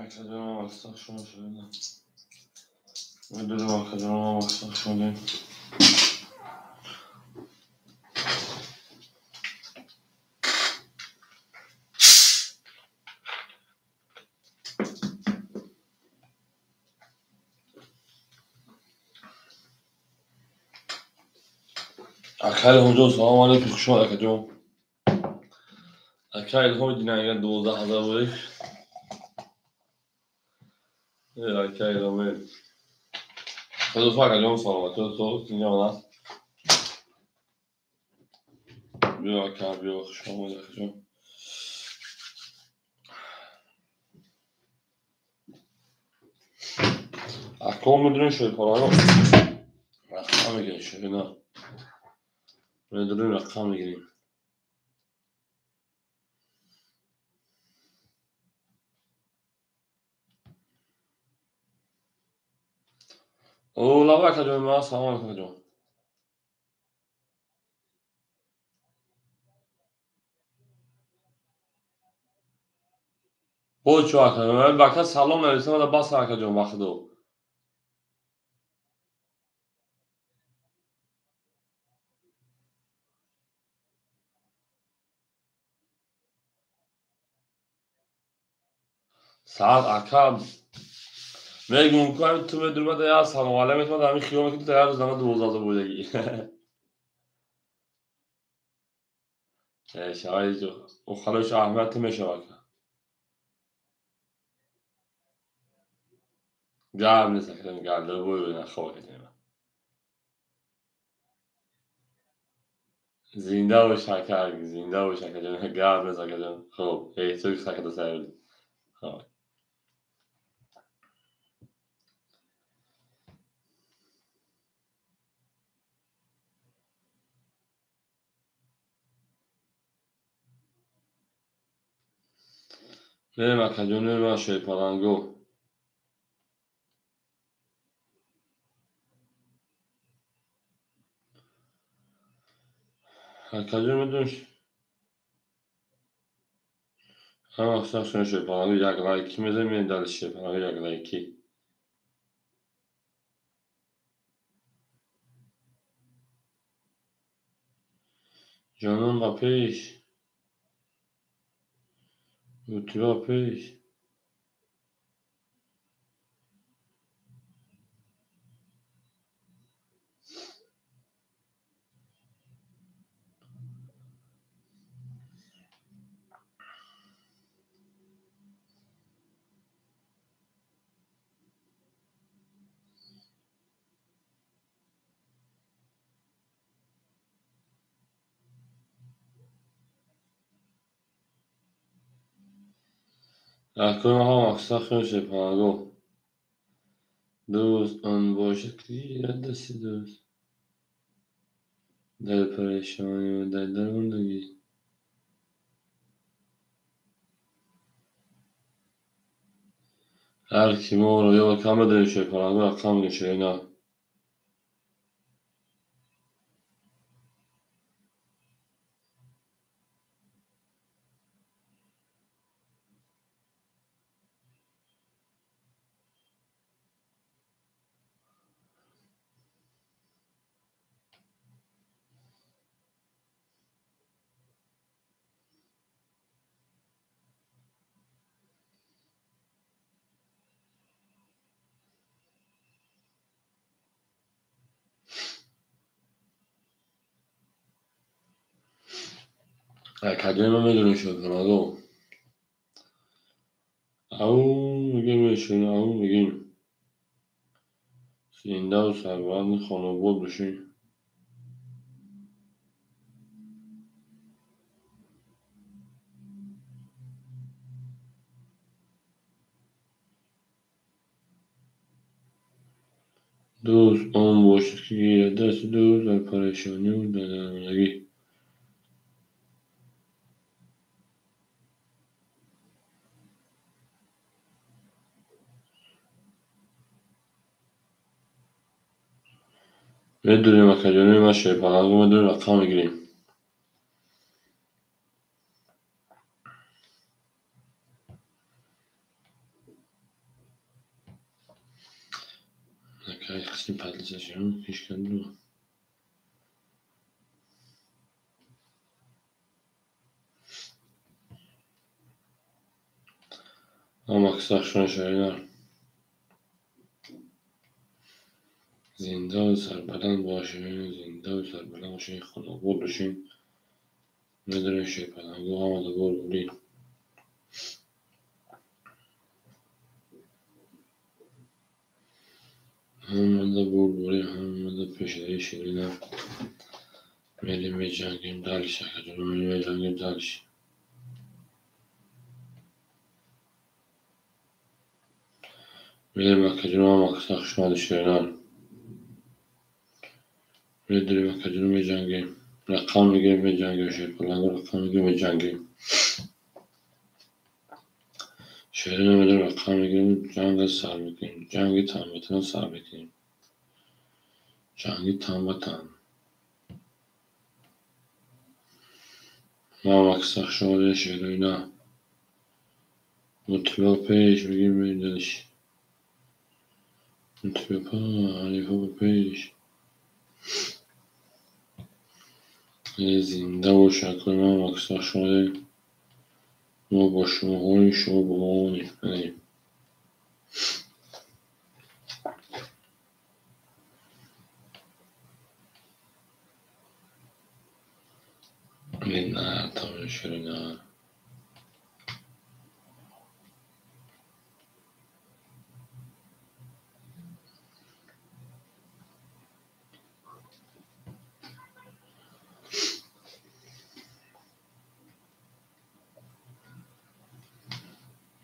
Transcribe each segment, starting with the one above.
Акаҷонам аксар шумо шуда. Медонам акаҷонам аксар шудем. Ака Илҳомҷон, салому алейкум, хуш омад акаҷон. Ака Илҳом динагар 12 000 будик. Ака Илҳом. Худо акаҷон саломатӣ то инҷа аст. Биё ака, биё, хуш омад акаҷон. Ака медонем шоҳипаларо рақам мегирем шоҳина. Медонем рақам мегирем. О, лаба акаҷон, ма салом алейкум акаҷон. Боз чо акаҷон, бака салом нависам, бас акаҷон ба худо. Саат ака мегум ку ту медурмада я салом алейкум ҳамин хиёл мекунӣ то як рӯз нама 12 000 будагӣ. Шавай охалош аҳамият мешавад ака. Гап нест акаҷон, гап любой нахоб акаҷон. Зинда бош ака, зинда бош акаҷон, гап нест акаҷон. Хуб, эҳтиёҷ акада сайр. Хуб. Мерем акаҷон, мерем шоҳипаланго. Акаҷон медониш ҳама аксар шоҳипаланго як лайки мезанем, мерем дали шоҳипаланго як лайки. Ҷонон ба пеш. Ба пеш. Акои ҳам аксар хеле шоҳипаланго. Дӯст он бошад ки гирад дасти дӯст. Дар парешонӣ ва дар дармондагӣ. Ҳар ки моро ёд кам медонем шоҳипаланго рақам мегирем шоҳина. Акаҷони ман медонем шоҳипаланго. Ау мегӯем шоҳина, ау мегӯем. Зиндаву сарбаланди хонобод бошӣ. Дӯст он бошад ки гирад дасти дӯст дар парешониву дар дармондагӣ. Медонем акаҷони ман шоҳипаланго медонем рақам мегирем. Қисми подлицашон кишканду. Ҳама кисахшон шоина. Зиндаву сарбаланд бошед, зиндаву сарбаланд бошед, хонобод бошед. Медонем шерпалангу ҳамада бор бурӣ. Ҳамада бор бурӣ, ҳамада пешраи ширина. Мерем меҷангем дальше, акаҷон, мерем меҷангем дальше. Мерем акаҷон, ҳама каса хушомадед ширинар. Медорем акаҷон, меҷангем. Рақам мегирем, меҷангем, шерпалангу рақам мегирем, меҷангем. Ширина медорем, рақам мегирем, ҷанга сар мекунем. Ҷанги тан ба тан сар мекунем. Ҷанги тан ба тан. Ҳама каса хушомадед ширина. Мутиба пеш мегирем, мерем дальше. Мутиба па, ҳарифа ба пеш. Зинда бош акои ман, ҳама каса хушомадед. Мо бо шумоҳоем, шумо бо мо. На, там ширина.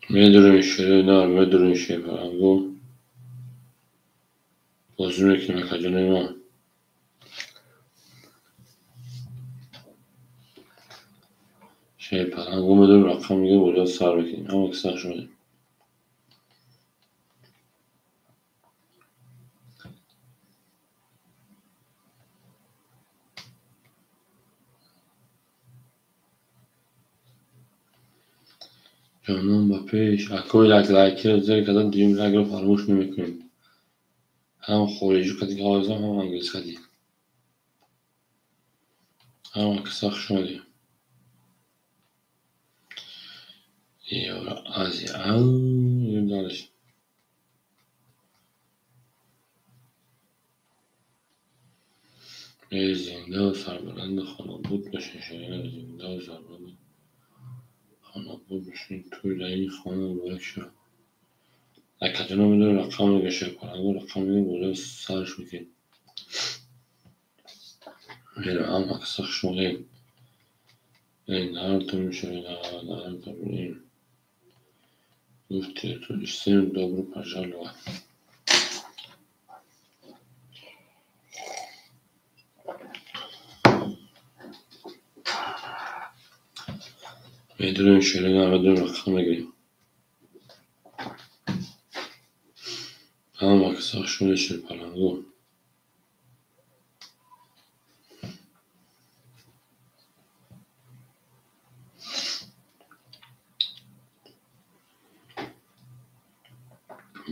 Медорем ширина, медорем шерпалангу. Бозӣ мекунем акаҷонои ман. Шерпалангу медорем, рақам мегирем, бозиро сар мекунем. Ҳама каса хушомадед. Ҷонон ба пеш. Акои як лайкиро зер кардан, дуюм лайкро фаромӯш намекунем. Ҳам хориҷӣ қади гап, ҳам англис қади. Ҳама каса хушомадед. Евроазия. Дальше. Зиндаву сарбаланду хонобод бошед, ширина, зиндаву сарбаланду хонобод бошед. Тӯй дар ин хона муборак шавад. Акаҷонон медорем, рақам мегирем, шерпалангу рақам мегирем, бозиро сарш мекунем. Мерем, ҳама каса хушомадед. Нарто ширина, нарто бурем. Гуфти всем добро пожаловать. Медорем ширина, медорем, рақам мегирем. Ҳама каса хушомадед шерпалангу.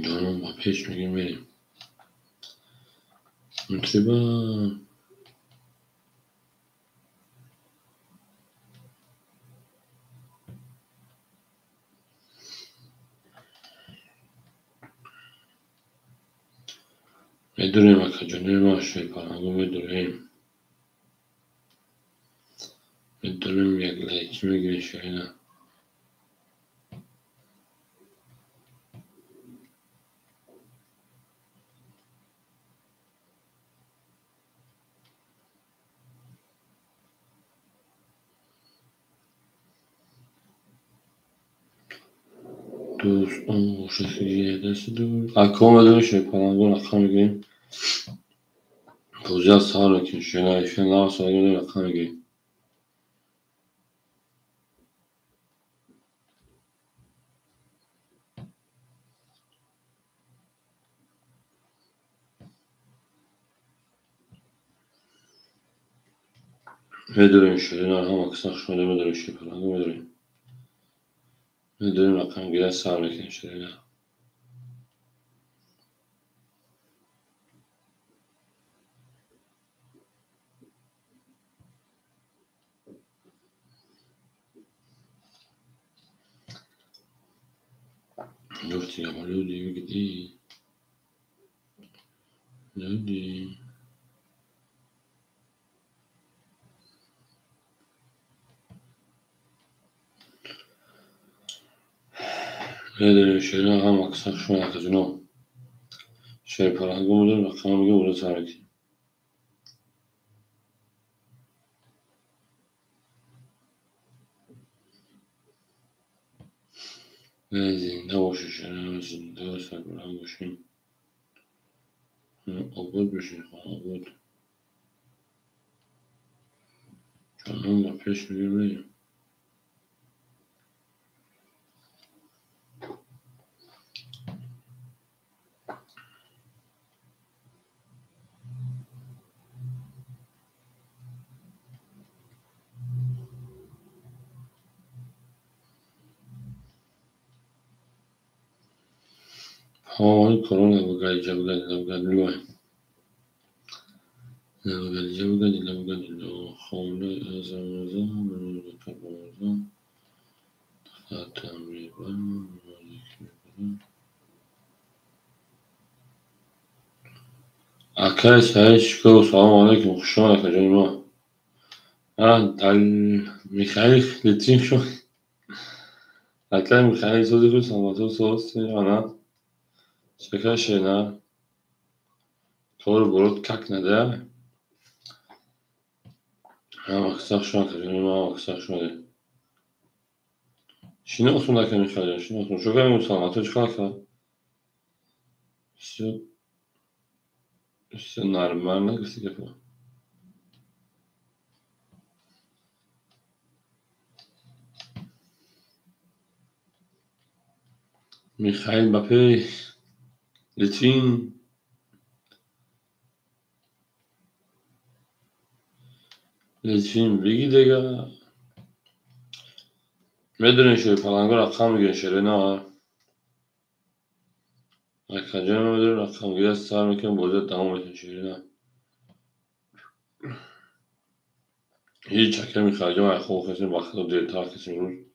Ҷонон ба пеш мегирем, мерем. Мутриба. Медорем акаҷонои ман, шерпалангу медорем. Медорем, як лайки мегирем ширина. Дӯст он бошад ки дасти дур. Акаҳо медорем, шерпалангу рақам мегирем. Бозиро сар мекунем, ширина, эфир нағз медорем, рақам мегирем. Медорем ширина, ҳама каса хушомадед, медорем шерпалангу, медорем. Медорем, рақам гирад, сар мекунем ширина. Люди, вы где? Люди. Зинда бошед, зинда сарбаланд бошед, обод бошед, обод. Ҷонон ба пеш мегӯем. Ой, корона выгоди, Акай Саид Шукуров, салом алейкум, хуш омад, акаҷони мо. Михаил Литвин шуд. Акай Михаил сози худ саломату соз ана. Шакашена. Кор борот как надо. Шинохтум ака Михаил, шинохтум. Шукар саломату чӣ хел ака? Всё нормально, гуфти гапо. Михаил Бапе, Литвин. Литвин бигӣ дега. Медонем шери паланго рақам мегирем шери на. Акаҷон медонем рақам гирад сар мекунем бозиро давом метем шери на. Ҳеҷ ака Михаилҷон ай хоб хестем ба хато дертар хестем имрӯз.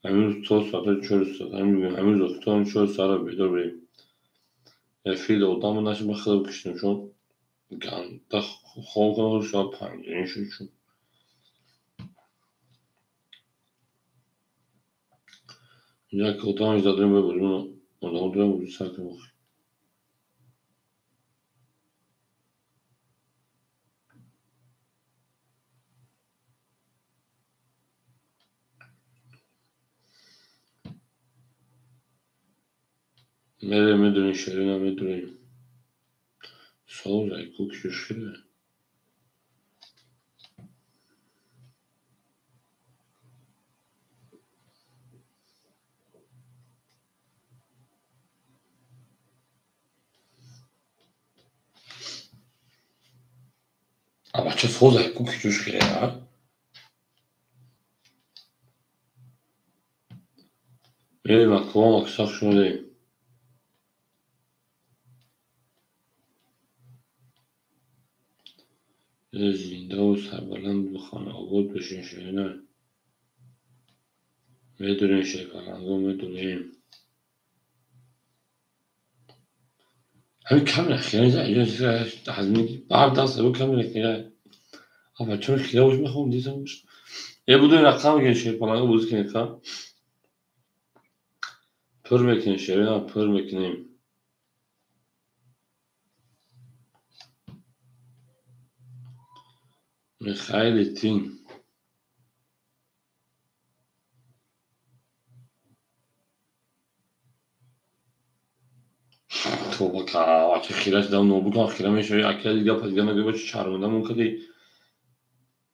Ҳамин рӯз то соати 4 соат, ҳамин рӯз то 4 соатро бедор будем. Эфир одам нашид ба худо киштем чун ганда хоб кардам соат 5 шуд чун. Як одам задем ба бозимон одам дорам бозӣ сар кунем охир. Мерем медонем шерина медонем. Соз ай ку кишхире. А бача соз ай ку кишхире а? Мерем аком аксах шуде. Зинда сарбаланд бихона обод бошин шерина. Медонем шерпаланго медонем. Ҳамин камера хира даст камера хира. А бачаро хира бош мехоҳам дидам бош. Э будем рақам мегирем шерпаланго бозӣ кунем ха. Пур мекунем шерина пур мекунем. Михаил Литвин. Тоба ка, хира шудам нобудам хира мешавӣ ака дига пас дига нагӯй бача шармандамон кардӣ.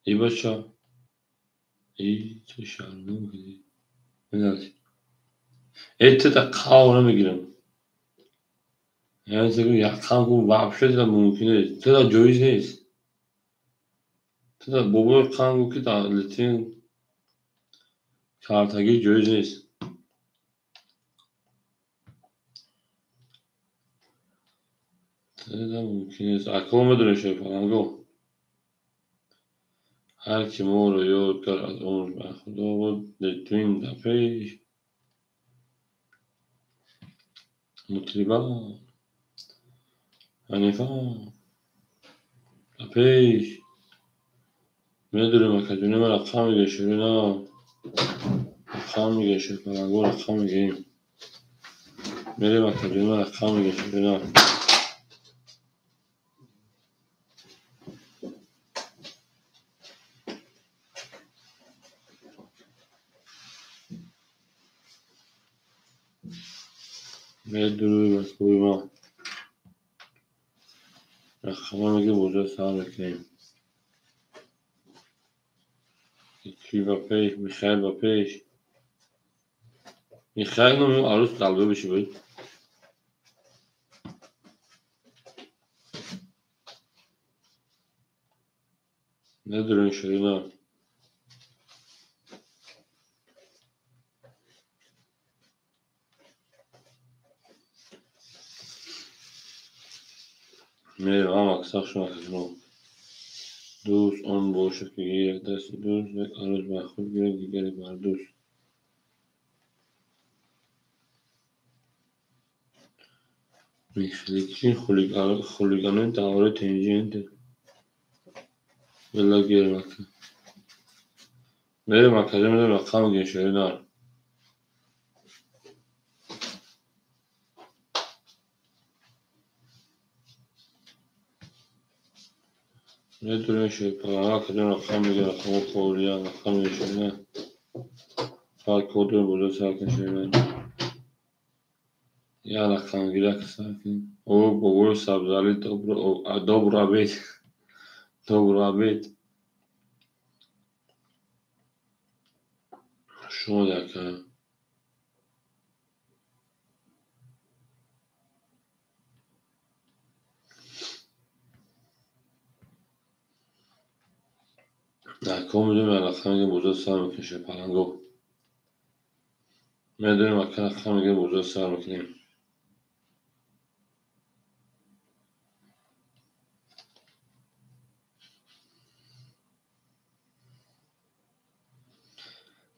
Эй бача. Эй ту шармандамон кардӣ. Эй ту да қавр намегирам. Яқам ку вообще да мумкин нест. Ту да ҷоиз нест. Ту да бобои қанд гуфт ки дар Литвин картагӣ ҷоиз нест. Ту да мумкин нест. Акмо медонем шерпаланго. Ҳар ки моро ёд кард аз умр ба худо буд Литвин да пеш. Мутриба. Ҳанифа. Ба пеш. Медурем акаҷони ман рақам мегирем Ширина. Рақам мегирем Шерпаланго рақам мегирем. Мерем акаҷони ман рақам мегирем Ширина. Медурем акои ман. Рақамҳо мегирем бозиро сар мекунем. Ки ба пеш, Михаил ба пеш. Михаил номи арӯс далбе биши буд. Медурем Ширина. Мерем ҳама сах шумо акаҷонон. Дӯст он бошад, ки гирад дасти дӯст, як арӯс бар худ гирад, дигаре бар дӯст. Михлики хулиганои давраи тинҷӣ бела гирем ака. Мерем акаҷон, мерем рақам мегирем Ширина. Медурем Шерпаланго акаҷон рақам мегирем, рақамҳо холиянд, рақам мегирем Ширина. Фақат код дорем бозиро сар кунем Ширина. Як рақамгирак сар кунем. О, бобои Сабзалӣ добро обед. Добро обед. Хуш омадед ака. Ака медонем як рақам мегирем бозиро сар мекунем Шерпаланго. Медонем ака рақам мегирем бозиро сар мекунем.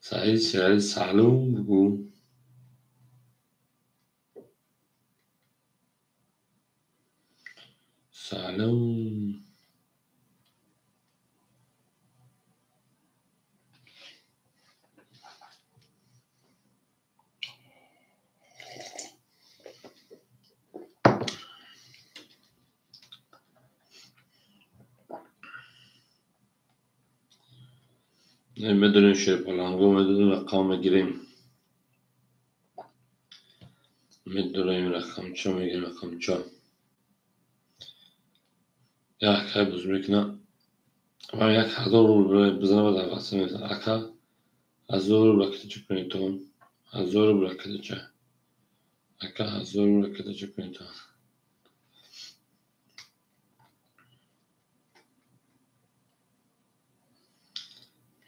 Саид Шералӣ салом бугӯ. Салом. Медонем Шерпаланго, медонем рақам мегирем. Медонем рақамча мегирем рақамча. Як акай бозӣ мекунад. Ман 1000 рубл бизанам дар васф мезанам. Ака 1000 рубл ракетача кунед то. 1000 рубл ракетача. Ака 1000 рубл ракетача кунед то.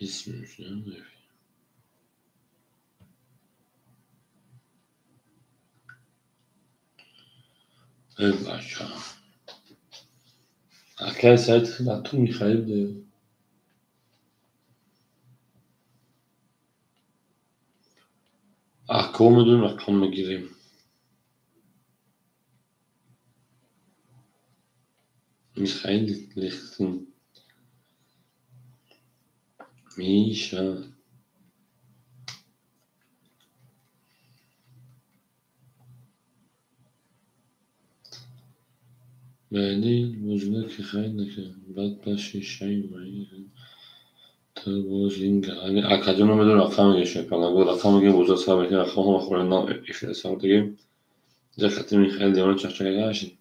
Бисмиллаҳ. Эй бача. Акай Саид ту Михаил де. Ако медонем рақам мегирем. Михаил Лихтин. Миша. Баъди бозина ки хайр накард, баъд ба шишаи майи ту боз ин галани. Акаҷон медонем рақам мегирем Шерпаланго, рақам мегирем бозиро сар мекунем, рақамҳо ҳама холӣ на эфира сар дигем. Ҷа хати Михаил девона чақчака гашт.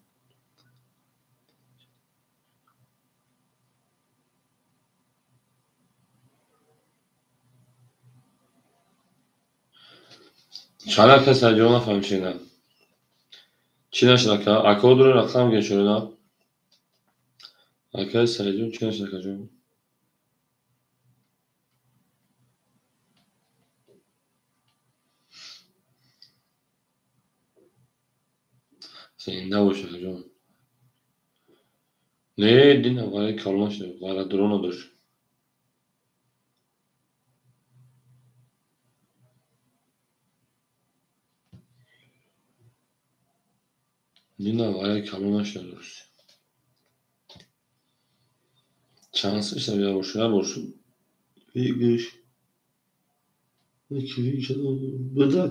Чанд ака Саидҷон нафаҳмид Ширина. Чӣ нашуд ака? Ако дорем рақам мегирем Ширина. Акаи Саидҷон чӣ нашуд акаҷон? Зинда бош акаҷон. Не, дина вараи калон нашуд, вара дуро надошт. Нина варя калон нашуда дуруст. Чанд сиша я бошу. Выигрыш. Ки выигрыш беда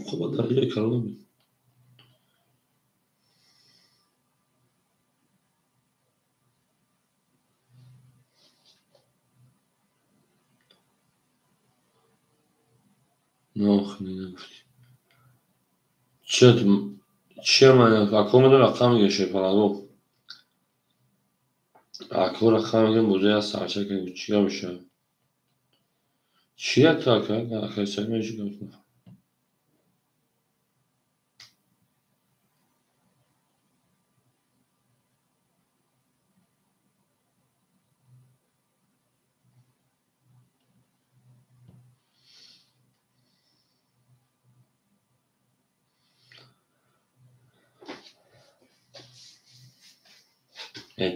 хоба дараҷаи калон буд. Нох, нагуфти. Чия ман ако медон рақам мегӯям шерпаланго. Ако рақам мегӯям бозӣ аз сарча ка чӣ гап мешавад? Чия ту ака? Ака сай мен чӣ гап?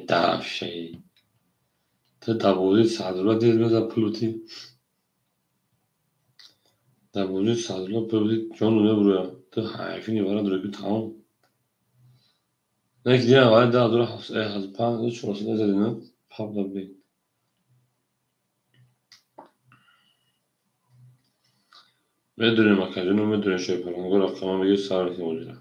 Тарафшаи. Ту дар бозии саддолла дил мезад пул бутӣ. Дар бозии саддолла пул бутӣ ҷону мебурӯяд. Ту ҳайфини вара дорӣ ки тамом. Не ки дидам вале 2075 400 задӣ на? Пап да будӣ. Медонем акаҷоно, медонем шерпаланго рақама мегирӣ сар мекунӣ бозиро.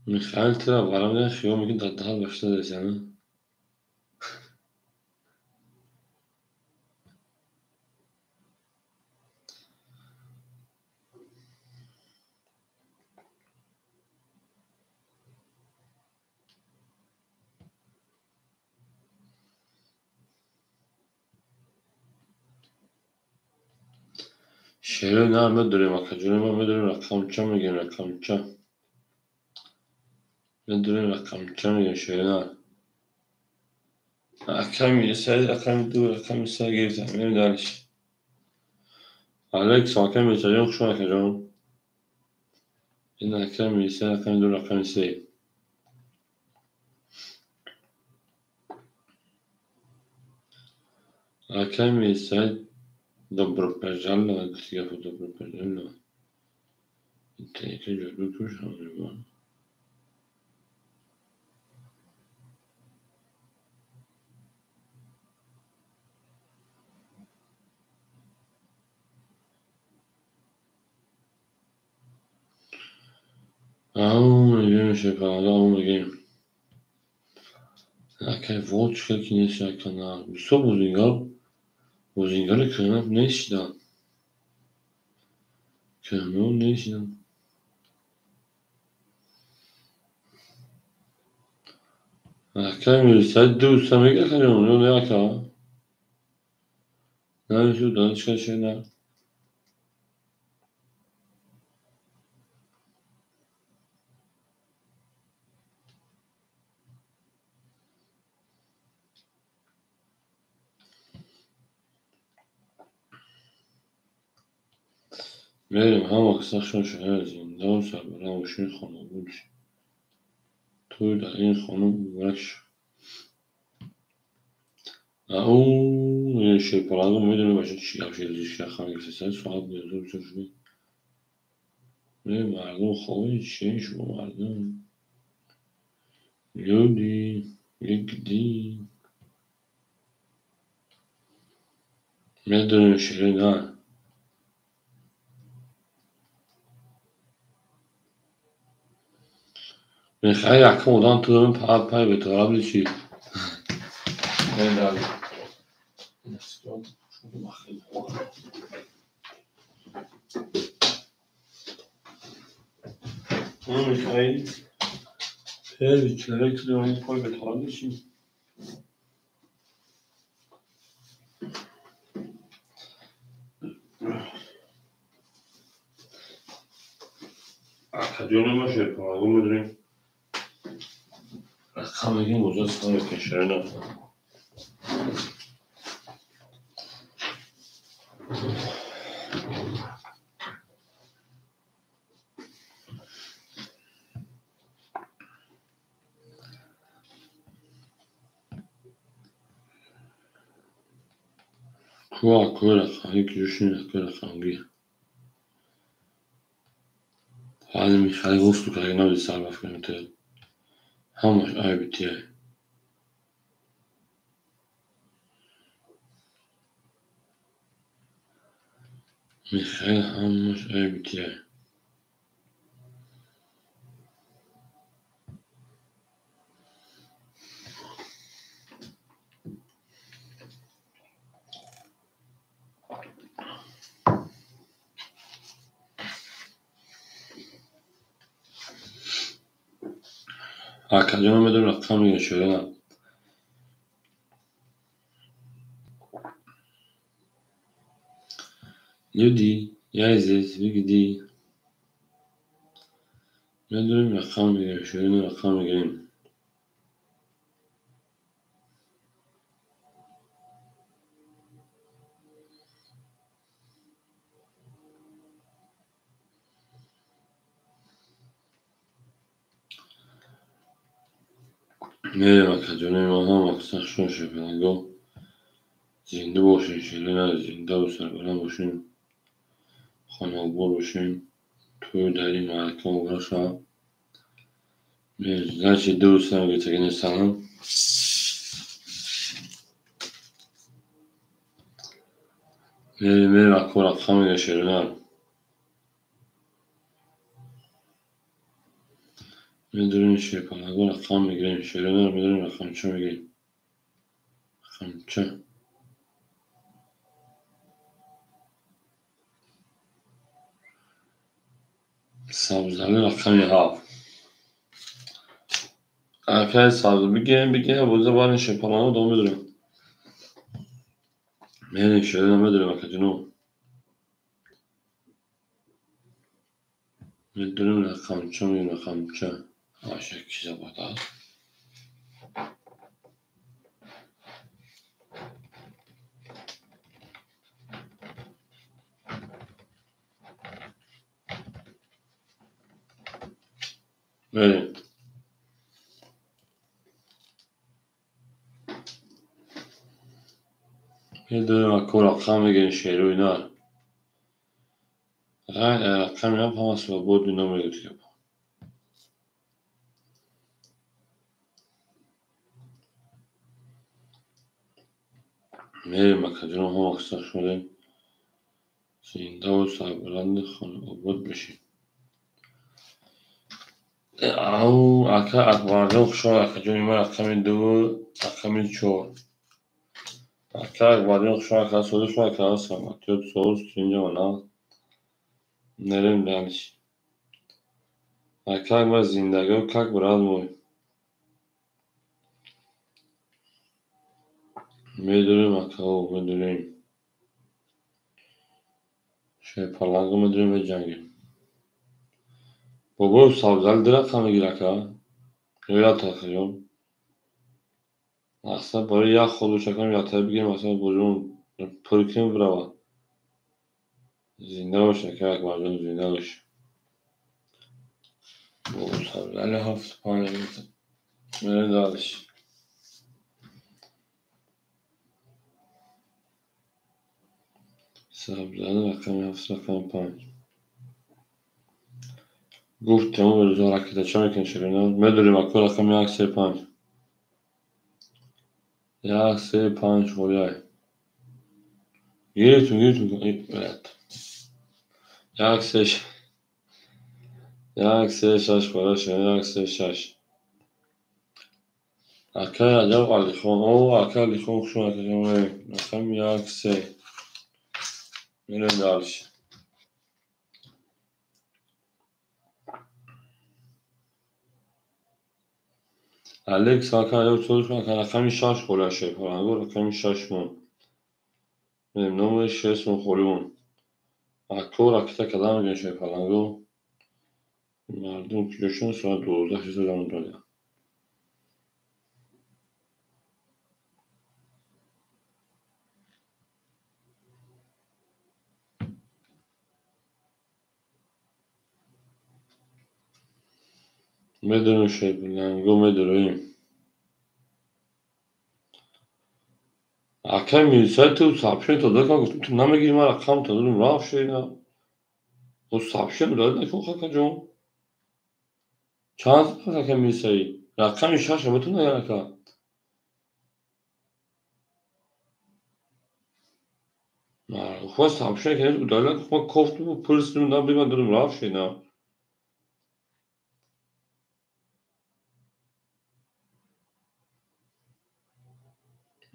Михаил тура вара мегӯяд хиёл мекунӣ дар даҳат башта дорӣ, Шерои на медонем акаҷоно, ма медонем рақамча мегӯем, рақамча. Медонем рақамча мегӯем шерои на. Рақами се, рақами ду, рақами се гирифтам. Мерем дальше. Алекс, ака Мирсаҷон, хуш омад акаҷон. Ин рақами се, рақами ду, рақами се. Ака Мирсаид добро пожаловать, гуфти гапо добро пожаловать. Интернета ҷоду куш ҳамрибон. Ау, мегӯем шерпаланго, ау мегӯем. Акай вот чӣ ки нест ака на. Бисёр бозингар, бозингари кӯҳна нест шуданд. Кӯҳна нест шуданд. Акай Мирсаид ду се мегӯяд акаҷон, ё не ака? Навишу донишка шена. Мерем ҳама касахшон шояд зинда ва сарбаланд бошед, хонобод бошед. Тӯй дар ин хона муборак шавад. Ау, шерпаланго медонем бача чӣ гап шуд, рақам гирифтеста, соат 12:24 шуд. Мардум хобед, чӣ шумо мардум? Люди, где? Медонем шерои на. Михаил якум одам ту пай бетора буди чӣ? Михаил первый человек, который пой бетора буди чӣ? Акаҷоно ма шерпаланго медонем. Рақам мегӯем бозиро сар мекунем шерои на. Ку рақамги куҷошин аку рақамги. Ҳали Михаил гуфту карги набуди сарбаф кунем. Ҳамаш айби тияй. Михаил ҳамаш айби тияй. Акаҷон медонам рақам мегирем шояд. Люди, я здесь, вы где? Медонем рақам мегирем, шояд рақам мегирем. Мерем акаҷонои ман ҳама мақсад шумо шепаланго. Зинда бошед, шелена зиндаву сарбаланд бошем. Хонаобод бошем. Тӯю дари маърака муборак шавад. Значит, ду сам гирифтагӣ нестам. Мерем, мерем аку рақам мегирем шелена. Медонем шепаланго рақам мегирем. Шелена медонем рақамча мегирем. Рақамча. Сабзали рақами 7. Акай сабз бигирем, бигирем, боза барин шепаланго дом медонем. Мерем шелена медонем акаҷоно. Медонем рақамча мегирем рақамча. Аша ки забот аст. Мерем. Медонем аку рақам мегирем шеруи нар. Рақами 7 ҳама свободный номер гирифта. Мерем акаҷоно ҳама мақсад шудем. Зиндаву сарбаланди хонаобод бошем. Ау, ака Акбарҷон хушомад акаҷони ман рақами 2, рақами 4. Ака Акбарҷон хушомад, ака Содиқ хушомад, ака Саматёт соз инҷо мана. Мерем дальше. Ака Акбар зиндагиҳо как брат мой. Медонем акао, медонем. Шепаланго медонем меҷангем. Бобо сабзали ду рақам мегир ака. Ё як акаҷон. Мақсад барои як хол бошакам яктара бигирем, мақсад бозимон пур кунем бирава. Зинда бош ака Акбарҷон, зинда бош. Бобо сабзали 7 5 мерем дальше. Сабзали рақами 7 рақами 5. Гуфтем рӯза ракетача мекунем ширина. Медонем аку рақами 1 3 5. 1 3 5 холияй. Гирифтум, гирифтум. 1 3 1 3 6 холия ширина 1 3 6. Ака Раҷаб Алихон. О, ака Алихон хуш омад акаҷон. Рақами 1 3. Мерем дальше. Алекс ака Раҷаб Содиқ ака рақами 6 холия шепаланго рақами 6 мон. Мерем номери 6 мон холӣ мон. Ако ракета кадам мегирем шепаланго. Мардум куҷошон соат 12 шуда замон додем. Медонем шерпаланго медароем. Акай милисаи ту сообщение дода кан, гуфтам ту намегирӣ, ман рақам додам, рафт шена. О сообщение дода накун какаҷон. Чанд акай милисаи? Рақами шаша ба ту нагар ака. Хуба сообщение кардем, удалила, ман кофтум, пурсидум, набуд, ман додам, рафт шена.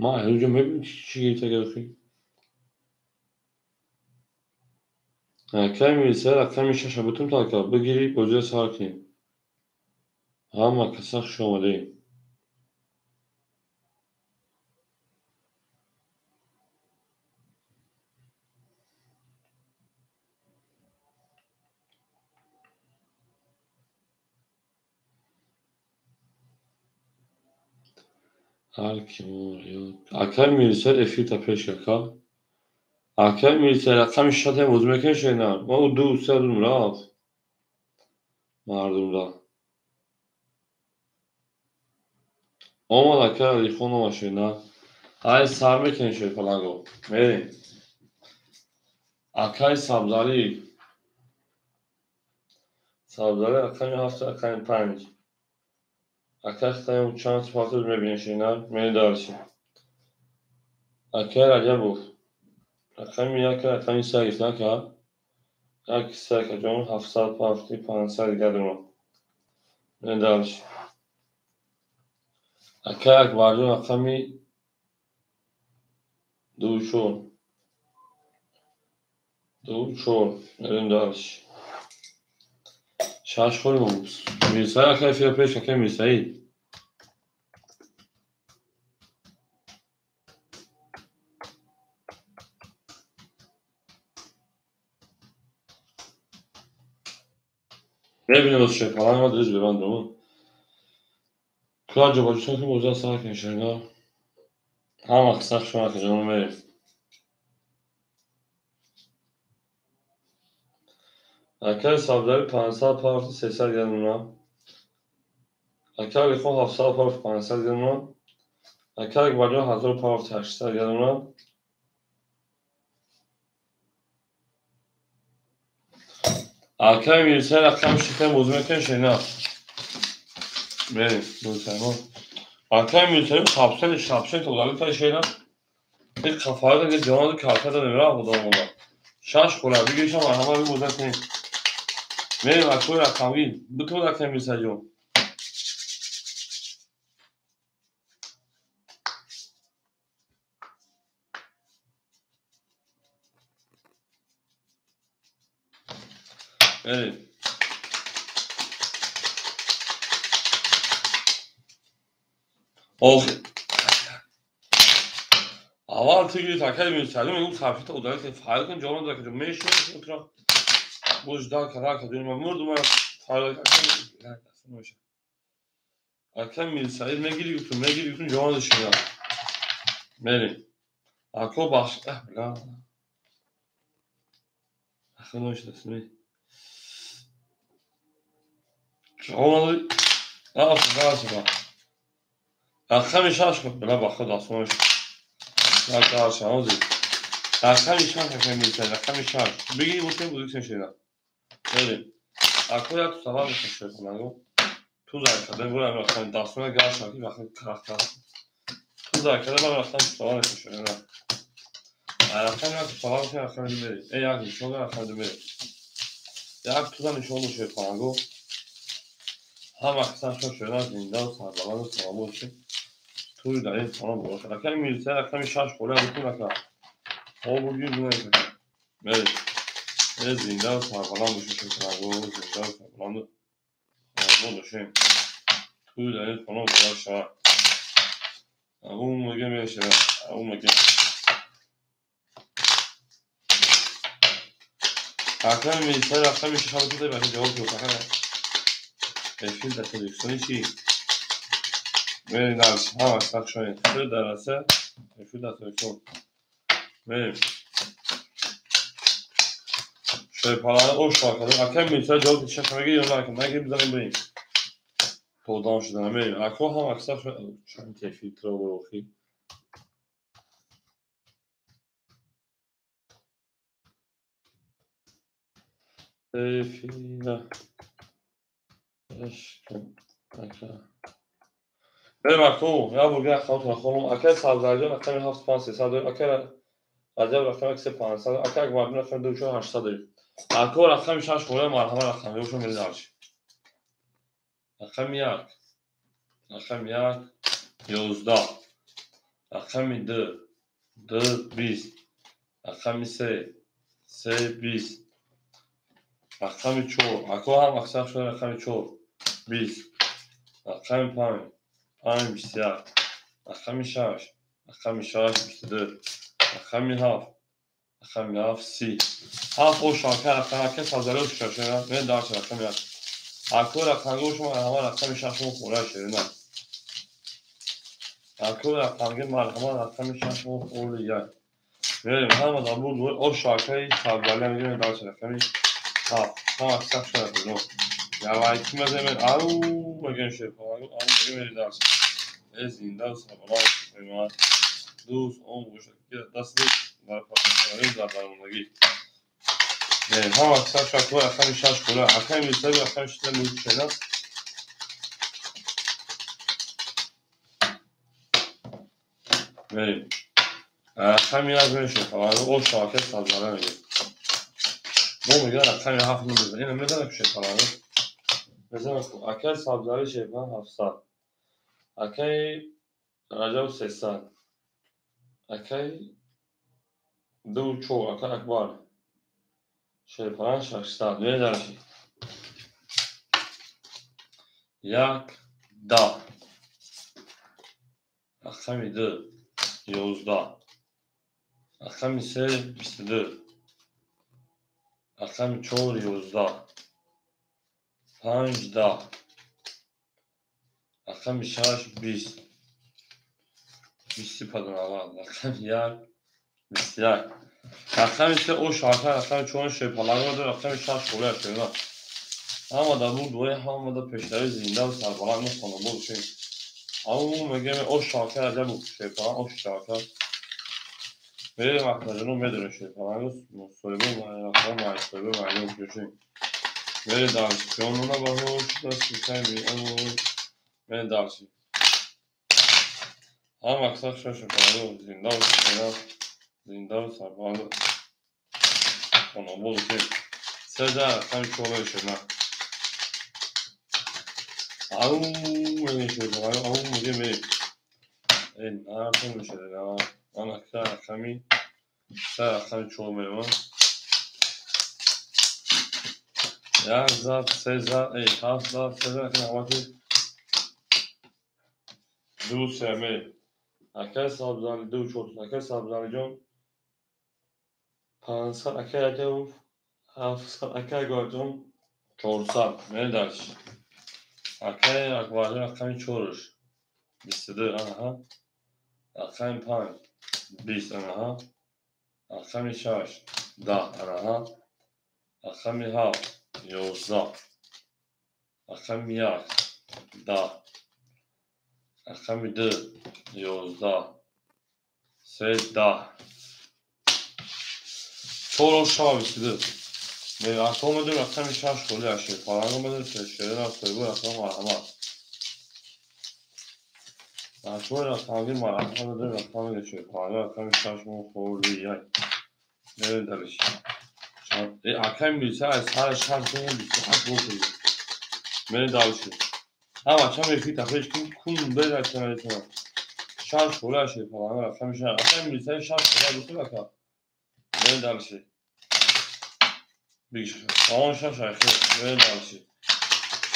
Ман ҳанӯзҷо мебинам чӣ гирифта гирифтӣ. Акай милисаи рақами шаша бутум така бигирӣ, бозиро сар кунем. Ҳама каса хуш омадед. Ҳар ки акай милисаи эфирта пеш ака. Акай милисаи рақами шашатаем бозӣ мекунем шена. Ма ду се додум рафт. Мардумда. Омад акай Алихон омад шена. Ай сар мекунем шерпаланго. Мерем. Акай Сабзалӣ. Сабзалӣ рақами ҳафт, рақами панҷ. Акай хитаем чанд сифатро мебинем шена. Мерем дальше. Акай Раҷабов. Рақами як, рақами се гирифта ака. Як се акаҷон, 700 пафти, 500 дигар дорам. Мерем дальше. Акай Акбарҷон рақами ду чор. Ду чор. Мерем дальше. Шаш холи милисаи акай эфира пеш, акай милисаи. Мебинем оз шерпаланг ма дриз бебандам. Кура ҷобаҷӯ кунем, бозиро сар кунем шена. Ҳама қисса хуш омад акаҷон, мерем. Акай Сабзалӣ 500 пафти, 300 грамма. Акай Алихон 700 пафти, 500 грамма. Акай Акбарҷон 1000 пафти, 800 грамма. Акай милисаи рақами шашаем бозӣ мекунем шена. Мерем, милисаи. Акай милисаи сообщение, сообщение удалил та шена. Ин қафаро ки ҷавони карта додем, рафт худо мода. Шаш хола бигиришам, марҳамат бибоза кунем. Мерем акои рақамӣ. Битун акай милисаҷон. Мерем. Ох. Аввал ту гирифт акай милисаҷон, мегӯм сообщение удалил кун, файл кун, ҷавон дод акаҷон. Мешинем утра. Боз ждал карда акаҷон, ман мурдум, ман файл акай. Акай милисаи мегири гуфтум, мегири гуфтум, ҷавон дошина. Мерем. Ако бахш, бля. Ахир ношидасми. Ҷавон рафт, рафт. Рақами шаш хӯрд, бля, ба худ асмонш. Рақами шаш акай милисаи, рақами шаш. Бигири бошем, бузург шена. Мерем. Ако як савол мешавад шерпаланго. Ту зай кардем, бурам рақами дастона гашам ки вақти крах. Ту зай кардем, ман рақами савол мешавад шена. Рақами як савол мешавад, рақами ду мерем. Э, як нишон, рақами ду мерем. Як туза нишон бошад шерпаланго. Ҳама қисм шо шена, зинда ва сарбаланд ва саломат бошед. Туй дар ин хона бошад. Акай милисаи рақами шаш холи бутун ака. Об бугир бинед ака. Мерем. Э, зинда ва сарбаланд бошед шерпаланго, зинда ва сарбаланд ва саломат бошед. Туй дар ин хона бошад. Ун мега мешавад. Ун мега. Акай милисаи рақами шаш бутун бача ҷавоб диҳад ака. Эфир дар Тоҷикистони чӣ? Мерем дальше. Ҳама сақ шоед. Эфир дар Россия, эфир дар Тоҷикистон. Мерем. Шерпаланг ош шакада. Акай милисаи ҷавоб шаш мегири ё на? Нагири бизанем бирем. Тодан шуда намерем. Ако ҳам аксар чанд филтро охи. Фила. Берем ако, я бурга хавтона хонум, акай Сабзалиҷон рақами 7500 дорем, акай Раҷаб рақами 3500, акай Акбарҷон рақами 2800 дорем. Ако рақами 6 хӯрда марҳама рақами ёшон мерем. Рақами 1, рақами 1 11, рақами 2 2 20, рақами 3 3 20, рақами 4, ако ҳам аксар шуда рақами 4 20, рақами 5 5 21, рақами 6 рақами 6 22, рақами 7 рақами 7 30. Ҳафт ош ака рақами ака Сабзалиё шашера, мен дарч рақами 1. Ако рақамги шумо марҳама рақами 6 мо хӯра шерина. Ако рақамги марҳама рақами 6 мо хӯрия. Мерем ҳама дар буд ош акаи Сабзалиё мегирем дарч рақами 7. Ҳама аксар шуда но. Явай ки мезанем ау мегем шерпаланг ау мегем мери дарч. Э зинда сабаланг мемад. Дӯст он гӯша ки даст дар пасандаи дар баромадагӣ. Ҳама аксар шуда рақами 6 хӯра. Акаи Мирсаид рақами 6 мӯчена. Мерем. Рақами 1 мешавад. Ош акаи Сабзалиё мегем. Бо мегӯяд рақами 7 мезанад. Ина мезанад шерпаланг. Мезанад. Акаи Сабзалӣ шерпаланг 700. Акаи Раҷаб 300. Акаи 2 4, акаи Акбар шерпаланг 600. Мезанад. 1 10. Рақами 2 11. Рақами 3 22. Рақами 4 11. 5 10. Рақами 6 20. 20 падонавад. Рақами 1 21. Рақами 3 ош ака рақами 4 шерпаланг дорем, рақами 6 хӯра шерина. Ҳама дар буд дуои ҳама дар пешравӣ зинда ва сарбаланд мо хонобод бошем. Ау мегӯем ош ака Раҷаб шерпаланг ош ака. Мерем акаҷоно медонем шерпаланг мусоҳиба рақами мусоҳиба маълум бошем. Мерем дарс ҷонона ба ҳуш даст ками мерем дарс. Ҳама аксар шерпаланг зинда ва зинда ва сарбаланд хонобод бошем. 3 рақами 4 шерина. Ау мегӯем шерпаланг ау мегӯем мерем. Э нархо мешавад. Ман аксар рақами 3 рақами 4 мерем. 1 зад 3 зад 7 зад 3 зад рақами 2 3 мерем. Акаи Сабзалӣ 2 4, акаи Сабзалиҷон 500, акаи Раҷабов 700, акаи Акбарҷон 400. Мерем дарс. Акаи Акбарҷон рақами 4 22, аҳа. Рақами 5 20, аҳа. Рақами 6 10, аҳа. Рақами 7 11. Рақами 1 10. Рақами 2 11. 3 10. 4 6 22. Ако медонем рақами 6 холӣ аз шерпаланг медонем шерина соҳиби рақами марҳамат. Рақами рақамги марҳамат медонем рақами шерпаланг рақами 6 мо холӣ як. Мерем дарш. Акаи Мирса аз сари 6 28 бошад. Мерем дарш. Ҳама чам эфир тафриш кун кун бера чана. 6 холӣ аз шерпаланг рақами 6. Акаи Мирса 6 холӣ бошад ака. Мерем дарш. Он 6 ахир. Мерем дарш.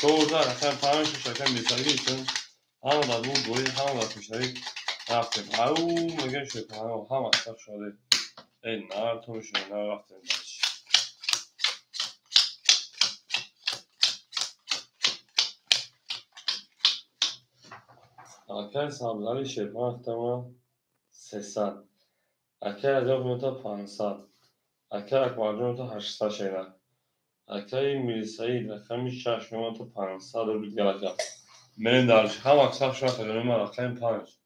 14 рақами 5 6 акаи Мирса гирифтем. Ҳама дар буд дуои ҳама дар пешравӣ рафтем. Ау мегӯем шерпаланг ҳама аксар шуда. Э нар то мешавад нар рафтем дарш. Акаи Сабзалӣ шерпаланг тама 300. Акаи Раҷаб мета 500. Акаи Акбарҷон мета 800 шера. Акаи Мирсаид рақами 6 мета 500 рубл дигар ака. Мерем дальше. Ҳам аксар шуд акаҷони ман рақами 5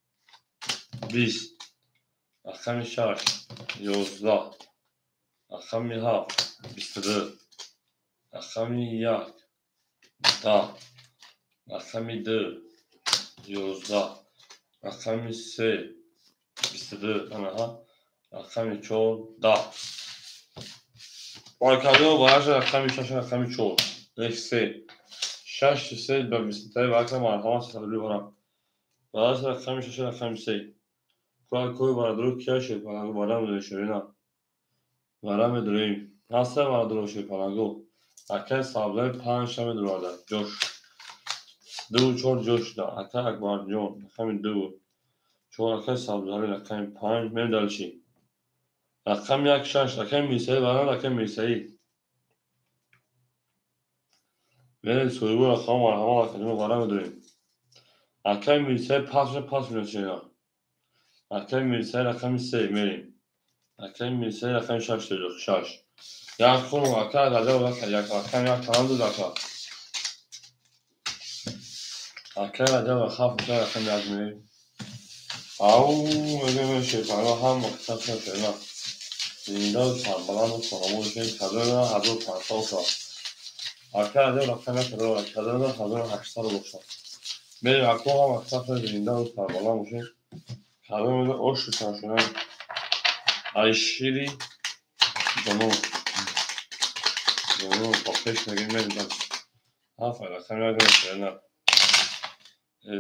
20 рақами 6 11 рақами 7 22 рақами 1 10 рақами 2 11 рақами 3 22 анаҳа рақами 4 10. Баркадо бараша рақами 6 рақами 4 1 3 6 3 ба 23 барака марҳамат садри барам. Бараша рақами 6 рақами 3. Кой барадру кия шепалагу барам ширина. Барам медурем. Ҳаста барадру шепалагу. Акай сабзаи 5 ша медурада. Ҷош. 2 4 ҷош да. Акай Акбарҷон рақами 2 4 акай сабзаи рақами 5 медалши. Рақами 1 6 рақами Мирсаид барам рақами Мирсаид. Мерем соҳибу рақам марҳамат акаҷон барам медурем. Акай Мирсаид пас пас мешина. Акай Мирсаид рақами 3 мерем. Акай Мирсаид рақами 6 6. Як хун акай Раҷаб як рақами 1 чанд буд ака? Акай Раҷаб 7 рақами 1 мерем. Ау мегӯем шепаро ҳам мақсад шена. Зинда сарбаланду хонамон шен кадора 1500 шуд. Акай Раҷаб рақами 1 кадора 1800 бошад. Мерем ако ҳам мақсад зинда сарбаланд бошем. Кадом ош шушан ай шири ҷонон. Ҷонон ба пеш мегӯем мерем дальше. Ҳафт рақами 1 шена.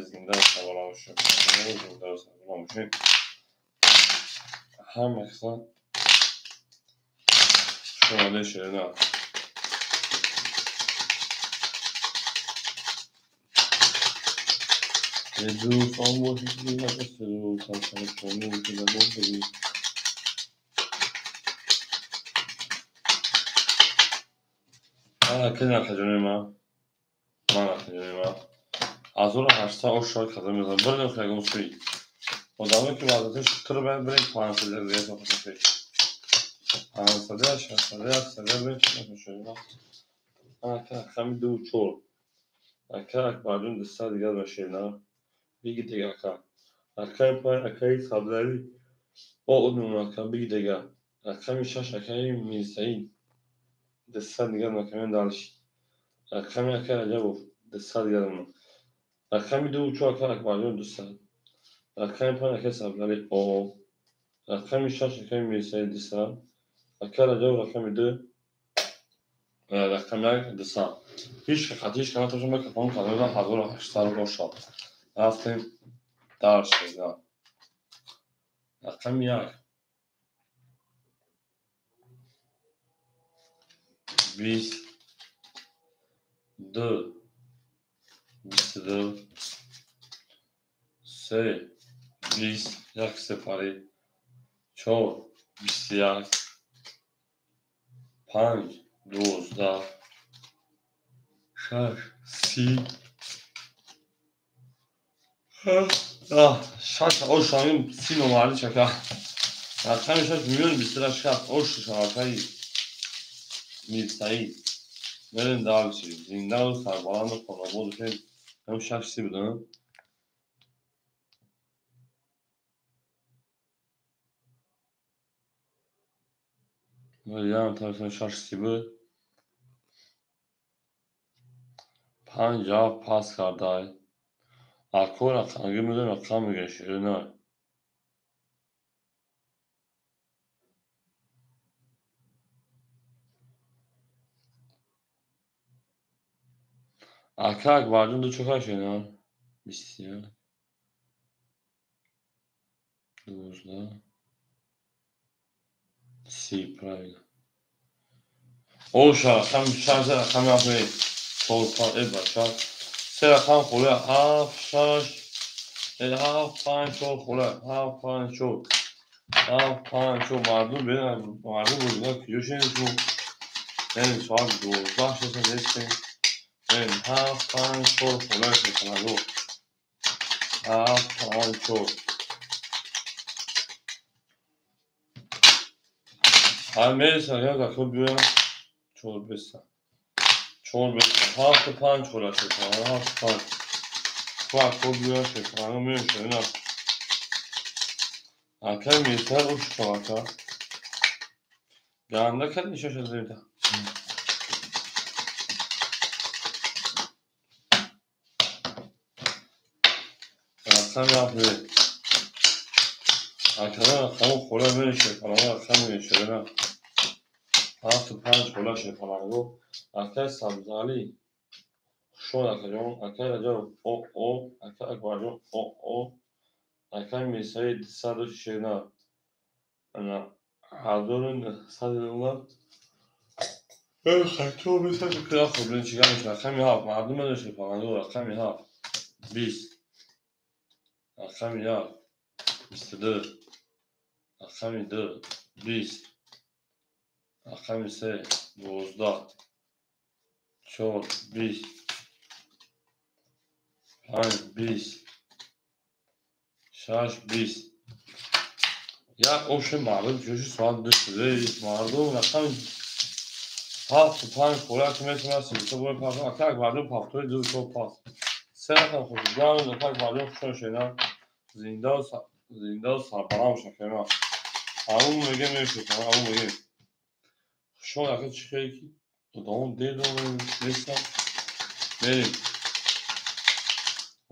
Зинда сарбаланд бошем. Зинда сарбаланд бошем. Ҳам мақсад шумода ширина. Дӯстон бошед, акаҷони ман, ман акаҷони ман 1800 ош шояд каза мезанам. Бирем ягон суи. Одаме ки вазъияти шутур бояд бирем 500 дига 500 600 700 бирем чӣ. Ака рақами 2 4. Ака Акбарҷон 200 дигар ба ширина. Биги дига ака. Рақами 5 акаи Сабзалӣ. О одмон ака биги дига. Рақами 6 акаи Мирсаид. 200 дигар накамем дальше. Рақами акаи Раҷабов 200 дигар мон. Рақами 2 4 ака Акбарҷон 200. Рақами 5 акаи Сабзалӣ о. Рақами 6 акаи Мирсаид 200. Ака Раҷабов рақами 2 рақами 1 200. Ҳеҷ хатиш канатошон ба кафон кадода 1800 бошад. Рафтем дальше. Рақами 1 20 2 22 3 20 1 сепарӣ 4 21 5 12 6 30 6 ош ҳамин 30 номарди чака. Рақами 6 миллион 28 шаст ош шабакаи Мирсаид. Мерем дальше. Зиндаву сарбаланду хонобод бошем. Ҳам 6 30 буд, а? Ям тарафтан 6 30 буд. 5 7 пас кардай. Ако рақамги медонем рақам мегӯяд ширина. Ака Акбарҷон ду чока ширина? 21 12 30 правильно. Оша рақами 6 рақами 7 4 5 бача. 3 рақам хӯла 7 6 7 5 4 хӯла 7 5 4 7 5 4 мардум бинам мардум бозига куҷо шунед шумо? Яъне соат 12 шуд нестем. 7 5 4 хӯла шуд 7 5 4. Ҳар мересад як ако биёям 4 беста. 4 беста. 7 5 хӯла шуд 7 5. Ко биё шерпаланго меем шерина. Акай мирсаид ошиқам ака. Ганда кад нишон шуда. Рақами ҳафт мерем. Акада рақамҳо хола мерем шерпаланго рақам мегем шерина. 7 5 хола шерпаланго. Акай Сабзалӣ хушҳол акаҷон. Акай Раҷабов о. Акай Акбарҷон о. Акай Мирсаид 200 шерина. 1900 хато рақами 7 мардум медонед шерпаланго рақами 7 20 рақами 1 22 рақами 2 20 рақами 3 12 4 20 5 20 6 20. Як оши мардум чӯши соат 2 шуда мардум рақами 7 5 хӯрак метавонад 33 бори пас. Ака Акбарҷон пафтори 2 4 пас. Се рақам хуш гам ака Акбарҷон хушон шена. Зинда сарбаланд бош акай ман. Ҳамун мегем мешуд, ҳамун мегем. Хушон ака чӣ хеле ки одамо дер дорем нестам. Мерем.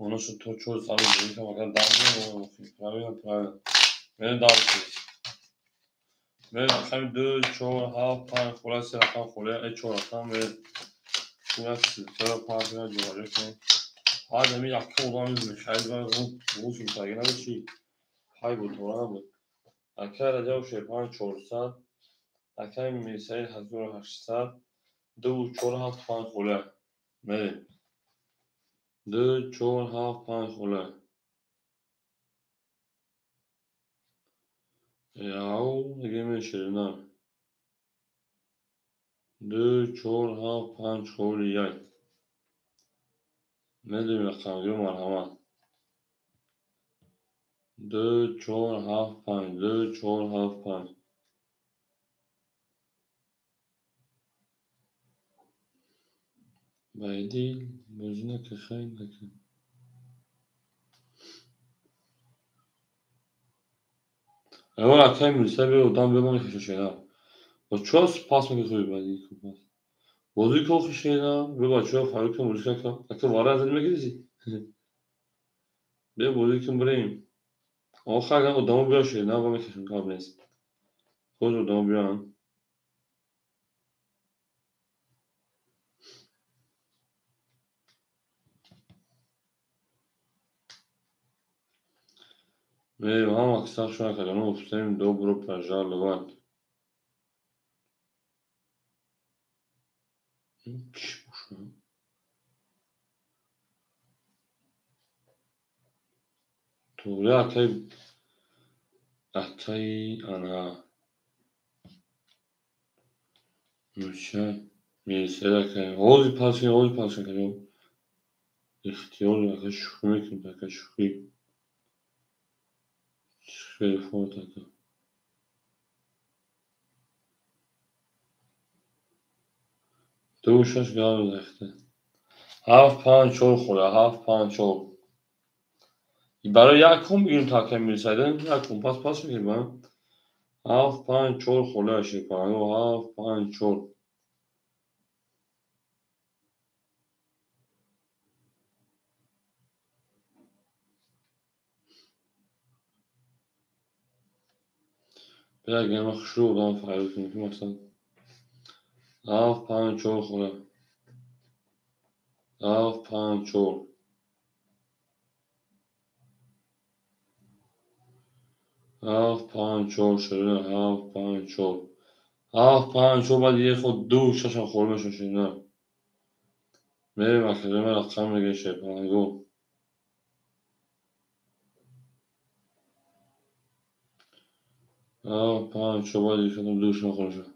Оно шуд то 4 соат бозӣ кам ака дам правильно правильно. Мерем дам мерем рақами 2 4 7 5 хола се рақам хола 4 рақам мерем. Як силсила панҷ ҷобаҷо кунем. Ҳар ами якка одам Михаил ғусл карда набуд чи? Ҳай буд, тора набуд. Акай Раҷабов шерпаланг 400, акай Мирсаид 1800, 2 4 7 5 хола. Мерем. 2 4 7 5 хола. Яу, диге меширина. 2 4 7 5 холи 1. Медонем рақамгиро марҳамат. 2 4 7 5 2 4 7 5. Байдил бозӣ накун, хайр накун. Аввал акай Мирсаид биё одам биё ман мехешам шена. Бо чо пас мекунӣ баъди пас. Бозӣ кун хишена, биё бачаҳо фарёд кун бозӣ кун. Ака вара зад мегирифтӣ? Биё бозӣ кун бирем. Охир агар одамо биё шена ва мехешам гап нест. Боз одамо биёянд. Мерем ҳама киса хуш акаҷонон всем добро пожаловать. Чӣ бошад? Тоғри акай акай ана мурча Мирсаид акай ҳозир пас кун, ҳозир пас кун акаҷон. Ихтиёр ака шӯхӣ мекунед ака шӯхӣ. Телефон ака. 2 6 гап захта. 7 5 4 хола 7 5 4. Барои як кун бигирем то акай Мирсаида, як кун пас пас мегирем. 7 5 4 хола шерпаланго 7 5 4. Бира гема хушрӯ одам фарёд кунем ки мақсад 7 5 4 хола 7 5 4. 7 5 4 ширина 7 5 4. 7 5 4 баъд як худ 2 6 хӯр мешавад ширина. Мерем академия рақам мегирем шерпаланго. 7 5 4 баъд як 2 6 хӯр мешавад.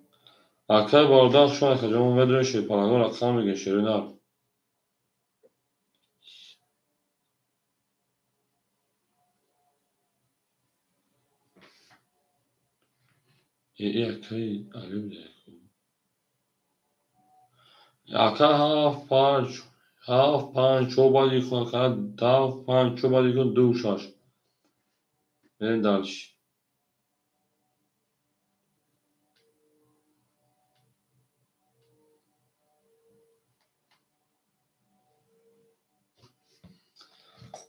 Акай бародар хушон акаҷон медонем шерпаланго рақам мегирем ширина. Акай али буда. Ака 7 5 7 5 4 баъди кун ака, 7 5 4 баъди кун 2 6. Мерем дальше.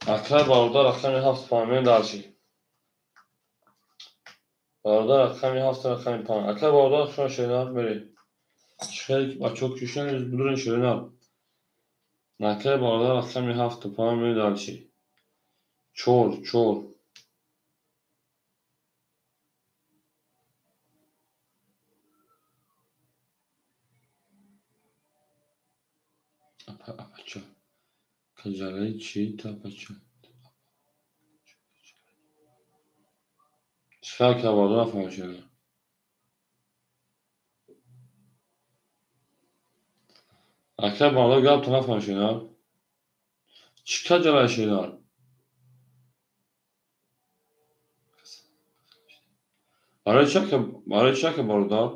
Акай бародар рақами 7 5 мерем дальше. Бародар рақами 7 рақами 5. Акай бародар хушон шеринар мерем. Хеле бачаҳо кушан будурен шеринар. Акай бародар рақами 7 5 мерем дальше. 4 4. Апача. Каҷалаи чӣ тапача? Чӣ ка бародар нафаҳмид шеринар. Акай бародар гапто нафаҳмид шеринар. Чӣ каҷалаи шеринар? Барои чӣ ака, барои чӣ ака бародар?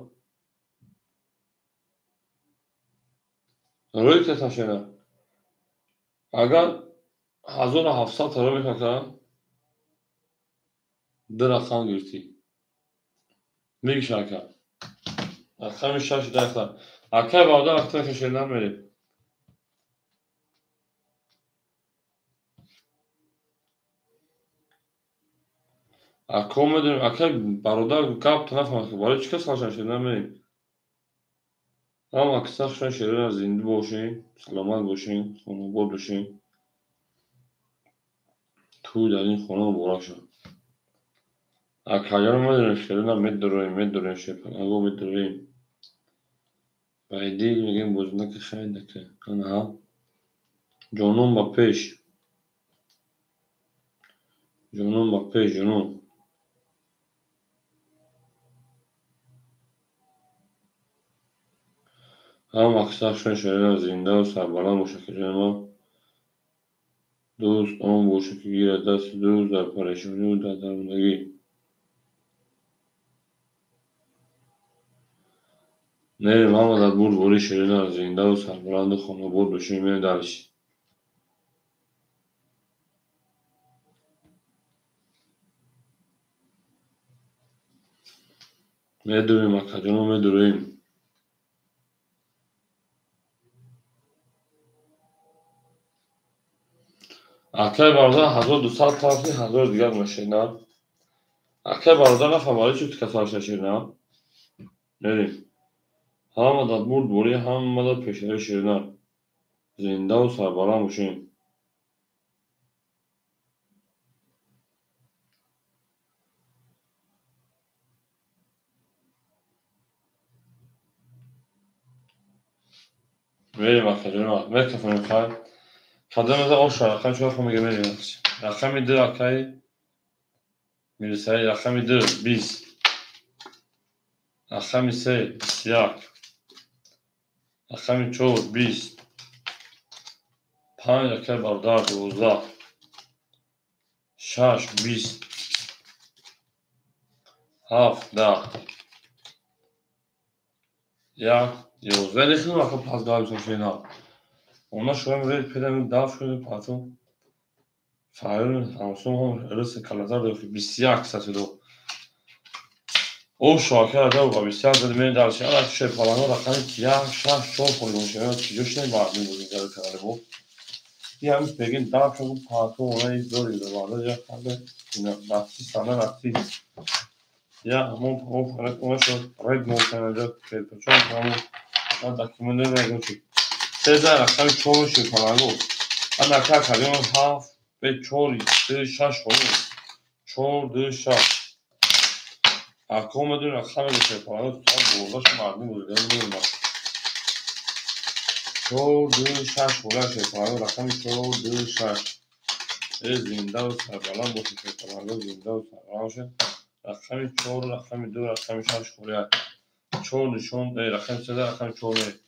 Рӯй касан шеринар. Агар 1700 таро мекунад, ду рақам гирифтӣ. Мегиша ака. Рақами 6 10. Акай бародар вақте шеринар мерем. Ако медонем, акай бародар гапто нафаҳмад, барои чӣ кас хашан шеринар мерем. Ҳама каса хушон шеринар зинда бошем, саломат бошем, хонобод бошем. Тӯй дар ин хона муборак шавад. Акаёро медонем шеринар медороем, медороем шерпанаго медороем. Байдил мегӯем бозинаки хайр нака. Ана ҷонон ба пеш. Ҷонон ба пеш, ҷонон. Ҳама каса хушон шеринар зиндаву сарбаланд бошад, ки ҷони ман. Дӯст он бошад, ки гирад дасти дӯст дар парешониву дар дармондагӣ. Мерем ҳама дар бурдборӣ шеринар зиндаву сарбаланду хонобод бошем, мерем дальше. Медурем, акаҷоно, медурем. Акай бародар 1200 тарафи 1000 дигар машинар. Акай бародар нафаҳм барои чӣ касал шаширна. Мерем. Ҳама дар бурдборӣ, ҳама дар пешравӣ ширинар. Зиндаву сарбаланд бошем. Мерем акаҷоно, мекафонем хайр. Кадом оша рақами чор хо мега мерем. Рақами 2 акай Мирсаид, рақами 2 20. Рақами 3 21. Рақами 4 20. 5 акай бародар 12. 6 20. 7 10. 1 11. Нехилам ака пас гап шена. Она шумо мегӯяд педам даф шуд пату. Фарюн ҳамсум ҳам рис калазар дор 21 сасидо. О шока да ба 21 зад мен дар шара ше палано рақами 1 6 4 холон шера чиҷо шне баъди бозингар канале бо. И ҳам бегин даф шуд пату она из дори да баъда я ханда насти сана насти. Я ҳамон фарқ она шуд ред мо канада печон ҳамон документ мегӯ чи. 13 рақами 4 шерпаланго. Ана ака кадем 7 5 4 2 6 холон. 4 2 6. Ако медонем рақами шерпаланго то болаш мардум бозингар медонем. 4 2 6 холон шерпаланго рақами 4 2 6. Э зиндаву сарбаланд бошед шерпаланго зиндаву сарбаланд бошед. Рақами 4 рақами 2 рақами 6 холон. 4 нишон рақами 3 рақами 4.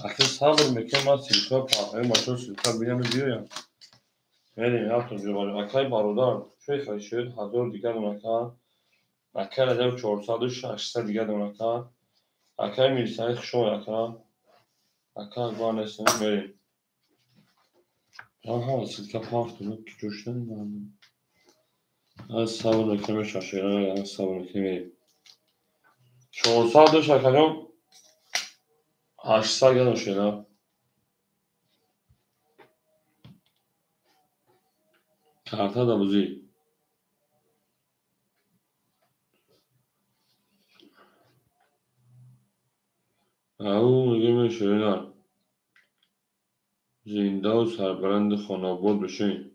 Аки сабр мекунам, ман силка паҳем, бачаҳо силка биям биёям. Мерем рафтам ҷо. Акай бародар, чӣ хеле шуд 1000 дигар донака. Акай Раҷаб 400 600 дигар донака. Акай Мирсаид хуш омад ака. Ака Акбар нестем, мерем. Ҳама ссылка пахш кунед, ки ҷӯш намедонам. Аз сабр мекунем, шашера, сабр мекунем, мерем. 400 дошт, акаҷон. 800 градус шуда. Карта да бузӣ. Ау мегӯем ширина. Зиндаву сарбаланди хонобод бошед.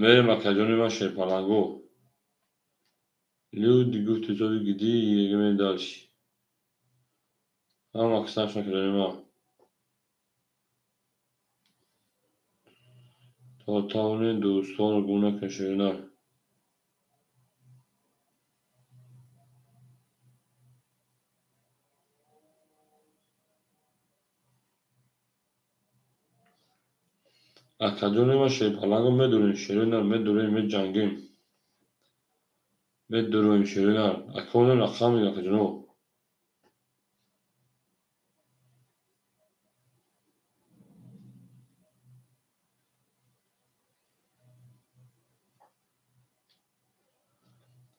Мерем, акаҷони ман шерпаланго. Люди гуфти соди гиди, мегӯем дальше. Ҳама касаш акаҷони ман. То тавонед дӯстонро гум накунед, ширина. Акаҷони ман шерпаланго медурем, ширина, медурем, меҷангем. Медурем, ширина. Аконе рақам мегӯям, акаҷоно.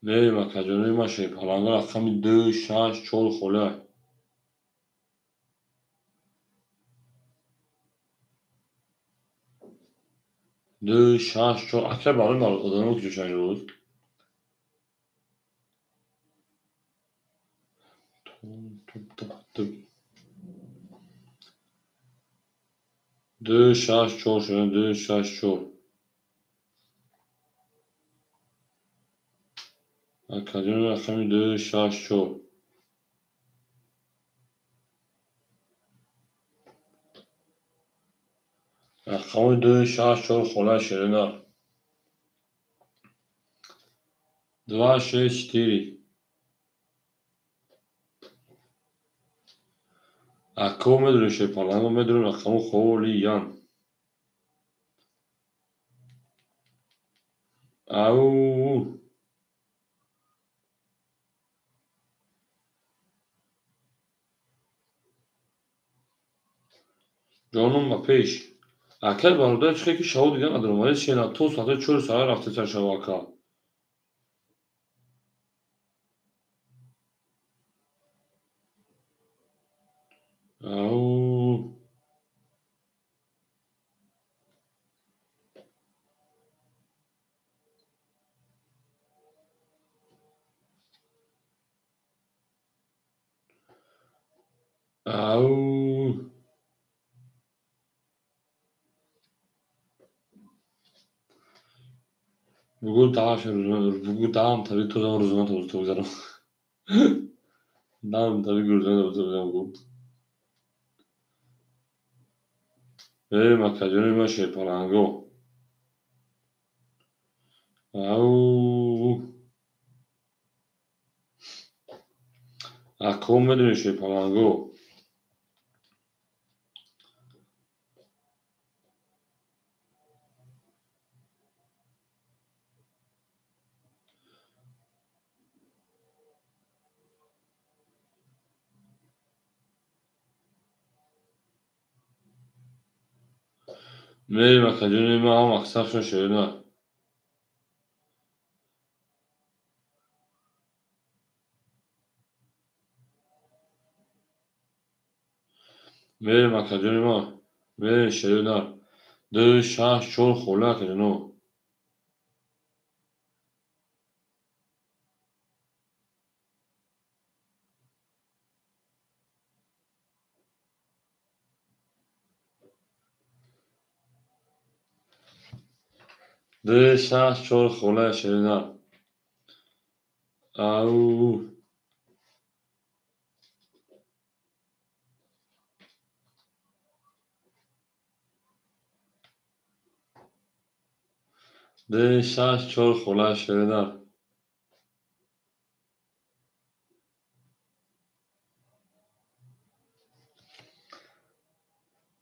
Мерем, акаҷони ман шерпаланго рақами 2, 6, 4 хола. 2, 6, 4. Ака барои одамо ки ҷӯшан рӯз. 2, 6, 4 шуда, 2, 6, 4. Акаҷони рақами 2, 6, 4. Рақами 2, 6, 4 хола ширина. 2, 6, 4. Ако медонем шерпаланго, медонем рақаму холиян. Ау. Ҷонум ба пеш. Акай бародар чихе ки шаво дигар надорам, вале шена то соати 4 саҳар рафтесан шаво ака. Ау. Ау. Бугу даам рӯзона, бугу даам таби тозам рӯзона то гузарам. Даам таби рӯзона то гузарам бугу. Мерем, акаҷони ман шерпаланго. Ау. Ако медонем шерпаланго. Мерем, акаҷони ман ҳама мақсадшон ширина. Мерем, акаҷони ман. Мерем, ширина. 2, 6, 4 хола, акаҷоно. 2, 6, 4 хола, ширина. Ау. 2, 6, 4 хола, ширина.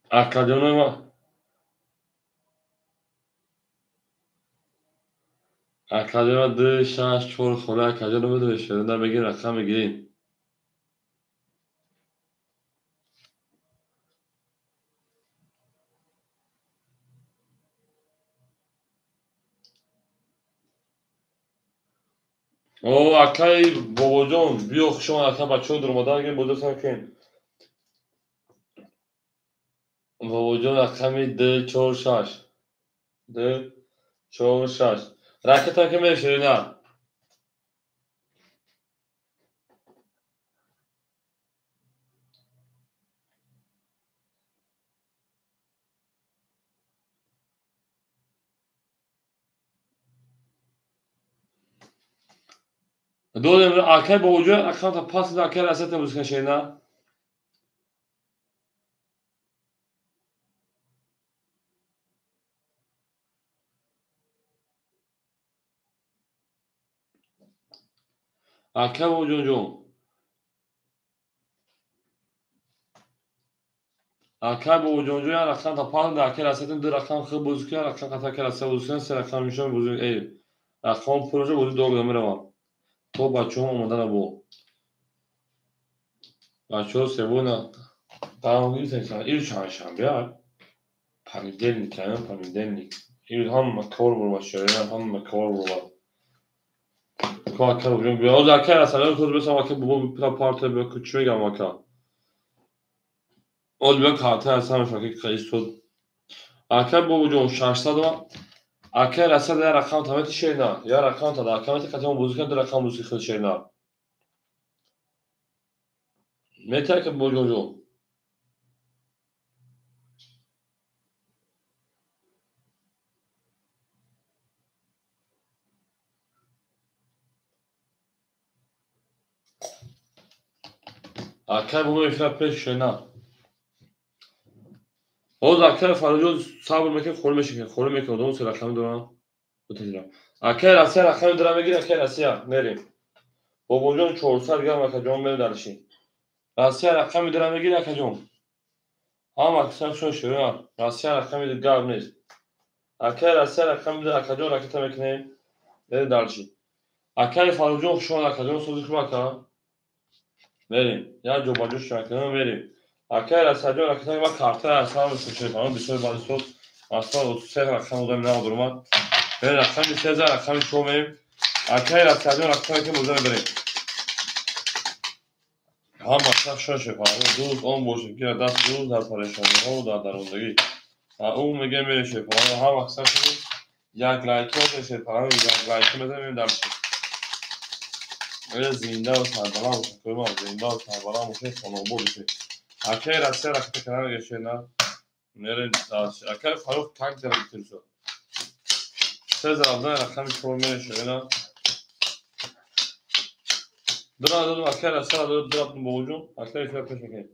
Акаҷони ман. Акаҷона 2, 6, 4 хона акаҷона медонӣ шерина мегирем, рақам мегирем. О, акаи бобоҷон, биё хуш омад, ака бачаҳо дуромадан гирем, бозӣ сар кунем. Бобоҷон рақами 2, 4, 6. 2, 4, 6. Ракета ки меширина. Додем акай бобоҷон рақамта пас акай расета музыка ширина. Ака бобоҷонҷон. Ака бобоҷонҷон як рақам та пас ака расетин 2 рақам хуб бозӣ кунад, рақам қата ака раса бозӣ кунад, 3 рақам мешавад бозӣ. Эй, рақам пурша бозӣ дор меравам. То бачаҳо омода набо. Бачаҳо сегодня ир чандшанбе, понедельник, понедельник. Ир ҳама кор бурва шерина, ҳама кор бурва. Ака бобоҷон биё. Ҳозир ака расалиён худ бесам ака бобо пила парта биё ку чӣ мегам ака. Ҳозир биё карта ҳастам ака истод. Ака бобоҷон 600 ака расад як рақам тамети шерина. Як рақам та ака мети қатъан бозӣ кунад, 2 рақам бозӣ худ шерина. Мети ака бобоҷонҷон. Акай бобо эфира пеш шена. Ҳозир акай Фарруҷон сабр мекунад, холӣ мешиканад, холӣ мекунад, одам се рақами дорам. Акай Россия рақами дорам мегирем, акай Россия мерем. Бобоҷон 400 грамм акаҷон мерем дарши. Россия рақами дорам мегирем акаҷон. Ҳама аксар шон ширина. Россия рақами гап нест. Акай Россия рақами дорам акаҷон ракета мекунем, мерем дарши. Акай Фарруҷон хуш омад акаҷон, сози хуб ака. Мерем. Як ҷо ба ҷо шакна мерем. Акай Расаҷон ракета ма карта ҳастам шеф, бисёр баъди сол аслан 33 рақам одам надурмад. Мерем рақами 13 рақами 4 мерем. Акай Расаҷон рақами ки боза мебарем. Ҳама шах шон шеф, дӯст он бошед ки даст дӯст дар парешониҳо дар дарондагӣ. Ӯ мега мерем шеф, ҳама аксар як лайки шеф, як лайки мезанем дар шеф. Зинда ва сарбаланд бошед, зинда ва сарбаланд бошед, хонобод бошед. Акай Россия ракета канал гешена. Мерем акай Фаррух танк дара битирсо. Се зарабдан рақами 4 мерем шена. Дра додум акай Россия дод дра бобоҷон, акай эфира пеш мекунем.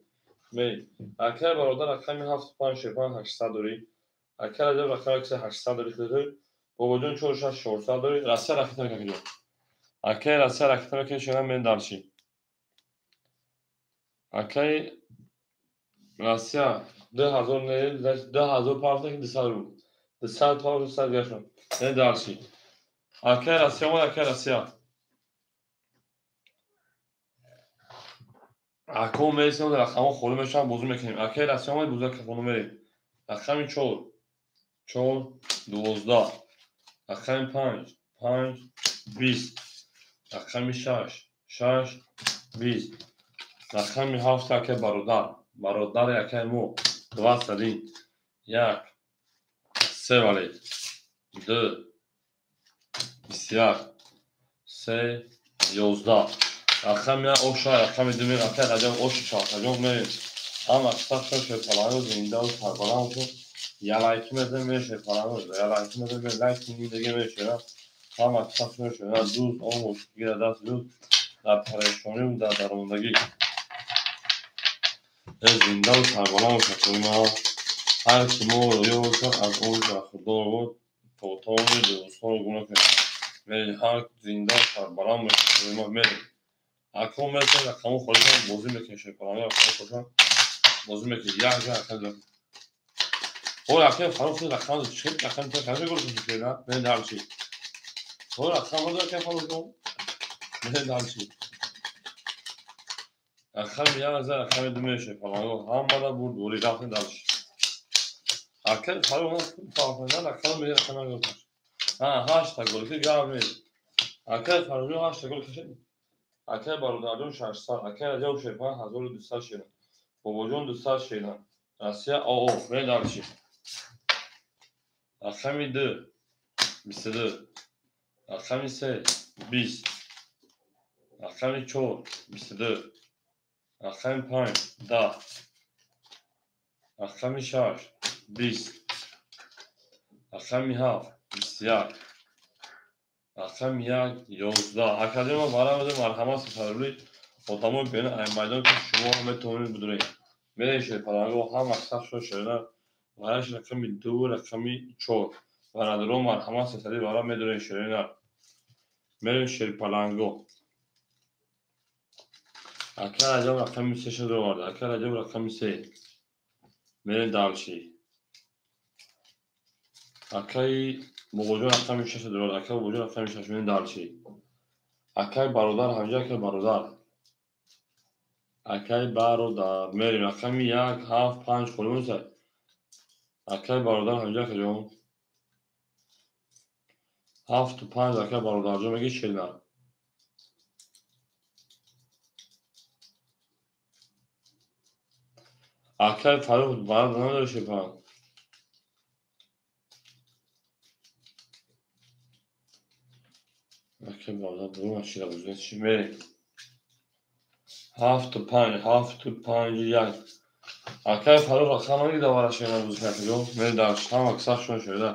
Мей. Акай бародар рақами 7 5 6 5 800 дорӣ. Акай Раҷаб рақами 800 дорӣ худой. Бобоҷон 4 6 400 дорӣ. Россия ракета мекунем. Акай Россия ракета мекунем шена мерем дарши. Акай Россия 2000 не, 2000 парта ки 200 рубл. 200 парта 200 гашон. Не дарши. Акай Россия омад, акай Россия. Ако мересем, рақамҳо холӣ мешаванд, бозӣ мекунем. Акай Россия омад, бозӣ кафоно мерем. Рақами 4, 4, 12. Рақами 5, 5, 20. Рақами 6, 6, 20. Рақами 7 акай бародар. Бародари акай мо 21, 1, 3 вале, 2, 21, 3, 11. Рақами 1 оша, рақами 2 мерем, акай Раҷаб ош чархаҷон мерем. Ҳама қисса шефалаҳо зинда ва сарбаланд бошед. Я лайки мезанем, мерем шефалаҳо, я лайки мезанем, мерем лайки дига мерем. Ҳама қисса шефалаҳо дӯст он бошед, гира даст дӯст дар парешонӣ ва дар дарондагӣ. Зинда ва сарбаланд бошад. Ҳар ки моро ёд кард, аз он бархӯрдор буд, то тони дӯстҳоро гум накунед. Мерем ҳар зинда ва сарбаланд бошад. Мерем. Ако мересем, рақамҳо холӣ шаванд, бозӣ мекунем шефалаҳо, рақамҳо холӣ шаванд, бозӣ мекунем. Як рақам О, акай Фаррух рақам чӣ рақам та қанча гол кушед? Мерем дарчи. Рақам акай Фаррухҷон. Мерем дальше. Рақами як за рақами ду мешавад. Паланго ҳамада бурд бурӣ рафтем дальше. Акай Фаррух фарқна рақам мега рақами як. Ҳа, ҳашта гол ки гап нест. Акай Фаррухҷон ҳашта гол кашид. Акай бародарҷон 600, акай Раҷаб шерпан 1200 шера. Бобоҷон 200 шера. Россия ОО. Мерем дальше. Рақами ду 22, рақами се 20, рақами чор 22, рақами панҷ 10, рақами шаш 20, рақами ҳафт 21, рақами як 11. Академия барамеда марҳамат сафарулӣ одамои бена ай майдон ки шумо метавонед бидуред. Мерем шерпаланго ҳама сахт шуд шерина вараш рақами ду рақами чор. Бародаро марҳамат сесади вара медурем шерина. Мерем шерпаланго. Ака Раҷаб рақами се шуд оварда. Ака Раҷаб рақами се. Мерем дальше. Акаи Бобоҷон рақами шаш шуд оварда. Акаи Бобоҷон рақами шаш. Мерем дальше. Акаи бародар ҳамҷа акаи бародар. Акаи бародар. Мерем рақами як ҳафт панҷ холӣ монсад. Акаи бародар ҳамҷа акаҷон. Ҳафту панҷ акаи бародарҷон меги шерина. Акаи Фаррух бародар надори шерпан. Акаи бародар бурун шира бузин чи мерем. Ҳафту панҷ, ҳафту панҷ як. Акаи Фаррух рақам нагида вара шерина бузин акаҷон. Мерем дальше. Ҳама сахт шуд шерина.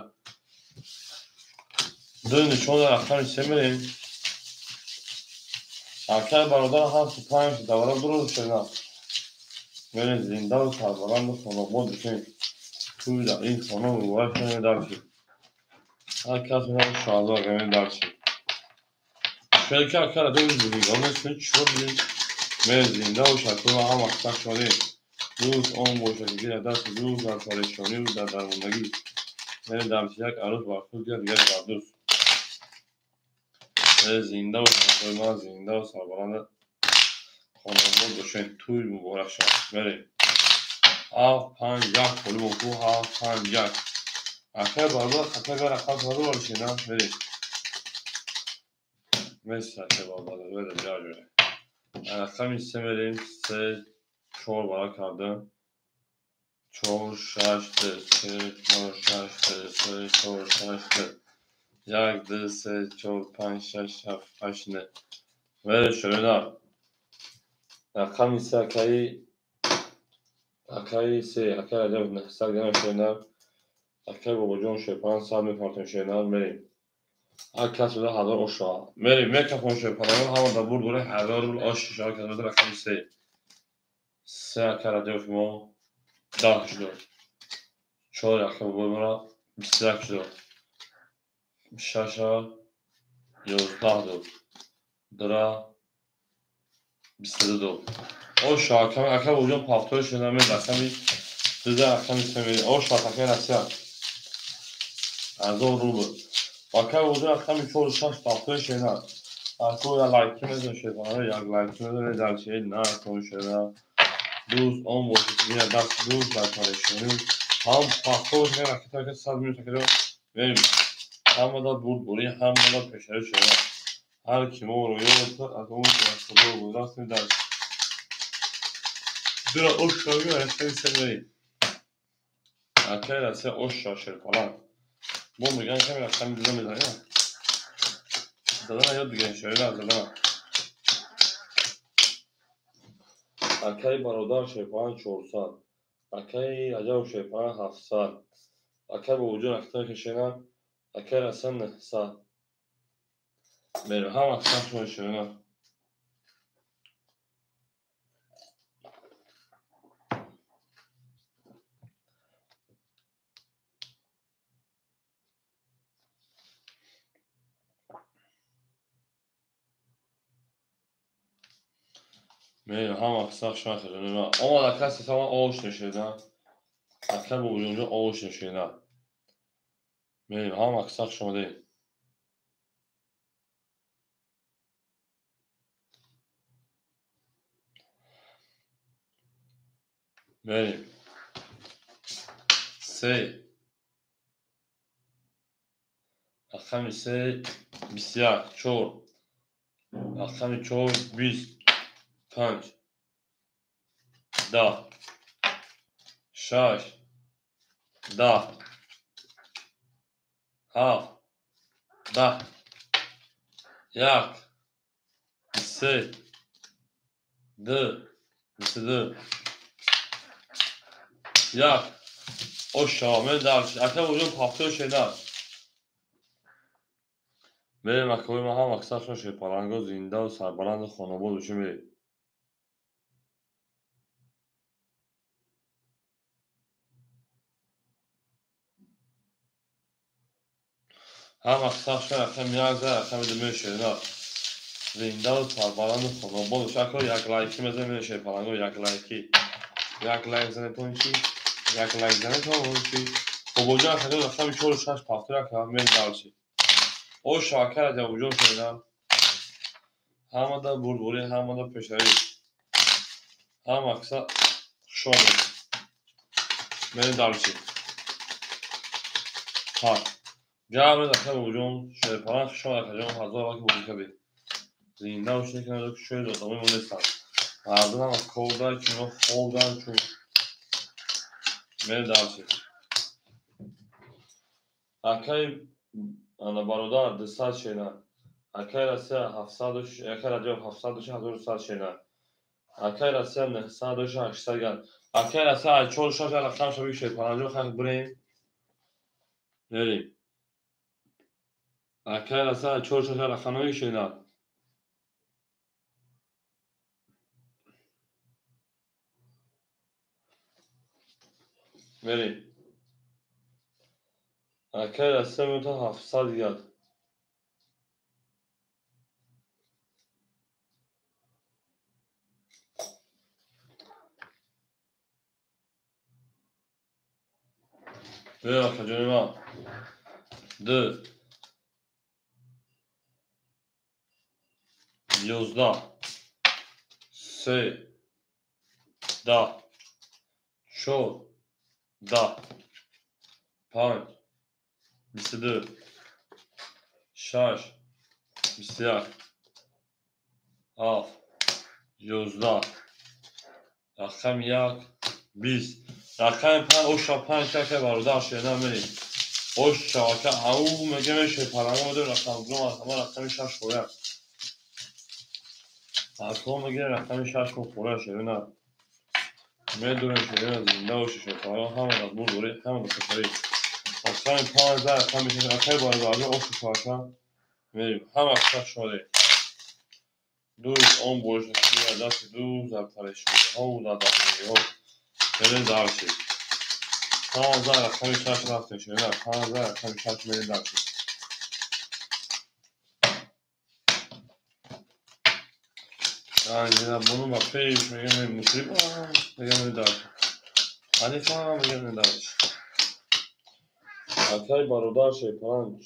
Ду нишон рақами се мерем. Акаи бародар ҳафту панҷ давара дуруст шерина. Мерем зиндаву сарбаланду хонобод бошем. Тӯй дар ин хона муборак шавем дальше. Ҳар кас меравад шоҳазор ака мерем дальше. Шояд ки ака Раҷаб бузургон нест, чиро бигем? Мерем зиндаву шакур ҳама сахт шудем. Дӯст он бошад ки гирад дасти дӯст дар парешониву дар дармондагӣ. Мерем дальше. Як арӯс бар худ гирад, дигаре бар дӯст. Мерем зиндаву шакур ман зиндаву сарбаланду хонобод бошем. Тӯй муборак шавад. Мерем. Ҳафт панҷ як холӣ бо ҳафт панҷ як. Акаи бародар хатар рақам садо шина. Мерем. Мерси акаи бародар. Мерем ҷаҷоя. Рақами се мерем. Се чор бара кардам. Чор шаш ду се чор шаш ду се чор шаш ду. Як ду се чор панҷ шаш ҳафт ҳашт нӯ. Мерем шерина. Рақами се акаи се акаи Раҷаб 900 грамм шерина. Акаи Бобоҷон шерпан 100 мепартем шерина. Мерем. Ҳар кас буда ҳазор ош шавад. Мерем мекафон шерпаланго ҳама дар бурд дора 1000 рубл ош шавад кас буда рақами се. Се акаи Раҷаб мо 10 шуд. Чор акаи бобои мора 21 шуд. Шаша 11 дод. Дра 22 дод. Ош акаи Бобоҷон пафтори шуда мерем рақами дуза рақами се мерем. Ош акаи Россия 1000 рубл. Акаи Бобоҷон рақами чору шаш пафтори шена. Ако я лайки мезанем шерпана, як лайки мезанем дальше накун шена. Дӯст он бошад ки гирад дасти дӯст дар парешонӣ. Ҳам пафтор шена ракета ки 100 минут акаҷон. Мерем. Ҳамада бурд бурӣ, ҳамада пешравӣ шена. Ҳар ки моро ёд аз он аз Худо гузаштем дальше. Дура ош шавӣ рақами се мерем. Акаи Россия ош шава шерпаланг. Бо мегӯянд каме рақами дуза мезанем. Задана ёд бигирем шерина задана. Акаи бародар шерпаланг 400. Акаи Раҷаб шерпаланг 700. Акаи Бобоҷон ракета кашена. Акаи Россия 900. Мерем ҳама сахт шуд шерина. Мерем ҳама сахт шуд шерина. Омад акаи сесама ош нешена. Акаи Бобоҷонҷон ош нешена. Мерем ҳама сахт шумадем. Мерем. Се. Рақами се 21, 4. Рақами 4 20, 5, 10, 6, 10, 7, 10, 1, 23, 2, 22, 1. Оша, мен дальше. Ака бобоҷон ҳафтои шенар. Мерем акои ман ҳам аксаршон шерпаланго зиндаву сарбаланду хонобод бошем мерем. Ҳам аксаршон рақами як за рақами ду мерем шернар. Зиндаву сарбаланду хонобод бошем. Ако як лайки мезанем мерем шерпаланго як лайки. Як лайк занетон чӣ? Як лайк занетон чӣ? Бобоҷон акаҷон рақами 4 6 71 мерем дальше. Оша ака Раҷабҷон шунидам. Ҳамада бурдборӣ, ҳамада пешравӣ. Ҳам акса хуш омад. Мерем дальше. Ҳа. Гап нест ака бобоҷон, шерпаланг хуш омад акаҷон, ҳазор лайк бозӣ кардед. Зинда бошед, ки надо шояд одамои мо нестанд. Мардум ҳама кор доранд, чун ино хоб доранд, чун мерем дальше. Акаи ана бародар 200 шена. Акаи Россия 700, акаи Раҷаб 700, 1100 шена. Акаи Россия 900, 800 ган. Акаи Россия 4 6 рақам шаби шерпаланҷо хак бирем. Мерем. Акаи Россия 4 6 рақамҳои шена. Мерем. Акаи Россия мета 700 ган. Мерем акаҷони ман. 2 11 3 10 4 10 5 22 6 21 7 11 рақами 1 20 рақами 5 оша 5 ака бародар шена мерем. Оша ака ау мегем шерпаланго медорем рақам ду аз ҳама рақами 6 хӯря. Ако мегем рақами 6 хӯря шерена. Медорем шерена зинда бошед шерпаланго ҳама дар бурдборӣ, ҳама дар пешравӣ. Рақами 5 за рақами 6 акаи бародарҷон оша ака мерем. Ҳама аксар шумо дӯст он бошад ки дар дасти дӯст дар парешониҳо дар дардиҳо. Мерем дальше. 5 за рақами 6 рафтем шерена. 5 за рақами 6 мерем дальше. Анҷина бону ба пеш мегем мусиба мегем дальше. Алифа мегем дальше. Акаи бародар шерпаланг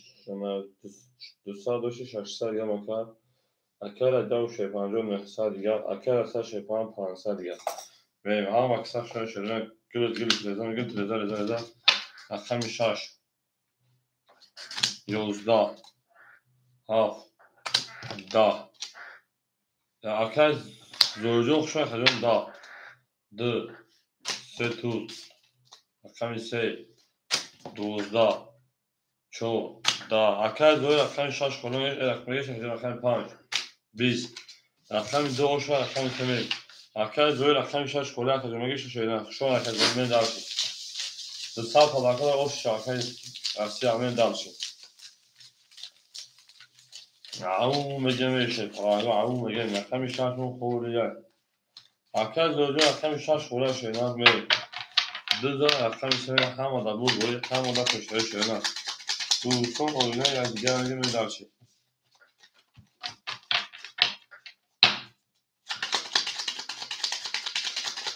200 600 грамм ака. Акаи Раҷаб шерпаланҷон 900 дигар. Акаи Россия шерпаланг 500 дигар. Мерем ҳама аксар шумо шерена гул гул реза мегем реза реза реза. Рақами 6 11 7 10. Акаи Зоирҷон хуш омад акаҷон 10 2 3 туз. Рақами 3 12 4 10. Акаи Зоир рақами 6 хона мегеш рақами 5 20. Рақами 2 оша рақами 3 мерем. Акаи Зоир рақами 6 хола акаҷон мегеш шерена. Хуш омад акаҷон мерем дальше. 200 палака оша акаи Россия мерем дальше. Ау мегем шерпаланго ау мегем рақами 6 хӯрия. Акаи Зоирҷон рақами 6 хӯра шерена мерем. 2 за рақами 3 ҳама дар бурдборӣ, ҳама дар пешравӣ шерена. Дӯстон оилаи якдигар мегем дальше.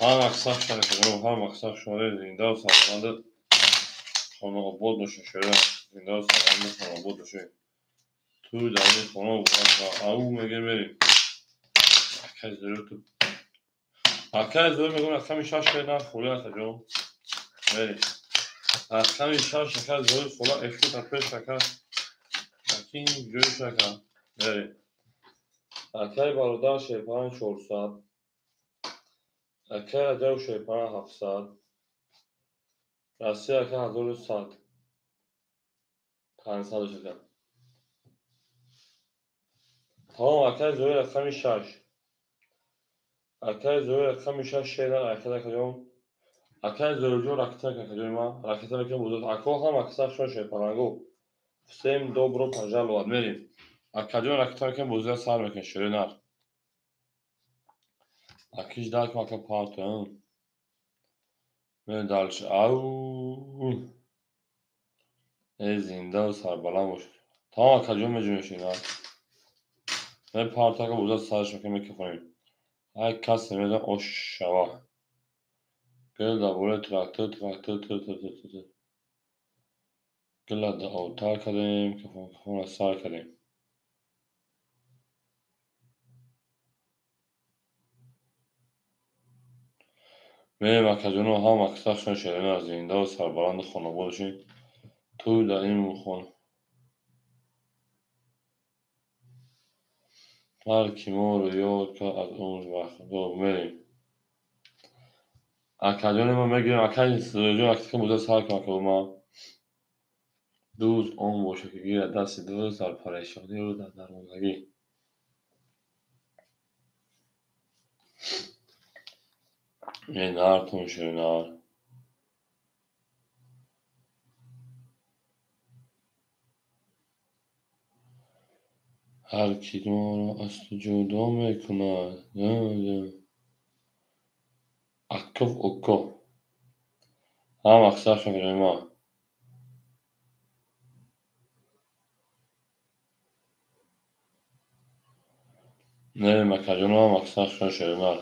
Ҳам аксар шумо, ҳам аксар шумо зиндаву сарбаланду хонаобод бошед шерена. Зиндаву сарбаланду хонаобод бошед. Туй дар ин хона ау мегем мерем. Акаи Зоир ту Акай зои мегӯм рақами 6 шеър холи акаҷон. Мерем. Рақами 6 ака зои хола эфир пеш ака. Акин ҷоиш ака. Мерем. Акай бародар шерпаран 400. Акай Раҷаб шерпаран 700. Россия ака 1100. 500 ака. Тамом акай зои рақами 6. Акай зои рақами 6 шеър акай акаҷон. Акай зоиҷон ракета акаҷони ман. Ракета мекунем бузург. Ако ҳам аксар шон шерпаранго. Всем добро пожаловать. Мерем. Акаҷон ракета мекунем бозиро сар мекунем шеъри нар. Акиш дар кун ака парто. Мерем дальше. Ау. Э зинда ва сарбаланд бош. Тамом акаҷон меҷунем шеъри нар. Мерем парто ака бозиро сарш мекунем мекунем. Ҳар кас намедонад ош шава. Гул дар бораи трактор, трактор, тр тр тр тр. Гула дар обтар кардем, кафон кафонро сар кардем. Мерем акаҷоно ҳам аксаршон шеърина зинда ва сарбаланду хонобод бошед. Тӯй дар ин хона. Ҳар ки моро ёд кард аз умр бархӯрдор. Мерем. Акаҷони ма мегирем. Акаи зоиҷон аксака бозиро сар кун ака ма. Дӯст он бошад ки гирад дасти дӯст дар парешониву дар дармондагӣ. Э нартон шеъри нар. Ҳар ки моро аз ту ҷудо мекунад. Аков уко. Ҳам аксаршон акаҷони ман. Мерем акаҷоно ҳам аксаршон шеъри нар.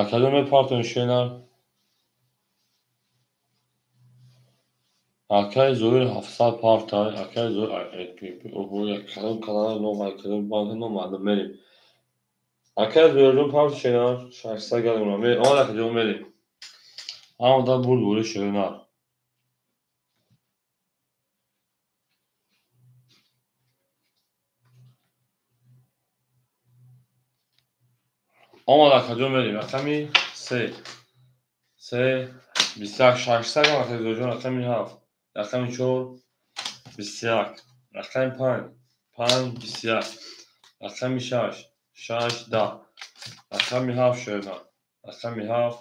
Акаҷон мепартоем шеъри нар. Акаи Зоир 700 партай. Акаи Зоир кадом канал ном кадом банк ном маълум мерем. Акаи Зоирҷон парт шеъри нар 600 грамм мерем. Омад акаҷон мерем. Ҳамада бурд бури шеъри нар. Омад акаҷон мерем. Рақами 3. 3 21 600 грамм акаи Зоирҷон рақами 7. Рақами 4 21. Рақами 5 5 21. Рақами 6 6 10. Рақами 7 шеър Рақами 7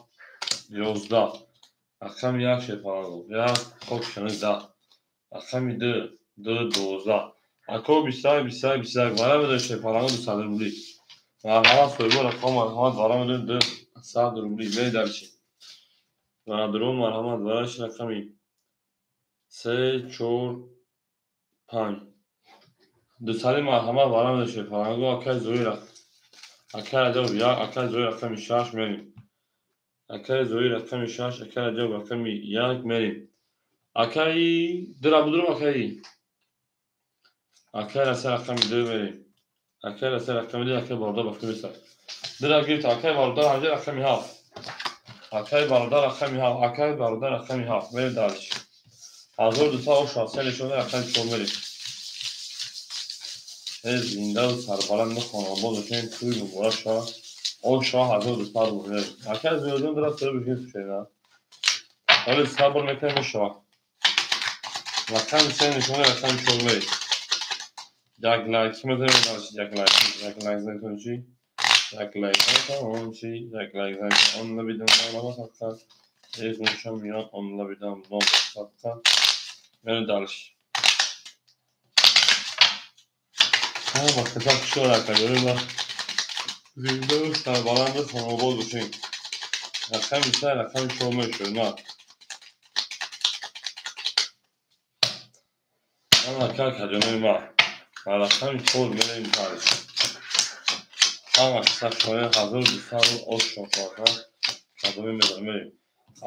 11. Рақами 1 шерпаранго. 1 хок шани 10. Рақами 2 2 12. Ако 21 21 21 вара медорем шерпаранго 200 рубли. Марҳамат соҳибо рақам марҳамат вара медорем 200 рубли. Мерем дальше. Бародарон марҳамат вараш рақами 3 4 5. 200 марҳамат вара медорем шерпаранго акаи Зоир акаи Раҷаб 1 акаи Зоир рақами 6 мерем. Акаи Зоир рақами 6 акаи Раҷаб рақами 1 мерем. Акаи 2 будурум акаи. Акаи Раса рақами 2 мерем. Акаи Раса рақами 2 акаи бародар ба фикр месад. 2 гирифт акаи бародар ҳамҷа рақами 7. Акаи бародар рақами 7. Акаи бародар рақами 7. Мерем дальше. 1263 нишона рақами 4 мерем. Э зинда ва сарбаланд хонобод бошем тӯй муборак шавад. Ош шава 1200 рубл мерем. Акаи Зоирҷон дора сӯи бишин шена. Ҳоло сабр мекунем мешавад. Рақами 3 нишона рақами 4 мерем. Як лайк мезанем дальше як лайк як лайк занем чи як лайк занем чи як лайк занем он набидам нома садқа эй гуншам миён он набидам ном садқа мерем дальше. Ҳама каса хушҳол акаҷони ма. Зинда ва сарбаланду хонобод бошем. Рақами 3 рақами 4 мешавад на. Ман ака акаҷони ма. Рақами 4 мерем дальше. Ҳама каса хушҳол 1200 рубл ош шофака кадоми медорем мерем.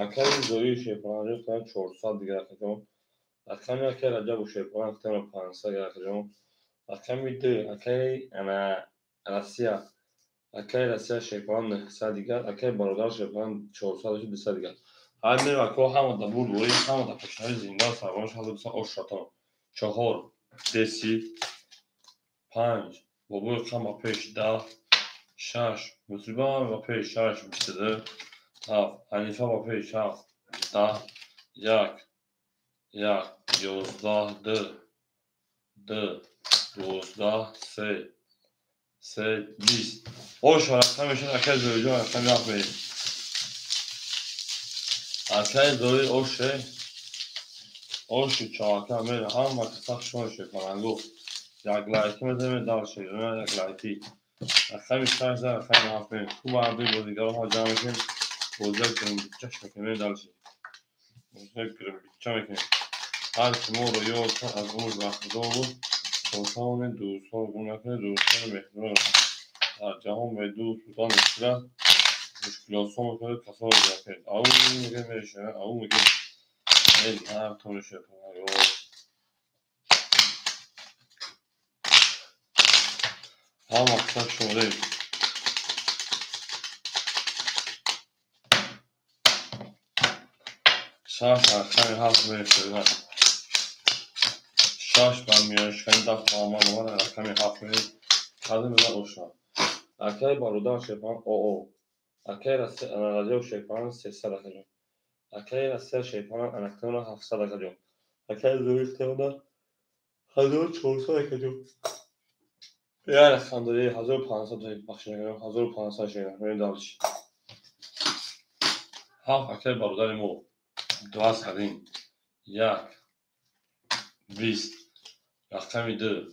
Акаи Зоир шерпаранҷон 400 дигар акаҷон. Рақами акаи Раҷабу шерпаран 500 дигар акаҷон. Рақами 2 акаи ана Россия Акаи Россия шерпалан 900 дигар, акаи бародар шерпалан 400 200 дигар. Ҳар мевако ҳама да бурдборӣ, ҳама да пешнави зинда сарбаланд 1200 ош шатон. 4 деси 5 бобои қам ба пеш 10 6 мусиба ба пеш 6 22 7 Ҳанифа ба пеш 7 10 1 1 11 2 2 12 3 3 20. Ош рақам мешавад акаи Зоиҷон рақами 7 мерем. Акаи Зои оше оши чака мерем ҳама касах шумо шепаланго. Як лайки мезанем дальше, як лайки. Рақами 6 рақами 7 мерем. Хуб ҳардуи бозигаро ҳа ҷамъ мекунем. Бозиак гирмбичаш мекунем дальше. Бозиак гирмбича мекунем. Ҳар ки моро ёд кард аз умр бархӯрдор буд, то тавонед дӯстонро гум накунед, дӯстони меҳрубон. Дар ҷаҳон бе дӯст будан мушкил аст, мушкилосон мекунед, касонро гум накунед. Ау мегӯем мерешавем, ау мегӯем эй ҳар то мешавад. Ҳама қисмат шумодаем. Шаш рақами 7 мерешавем. 6 ба миёншикани дафт амал омад рақами 7 мерем. Қадим бизан оша. Акаи бародар шерпалан ОО. Акаи Раҷаб шерпалан 300 акаҷон. Акаи Россия шерпалан анактона 700 акаҷон. Акаи Зои 1400 акаҷон. Як рақам дорӣ 1500 дорӣ бахшиш накардам 1500 шерпалан. Мерем дальше. 7 акаи бародари мо 21 1 20 рақами 2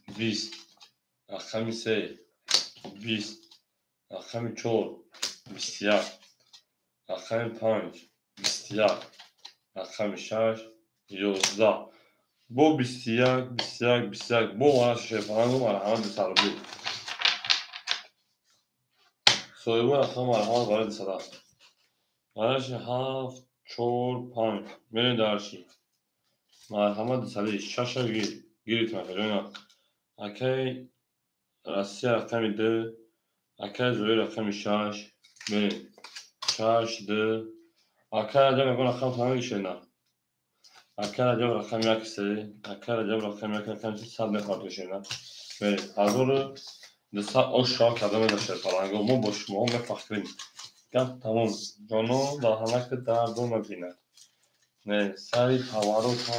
20 рақами 3 20 рақами 4 21 рақами 5 21 рақами 6 11 бо 21 21 21 бо мара шерпаланго марҳамат 200 рубли. Соҳиби рақам марҳамат барои 200. Бараши 7 4 5 мерем дарши. Марҳамат 200 6 гир гирифт макаҷона. Акаи Россия рақами 2, акаи Зои рақами 6 мерем. 6 2 акаи Раҷаб ягон рақам тамом. Акаи Раҷаб рақами 1 3, акаи Раҷаб рақами 1 рақами 3 100 мехоҳад шена. Мерем. 1200 ош шава карда меда шерпаланго. Мо бо шумоҳо мефахрем. Гап тамом. Ҷоно даҳанаки дарду набинад. Не, сари паварота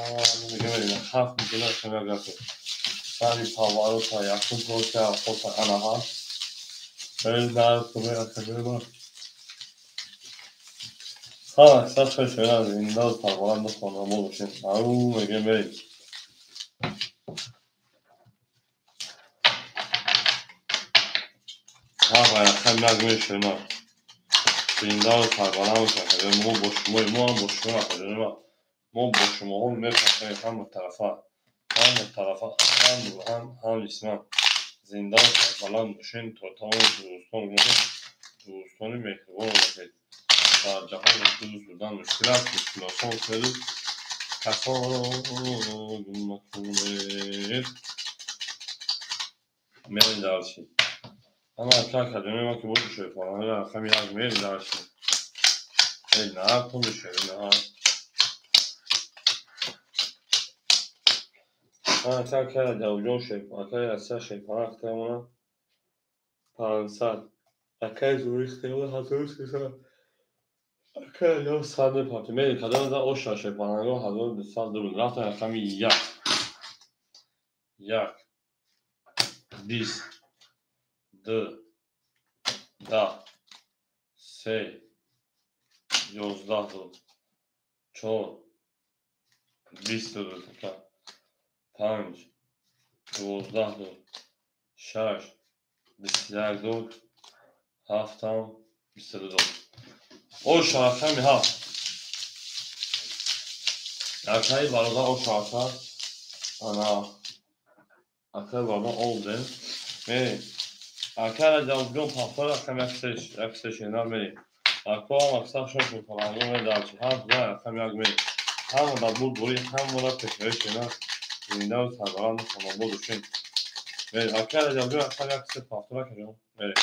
мегӯем, ҳафт мегӯем рақами 1 рафтем. Сари паварота якум порсия авқота ана ҳаст. Дар рақами ҳа сад шои шоира зинда сарбаланду хонабод бошем. Ау мегӯем мерем. Ҳа рақами 1 мешавем. Зинда сарбаланд бошем. Мо бо шумоем, мо ҳам бо шумо акаҷони ман. Мо бо шумоҳо мефахрем ҳама тарафа. Ҳама тарафа ҳам рӯҳан, ҳам ҷисман. Зинда сарбаланд бошем то тамоми дӯстон бошем, дӯстони меҳрубон бошед. Дар ҷаҳон дӯст будан мушкил аст, мушкилосон кунеду касонро гум накунед. Мерем дарши. Ана ака акаҷони ман ки боши шерпаланго рақами 1 мерем дарши. Эй на ту мешавӣ на. Ака акаи Раҷабҷон акаи Россия шерпалан хитаемона 500, акаи Зои хитаемона 1300. Акаи Раҷаб 100 мепартем. Мерем кадом за оша шерпаланго 1200 рубл. Рафтем рақами 1 1 20 2 10 3 11 2 4 22 5 12 2 6 21 2 7 22 оша рақами 7. Акаи бародар оша ака ана акаи бародар олдем. Мерем. Акаи Раҷабҷон пафтор рақами 1 3 шена мерем. Ако ҳам аксар шош мепаланго мерем дарчи. 7 рақами 1 мерем. Ҳама дар бурдборӣ, ҳамаро пешравӣ шена. Зинда сарбаланду хонабод бошем. Мерем. Акаи Раҷабҷон рақами 1 3 пафтор акаҷон мерем.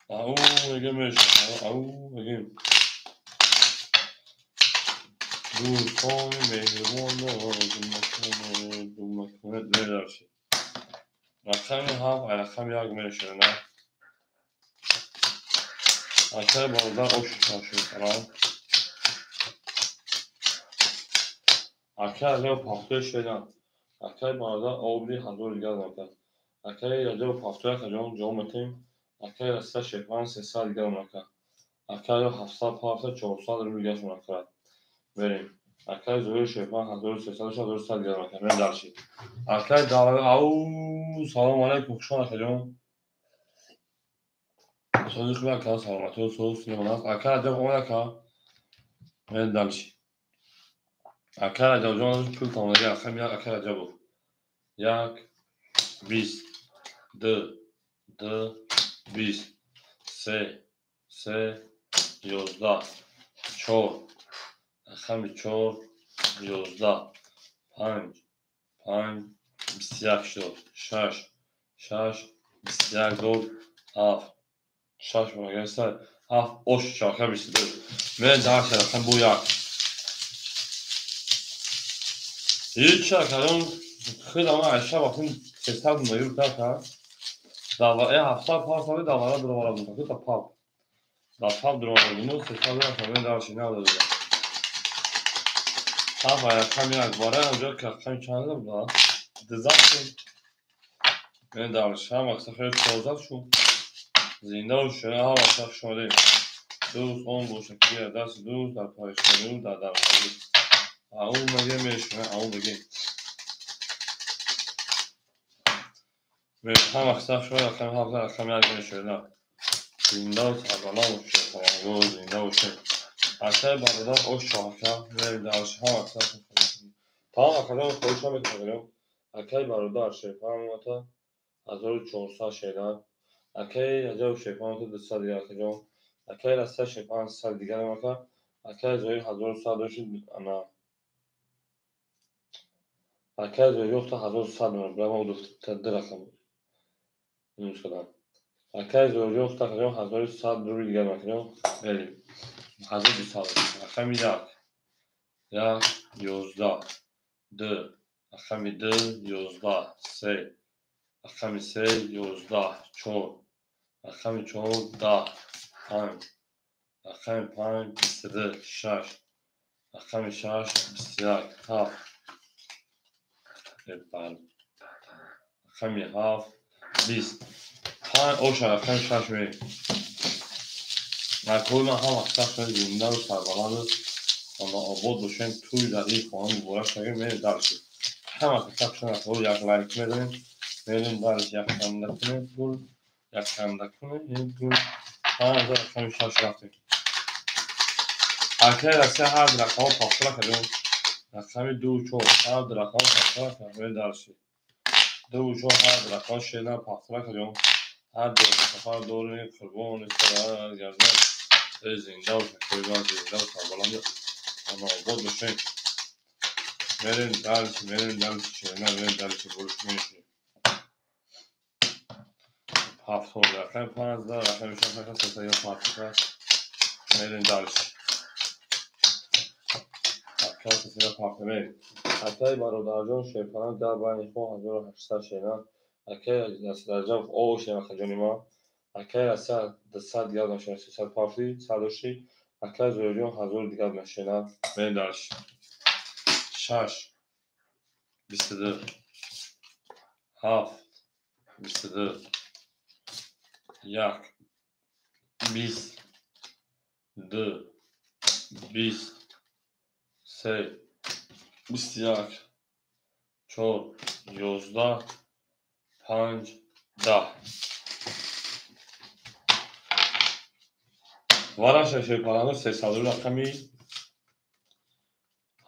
Ау мегем мешавад. Ау мегем. Дӯстони меҳрибон думакунед меравшед. Рақами 7 рақами 1 мешавад. Акаи бародар ошишашед. Акаи Раҷабов ҳафтои шедан. Акаи бародар обри 1000 дигар накард. Акаи Раҷабов ҳафтои акаҷон ҷавоб метаҳем. Акаи Расида Шерпан 300 дигар накард. Акаи 700 ҳафта 400 рубл дигар накард. Берем. Акаи Зоҳир Шерпан 1300 1100 дигар накард. Мерем дарши. Акаи Давлат ау салом алайкум хушон акаҷон. Сози хуби ака саломатӣ соз синамон. Акаи Раҷабов омад ака. Мерем дарши. Акаи Раҷабҷон пул тамоми рақами 1 акаи Раҷабов. 1 20 2 2 20 3 3 11 4 рақами 4 11 5 5 21 шуд 6 6 21 дод 7 6 магар 7 ош чака 22 мен дарс рақам бу 1 ҳеҷ акаҷон хеле айша вақти 300 мегир така даваи 700 пасави давара дуровара буд та пап да пап дуровара буд 300 рақами дарси надода ҳафт рақами як бара ҳамҷо рақами чанд буд дизад шуд мен дарси ҳам вақт хеле тоза шуд зинда шуд ҳам вақт шудем дӯст он бошад ки дасти дӯст дар парешонӣ дар дармонӣ ау мегем мешавад ау мегем ҳам вақт шуд рақами ҳафт рақами як мешавад зинда сарбаланд бошед саломат зинда бошед акаи бародар ош чоҳака мерем дарси ҳам вақт тамом акаҷон хоҳиш намекунам акаи бародар шерпан 1400 шедан акаи Раҷабов Шерпан 200 дигар акаҷон акаи Расида Шерпан 300 дигар ака акаи Зоҳир 1100 дошт ана акаи Зоҳир ёфта 1100 бирама ду рақам минус кардам акаи Зоҳир ёфта акаҷон 1100 рубл дигар акаҷон мерем 1200 рақами 1 1 11 2 рақами 2 11 3 рақами 3 11 4 рақами 4 10 5 рақами 5 22 6 рақами 6 21 7 рақами 7 20 5 оша рақами 6 мерем Акои ман ҳам вақт шуд зиндаву сарбаланду обод бошем тӯй дар ин хона муборак шавем мерем дарси ҳама касаб шуд акои як лайк мезанем мерем дарси як ханда кунем гул як ханда кунем гул 5000 рақами 6 рафтем акаи Расия ҳар рақамҳо пахтара кардем рақами 2 4 ҳар рақамҳо пахтара кардем дарси 2 4 ҳар рақамҳо шена пахтара кардем ҳар ду сафар дорем қурбони сар гардан зинда бошед кои зинда сарбаланд обод бошем мерем дарси мерем дарси шена мерем дарси бурш мешем ҳафт рақами 5 рақами 6 рақами 3 пахтара мерем дарси Акаи бародарҷон Шерпанак дар байни хо 1800 шена акаи Раҷабов о шена акаҷони ман акаи Расия 200 дигар нашена 300 пафти 100 дошти акаи Зоҳирҷон 1000 дигар нашена мерем дарси 6 22 7 22 1 20 2 20 3 21 4 11 5 10 Вараша Шерпаланду 300 рақами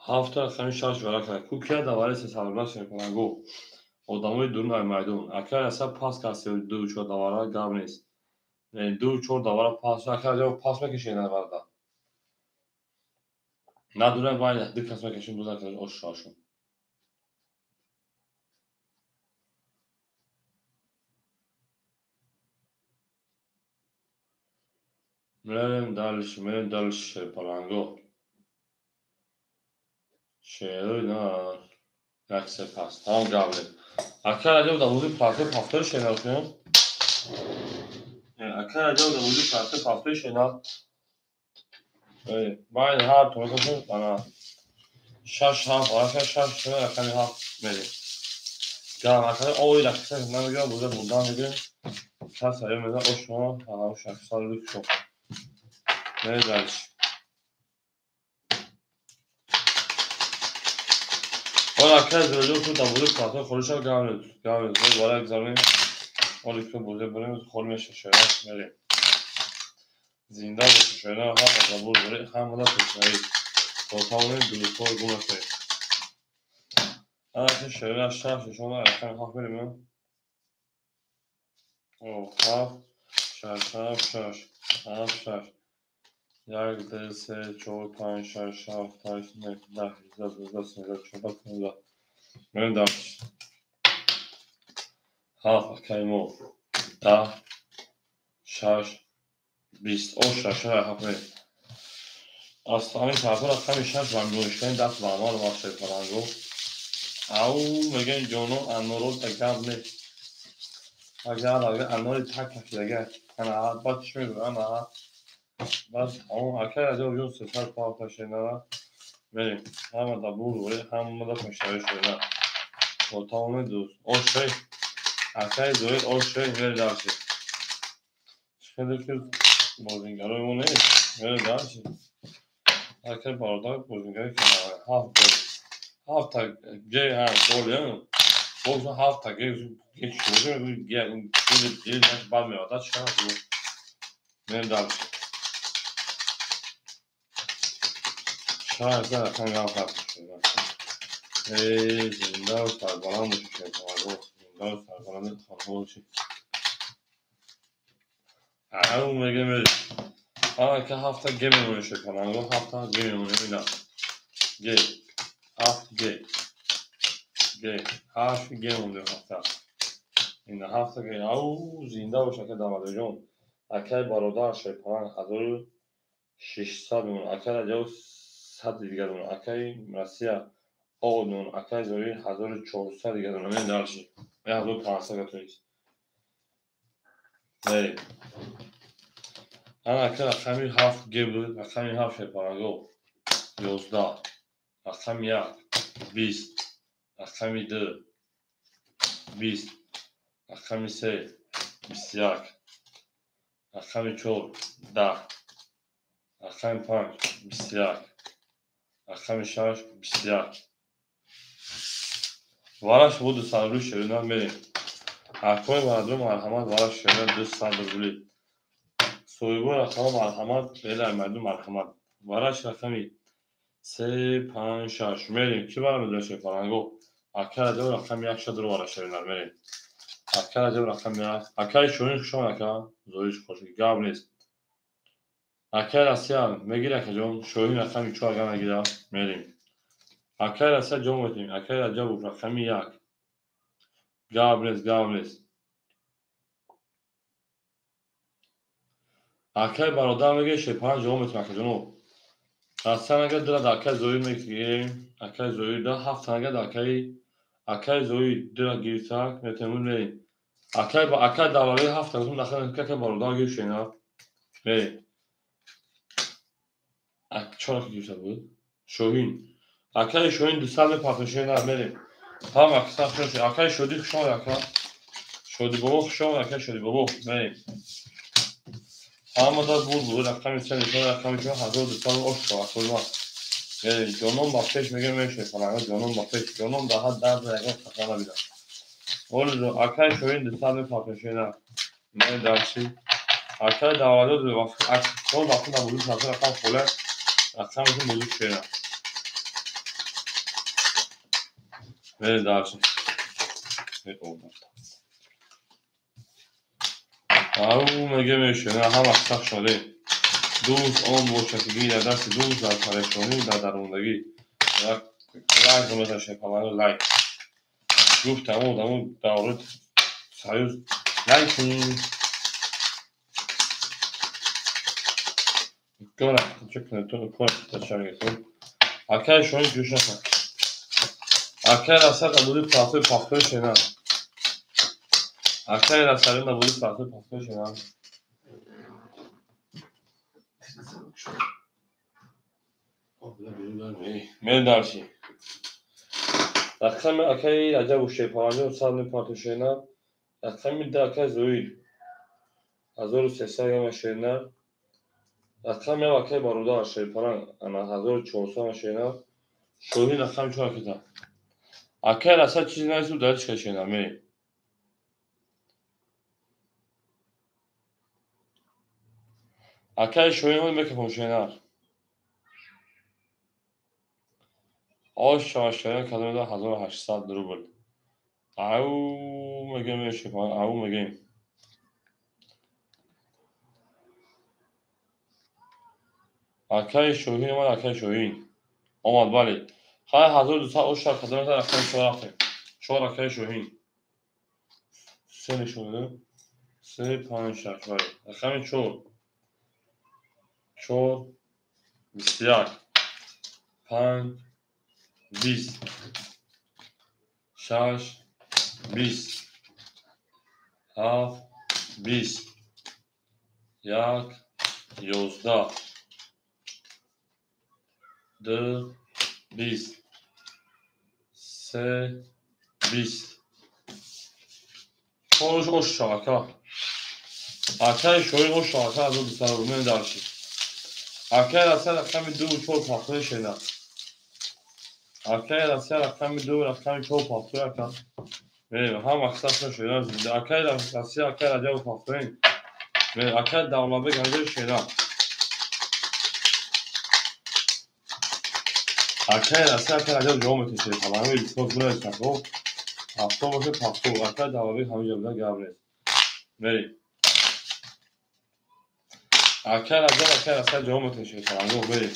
7 рақами 6 варака кукия давари 300 рубла Шерпалангу одамои дурун ай майдон акаи Расия пас кард 2 4 давара гап нест 2 4 давара пас акаи Раҷабов пас мекашед наварда надурам байни ду кас мекашем бозан ош шошум Мерем дальше, мерем дальше шерпаланго. Шерои на як се пас. Тамом гап нест. Ака Раҷаб дар бозии партои пафтори шенал кунем. Ака Раҷаб дар бозии партои пафтори шенал. Байни ҳар тонакашон ана шаш ҳафт, ака шаш рақами ҳафт мерем. Гап ака ои рақиса намегирам, боза бурдан мегирем. Кас аё мезан о шумо ҳамон шахсар люкшо. Мерем дальше. Ола ака зӯрҷон ту дар бозии партои холӣ шав гап нест. Гап нест. Бора гузаронем. Оли ки бозӣ бурем, холӣ меша шояд мерем. Зинда бошед шояд ҳама забур доред, ҳамада пешравӣ. То тавонем дурустҳоро гум накунем. Анаки шояд шаш нишон рақами ҳафт мерем. О, ҳафт, шаш, ҳафт, шаш, ҳафт, шаш. Як, ду, се, чор, панҷ, шаш, ҳафт, ҳашт, нӯҳ, даҳ, ҳаждаҳ, дувоздаҳ, сездаҳ, чордаҳ, понздаҳ. Мерем дальше. Ҳафт акаи мо даҳ, шаш, бист. О, шаш, ҳафт мерем. Аз ҳамин тарафҳо рақами шаш ба миёнишкани даст ба амал омад шерпаланго. Ау, мегӯем ҷонон анорро да гап нест. Агар анори так кашидага, ана баъд чӣ мегӯяд? Ана баъд тамом. Акай Раҷаб ҷон сесад пафта шенара мерем. Ҳама да бурд доред, ҳама да пешравӣ шояд. То тавонед дӯст. О, шей. Акай Зоид, о, шей, мерем дальше. Хеле ки бозингарои мо нест. Мерем дальше. Акай бародар бозингари канал. Ҳафт гол. Ҳафта г ҳа гол, боз ҳафта г г чӣ г г бад меояд. Чӣ кар мерем дальше. Шаш рақами ҳафт. Эй, зиндаву сарбаланд бошед, шерпаланго. Зиндаву сарбаланди хонҳо бошед. Ау, мегӯем мерем. Анака ҳафта г мемонем шерпаланго, ҳафта г мемонем ина. Г, ҳафт г. Г, ҳашт г мондем ҳафта. Ина ҳафта г. Ау, зинда бош ака Давлатҷон. Акай бародар шерпаланг 1600 мемонад. Акай Раҷаб сад дигар мемонад. Акай Россия о мемонад. Акай Зоир 1400 дигар мемонад. Мерем дальше. 1500 гатоист. Мерем. Ана ака рақами ҳафт г буд, рақами ҳафт шерпаланго ёздаҳ, рақами як бист, рақами ду бист, рақами се бисту як, рақами чор даҳ, рақами панҷ бисту як, рақами шаш бисту як. Вараш бо дусад рубли шерина мерем. Акои бародаро марҳамат, вараш шерина 200 рубли. Соҳибои рақамҳо марҳамат, белай мардум марҳамат. Вараш рақами се, панҷ, шаш мерем. Кӣ вара медонад шерпаланго? Ака Раҷаб рақами як шадро вара шерина мерем. Ака Раҷаб рақами як. Акаи Шоҳин хуш омад ака. Зоир хуш гап нест. Акаи Россия мегири акаҷон. Шоҳин рақами чор агар нагира мерем. Акаи Россия ҷавоб медиҳем. Акаи Раҷабов рақами як. Гап нест, гап нест. Акаи бародар мегӯяд шерпаланг ҷавоб медиҳем акаҷоно. Россия нагар дира дар акаи Зоир мегирем. Акаи Зоир да ҳафт нагар дар акаи Зоир дира гирифтак метавонем мерем. Акаи Давлатӣ ҳафт нагар дахл акаи бародар гирифт шена. Мерем. Чор ака гирифта буд? Шоҳин. Акаи Шоҳин 200 мепартем шена мерем. Ҳама акса хуш. Акаи Шодӣ хуш омад ака. Шодӣ бобо хуш омад акаи Шодӣ бобо. Мерем. Ҳама да буд буд рақами се нишон рақами чор 1200 ош акои ма. Мерем. Ҷонон ба пеш мегӯем мешавед фаланга ҷонон ба пеш. Ҷонон дар ҳад дард ягон хатар набинад. Олизо акаи Шоҳин 200 мепартем шена. Мерем дальше. Акаи Давлатёр вақти дар бозии партои рақам холе рақамашон бозӣ шена. Мерем дальше. Ау, мегӯем мешавед ҳама сахт шодем. Дӯст он бошад ки гирад дасти дӯст дар парешонӣ, дар дармондагӣ. Лайк гузошта шерпаланго лайк. Гуфтам одамо даври союз лайк кунед. Акай шоҳин ҷӯш накун. Акай Расад набуди пафтои пафтои шена. Акай Расад набуди пафтои пафтои шена. Мерем дарси. Рақами акаи Раҷабу Шерпаланҷон 100 мепартои шена. Рақами 2 акаи Зоид 1300 грамма шена. Рақами 1 акаи Бародар Шерпаланг ана 1400 шена. Шоҳин рақами 4 ракета. Акаи Расад чизе навису дар чӣ шена мерем. Акаи Шоҳин ҳол мекафон шена. Ош шава шена кадомеда 1800 рубл. Ау мегӯем Шерпаланг, ау мегӯем. Акаи Шоҳин омад, акаи Шоҳин. Омад, бале. Хай 1200 ош шава кадомеда рақами 4 рафтем. 4 акаи Шоҳин. 3 нишон додем. 3 5 6 бале. Рақами 4. 4 21 5 20 6 20 7 20 1 11 2 20 3 20 Чорш ош шава ака. Акаи Шоҳин ош шава ака 1200 рубл. Мерем дарси. Акаи Расия рақами 2 4 пафтои шена. Акаи Расия рақами 2 рақами 4 пафтои ака. Мерем ҳам аксаршон шена зинда. Акаи Расия акаи Раҷабу пафтоин. Мерем акаи Давлатбек ҳамҷо шена. Акаи Расия акаи Раҷаб ҷавоб метавонед шерпаланг. Ҳамин илтимос бинависед ака. Пафто боше пафто. Акаи Давлатбек ҳаминҷо буда гап нест. Мерем. Акаи Раҷаб акаи Расия ҷавоб метавонед шерпаланг. Мерем.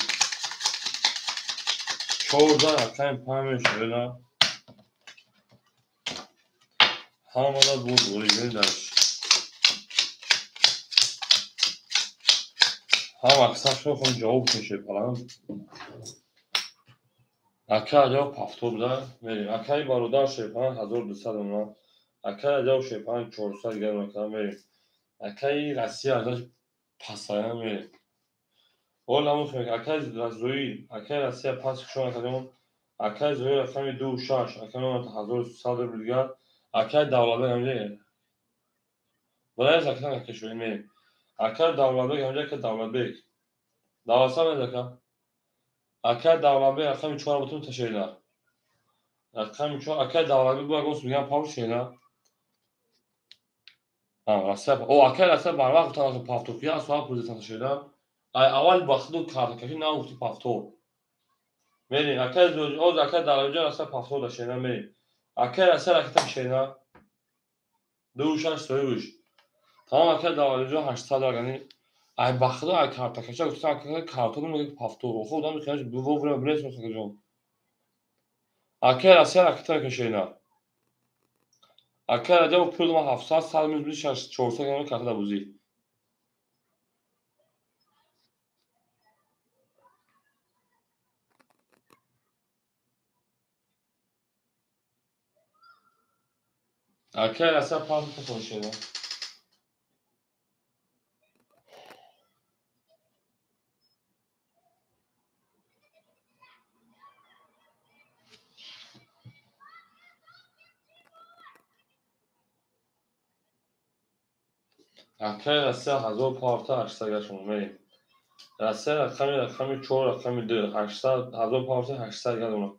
14 рақами 5 шена. Ҳамада буд буридани дарс. Ҳам аксаршон хом ҷавоб кунед шерпаланг. Акаи Раҷаб пафто буда. Мерем. Акаи Бародар Шерпаланг 1200 омад. Акаи Раҷаб Шерпаланг 400 грамм ака мерем. Акаи Россия азаш пасая мерем. Ҳол намухем. Акаи Зоид, акаи Россия пас шон акаҷон. Акаи Зоид рақами 2 6 акаи 1300 рубл дигар. Акаи Давлатбек ҳамҷа. Бале, ака ака Шоҳин мерем. Акаи Давлатбек ҳамҷа ака Давлатбек. Давлатсан мед ака. Акаи Давлатбек рақами 4 бутун ташена. Рақами 4 акаи Давлатбек бу агос мегам пав шена. А, Россия. О, акаи Россия барвақт гуфтан пафто ки соат пурзитан шена. Ай аввал вақту картакашӣ нагуфти пафто. Мерем. Акаи Зоид, оз акаи Давлатбек Россия пафто да шена мерем. Акаи Россия ракета шена. 2 6 соҳибш. Тамом акаи Давлатбек 800 агани. Ай бахту ай картакаша гуфтан акаи картону мегӯяд пафто. Охо одам мехоҳад вовремя биресем акаҷон. Акаи Россия ракета кашена. Акаи Раҷаб пул ма 700 100 минус 400 грамм карта да бузӣ. Акаи Россия пас шена. Акаи Россия 1000 пафта 800 гашон мерем. Россия рақами 4 рақами 2 800 1000 пафта 800 гашон.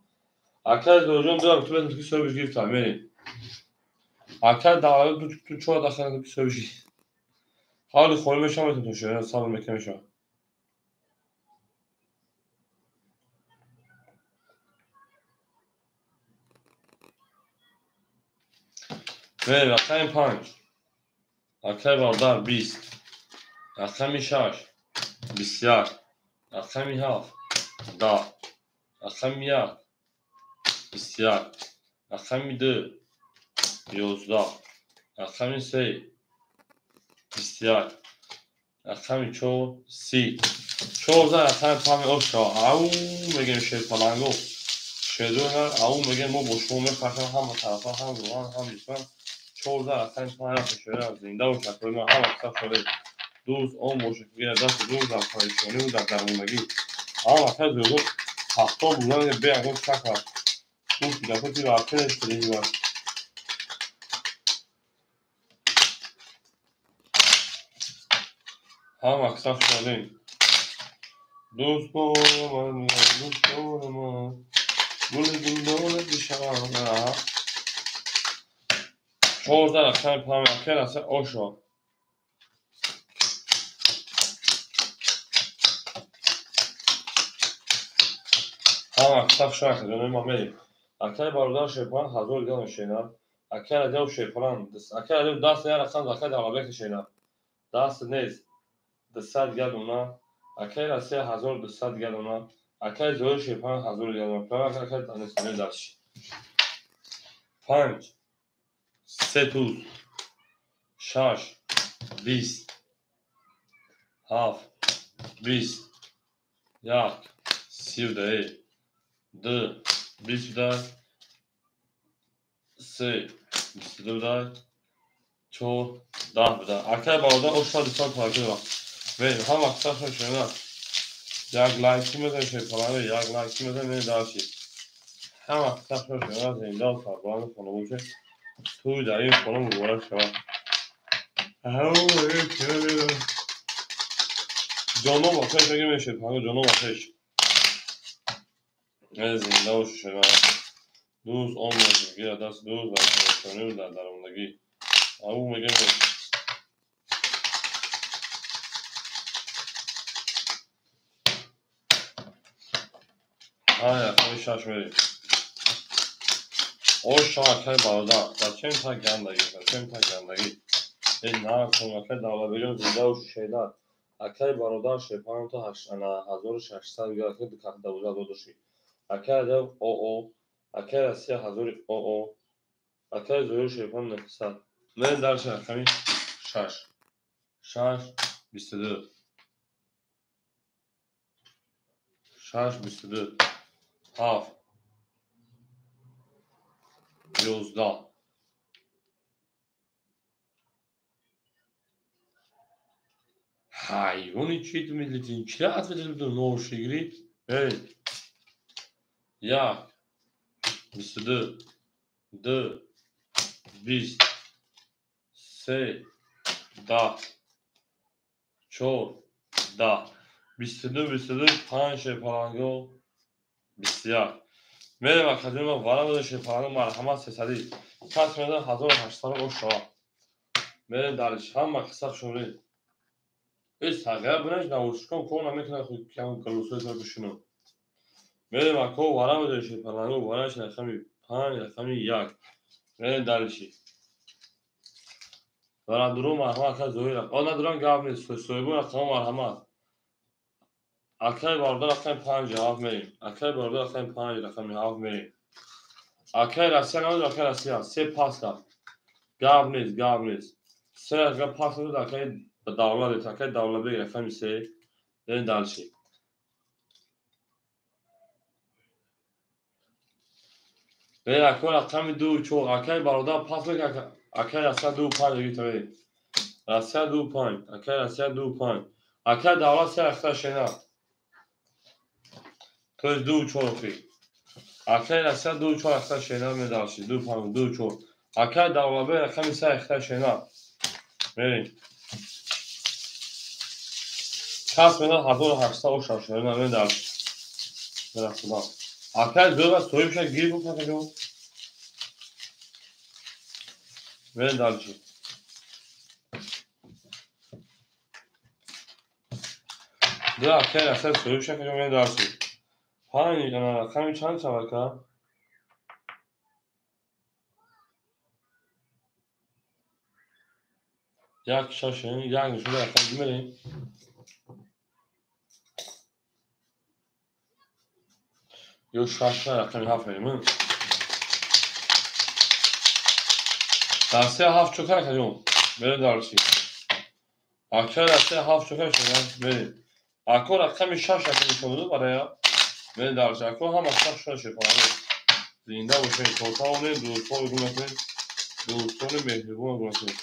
Акаи Зоиҷон ду ту бетон ки соҳибш гирифта мерем. Акаи Давлатбек ту 4 дахл ки соҳибш. Ҳоли холӣ мешавам метавон шена сабр мекунем мешавам. Мерем рақами 5. Акаи Бародар 20. Рақами 6 21. Рақами 7 10. Рақами 1 21. Рақами 2 11. Рақами 3 21. Рақами 4 30. 14 рақами пами оша. Ау мегем шерпаланго. Шердонар ау мегем мо бо шумо мехашем ҳама тарафа, ҳам рӯған, ҳам ҷисман. 14 рақами пами оша шера зинда бошад. Ма ҳама қисса шуда. Дӯст он бошад ки даст дӯст дар парешонӣ ва дар дармондагӣ. Ҳама қисса зӯр ҳафто будан бе ягон шак аст. Гуфт дафъати рафтанаш телевизор. Ҳама қисса шудем. Дӯст ман, дӯст ман. Гули гулдона бишавам. 14 рақами пами акер аст ошо. Ҳама қисса шуд ҷонои ма мерем. Акаи бародар шерпалан 1000 дигар мешинад. Акаи Раҷаб шерпалан, акаи Раҷаб даст як рақам акаи Давлатбек мешинад. Даст нест. 200 дигар дона. Акаи Россия 1200 дигар дона. Акаи Зоир шерпалан 1000 дигар дона. Акаи Анисани дарш. 5 3 туз 6 20 7 20 1 32 2 22 3 22 4 10 буда. Акаи бародар оша 200 таваккул. Мерем ҳама қисса шуд. Як лайки мезанем шерпаланго, як лайки мезанем мерем дарши. Ҳама қисса шуд зинда ва сарбаланд хона бошед. Тӯй дар ин хона муборак шавад. Ҷоно ба пеш мегирем шерпаланго, ҷоно ба пеш. Зинда бошед. Дӯст он бошад ки даст дӯст дар парешонӣ ва дар дармондагӣ. Ау мегем ҳай рақами 6 мерем. Оша акаи бародар, зачем так гандагӣ, зачем так гандагӣ? Эй накун акаи Давлатбекҷон зинда бошед шедар. Акаи бародар шерпалан то 1600 дигар акаи 12 додаши. Акаи Раҷаб ОО, акаи Россия 1000 ОО, акаи Зоир шерпалан 900. Мерем дарши рақами 6. 6 22 6 22 7 11 Ҳайвони чӣ ту милитин? Чира ответил ту ноши гири? Эй 1 22 2 20 3 10 4 10 22 22 5 шерпаланго 21. Мерем академия вара буда шерпаланго марҳамат 300. Кас медан 1800 оша. Мерем дариш ҳама қисса шуд. Эй сағира бинаш навушком кор намекунад худ кам галусои сар бишинам. Мерем ако вара буда шерпаланго вараш рақами 5 рақами 1. Мерем дариши. Вара дуру марҳамат ака Зоир. О надурам гап нест. Соҳибон рақама марҳамат. Акаи бародар рақами 5 7 мерем. Акаи бародар рақами 5 рақами 7 мерем. Акаи Россия намедонам акаи Россия 3 пас рафт. Гап нест, гап нест. 3 агар пас дод акаи Давлат, акаи Давлатбек рақами 3. Мерем дарши. Мерем ако рақами 2 4. Акаи бародар пас мекунад акаи Россия 2 5 гирифта мерем. Россия 2 5, акаи Россия 2 5. Акаи Давлат 3 рақами шена. То есть 2 4 охи. Акаи Россия 2 4 рақами шена медарши. 2 5 2 4. Акаи Давлатбек рақами 3 рақами шена. Мерем. Кас медан 1800 оша шена медарши. Мерасудам. Акаи Зоир соҳибша гирифт какаҷон. Мерем дарши. Ду акаи Россия соҳибша какаҷон мерем дарши. 5 рақами чанд шавад ка? 1 6 1 нишуда рақами мерем. Ё 6 рақами 7 мерем. Россия 7 чокар кардем. Мерем дарши. Акаи Россия 7 чокар шуда мерем. Ако рақами 6 ака нишон дод бароя. Мен дарш ако ҳама шаш шуна шерпаланго. Зинда бошед, то тавонем дӯстон гум накунед. Дӯстони меҳрибон гум накунед.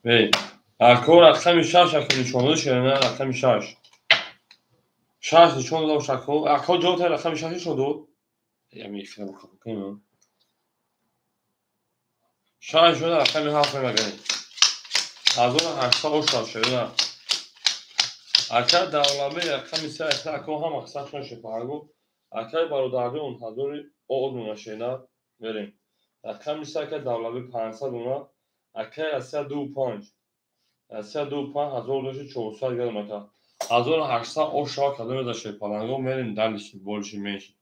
Эй, ако рақами 6 ака нишон дод шерина рақами 6. 6 нишон дод ако. Ако ҷавоб та рақами 6 нишон дод. Я мехрам кунем. 6 шуда рақами 7 мегӯем. 1800 шуда. Ака давламе рақами 3 ако ҳам аксаршон шепарго. Акай бародарон 1000 одуна шена мерем. Рақами 3 ака давламе 500 уна. Акай Россия 25. Россия 25 1400 грамм ака. 1800 ошава кадоме за шепаланго мерем дальше больше меньше.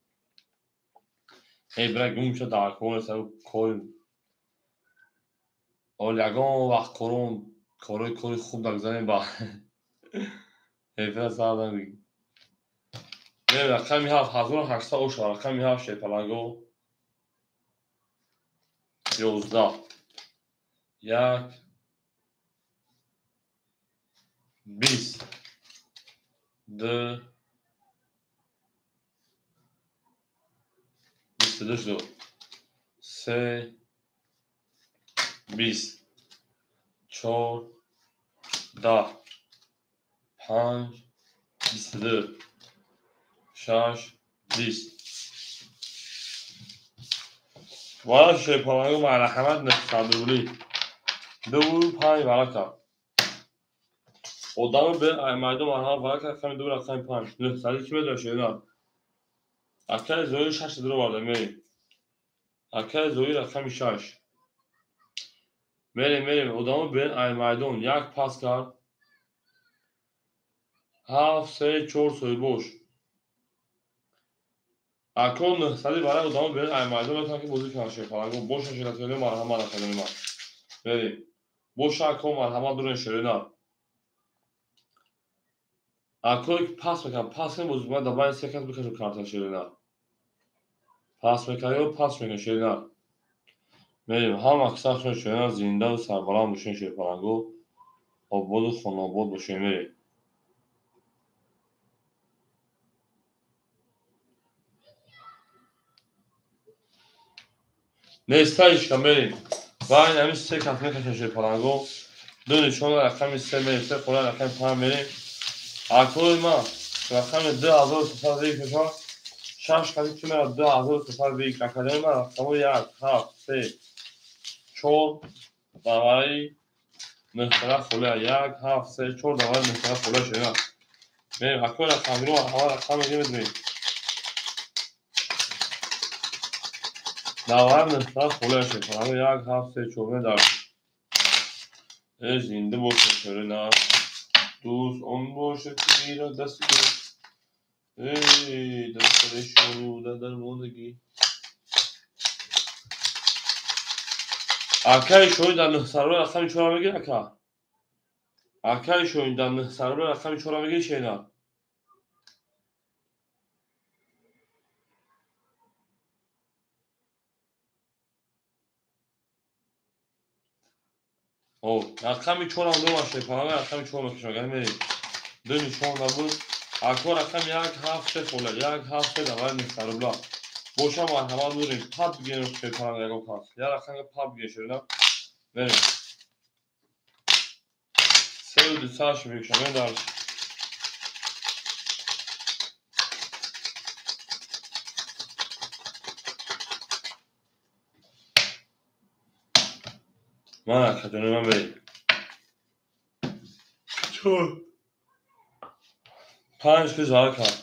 Эй бра гум шуда дар кор сар кор. Ол ягон вақт корон корои кори хуб нагзарем ба. Эй бра сардан. Мерем рақами 7 1800 ошава рақами 7 шепаланго. 11 1 20 2 22 3 20 4 10 5 22 6 20. Вара шепаланго марҳамат 900 рубли. 2 5 варака. Одами бе майдон марҳамат варака рақами 2 рақами 5. 900 ки медонад шена. Акай зои 6 дро варда мерем. Акай зои рақами 6. Мерем мерем одамо бе майдон як пас кард. 7 3 4 соҳибош. Ако 900 барои одамо бе майдон метавонанд ки бозӣ кунанд шерпаланго. Боша шеркатёни марҳамат академи ман. Мерем. Боша ако марҳамат дурен шерина. Ако пас мекунам, пас кунем боз ман дар байни се кас бикашам карта шерина. Пас мекунам ё пас мекунам шерина. Мерем ҳам аксаршон шерина зиндаву сарбаланд бошем шерпаланго. Ободу хонобод бошем мерем. Нестаишка мерем. Байни ҳамин се кас мекашам шерпаланго. Ду нишона рақами 3 мерем, се қора рақами 5 мерем. Акои ман рақами 2301 мешавад. 6 қади ки меравад 2301. Академи ман рақамҳои 1 7 3 4 давари 9 холия 1 7 3 4 давари 9 холия шуда. Мерем акои рақамгиро ҳама рақам мегирем. Давари 9 холия шуда. 1 7 3 4 дар. Э зинда бошед шерина. Дӯст он бошад ки гирад дасти дӯст. Эй дар парешонӣ дар дармондагӣ. Акаи шоҳин дар 900 рубл рақами 4 мегирад ака. Акаи шоҳин дар 900 рубл рақами 4 мегирад шена. О, рақами 4 ам дорам шерпаланго рақами 4 мекашам. Агар мерем. Ду нишон набуд. Ако рақами 1 7 3 хола 1 7 3 давари 900 рубла. Боша марҳамат дорем. Пап бигирем шерпаланго ягон кас. Я рақамга пап бигирем шерина. Мерем. 3 200 мекашам. Мен дарш. Ман акаҷони ман мерем. 4 5 ки зарар кард.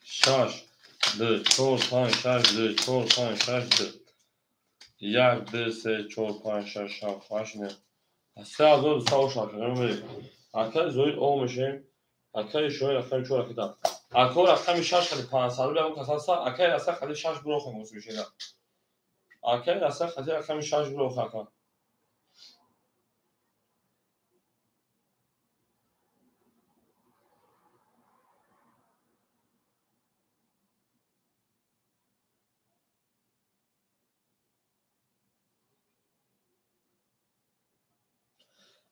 6 2 4 5 6 2 4 5 6 2 1 2 3 4 5 6 7 8 9 3200 ош акаҷони мерем. Акаи зоид о мешавем. Акаи шоҳин рақами 4 акида. Ако рақами 6 қади 500 рубл ягон кас ҳаста. Акаи раса қади 6 буроха гӯс мешавад. Акаи раса қади рақами 6 буроха ака.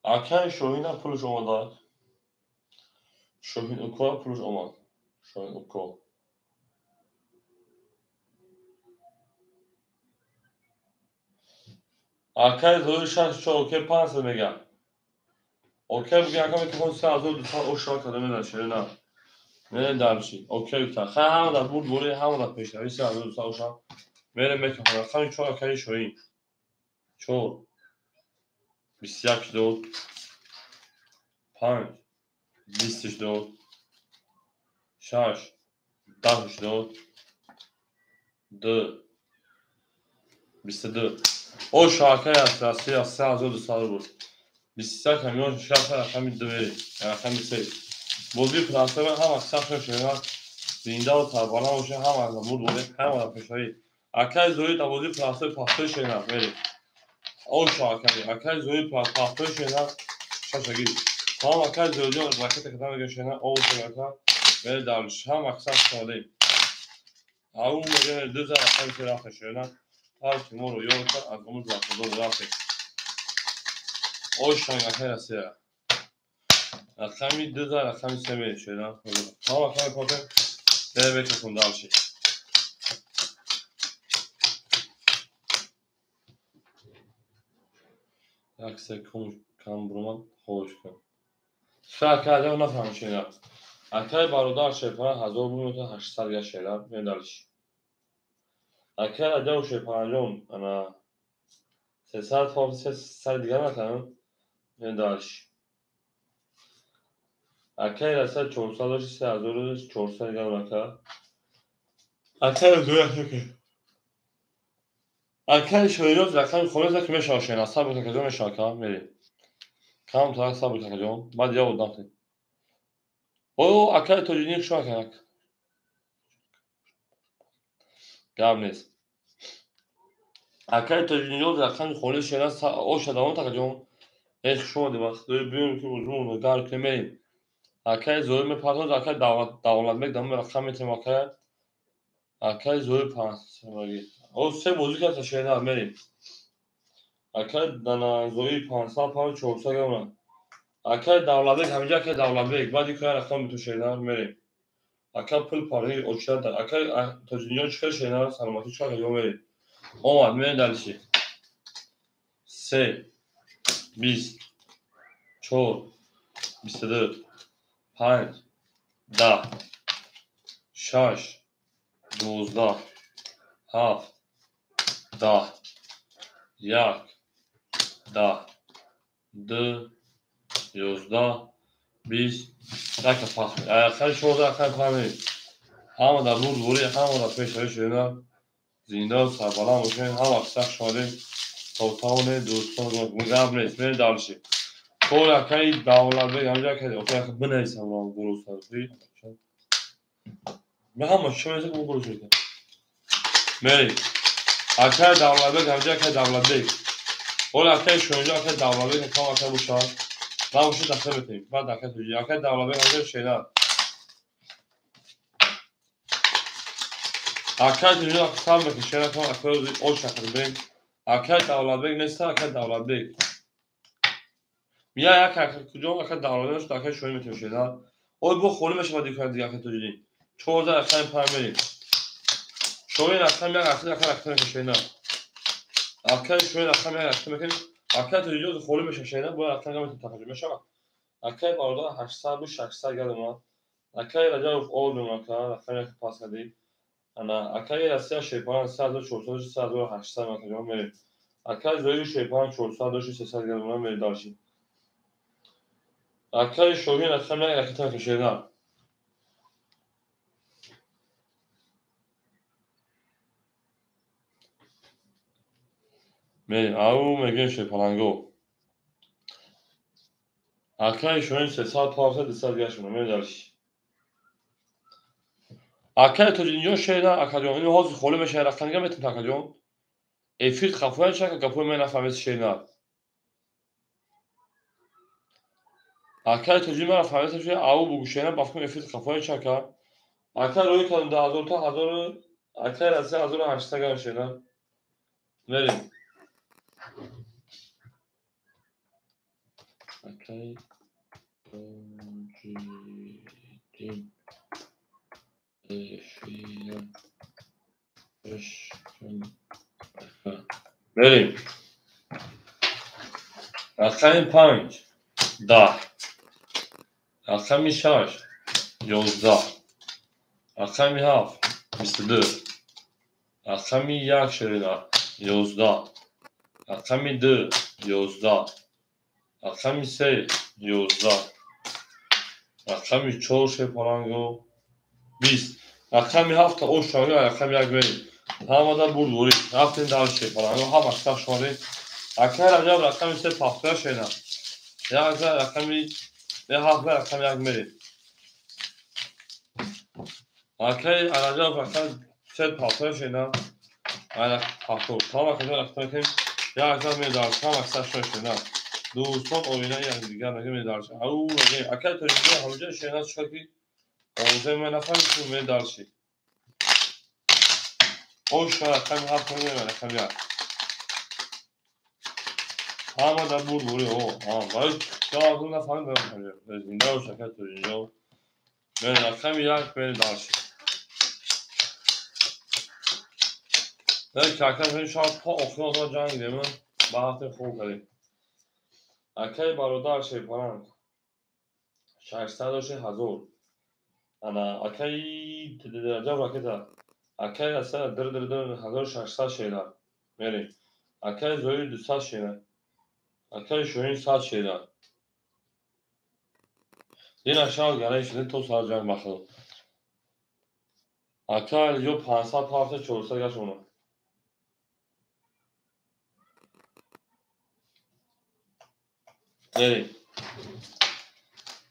Акаи Шоҳина пулш омадад. Шоҳин уко пулш омад. Шоҳин уко. Акаи Зоир 64 окей 500 мега. Окей бигӯ ака микрофон 3200 ошо када меда ширина. Не дарчи. Окей гуфта. Хай ҳама дар бурд бори ҳама дар пешравӣ 3200 оша. Мере микрофон рақами 4 акаи Шоҳин. 4 21 дод. 5 20 дод. 6 10 дод. 2 22. Оша акаи Россия 3200 буд. 21 ҳамён 6 рақами 2 рақами 3. Бозии прасева ҳама сахт шуда. Зинда ва сарбаланд боша ҳама аз бурд бори ҳама дар пешравӣ. Акаи Зоид бозии прасева пахтои шена мере. Оша акаи Зоид пахтои шена шашаги. Ҳам акаи Зоидҷон ракета када мега шена оша ака мере дар ҳама сахт шуда. Ау мега 2000 рақами 3 рафта шена. Ҳар ки моро ёд кард аз умр бархӯрдор рафтем. Оша акаи Россия. Рақами 2000 рақами 3 мере шена. Ҳам акаи Фотеҳ мере микрофон дальше. Як секунд кам бурмад хоҳиш кун. Ша акаи аҷаб нафаҳмид шена. Акаи бародар шерпара 1800 га шена медалиш. Акаи Раҷаб шерпараҷон ана 300 фоиз 300 дигар накардам медалиш. Акаи Россия 400 дошт 3400 дигар накард. Акаи Зоя акаи Шоироз рақами холис ки мешавад шена. Сабр какаҷон мешавад ка мере. Кам так сабр какаҷон. Баъд я одам кунед. О акаи Тоҷиддин хуш омад. Гап нест. Акаи Тоҷиддин рақами холис шена оша давом такаҷон. Эй хуш омадӣ вақт бибинем ки узмон гар кунем мерем. Акаи Зоир мепартоз акаи Давлатбек дамо рақам метем акаи. Акаи Зоир 500. О се бозӣ кард шена мерем. Акаи Зоир 500 5 400 грамм. Акаи Давлатбек ҳаминҷа акаи Давлатбек баъди кӯя рақам биту шена мерем. Ака пул пари очида акаи Тоҷиддинҷон чӣ хел шена саломатӣ чӣ хел мерем. Омад мерем дальше. 3 20 4 22 5 10 6 12 7 10 1 10 2 11 20 яка пас. Акаи 14 акаи 5. Ҳама дар бурд бори ҳама дар пешравӣ шуда. Зинда ва сарбаланд бошед. Ҳама сахт шодем. То тавонед дӯстон гап нест. Мерем дальше. Кор акаи Давлатбек ҳамҷа акаи окей ака бинависам гурӯҳ. Ман ҳама чӣ мезанам гурӯҳ шуда. Мерем. Акаи Давлатбек ҳамҷа акаи Давлатбек. Ола акаи Шоҳинҷон акаи Давлатбек кам ака бошад. Набошад дахта метавем. Баъд акаи Тоҷи. Акаи Давлатбек ҳамҷа шена. Акаи Тоҷи сабр мекунем шена кам акаи ош ака бирем. Акаи Давлатбек неста акаи Давлатбек. Мия як ака куҷо ака Давлатбек шуд акаи Шоҳин метавем шена. Ой бо холӣ мешавад дикан дига акаи Тоҷиддин. 14 рақами 5 мерем. Шоҳин рақами 1 ака рақам мекунем шена. Акаи Шоҳин рақами 1 рақам мекунем. Акаи Тоҷиддин холӣ мешавад шена бояд рақам метавем тахаҷ мешавад. Акаи бародар 800 буд 600 гардонад. Акаи Раҷабов олдум ака рақами 1 пас кардем. Ана акаи Россия шерпаран 3400 3800 акаҷон мерем. Акаи Зоир шерпаран 400 дошт 300 гардонад мерем дальше. Акаи Шоҳин рақами 1 ракета кашена. Мерем. Ау мегӯем шерпаланго. Акаи Шоҳин 300 500 200 гашт мерем дальше. Акаи Тоҷиддинҷон шена акаҷон ин ҳозир холӣ мешавад рақам дига метавонед акаҷон. Эфир хафоян чака гапои ман нафаҳмед шена. Акаи Тоҷиддин ман нафаҳмед шена ау бугу шена ба фикр эфир хафоян чака. Акаи рӯй кардам 2000 та 1000 акаи Россия 1800 грамм шена. Мерем. Акай Тоҷиддин мерем. Рақами 5 10, рақами 6 11, рақами 7 22, рақами 1 ширина 11, рақами 2 11, рақами 3 11, рақами 4 шепаланго 20, рақами 7 ошанго рақами 1 мерем. Ҳамада бурдворӣ рафтем дар шепаланго ҳама сах шомадем. Акай Раҷаб рақами 3 пахтоя шена. Як рақами 7 рақами 1 мерем. Акай Раҷаб рақами 3 пахтоя шена. Пахто. Ҳама каса рафтем. Як медар ҳама сах шена. Дӯстон оинаи якдигар медарши. Ау акай Тоҷикистон ҳамҷа шена шуд ки овозаи ман нафаҳмид ку медарши. Ош рақами 7 мерем рақами 1. Ҳама дар бурдворӣ о барои ҷавоб нафаҳмид зинда бош акай Тоҷикистон. Мерем рақами 1 мерем дарши. Акай шояд то охири одам ҷанг дем ба ҳафтаи хуб кардем. Акай бародар шепаранг 600 1000. Ана акай Раҷаб ракета. Акай Расул дир дир дир 1600 шера. Мерем. Акай Зоир 200 шера. Акай Шоҳин 100 шера. Дина шав гарай шуда то сар ҷанг бахл. Акай Алиҷон 500 пафта 400 гашона. Мерем.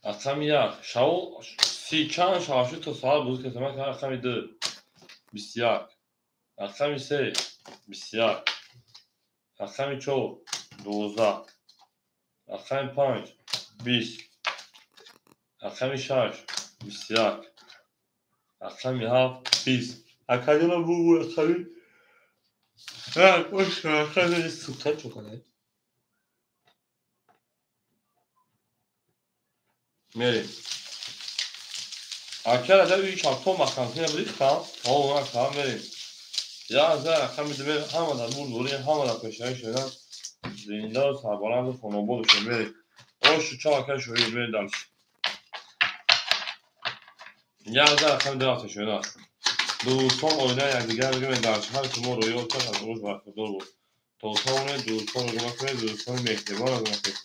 Рақами 1 шав си чанд шавши то соат буз касама рақами 2 21, рақами 3 21, рақами 4 12, рақами 5 20, рақами 6 21, рақами 7 20. Акаҷона бу рақами рақами сука чокана. Мерем. Акай Раҷаб ин шабто махкамкунӣ рихтам. Ҳо ака мерем. Як рақами 2 мерем. Ҳама дар бурдворӣ, ҳама дар пешравӣ шудан. Зинда ва сарбаланду хонобод бошем. Мерем. Ошу чо акай Шоҳин мерем дальше. Як рақами 2 рафта шуда. Дӯстон оинаи якдигар мегӯянд дальше. Ҳар ки мо рӯё кард аз ош бархӯрдор буд. То тавонед дӯстонро гуноҳ кунед, дӯстони меҳрибонро гуноҳ кунед.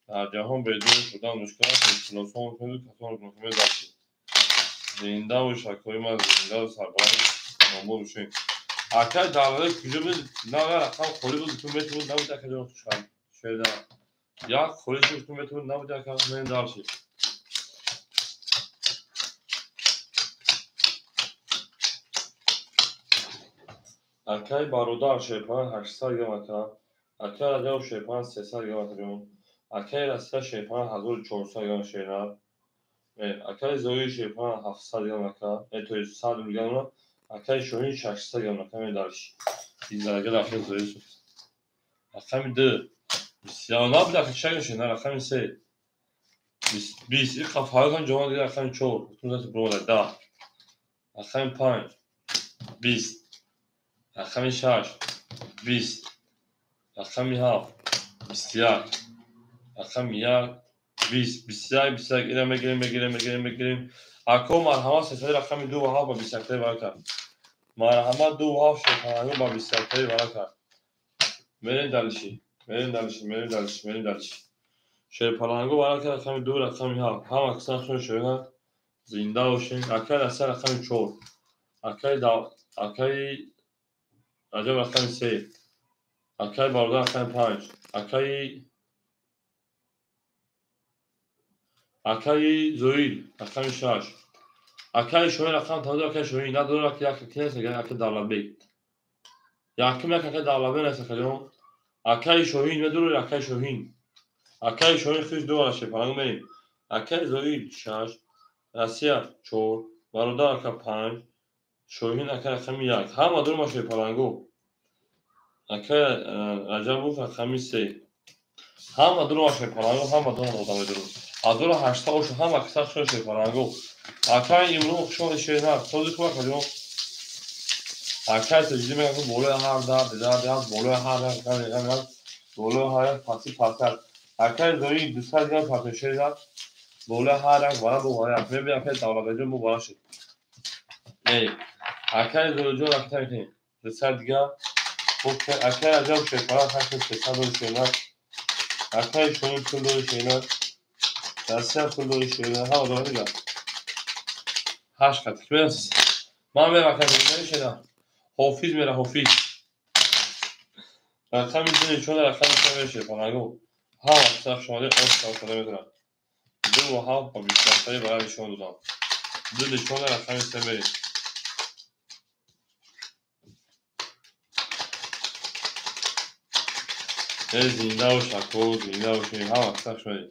Дар ҷаҳон бедор шудан мушкил аст, шиносон кунед, касонро гуноҳ кунед дальше. Зинда бош акои ман, зинда ва сарбаланд хонобод бошед. Акай давлат куҷо буд? На рақам холӣ буд, ту метавон набуд ака ҷон шеда. Як холӣ шуд, ту метавон набуд ака мен дальше. Акай бародар шерпан 800 грамм ака. Акай Раҷаб шерпан 300 грамм ака ҷон. Акай Расия шерпан 1400 грамм шера. Акай Зоир шерпан 700 грамм ака. То есть 100 грамм. Акай Шоҳин 600 грамм ака медарш. Изарага рафта Зоир суд. Рақами 2 21 набуд ака чак шена рақами 3 20 иқа фарқан ҷавон дига рақами 4 тунзати брода 10, рақами 5 20, рақами 6 20, рақами 7 21, рақами 1 20, 21 21 ина мегирем мегирем мегирем мегирем. Ако марҳамат сесади рақами 2 ва 7 ба 21 барака. Марҳамат 2 ва 7 шепаранго ба 21 барака. Мерем дальше, мерем дальше, мерем дальше, мерем дальше. Шерпаланго барака рақами 2 рақами 7. Ҳама касан хун шояд зинда бошед. Акай Расия рақами 4. Акай Раҷаб рақами 3. Акай бародар рақами 5. Акай Зоир рақами 6. Акай Шоҳин рақам 2 акай Шоҳин надорад як кас акай Давлатбек. Якум як акай Давлатбек нест акаҷон. Акай Шоҳин медорад акай Шоҳин. Акай Шоҳин хиш ду ара шепаланг мерем. Акай Зоир 6, Россия 4, бародар ака 5, Шоҳин ака рақами 1. Ҳама дурума шепалангу. Акай Раҷабов рақами 3. Ҳама дуру шерпаланго, ҳама дуру одами дуру. 1800 ошу ҳама киса хушо шерпаланго. Акай имрӯз хушо шернар. Сози куба каҷо? Акай таҷдид мегӯяд, ки болои ҳар дард, дард аст, болои ҳар як ғам, ғам аст, болои ҳар як пасӣ пасӣ аст. Акай зои 200 грамм партошер аст, болои ҳар як вара бо вара аст. Мебинам, акай Давлатбекҷон бо вара шуд. Не, акай Зоиҷон ракта мекунем. 200 дига. Акай Раҷаб шерпаланг 8300 дори шернар. Акай Шоҳин пул дори шернар. Россия пул дори шернар. Ҳама дора дига. 8 қат. Ман мерам акай Зоиҷон шернар. Ҳофиз мера, ҳофиз. Рақами ду нишона, рақами се мера шерпаланго. Ҳама киса шомода ош шуда метавонад. 2 ва 7 ба 27 барои нишон додам. 2 нишона, рақами се мерем. Зинда бош ако, зинда бошед, ҳама киса шомода.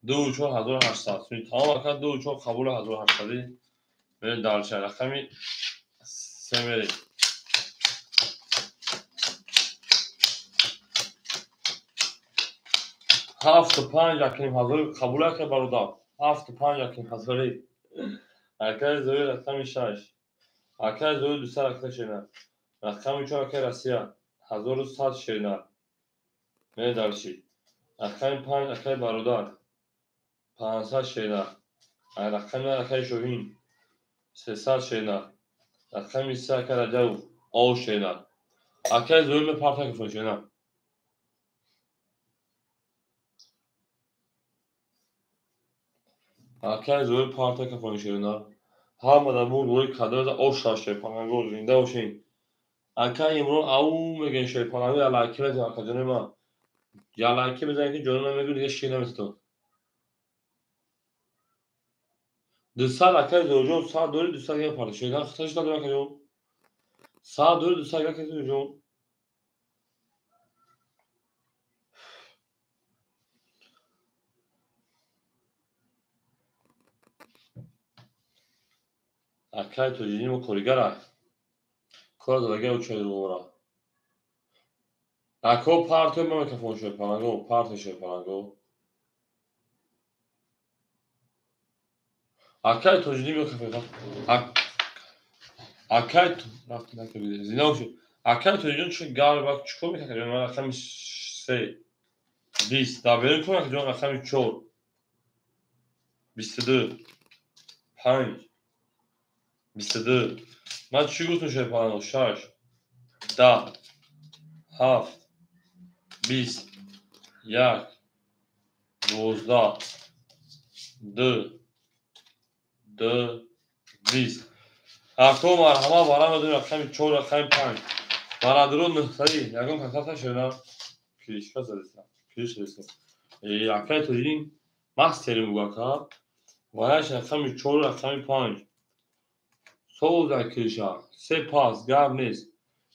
2 4 1800. Тамом ака 2 4 қабул 1800. Мерем дальше, рақами се мерем. 7 5 акним ҳазори қабул ака бародар. 7 5 акним ҳазори. Акай Зои рақами 6. Акай Зои 200 рақами шернар. Рақами 4 акай Россия 1100 шернар. Медарши. Рақами 5 акай бародар 500 шернар. Рақами акай Шоҳин 300 шернар. Рақами 3 акай Раҷабов 10 шернар. Акай Зои мепарта кифон шернар. Акай Зои парта кафон шернар. Ҳама дар мург рӯи кадр ош шерпаланго, зинда бошед. Акай Имрон ау мегӯян шерпаланго, ялайки мезанад ака ҷони ман. Ялайки мезанад ки ҷони ман мегӯяд, дига шир наметавон. 200 акай Зоиҷон, 100 дори 200 грамм парта шернар. Хиташ надорам ака ҷон. 100 дори 200 грамм акай Зоиҷон. Акай тоҷидин мо коригар аст. Кора задагар учайдуора. Ако парто ма микрофон шерпаланго, парто шерпаланго. Акай тоҷидин микрофон. Акай рафт накард. Зина бошед. Акай тоҷидин чӣ гап бак чӣ кор мекунад? Ман рақами 3 20 дар берун кун ака ҷон, рақами 4 22 5 22. Ман чӣ гуфтам шерпаланго? 6 10 7 20 1 12 2 2 20. Ако марҳама бара медонем рақами 4 рақами 5. Барадро 900 ягон контакт шернар. Кришка задеста. Криш задеста. Акай тоҷидин мастери мугака. Вараш рақами 4 рақами 5. Соз криша. Се пас гап нест.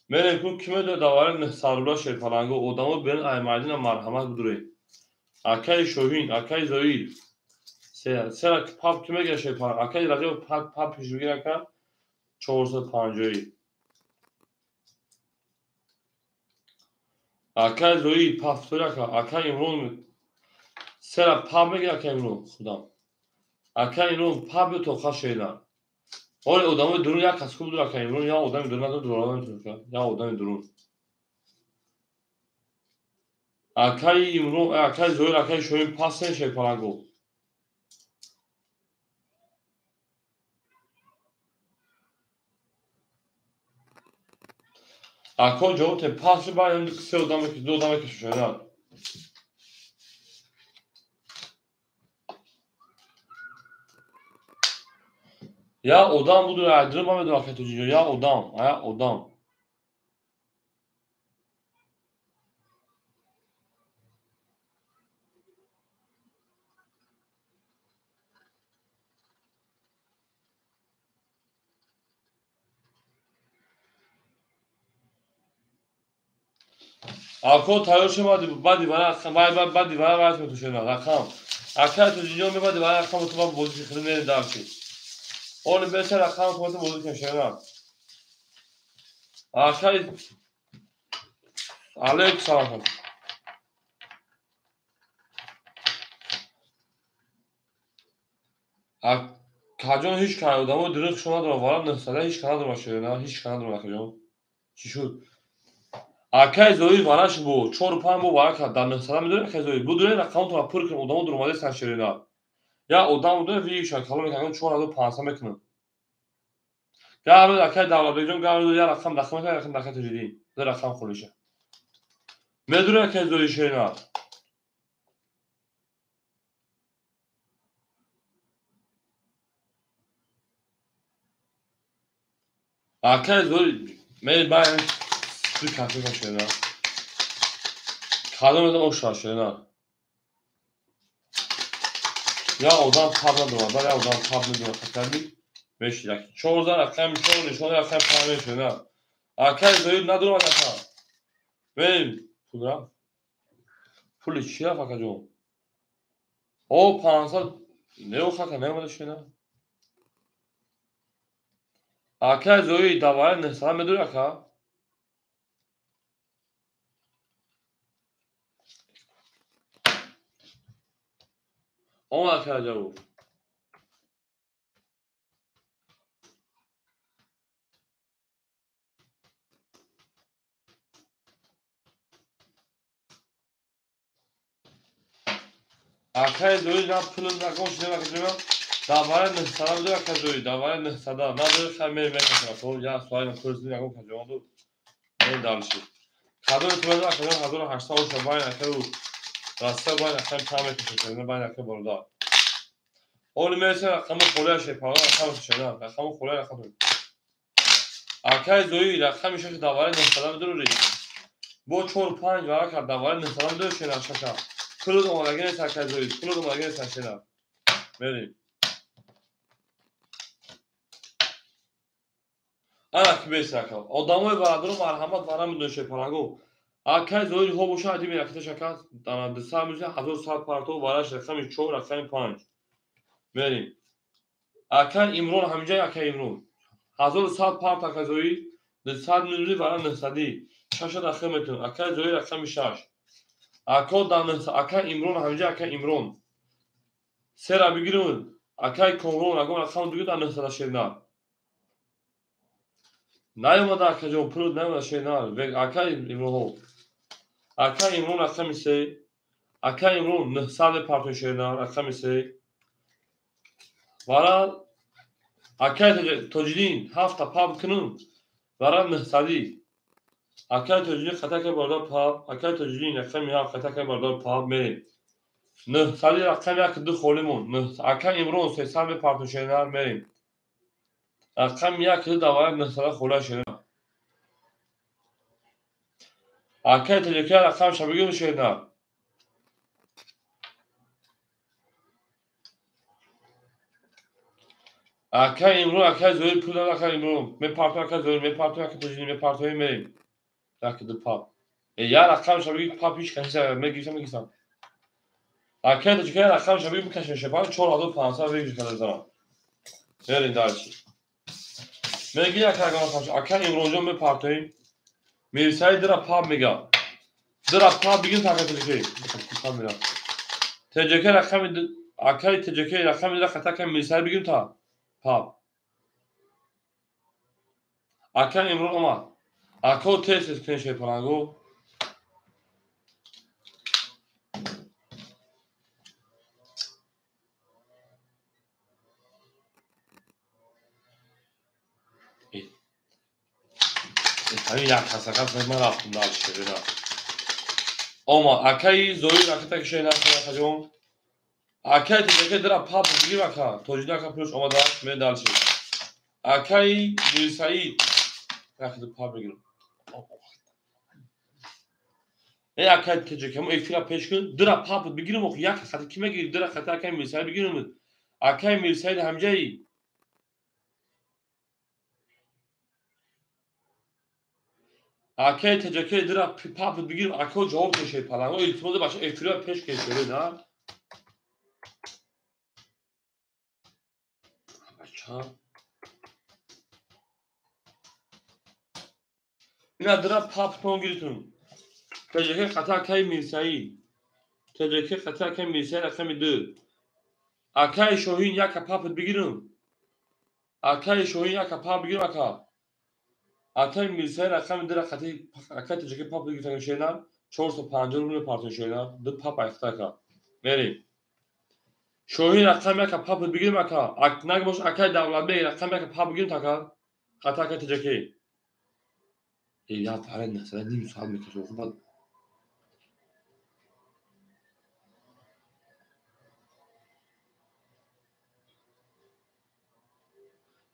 Мерем ку ки медонад давари 900 рубла шерпаланго. Одамо берин аймардина марҳамат бидуред. Акай Шоҳин, акай Зоид. Се пап ки мегирад шерпаланго? Акай Раҷаб пап пеш мегирад ака 450. Акай Зоид пафтори ака. Акай Имрон сера пап мегирад акай Имрон худам. Акай Имрон пап ё тоқа шернар. Оли одамои дурун як кас хуб дур ака Имрон, як одами дурун надор дур наметавонад, як одами дурун. Акай Имрон, акай Зоир, акай Шоҳин пасен шерпаланго. Ако ҷавоб те пас шуд, баъд се одаме ки ду одаме ки шояд. Я одам буду, я дурун ман медонам акай тоҷиҷон, я одам, я одам. Ако тайёр шуд, баъди вара баъди вара вараш метушена рақам. Акай тоҷиҷон мебади вара рақам ту ба бозӣ хири мерем дарчи. Оли беша рақам ту бозӣ кунем шена. Акай алейкум салом. Акаҷон ҳеҷ кай одамо дурӯғшо надорам, вара 900 ҳеҷ кай надорам шерина, ҳеҷ кай надорам акаҷон. Чӣ шуд? Акай Зоир вараш бо 4-5 бо вара кард дар 900 медонед акай Зоир. Будуред рақамтонро пур кунем, одамо дуромадестан шерина. Я одам будуред вигшан калом мекунам 4500 мекунам. Гап акай Давлатбекҷон гап я рақам дахл мекунам, рақам дахл таҷидин. Ду рақам холиша. Медонед акай Зоир шерина. Акай Зоир мебарем ду кафе шерина. Кадом одам оша шерина. Я одам таб надорад, я одам таб надорад, хатари мешид. 14 рақами 4 нишони рақами 5 мешид. Акай Зоир надорад ака. Меб пул рафт. Пули чӣ рафт акаҷон? О 500 нео хака неомада шина. Акай Зоир давари 900 медори ака? Омад акай Раҷабов. Акай Зоир на пул након шуда акаҷон. Давари 900 медори акай Зоир, давари 900 надори хай мекашам. То я суали пурсид ягон каҷон буд. Ме дальше. Кадоми ту медори акаҷон 1800 оша байн акай раста байн акай пам мекашам, байн акай бародар. Оли мересем рақами холия шепара, рақами шена, рақами холия рақами. Акай Зоир рақами 6 давари 900 медори. Бо 4-5 вара кард давари 900 медори шена шаша. Пулот омадаги нест акай Зоир, пулот омадаги нест шена. Мерем. Ана ки бест ака. Одамои бародаро марҳамат вара медонед шепараго. Акай Зоир ҳо боша ади меракита шака дана 200 миза 1100 парто вараш рақами 4 рақами 5. Мерем. Акай Имрон ҳаминҷа акай Имрон. 1100 парт акай Зоир 200 миза вара 900. 6 рақам метун. Акай Зоир рақами 6. Ако дан акай Имрон ҳаминҷа акай Имрон. Сера бигирун. Акай Комрон агон рақам дуги дан 900 шерна. Наёмада акаҷон пул наёмада шерна. Акай Имрон. Акай Имрон рақами 3. Акай Имрон 900 партои шерна рақами 3. Вара акай Тоҷиддин 7 паб кунун. Вара 900. Акай Тоҷиддин хата кай бародар паб. Акай Тоҷиддин рақами 7 хата кай бародар паб мерем. 900 рақами 1 2 холӣ мон. Акай Имрон 300 партои шерна мерем. Рақами 1 2 давари 900 холия шерна. Акай Тоҷикия рақам шабигир шерна. Акай Имрон, акай Зоир пул дад, акай Имрон. Мепартои акай Зоир, мепартои акай Тоҷиддин, мепартои мерем. 1 2 паб. Я рақам шабигир паб ҳеҷ кас мегирсам, мегирсам. Акай Тоҷикия рақам шабигир мекашем шепан 4500 вегир када занам. Мерем дальше. Меги акай рақам, акай Имронҷон мепартоим. Мирсаид дира паб мега. Дира паб бигир акай Тоҷикия. Паб мера. Тоҷикия рақами акай Тоҷикия рақами дира хата акай Мирсаид бигир та. Паб. Акай Имрон омад. Ако тез тез кунед шепаранго. Ҳамин як ҳасакат ман рафтам дальше шерина. Омад акаи Зоир ракета кишена акаҷон. Акай Тоҷикия дира паб бигир ака. Тоҷиддин ака пулш омада ме дальше. Акаи Мирсаид ракета паб бигир. Э акай Тоҷикия мо эфира пеш кун дира паб бигирам ох як хата ки мегири дира хата акаи Мирсаид бигирам. Акаи Мирсаид ҳамҷаи Акай Тоҷикия дира паб бигирам ако ҷавоб кешед паланго илтимос бача эфира пеш кешед на. Бача ина дира пабтон гиритун. Тоҷикия хата акаи Мирсаид. Тоҷикия хата акаи Мирсаид рақами 2. Акаи Шоҳин яка папат бигирам. Акаи Шоҳин яка пап бигирам ака. Акаи Мирсаид рақами ду рақати акаи Тоҷикӣ пап бигиртагим шена 450 рубл мепартои шена ду пап айхта ака. Мерем. Шоҳин рақами яка папат бигирам ака. Наг бош акаи Давлатбек рақами яка пап бигирам ака. Хата акаи Тоҷикӣ. Я фарад насара ним соат мекашам. Хуб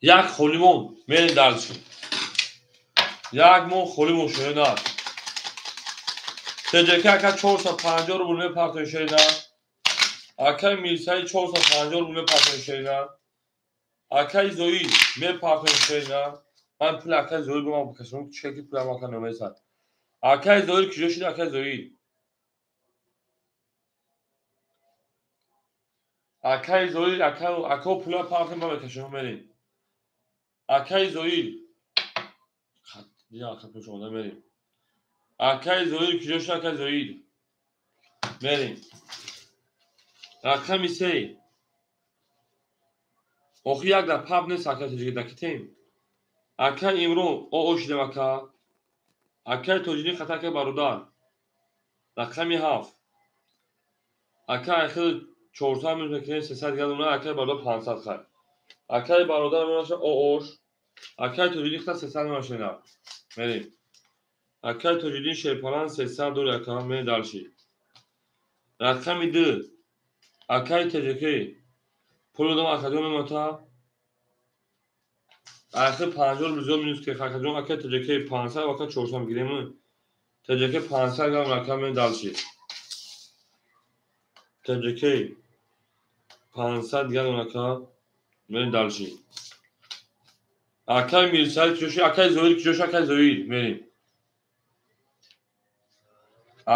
як холимон мерем дальше. Як мон холимон шена. ТЖК ака 450 рубл мепартои шена. Акаи Мирсаид 450 рубл мепартои шена. Акаи Зоир мепартои шена. Ман пули акаи Зоир ба ман бикашам, чеки пули ака намерасад. Акаи Зоир куҷо шуд акаи Зоир? Акаи Зоир ака пула партои ман мекашам мерем. Акаи Зоир дидам ака пулш омада мерем. Акаи Зоир куҷо шуд акаи Зоир? Мерем. Рақами се. Охи як дар пап нест акаи Тоҷикӣ дакитем. Акаи Имрон оо шудем ака. Акаи Тоҷиддин хата акаи бародар. Рақами ҳафт. Ака айхел 400 минус мекунем 300 дигар мемонад, акаи бародар 500 хай. Акаи бародар мемонад оош. Акаи Тоҷиддин хата 300 мемонад шена. Мерем. Акаи Тоҷиддин Шерпалан 300 дори ака мерем дальше. Рақами ду. Акаи Тоҷикӣ пул додам акаҷон мемонад. Ахир 50 рубл зиёд минус ки акаҷон акаи Тоҷикӣ 500 ва ака 400 мегирем. Тоҷикӣ 500 грамм ака мерем дальше. Тоҷикӣ 500 грамм ака мерем дальше. Акаи Мирсаид куҷо шуд? Акаи Зоир куҷо шуд? Акаи Зоир мерем.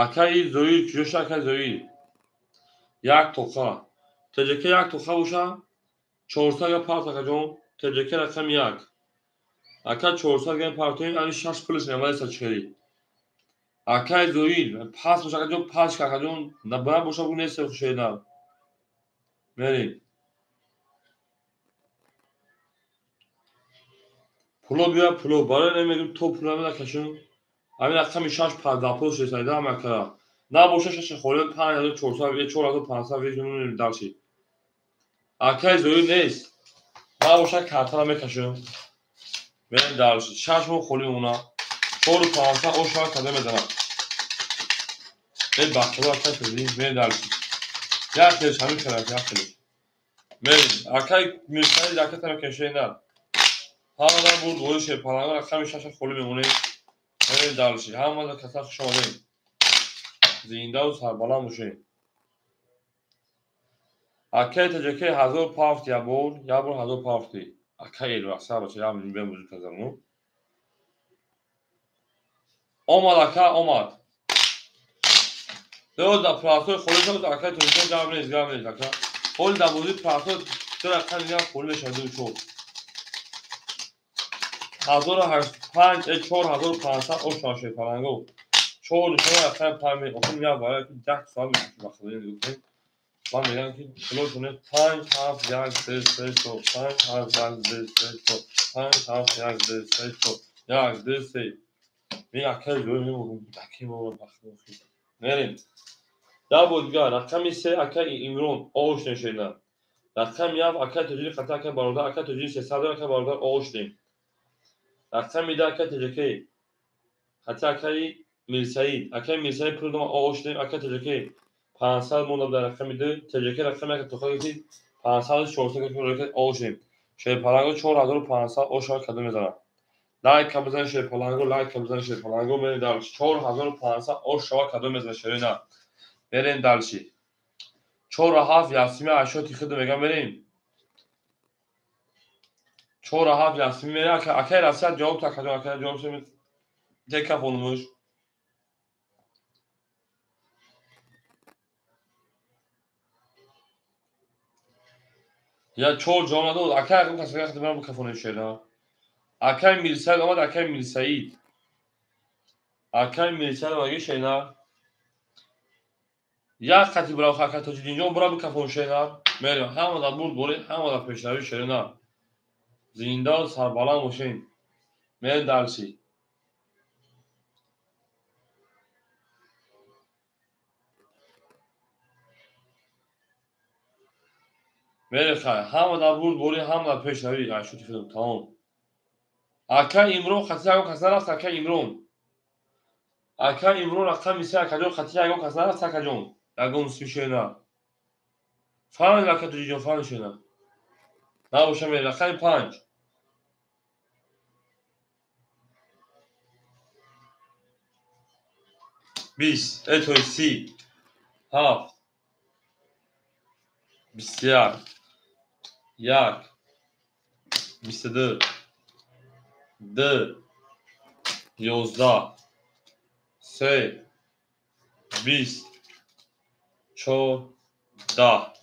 Акаи Зоир куҷо шуд? Акаи Зоир. Як тоқа. Тоҷикӣ як тоқа боша 400 грамм парт акаҷон. Тоҷикӣ рақами як. Ака 400 грамм партоем, ани шаш пулш намареса чихели. Акаи Зоир пас боша акаҷон, пас акаҷон, набара боша бу нест хушена. Мерем. Пуло биё пуло, барои намегӯм то пул намеда кашум. Ҳамин рақами шаш пардапул шесайда ҳам акара. Набоша шаш холӣ 5400 4500 вежмонем дальше. Акаи Зоир нест. Набоша картара мекашам. Мерем дальше. Шаш моҳ холӣ мемонад. 4500 ошава када мезанам. Э бахтиёр акаи Тоҷиддин мерем дальше. Як хелеш ҳамин хел як хелеш. Мерем. Акаи Мирсаид ака тара кашена. Ҳамада бурд вои Шерпаланга рақами шаша холӣ мемонем. Мерем дальше. Ҳамада каса хуш омадем. Зиндаву сарбаланд бошем. Акаи Тоҷикӣ 1000 пафт як бор, як бор 1000 пафти. Акаи Элвақса бача як миллион бем вуҷуд казану. Омад ака омад. Дод да прасой холӣ шуд акаи Тоҷикӣ гап нест, гап нест ака. Ҳоли дар бозии прасой ду рақам дигар холӣ мешавад ду чор. 1085 4500 ошава Шерпаланго. Чор нишона рақами панҷ охир як барои ки 10 соат мекашем ба худо гуфтем. Ман мегӯям ки пулошоне 5 7 1 3 3 4 5 7 1 2 3 4 5 7 1 2 3 4 1 2 3. Ми акаи Зоир мемогум даки мо бахт охир. Мерем. Да бо дигар рақами се акаи Имрон ош нешена. Рақами ҳафт акаи Тоҷиддин хата акаи бародар акаи Тоҷиддин 300 акаи бародар ош дем. Рақами ду акаи Тоҷикӣ хата акаи Мирсаид. Акаи Мирсаид пул додам ош дем акаи Тоҷикӣ 500 монда дар рақами ду. Тоҷикӣ рақами як тоқа гирифт 500 400 ош дем. Шерпаланго 4500 ошава кадом мезанад. Лайка бизан Шерпаланго, лайка бизан Шерпаланго мерем дальше. 4500 ошава кадом мезанад шерина. Мерем дальше. 4 7 Ясими ашоти худ мегам мерем. 4 7 Ясими мерем. Акаи Расият ҷавоб та кадом акаи ҷавоб шуд. Тека фонумуш. Я чор ҷавоб надод. Акаи акам касага хидмат ман бикафонем шера. Акаи Мирсаид омад, акаи Мирсаид. Акаи Мирсаид омаги шена. Як қати бурав ака Тоҷиддинҷон бура бикафон шена. Мерем ҳамада бурд борӣ, ҳамада пешравӣ шерина. Зиндаву сарбаланд бошем. Мерем дарси. Мерем хай, ҳамада бурд борӣ, ҳамада пешравӣ. Айшути худам тамом. Ака Имрон қати ягон кас нарафт, ака Имрон. Ака Имрон рақами се, акаҷон қати ягон кас нарафт, акаҷон. Ягон смишена. Фаҳмид ака Тоҷиҷон, фаҳмид шена. Набоша мерем рақами 5. 20, тои 30, 7, 21, 1, 22, 2, 11, 3, 20, 4, 10.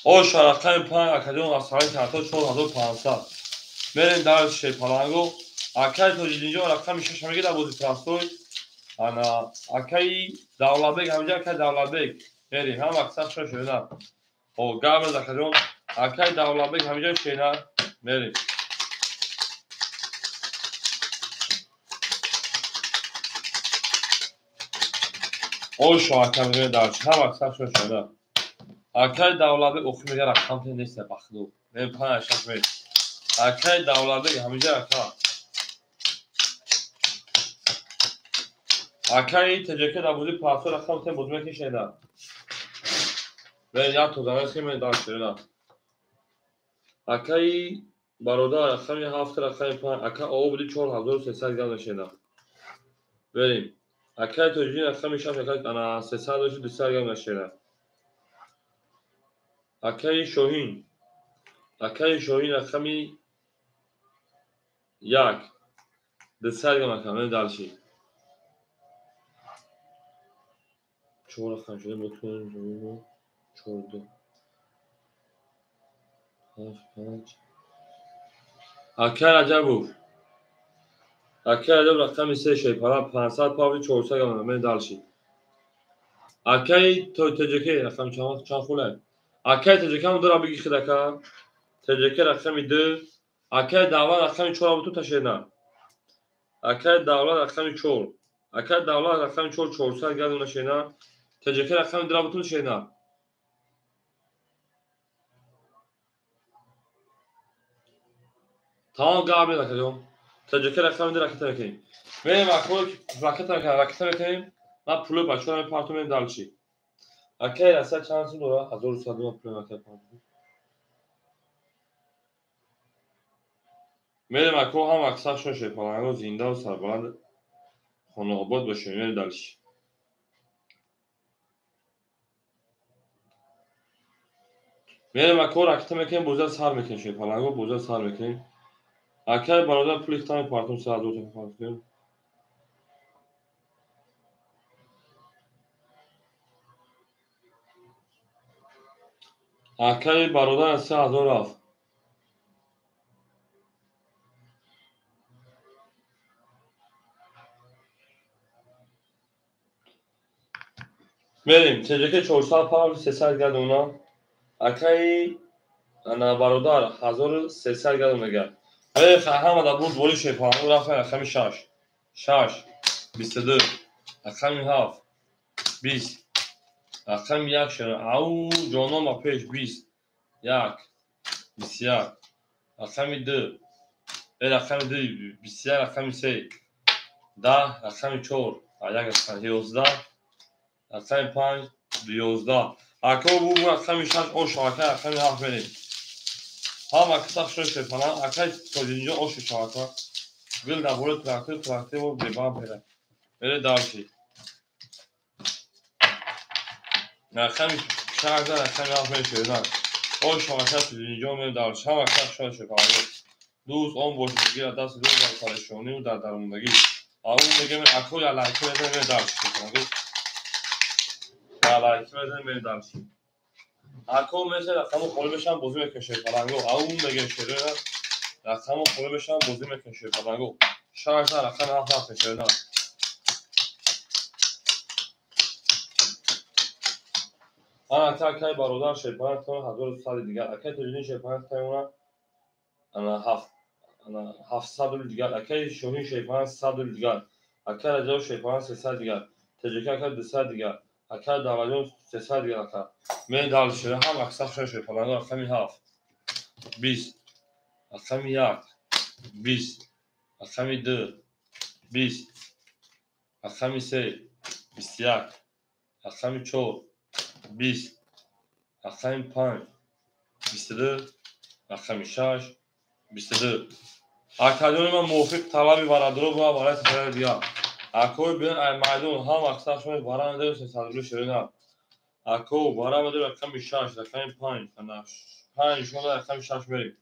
Оша рақами 5 акаҷон аз сари карто 4500. Мерем дар Шерпаланго. Акаи Тоҷиддинҷон рақами 6 мегирад бози простой. Ана акаи Давлатбек ҳамҷа акаи Давлатбек. Мерем ҳам аксар шо шена. О гап акаҷон. Акаи Давлатбек ҳамҷа шена. Мерем. Ошо ака мегӯяд дар ҳам аксар шо шена. Акаи Давлатбек охи мега рақам те нест бахду. Мерем 5 6 мерем. Акаи Давлатбек ҳамҷа ака. Акаи ТЖК дар бозии пасо рақам те боз мекашеда. Мерем як тоза мерем дар шена. Акаи бародар рақами 7 рақами 5 ака обуди 4300 грамм мешена. Мерем. Акаи Тоҷиддин рақами 6 ака ана 300 200 грамм мешена. Акаи Шоҳин. Акаи Шоҳин рақами 1 200 грамм ака мерем дарши. 4 рақам шуда бутун 4 2 7 5. Акаи Раҷабов. Акаи Раҷаб рақами 3 Шерпала 500 павли 400 грамм мерем дарши. Акаи ТЖК рақами чанд хулай? Акаи ТЖК ҳам дура биги хид ака. ТЖК рақами 2. Акаи Давлат рақами 4 бутун ташена. Акаи Давлат рақами 4. Акаи Давлат рақами 4 400 грамм нашена. ТЖК рақами 2 бутун шена. Тамом гап мед акаҷон. ТЖК рақами 2 ракета мекунем. Мерем акои ракета мекунем, ракета мекунем. Ман пули бачаҳоро мепартом мерем далчи. Акаи Расия чанд сум дора? 1100 ман пули акаи партом. Мерем ако ҳам аксар шо Шерпаланго зиндаву сарбаланд хонаобод бошем. Мерем далчи. Мерем ако ракета мекунем, боза сар мекунем Шерпаланго, боза сар мекунем. Акаи бародар пули хитам мепартом 3000 мепартом. Акаи бародар 3000 рафт. Мерем ТЖК 400 павли 300 градона. Акаи ана бародар 1300 градон мега. Мерем ҳамада бурд бори Шерпаланго рафтем рақами 6. 6 22 рақами 7 20 рақами 1 шена. Ау ҷонон ба пеш 20 1 21 рақами 2 рақами 2 21 рақами 3 10 рақами 4 1 рақами 11 рақами 5 12. Ако бу рақами 6 ош ака рақами 7 мерем. Ҳам акса шо Шерпаланг акаи Тоҷиддинҷон ош шавака. Гул дар бораи трактор, трактор бо бебам пера. Мере дарши. Рақами 6 рақами 7 мере шерна. Ош шавака Тоҷиддинҷон мере дарши. Ҳам акса шо Шерпаланг. Дӯст он бошад гира даст дӯст дар парешониву дар дармондагӣ. Ау мегем ако я лайк мезанем мере дарши Шерпаланг. Я лайк мезанем мере дарши. Ако месе рақаму холӣ мешавам бозӣ мекунем Шерпаланго. Ау мегем шерона рақаму холӣ мешавам бозӣ мекунем Шерпаланго. 6 рақами 7 рафтем шерона. Ана акай бародар шерпаланг тон 1200 дигар. Акай Тоҷиддин шерпаланг тон ана 700 рубл дигар. Акай Шоҳин шерпаланг 100 рубл дигар. Акай Раҷаб шерпаланг 300 дигар. Тоҷика ака 200 дигар. Акай Давлатҷон 300 дигар ака. Мен дальше ҳам аксар шерпаланг рақами 7 20 рақами 1 20 рақами 2 20 рақами 3 21 рақами 4 20 рақами 5 22 рақами 6 22. Акаҷони ман мувофиқ талаби бародаро ва барои сафари дигар. Акои бин ай майдон ҳам аксар шумо баранда 300 рубл ширина. Ако баранда рақами 6 рақами 5 5 шумо рақами 6 мерем.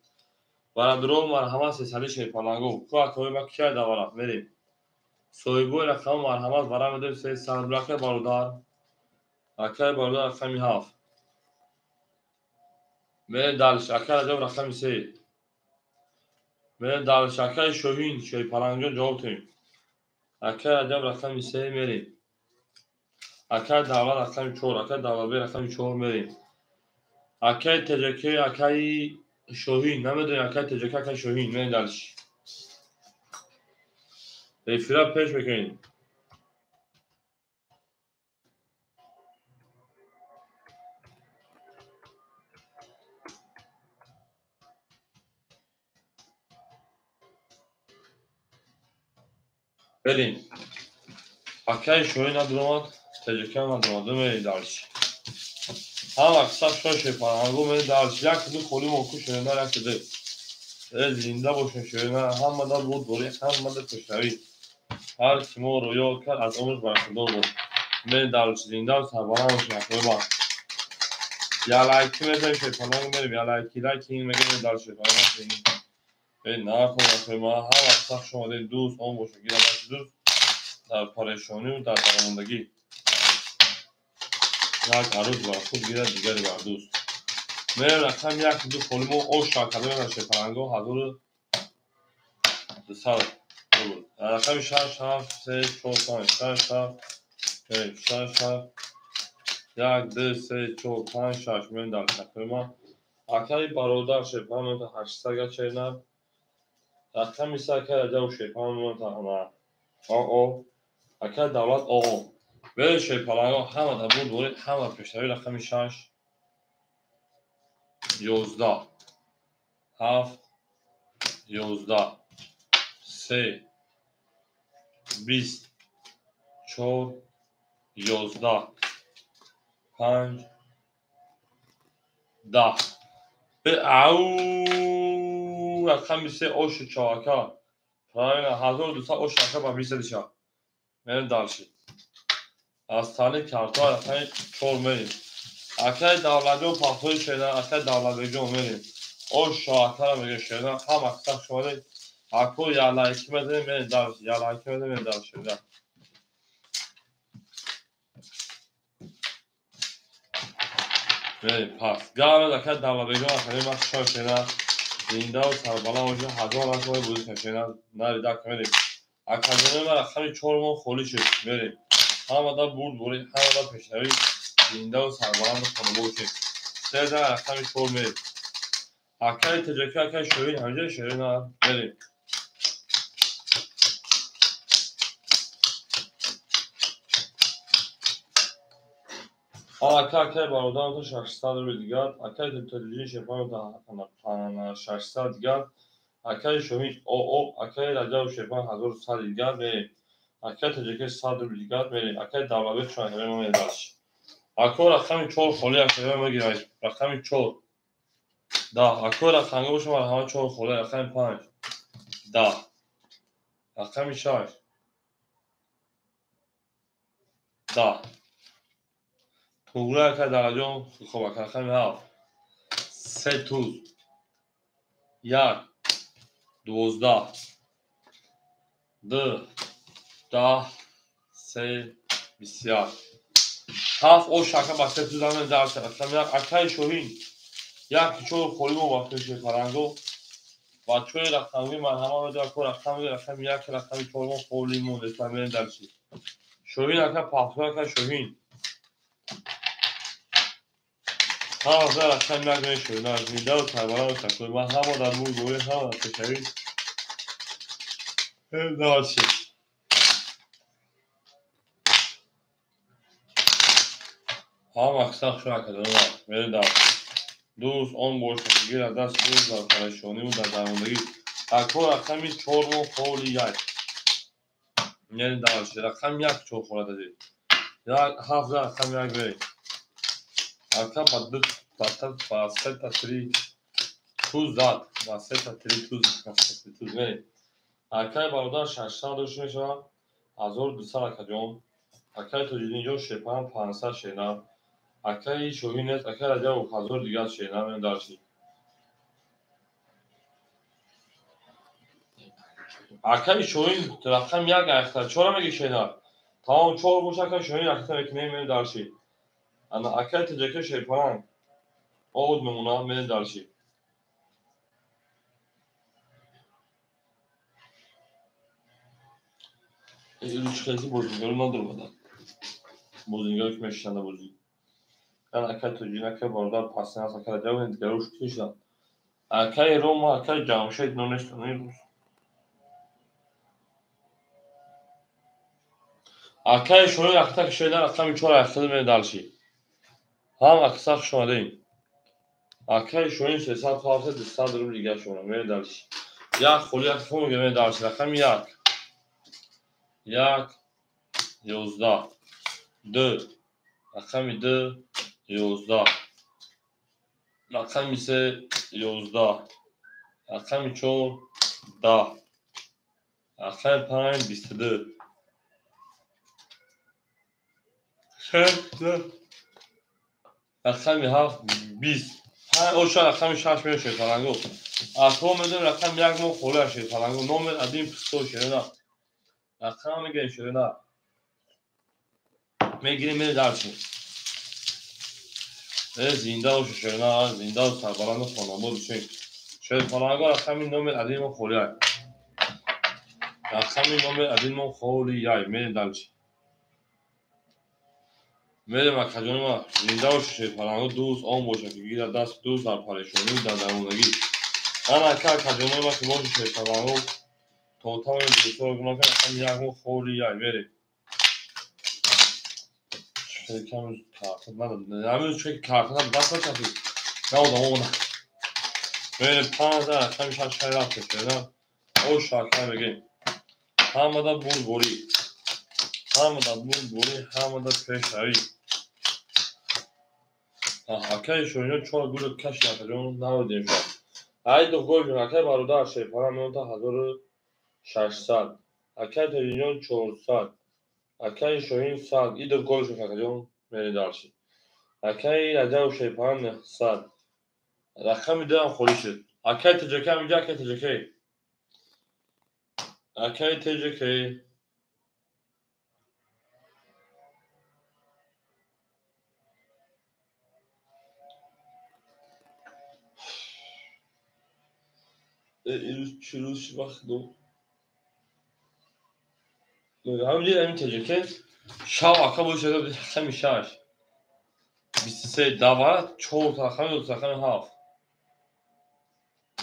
Бародаро марҳамат 300 шерпаланго. Ку акои ма кия давара мерем. Соҳибои рақам марҳамат баранда 300 рубл акай бародар. Акай бародар рақами 7. Мерем дальше. Акай Раҷаб рақами 3. Мерем дальше. Акай Шоҳин шерпалангҷон ҷавоб тем. Акай Раҷаб рақами 3 мерем. Акай Давлат рақами 4. Акай Давлатбек рақами 4 мерем. Акай Теҷаке, акай Шоҳин намедонем, акай Теҷаке, акай Шоҳин мерем дальше. Эфира пеш мекунем. Берем. Акай Шоҳин надуромад, Теҷаке надуромад, мерем дальше. Ҳам аксар шоҳ шерпаланго мерем дальше. Як ду холи мо ку ширина як ду. Зинда бошем ширина, ҳамада буд борӣ, ҳамада пешравӣ. Ҳар ки мо рӯё кард аз умр бархӯрдор буд. Мерем дальше, зинда сарбаланд бошем акои ман. Ялайки мезанем шерпаланго мерем, ялайки лайки мегӯем дальше шерпаланго. Нахӯр акои ман, ҳар вақт сахт шумо дӯст он бошад, гирабаши дӯст дар парешонию дар дармондагӣ. Як арӯз бар худ гирад, дигаре бар дӯст. Мерем рақами 1 2 холи мо ош шакарда шерпаланго 1200 рубл. Рақами 6 7 3 4 5 6 7 6 7 1 2 3 4 5 6 мерем дар шакари ман. Акаи бародар шерпаланг 800 гачерна. Рақами 3 акаи Раҷаб шерпаланг ОО. Акаи Давлат ОО. Берем шерпаланго ҳама дар буд борӣ, ҳама пешравӣ рақами 6 11 7 11 3 20 4 11 5 10. Ау рақами 3 оши чоака. Правильно, 1200 ош ака ба 20 диша. Мерем дальше. Аз тани карто рақами 4 мерем. Акай Давлатҷон пахтои шерина, акай Давлатбекҷон мерем. Ош шоакара мега шерина, ҳам аксар шумода ако ялайки мезанем мерем дальше, ялайки мезанем мерем дальше шерина. Мерем пас. Гаврад акай Давлатбекҷон акаи ман шои шерина. Зиндаву сарбаланд бошед, ҳазор расмои бузург шерина. Нарида мерем. Акаҷони ман рақами 4 мо холӣ шуд. Мерем. Ҳамада бурд борӣ, ҳамада пешравӣ. Зиндаву сарбаланду хонобод бошед. Серда рақами 4 мерем. Акаи Теҷаки, акаи Шоҳин ҳамҷои ширина мерем. Ака акаи бародарам 600 рубл дигар, акаи Тоҷиддин шерпаланг 600 дигар, акаи Шоҳин ОО, акаи Раҷаб шерпаланг 1100 дигар мерем. Акаи Тоҷаки 100 рубл дигар мерем. Акаи Давлатбек шоҳин мерем дальше. Ако рақами 4 холӣ акаи мегирад. Рақами 4 10. Ако рақамго бошад марҳамат 4 холӣ, рақами 5 10. Рақами 6 10. Туғри акаи Давлатҷон, хуб ака рақами 7 3 туз 1 12 2 10 3 21 7 ош ака ба 3 туз ҳамин дальше. Рақами 1 акаи Шоҳин 1 4 холӣ мо ба шерпаланго. Бачаҳои рақамгӣ марҳамат медиҳад ако рақами рақами 1 рақами 4 мо холӣ монда мерем дальше. Шоҳин ака пахто ака Шоҳин. Ҳафт рақам як мешавад. Зинда ва сарбаланд такрор. Ман ҳама дар бурдборӣ, ҳама дар пешравӣ. Дальше. Ҳама аксар шура кардам. Мерем дальше. Дӯст он бошад, ки гирад даст дӯст дар парешониву дар дармондагӣ. Акҳо рақами чормо холи як. Мерем дальше. Рақами як чор холад азиз. Як ҳафт рақами як мерем. Ака ба ду ба сета три туз зад. Ба сета три туз туз мерем. Акаи бародар 600 дош мешавад. 1200 акаҷон. Акаи Тоҷиддинҷон шепан 500 шена. Акаи Шоҳин нест, акаи Раҷабов 1000 дигар шена мерем дальше. Акаи Шоҳин рақам як айхта. Чора меги шена? Тамом чор боша акаи Шоҳин ахта мекунем мерем дальше. Ана акаи Тоҷака шерпаранг. Овод мемонад мерем дальше. Ручхези бозигаро надорад. Бозигаро ки мешинанд бозӣ. Ана акаи Тоҷин, акаи бародар пасин аст, акаи Раҷабов дигаро кишанд. Акаи Рома, акаи Ҷамшед ино нестанд имрӯз. Акаи Шоҳин ахта кишоида рақами чор ахта мерем дальше. Ҳам аксар хуш омадем. Акаи Шоҳин 300 ҳафта 200 рубл дигар шумо мерем дальше. Як холи як хо мерем дальше. Рақами як. Як ёздаҳ. Ду. Рақами ду ёздаҳ. Рақами се ёздаҳ. Рақами чор даҳ. Рақами панҷ 22. Шаш рақами ҳафт 20. Панҷ оша рақами шаш мешавад фаланго. Акҳо медонем рақами як мо холӣ ашед фаланго. Номер один пустой шерена. Рақам мегирем шерена. Мегирем мерем дальше. Зинда боша шерена, зинда сарбаланду хонобод бошед. Шерфаланго рақами номер один мо холӣ ай. Рақами номер один мо холӣ ай. Мерем дальше. Мерем акаҷонима зинда боша шерфаланго дӯст он боша ки гирад даст дӯст дар парешонӣ дар дармондагӣ. Ана ака акаҷонои ма ки боша шерфаланго то тамоми дӯстҳоро гуноҳ кардам рақами як мо холӣ ай мерем. Карта даст накашид. Наодам омада. Мерем панҷ рақами шаш рафт шерена. Оша ака мегем. Ҳамада бурдборӣ. Ҳамада бурдборӣ, ҳамада пешравӣ. Акаи Шоҳино чор гулро кашид акаҷон наводем шуд. Ай дугоҷон акаи бародар шерпара меонта 1600. Акаи Тоҷиддинҷон 400. Акаи Шоҳин 100. И дугоҷон акаҷон мерем дальше. Акаи Раҷабов шерпара 900. Рақами дуам холӣ шуд. Акаи Тоҷака ҳаминҷа акаи Тоҷака. Акаи Тоҷака. Ирӯз чӣ рӯз чӣ вақт ду? Ҳаминҷа ҳамин Тоҷака шав ака бошад рақами шаш. 23 дава чор рақами ду рақами ҳафт.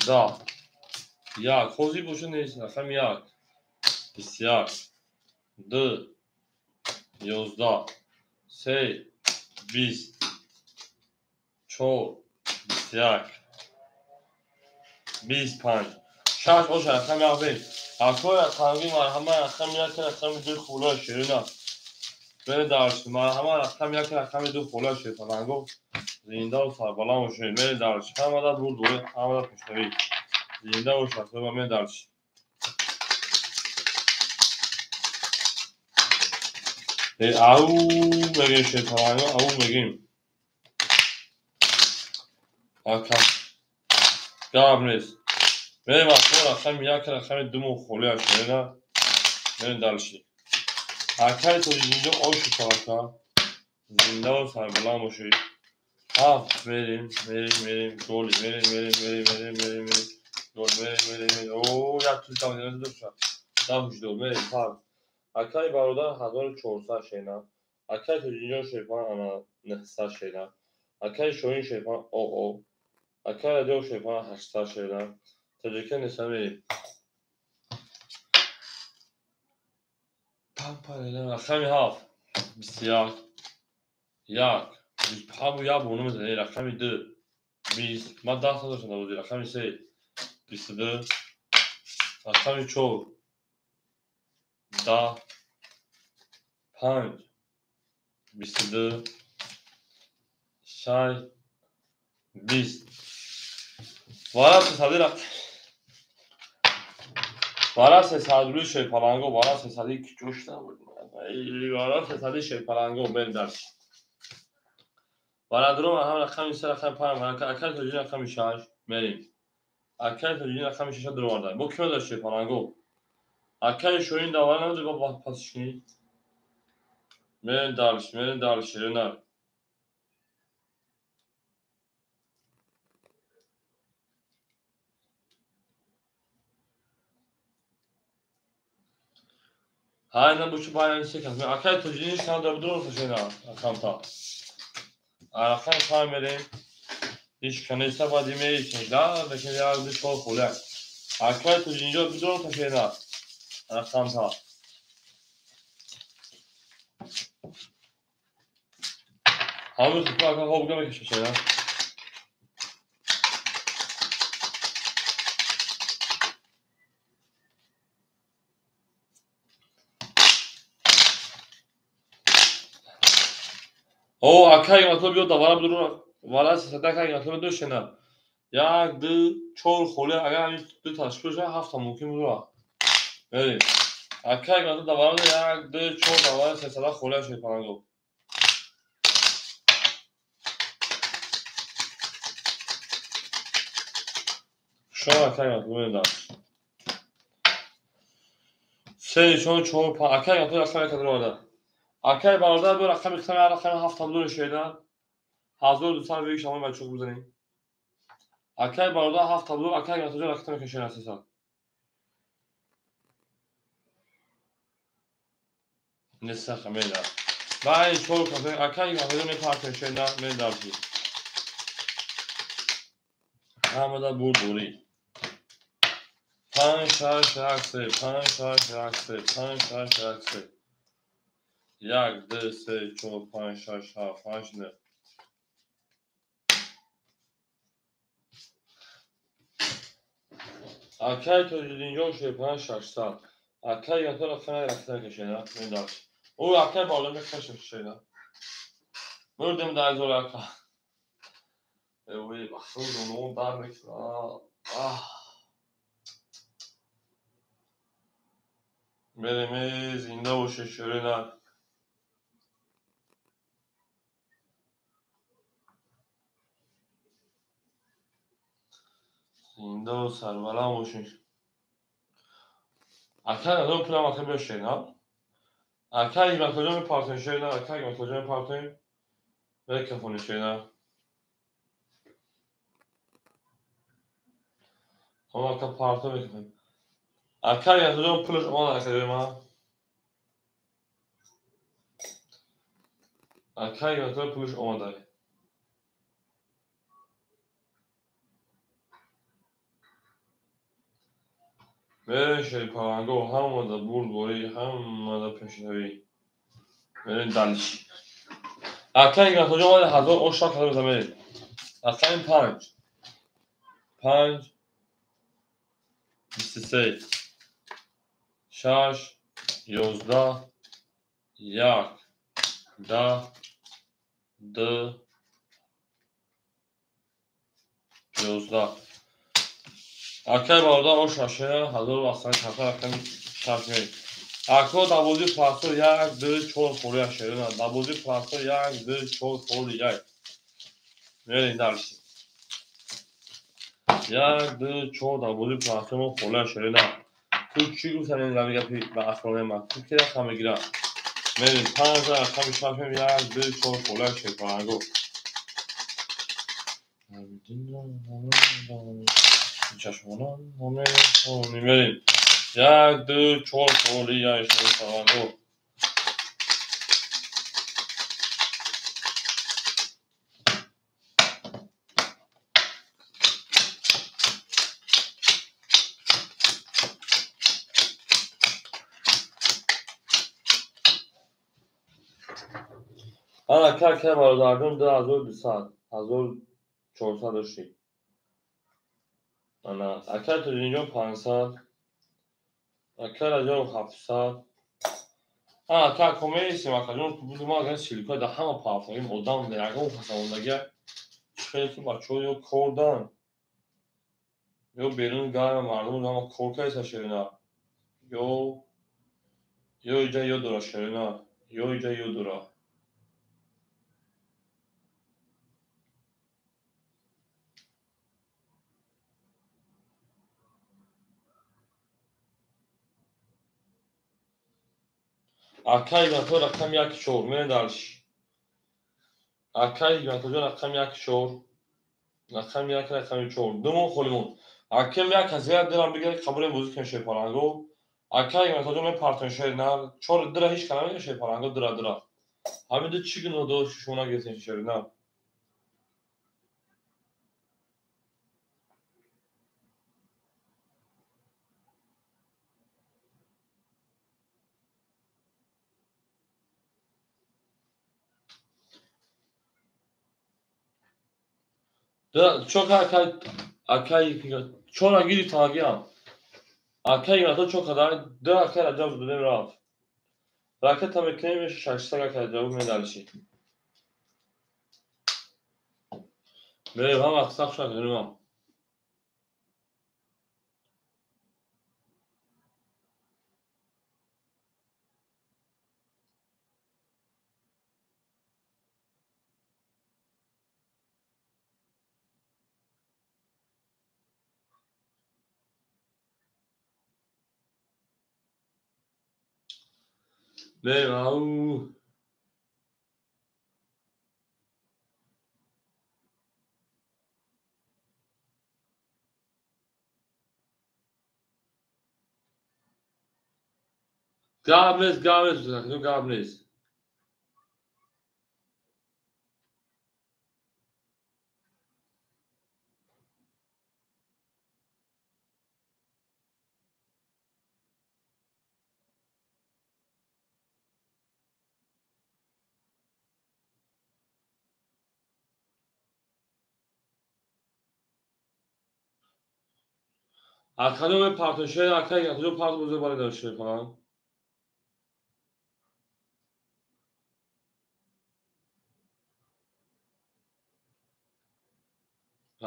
Даҳ. Як. Ҳозир бошад нест рақами як. 21. Ду. 11. Се. 20. Чор. 21. 25. Шаш оша рақами як бин. Акои рақамги марҳама рақами як рақами ду хула ширина. Мерем дальше. Марҳама рақами як рақами ду хула ширфаланго. Зинда ва сарбаланд бошед. Мерем дальше. Ҳамада бурдборӣ, ҳамада пешравӣ. Зинда бошед, мерем дальше. Ау мегем ширфаланго, ау мегем. Ака. Гап нест. Мерем акҳо рақами як рақами думо холӣ ашерена. Мерем дальше. Акаи Тоҷиддинҷон ошу шавака. Зинда ва сарбаланд бошед. Ҳафт мерем, мерем, мерем, голи, мерем, мерем, мерем, мерем, мерем, мерем, гол, мерем, мерем, мерем. О, як туз дам дошта. Дам шуд, мерем, панҷ. Акаи бародар 1400 шена. Акаи Тоҷиддинҷон шерпан ана 900 шена. Акаи Шоҳин шерпаланг ОО. Акаи Раҷаб шерпаланг 800 шерина. Тоҷикия нестам мерем. Рақами 7 21 1 ҳаму як бор намезанӣ. Рақами 2 20. Ман 10 надоштам дар бозӣ. Рақами 3 22. Рақами 4 10 5 22 6 20. Вара сесади вара сесадулӣ шерпаланго, вара сесади киҷош набуд. Вара сесади шерпаланго бен дарс. Вара дуром ҳам рақами 3, рақами 5, акаи Тоҷиддин рақами 6 мерем. Акаи Тоҷиддин рақами 6 дуроварда. Бо кима дошт шерпаланго? Акаи Шоҳин давара намедод бо пасишкунӣ. Мерем дальше, мерем дальше, шерина. Ҳай набучу баян се кас. Акаи Тоҷиддин шана дар дуром шена рақамта. Рақами 5 мерем. Ҳеч канеса баъди мерисем. Да, лекин як ду чор холяк. Акаи Тоҷиддинҷо бидуром та шена рақамта. Ҳамин хитба ака хоб мекаша шена. О, акаи Матол биё давара бидур вара сесада акаи Матол бидур шена. Як, ду, чор холе агар ҳамин ду ташкил шавад ҳафта мумкин будура. Мерем. Акаи Матол давара бидур як, ду, чор давара сесада холе шерпаланго. Шо акаи Матол бинем. Се нишон чор панҷ. Акаи Матол рақами як дуроварда. Акаи бародар бо рақами хитами рақами ҳафта дур шеда. 1200 век шамои бачо бизанем. Акаи бародар ҳафта дур, акаи Матолҷон рақами кашена 300. Несаха меда. Баъди чор каса акаи Матолҷон мепартем шеда медарси. Ҳамада бурдорӣ. 5 6 1 3 5 6 1 3 5 6 1 3 1 2 3 4 5 6 7 8 9. Акаи Тоҷиддинҷон шерпаланг 600. Акаи Матол рақами рақам кашена медарс. Ӯ акаи бародар мекаша шена. Мурдем дар зор ака. Ой, бахшо зону дар мекунад. Ах. Мерем, зинда боше шерина. Зиндаву сарбаланд бошед. Акаи Матол пулам ака биё шена. Акаи Матолҷон мепартем шена, акаи Матолҷон мепартем. Мекафони шена. Ҳама ака парто мекунем. Акаи Матолҷон пулаш омад ака ҷои ман. Акаи Матол пулаш омада. Мерем шерпаланго, ҳамада бурдборӣ, ҳамада пешравӣ. Мерем дальше. Акаи Матолҷон омада ҳазор ош шак ҳазор мерем. Рақами 5 5 23 6 11 1 10 2 11. Акаи бародар ош ашена ҳазору астан кафа рақами шаш мерем. Ако дар бозии пластор 1 2 4 холи ашена. Дар бозии пластор 1 2 4 холи 1. Мерем дальше. 1 2 4 дар бозии пластор мо холи ашена. Ту чӣ гуфтан ин гапи гапи ба ахронаи ман? Ту ки рақам мегира? Мерем 5 рақами 6 мерем 1 2 4 холи шерпаланго. Чашмонам мерем. 1 2 4 холи 1 шерпаланго. Ана ка бародарҷон 2200, 1400 дошти. Ана ака Тоҷинҷон 500, ака Раҷаб 700. Ана ака комесим акаҷон буду ма агар силика да ҳама пафтагим одам ягон хасамондагия хеле ки бачаҳо ё кордан ё берун гарма мардум ҳама кор кардеса шерина ё иҷа ё дора шерина ё иҷа ё дора. Акай Ҳикматҳо рақами 1-4 мерем дарш. Акай Ҳикматҳоҷон рақами 1-4, рақами 1, рақами 4. Ду моҳ холӣ монд. Акам як кас дилам бигирад қабулем бозӣ кунем шерпаланго. Акай Ҳикматҳоҷон мепартоем шери нар. Чор дира ҳеч кана мегирад шерпаланго дира дира. Ҳамин ду чӣ гуноҳ дошт шумо нагирифтем шери нар. Чо акай чора гирифт ҳамагиам. Акай Ҳикматҳо чо қадар ду акай Раҷаб додем рафт. Ракета мекунем меша 600 акай Раҷаб медарши. Мерем ҳама сахт шуд мерем. Мерем ау. Гап нест, гап нест, гап нест. Акаҷон мепартоем шери акай Ҳикматҳоҷон парт бозӣ барои дар шерпаланг.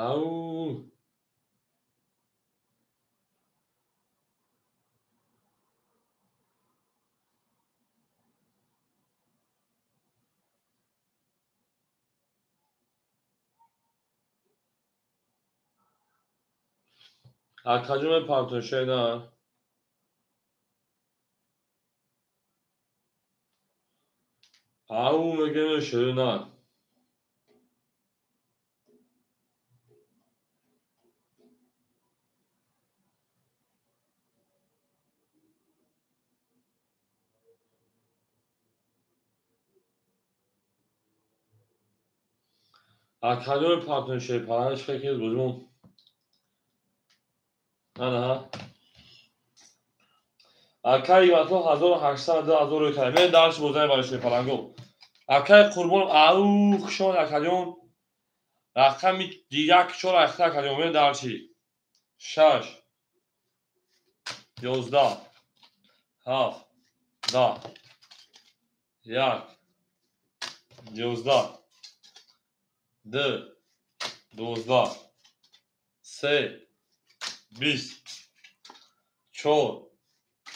Ау. Акаҷон мепартоем шери нар. Ау мегӯем шери нар. Акаҷон мепартоем шерпаланг чӣ ки бозимон. Ана. Акай Ҳикматҳо 1800 2000 рӯй кардем. Мерем дарш бозем барои шерпаланго. Акай Қурбон ау хушон акаҷон. Рақами 1-4 ахта акаҷон мерем дарши. 6 11 7 10 1 11 2 12 3 20 4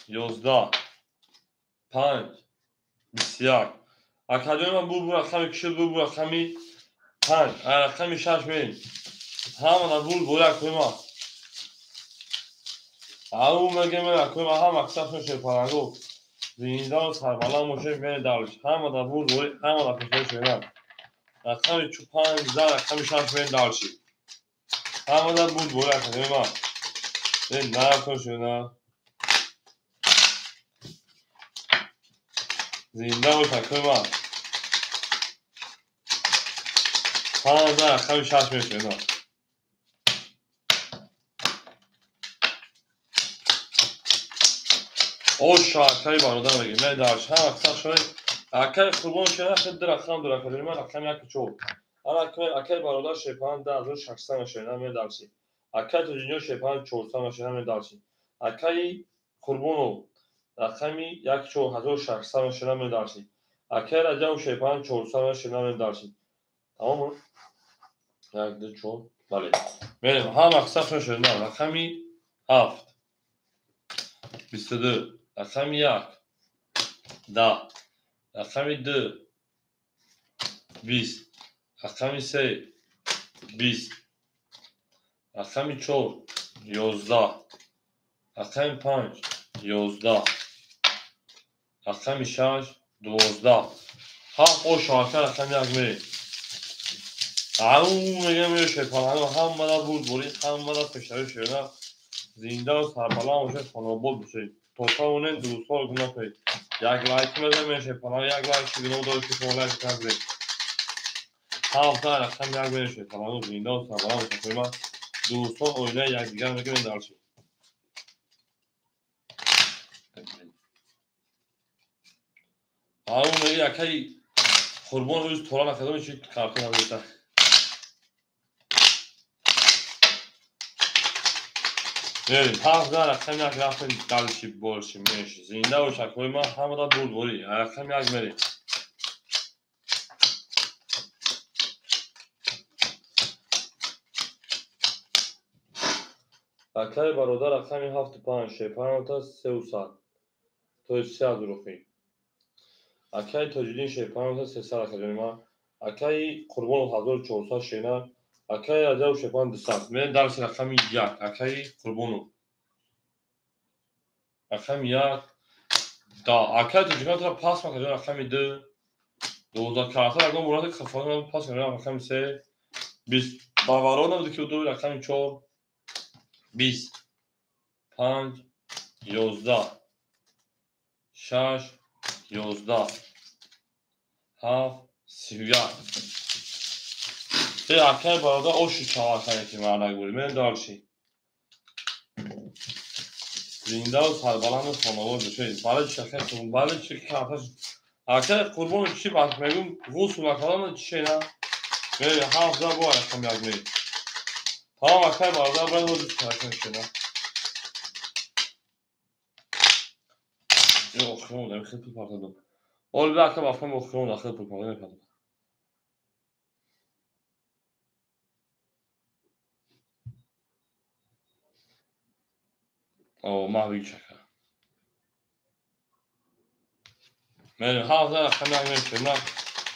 11 5 21. Акаҷон ман бур рақами кишид бур рақами 5 рақами 6 мерем. Ҳамана бур бори акои ман. Ау мегӯем акои ман ҳама аксаршон шерпаланго. Зиндаву сарбаланд бошед мерем дарш. Ҳамада бур бори ҳамада пешои шерам. Рақами 5 10 рақами 6 мерем дарши. Ҳамада бур бори акаҷони ман. На. Зинда бош акои ман. 5 рақами 6 мешавем. Оша акаи бародар мегӯем. Мерем дарш. Ҳама аксар шуд Акай Қурбон шена хед рақам дора кадем ман рақам 1 4. Акай бародар шепан 2600 шена медарси. Акай Тоҷинҷон шепан 400 шена медарси. Акай Қурбонов рақами 1 4600 шена медарси. Акай Раҷабов шепан 400 шена медарси. Тамом? 1 2 4. Бале. Мерем ҳама қисса шена рақами 7 22 рақами 1 10 рақами 2 20 рақами 3 20 рақами 4 11 рақами 5 11 рақами 6 12 ҳафт ошоака рақами 1 мерем. Ау мегам шепалано ҳамада бурдборӣ, ҳамада пешравӣ шена зинда сарбаланд бошед, хонобод бошед. То тавонед дӯстҳоро гуноҳ кунед. Як лайк мезанем шепалано, як лайк гуноҳ доред ки шумо лайк накунед. Ҳафта рақам як мерем шепалано, зинда сарбаланд бошед. Дӯстон оилаи якдигар мекунем дарши. Ау меги акай Қурбон рӯз тора накардам, чи картон набита. Мерем, ҳафта рақам як рафтем далши борши меши. Зинда бош акои ман ҳамада бурдборӣ. Рақам як мерем. Акай бародар рақами 7 5 шепанота 300. То есть 3 рухи. Акай Тоҷиддин шепанота 300 акаҷони ман. Акай Қурбонов 1400 шена. Акай Раҷабов шепан 200. Мерем дарси рақами 1. Акай Қурбонов. Рақами 1 да. Акай Тоҷикон тра пас макаҷон рақами 2 12 карта рагон бурати хафон пас макаҷон рақами 3 20 баварон набуд ки ду рақами 4 20 5 11 6 11 7 31. Акай бародар оши чавакае ки мардак бурӣ. Мерем дарши. Зиндаву сарбаланду хонавод бошед. Барои чи акай Қурбон, барои чи карташ акай Қурбон чи баҳс мегӯм ғусл накардам чи шена. Мерем ҳафт бо рақам як мерем. Тамом акай бародар барои ҳозир чавакае шена. Ё охирон дам хел пул партадам. Ол бе ака бафкам охирон да хел пул партадам. О, маҳви чака. Мерем ҳафта рақам як мерем шена.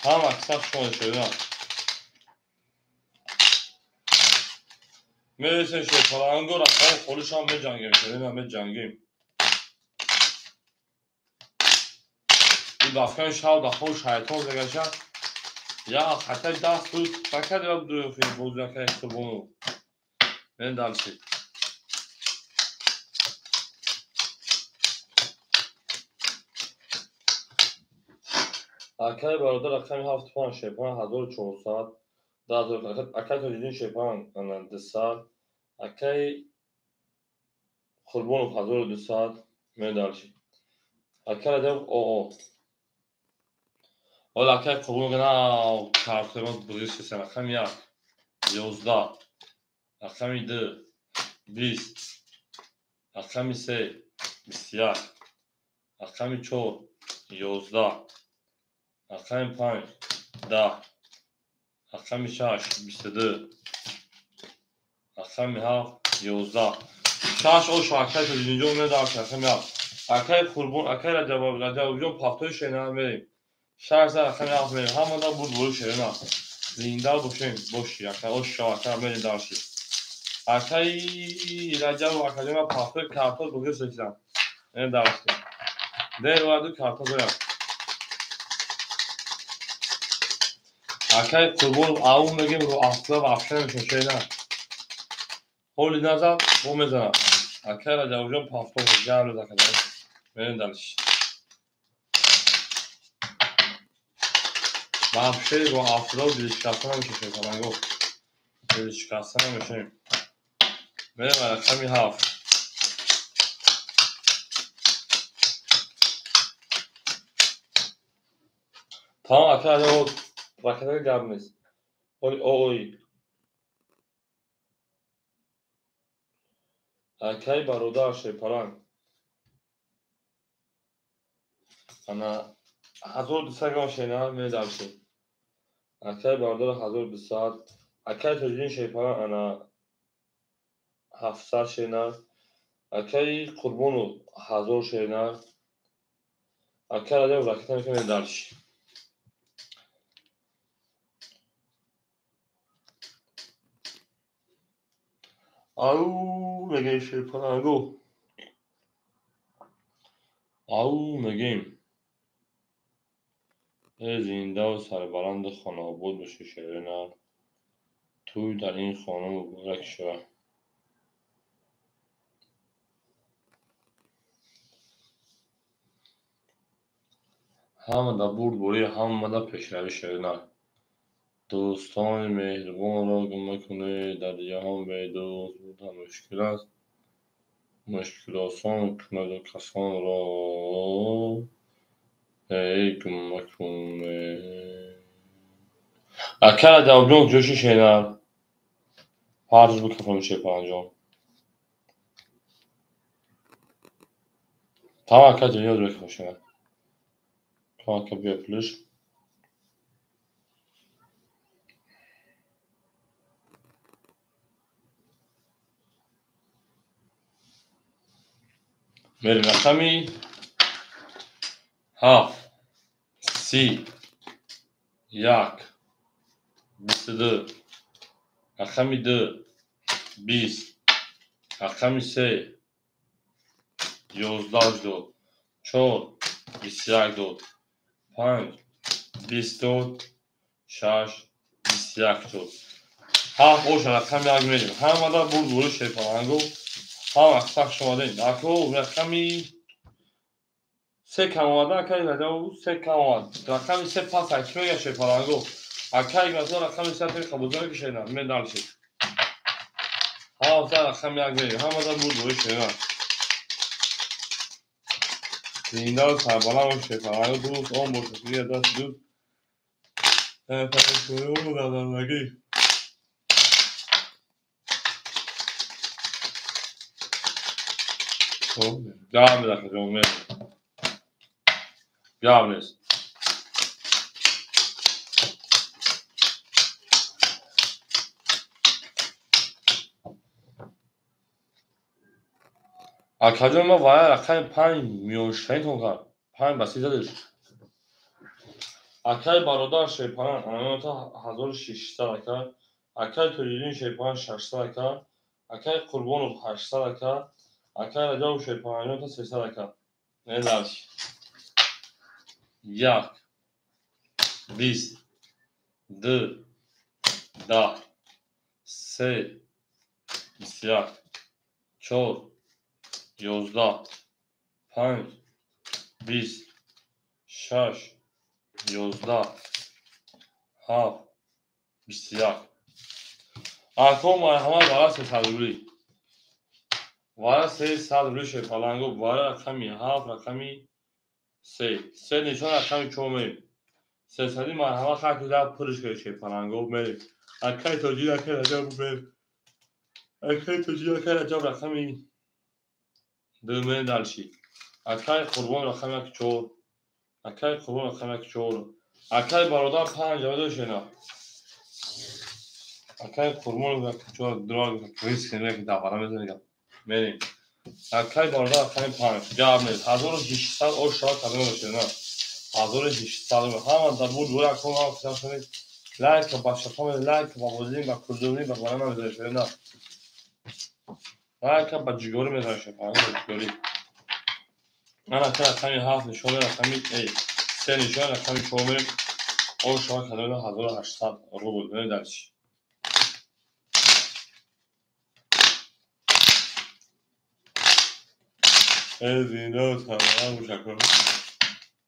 Ҳама қисса шумо шена. Мересем шепаланго рақами холишам меҷангем шена, меҷангем. Бафкан шав дахол шайтон загаша. Я хатаи даст рӯз фақат ва дуфи бозакаи Қурбонов. Мерем дарси. Акай бародар рақами 7 5 шепан 1400 2000 акай Тоҷиддин шепан 200 акай Қурбонов 1200 мерем дарси. Акай Раҷабов оо. Ҳоло акай Қурбонов на картои бузиши рақами 1 11 рақами 2 20 рақами 3 21 рақами 4 11 рақами 5 10 рақами 6 22 рақами 7 11 6 ош акай Тоҷиддинҷон медарс рақами 7 акай Қурбон акай Раҷабовҷон пафтои шена мерем. 6 рақами 7 мерем. Ҳамада бурдборӣ шена. Зинда бошем боши акай ош шав акай мерем дарси. Акай Раҷабов акаҷон пафтои картоз бугир сечидам. Мерем дарси. Дер ваду картоз ояд. Акай Қурбонов ау мегем рӯ афтода ва афшана мешавад шена. Ҳоли назар бо мезанад. Акай Раҷабовҷон пафтоз гард акаҷон. Мерем дарси. Вообще рӯ афтода дилшикаста намешавад шепаланго. Дилшикаста намешавем. Мерем рақами 7. Тамом, ака Раҷаб, ракетака гап нест. Оли ой. Акаи бародар Шерпаланг. Ана 1200 грамм шена медарши. Акаи бародар 1200. Акаи Тоҷиддин Шерпаланг ана 700 шена. Акаи Қурбонов 1000 шена. Акаи Раҷаб ракета мекунем дарши. Ау мегем Шерпаланго. Ау мегем. Э зиндаву сарбаланду хонаобод бошӣ шерина. Тӯй дар ин хона муборак шавад. Ҳамада бурдборӣ, ҳамада пешравӣ шерина. Дӯстони меҳрубонро гум накунед, дар ҷаҳон бедӯст будан мушкил аст. Мушкил осон кунаду касонро гум накунед. Ака Раҷабҷон ҷӯши шенар. Фарз бикафам Шерпаланҷон. Тамом ака ҷаниёз бикафам шенар. Ака биё плюс. Мерем рақами 7, 30, 1, 22, рақами 2, 20, рақами 3, 11 дод, 4, 21 дод, 5, 20 дод, 6, 21 дод. 7 оша рақами 1 мерем. Ҳамада бурдборӣ Шерпаланго. Ҳама сахт шумодаем. Ако рақами 3 кам омада, акаи Раҷаб 3 кам омад. Рақами 3 пас ай чӣ мегӯяд Шерпаланго? Акаи масалан рақами 3 тери қабул мекушед, медалши. Ҳама рақами 1 мерем. Ҳамада бурдборӣ шерина. Зиндаву сарбаланд бош Шерпаланго. Дӯст он бошад, ки даст дӯст. Гап нест, гап нест. Акаҷон, ма вая рақами 5 миёншавитон кард. 5 ба 3 задеш. Акаи бародар Шерпаланг анота 1600 ака. Акаи Тоҷиддин Шерпаланг 600 ака. Акаи Қурбонов 800 ака. Акаи Раҷабов Шерпаланг 300 ака. Медарш. 1, 20, 2, 10, 3, 21, 4, 11, 5, 20, 6, 11, 7, 21. Ако марҳамат вара 300 рубли. Вара 300 рубли Шерпаланго. Вара рақами 7, рақами 3. 3 нишон рақами 4 мерем. 300 марҳамат хак дар пурш кунед Шерпаланго мерем. Акаи Тоҷид, акаи Раҷаб мерем. Акаи Тоҷид, акаи Раҷаб рақами 2 мерем дарши. Акаи Қурбон рақами 1 4. Акаи Қурбон рақами 1 4. Акаи бародар 5 ҷавоб шена. Акаи Қурбон 4 дрог риск намекунад, давара мезанад. Мерем. Акаи бародар рақами 5 гап нест. 1800 ош шавад кадом шена. 1800 ҳама дар буд бура кун ҳама писар шунед. Лайк ба шафам, лайк ба бозин, ба курдуни, ба барама мезанад шена. Лайк ба ҷигорӣ мезанад шена, ба ҷигорӣ. Ман ака рақами 7 нишон рақами 3 нишон рақами 4 мерем. Ош шавад кадом 1800 рубл. Мерем дарши. Зиндаву сарбаланд бош ако.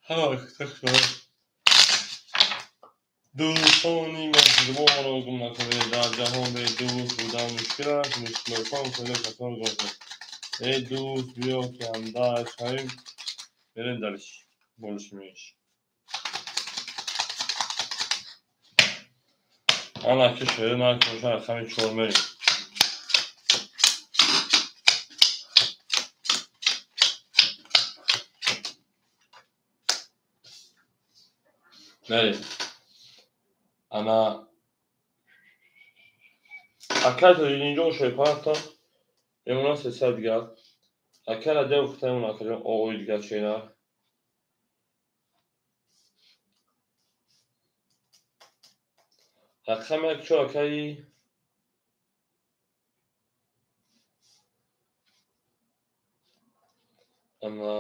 Ҳама дӯстони меҳрубонро гум накунед. Дар ҷаҳон бедӯст будан мушкил аст. Мушкилосон кунед касонро гум накунед. Эй дӯст, биё ки ҳамдард шавем. Мерем дарши. Больше меньше. Ана ки шеъри накоша рақами 4 мерем. Мерем. Ана акай тоҷидинҷон шерпарахта эмона 300 дигар. Акай Раҷаб хутаймон акаҷон ои дигар шена. Рақами як чор акаи ана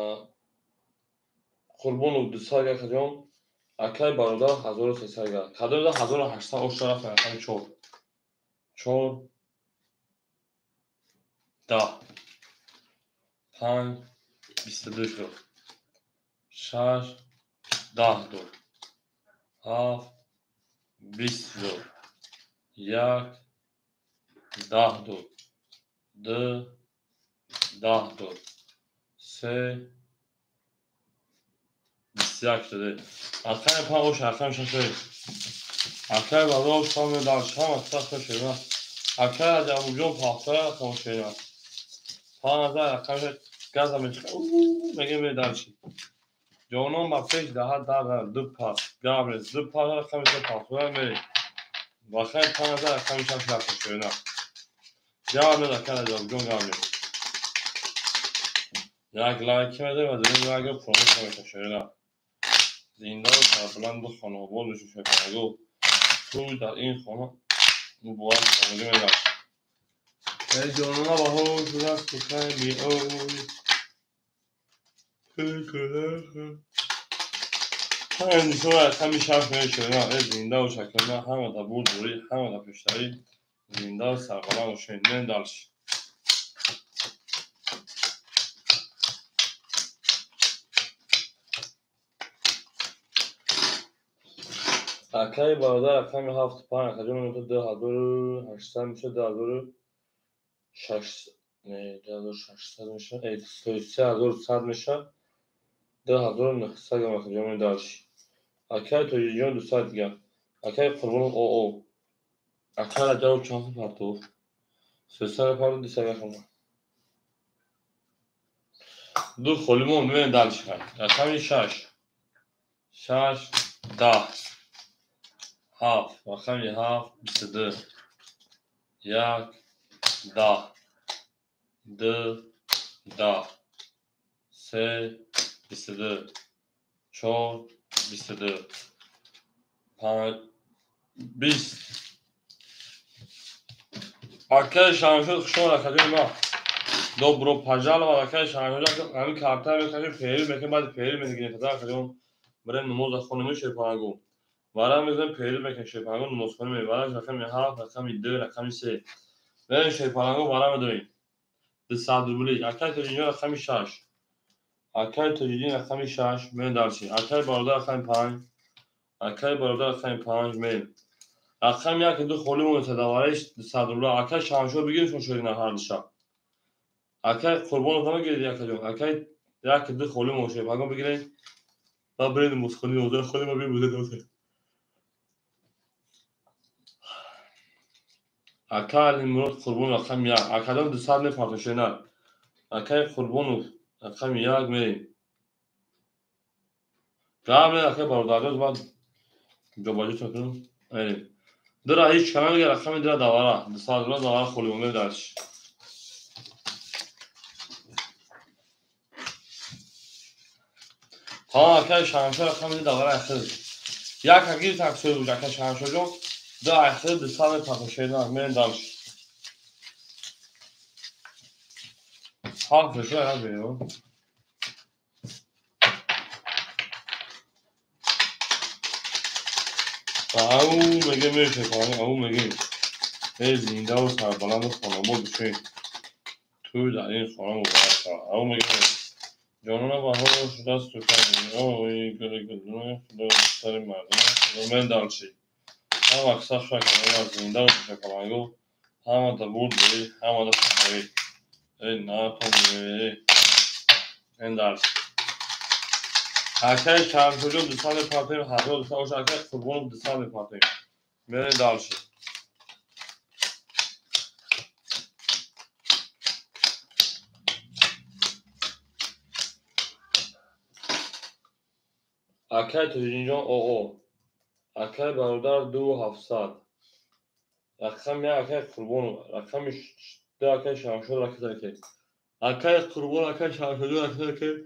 Қурбонов 200 акаҷон. Акай бародар 1300 гар. Кадомда 1800 оша рафт рақами 4. 4 10 5 22 шуд. 6 10 ду. 7 20 ду. 1 10 ду. 2 10 ду. 3 21 шуд. Рақами 5 оша рақами 6 шуд. Акай бародар шоми дар шам сахт шуд. Акай Раҷабҷон пахта тамошо. 5000 рақами газа мечиқа. Мегем медарчи. Ҷонон ба пеш даҳа дар ду пас. Габрес ду пас рақами се пахта мерем. Рақами 5000 рақами 6 рафта шуд. Габрес акай Раҷабҷон габрес. Як лайк медем ва дурин як промос мешавад. Зинда ва сарбаланду хонобод бошед шефарагу. Ту дар ин хона муборак хонагӣ мегардад. Эй ҷонона баҳор шудааст сухани биёй. Ҳамин рақами 6 мешавад. Эй зинда ва шакрона ҳама дар бурдборӣ, ҳама дар пештарӣ. Зинда ва сарбаланд бошед. Мен дальше. Акаи бародар рақами 7 5 акаҷон мегӯяд 2800 мешавад 2600 не 2600 мешавад 3100 мешавад 2900 гам акаҷон дальше. Акаи Тоҷиҷон 200 дигар. Акаи Қурбонов ОО. Акаи Раҷабов чанд партов? 300 партов 200 гам. Ду холимон мебинем дальше. Рақами 6 6 10 7 рақами 7 22 1 10 2 10 3 22 4 22 5 20. Акаи Шамшод хушомад акаҷони ман. Добро пожаловать акаи Шамшод. Ҳамин карта мекашем феҳрил мекунем, баъди феҳрил мегирем. Акаҷон барем намоз хонем шерпарагу. Вара мезанем феҳрил мекунем шерпарагу намозхонӣ мерем. Вара рақами 7, рақами 2, рақами 3. Мерем шерпарагу вара медорем. 200 рубли. Акаи Тоҷиддин рақами 6. Акаи Тоҷиддин рақами 6 мерем дальше. Акаи бародар рақами 5. Акаи бародар рақами 5 мерем. Рақами 1 2 холӣ монда давараш 200 рубли. Акаи Шамшод бигирем шумо шояд нафар диша. Акаи Қурбонов намегиред акаҷон. Акаи 1 2 холӣ монда шерпарагу бигирем. Ва барем намозхонӣ намоза хонем ва бирем буза. Акаи Алимурод Қурбонов рақами 1. Акаҷон 200 мепартем шена. Акаи Қурбонов рақами 1 мерем. Габрел акаи бародарҷон баъд ҷобаҷо кунем. Мерем. Дира ҳеҷ кама мегӯяд рақами дира давара. 200 рубла давара холӣ монда дальше. Ҳа акаи Шамшод рақами давара ахир. Як агир таксои буд акаи Шамшодҷон. Ду ахир 200 мепартем шена. Мерем дальше. 7 шуд як берем. Ау мегем мешавад, ау мегем. Эй зинда ва сарбаланду хонобод бошед. Ту дар ин хона муборак шавад. Ау мегем. Ҷонона баҳор шудааст сухани. Ой гули гулдунои худо сари мардум. Мен дальше. Ҳама аксар шакар зинда ва шакарангу. Ҳама да бурдборӣ, ҳама да сафарӣ. Эй натон эй. Мен дальше. Акаи Шамшодҷон 200 мепартем, 1200 оша акаи Қурбонов 200 мепартем. Мерем дальше. Акай Тоҷиддинҷон ОО. Акай бародар 2700. Рақами 1 акай Қурбонов, рақами 2 акай Шамшод ракета мекунед. Акай Қурбон, акай Шамшодҷон ракета мекунед.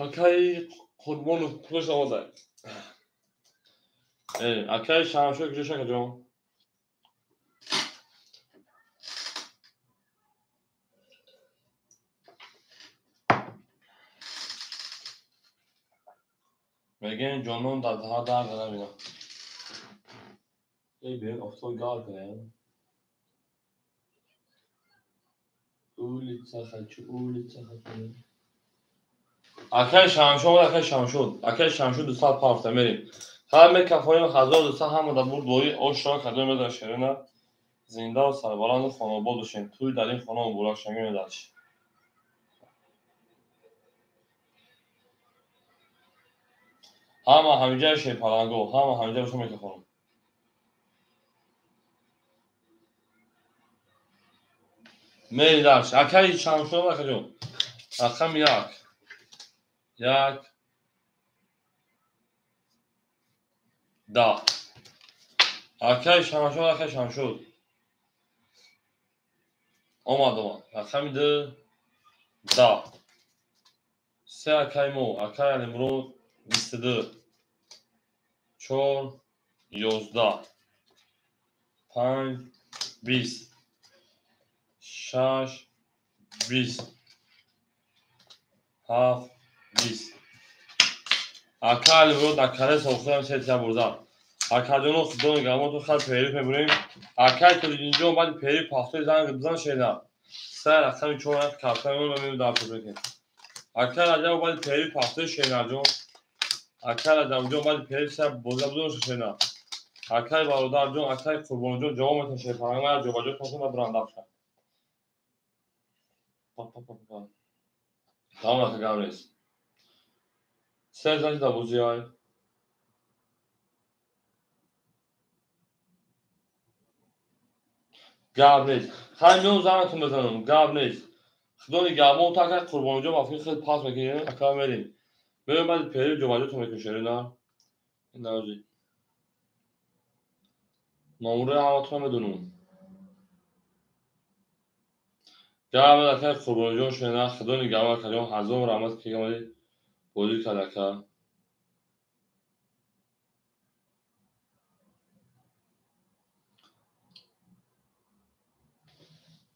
Акай Қурбонов пулаш омада. Акай Шамшод куҷо шакаҷон? Мегӯем ҷонон дар даҳа дард набинам. Эй бирин офтоб гар кунем. Улица хочу, улица хочу. Акай Шамшод, акай Шамшод, акай Шамшод 200 пафта мерем. Ҳар мекафоем 1200 ҳама да бурд бои ошро кадом меда шерина. Зинда ва сарбаланду хонобод бошем. Тӯй дар ин хона муборак шавем медаш. Ҳама ҳамиҷаи шерпаланго, ҳама ҳамиҷа бошам мекафонам. Мери дарш. Акай Шамшод акаҷон. Рақами 1. 1 10. Акай Шамшод, акай Шамшод. Омад, омад. Рақами 2 10. 3 акай мо, акай Алимурод 22. 4 11. 5 20. 6 20. 7 20. Акай Алимурод акаре сохтам сетя бурда. Акаҷоно худо нигаҳбонтон, хат периф мебурем. Акай Тоҷиддинҷон баъди периф пахтои занг бизан шеда. 3 рақами 4 картаи мо мемем дар мекунем. Акай Раҷаб баъди периф пахтои шенаҷон. Акай Раҷабҷон баъди периф се боза будон шена. Акай бародарҷон, акай Қурбонҷон ҷавоб метон шерпаланг мая ҷобаҷо тонтон ва бирандабша. Тамом ака гап нест. Се занг да бозӣ ай. Гап нест. Хай меом зангатон бизанам. Гап нест. Худо нигаҳбон то акай Қурбонҷон вақти хел пас мекунем, ака мерем. Меоем баъди периф ҷобаҷотон мекунем шерина. Ин номурои ҳаматонро медонам. Гап акай Қурбонҷон шена, худо нигаҳбон акаҷон, ҳазор раҳмат ки омадӣ бозӣ кард ака.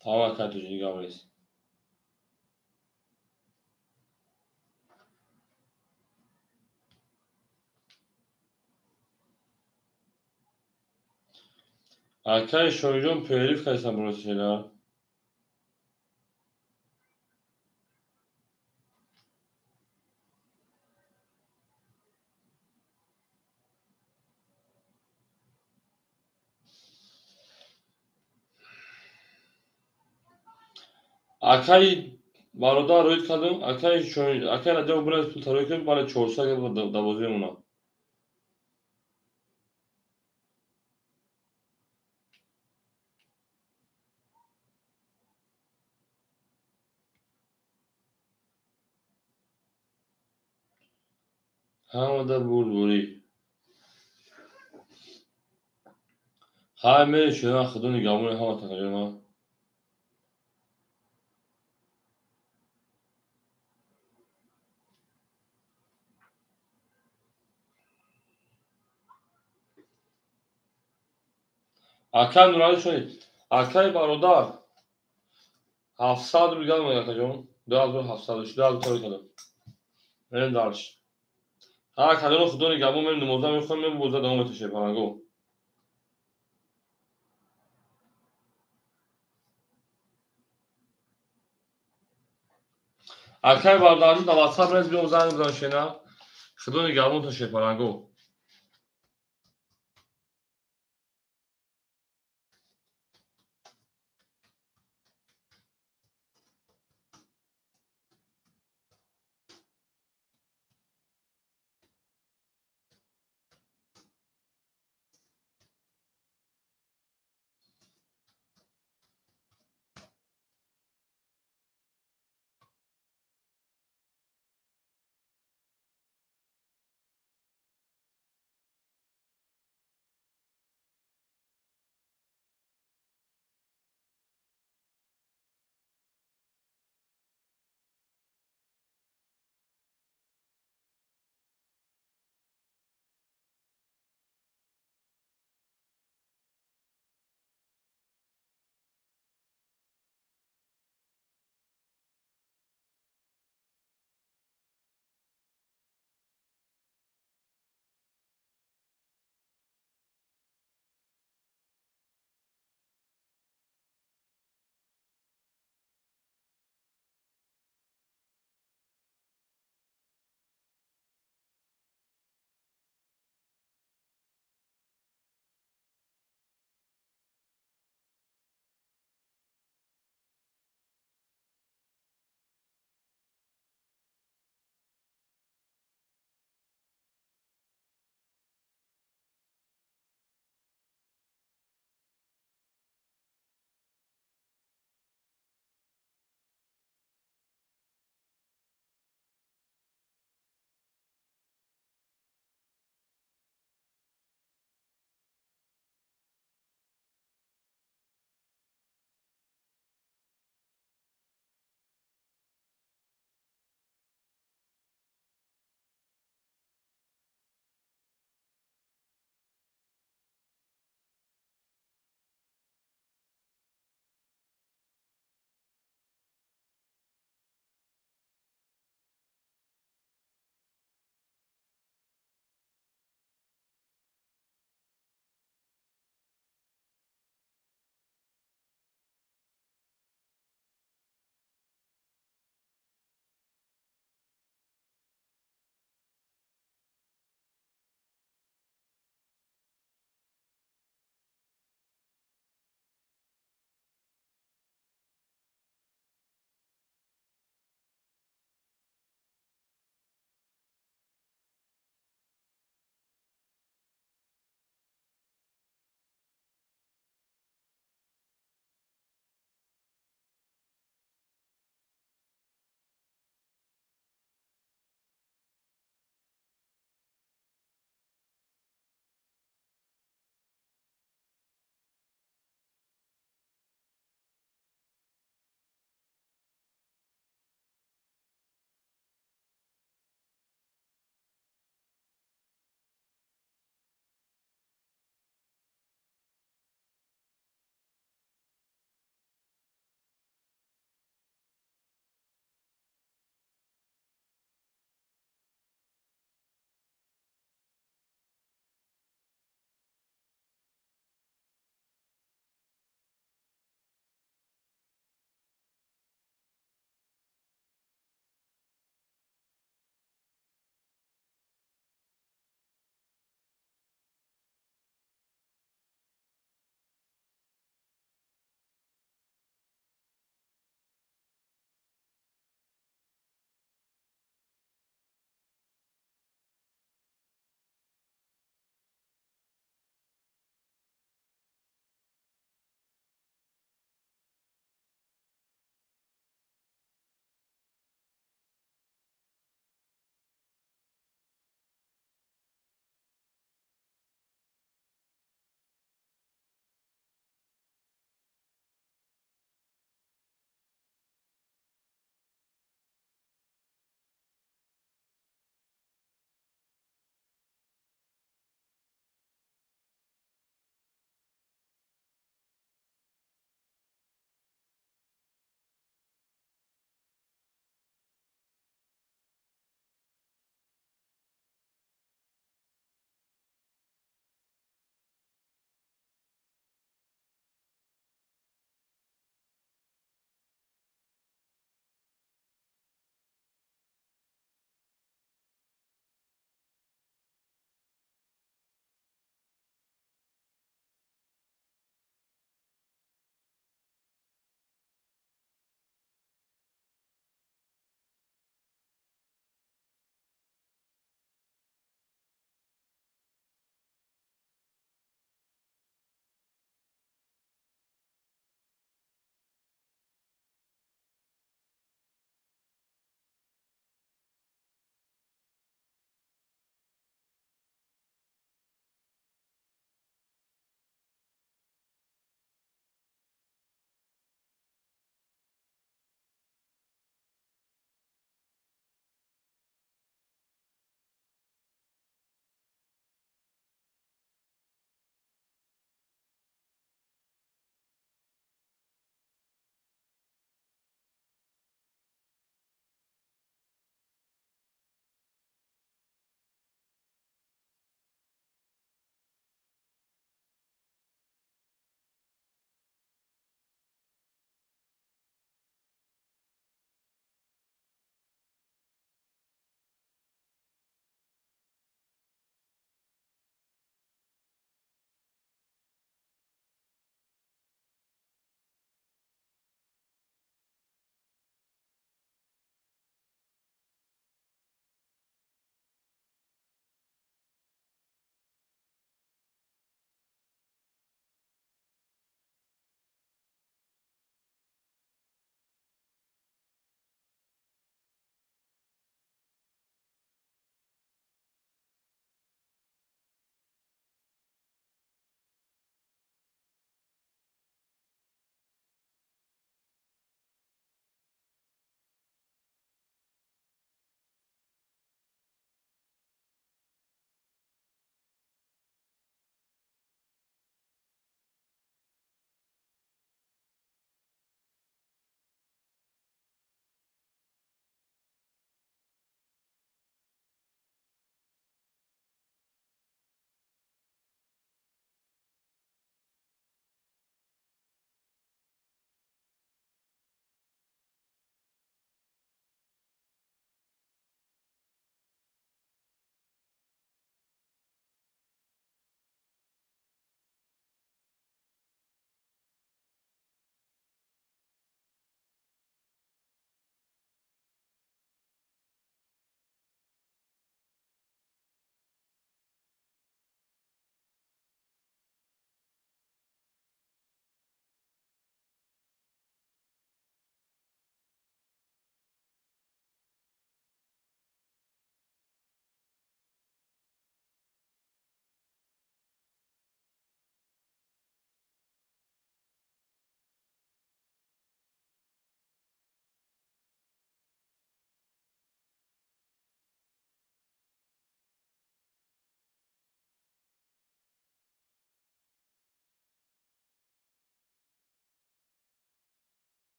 Тамом акай Тоҷиддин гап нест. Акай Шоҳиҷон периф кардистам бурости шена. Акай бародар рӯид кардам, акай Шоҳи, акай Раҷаб бурас пул тарои кардам, бале 400 да бозӣ мемонам. Ҳамада бурдборӣ. Ҳай мери шудан худо нигаҳбони ҳаматон акаҷон. Акай Нуралӣ шоҳид, акай бародар 700 рубл гап мегӯяд акаҷон. 2700 2000 тарои кардам. Мерем дарш. Ҳа акаҷоно худо нигаҳбон, мерем намоза мехонем, мем боза давом меташем паланго. Акай бародарҷон дар WhatsApp рез биём занг бизан шена. Худо нигаҳбонтон шерпаланго.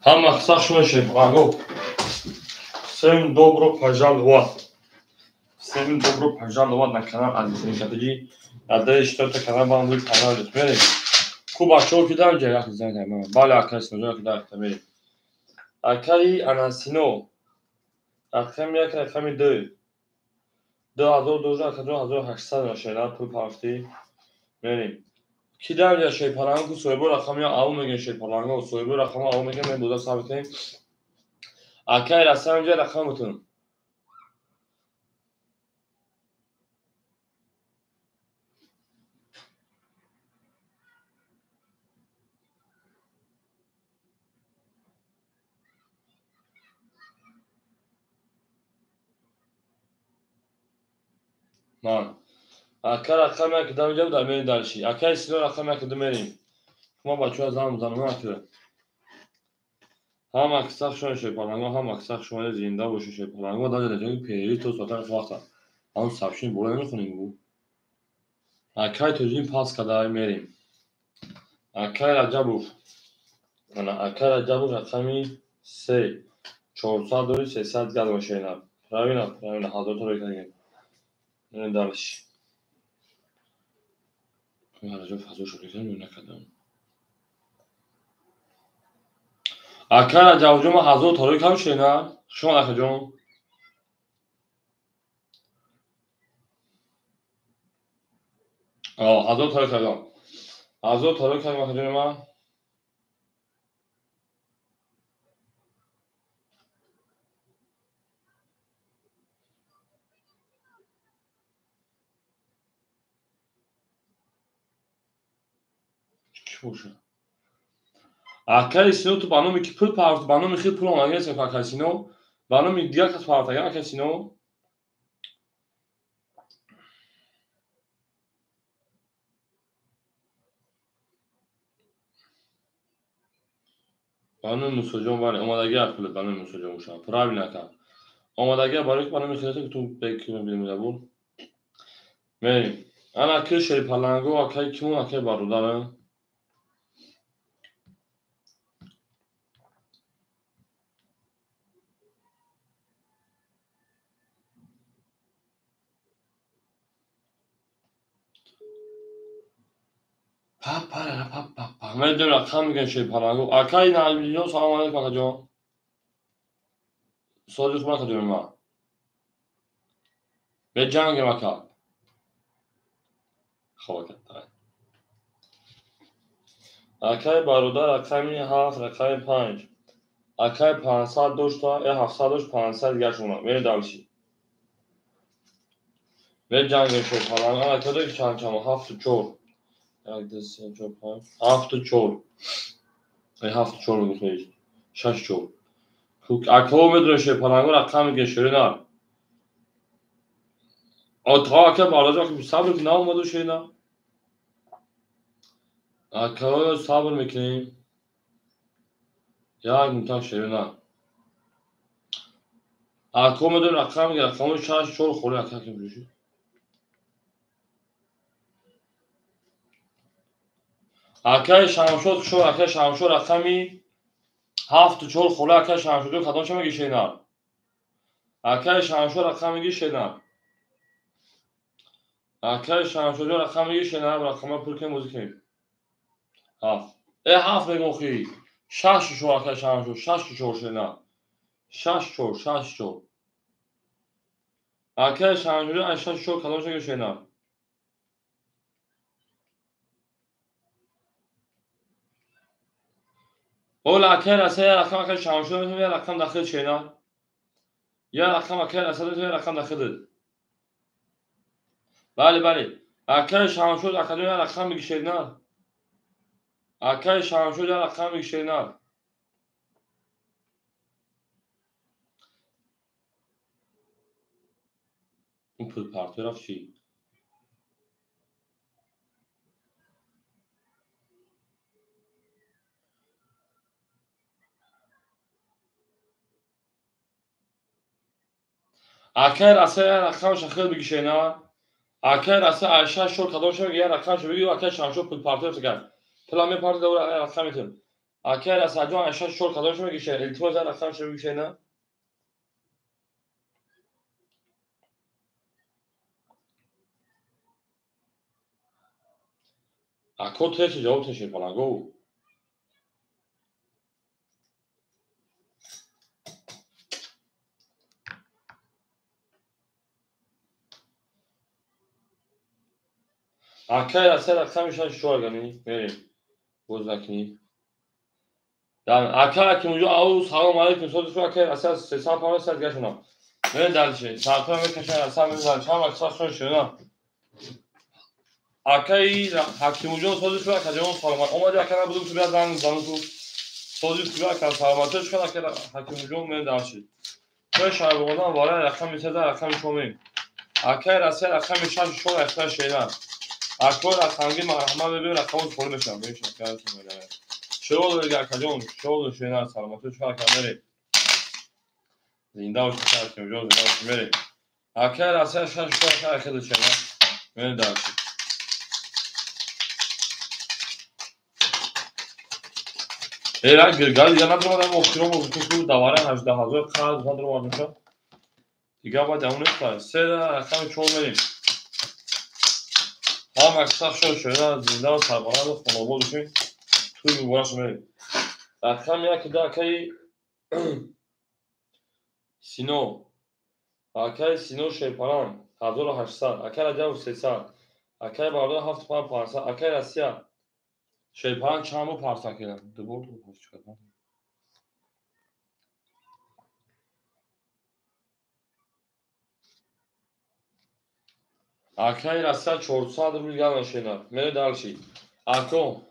Ҳама қисса шумо шерпаланго. Всем добро пожаловать. Всем добро пожаловать на канал Азиз Катаджи. Надеюсь, что это канал вам будет понравиться. Мерем. Ку бачаҳо ки дар ҷа як занг бале акай Синоҷон ки дар мерем. Акаи Анасино. Рақами як, рақами ду. 2000 дошт, акаҷон 1800 нашена пул пафтӣ. Мерем. Ки дар ҷа шерпаланго ку соҳибо рақами ав мегӯянд шерпаланго, соҳибо рақами ав мегӯянд, мен буда сабр кунем. Акай расам ҷа рақам бутун. Ман. Ака рақам як дам ҷа буда мерем дальше. Акай Сино рақам як ду мерем. Ма бачаҳо зан занона ака. Ҳама қисса шумо шерпаланго, ҳама қисса шумо зинда бошед шерпаланго, дар ҷои перери то соатан вақта. Ҳам сабшин боло намехонем гу. Акай Тоҷин пас када мерем. Акай Раҷабов. Ана акай Раҷабов рақами 3 400 дори 300 газ машина. Правильно, правильно, ҳазор то рекагем. Мерем дальше. Раҷабов ҳазор шуд рекагем накардам. Акай Раҷабовҷон ман ҳазор то рекам шена. Шумо акаҷон. Ҳазор то рекагам. Ҳазор то рекагам акаҷони ман. Ки боша? Акай Сино ту ба номи ки пул парт, ба номи хел пул омадагӣ акай Сино, ба номи дигар кас партага акай Сино. Ба номи Мусоҷон бале, омадагӣ пул ба номи Мусоҷон боша. Правильно ака. Омадагӣ барои ки ба номи хел ки ту бекима билмида буд. Мерем. Ана ки шерпаланго акай кимон акай бародарам. Медонам рақам мегӯянд шерпаланго. Акай Наҷмиддинҷон салом алейкум акаҷон. Сози хуб акаҷони ман. Беҷангем ака. Хоб ака. Акай бародар рақами 7, рақами 5. Акай 500 дошта, 700 дошт, 500 дигар шуна. Мерем дальше. Беҷангем шерпаланго. Ака ки чанд чанд 7 4. 1, 2, 3, 4, 5, 7 4. 7 4 мегӯяд. 6 4. Акаҳо медонед шерпаланго рақам мегӯянд шерина. Отҳо ака бародар сабр ки наомаду шерина. Акаҳо сабр мекунем. Як мунтак шерина. Акаҳо медонед рақам мегӯянд рақамҳои 6 4 холи ака ки мешуд. Акай Шамшод шо, акай Шамшод рақами 7 4 хола акай Шамшод кадом ча меги шенар? Акай Шамшод рақам меги шенар. Акай Шамшод рақам меги шенар, рақама пур кунем бозӣ кунем. 7. 7 мегӯм охи. 6 4 акай Шамшод, 6 4 шенар. 6 4, 6 4. Акай Шамшод 6 4 кадом ча меги шенар? Ола акай раса я рақам акай Шамшод метавонад я рақам дахил шена. Я рақам акай раса метавонад я рақам дахил. Бале, бале. Акай Шамшод акаҷон я рақам меги шена. Акай Шамшод я рақам меги шена. Он пул партои рафт чӣ? Акай раса я рақамша хел биги шена. Акай раса 6 4 кадом ша я рақамша биги акай Шамшод пул партои рафт кард. Пула мепартои дора я рақам метавонад. Акай Расаҷон 84 кадомш мегише? Илтимос рақамшо бигише на? Ако теше ҷавоб теше паланго. Акай Расия рақами 64 гани мерем. Боз накунӣ. Акай Ҳакимҷон ау салом алейкум. Сози шумо акай Расия 350 сад гашонам. Мерем дальше. Саатҳо мекашам Расия мезанам. Чанд вақт сахшон шуна. Акай Ҳакимҷон сози шумо акаҷон саломат. Омади ака набудум ту бия занг зану ту. Сози шумо ака саломат. Чӣ ака Ҳакимҷон мерем дальше. Той шарбоғодан вара рақами 3 рақами 4 мерем. Акай Расия рақами 6 4 ахта шена. Акой рақамги марҳамат бибин рақамот холӣ мешавам. Шоол акаҷон, шоол шена саломатӣ чӣ ака мерем. Зинда бошед Ҳакимҷон, зинда бошед мерем. Акай Расия 6 4 ака ахида шена. Мерем дальше. Эра гиргал дига надромадам охирон бо давара 18,000 қарз надромадам. Дига баъд амон нест. Се рақами 4 мерем. Ҳама сахшо шуда зинда ва сарбаланд ва хонобод бошем. Туй муборак мерем. Рақами 1 да акаи Сино. Акаи Сино Шерпалан 1800, акаи Раҷабов 300, акаи Бародар 7500, акаи Россия Шерпалан чанд бор парса кардам? Ду бор парса кардам. Акаи Россия 400 рубл гана шена. Мере дальше. Ако.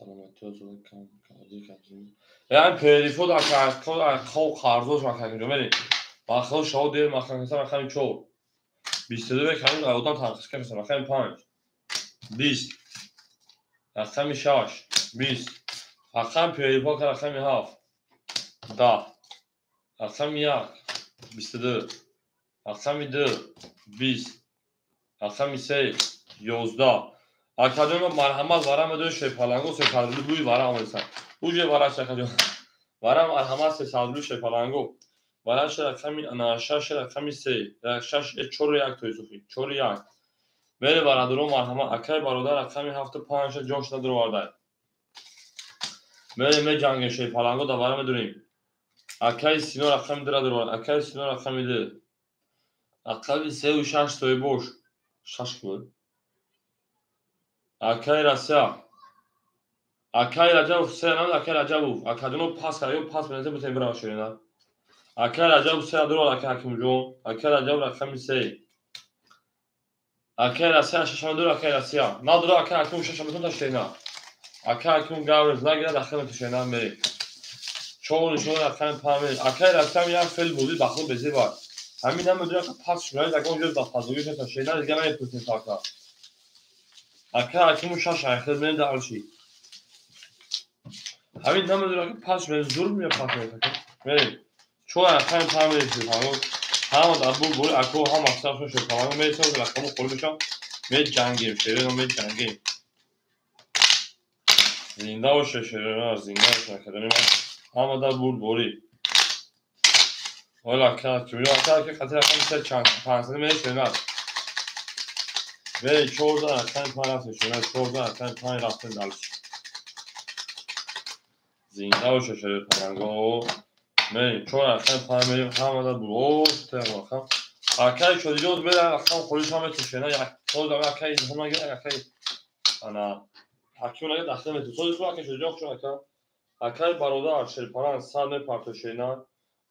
Саломатӣ озод кам кади кади. Яъне перифод ака ака қарзош мака инҷо мере. Бахо шао дер мака рақами 4. 22 ками одам танқис кардам рақами 5. 20. Рақами 6. 20. Рақами перифод рақами 7. 10. Рақами 1. 22. Рақами 2. 20. Рақами 3. 11. Акаҷон марҳамат вара медои шерпаланго сесадлу бӯи вара омесан. Уже вараш акаҷон. Вара марҳамат сесадлу шерпаланго. Вараш рақами 6 рақами 3. 6 4 1 тои сухи. 4 1. Мере бародарон марҳамат акай бародар рақами 7 5 ҷош надровардай. Мере меҷанге шерпаланго да вара медорем. Акай Сино рақами 2 дровард. Акай Сино рақами 2. Рақами 3 ва 6 тои бош. 6 буд. Акай Россия. Акай Раҷабов 3 намуд, Акай Раҷабов. Акаҷоно пас кард, ё пас меназем бутем бирава ширина. Акай Раҷабов 3 дровард, Акай Ҳакимҷон. Акай Раҷабов рақами 3. Акай Россия 6 дровард, Акай Россия. Надро Акай Ҳакимов 6 метон та ширина. Акай Ҳакимов гаврез нагирад, ахир метон ширина мерем. 4 нишон рақами 5 мерем. Акай Россия як фел бозӣ бахло безебар. Ҳамин намедонам ки пас шунаид, агар онҷо дар фазоги шуд, ширина дига намепурсем фақат. Акай Ҳакимов 6 ахир мерем дальше. Ҳамин намедонам ки пас шунаид, зур меяд пас меяд. Мерем. 4 рақами 5 мерем шерпаланго. Ҳама дар бу бори ако ҳама сахшо шерпаланго мересам, рақамо холӣ мешавам. Меҷангем, шерено меҷангем. Зинда боше шерено, зинда боше академи ман. Ҳама дар бур бори. Ола акай Ҳакимҷон, акай ҳаки қатъи рақами 3 чанд 500 мерем шерено. Мерем 14 рақами 5 рафтем шерено, 14 рақами 5 рафтем дальше. Зинда боше шерпаланго. Мерем 4 рақами 5 мерем ҳама дар бур. О, рақам. Акай Шодиҷон мерем рақам холӣ шава метон шерено. Як тоз акай Илҳом нагирад, акай ана Ҳаким нагирад, ахир метон. Сози хуб акай Шодиҷон хуш ака. Акай бародар Шерпалан 100 мепарто шерено.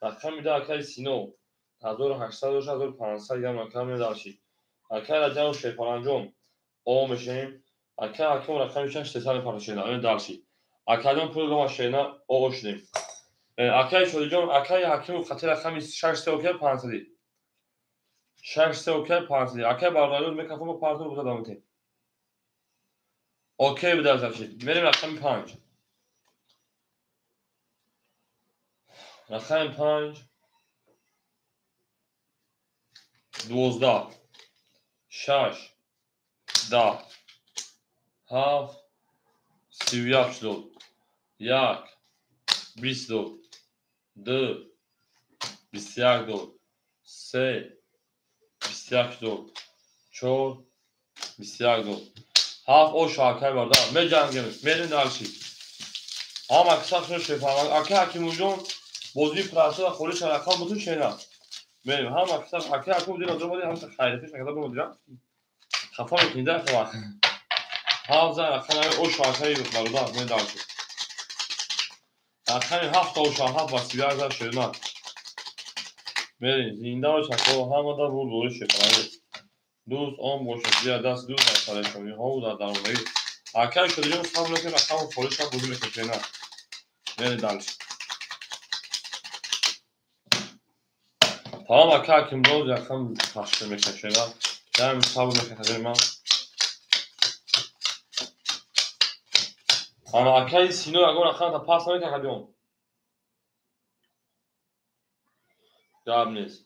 Рақами 2 акай Сино 1800 дошт, 1500 грамм акай медарши. Акай Раҷабов Шерпаланҷон о мешавем. Акай Ҳакимов рақами 6 300 мепарто шерено. Медарши. Акаҷон пул дома шерено о шудем. Акай Шодиҷон, акай Ҳакимов қатъи рақами 6 3 окей 500. 6 3 окей 500. Акай бародарон микрофон партор буда дамте. Окей буда шид. Мерем рақами 5. Рақами 5 12 6 10 7 31 дод. 1 20 дод. 2 21 дод. 3 21 дод. 4 21 дод. 7 ош акай бардар. Меҷангем. Мерем дальше. Ҳама кисашон шефарманд. Акай Ҳакимуҷон бозии прасода холиша рақам бутун шена. Мерем. Ҳама кисаш акай Ҳаким дина ҷо боди ҳамса хайрифиш накарда бимодирам. Хафа мекунӣ да вақт. 7 зан рақами ош акай бародар мерем дальше. Рақами 7 ош 7 ба 31 зан шена. Мерем. Зинда бош ако ҳамада бурд бори шефарманд. Дӯст он бошад, бия даст дӯст дар парешониҳову дар дармондагӣ. Акай Шодиҷон сабр накард, рақамро холӣ шав бозӣ мекунад шена. Мерем дальше. Тамом акай Ҳакимҷон рақам ташкил мекунад шена. Даим сабр мекунад ман. Ана акай Сино ягон рақамта пас намекунад Ҳакимҷон. Гап нест.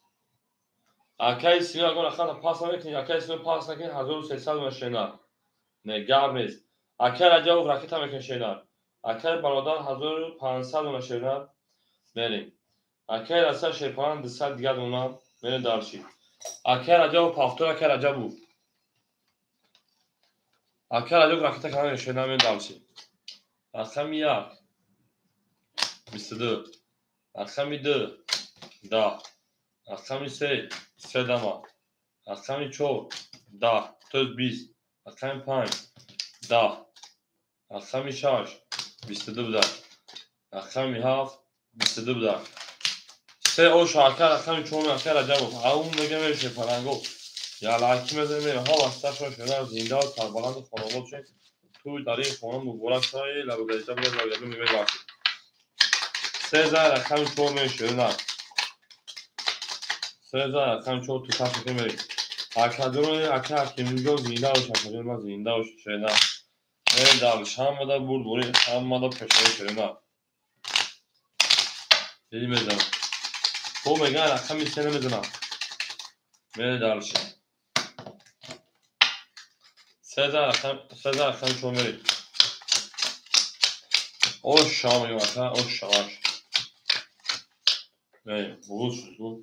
Акай Сино ягон рақамта пас намекунӣ, акай Сино пас накунӣ 1300 дона шена. Не, гап нест. Акай Раҷабов ракета мекунад шена. Акай бародар 1500 дона шена. Мерем. Акай Раса Шерпаран 200 дигар дона. Мерем дальше. Акай Раҷабов повтор, акай Раҷабов. Акай Раҷабов ракета кардан шена, мерем дальше. Рақами 1 22. Рақами 2 10. Рақами 3 3 дама. Рақами 4 10, то есть 20. Рақами 5 10. Рақами 6 22 буда. Рақами 7 22 буда. 3 ош ака рақами 4 ака Раҷабов. Аум мега меше паранго. Ялаки мезанем мерем. Ҳама сашон шуда зинда ва сарбаланд хонавод шед. Туй дар ин хона муборак шавад. Лабогарита буда лабогарита мебахшед. 3 зан рақами 4 меше на. 3 зан рақами 4 ту ташкил мерем. Акаҷон ака Ҳакимҷон зинда бош, акаҷон ман зинда бош шена. Мерем дальше. Ҳамада бурд бори, ҳамада пешаи шена. Дидӣ мезанам. Бо меган рақами 3 намезанам. Мерем дальше. 3 зан рақами 4 мерем. Ош шава мегӯям ака, ош шаваш. Мерем. Буғуз шуд.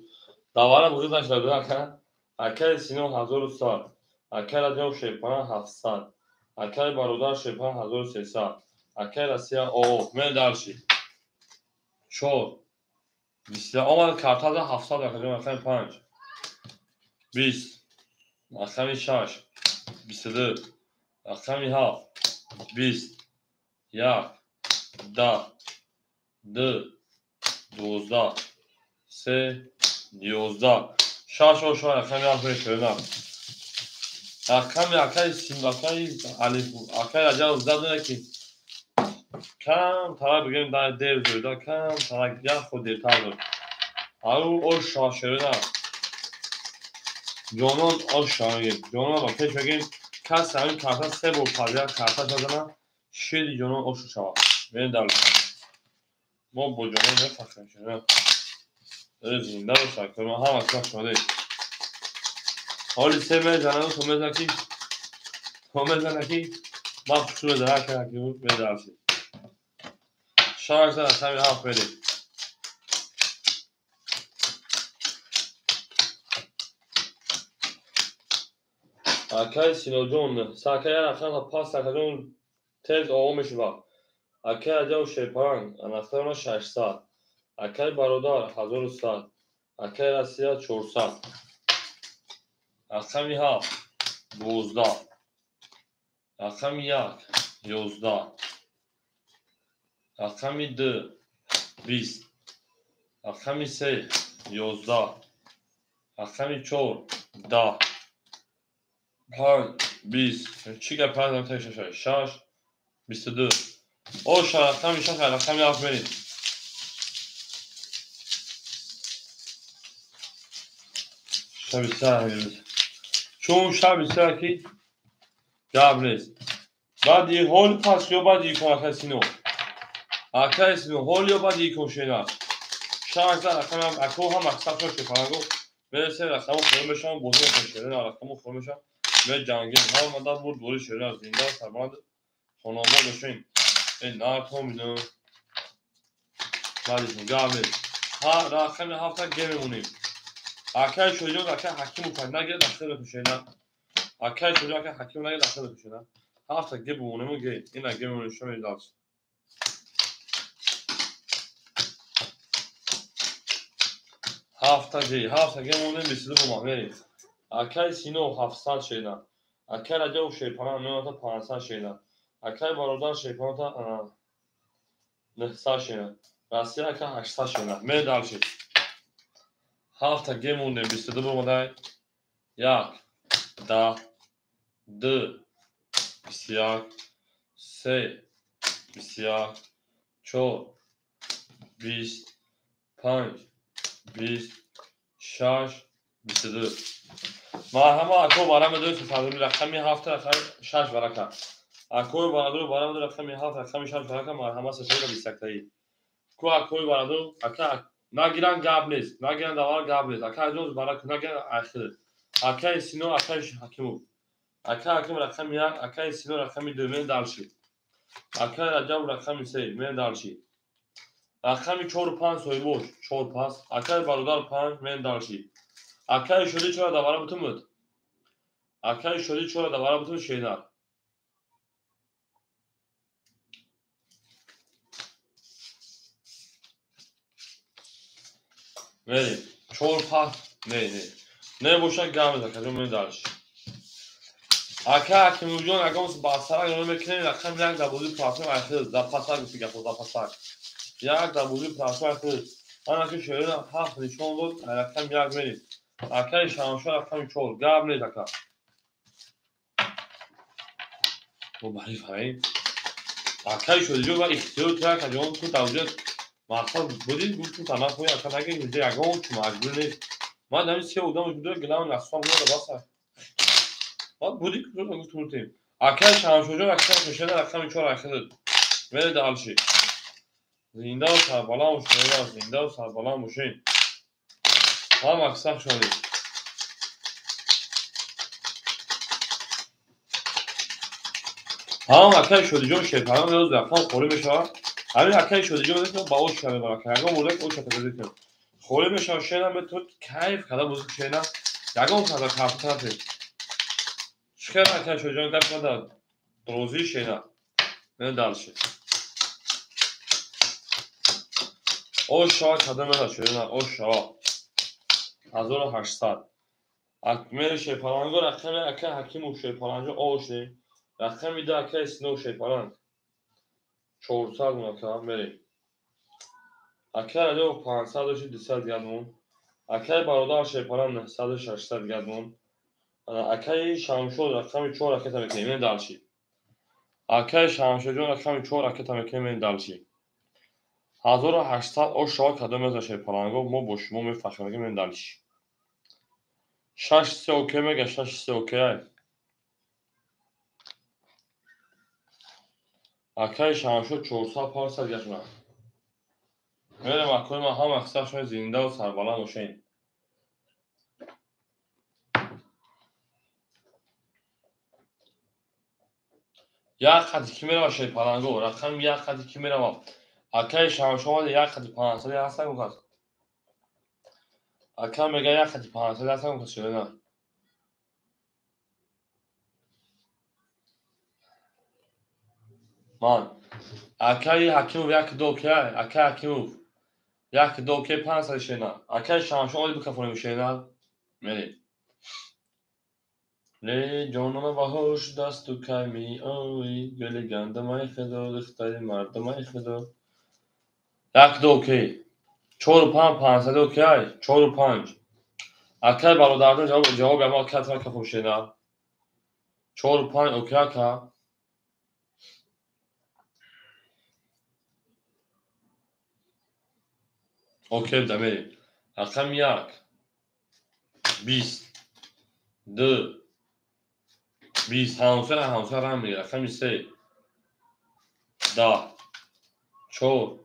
Давара буғуз нашуда буд ака. Акай Сино 1100, акай Раҷабов Шерпаран 700, акай бародар Шерпаран 1300, акай Россия оо. Мерем дальше. 4 20 омад картада 700 акаҷон рақами 5 20 рақами 6 22 рақами 7 20 1 10 2 12 3 11 6 ош рақами 7 мешавад. Рақами акай Сино акай Алиф акай Раҷабов задона ки кам тара бигирем дар дер зӯда кам тара як худ дертар зуд. Ару ош шашерина. Ҷонон ош шавем. Ҷонон ба пеш мегирем. Кас ҳамин карта 3 бор падия карта задана шири ҷонон ош шавад. Мерем дальше. Мо бо ҷонон мефахрем шерина. Зинда бош акаҷон ҳама кас шоде. Ҳоли се мезанад то мезанад ки то мезанад ки ман хушрӯ мезанад акай Ҳакимов мерем дальше. 6 зан рақами 7 мерем. Акай Синоҷон, акай як рақам пас акаҷон тез оғо мешавад. Акай Раҷабов Шерпаран рақами 600. Акай бародар 1100, акай Россия 400. Рақами 7 12. Рақами 1 11. Рақами 2 20. Рақами 3 11. Рақами 4 10. 5 20. Чӣ гап 5 6 6 22. Ош рақами 6 рақами 7 мерем. Шаби сар. Чун шаби сар ки гап нест. Баъди ҳол пас ё баъди икон акай Сино. Акай Сино ҳол ё баъди икон шена. 6 зан рақами ако ҳам мақсад шуд шефаранго. Мерасем рақамо хӯр мешавам, бозӣ мекунем шерина рақамо хӯр мешавам. Меҷангем ҳамада бурд бори шерина зинда сарбаланд. Хонобод бошин. Нарто мина. Баъдишон гап нест. Рақами ҳафта ге мемонем. Акай Шоҳиҷон, акай Ҳакимов нагирад, ахир мепӯшена. Акай Шоҳиҷон, акай Ҳакимов нагирад, ахир мепӯшена. Ҳафта ге бимонему ге. Ина ге мемонем, шумо медалс. Ҳафта ге монем, 22 бома мерем. Акай Сино 700 шена. Акай Раҷабов Шерпанон мемонад 500 шена. Акай Бародар Шерпанон 900 шена. Россия ака 800 шена. Мерем дальше. Ҳафта ге мондем, 22 бомадай. 1, 10, 2, 21, 3, 21, 4, 20, 5, 20, 6, 22. Марҳама ако бараме дӯст сардори рақами 7 рақами 6 варака. Акои бараду бараме рақами 7 рақами 6 варака марҳама сесода 21таи. Ку акои бараду ака нагиран гап нест, нагиран давар гап нест. Ака аҷоз барак нагиран ахир. Акаи Сино, акаи Ҳакимов. Акаи Ҳаким рақами 1, акаи Сино рақами 2 мен дарши. Акаи Раҷаб рақами 3 мен дарши. Рақами 4 5 соҳибош 4 пас. Акаи Бародар 5 мен дарши. Акаи Шодӣ чора давара бутумуд. Акаи Шодӣ чора давара бутумуд шенар. Мерем. 4 пас. Не, не. Не бошад гап мезад, каҷо мен дарши. Ака Ҳакимовҷон ягон басарак ёд мекунем, рақами 1 дар бозии паҳлавон ахир, дар пасак гуфти гапо, дар пасак. 1 дар бозии паҳлавон ахир. Ана ки шоирон 7 нишон дод, рақами 1 мерем. Акаи Шаҳаншоҳ рақами 4, гап нест ака. Мо бариф ҳаем. Акаи Шодиҷон ва ихтиёр ту ака ҷон ту дар оҷа мақсад будӣ, гуфт ту танахои ака нагир, инҷа ягон чӣ маҷбур нест. Ман ҳамин се одам буда, гилам нақсам буда, баса. Баъд будӣ гуфт муртем. Акаи Шаҳаншоҳҷон акаи Шошена рақами 4 ахир. Мере дальше. Зиндаву сарбаланд бошед, зиндаву сарбаланд бошед. Ҳама аксар шудед. Ҳам акаи Шодиҷон Шерпарон рӯз рақам холӣ мешавад. Ҳамин акаи Шодиҷон ба ош мебарад. Ягон мурдак ош таза холӣ мешавад, шена метавонад кайф карда бозӣ шена. Ягон каса кафта нафед. Чӣ хел акаи Шодиҷон гап карда розии шена. Мене дальше. Ош шава када меда шена, ош шава. 1800. Мери Шерпаланго рақами акаи Ҳакимов Шерпаланҷо ош не. Рақами 2 акаи Сино Шерпаланг. 400 мон ака мерем. Акаи Раҷабов 500 дошти 200 дигар мон. Акаи Бародар Шерпаланг 900 600 дигар мон. Акаи Шамшод рақами 4 ракета мекунем, мен дальше. Акаи Шамшодҷон рақами 4 ракета мекунем, мен дальше. 1800 ош шава кадом меза Шерпаланго, мо бо шумо мефахрем, мен дальше. 6 3 окей мега, 6 3 окей. Акаи Шамшод 400 500 гашма. Мерем акои ман ҳама аксар шумо зиндаву сарбаланд бошед. Як қати ки мерава Шерпаланго, рақами як қати ки мерава. Акаи Шамшод омада як қати 500 ҳастан гуфт. Ака мега як қати 500 ҳастан гуфт шена. Ман акаи Ҳакимов 1 2 окей, акаи Ҳакимов 1 2 окей 500 шена. Акаи Шамшод омада бикафонем шена. Мерем. Ле ҷонама баҳош дасту кай меоӣ, гули гандамаи худо, духтари мардумаи худо. 1 2 окей. 4 5 500 окей, 4 5. Акаи бародарҷон ҷавоб ама акаи тра кафом шена. 4 5 окей ака. Окей да мерем. Рақами 1 20 2 20 ҳамсоя ҳамсоя рам мегирад. Рақами 3 10 4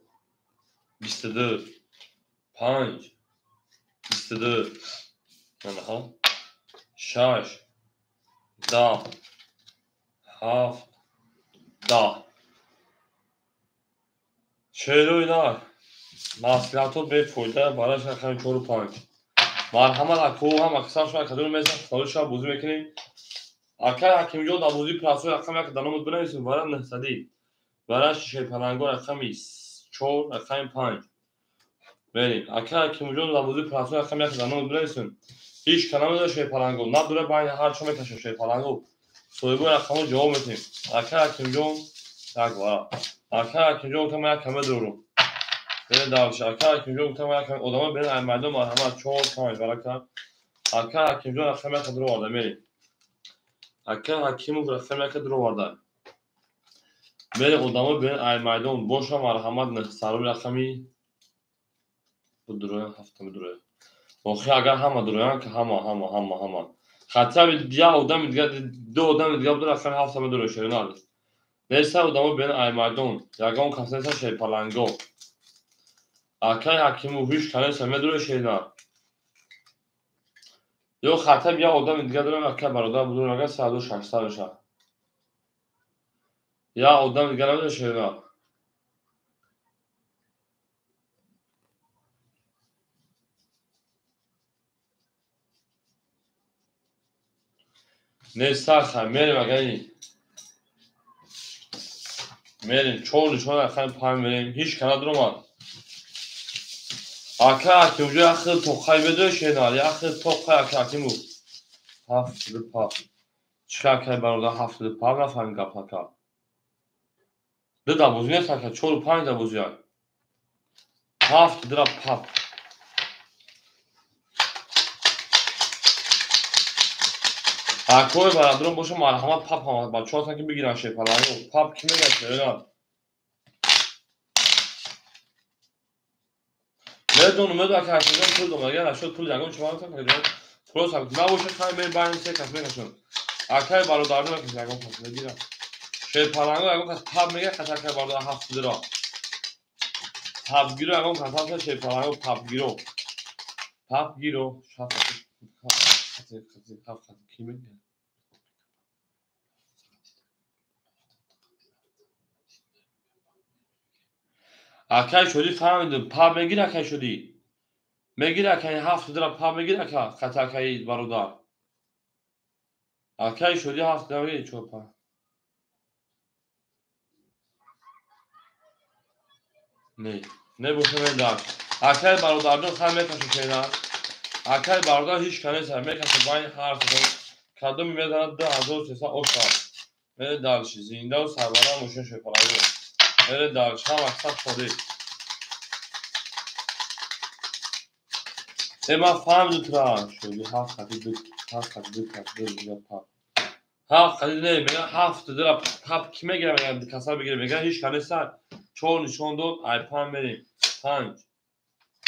22 5 22 анаҳа 6 10 7 10. Шерои нар. Маслиҳатҳо бефоида, барои рақами 4 ва 5. Марҳамат, ако ҳам аксар шумо кадом мезан, соли шаб бозӣ мекунем. Акай Ҳакимҷон дар бозии прасои рақами 1 дар номат бинависем, барои 900. Барои шерпаланго рақами 4, рақами 5. Мерем. Акай Ҳакимҷон дар бозии прасои рақами 1 дар номат бинависем. Ҳеҷ каламе надора шерпаланго. Надора байни ҳар чо мекашем шерпаланго. Соҳибои рақамҳо ҷавоб медиҳем. Акай Ҳакимҷон як вара. Акай Ҳакимҷон гуфтам як каме дорум. Берин давлиш. Акай Ҳакимҷон гуфтам як каме одамон берин ай майдон марҳамат 4 5 барака. Акай Ҳакимҷон рақами 1 дуроварда мерем. Акай Ҳакимов рақами 1 дуроварда. Мерем одамо берин ай майдон боша марҳамат саруи рақами дуроян ҳафтами дуроян. Охи агар ҳама дуроян ки ҳама ҳама ҳама ҳама. Хотя бы як одами дигар ду одами дигар буд рақами ҳафтами дуроя шеринал. Неста одамо берин ай майдон. Ягон кас неста шерпаланго. Акай Ҳакимов ҳеҷ канеса медуроя шеринал. Ё хотя бы як одами дигар дорам акай бародар будум агар 3600 мешавад. Як одами дигар намедуроя шеринал. Неста хай мерем агаи. Мерем 4 нишон рақами 5 мерем. Ҳеҷ кана дуромад. Ака Ҳакимҷон як хел тоқай медои шеринал, як хел тоқай ака Ҳакимов. 7 пап. Чӣ акай бародар 7 пап нафаҳмид гап ака. Ду да бозӣ нест ака, 4 5 да бозӣ ак. 7 дра пап. Акои бародарон боша марҳамат пап ҳама бачаҳо ҳастанд ки бигиранд шерпаланго. Пап кӣ мегӯяд шеринал? Медонам, медонам ака Ҳакимҷон пул дом, агар нашуд пул ягон чӣ ман ҳакимҷон. Просто набошад хай мерем байни се кас мекашам. Акай бародарон мекашам ягон кас мегирам. Шерпаланго ягон кас пап мегӯяд хат акай бародар 7 дра. Папгиро ягон кас ҳаст шерпаланго папгиро. Папгиро 7 7 кӣ мегӯяд? Акай шудӣ фаҳмидум, пап мегир акай шудӣ. Мегир акай 7 дра пап мегир ака, хат акай бародар. Акай шудӣ 7 дра мегир 4 5. Не, не боша медар. Акай бародарҷон хай мекашад шена. Акай бародар ҳеҷ канеса мекашад байни ҳар сетон. Кадоми мезанад 2300 оша. Мере дарши зиндаву сарбаланд бошед шерпаланго. Мере дарш ҳам аксар шодӣ. Э ман фаҳмидум тура шудӣ 7 хати 2 7 хати 2 кас 2 дигар пап. 7 хати не мегӯяд 7 дра пап кӣ мегирад мегӯяд касал бигирад мегӯяд ҳеҷ канеса 4 нишон дод ай 5 мерем. 5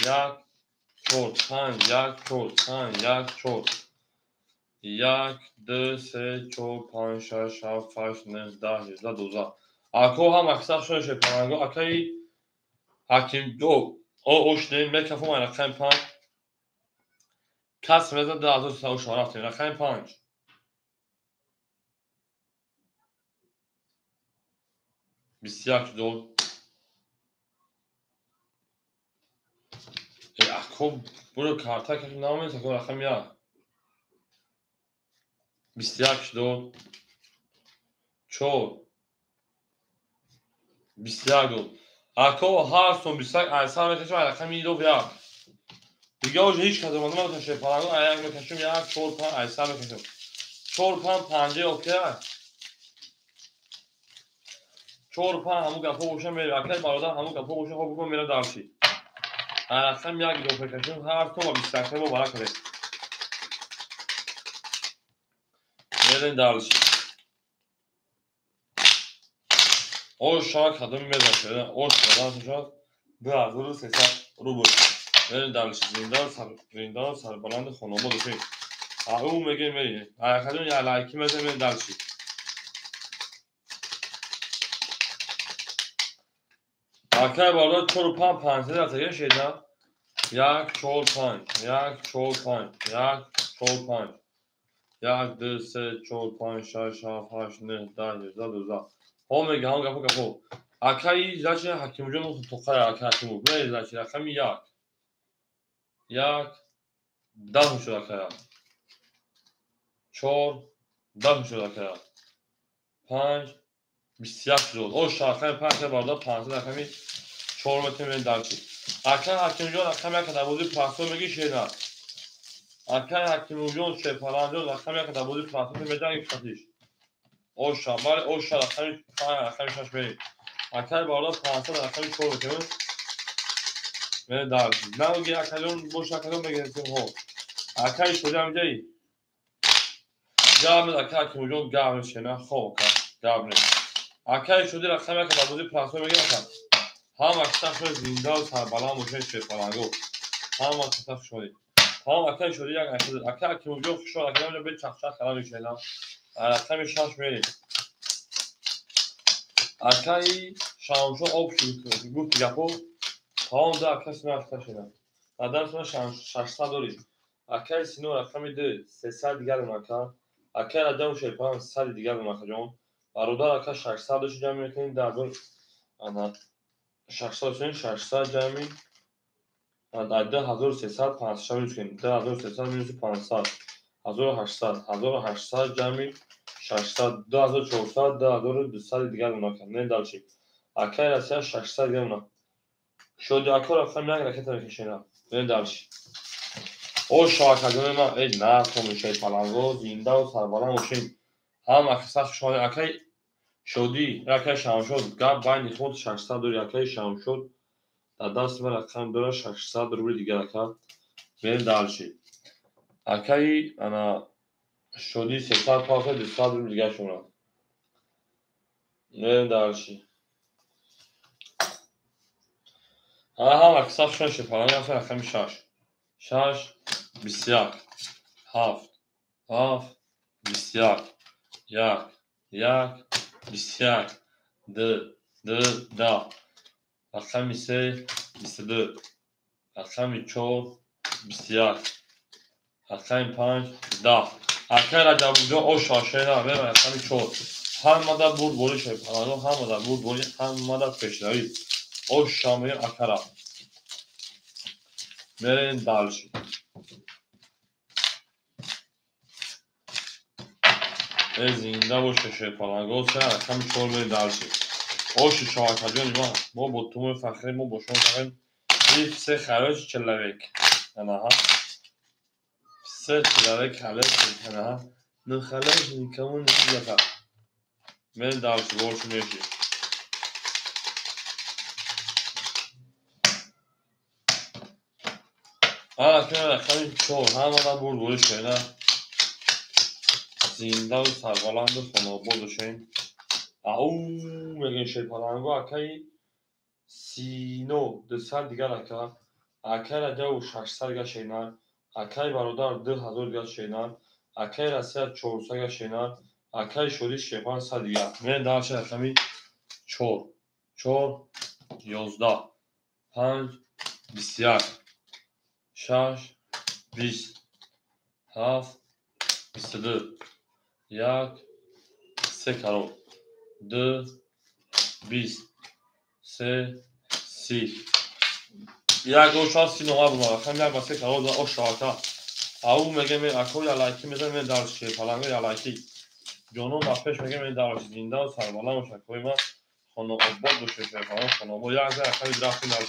1 4 5 1 4 5 1 4 1 2 3 4 5 6 7 8 9 10 11 12. Ако ҳам аксар шуна шерпаланго акаи Ҳакимҷон ошдем мекафом ай рақами 5. Кас мезад 2300 оша рафтем рақами 5. 21 дод. Ако буро карта кашм намемес ако рақами 1. 21 дод. 4 21 дод. Ако ҳар сом 21 айсар мекашам ай рақами 1. Дига уже ҳеҷ кас омада наметавонад шерпаланго ай як мекашам 1 4 5 айсар мекашам. 4 5 5 окей. 4 5 ҳамун гапҳо боша мерем. Акай бародар ҳамун гапҳо боша хоб бикун мера дарши. Ай рақами 1 илоф мекашем ҳар сом ба 21 мо бара кардем. Мерем дарши. Ош шавад кадоми мезан шуда. Ош шавад шавад 2300 рубл. Мерем дарши зинда сарбаланд хонобод бошем. Ау мегем мерем. Ай кадом я лайки мезанем мерем дарши. Акай бародар 4 5 5 рафтага шеда. 1 4 5 1 4 5 1 4 5 1 2 3 4 5 6 7 8 9 10 11 12. Ҳо мега, ҳам гапо гапо. Акаи значит Ҳакимҷон тоқая ака Ҳакимов. Не, значит рақами 1. 1 10 шуд акая. 4 10 шуд акая. 5 21 шуд. Оша рақами 5 бародар 500 рақами 4 метем дарчи. Ака Ҳакимҷон рақами 1 дар бозии прасо меги шена. Акай Ҳакимҷон Шерпаланҷон рақами 1 дар бозии прасо меҷанги фатиш. Оша, бале оша рақами 5 рақами 6 мерем. Акай бародар 500 рақами 4 метем. Мерем дарчи. Нагуги акаҷон боша акаҷон мегирем ҳо. Акай шоди ҳамҷаи. Гап нест ака Ҳакимҷон гап нест шена. Хоб ака гап нест. Акай шоди рақами 1 дар бозии прасо мегирем ака. Ҳама киса шуд зиндаву сарбаланд бошед шерпаланго. Ҳама киса шуд. Тамом акай шуд як акай ака Ҳакимҷон хушҳол ака ҳамҷа бе чақчақ калам мешунам. Рақами 6 мерем. Акаи Шамшон об шуд гуфт гапо. Тамом да ака сино ака шуда. Дадар сино 600 дорӣ. Акаи сино рақами 2 300 дигар ака. Акаи Раҷаб Шерпалан 100 дигар акаҷон. Бародар ака 600 дошт ҷамъ мекунем дар ана 600 600 ҷамъи 2300 500 минус кунем. 2300 минус 500 1800 1800 ҷамъи 600 2400 2200 дигар унака. Не дальше. Акаи Россия 600 дигар уна. Шоди ака рақами 1 ракета мекашена. Не дальше. О шоакаҷони ман эй нархо мешавед паланго зиндаву сарбаланд бошед. Ҳама каса хушҳол акаи Шодӣ, акаи Шамшод гап байни худ 600 дори акаи Шамшод дар дасти ман рақам дора 600 рубли дигар ака. Мерем дальше. Акаи ана Шодӣ 300 пафа 200 рубли дигар шумра. Мерем дальше. Ҳама каса хушҳол шед паланго рақами 6. 6 21 7 7 21 1 1 21 2 2 10 рақами 3 22 рақами 4 21 рақами 5 10 акай Раҷабҷон оша шена мерам рақами 4 ҳамада бурдборӣ шерпаланго ҳамада бурдборӣ ҳамада пешравӣ оша мегӯем акара мерем дальше. Эй зинда боше шерпаланго се рақами 4 мерем дальше. Оши шоакаҷони ман мо бо ту мефахрем, мо бо шумо мефахрем. И все хороший человек. Анаҳа. Все человек хороший. Анаҳа. Ну хороший никому не плохо. Мерем дальше, больше меши. Рақами 4 ҳамада бурдборӣ шена. Зиндаву сарбаланду хонаобод бошед. Ау мегӯем шерпаланго акаи Сино 200 дигар ака. Акаи Раҷабов 600 дигар шена. Акаи бародар 2000 дигар шена. Акаи Россия 400 дигар шена. Акаи Шодӣ Шерпалан 100 дигар. Мерем дальше рақами 4 4 11 5 21 6 20 7 22 1 3 карор 2 20 3 30 1 оша 30 номар бума рақами 1 ба 3 карор оша ака. Ау мегем ако ялайки мезанем мен дар шерпаланго ялайки. Ҷонон ба пеш мегем мен дар зиндаву сарбаланд бошад. Акои ман хонаобод бошед шерпаланго хонаобод. Як рақами рафтем дар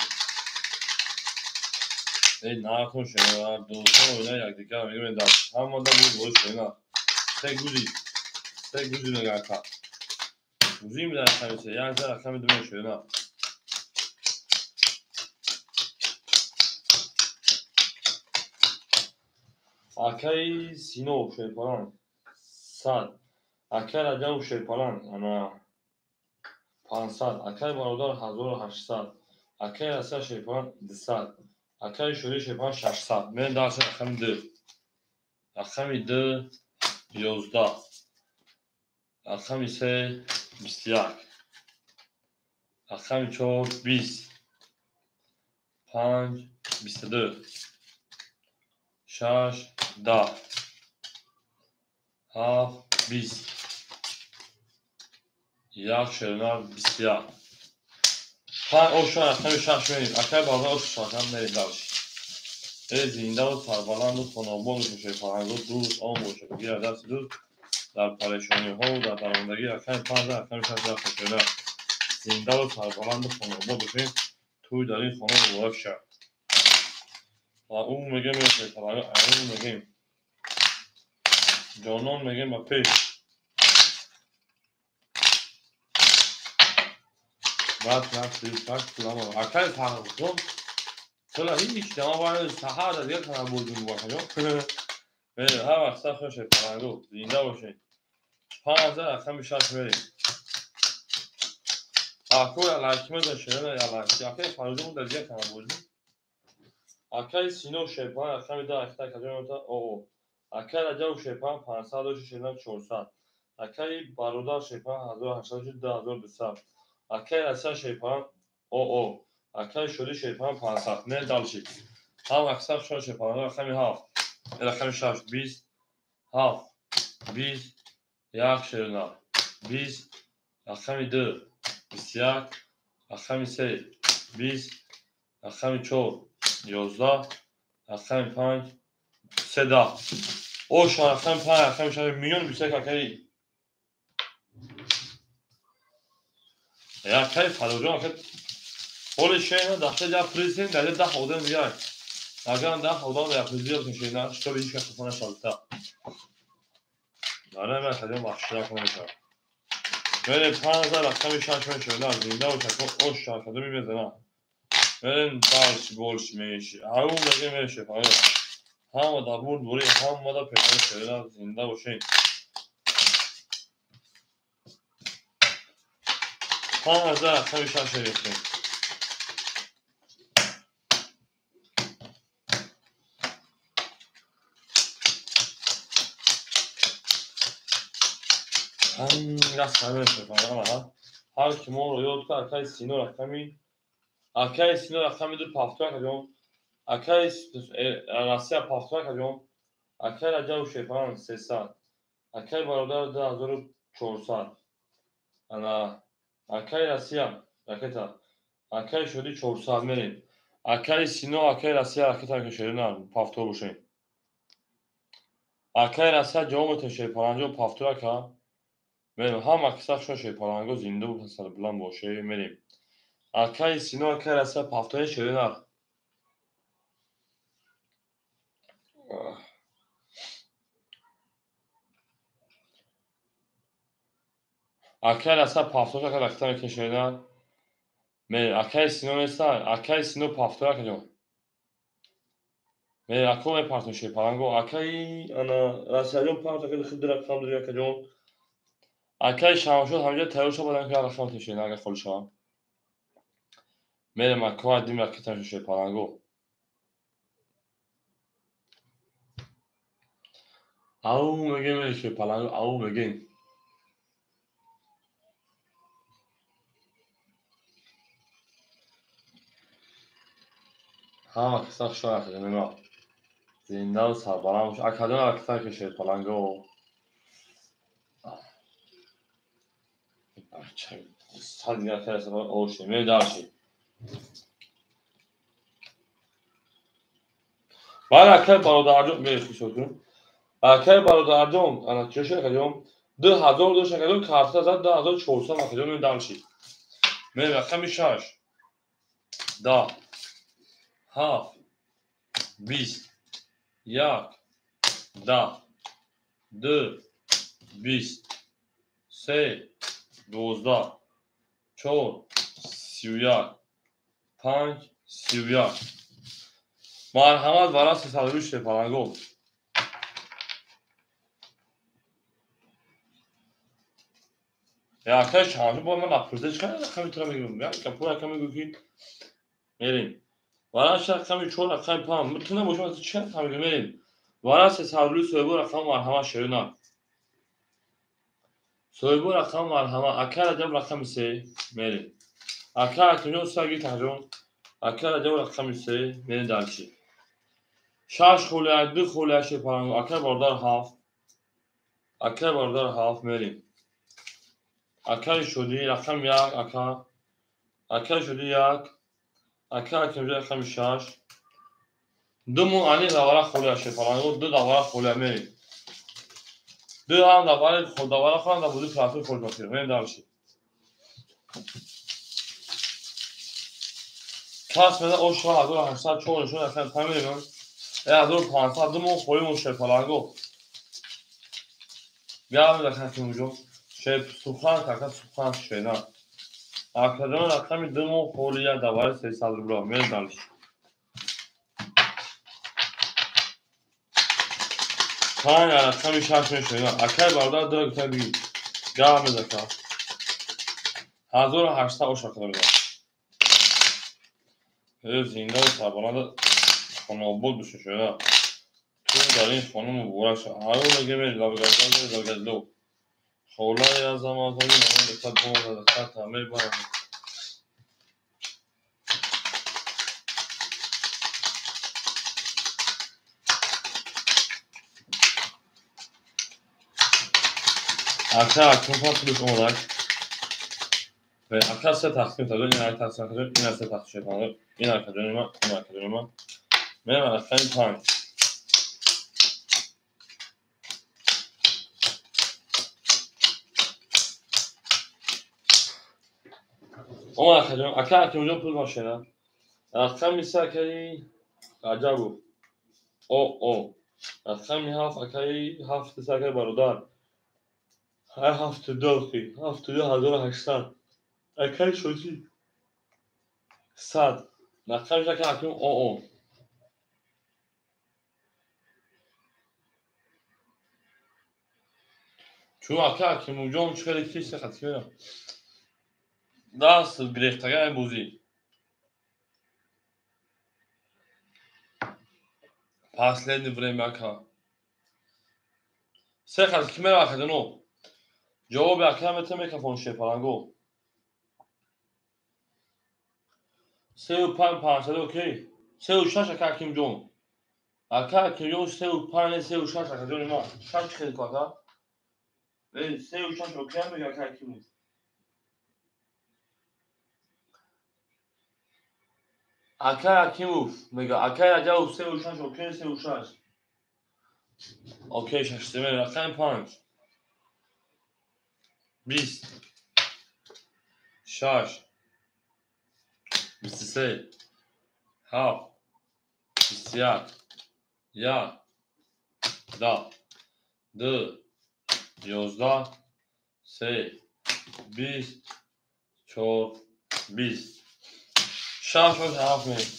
эй нархо шена дӯстон оина якдигар мегӯем дар ҳамада бурдборӣ шена. Се гузи се гузи мега ака. Гузи меда рақами 3 як рақами 2 мешена. Акаи Сино Шерпалан 100 акаи Раҷабов Шерпалан ана 500 акаи бародар 1800 акаи Россия Шерпалан 200 акаи Шодӣ Шерпалан 600. Мерем дальше рақами 2 рақами 2 11 рақами 3 21 рақами 4 20 5 22 6 10 7 20 1 шернар 21. 5 ошон рақами 6 мерем. Акай бародар ош шакам мерем дальше. Зинда ва сарбаланду хонобод бошед, фарҳангҳо дуруст он бошад. Гир даст дуруст дар парешониҳо ва дар дармондагӣ рақами 5 рақами 6 дар хотира. Зинда ва сарбаланду хонобод бошед. Тӯй дар ин хона муборак шавад. Ва ӯ мегӯем фарҳангҳо, ӯ мегӯем ҷонон мегӯем ба пеш. Баъд акай фарҳангҳо чала ҳеҷ дама бояд саҳар дар дигар канал бозӣ муборак. Ҳар вақт сахт бошед фарҳангҳо, зинда бошед. 5 рақами 6 мерем. Акой алайки мезан шерена алайки. Акай фарҳангҳо дар дигар канал бозӣ. Акай Сино Шерпан рақами 10 ахта каҷонота оо. Акай Раҷаб Шерпан 500 дошт шерена 400. Акай Бародар Шерпан 1800 2200. Акай Раса Шерпан оо. Акай Шоди Шерпан 500. Не дальше. Ҳам аксар шон Шерпан рақами 7. Рақами 6 20 7 20 1 шерена 20 рақами 2 21 рақами 3 20 рақами 4 11 рақами 5 3 ош рақами 5 рақами 6 миллион 21 акай акай Фарруҷон акай ҳоли шена дахта я президент дар 10 одам дигар агар 10 одам я президент шена чтобы ҳеҷ кас хафа нашавад. Дара ман хадим бахшида кунам. Мерем 5 рақами 6 мешавад зинда бошад ош шакадо мезанам. Мерем дальше больше меньше. Ау мегем меше фақат. Ҳама дар бурд бурӣ, ҳама дар пешона шуда зинда бошед. 5 рақами 6 мешавад. Ҳар ки моро ёд кард, акай Сино рақами акай Сино рақами 2 пафтура каҷон, акай Россия пафтура каҷон, акай Раҷаб Шерпан 300, акай Бародар 2400, ана акай Россия ракета, акай Шоди 400 мерем. Акай Сино, акай Россия ракета кашерина пафтура бошем. Акай Россия ҷавоб метавон Шерпанҷо пафтура ка. Мерем ҳама кисах шон Шерпаланго зинда ва сарбаланд боше мерем. Акай Сино, акай Россия пафтураи шерина. Акай Россия пафтура ка ракета мекунад шерина. Мерем акай Сино неста, акай Сино пафтура каҷон. Мерем ако мепартон Шерпаланго, акай ана Россияҷон пафтура ка худ рақам дорӣ акаҷон. Акай Шамшод ҳамҷа тайёр шавад, баъдан ки рақам тешена агар холӣ шавад. Мерем ако дим ракета Шерпаланго. Ау мегем Шерпаланго, ау мегем. Ҳама кисах шон акаҷонема. Зинда ва сарбаланд бош. Акаҷон ракета ки Шерпаланго. Баъд акай бародарҷон мехушод кунем. Акай бародарҷон, ана чӣ акаҷон? 2000 дошт акаҷон, карта зад 2400 акаҷон дальше. Мерем рақами 6 10 7 20 1 10 2 20 3 12 4 31 5 31. Марҳамат ва расти садои Шерпаланго. Акай Шамшод бо ман напурсида чӣ қадар рақами тура мегӯям? Як гапо рақам мегӯ ки мерем. Ва расти рақами 4 рақами 5 ту набошам чӣ рақам мегӯ мерем. Ва расти садои соҳибо рақам марҳамат шерина. Соҳибо рақам марҳамат. Акай Раҷаб рақами 3 мерем. Акай Акимҷон саги таҷон. Акай Раҷаб рақами 3 мерем дальше. 6 холия 2 холия Шерпаланго. Акай Бародар 7. Акай Бародар 7 мерем. Акаи Шодӣ рақами як, ака. Акаи Шодӣ як. Ака Ҳакимҷон рақами шаш. Ду мо ани давара холия шепаланго, ду давара холия мерем. Ду ҳам давари давара хӯрам, дар бозии платформи холӣ бахир. Мерем дальше. Кас меда ошва 1804 нишон рақами панҷ мерем. 1500 ду мо холӣ мо шепаланго. Гап мезанад Ҳакимҷон. Шеп сухан кака сухан шена. Акаҷон рақами ду мо холия давари 300 рубла. Мерем дальше. Панҷ рақами шаш мешавад. Акай бародар ду гуфта бигӣ. Гап мезака. 1800 оша када мезанад. Зинда ва сарбаланд хонаобод бошед шояд. Ту дар ин хона муборак шав. Ҳаё мега мери лабгаздал лабгаздал. Холаи азаматони мамон диққат бомада диққат мебарам. Ака акнун плюс омадак. Ака се тақсим та ин як тақсим та ин се тақсим та ин ака ҷони ман, ин ака ҷони ман. Мерам рақами панҷ. Омад ака ҷон, ака Ҳакимҷон пул машина. Рақами се акаи Раҷабов. О о. Рақами ҳафт акаи ҳафт се акаи бародар. Ҳай ҳафту ду охи, 72 800. Акаи Шодӣ 100. Рақами ака Ҳаким о о. Чун ака Ҳакимҷон чӣ хеле ки се хати мерам. Даст гирифтага бозӣ. Последнее время ака. Се хати ки мерам акаҷоно. Ҷавоби ака мета микрофон шепаланго. Сею панҷ панҷсад окей. Сею шаш ака Ҳакимҷон. Ака Ҳакимҷон сею панҷ сею шаш акаҷони ман. Шаш чӣ хеле ку ака? Сею шаш окей мега ака Ҳакимов. Акай Ҳакимов мега акай Раҷабов сею шаш окей сею шаш. Окей шаш се мерем рақами панҷ. Бист. Шаш. 23. Ҳафт. 21. Як. 10. Ду. 11. Се. 20. Чор. 20. Шаш ош ҳафт мерем.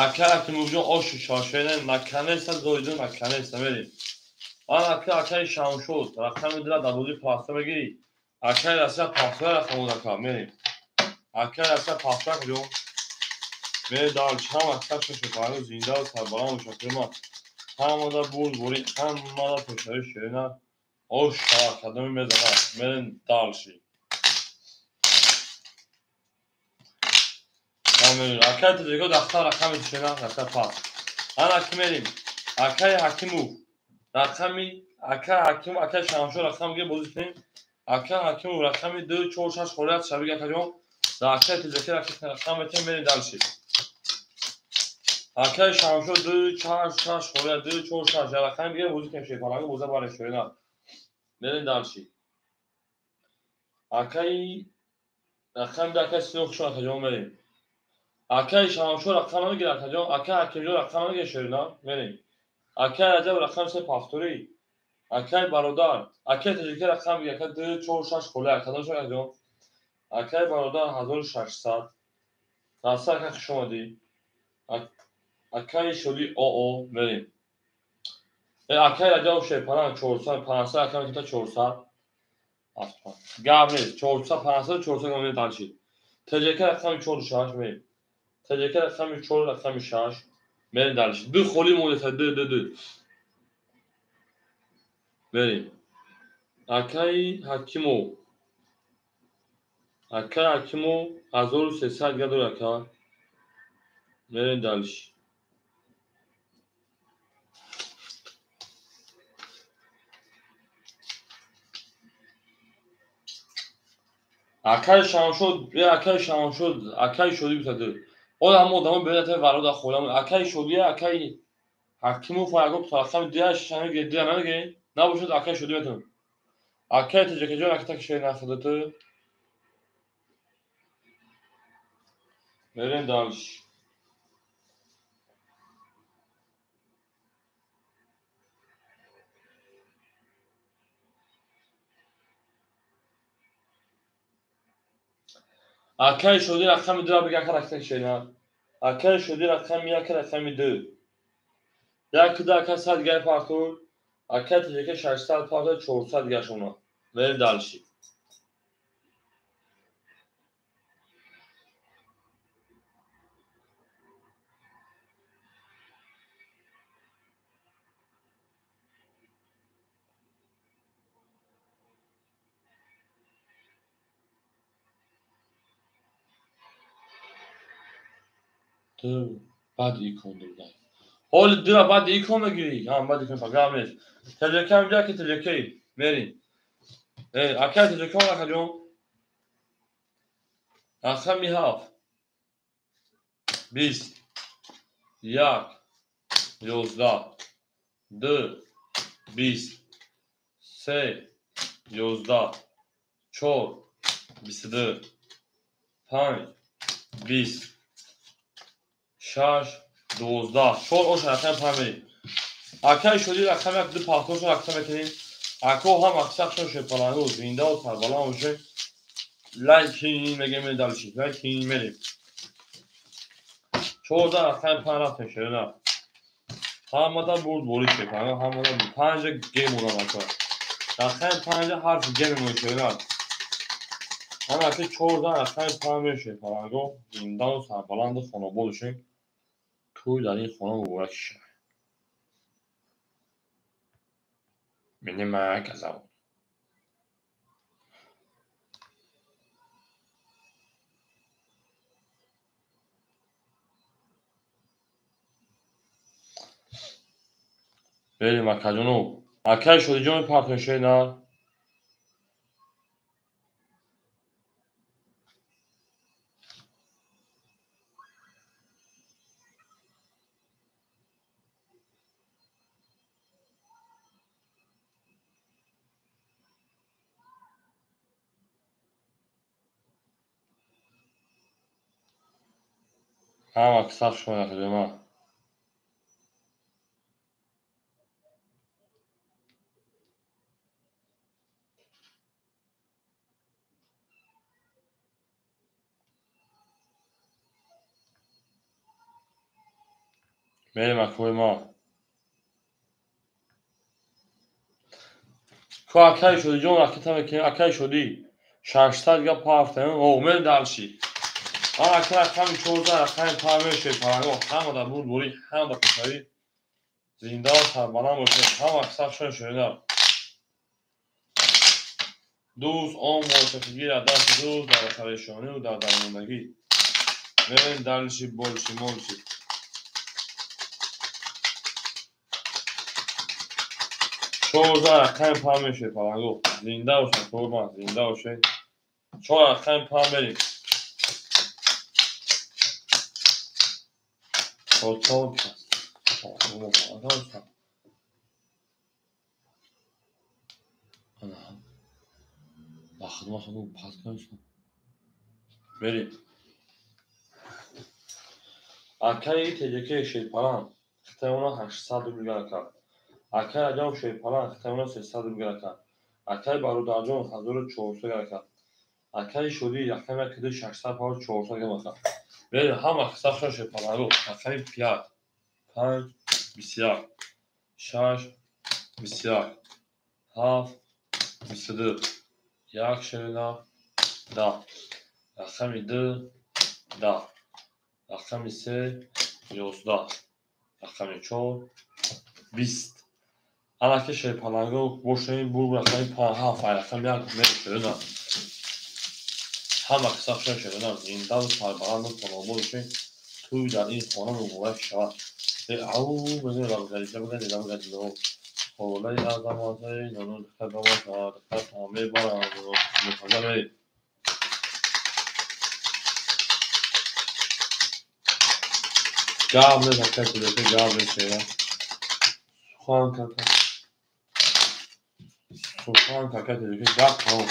Ака Ҳакимовҷон ошу шошена наконец-то дойду наконец-то мерем. Ан ака акаи Шамшод рақами дила дар бозии паста мегирӣ. Акаи Россия паста рақам ака мерем. Акаи Россия паста куҷо? Мерем дар чанд вақт шошо зинда ва сарбаланд бошад ман. Ҳамада бурд борӣ, ҳамада пешави ширина. Ош кадоми мезанад. Мерем дальше. Акаи Тоҷико дафтар рақами ширина рафта пас. Ана ки мерем. Акаи Ҳакимов рақами ака Ҳакимов акаи Шамшод рақам ге бозӣ кунем. Ака Ҳакимов рақами ду чор шаш холият шабиг акаҷон. Дар акаи Тоҷикӣ рақам метем мерем дальше. Акаи Шамшод ду чор шаш холият ду чор шаш рақами ге бозӣ кунем шепаланго боза баре ширина. Мерем дальше. Акаи рақами ду акаи Сино хушон акаҷон мерем. Акаи Шамшод рақам намегирад акаҷон. Акаи Ҳакимҷон рақам намегирад ширина. Мерем. Акаи Раҷаб рақами се пафторӣ. Акаи бародар. Акаи Тоҷикӣ рақам мегирад. Ака ду чор шаш холият. Кадом шо акаҷон? Акаи бародар 1600. Раста ака хуш омадӣ. Акаи Шодӣ оо мерем. Акаи Раҷаб шепаланг 400 500 ака метавонад 400. Гап нест. 400 500 400 мерем дальше. ТЖК рақами чору шаш мерем. ТЖК рақами чор рақами шаш. Мерем дальше. Ду холӣ монда ду ду ду. Мерем. Акаи Ҳакимов. Акаи Ҳакимов 1300 га дорад ака. Мерем дальше. Акай Шамшод, акай Шамшод, акай Шодӣ бутаду. Ҳоло ҳама одамо биёяд варода холам. Акай Шодӣ, акай Ҳакимов ягон рақами дуяш намегиред, дуя намегиред? Набошад акай Шодӣ метавон. Акай Таҷакаҷон, акай такшои нахудату. Мерем дальше. Акай Шодӣ рақами 2 бигир, ака рақами шена. Акай Шодӣ рақами 1, рақами 2. 1 2 ака 100 дигар партур. Акай Таҷака 600 партур, 400 дигар шуна. Мерем дальше. Баъд икон дурдай. Ҳоли дура баъд икон мегирӣ. Ҳа, баъд икон фақат нест. Таҷака ҳам ҷа ки таҷакаи. Мерим. Акай таҷака он акаҷон. Рақами 7. 20. 1. 11. 2. 20. 3. 11. 4. 22. 5. 20. 6, 12, 4 ош рақами 5 мерим. Акай Шодӣ рақами 1, 2 пахтошон рақам мекунем. Ако ҳам аксаршон шепалангу зиндаву сарбаланд бошед. Лайкин мегем дальше. Лайкин мерим. 14 рақами 5 рафтем шерина. Ҳамада бурд борӣ шепаланг, ҳамада 5 г мурам ака. Рақами 5 ҳарфи г мемонем шерина. Ҳама ака 14 рақами 5 мерем шепалангу зиндаву сарбаланду хонобод бошед. Тӯй дар ин хона муборак шавад. Меня Майка зовут. Берем акаҷону. Акай Шодиҷон партнершои на. Ҳама сахт шумо акаҷон. Мерем акои мо. Ко акай Шодиҷон ракета мекунем, акай Шодӣ 600 га пафтем, о мерем дальше. Ака рақами 14 рақами 5 мешавед паранго, ҳама дар бурд борӣ, ҳама дар хушҳолӣ, зинда ва сарбаланд бошед, ҳама сахт шуда. Дӯст он мувофиқигӣ дар дасти дӯст, дар парешонӣ дар дармондагӣ. Мерем дальше, больше, больше. 14 рақами 5 мешавед паранго, зинда бошед, қурбон, зинда бошед. 4 рақами 5 мерем. Мерем. Акаи Теҷакаи Шерпалан хитаёна 800 рубл кард. Акаи Раҷаб Шерпалан хитаёна 300 рубл кард. Акаи Бародарҷон 1400 кард. Акаи Шодӣ рақами 600 400 кард. Мерем ҳама сахшон шерпалангу. Рақами 5, 5, 21, 6, 21, 7, 22, 1 шерина, 10. Рақами 2, 10. Рақами 3, 11. Рақами 4, 20. Анаки шерпалангу бошем бур рақами 5, 7, рақами 1 мерем шерина. Ҳама сахшон шерина, зиндаву сарбаланду хонобод бошед. Тӯй дар ин хона муборак шавад. Ау, бигӯ, рамзалиша бигӯ, рамзалиша. Холаи азаматаи, нонун духтар бамошад, духтар мебарам, мутаза мерем. Гап нест, акай Тиҷаке, гап нест, шера. Сухан кака. Сухан кака Тиҷаке, гап тамом.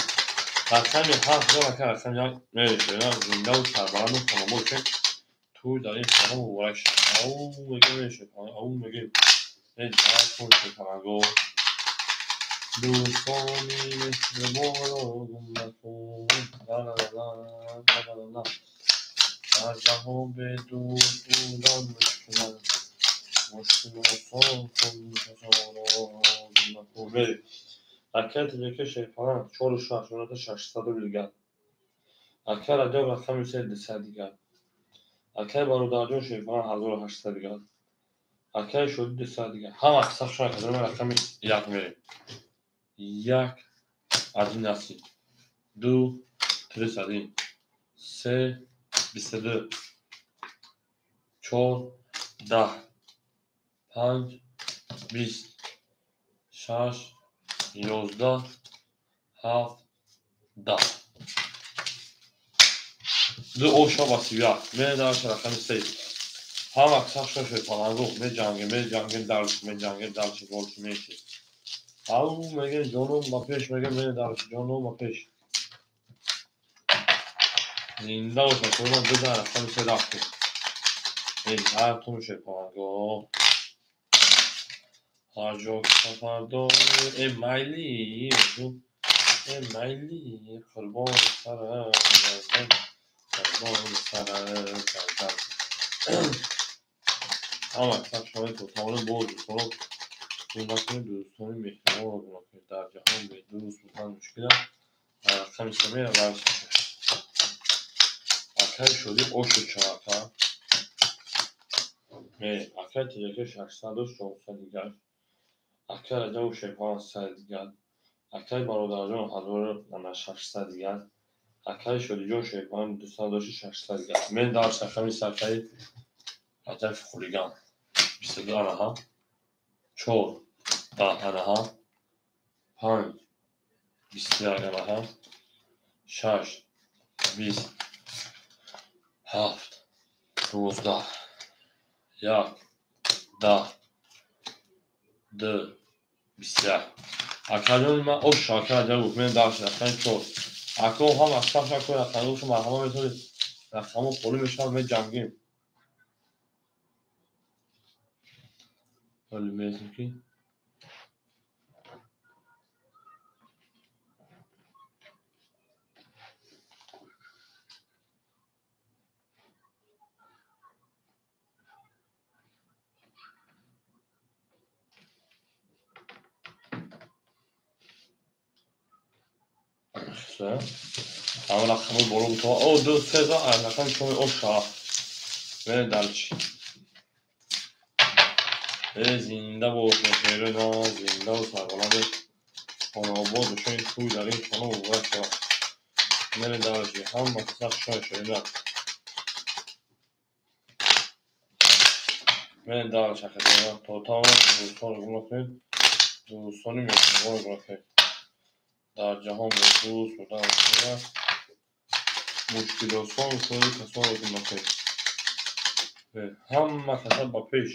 Рақами ҳафт зан ака, рақами як мерем, шера. Зиндаву сарбаланду хонобод бошед. Тӯй дар ин хона муборак шавад. Ау мегем, шерпаланг, ау мегем. Э, дар шерпаланго. Дӯстони меҳрубонро гум накун. Ла-ла-ла-ла, ла-ла-ла. Дар ҷаҳон бе дӯст будан мушкил аст. Мушкил осон кун, касонро гум накун. Мерем. Акай Тиҷаке шерпаланг чору шаш, оната шашсаду дигар. Акай Раҷаб рақами се дусад дигар. Акай Бародарҷон шерпаланг 1800 дигар. Акай Шодӣ 200 дигар. Ҳама қисса хушон акаҷон, рақами як мерем. Як одиннадцать, ду тридцать один, се 22, чор 10, панҷ 20, шаш 11, ҳафт 10. Ду оша ба 31. Мерем дар рақами се. Ҳама қисса хушон шерпаланго. Меҷангем, меҷангем, дальше меҷангем, дальше больше меньше. Ау мегем, ҷоном ба пеш, мегем, мерем дальше, ҷоном ба пеш. Зинда бошад, шумо бизан рақами се рафтем. Эй, ҳартун шерпаланго. Ҳар ҷо сафар дорӣ, э майли, э майли, қурбони сарат гардам, қурбони сарат гардам. Ҳама қисса хушомадед, то тавонем боз дӯстонро гум накунед, дӯстони меҳрубонро гум накунед. Дар ҷаҳон бе дӯст будан мушкил аст. Рақами се мерам дальше. Акай Шодӣ ошу чака. Мерем. Акай Тиҷаке шашсаду чорсад дигар. Акай Раҷабу шерпаланг сад дигар. Акай Бародарҷон 1600 дигар. Акай Шодиҷон шерпаланг дусад дошти 600 дигар. Мерем дальше рақами се акай Раҷаби хулиган. 22 анаҳа. Чор 10 анаҳа. Панҷ 21 анаҳа. Шаш 20, ҳафт 12, як 10, ду 21. Акаҷони ман ош акай Раҷаб гуфт, мерем дальше рақами чор. Ако ҳама саф шакои рақамҳо марҳама метавонед, рақамҳо холӣ мешаванд, меҷангем. Вале мерасем ки ҳама рақамҳо боло буд. О, ду се за рақами чор оша. Мерем дальше. Э, зинда бош, шерои ман, зиндаву сарбаланду хонаобод бошед, тӯй дар ин хона муборак шавад. Мерем дальше. Ҳама қисса хушон шерои ман. Мерем дальше, акаҷон. То тавонем дӯстонро гум накунед, дӯстони меҳрубонро гум накунед. Дар ҷаҳон бе дӯст будан мушкил аст. Мушкилосон кори касонро гум накунед. Ҳама каса ба пеш.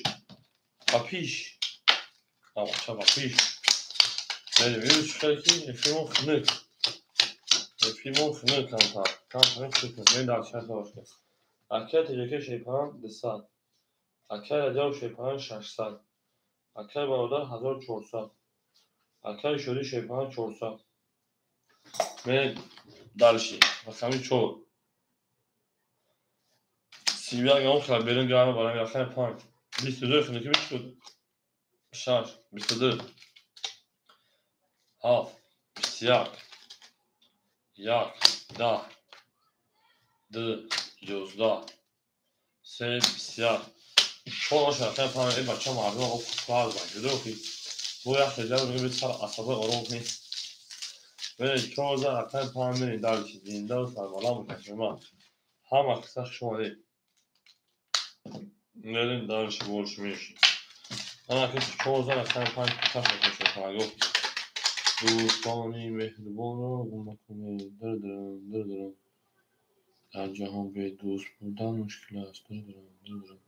Ба пеш. Бача ба пеш. Мерем. Имрӯз чӣ хеле ки эфирмон хунук. Эфирмон хунук камтар. Камтар хунук. Мерем дар шаҳр бошем. Акай Тиҷаке шерпаланг 200. Акай Раҷаб шерпаланг 600. Акай Бародар 1400. Акай Шодӣ шерпаланг 400. Мерем дальше. Рақами чор. 31 он хела берун гарм барам рақами панҷ. 22 хунукӣ бишуд. Шаш, 22. Ҳафт, 21. Як, 10. Ду, 11. Се, 21. Чор оша рақами панҷ. Э, бача мардум о фарз бачудо ки. Бо як хеҷа мегӯяд сар асабои ором кунед. Мерем чор за рақами панҷ мерем дальше. Зиндаву сарбаланд бошед шумо. Ҳама қисса хуш омадед. Мерем дальше больше меньше. Ана ки чор за рақами панҷ қисса хуш омадед. Дӯстони меҳрубонро гум накунед. Дир-дирам, дир-дирам. Дар ҷаҳон бе дӯст будан мушкил аст. Дир-дирам, дир-дирам.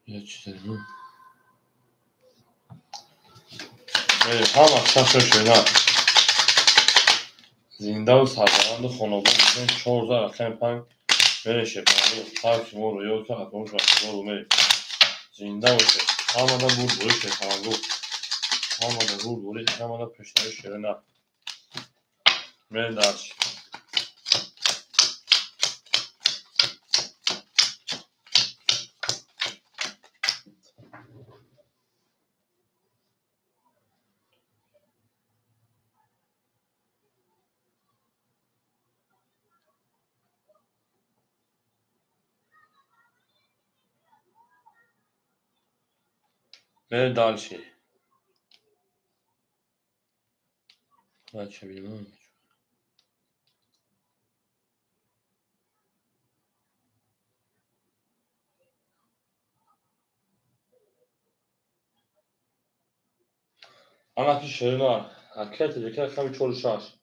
Я чиз ҳама шашо шуна. Зиндаву сарбаланду хонобод бошед. 14 рақами 5 мерем шепалангу. Ҳар ки моро ёд кард, атмош рақиборо мерем. Зинда бошед. Ҳамада бурдборӣ шепалангу. Ҳамада бурдборӣ, ҳамада пешравӣ шерина. Мерем дальше. Мерем дальше. Дальше бинем. Анаки шерина. Акай таҷика рақами 46.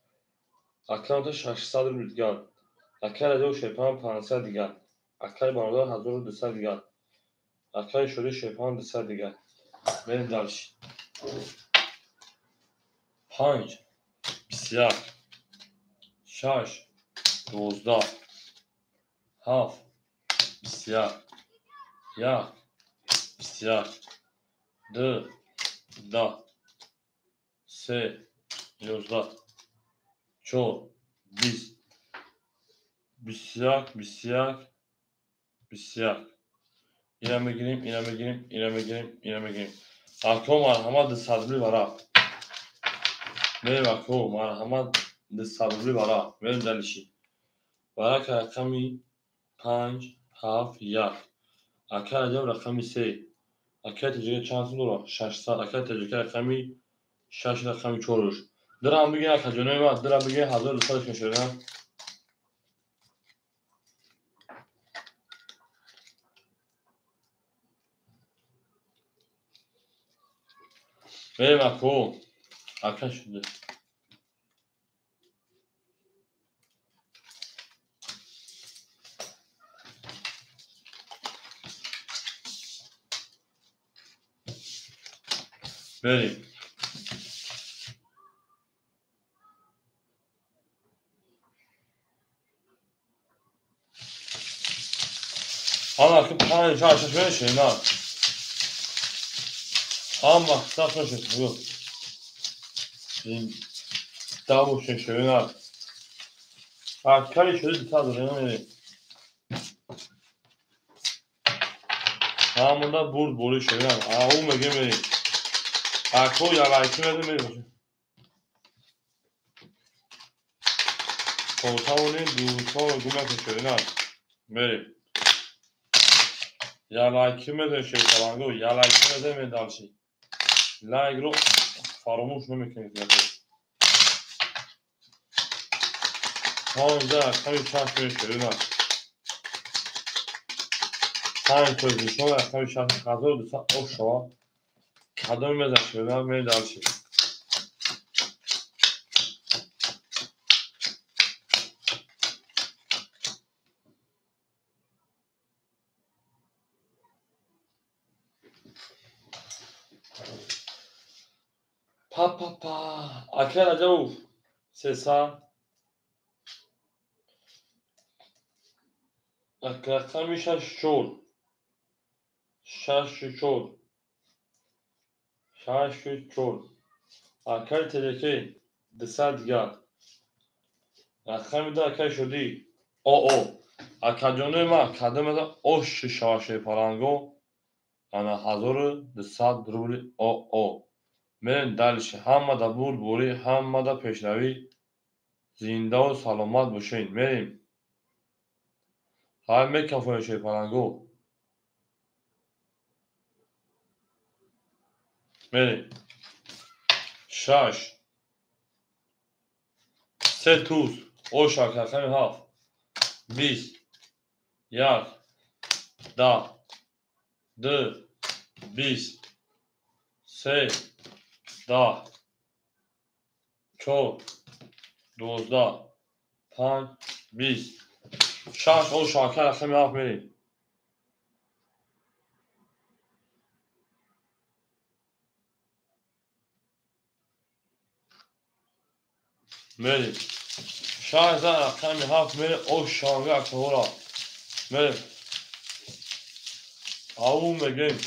Аккаунта 600 рубл дигар. Акай Раҷаб Шерпан 500 дигар. Акай Бародар 1200 дигар. Акай Шоди Шерпан 200 дигар. Мерем дальше. 5 21 6 12 7 21 1 21 2 10 3 11 4 20 21 21 21. Ина мегирим, ина мегирим, ина мегирим, ина мегирим. Ако марҳамат 200 рубли варақ. Мерем ако марҳамат 200 рубли варақ. Мерем дальше. Варақ рақами 5 7 1. Ака Раҷаб рақами 3. Акай Таҷика чанд сум дорад? 600. Акай Таҷика рақами 6 рақами 4. Дирам бигин ака ҷонои ман, дирам бигин 1200 мешавад. Мерем ако. Ака шуд. Мерем. Ана ки 5 6 мешавад, на. Ҳама сахт шуд. Зинда бошед шерина. Акари шуди 200 дорем мерем. Ҳамонда бурд борӣ шерина. Ау мегем мерем. Ако ялайки медем мерем. Тавонем дуто гум накун шерина. Мерем. Ялайки медем шерпалангу, ялайки медем мерем дальше. Лайкро фаромӯш намекунед. 15 рақами 6 мешавад. 5 тоҷикистон рақами 6 1200 оф шавад. Кадоме мезан шерина мерем дальше. Па-па-па. Акай Раҷабов 300. Рақами 6 4. 6 4. 6 4. Акай ТДК 200 дигар. Рақами 2 акай Шодӣ. ОО. Акаҷонои ман кадом мезан ош шавад шерпаланго. Ана 1200 рубли ОО. Мерем дальше. Ҳамада бурдборӣ, ҳамада пешравӣ. Зиндаву саломат бошед. Мерем. Ҳай мекафоем шерпалангу. Мерем. 6 3 туз. Ош рақами 7 20 1 10 2 20 3 10 4 12 5 20 6 ош рақами 7 мерем. Мерем. 6 зан рақами 7 мерем. О шанга акора. Мерем. Ау мегем.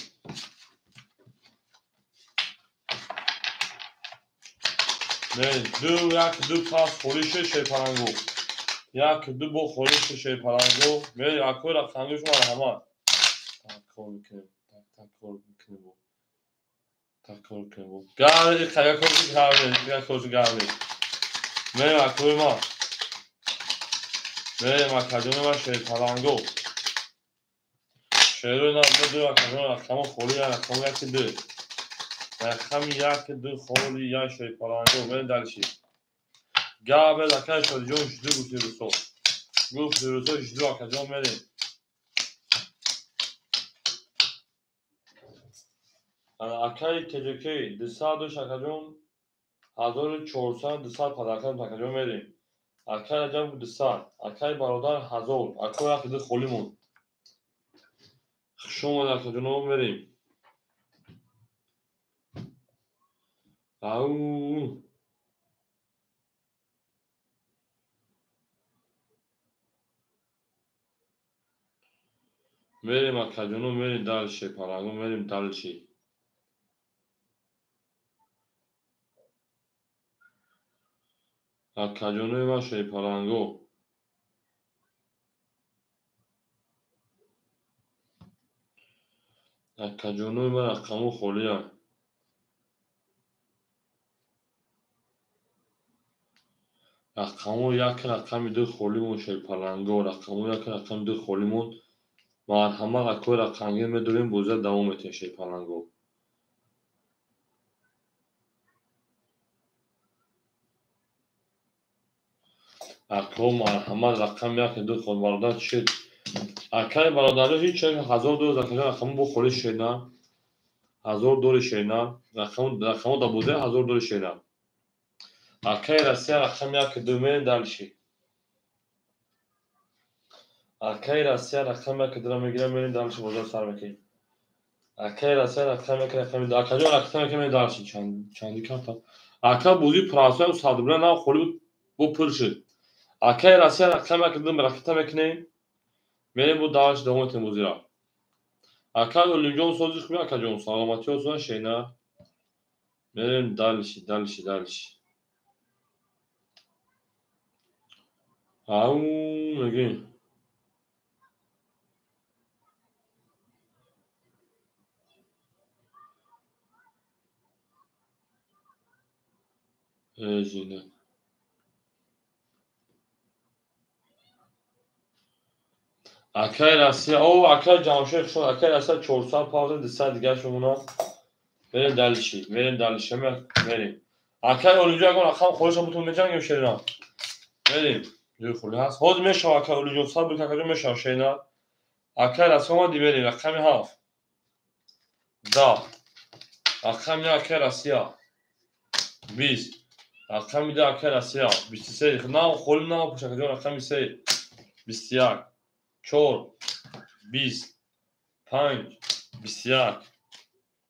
Мерем. 2 1 2 пас холише шерпалангу. 1 2 бо холише шерпалангу. Мерем акора рақамиш марҳамат. Такрор мекунем. Такрор мекунем. Такрор мекунем. Гари қая корши гарми, қая корши гарми. Мерем акои ма. Мерем акаҷони ма шерпалангу. Шерои на ду акаҷон рақамо холи я рақами 1 2. Рақами 1 2 холи я шерпалангу. Мерем дальше. Габел акай шодиҷон жду гуфти русо. Гуфти русо жду акаҷон мерем. Акай ТЖК 200 дош акаҷон 1400 200 падаркан акаҷон мерем. Акай Раҷаб 200, акай бародар 1000, акой 1 2 холӣ монд. Хуш омад акаҷоно мерем. Ау мерем акаҷоно мерем дальше, паланго мерем дальше. Акаҷонои ма шерпаланго. Акаҷонои ма рақамо холианд. Рақамо 1 рақами 2 холӣ монд шерпаланго. Рақамо 1 рақами 2 холӣ монд. Марҳамат акои рақамгир медорем, бозиро давом метиҳем шерпаланго. Ако марҳамат рақами 1 2 хол бародар чӣ? Акай бародаро ҳеҷ чиз 1000 доллар закажа рақамо бо холи шена. 1000 доллар шена. Рақамо да бозе 1000 доллар шена. Акай Россия рақами 1 2 мерем дальше. Акай Россия рақами 1 2 мегирам мерем дальше бозор сар мекунем. Акай Россия рақами 1 рақами 2 акаҷон рақами 1 мерем дальше чанди карта. Ака бози прасоям 100 рубля на холи бо пур шуд. Акай Россия рақами 1 2 ракета мекунем. Мерем бо дальше давом метем бозиро. Акай Олимҷон сози хуби акаҷон саломатӣ осон шена. Мерем дальше, дальше, дальше. Ау мегем. Зина. Акай Россия, о, акай Ҷамшед шуд, акай Россия 400 пауза 200 дигар шумона. Мерем дальше, мерем дальше, мерем. Акай Олимҷон ягон рақам холиша бутун меҷангем шерина. Мерем. Ҷои холи ҳаст. Ҳозир мешава акай Олимҷон, сабр кун акаҷон мешава шерина. Акай Россия омади мерем, рақами 7. 10. Рақами акай Россия. 20. Рақами 2 акай Россия. 23. Нав холи нав пуш акаҷон рақами 3. 21. 4, 20, 5, 21,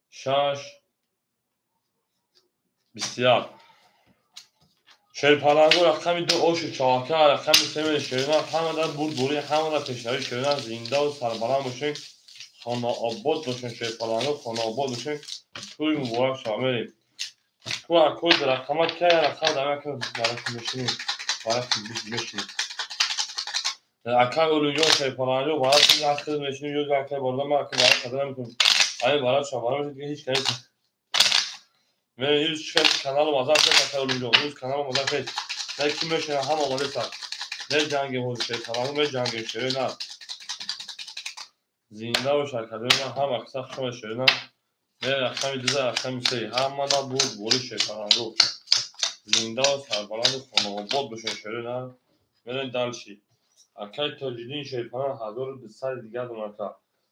6, 21. Шерпаланго рақами 2 оши чаҳака, рақами 3 шерина, ҳамада бурдборӣ, ҳамада пешравӣ шерина, зиндаву сарбаланд бошед, хонаобод бошед шерпаланго, хонаобод бошед, тӯй муборак шава. Мерем. Ту акои рақама кай рақам дар як баракӣ мешинем, баракӣ мешинем. Акай Олимҷон шерпаланго баракӣ як мешинем, ё акай бародар ман акай барак қадр намекунам. Ай барак шава, барак мешинем, ҳеҷ кас. Мерем юз чӣ каналу мазар шед акай Олимҷон, юз каналу мазар шед. Не ки мешинем ҳама омода сар. Не ҷангем ҳозир шерпаланго, меҷангем шерина. Зинда бош акаҷон, ҳама каса хуш омад шерина. Не рақами 2 рақами 3 ҳамада бурд бори шерпаланго. Зиндаву сарбаланду хонаобод бошед шерина. Мерем дальше. Акай Тоҷиддин шерпаланг 1200 дигар дона ака.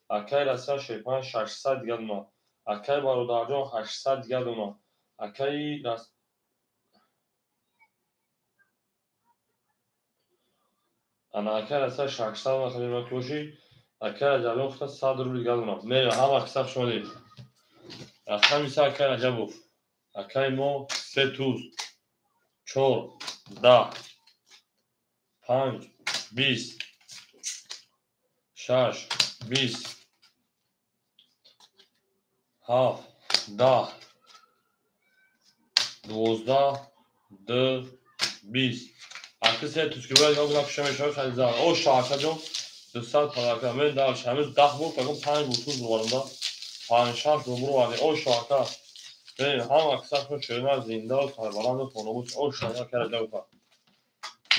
Акай Россия шерпаланг 600 дигар дона. Акай бародарҷон 800 дигар дона. Акай ана акай Россия 600 дона харида ки бошӣ. Акай Раҷабҷон хута 100 рубл дигар дона. Мерем ҳама каса хуш омадед. Рақами 3 акай Раҷабов. Акай мо 3 туз. 4 10, 5, 20, 6, 20, 7, 10, 12, 2, 20. Аки се тускибай ног напиша мешавад хали зар. О шаҳшаҷон 200 падака. Мен дар ҳамин 10 бур пагон 5 бур туз буваранда. 5 6 бур варди. О шаҳка. Мен ҳам аксаршон ширина зинда ва сарбаланду хонобуд. О шаҳка кара ҷавта.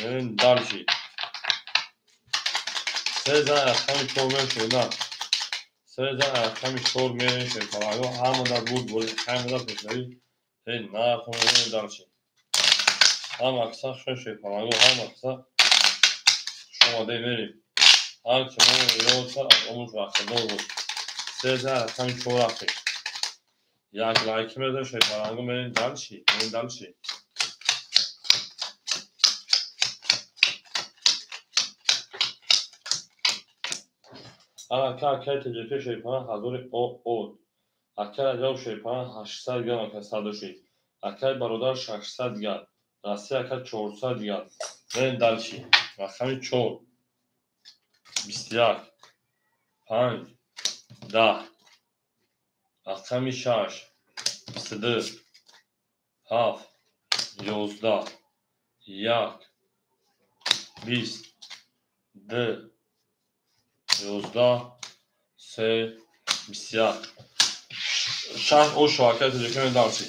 Мен дарши. Се зан рақами 4 мен ширина. Се зан рақами 4 мен ширина. Ҳама дар буд бури, ҳама дар пешравӣ. Эй нархон мен дарши. Ҳам аксаршон ширпаланго, ҳам аксар шумода мерим. Ҳар ки мо ёд кард, аз омӯз бархӯрдор буд. Се зан рақами 4 рафтем. Як лайки мезанем ширпаланго, мерем дальше, мерем дальше. Ака акаи ТҶК ширпаланг ҳазори ОО. Акаи Раҷаб ширпаланг 800 грамм ака садоши. Акаи бародар 600 грамм. Россия ака 400 грамм. Мерем дальше. Рақами 4, 21, 5, 10. Рақами 6, 22, 7, 11, 1, 20, 2, 11, 3, 21. 6 ошо акаи ТҶК мерем дальше.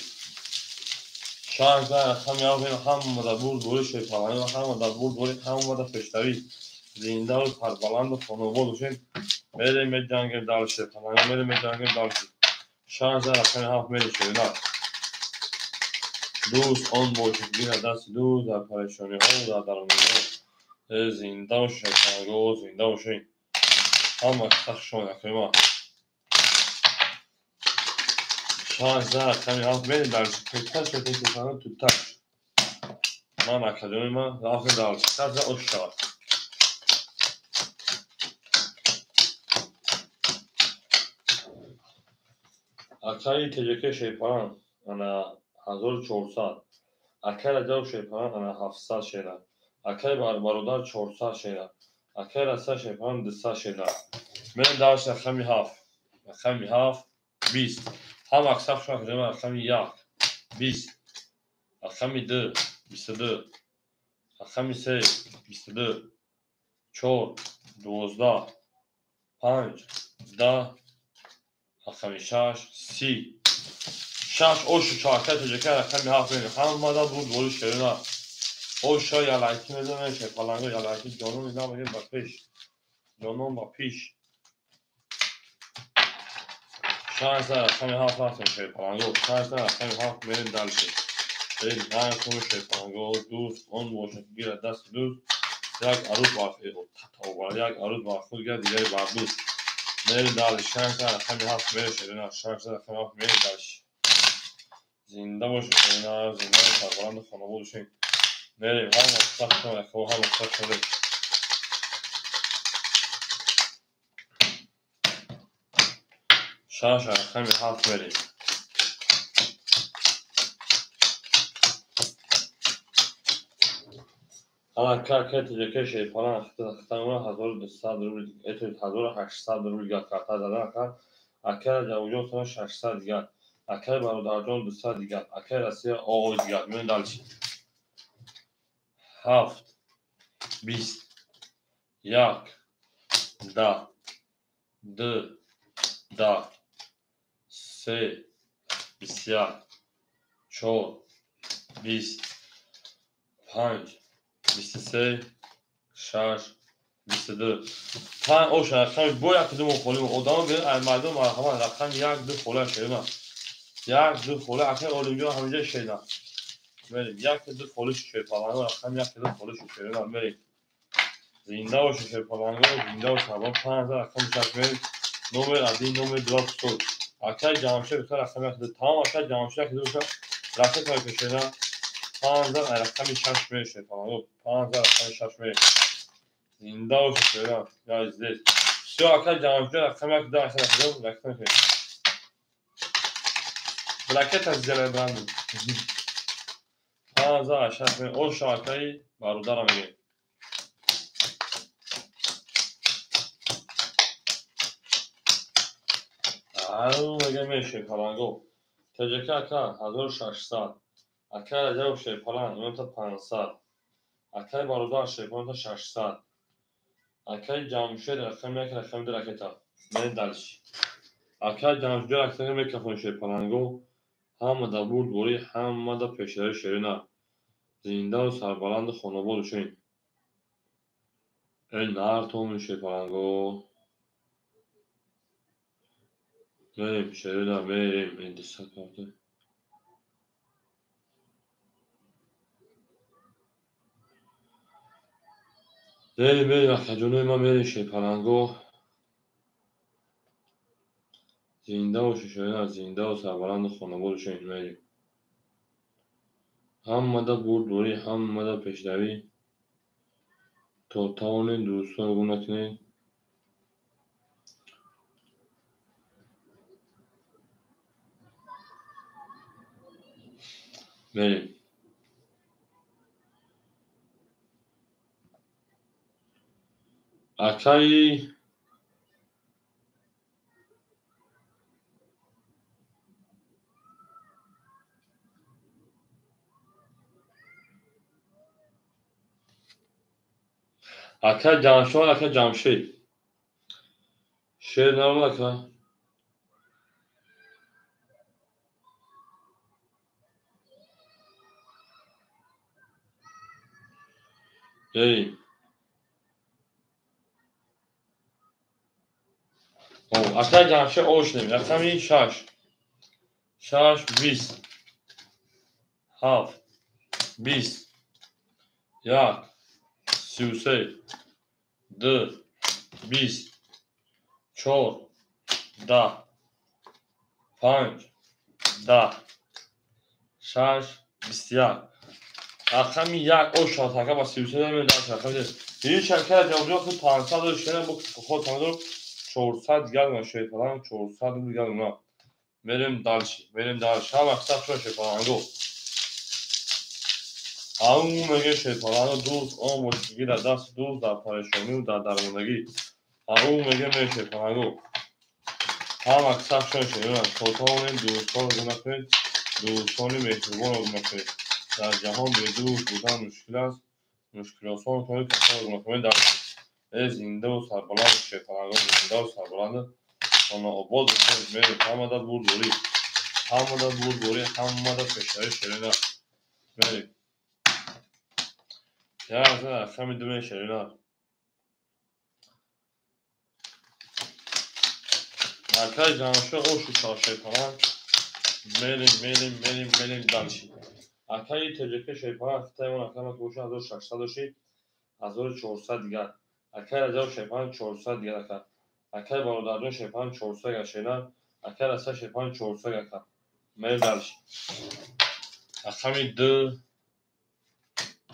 6 рақами 7 ҳама дар бурд бурӣ ширпаланг, ҳама дар бурд бурӣ, ҳама дар пешравӣ. Зинда ва сарбаланду хонобод бошем. Мерем меҷангем дальше ширпаланг, мерем меҷангем дальше. 6 рақами 7 мерем ширина. Дӯст он бошед, гирад дасти дӯст дар парешониҳо дар дармониҳо. Зинда бошед ширпаланго, зинда бошед. Ҳама сахшон акрима. 6 рақами 7 мерем дальше. Туташ ширпаланг туташ. Ман акаҷони ман рафтем дальше. Саза ош шавад. Акаи ТҶК ширпаланг ана 1400. Акаи Раҷаб ширпаланг ана 700 шера. Акаи бародар 400 шера. Акаи Россия ширпаланг 200 шера. Мерем дальше рақами 7. Рақами 7, 20. Ҳам аксар шума рақами 1, 20. Рақами 2, 22. Рақами 3, 22. 4, 12. 5, 10. Рақами 6, 30. 6 ошу чорка ТҶК рақами 7 мерем. Ҳама дар бурд бурӣ ширина. Оша ялайки мезанем ширпаланго, ялайки ҷонон ина мегем ба пеш. Ҷонон ба пеш. 6 рақами 7 рафтем ширпаланго. 6 рақами 7 мерем дальше. Эй нархон ширпаланго, дӯст он бошад, гирад дасти дӯст. Як арӯз бар як арӯз бар худ гирад, дигаре бар дӯст. Мерем дальше. 6 рақами 7 мерем ширина. 6 рақами 7 мерем дальше. Зинда бошед ширина, зинда сарбаланду хонобод бошед. Мерем ҳама сахтон, ҳама сахтон. 6 рақами 7 мерем. Ака акаи ТҶК ширпаланг хитамона 1200 рубл, 1800 рубл гап карта задан ака. Акаи Раҷабҷон 600 дигар. Акаи бародарҷон 200 дигар. Акаи Россия ОО дигар. Мерем дальше. 7, 20, 1, 10, 2, 10, 3, 21, 4, 20, 5, 23, 6, 22. 5 оша рақами бо як ду холӣ одамо бе ай мардум марҳамат рақами 1 2 хола ширина. 1 2 хола акаи Олимҷон ҳаминҷа ширина. Мерем 1 2 холӣ ширпаланго, рақами 1 2 холӣ ширина мерем. Зинда бошед ширпаланго, зинда бошед. 5 рақами 6 мерем. Номер 1, номер 2 2. Акаи Ҷамшед рақами 1 2. Тамом акаи Ҷамшед 1 2 ракета мекашена. 5 рақами 6 мерем ширпаланго. 5 рақами 6 мерем. Зинда бошед ширина. Я здесь. Всё акаи Ҷамшед рақами 1 2 ракета мекашена. Ракета сделай бранду. 5 за 6 оша акаи бародара мегем. Ау мегем шерпаланго. ТЖК ака 1600. Акай Раҷабов шерпаланг имонта 500. Акай бародар шерпаланг 600. Акай Ҷамшед рақами 1, рақами 2 ракета. Мерем дальше. Акай Ҷамшед ракета мекафон шерпаланго. Ҳамада бурдборӣ, ҳамада пешравӣ шерина. Зиндаву сарбаланду хонобод бошед. Эй нартоми шерпаланго. Мерем шерина, мерем. Десат карта. Мерем, мерем, акаҷонои ман, мерем шерпаланго. Зинда бошед шерина, зиндаву сарбаланду хонобод бошед. Мерем. Ҳамада бурдборӣ, ҳамада пешравӣ. То тавонед дӯстонро гум накунед. Мерем. Акай Ҷамшод, акай Ҷамшед. Шер наромад ака? Мерем. Акай Ҷамшед ошнем. Рақами 6. 6 20 7 20 1 33 2 20 4 10 5 10 6 21. Рақами 1 ош ака ба 33 мерем дальше. Рақами ҳеҷ ака ҷавобҷо худ 500 шена бо худ 400 дигар гуна шерпаланг, 400 дигар гуна. Мерем дальше, мерем дальше. Ҳама қисса шуд шерпаланго. Ау меге шерпаланго дӯст он бошиги дар дасти дӯст дар парешонию дар дармондагӣ. Ау меге ме шерпаланго. Ҳама қисса шуд шерпаланго. То тавонед дӯстонро гум накунед, дӯстони меҳрубонро гум накунед. Дар ҷаҳон бедӯст будан мушкил аст. Мушкилосон кунед, касонро гум накунед. Дальше. Э зиндаву сарбаланд шерпаланго, зиндаву сарбаланд хонаобод бошед. Мерем. Ҳамада бурдборӣ, ҳамада бурдборӣ, ҳамада пешравӣ шерина. Мерем. 1 за рақами 2 шерина. Акай Ҷамшед ошу шерпаланг. Мерем, мерем, мерем, мерем дальше. Акаи ТЖК шерпаланг хитаи он акама ки бошад 1600 дошид, 1400 дигар. Акай Раҷаб шерпаланг 400 дигар ака. Акай бародарҷон шерпаланг 400 дигар шерина. Акай Раса шерпаланг 400 дигар ака. Мерем дальше. Рақами 2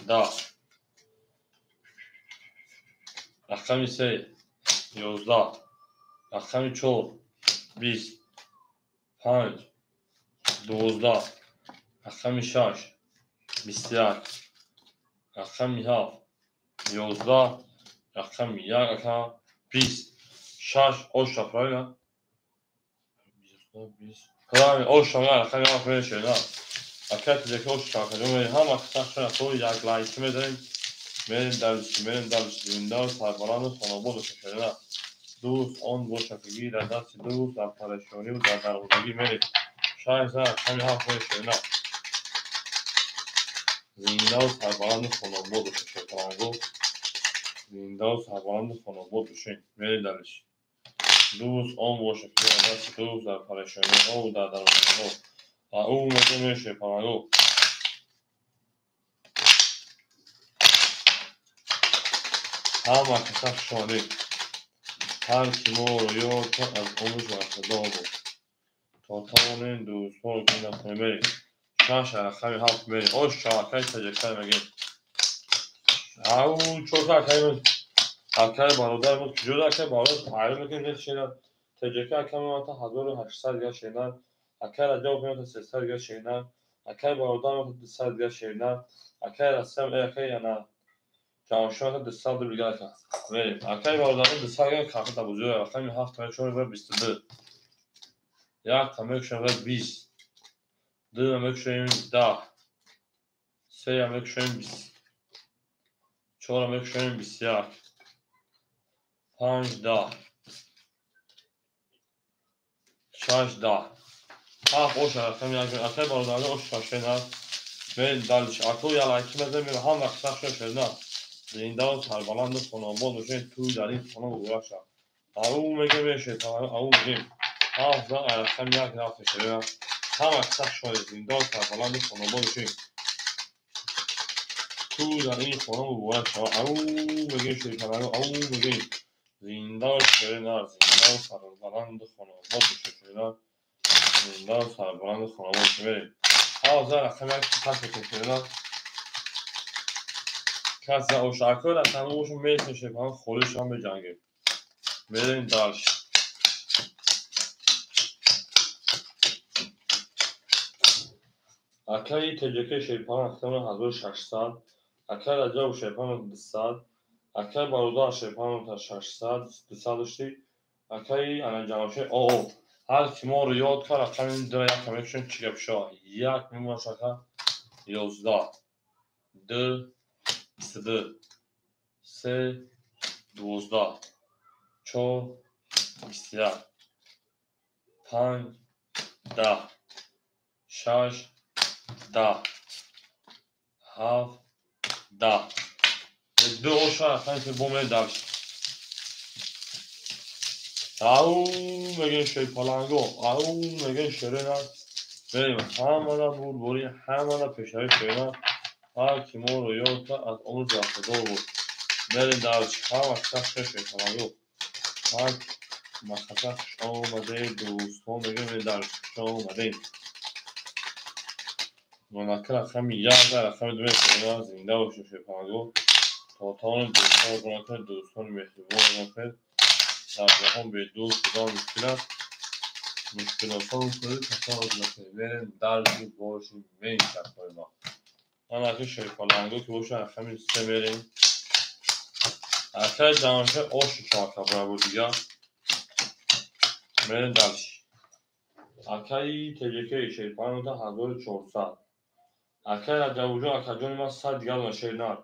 10. Рақами 3 11. Рақами 4 20 5 12. Рақами 6 21. Рақами 7 11. Рақами 1 ака 20. 6 оша правильно? Правильно, оша рақами 7 мешавад. Ака ТЖК оша акаҷон ҳама қисса шуд як лайк мезанем. Мерем дальше, мерем дальше. Зиндаву сарбаланду хонобод бошед шерина. Дӯст он бошад ки дар дасти дӯст дар парешонию дар дармондагӣ. Мерем. 6 за рақами 7 шерина. Зиндаву сарбаланду хонобод бошед шерпаланго. Зиндаву сарбаланду хонобод бошед. Мерем дальше. Дӯст он бошад ки дар дасти дӯст дар парешониҳову дар дармондагиҳо. Ау мегӯем шерпаланго. Ҳама каса хушомадед. Ҳар ки моро ёд кард, аз умраш бархӯрдор буд. То тавонем дӯстҳоро гум накунем. Мерем. 6 рақами 7 мерем. Оша акаи ТЖК мегем. Ау чорта акаи акаи бародар мо куҷода акаи бародар пайдо мекунем шена. ТЖК ака мемонад 1800 дигар шена. Акаи Раҷабов мемонад 300 дигар шена. Акай бародар 200 дига шерина. Акай Россия, акай ана Ҷавоншоҳ 200 рубл дига ака. Мерем. Акай бародар 200 дига карта бузӣ. Рақами 7 4 22. 1 та мекушем 20. 2 мекушем 10. 3 мекушем 20. 4 мекушем 21. 5 10. 6 10. 7 ош рақами 1. Акай бародар ош шашена. Мерем дальше. Аку я лайки мезанем, ҳам вақт сахт шашена. Зинда сарбаланду хонобод бошед, туй дар ин хона муборак шавад. Ау мегем мешед, ау мегем. 7 рақами 1 рафт шашена. Ҳам вақт сахт шавед, зинда сарбаланду хонобод бошед. Туй дар ин хона муборак шавад. Ау мегем шед, ау мегем. Зинда шашена, зинда сарбаланду хонобод бошед шашена. Зинда сарбаланду хонобод бошед. Мерем. 7 рақами 1 пас шашена. Касе ошакор рақами ошу мешнеше, ҳам холиш ҳам меҷангем. Мерем дальше. Акаи ТҶК шерпалан рақами 1600, акаи Раҷаб шерпалан 200, акаи бародар шерпалан 600, 200 дошти, акаи ана Ҷамшед ОО. Ҳар ки моро ёд кард, рақами 2 1 мекушем, чӣ гап шава? 1 мемонад ака 11, 2 22, 3 12, 4 21, 5 10, 6 10, 7 10. 2 оша рақами бо мерем дальше. Ау мегем шерпаланго, ау мегем шерена. Мерем ҳамада бурдборӣ, ҳамада пешравӣ шерена. Ҳар ки моро ёд кард, аз он рӯз рафтадор буд. Мерем дальше. Ҳар вақт сахт шерпаланго. Ҳар махата хуш омадед, дӯстон мегем, мерем дальше. Хуш омадед. Монака рақами 1, рақами 2 шерена. Зинда бошед шерпаланго. То тавонед дӯстон накунед, дӯстони меҳрибон накунед. Дар ҷаҳон бедӯст шудан мушкил аст. Мушкилотҳо кунед, тасаввур накунед. Мерем дальше бошем, меншакҳои ма. Ман ака шерпаланго ки боша рақами 3 мерем. Акаи Ҷамшед оши чорка буд дига. Мерем дальше. Акаи ТҶК шерпаланго 1400. Акаи Раҷабуҷон, акаҷони ман 100 дига дона шернар.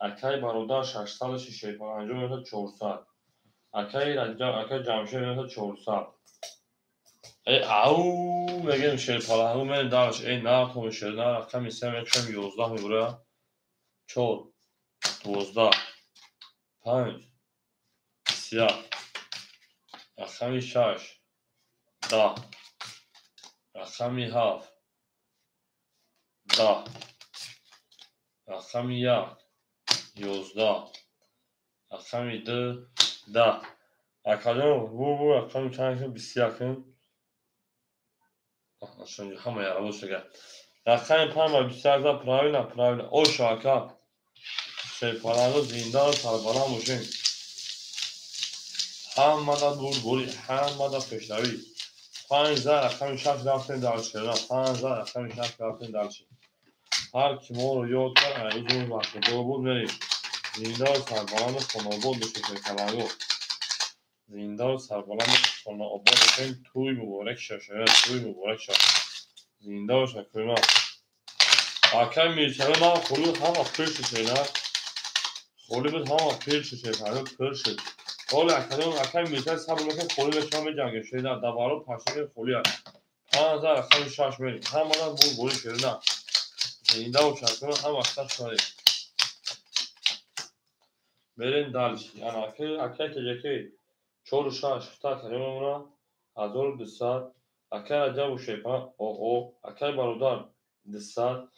Акаи бародар 600 шерпаланго меояд 400. Акаи Раҷаб, акаи Ҷамшед меояд 400. Эй ау мегем шерпаланго, мерем дальше. Эй нартон шернар, рақами 3 мекушем 11 мебурад. 4 12 5 21, рақами 6 10, рақами 7 10, рақами 1 11, рақами 2 10. Акаҷон, бу рақами чанд 21. Ҳама яра шага. Рақами 5 ба 21 за правильно, правильно. Оша ака. Шерпаланго зинда сарбаланд бошем. Ҳамада бурдборӣ, ҳамада пешравӣ. 5 за рақами 6 рафтем дальше. 5 за рақами 6 рафтем дальше. Ҳар ки моро ёд кард, айрӯз бахтдор буд, мерем. Зинда сарбаланду хонобод бошед шерпаланго. Зинда сарбаланду хонобод бошем. Туй муборак шава, туй муборак шава. Зинда бошад кӯма. Акай Мирчаро ман холӣ ҳама пир шуд шена. Холӣ буд ҳама пир шуд шена, пир шуд. Ҳоле акаҷон, акай Мирчаро сабр мекунем, холӣ мешавам меҷангем шена. Даваро пашида холӣ аст. 5 за рақами 6 мерем. Ҳамада бурдборӣ шена. Зинда бошад кӯма, ҳама сахт шавед. Мерем дальше. Ана акай ТҶК 4 6 хита акаҷон 1200. Акай Раҷабу шерпалан ОО, акай бародар 200,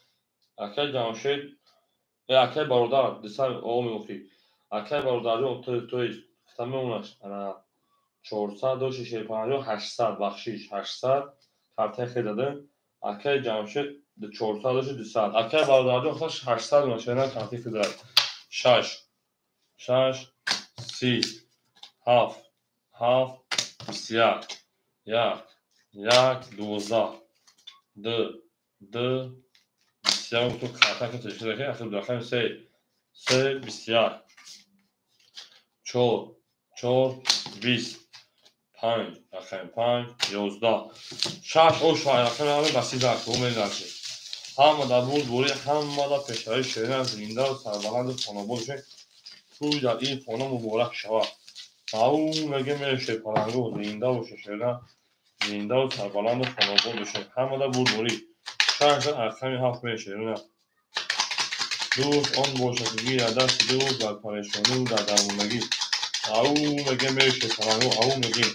акай Ҷамшед, акай бародар 200 ОО мегуфтӣ. Акай бародарҷон то есть хита мемонаш ана 400 дошти шерпаланҷон 800, бахшиш 800 картаи хел дадем. Акай Ҷамшед 400 дошти 200. Акай бародарҷон хита 800 мемонад шерна картаи хел дадем. 6 6 30 7 7 21 1 1 12 2 2 21 то ката ки ташкил кард, ахир рақами 3 3 21 4 4 20 5 рақами 5 11 6 ош рақами ҳама ба 30 кумедаши. Ҳама дар бурдборӣ, ҳама дар пешравӣ шерина, зинда ва сарбаланду хонобод бошед. Тӯй дар ин хона муборак шавад. Ау мегем шерпалангу зинда бошед, шерина, зинда ва сарбаланду хонобод бошед. Ҳама дар бурдборӣ. 6 рақами 7 мешерина. Дӯст он бошад, ки гирад дасти дӯст дар парешонӣ дар дармондагӣ. Ау мегем шерпалангу, ау мегем.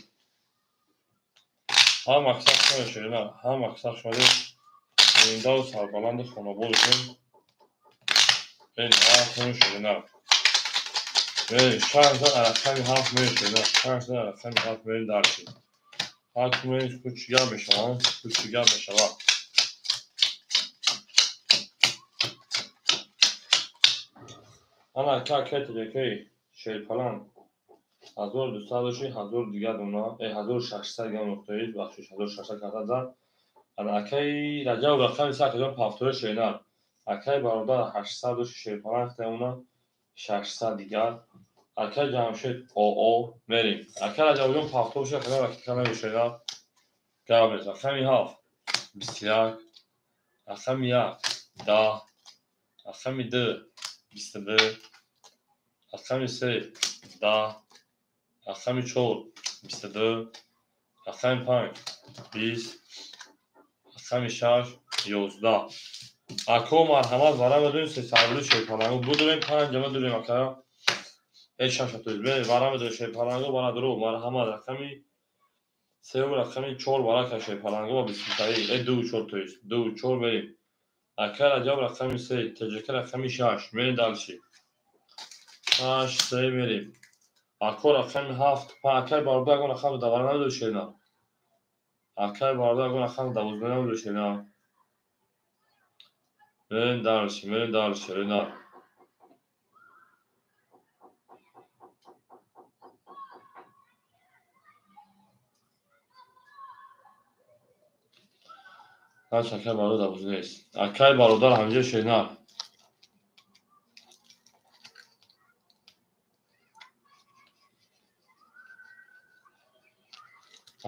Ҳама мақсад шумо шерина, ҳама мақсад шумо зинда ва сарбаланду хонобод бошед. Ин ҳама шерина. 6 рақами 7 мешерина, 6 рақами 7 мерем дарси. Ҳар кумеш кучига мешавад, кучига мешавад. Ана ка кети шерпаланг 1200 доши, 1000 дигар дона, 1600 грамм нуқтаи, бахшиш 1600 карта зад. Ана акаи Раҷаб рақами 3 ҳафтои шерина. Акаи бародар 800 доши шерпаланг тамона 600 дигар. Акаи Ҷамшед ОО мерем. Акаи Раҷабҷон ҳафто боша, акаи ракетка намешерина. Гап нест. Рақами 7 21, рақами 1 10, рақами 2 22, рақами 3 10, рақами 4 22, рақами 5 20, рақами 6 11. Ако марҳамат вара медонем сесарбили шерпалангу будурем 5 ма дурем ака. 6 то вара медонем шерпалангу барадру марҳамат рақами 3 рақами 4 варака шерпалангу ва бисмитаи 2 4 то есть 2 4 мерем. Ака Раҷаб рақами 3, ТЖК рақами 6 мерем дальше. 6 3 мерем. Ако рақами 7 акай бародар ягон рақам давара надошт шерина. Акай бародар ягон рақам 12 надошт шерина. Мерем дальше, мерем дальше, шерина. Ҳач акай бародар 12 нест. Акай бародар ҳамҷа шерина.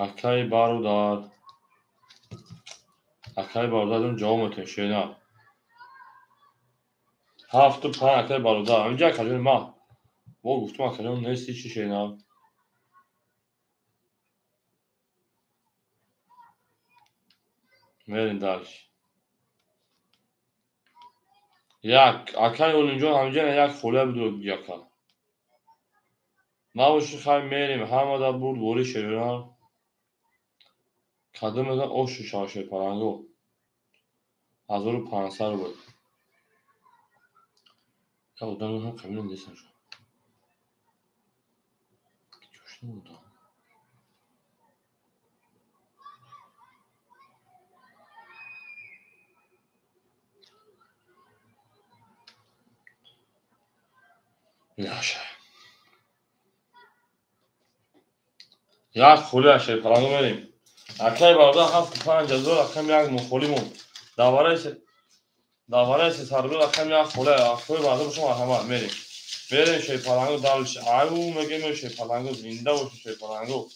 Акай бародар. Акай бародар ҷавоб метавонед шерина. 7 5 акай бародар. Ҳамҷа акаҷони ма. Бо гуфтум акаҷон нести чӣ шерина. Мерем дальше. Як акай Олимҷон ҳамҷа як холия бидур яка. Набоши хай мерем ҳама дар бурдборӣ шерина. Кадом мезан ошу шава шерпалангу. 1500 рубл. Я одам ҳам қабил нестам шо. Ҷош набудам. Наша. Як холия шерпалангу мерем. Акаи бародар 7 5000 рақами 1 мухоли монд. Давараи сесарбил рақами 1 холия. Акаи бародар бошам марҳамат мерем. Мерем шерпалангу дальше. Аю мегем шерпалангу зинда бошед шерпалангу.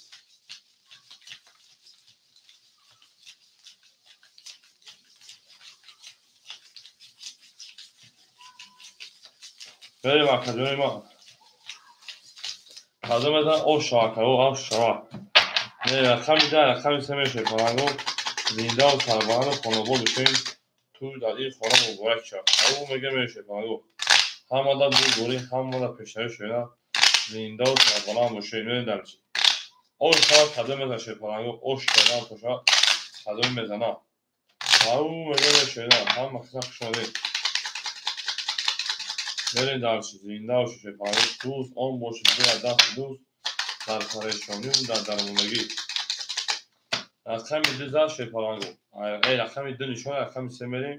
Мерем акаҷони ма. Кадом мезан ош шава акао ош шава. Не рақами 10 рақами 3 мешерпалангу зинда ва сарбаланду хонобод бошем. Тӯй дар ин хона муборак шавад. Ау мегем шерпалангу. Ҳама дар бурдборӣ, ҳама дар пешравӣ шерина, зинда ва сарбаланд бошед. Мерем дальше. Ош шава кадом мезан шерпалангу, ош кардан тоша кадом мезана. Ау мегем шерина, ҳама қисм хуш омадед. Мерем дальше. Зинда бошед шерпалангу. Дӯст он бошед, ки дасти дӯст дар парешонӣ дар дармондагӣ. Рақами 2 зад шерпалангу. Рақами 2 нишон, рақами 3 мерем.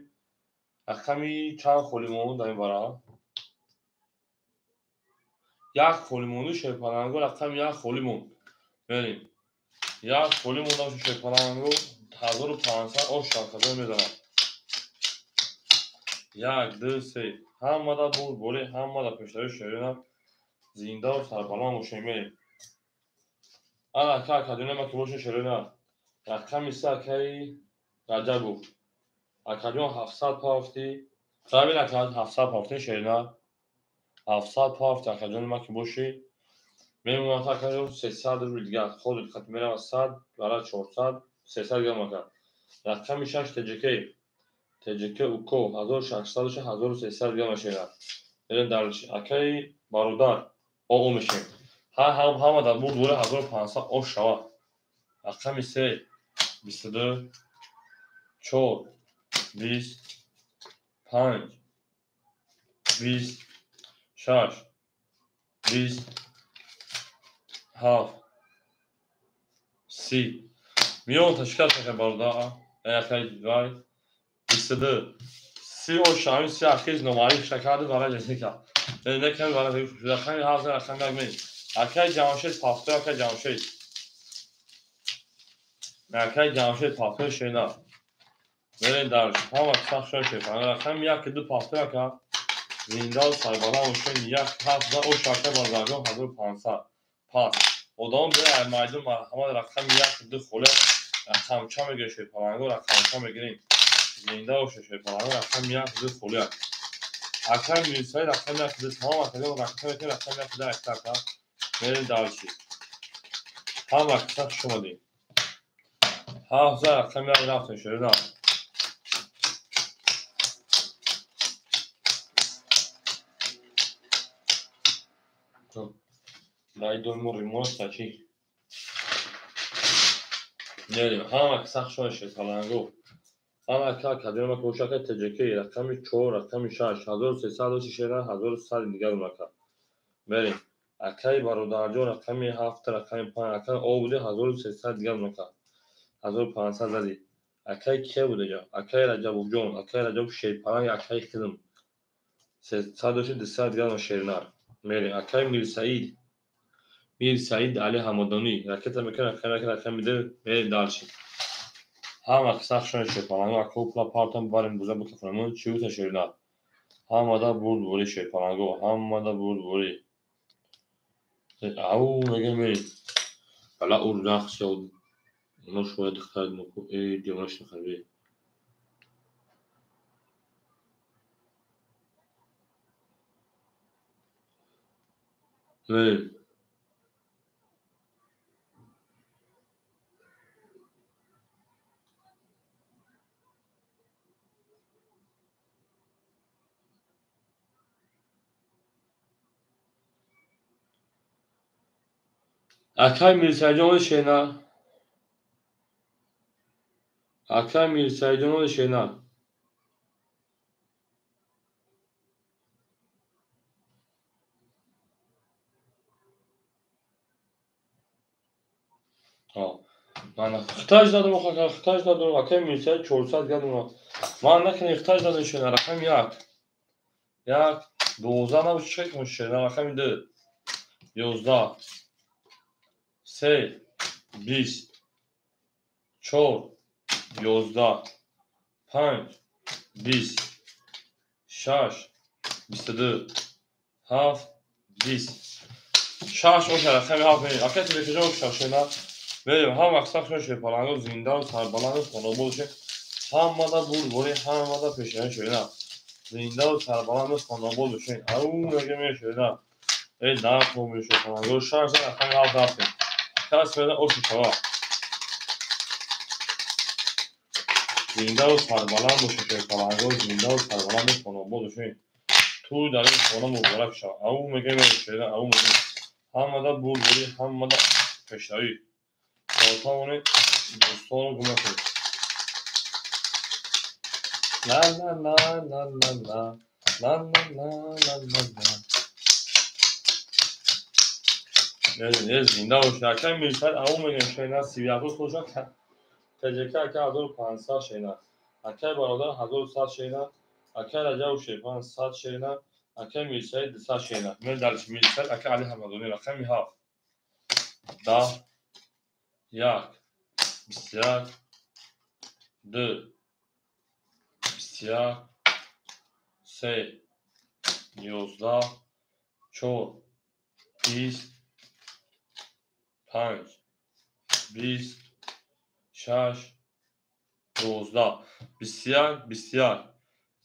Рақами чанд холи монд дар ин бара? Як холи монду шерпалангу, рақами 1 холи монд. Мерем. Як холи монда шерпалангу 1500 ош шаркадор мезанад. 1 2 3. Ҳамада бурдборӣ, ҳамада пешравӣ шерина. Зиндаву сарбаланд бошем мерем. Ана ака акаҷоне ма ки бошем шерина. Рақами 3 акаи Раҷабов. Акаҷон 700 пафти. Правильно ака 700 пафти шерина. 700 пафти акаҷони ма ки бошӣ. Мемонад акаҷон 300 рубл дигар. Ход хат мерава 100 бара 400 300 грамм ака. Рақами 6 ТЖК. ТЖК УКО 1600 1300 грамм шерина. Мерем дальше. Акаи бародар ОО мешем. Ҳама дар бурд бора 1500 ош шава. Рақами 3 22 4 20 5 20 6 20 7 30. Миён ташкил ака бародар. Акаи вай 22 30 ош шава. 30 ахиз номаъриф шакарди барои ҷесика. Неками барои рақами 7 рақами 1 меш. Акаи Ҷамшед пафто, акаи Ҷамшед. Акаи Ҷамшед пафто шена. Мерем дальше. Ҳама сахт шуда шеф. Рақами 1 2 пафто ака. Зиндаву сарбаланд бошем. 1 7 ош ака базарҷон 1500. Пас. Одам бе майдон марҳамат рақами 1 2 холе рақамча мегирем шеф. Паланго рақамча мегирем. Зинда бошем шеф. Паланго рақами 1 2 холе. Акаи Мирсаид рақами 1 2 тамом акаҷон рақам мекунем рақами 1 2 ака ака. Мерем дальше. Ҳама киса хуш омадем. 7 рақами 1 рафтем шерина. Майдон мо римоста чӣ? Мерем. Ҳама киса хуш омадем шеф. Паланго. Ана ака академия ма боша ака ТЖК рақами 4 рақами 6 1300 оши шерина 1100 дигар ака. Мерем. Акаи бародарҷон рақами 7 рақами 5 ака О буде 1300 дигар ака. 1500 зади. Акаи кия буде ҷо? Акаи Раҷабовҷон, акаи Раҷабов шерпаланг, акаи хидм. 300 оши 200 дигар шеринар. Мерем. Акаи Мирсаид. Мирсаид Али Ҳамадонӣ. Ракета мекунем рақами 1 рақами 2 мерем дальше. Ҳама киса хуш омадед шерпаланго. Ака пула партон барем буза бикафонем. Чӣ гуфта шеринар? Ҳамада бурдборӣ шерпаланго. Ҳамада бурдборӣ. Ау мегем мерем. Бала ур рақс ёд. Оно шояд духтар моку э девонаш нахарбе. Мерем. Акаи Мирсаидҷон шена. Акаи Мирсаидҷон шена. Ман хитаж дадум ака, хитаж дадум. Акаи Мирсаид 400 дадум. Ман накунем хитаж дадум шена. Рақами 1. 1 12 набуд чӣ кун шена. Рақами 2 11 3 20 4 11 5 20 6 22 7 20 6 оша рақами 7 мерем. Ака телефизион шашена. Мерем. Ҳама киса хуш шерпаланго зиндаву сарбаланду хонобод бошем. Ҳамада бурдборӣ, ҳамада пешравӣ шерина. Зиндаву сарбаланду хонобод бошем. Ау мегем шерина. Э нақл мешерпаланго 6 рақами 7 рафтем. Кас меда оши шава. Зиндаву сарбаланд бошем шерпаланго, зиндаву сарбаланду хонобод бошем. Ту дар ин хона муборак шава. Ау мегем шерина, ау мегем. Ҳамада бурдборӣ, ҳамада пешравӣ. Тавонед дӯстонро гум накунед. На на на на на на на на на на на на. Зинда бошед. Акаи Мирсаид ау мегем шена 31 бошад. ТЖК ака 1500 шена. Акаи бародар 1100 шена. Акаи Раҷабов шерпан 100 шена. Акаи Мирсаид 200 шена. Мер дальше Мирсаид ака Али Ҳамадонӣ рақами 7 10 1 21 2 21 3 11 4 20 5 20 6 12 21 21.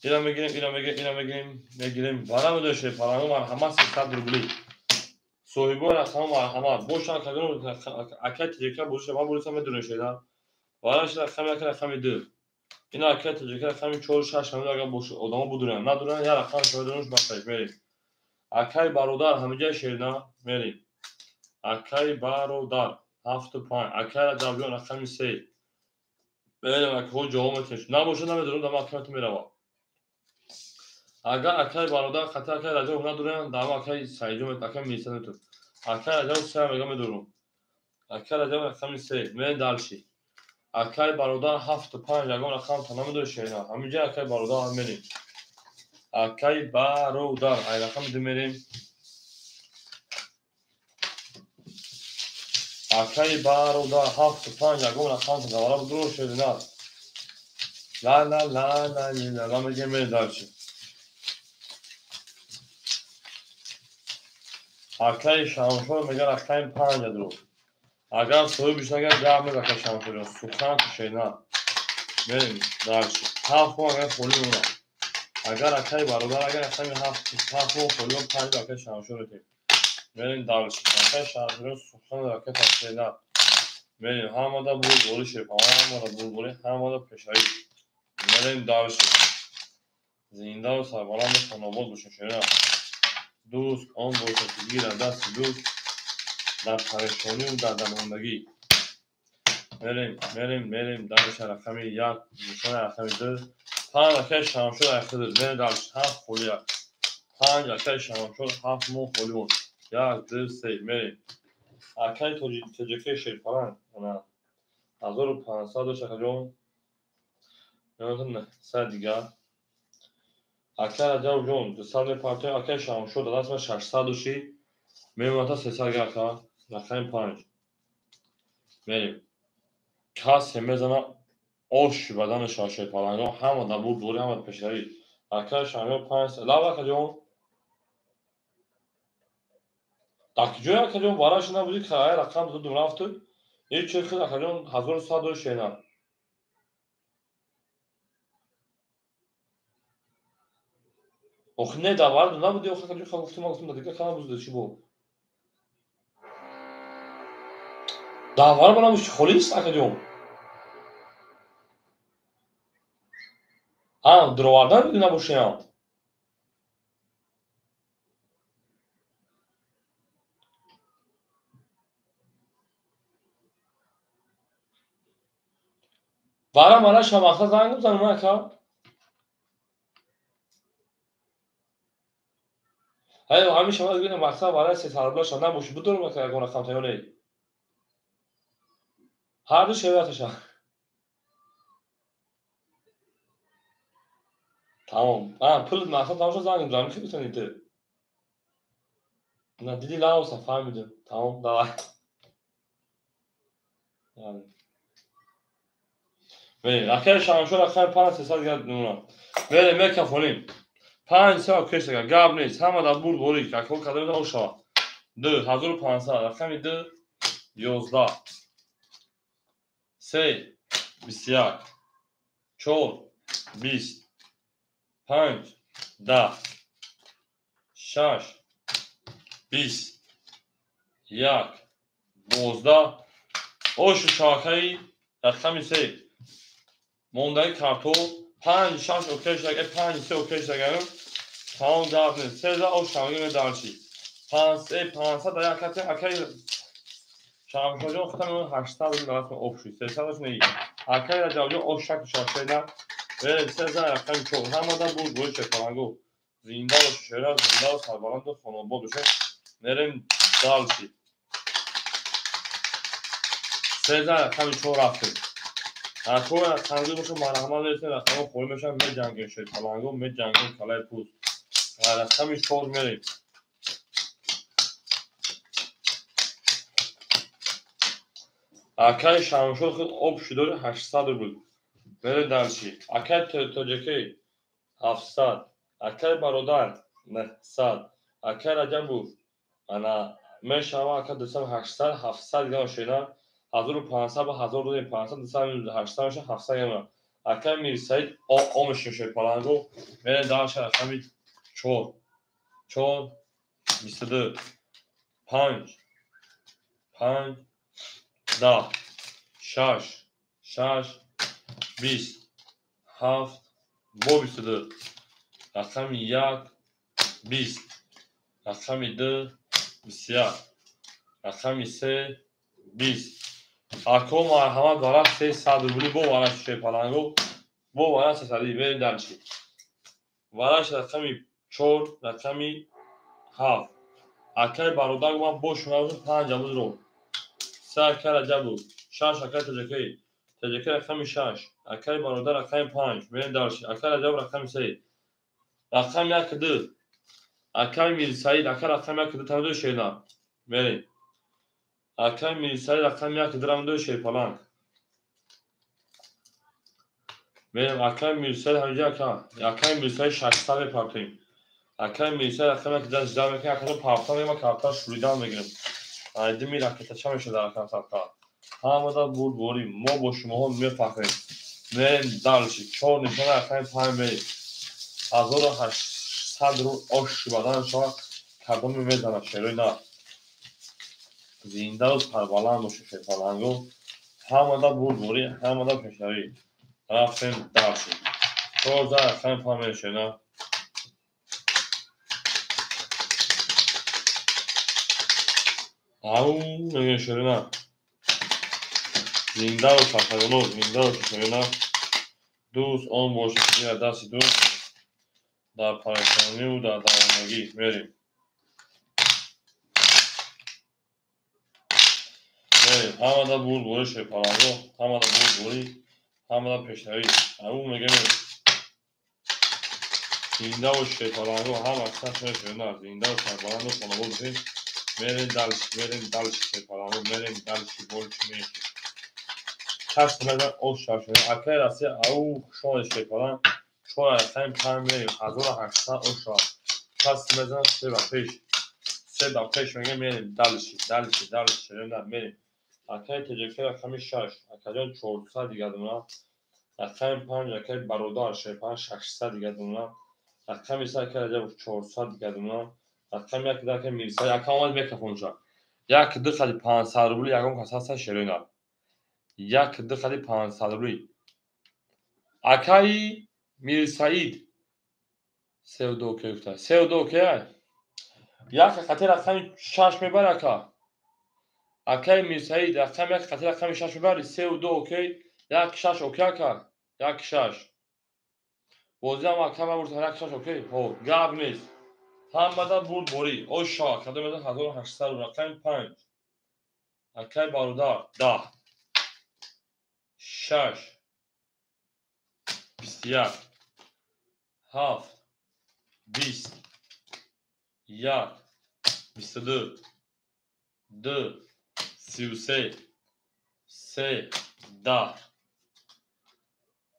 Ира мегирем, ира мегирем, ира мегирем, мегирем. Вара медошед, паланго марҳамат 300 рубли. Соҳибои рақамҳо марҳамат. Бошанд кадом акай тоҷика бошад, ман бурисам медонешед. Вара шид рақами 1, рақами 2. Ина акай тоҷика рақами 4 6 ҳамин агар бошад, одамо будуранд. Надуранд, як рақам шояд басаш мерем. Акай бародар ҳамиҷа шерна мерем. Акай бародар 7 5. Акай Раҷабҷон рақами 3. Мерем акҳо ҷавоб метиҳанд. Набошад намедонам, дама акай меравад. Агар акай бародар хати акай Раҷаб надоранд, дама акай Саидҷон акай милиса метавад. Акай Раҷаб 3 мега медорам. Акай Раҷаб рақами 3. Мерем дальше. Акай бародар 7 5 ягон рақам та намедорӣ шерна. Ҳаминҷа акай бародар мерем. Акай бародар ай рақами 2 мерем. Акай бародар 7 5 ягон рақам та давара бидор шерна. Ла ла ла ла ла ла мегем мерем дальше. Акай Шамшор мега рақами 5 дур. Агар соҳибиш нагар гап мез акай Шамшорҷон. Сухан шена. Мерем дальше. 7 агар холӣ монад. Агар акай бародар агар рақами 7 7 холӣ монад 5 акай Шамшор метем. Мерем дальше. Акай Шамшорҷон сухан акай шена. Мерем ҳамада бурборӣ шеф, ҳамада бурборӣ, ҳамада пешравӣ. Мерем дальше. Зиндаву сарбаланду хонобод бошед шена. Дӯст он бошад ки гирад дасти дӯст дар парешонию дар дармондагӣ. Мерем, мерем, мерем дальше рақами 1, нишонаи рақами 2. 5 акай Шамшор айхидр. Мерем дальше 7 холӣ 1. 5 акай Шамшор 7 мо холӣ мон. 1 2 3 мерем. Акай тоҷикаи шерпаланг ана 1500 дошт акаҷон. 900 дигар. Акай Раҷабҷон 200 мепартоем. Акай Шамшор дар даст ман 600 дошти. Мемонад 300 ака. Рақами 5. Мерем. Касе мезана ош бадани шерпалангон ҳама дар бурдборӣ, ҳама пешравӣ. Акай Шамшор 5. Лав акаҷон. Дар куҷое акаҷон вараш набудӣ, ай рақам додум рафту. Ҳеҷ чиз хел акаҷон 1100 дошт шена. Охи не дар варду набудӣ, охи акаҷон ха гуфтум, ман гуфтум дигар ка набуд чӣ бо. Дар варду набуд, холист акаҷон. А, дуровардан будӣ набошиям. Вара мана шамахта занг бизанам ака. Ай ҳамин шама гӯям мақсад вара 300 рубла набоши бидорам ака ягон рақам та ё не. Ҳар ду шевияташа. Тамом. А, пул мақсад тамом шуд занг бизанам. Хи битонӣ ту. На диди лавса фаҳмидам. Тамом, давай. Мерем. Акай Шамшор рақами 5 300 дигар мемонад. Мерем мекафонем. 5 3 окей шага. Гап нест. Ҳама дар бурд борӣ. Акҳо кадом о шавад. 2 1500 рақами 2 11 3 21 4 20 5 10 6 20 1 12 ошу шабакаи рақами 3 мондаи картол 5 6 окей шага, 5 3 окей шага. Тамом гап нест. 3 ош шабака дальше. 5 3 500 дар як кати акай Шамшорҷон худам 800 рубл дар об шуд. 300 не. Акай Раҷабҷон ош шак шашена. Верем 3 рақами 4. Ҳамада буд бои шерпалангу. Зинда бош шера, зинда ва сарбаланду хонобод бошед. Мерем дальше. 3 рақами 4 рафтем. Акои рақамгӯ бошад марҳамат мерасем, рақамҳо холӣ мешаванд, меҷангем шерпалангу, меҷангем калаи пӯст. Рақами 4 мерем. Акай Шамшор худ об шудори 800 рубл. Мерем дальше. Акай тоҷикӣ 700. Акай бародар 900. Акай Раҷабов ана мешава ака 200 800 700 дигар шена 1500 ба 1000 додем 500 200 800 меша 700 дигар. Акай Мирсаид о мешем шерпаланго. Мерем дальше рақами 4 4 22 5 5 10 6 6 20 7 бо 22 рақами 1 20 рақами 2 21 рақами 3 20. Ако марҳамат вара 300 рубли бо вара шерпаланго бо вара 300 мерем дальше. Вараш рақами 4 рақами 7. Акай бародар ман бо шумо 5 абудро 3 акай Раҷабов 6 акай Тоҷикӣ Тоҷикӣ рақами 6 акай бародар рақами 5 мерем дальше. Акай Раҷабов рақами 3 рақами 1 2 акай Мирсаид акай рақами 1 2 тамдо шена мерем. Акай Мирсаид рақами 1 2 рамдо шерпаланг мерем. Акай Мирсаид ҳамҷа ака акай Мирсаид 600 мепартоем. Акай Мирсаид рақами 1 2 жда мекунем. Акай парта мегирем, карта шуридан мегирем. Айдими ракета ча мешавад дар рақам садқа. Ҳамада бурдборӣ мо бо шумоҳо мефахрем. Мерем дальше. 4 нишона рақами 5 мерем. 1800 рубл ош бадан шавад кадоме мезанад шерои на. Зиндаву сарбаланд бошед шерпаланго. Ҳамада бурдборӣ, ҳамада пешравӣ. Рафтем дальше. 14 рақами 5 мерем шена. Ау мегӯем шерина. Зиндаву сарпаёно, зиндаву шерина. Дӯст он бошад ки дасти дӯст дар парешониву дар давонагӣ мерем. Мерем. Ҳамада бурдборӣ шерпаланго, ҳамада бурдборӣ, ҳамада пешравӣ. Ау мегӯем зиндаву шерпаланго, ҳама сашна шерина, зиндаву сарбаланду хонавод бошед. Мерем дальше, мерем дальше шерпаланго, мерем дальше больше меньше. Чашм мезан ош шашона. Акай Россия ау хушомадед шерпаланг. 4 рақами 5 мерем 1800 ош шавад. Чашм мезан 3 ба пеш. 3 ба пеш мегӯем мерем дальше, дальше, дальше шерина мерем. Акай Тоҷикӣ рақами 6, акаҷон 400 дигар дона. Рақами 5 акай бародар шерпаланг 600 дигар дона. Рақами 3 акай Раҷабов 400 дигар дона. Рақами 1 акай Мирсаид ака омад мекафонша. 1 2 қади 500 рубли ягон кас ҳаста шерина. 1 2 қади 500 рубли. Акаи Мирсаид 3 2 окей гуфта. 3 2 окей. Як қати рақами 6 мебари ака. Акаи Мирсаид рақами 1 қати рақами 6 мебари 3 2 окей. 1 6 окей ака. 1 6. Бозиам ака мабурд 1 6 окей. Ҳо, гап нест. Ҳамада бурдборӣ. Ош шавад. Кадом мезан 1800 рубл. Рақами 5. Акаи бародар 10 6 21 7 20 1 22 2 33 3 10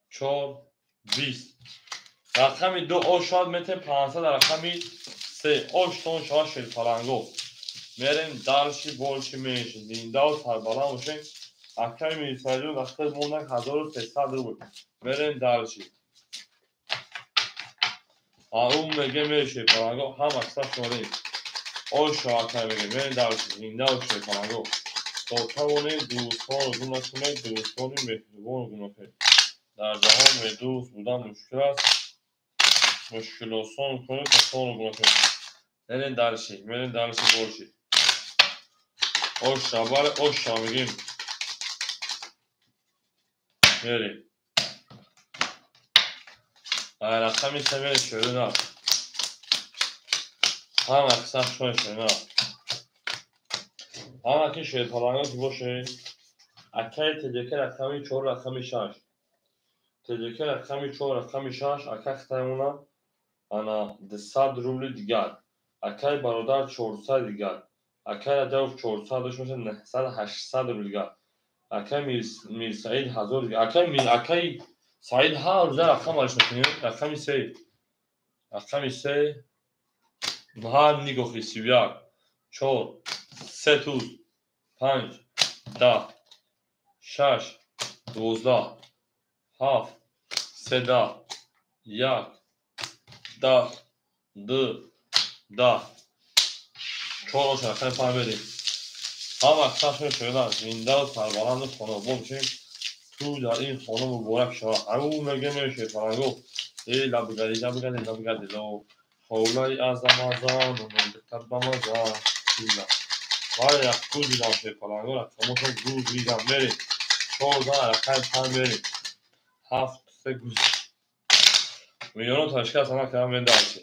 4 20. Рақами 2 ош шавад метем 500 рақами 3 ош тон шавад шерпаланго. Мерем дальше больше меньше. Зиндаву сарбаланд бошем. Акай Мирсаидҷон вақти монак 1300 рубл. Мерем дальше. Ау мегем мерем шерпаланго ҳама саф шуморем. Ош шавад акай мегем мерем дальше. Зиндаву шерпаланго. То тавонем дӯстонро гум накунед, дӯстони меҳрубонро гум накунед. Дар ҷаҳон бедӯст будан мушкил аст. Мушкилосон кунед, касонро гум накунед. Мерем дальше, мерем дальше больше. Ош шавад, ош шавад мегем. Мерем. Рақами 3 мерем шерина. Ҳама қисм шумо шерина. Ҳама ки шерпаланго ки бошед. Акаи ТДК рақами 4 рақами 6. ТДК рақами 4 рақами 6 ака хитаймона ана 200 рубли дигар. Акаи бародар 400 дигар. Акаи Раҷабов 400 дошт мешавад 900 800 рубли дигар. Акаи Мирсаид 1000 дигар. Акаи Саид ҳар рӯза рақам алиш мекунем. Рақами 3. Рақами се ҳар нигоҳи 31, 4, се туз, 5, 10, 6, 12, 7, 3, 10, 1, 10, 2, 10. 4 ош рақами 5 мерем. Ҳама чашми шуда зиндаву сарбаланду хонобод бошем. Ту дар ин хона муборак шавад. Ау мега меше фаранго. Эй лабгади лабгади лабгади ло. Ховлаи азамазан, духтар бамазан. Вай як гуз дидам шефаланго, рақамотон гуз дидам. Мерем. 14 рақами 5 мерем. 7 3 гуз. Миллионо ташкил сана кардам мендалчи.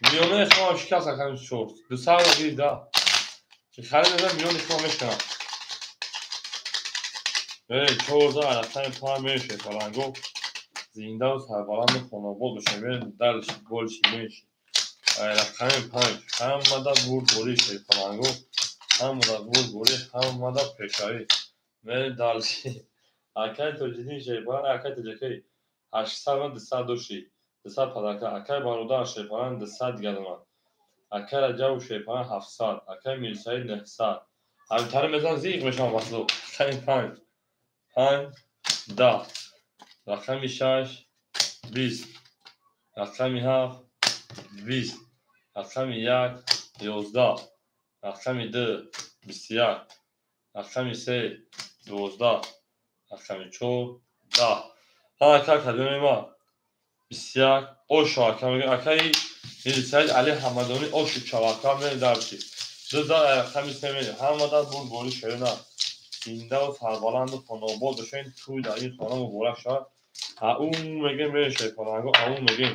Миллионои худам шикаст рақами 4. 200 гирифт да. Харид мезанам миллиони худам мешканам. Мерем 14 рақами 5 мерем шефаланго. Зиндаву сарбаланду хонобод бошем. Мерем дальше, больше, меньше. Рақами 5. Ҳамада бурдборӣ шефаланго. Ҳамада бурдборӣ, ҳамада пешравӣ. Мерем дальше. Акай Тоҷиддин шефаланг, акай Тоҷикай 800 200 дошти. 200 падака. Акай бародар шефаланг 200 дигар дорад. Акай Раҷабов шефаланг 700. Акай Мирсаид 900. Ҳамтари мезанам зиқ мешавам васло. Рақами 5. 5 10. Рақами 6 20. Рақами 7 20. Рақами 1 11. Рақами 2 21. Рақами 3 12. Рақами 4 10. Ҳа ака кадоми ма 21 ошо ака мегӯям. Акаи Мирсаид Али Ҳамадонӣ оши чавака мерем дарчи. 2 рақами 3 мерем. Ҳамада бурдборӣ шерина. Зиндаву сарбаланду хонобод бошем. Тӯй дар ин хона муборак шавад. Ау мегӯем мерем шефаланго. Ау мегӯем.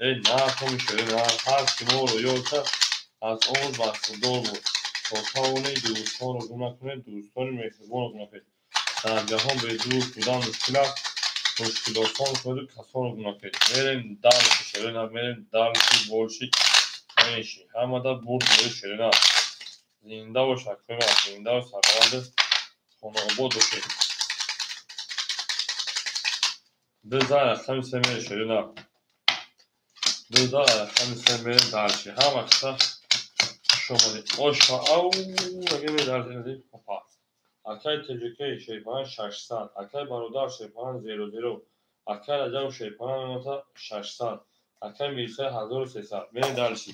Эй нахоми шерина. Ҳар ки моро ёд кард аз овоз бархӯрдор буд. То тавонед дӯстонро гум накунед, дӯстони меҳрубонро гум накунед. Дар ҷаҳон бе дӯст будан мушкил аст. Мушкилосон кунеду касонро гум накунед. Мерем дальше шерина, мерем дальше, больше, меньше. Ҳамада бурдборӣ шерина. Зинда бош акои ман, зиндаву сарбаланду хонобод бошед. 2 рақами 3 мерем шерина. 2 рақами 3 мерем дальше. Ҳама қисса хуш омадед. Оша ау мегӯем дальше. Опа. Акай Тоҷикай шефаланг 600. Акай бародар шефаланг 00. Акай Раҷабов шефаланг мемонад 600. Акай Мирсаид 1300. Мерем дальше.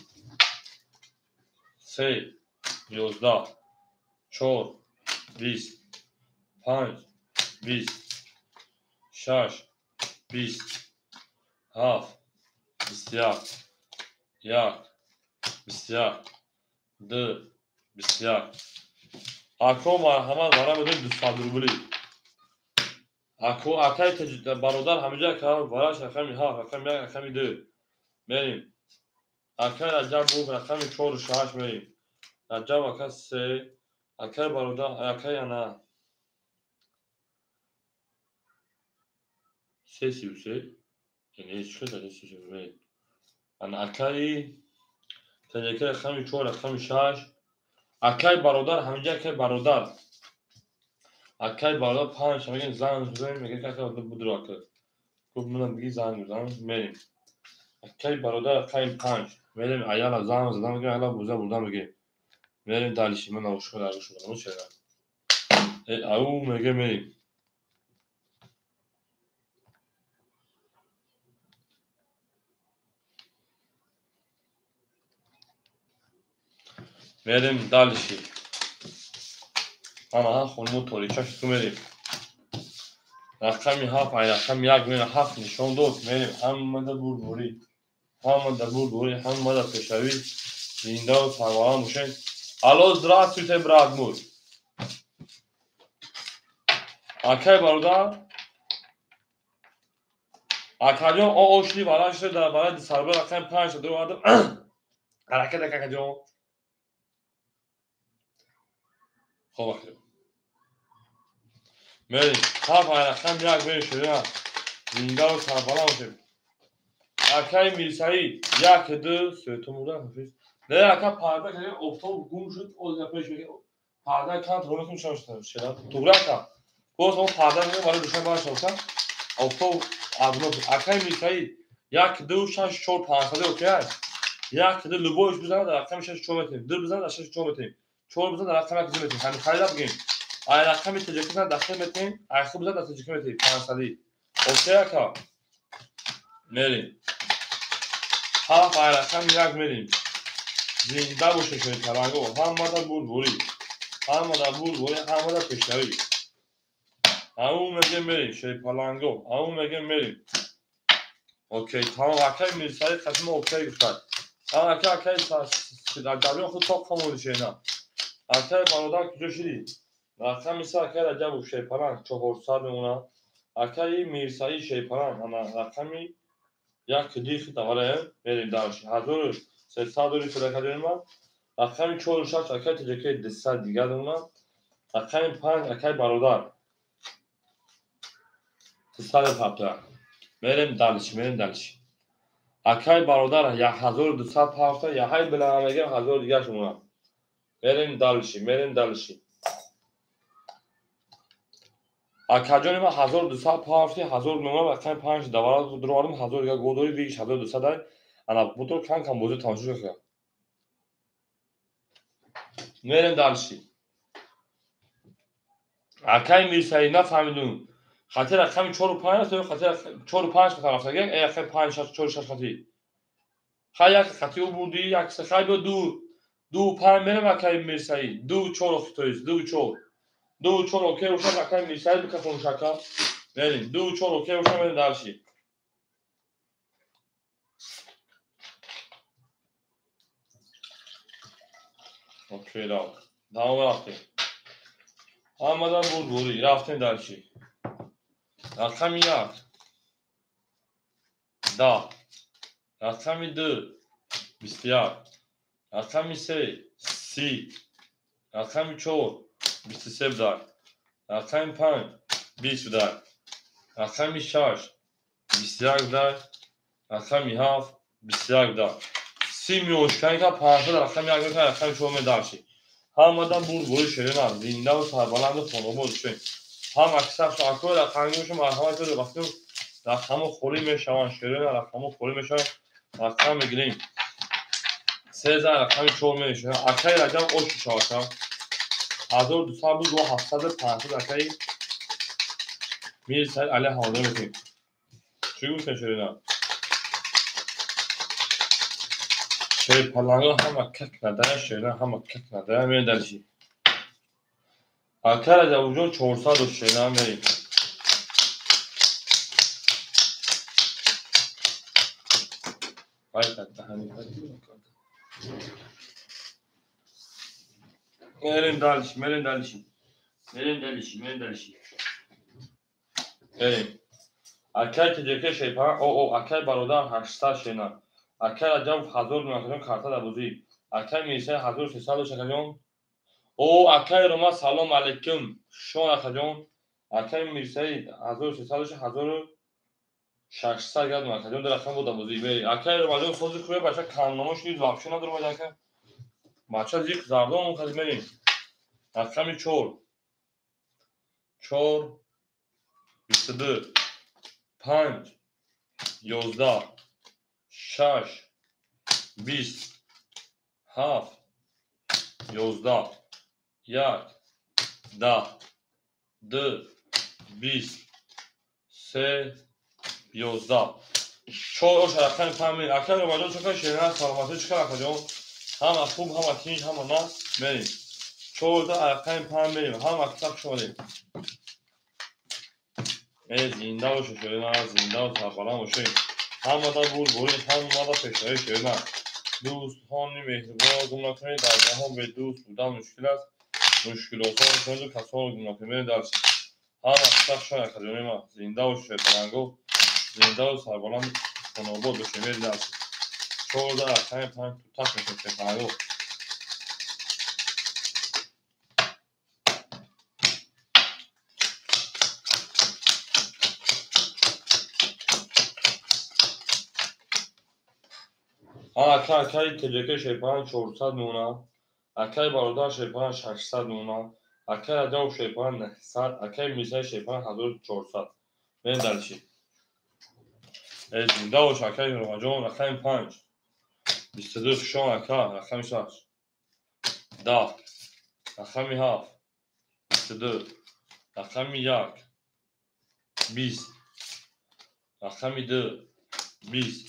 3 11 4 20 5 20 6 20 7 21 1 21 2 21. Ако марҳамат вара медои 200 рубли. Ако акай бародар ҳамиҷа вараш рақами 7, рақами 1, рақами 2. Мерем. Акай Раҷабов рақами 4 6 мерем. Раҷаб ака 3, акай бародар, акай ана 3 33. Яъне чӣ шуд? 33. Ана акай Тоҷикай рақами 4, рақами 6. Акай бародар ҳамиҷа акай бародар. Акай бародар 5 мегӯем занг мезанем, мегӯем ака будро ака. Гуфт мана биги занг мезанам, мерем. Акай бародар рақами 5. Мерем аяла занг задан мегӯем, аяла буза бурдан мегӯем. Мерем дальше, ман наушка дар гӯш мекунам, чера. Ау мегӯем мерем. Мерем дальше. Ана хонимо торича шуд мерем. Рақами 7, ай рақами 1 мерем, 7 нишон дод. Мерем ҳамада бурдборӣ. Ҳамада бурдборӣ, ҳамада пешравӣ. Зиндаву сарбаланд бошед. Алло, здравствуйте, брат мой. Акай бародар. Акаҷон, о ошли баланд шуда дар барои сарбар рақами 5 даромадам. Ҳаракат акаҷон. Хоб акаҷон. Мерем. 7 рақами 1 мерем шерина. Зиндаву сарбаланд бошем. Акай Мирсаид 1 2 3 ту мурда ҳофиз. Не ака парда кардем, офтоб гум шуд, оз пеш мегӯем. Парда канд рона кун шам шуд. Шера. Туғри ака. Боз мо парда мегӯем барои душанбе барои шофта. Офтоб абно. Акай Мирсаид 1 2 6 4 500 окей. 1 2 любойш бизанад дар рақами 6 4 метем. 2 бизанад дар 6 4 метем. 4 бизанад дар рақами 1 метем. Ҳамин хайра бигем. Ай рақами тоҷикӣ бизанад дар 3 метем, ай хуб бизанад дар тоҷикӣ метем. 500. Окей ака. Мерим. 7 ай рақами 1 мерим. Зинда бошед шои паланго. Ҳамада бурдборӣ. Ҳамада бурдборӣ, ҳамада пешравӣ. Ҳамун мегем мерим шои паланго. Ҳамун мегем мерим. Окей, тамом акай Мирсаид қасима окей гуфтад. Ака акай Раҷабҷон худ тоқ хомӯши шена. Акай бародар куҷо шидӣ? Рақами се акай Раҷабов шерпаланг 400 мемонад. Акаи Мирсаид шерпаланг ана рақами 1 дихт аввале мерим дарш. 1300 дори садақаҷони ман. Рақами 4 6 акай тоҷикаи 200 дигар мемонад. Рақами 5 акай бародар 350. Мерем дальше, мерем дальше. Акай бародар 1200 пафта, яҳай билам мегем 1000 дигар шумона. Мерем дальше, мерем дальше. Акаҷони ман 1200 пафти, 1000 мемонам, рақами 5 давара дуровардам, 1000 дигар гол дори, вигиш 1200 ай. Ана бутур кам кам бозӣ тамошо кунед. Мерем дальше. Акай Мирсаид нафаҳмидум. Хати рақами 4 5 аст ё хати 4 5 хата рафтагӣ? Э рақами 5 6 4 6 хати. Хай як хати ӯ бурдӣ, як се хай биё 2 2 5 мерем акай Мирсаид. 2 4 то есть 2 4. 2 4 окей ошад акай Мирсаид бикафон шака. Мерем 2 4 окей ошад мерем дальше. Окей рафт. Давом рафтем. Ҳамадан бурдборӣ рафтем дальше. Рақами 1 10, рақами 2 21, рақами 3 30, рақами 4 23 будар, рақами 5 20 будар, рақами 6 21 будар, рақами 7 21 будар. 30 миёшканика 500 рақами 1 мекунад, рақами 4 медарши. Ҳамадан бурдборӣ шерина, зиндаву сарбаланду хонобод шуед. Ҳам аксар акои рақамиҳошо марҳамат кунед, вақте рақамҳо холӣ мешаванд, шерина рақамҳо холӣ мешаванд, рақам мегирем. 3 рақами 4 мешавад. Акаи Раҷаб ош шавад. 1200 буд, 700 500 акаи Мирсаид Али ҳавола мекунем. Чӣ гуфтем шерина? Шерпаланго ҳама как надая, шерина ҳама как надая медарши. Акай Раҷабҷон 400 дошт шерина мерем. Мерем дальше, мерем дальше. Мерем дальше, мерем дальше. Мерем. Акай тоҷикаи шерпаланг, о, акай бародар 800 шерина. Акай Раҷабов 1000 акаҷон карта дар бозӣ. Акай Мирсаид 1300 дошт акаҷон. О, акай Рома салом алейкум. Шон акаҷон. Акай Мирсаид 1300 дошт, 1600 градум акаҷон дар рақам буда бозӣ. Бери. Акай Ромаҷон сози хубе бача канномо шуд, вообще надорад ака. Бача зиқ зардон хази мерим. Рақами 4 4 22 5 11 6 20 7 11 1 10 2 20 3 11 4 ош рақами 5 мерим. Акай Ромаҷон чӣ кар шерина саломатӣ чӣ кар акаҷон? Ҳама хуб, ҳама тинҷ, ҳама нас мерим. 4 рақами 5 мерим. Ҳама китоб шудем. Зинда бошед шерина, зинда ва сарбаланд бошед. Ҳамада бурдборӣ, ҳамада пешравӣ шерина. Дӯстҳони меҳрибонро гум накунед, дар ҷаҳон бе дӯст будан мушкил аст. Мушкилотҳоро кунеду касонро гум накунед. Дарси. Ҳама китоб шуд акаҷони ман. Зинда бошед шерпаланго, зиндаву сарбаланд хонобод бошед. Мерим дарси. 4 рақами 5 тутак мекунед шерпаланго. Ака акаи тоҷикаи шерпаланг 400 мемонад. Акаи бародар шерпаланг 600 мемонад. Акаи Раҷабов шерпаланг 900, акаи Мирсаид шерпаланг 1400. Мерем дальше. Зинда бош акаи Ромаҷон, рақами 5. 22 хушон ака, рақами 6. 10. Рақами 7. 22. Рақами 1. 20. Рақами 2. 20.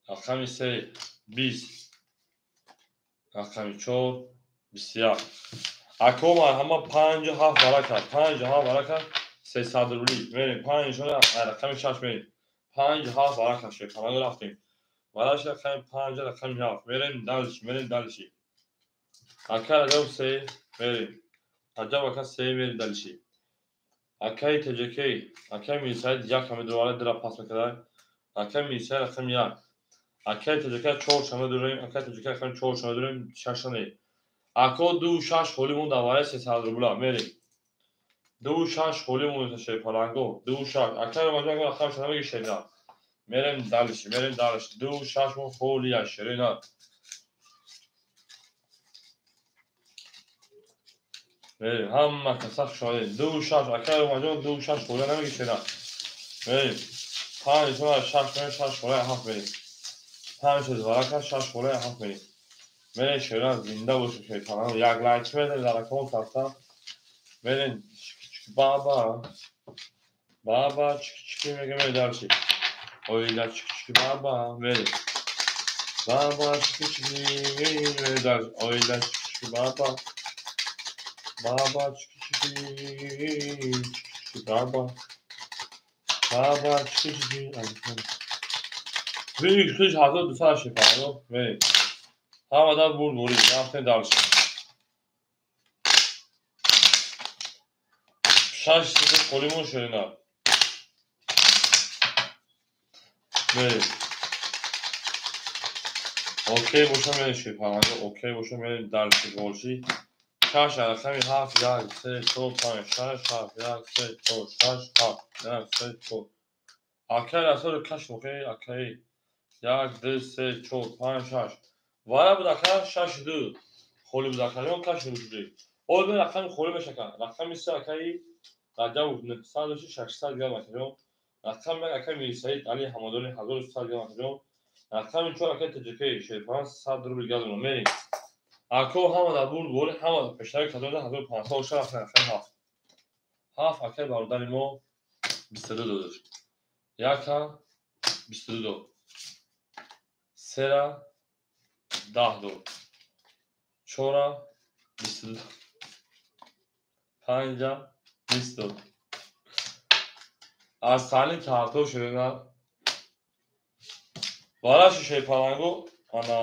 Рақами 3. 20. Рақами 4. 21. Ако марҳама 5 7 барака, 5 7 барака 300 рубли. Мерем 5 нишона рақами 6 мерем. 5 7 барака шед, панаго рафтем. Бараш рақами 5 рақами 7. Мерем дальше, мерем дальше. Ака Раҷаб 3 мерем. Раҷаб ака 3 мерем дальше. Акаи ТЖК, акаи Мирсаид 1 ҳама дувара дира пас мекард. Акаи Мирсаид рақами 1. Акаи ТЖК 4 шама дурем, акаи ТЖК рақами 4 шама дурем, 6 не. Ако 2 6 холӣ монд аввали 300 рубла мерем. 2 6 холӣ монд шепаланго, 2 6. Акаи Ромаҷон рақами шана меги шена. Мерем дальше, мерем дальше. 2 6 мо холӣ я шерена. Мерем ҳама каса хушомадед. 2 6 акаи Ромаҷон 2 6 холӣ намеги шена. Мерем 5 6 мерем 6 холӣ 7 мерем. 5 6 варака 6 холӣ 7 мерем. Мерем шеран зинда бошед шайтонам. Як лайк медем дар аккаунт ҳафта. Мерем баба. Баба чики-чики мегем дальше. Ойла чики-чики баба мерем. Баба чики-чики мерем дальше. Ойла чики-чики баба. Баба чики-чики чики-чики баба. Баба чики-чики. Биг хиш 1200 шефано. Мерем. Ҳамада бурд бурид, рафтем дальше. 6 сифр холимон шерина. Мерем. Окей боша мерем шефанго, окей боша мерем дальше болши. 6 рақами 7 1 3 4 5 6 7 1 3 4 6 7 1 3 4. Акай расор каш окей, акай 1 2 3 4 5 6. Вара буд ака 6 2. Холӣ буд ака, ён каш рӯҷи. Ол бе рақами холӣ мешака. Рақами 3 акаи Раҷаб 900 600 грамм ака ҷон. Рақами 1 акаи Мирсаид Али Ҳамадони 1100 грамм ака ҷон. Рақами 4 акаи ТЖК Шерпан 100 рубл газм мерем. Ако ҳама дар бурд бори ҳама пештари кадода 1500 шараф рақами 7. 7 акаи бародари мо 22 додаш. 1 22 дод. 3 10 дод. 4 22 5 20 дод. Аз таълим таҳаттур шудена. Бараши шепаланго ана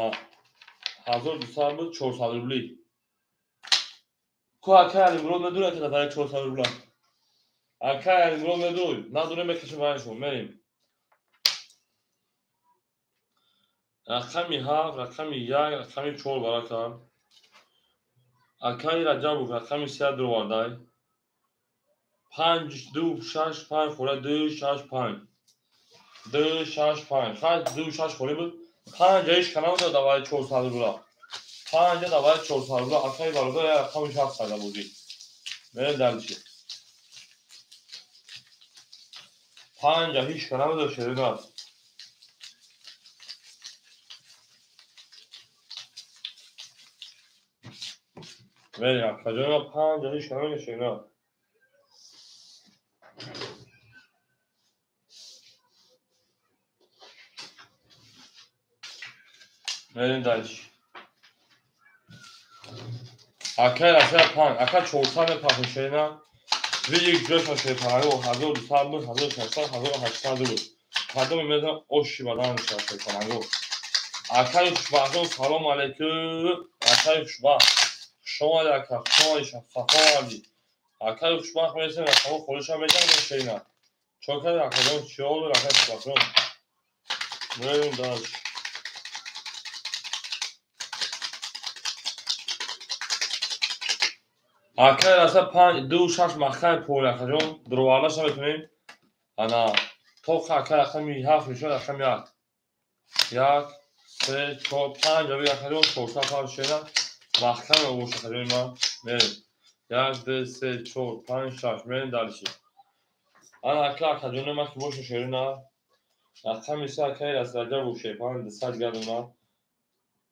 1200 буд 400 рубли. Ку акай Алимурод медуре ки дар 400 рубла. Акай Алимурод медуй, надуре мекашем барашон мерем. Рақами 7, рақами 1, рақами 4 барака. Акаи Раҷабов рақами 3 дувардай. 5 2 6 5 хӯра 2 6 5. 2 6 5. Хай 2 6 хӯра буд. 5 иш канам дод давай 400 рубла. 5 давай 400 рубла. Акаи бародар рақами 6 сада бозӣ. Мерем дальше. 5 ҳеч канам дод шерина. Мерем акаҷон 5 ҳеч канам дод шерина. Мерем дальше. Акай расая 5, ака 400 мепахем шерина. Видик ҷошон шепанаго 1200 буд, 1600, 1800 буд. Кадоме метавон оши бадан шавад шепанаго. Акаи хушбахтон салом алейкум. Акаи хушбахт. Хуш омадӣ ака, хуш омадӣ, сафо омадӣ. Акаи хушбахт мерасем, рақамҳо холиша метавонем шерина. Чо кардӣ акаҷон, чӣ олд акаи хушбахтон? Мерем дальше. Акай раса 5 2 6 махками пол акаҷон, дуровардаша метавонем. Ана тоқа акай рақами 7 нишон рақами 1. 1 3 4 5 аби акаҷон 400 5 шена махками бош акаҷони ман. Мерем. 1 2 3 4 5 6 мерем дальше. Ана ака акаҷони ман ки боша шерина. Рақами се акай Раҷабов Шерпаланг 200 гардона.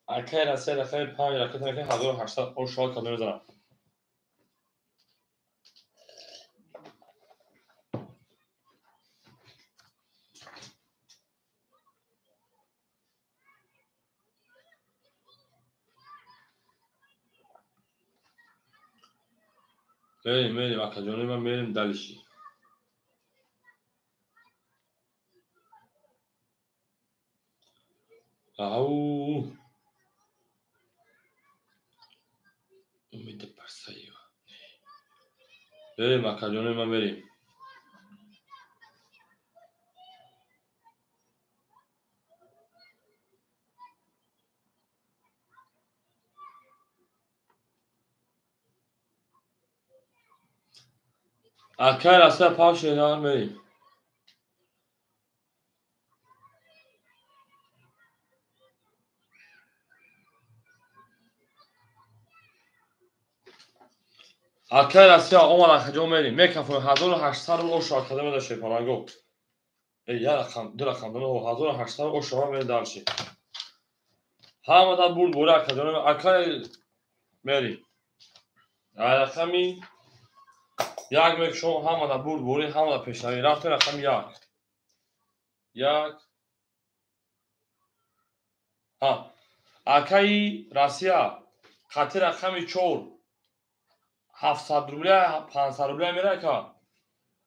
Акай Россия рақами 5 ракета мекунад 1800 ошоа кадом мезанад. Мерим, мерим, акаҷони ман мерим далиши. Ау! Умида Парсаева. Мерим, акаҷони ман мерим. Акай Россия павшена мерим. Акай Россия омад акаҷон мерим. Мекафоем 1800 рубл ошо академия да Шерпаланго. Э, як рақам, ду рақам, 1800 ошо мерим дарши. Ҳамада бурд бори акаҷон. Акай мерим. Рақами як мекушом, ҳамада бурд бори, ҳамада пешравӣ. Рафтем рақами як. Як. Ҳа. Акаи Россия қати рақами 4 700 рубля, 500 рубля мерай ка.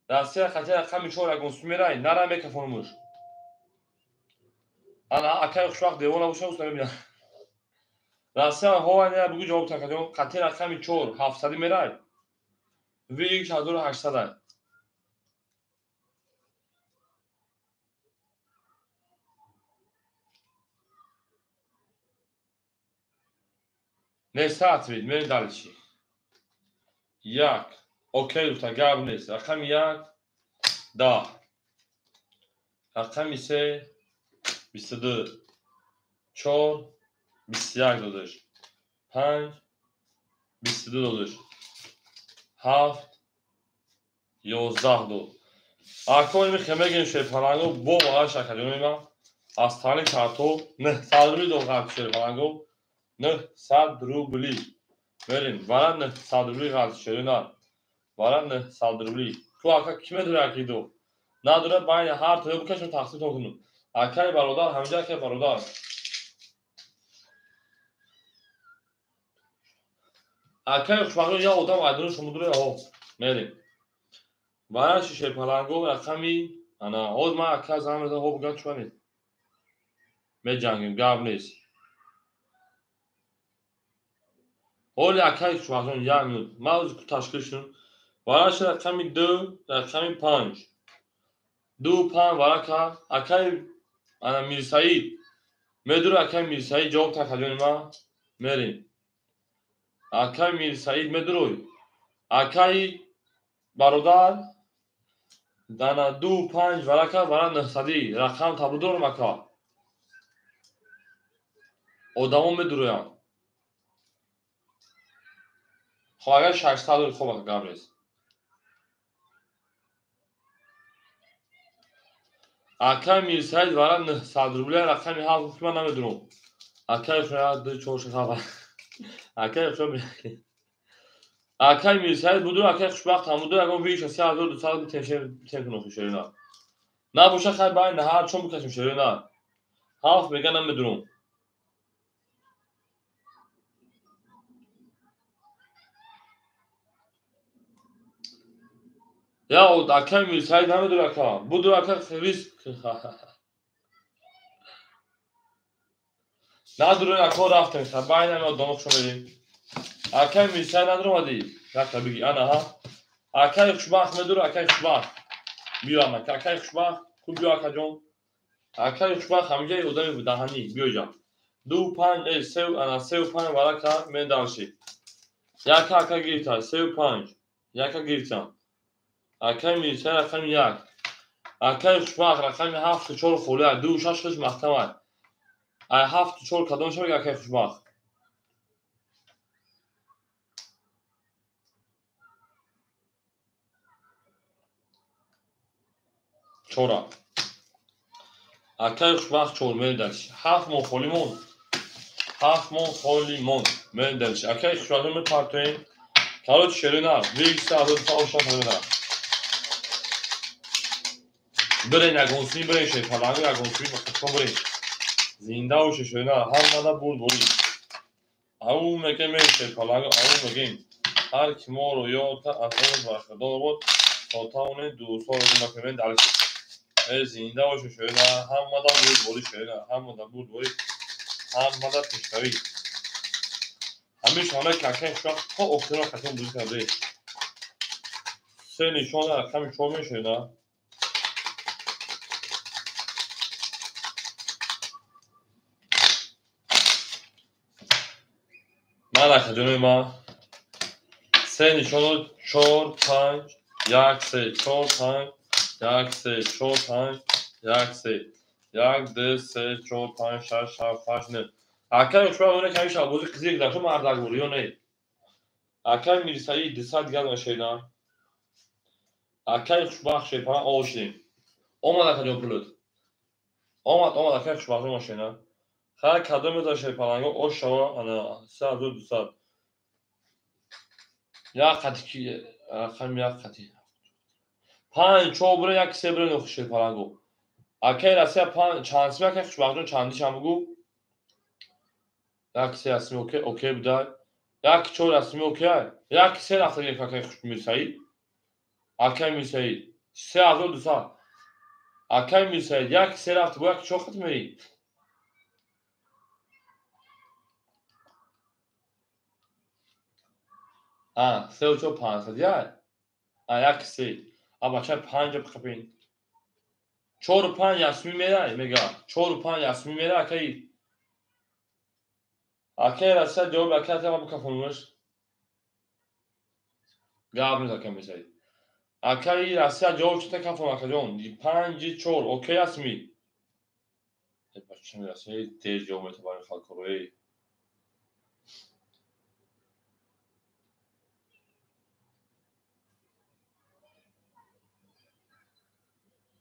Россия қати рақами 4 ягон сум мерай, нара мекафонумуш. Ана акаи хушвақт девона боша, уста мебинам. Россия ҳова не бугу ҷавоб такаҷон, қати рақами 4 700 мерай. Вик 1800. Нест ответ, мерем дальше. Як. Окей, гуфта гап нест. Рақами як 10. Рақами се 22. 4 21 додаш. 5 22 додаш. 7 11 дод. Акои мехе мегем Шерпаланго бо вағаш акаҷони ман аз тани карто 900 рубли дод ғалти Шерпаланго. 900 рубли. Мерим. Вара 900 рубли ғалти шерина. Вара 900 рубли. Ку ака ки медора аки ду? Надора байни ҳар тоё бикашам тақсим кунам. Акаи бародар, ҳамиҷа акаи бародар. Акаи хушбахт я одам айдуни шумо дуре ҳо. Мерим. Вара Шерпаланго рақами ана ҳоз ман ака занг мезанам ҳо бигӯям чӣ нест. Меҷангем, гап нест. Ҳоли акаи хушбахтон як минут. Ман ҳоз ташкил шудам. Вараши рақами 2, рақами 5. 2 5 варака акаи ана Мирсаид. Медура акаи Мирсаид ҷавоб такаҷони ман. Мерим. Акаи Мирсаид медурой. Акаи бародар дана 2 5 варака вара 900 рақам табу дорам ака. Одамо медуроянд. Хоб агар 600 хоб ака гап нест. Акаи Мирсаид вара 900 рубля рақами 7 гуфт ман намедурам. Акаи хуш 2 4 6 7. Акаи хуш акаи Мирсаид буду акаи хушбахт ҳам буду ягон виш 3200 битем кунам шерина. Набоша хай байни ҳар чон бикашем шерина. 7 мега намедурам. Я акаи Мирсаид намедура ака. Буду ака риск. Надурем ака рафтем. Байни ҳами одама хуш омедем. Акаи Мирсаид надуромадӣ? Якта биги. Ана ҳа. Акаи хушбахт медура, акаи хушбахт. Биё ака, акаи хушбахт. Ку биё акаҷон. Акаи хушбахт ҳамиҷаи одами даҳанӣ. Биё ҷа. 2 5 3 ана 3 5 варака мен дарши. Яка ака гирифта 3 5. Яка гирифтам. Акаи Мирсаид рақами 1. Акаи хушбахт рақами 7 4 холия 2 6 хуш маҳкам ай. Ай 7 4 кадом шавад акаи хушбахт? Чора. Акаи хушбахт чор мерем дальше. 7 моҳ холӣ монд. 7 моҳ холӣ монд. Мерем дальше. Акаи хушбахт мепартоем. Короче, шерина, 200 бирен ягонсуи бирен шерпаланг ягонсуи ба худтон бирен. Зинда боше шерина, ҳамада бурд бурид. Ау мегем мерем шерпаланг, ау мегем. Ҳар ки моро ёд кард, аз он бархӯрдор бод, то тавонем дӯстҳоро гум накунем. Дальше. Зинда боше шерина, ҳамада бурд бурид шерина, ҳамада бурд бурид, ҳамада пешравӣ. Ҳамин шона ки акаи хушбахт то охирон хатм бозӣ карда. Се нишона рақами 4 мешавад. Ман акаҷонои ман се нишоно 4 5 1 3 4 5 1 3 4 5 1 3 1 2 3 4 5 6 7 8 9. Акаи хушбахт оне ки ҳамин бозӣ қизиқ дашо мардак бур ё не? Акаи Мирсаид 200 дигар мешавад. Акаи хушбахт шерпана ошдем. Омад акаҷон пулут. Омад, омад акаи хушбахт машина. Хай кадом меза шерпаланго ош шава ана 3200. Як қати ки рақам як қати. 5 4 бире 1 3 бире нохи шерпаланго. Акаи Россия 5 чанд сми акаи хушбахтҷон чандишам бугу? 1 3 расми окей, окей будай. 1 4 расми окей. 1 3 рафта гирифт акаи Мирсаид. Акаи Мирсаид 3200. Акаи Мирсаид 1 3 рафта бо 1 4 хат мери. А, 3 4 500 я. А 1 3. А бача 5 бихапин. 4 5 ясми мера мега. 4 5 ясми мера акаи. Акаи Россия ҷавоб акаи тама бикафонмаш. Гап нест акаи Мирсаид. Акаи Россия ҷавоб чита кафон акаҷон. 5 4 окей астми. Бача Россия тез ҷавоб мета барои халқро.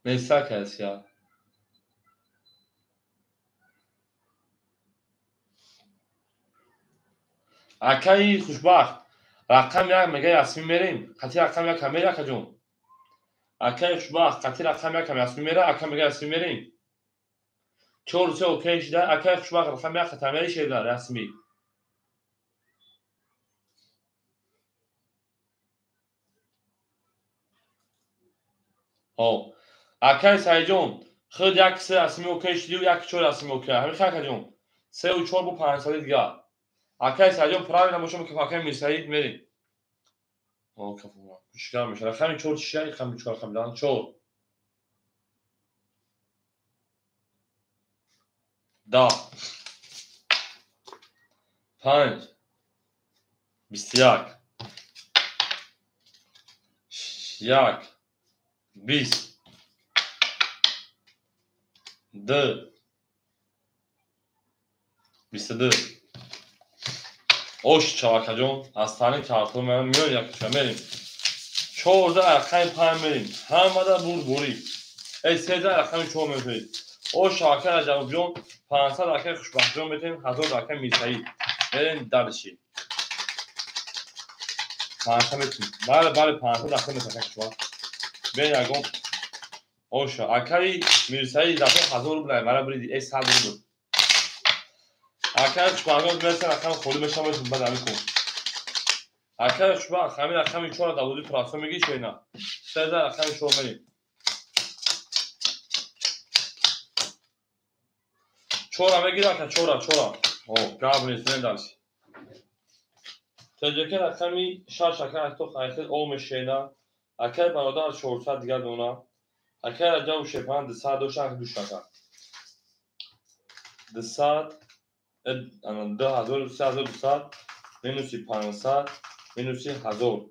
Нест акаи Россия. Акаи хушбахт рақам як мега ясми мерем. Қати рақам як ҳам мера акаҷон. Акаи хушбахт қати рақам як ҳам ясми мера, ака мега ясми мерем. 4 3 окей шуда, акаи хушбахт рақам як хата мери шеда расми. Ҳо. Акаи Саидҷон, худ 1 3 расми окей шудию 1 4 расми окей. Ҳамин хай акаҷон. 3 4 бо 500 дигар. Акаи Саидҷон правильно бошам ки акаи Мирсаид мерем. О, кафура. Кушгар мешава. Рақами 4 чӣ шай? Рақами 4 рақами дан 4. 10 5 21 1 20 2 22. Ош чавакаҷон, аз таърих картон меоем якча мерем. 14 рақами 5 мерем. Ҳамада бурд бурӣ. 13 рақами 4 мефуред. Ош чавака Раҷабҷон, 500 рақами Хушбахтҷон метем, 1000 рақами Мирсаид. Мерем дальше. 500 метем. Бале, бале 500 рақами метем хушбахт. Бен ягон оша. Акаи Мирсаид дафъа 1000 рубл мара бриди, 100 рубл. Акаи хушбахт мерса рақам холӣ мешавад, баъд ҳамин кун. Акаи хушбахт ҳамин рақами 4 даводи прасо мегӣ шена. 13 рақами 4 мерем. 4 мегир ака 4 4. О, гап нест, мерем дальше. Теҷака рақами 6 ака то хайхел о мешена. Акаи бародар 400 дигар дона. Акаи Раҷаб шепан 200 дошта, ака душ ака. 200 2200 минуси 500 минуси 1000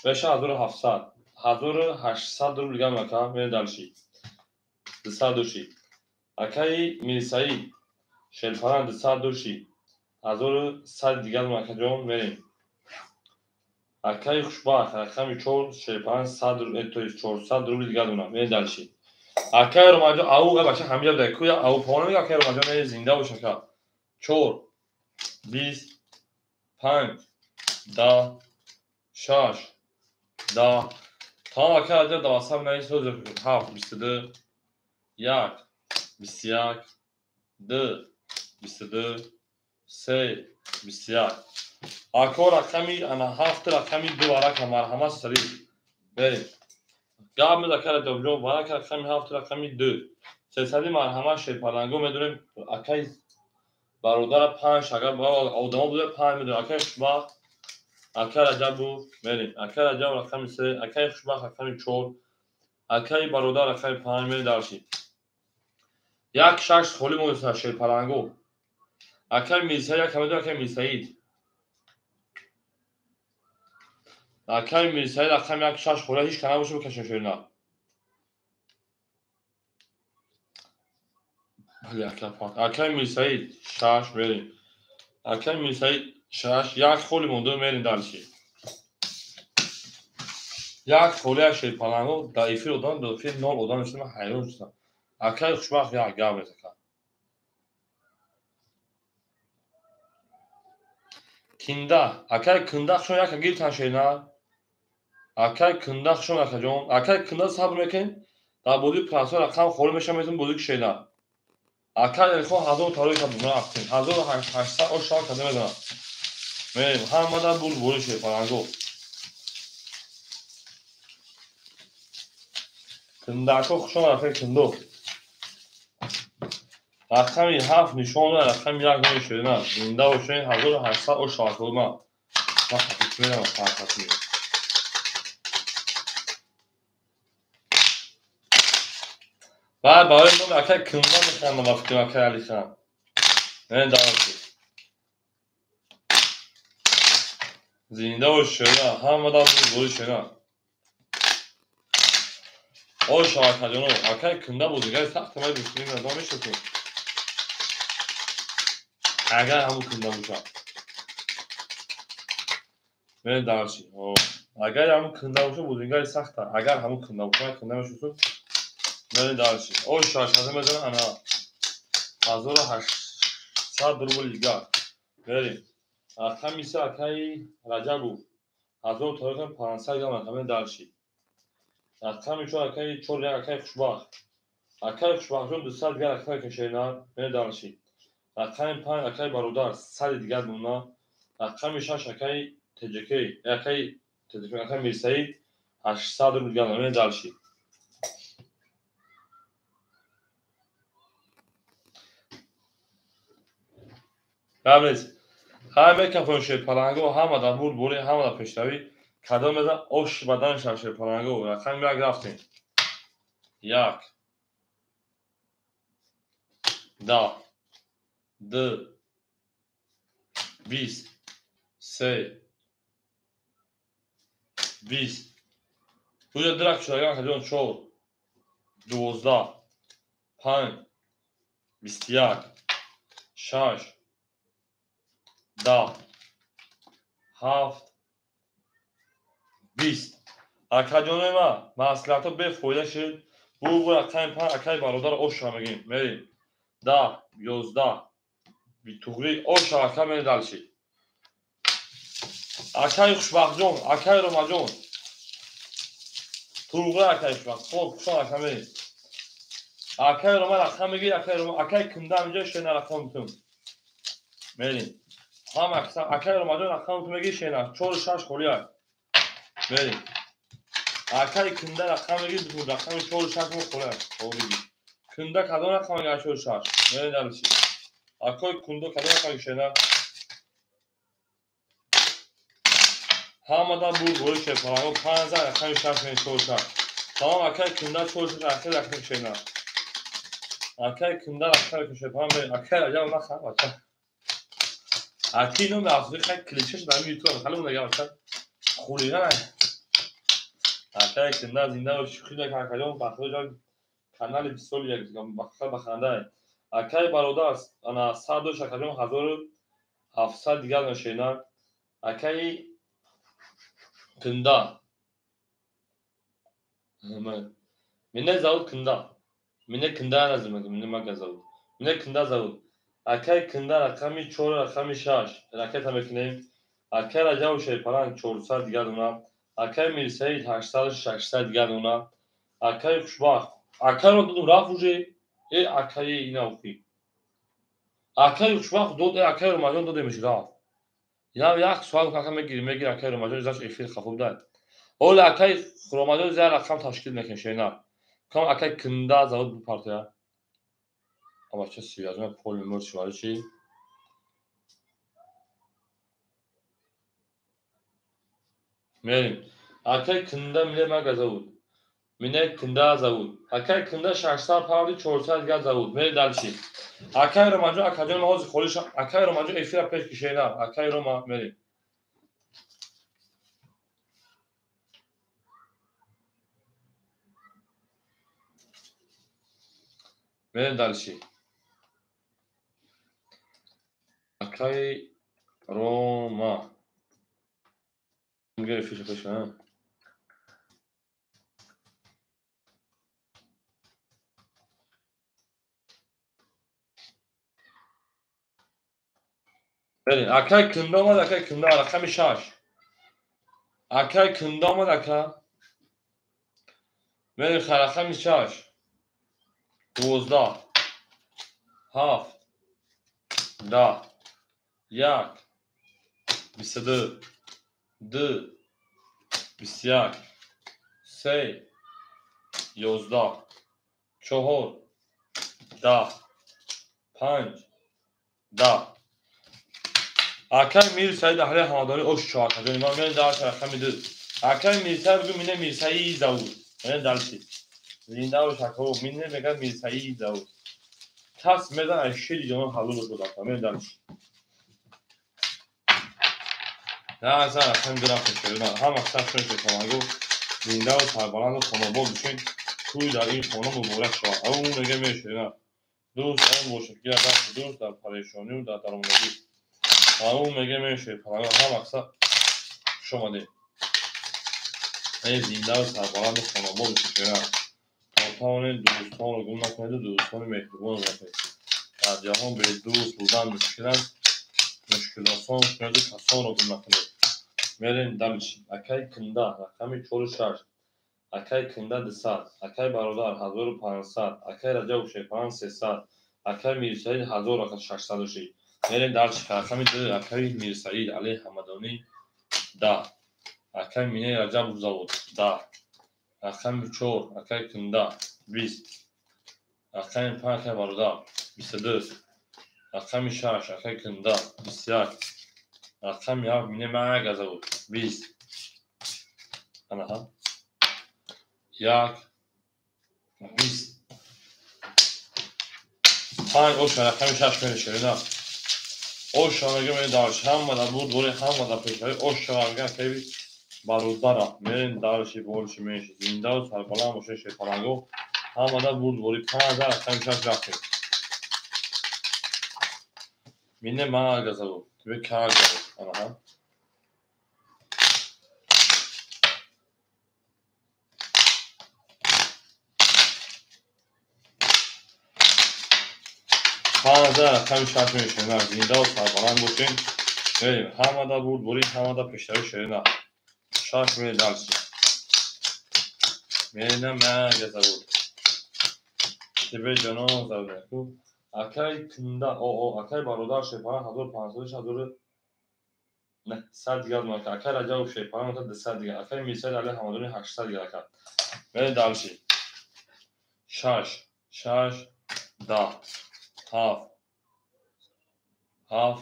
меша 1700 1800 рубл дигар ака мерем дальше. 200 доши. Акаи Мирсаид шелпаран 200 доши. 1100 дигар акаҷон мерем. Акаи хушбахт рақами 4 шелпаран 100 то есть 400 рубл дигар дона. Мерем дальше. Акай Ромаҷон, ау бача ҳамиҷа буда. Куя ау пона мега акай Ромаҷон зинда бош ака. 4 20 5 10 6 10. Тамом акай Раҷаб дар ватсап навис 7 22 1 21 2 22 3 21. Ако рақами ана 7 рақами 2 варака марҳамат сарид. Берем. Гап мез акай Раҷабҷон, варака рақами 7 рақами 2. Сесади марҳамат шерпаланго медонем акай бародара 5 агар одамо буда 5 медонем. Акай Хушбахт, акай Раҷабу мерем. Акай Раҷаб рақами 3, акай Хушбахт рақами 4, акай бародар рақами 5 мерем дарши. 1 6 холӣ мондааст шерпаланго. Акай Мирсаид як медонем акай Мирсаид. Акай Мирсаид рақами 1 6 холӣ ҳеч кана боша бикашем шерина. Бале акай пак. Акай Мирсаид 6 мерем. Акай Мирсаид 6 як холӣ монда мерем дарши. Як холӣ як шерпаланго дар эфир одам дар эфир 0 одам мешавад, ман ҳайрон шудам. Акай Хушбахт як гап мез ака. Кинда, акай Кинда хушон яка гирифтан шерина. Акай Кинда хушон акаҷон. Акай Кинда сабр мекунем, дар бозии прасо рақам холӣ мешавад, метавонем бозӣ кушена. Акай Элхон 1000 тарои кардем, рафтем. 1800 ош шава карда мезанам. Мерем, ҳамада буд бори шерпаланго. Киндако хушон акай Киндо. Рақами 7 нишон рақами 1 мешавад. Зинда бошед 1800 ош шава кардем. Ман хафиф мерам, хафиф. Баъд барои мо акай Кинда механдам ба фикрам акай Алихан. Не давайте. Зинда бош шена, ҳамада буд шена. Ош акаҷоно, акай Кинда бозигари сахт май бисмин надом мешавад. Агар ҳамун Кинда бошад. Мен дарши. Агар ҳамун Кинда бошад, бозигари сахта. Агар ҳамун Кинда бошад, Кинда мешавад. Мен дарши. Ош шашада мезанам ана 1800 рубл дигар. Берем. Рақами 3 акай Раҷабов. 1500 грамм рақами дарши. Рақами 4 акай 4 1 акай Хушбахт. Акай Хушбахтҷон 200 дигар рақами кашена. Мен дарши. Рақами 5 акай бародар 100 дигар мона. Рақами 6 акай ТЖК, акай ТЖК акай Мирсаид 800 рубл дигар. Мен дарши. Гап нест. Ҳама мекафон шерпаланго, ҳама дар бурд бурӣ, ҳама дар пешравӣ. Кадом мезан ош бадан шав шерпаланго. Рақами 1 рафтем. 1 10 2 20 3 20. Куҷа дирак шудаган акаҷон 4 12 5 21 6 10 7 20. Акаҷонои ман, маслиҳатҳо бефоида шуд. Бугу рақами 5 акай бародар оша мегӯем. Мерем. 10 11 туғри оша ака мерем дарши. Акай Хушбахтҷон, акай Ромаҷон. Туғри акай Хушбахт. Хоб, хушон ака мерем. Акай Рома рақам мегӯй, акай Рома, акай Кинда ҳаминҷо шена рақам митум. Мерем. Ҳама акай Ромаҷон рақам митум мегӯй шена 4 6 холӣ ак. Мерем. Акай Кинда рақам мегӯй битум рақами 4 6 мо холӣ ак. Холӣ. Кинда кадом рақам мегӯй 4 6? Мерем дарши. Акой Кундо кадом рақам мегӯй шена? Ҳамада буд бори шерпаланго 5 рақами 6 мерем 4 6. Тамом акай Кинда 4 6 акай рақам шена. Акай Кинда рақам шерпаланго мерем. Акай Раҷаб нахам бача. Аки номи афзои хай клише шуд ҳамин ютуб хали он дигар бача. Хулиган акай Кинда зинда бош шӯхӣ накун акаҷон, бахтиёр ҷон канали бисёр як бахта баханда. Акай бародар ана 100 дош акаҷон 1700 дигар нашена. Акай Кинда. Меня зовут Кинда. Мине кында назимаг, мине мага зовут. Мине кында зовут. Акай кында рақами 4, рақами 6. Ракета мекунем. Акай Раҷаб Шерпаланг 400 дигар дона. Акай Мирсаид 800, 600 дигар дона. Акай Хушбахт. Акайро додум рафт уже. Э акаи ина охи. Акай Хушбахт дод, э акай Ромаҷон додемиш рафт. Инам як суал кака мегири, мегири акай Ромаҷон заш эфир хафо будай. Оли акай Ромаҷон зя рақам ташкил мекунем шена. Кам акай кында завод бупартоя. Абача связь пол мор швари чи? Мерим. Акай кында мине мага завод. Мине кында завод. Акай кында 600 павли 400 дигар завод. Мери дальше. Акай Ромаҷон, акаҷон ма ҳозир холиша. Акай Ромаҷон эфира пеш кишена. Акай Рома мери. Мерем дальше. Акай Рома. Мега эфиша пеш, а? Берин, акай кында омад, акай кында, рақами 6. Акай кында омад, ака. Берин, рақами 6. 12, 7, 10, 1, 22, 2, 21, 3, 11, 4, 10, 5, 10. Акай Мирсаид аҳли ҳамадонӣ ош чо акаҷони ман мерем дар рақами 2. Акай Мирсаид бигӯ мине Мирсаид завуд. Мерем дальше. Зинда бош ака, мине мегӯяд Мирсаид завуд. Кас мезан аз шири ҷонон ҳалол шуд ака. Мерем дальше. На за рақами 2 рафтем шуд. Ҳама сар шуд шуд. Зинда ва сарбаланду хонобод бошед. Тӯй дар ин хона муборак шавад. Ау мега мешавад. Дӯст он бошад ки дар дӯст дар парешонию дар даромадӣ. Ау мега мешавад. Ҳама мақсад хуш омадед. Эй зинда ва сарбаланду хонобод бошед. То тавонед дӯстонро гум накунеду дӯстони меҳрубонро накунед. Дар ҷаҳон бедӯст будан мушкил аст. Мушкилосон кунеду касонро гум накунед. Мерем дальше. Акай кында рақами 4 6. Акай кында 200. Акай бародар 1500. Акай Раҷаб Шерпаланг 300. Акай Мирсаид 1606. Мерем дальше. Рақами 2. Акай Мирсаид Али Ҳамадонӣ 10. Акай Мине Раҷабов завод 10. Рақами 4. Акай кында 20. Рақами 5. Акай бародар 22. Рақами 6. Акай кында 21. Рақами 7. Мине мага завод 20. Анаҳа. 1 20. 5 оша рақами 6 мерешавед. Оша мега мерем дальше. Ҳама дар бурдбори, ҳама дар пешравӣ. Оша мега акаи бародара. Мерем дальше, больше, меньше. Зинда ва сарбаланд бошед шерпаланго. Ҳама дар бурдбори 5 рақами 6 рафтем. Мине мага завод. Тебе как зовут? Анаҳа. Панҷ рақами 6 мешавад. Зинда ва сарбаланд бошед. Мерем. Ҳама дар бурдборӣ, ҳама дар пешравӣ шерина. 6 мерем дальше. Мерем мага завод. Тебе ҷанон завод. Акай кында, акай бародар Шерпаланг 1500 900 дигар дона. Акай Раҷабов Шерпаланг 200 дигар. Акай Мирсаид Али Ҳамадонӣ 800 дигар ака. Мерем дальше. 6 6 10 7 7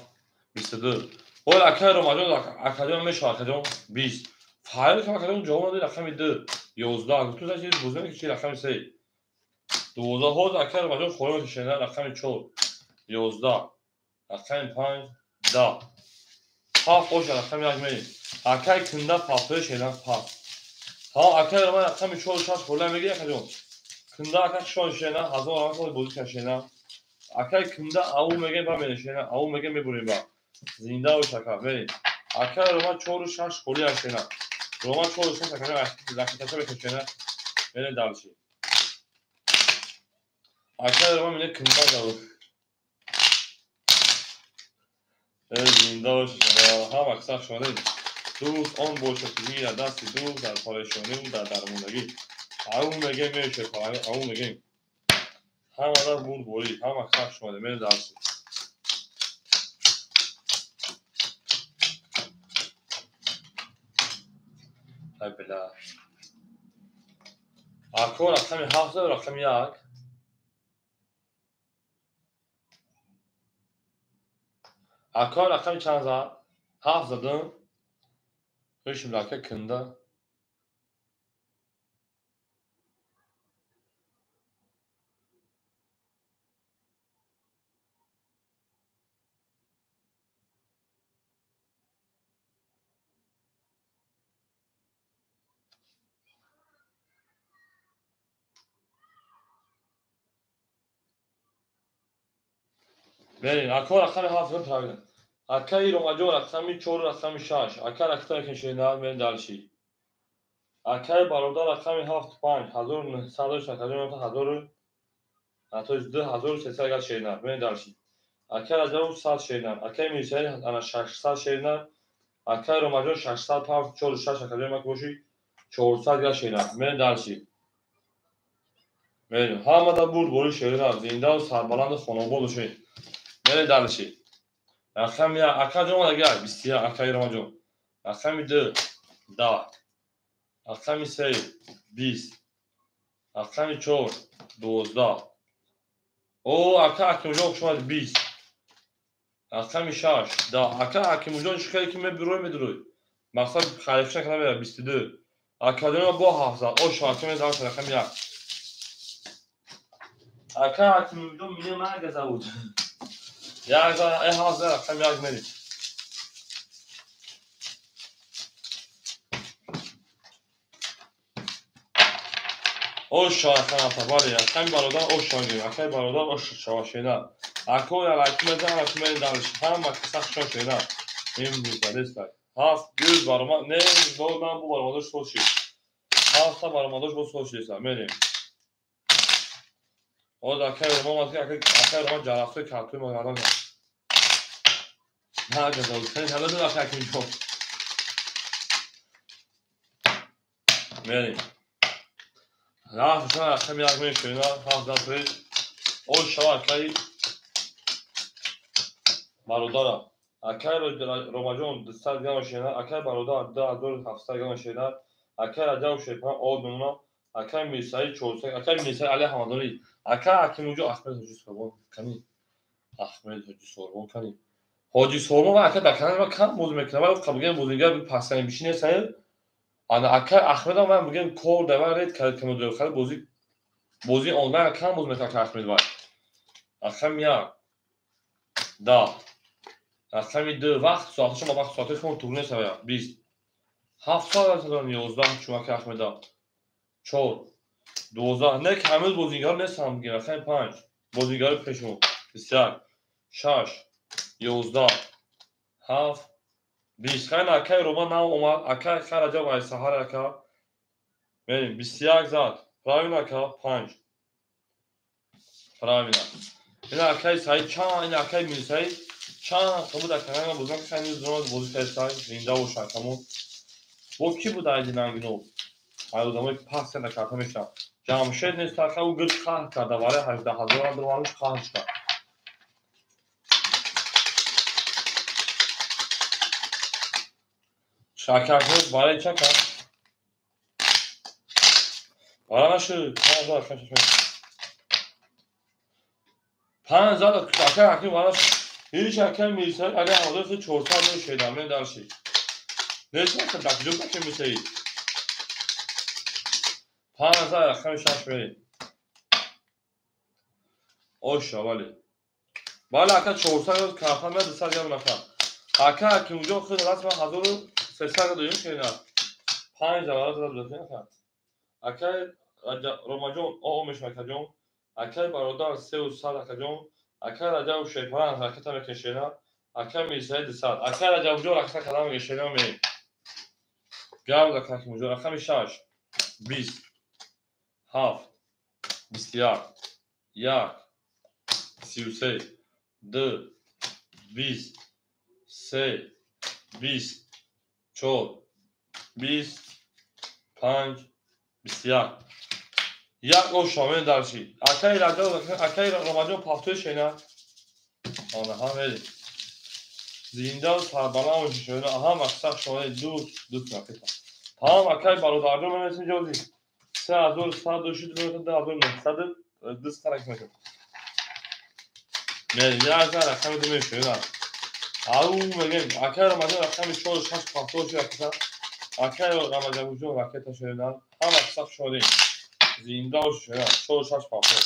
22. Ой акай Ромаҷон, акаҷон мешавад, акаҷон 20. Файл акаҷон ҷавоб надод рақами 2. 11. Гуфту за чиз бузем ки рақами 3. 12 ҳозир акай Ромаҷон холӣ мекашед рақами 4. 11. Рақами 5 10. 7 оша рақами 1 мерем. Акай кында пафтои шедан 7. Ҳа акай Роман рақами 4 6 холӣ мегирӣ акаҷон. Кында ака шон шена 1000 рақам холӣ бозӣ кашена. Акай кында ау мега ба мерешена, ау мега мебурем ба. Зинда бош ака, мерем. Акай Роман 4 6 холӣ ашена. Роман 4 6 акаҷон ракеташа мекашена. Мерем дальше. Акай Роман мине кунда зад. Зинда бошед, ҳама каса шонед. Дӯст он бошад, ки гирад дасти дӯст дар парешониву дар дармондагӣ. Ау мегем, мешед, ау мегем. Ҳамада бурдборӣ, ҳама каса шонед, мерем дарси. Ай била. Ако рақами 7 зад, рақами 1. Ако рақами чанд зад? 7 задам. Хӯшим рака кунда. Берин, ако рақами 7 задам правильно. Акаи Ромаҷон рақами 4, рақами 6. Ака ракта мекашед, мерем дальше. Акаи бародар рақами 7, 5, 1900 акаҷон 1000 2300 гал шеринар. Мерем дальше. Акаи Раҷабов 100 шеринар. Акаи Мирсаид ана 600 шеринар. Акаи Ромаҷон 600 5, 4, 6 акаҷон мак боши 400 гал шеринар. Мерем дальше. Мерем. Ҳамада бурдбори шеринар. Зиндаву сарбаланду хонобод бошед. Мерем дальше. Рақами 1, акаҷон омада 1, 21, акаи Ромаҷон. Рақами 2, 10. Рақами 3, 20. Рақами 4, 12. О, ака Ҳакимҷон хуш омадед, 20. Рақами 6, 10. Ака Ҳакимҷон чӣ хеле ки мебирӯй, медурӯй. Мақсад харифша кана мера, 22. Акаҷон бо 7 зад. О, шоҳакӣ мезанад рақами 1. Ака Ҳакимҷон меня мага зовут. Як зад, 7 зад, рақами 1 мерем. Ош шава, бале, акаи бародар ош шава гирем, акаи бародар ош шава шена. Ако ялаки мезанам, аки мерем дальше. Ҳама каса хушон шена. Имрӯз задеста. 7 гюз баромад, не, ман бу баромадош сол шид. 7 та баромадош бо сол шидеста, мерем. Оз акаи Роман омад, акаи Роман ҷарафтои картои мо гардан кард. На, ҷазо, хеле ҳала ду акаи Ҳакимҷон. Мерем. 7 рақами 1 мешавем, 7 зад пред. Ош шава акаи бародара. Акаи Ромаҷон 200 грамм шена, акаи бародар 2700 грамм шена, акаи Раҷаб Шерпан од мемона, акаи Мирсаид 400, акаи Мирсаид Али Ҳамадонӣ, акаи Ҳакимҷон Аҳмед Ҳоҷи Сорбон кани. Аҳмед Ҳоҷи Сорбон кани. Ҳоҷи Сорбон ва ака дар канали ма кам бозӣ мекунад, вале қабл бозингар пасани бишине саид. Ана ака Аҳмедам ман мегӯям кор дар ман ред кард кама дорад, хеле бозӣ онлайн кам боз мекунад ака Аҳмед вай. Рақами 1, 10. Рақами 2, вақт соаташон ба вақт соаташ мо туғ нест ая, 20. 7 соат 11 чун ака Аҳмеда. 4, 12. Не ҳамаи бозингар нестам мегӯям, рақами 5. Бозингари пешмо 21, 6, 11, 7, 20. Хайр, акаи Роман нав омад, акаи хайр Раҷаб ай саҳар ака. Мерем, 21 зад. Правильно ака, 5. Правильно. Ина акаи Саид чанд, ина акаи Мирсаид чанд қабуд акаи бозан хайр зона бозӣ кард Саид, зинда бош акамон. Бо ки буд айди нангино? Ай одамои пас карда карта мешавад. Ҷамшед нест ака, ӯ гирд қаҳр карда, барои 18 000 долларш қаҳр шуд. Шакархӯр барои ча кард? Бара нашуд. 5 зад ака Ҳаким бара шуд. Ҳеҷ акаи Мирсаид Али Ҳамадонӣ худ 400 дор шеда, мерем дальше. Нест ака, дар куҷо буд акаи Мирсаид? 5 зад рақами 6 мерем. Оша, бале. Бале ака 400 дор карта меяд, 200 грамм нафар. Ака Ҳакимҷон худ расман 1300 дорем шена. 5 зад зад зад. Акаи Ромаҷон о мешавад акаҷон. Акаи бародар 300 акаҷон. Акаи Раҷаб Шерпаран ҳараката мекунад шена. Акаи Мирсаид 200. Акаи Раҷабҷон ҳараката карда мекунад шена мерем. Гап ака Ҳакимҷон рақами 6, 20, 7, 21, 1 33 2 20 3 20 4 20 5 21. Як оша дарши. Акай Раҷаб, акай Ромаҷон пафтои шена. Ана ҳам вели. Зинда сарбаланд бошед шена. Ҳам аксар шонаи ду ду ракета. Тамом акай бародарҷон менависем ҷози. 3100 шуд, 2900 дис қарак мекунад. Мери як рақами ду мешавад. Ау мегем акай Ромаҷон рақами 4 6 пафтои ракета. Акай Рамаҷонҷон ракета шуда. Ҳам аксар шонаи зинда бошед шена. 4 6 пафтои.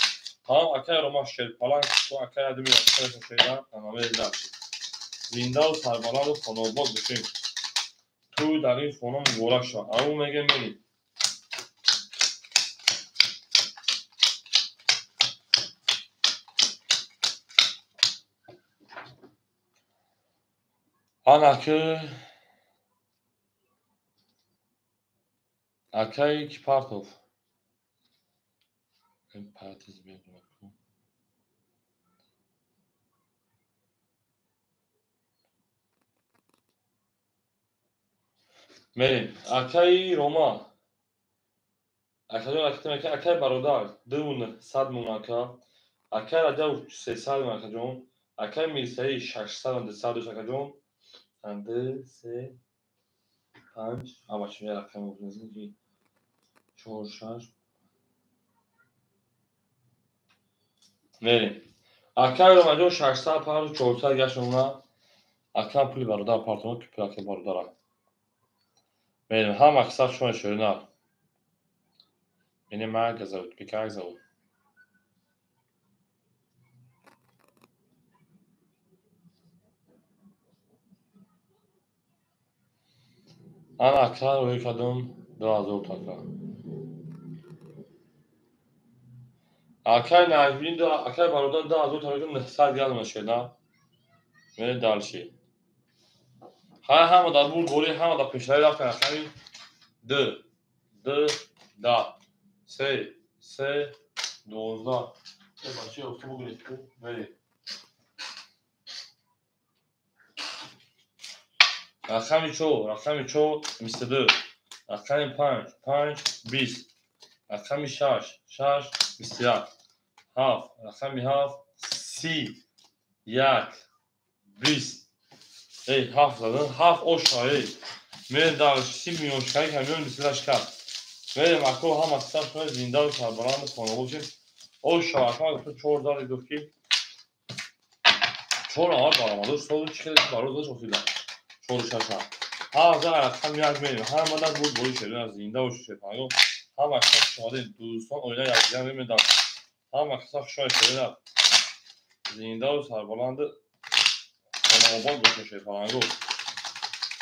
Тамом акай Рома шерпаланг акай адми ракета шуда. Намери дарши. Зинда ва сарбаланд ва хонобод бошем. Ту дар ин хона муборак шавад. Ау мегем мери. Ана ки акай Кипартов. Партиз мегӯяд. Мерем. Акаи Рома. Акаҷон ракета мекунад. Акаи бародар 200 мон ака. Акаи Раҷаб 300 мон акаҷон. Акаи Мирсаид 600 200 акаҷон. 2 3 5 аввалш як рақам мебинем ки 4 6 мерем. Акаи Ромаҷон 600 5 400 гашт. Акам пули бародар партома ки пули акаи бародарам. Мерем. Ҳам аксар шумо шӯрина. Меня Мага зовут. Как зовут? Ана ака рӯй кардум 2000 така. Акай Наҷмиддин акай бародар 2000 така 900 грамм шуда. Мерем дальше. Ҳай ҳама дар бурдборӣ, ҳама дар пешравӣ рафтан рақами 2 2 10 3 3 12. Бачаи автобус гирифту мерем. Рақами 4, рақами 4 22, рақами 5 5 20, рақами 6 6 21, 7 рақами 7 30 1 20. Эй, 7 задан, 7 оша, эй. Мерем дар 30 миллион шикани камион 28 кард. Мерем ако ҳама сар шумо зинда ва сарбаланд хона бошед. Оша, ака гуфт 4 зар гуфт ки 4 авар баромад. Соли чӣ хеле бароз дошт охира. 4 6 7. Ҳар рақам як мерем. Ҳама дар буд борӣ шуда зинда бошед шефанго. Ҳама кас шумо дӯстон оила якҷоя мемедам. Ҳама кас шумо шуда зинда ва сарбаланд хонаобод бошед шефанго.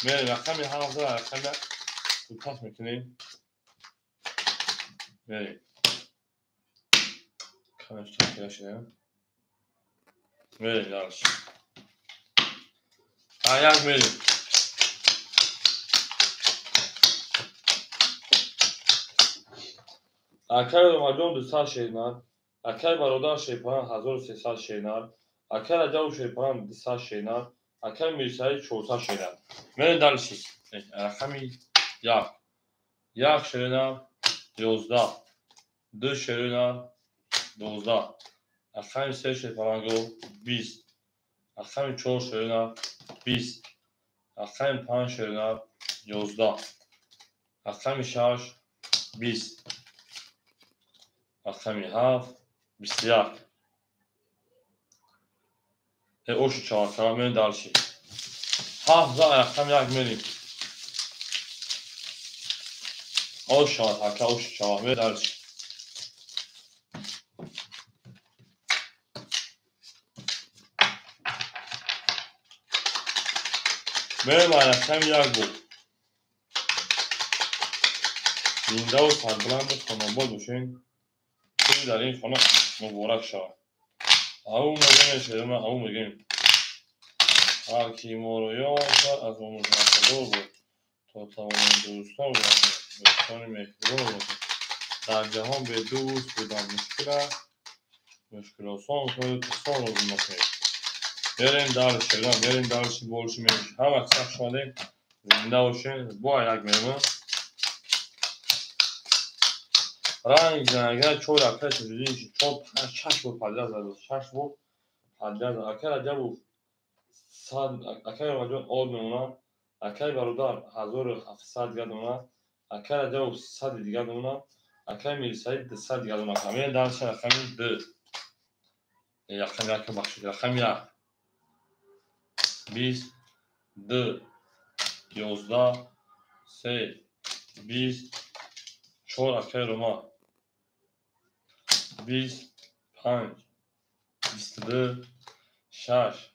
Мерем рақами 7 рақами кӯтоҳ мекунем. Мерем. Камаш таъхир шуда. Мерем дальше. Як мерем. Акай Ромаҷон 200 шернар, акай бародар Шерпаран 1300 шернар, акай Раҷаб Шерпаран 200 шернар, акай Мирсаид 400 шернар. Мерем дальше. Рақами 1. 1 шернар 11, 2 шернар 12, рақами 3 шерпаранго 20, рақами 4 шернар 20, рақами 5 шернар 11, рақами 6 20, рақами 7 21. Ошу чавакара мерем дальше. 7 рақами 1 мерем. Ош шавад ака, ош шавад. Мерем дальше. Мерем рақами 1 буд. Зинда ва сарбаланд хонобод бошед. Тӯй дар ин хона муборак шавад. Ау мегем шерма, ау мегем. Ҳар ки моро ёд кард аз мо музаффардор буд. То тавонем дӯстон бошем, дӯстони меҳрубон бошем. Дар ҷаҳон бе дӯст будан мушкил аст. Мушкил осон кунед, осон розӣ накунед. Берем дальше, берем дальше, больше меньше. Ҳама каса хуш омадед, зинда бошед. Бо як меҳмон. Ранг занга чор акай таҷудин чор панҷ шаш бор подряд зад, шаш бор подряд. Акай Раҷабов сад, акай Ромаҷон од мемонад, акай Бародар 1700 дигар мемонад, акай Раҷабов 100 дигар мемонад, акай Мирсаид 200 дигар мемонад. Ҳамин дарси рақами 2. Рақами 1 бахшид, рақами 1. 20 2 11 3 20 4 акай Рома 20 5 22 6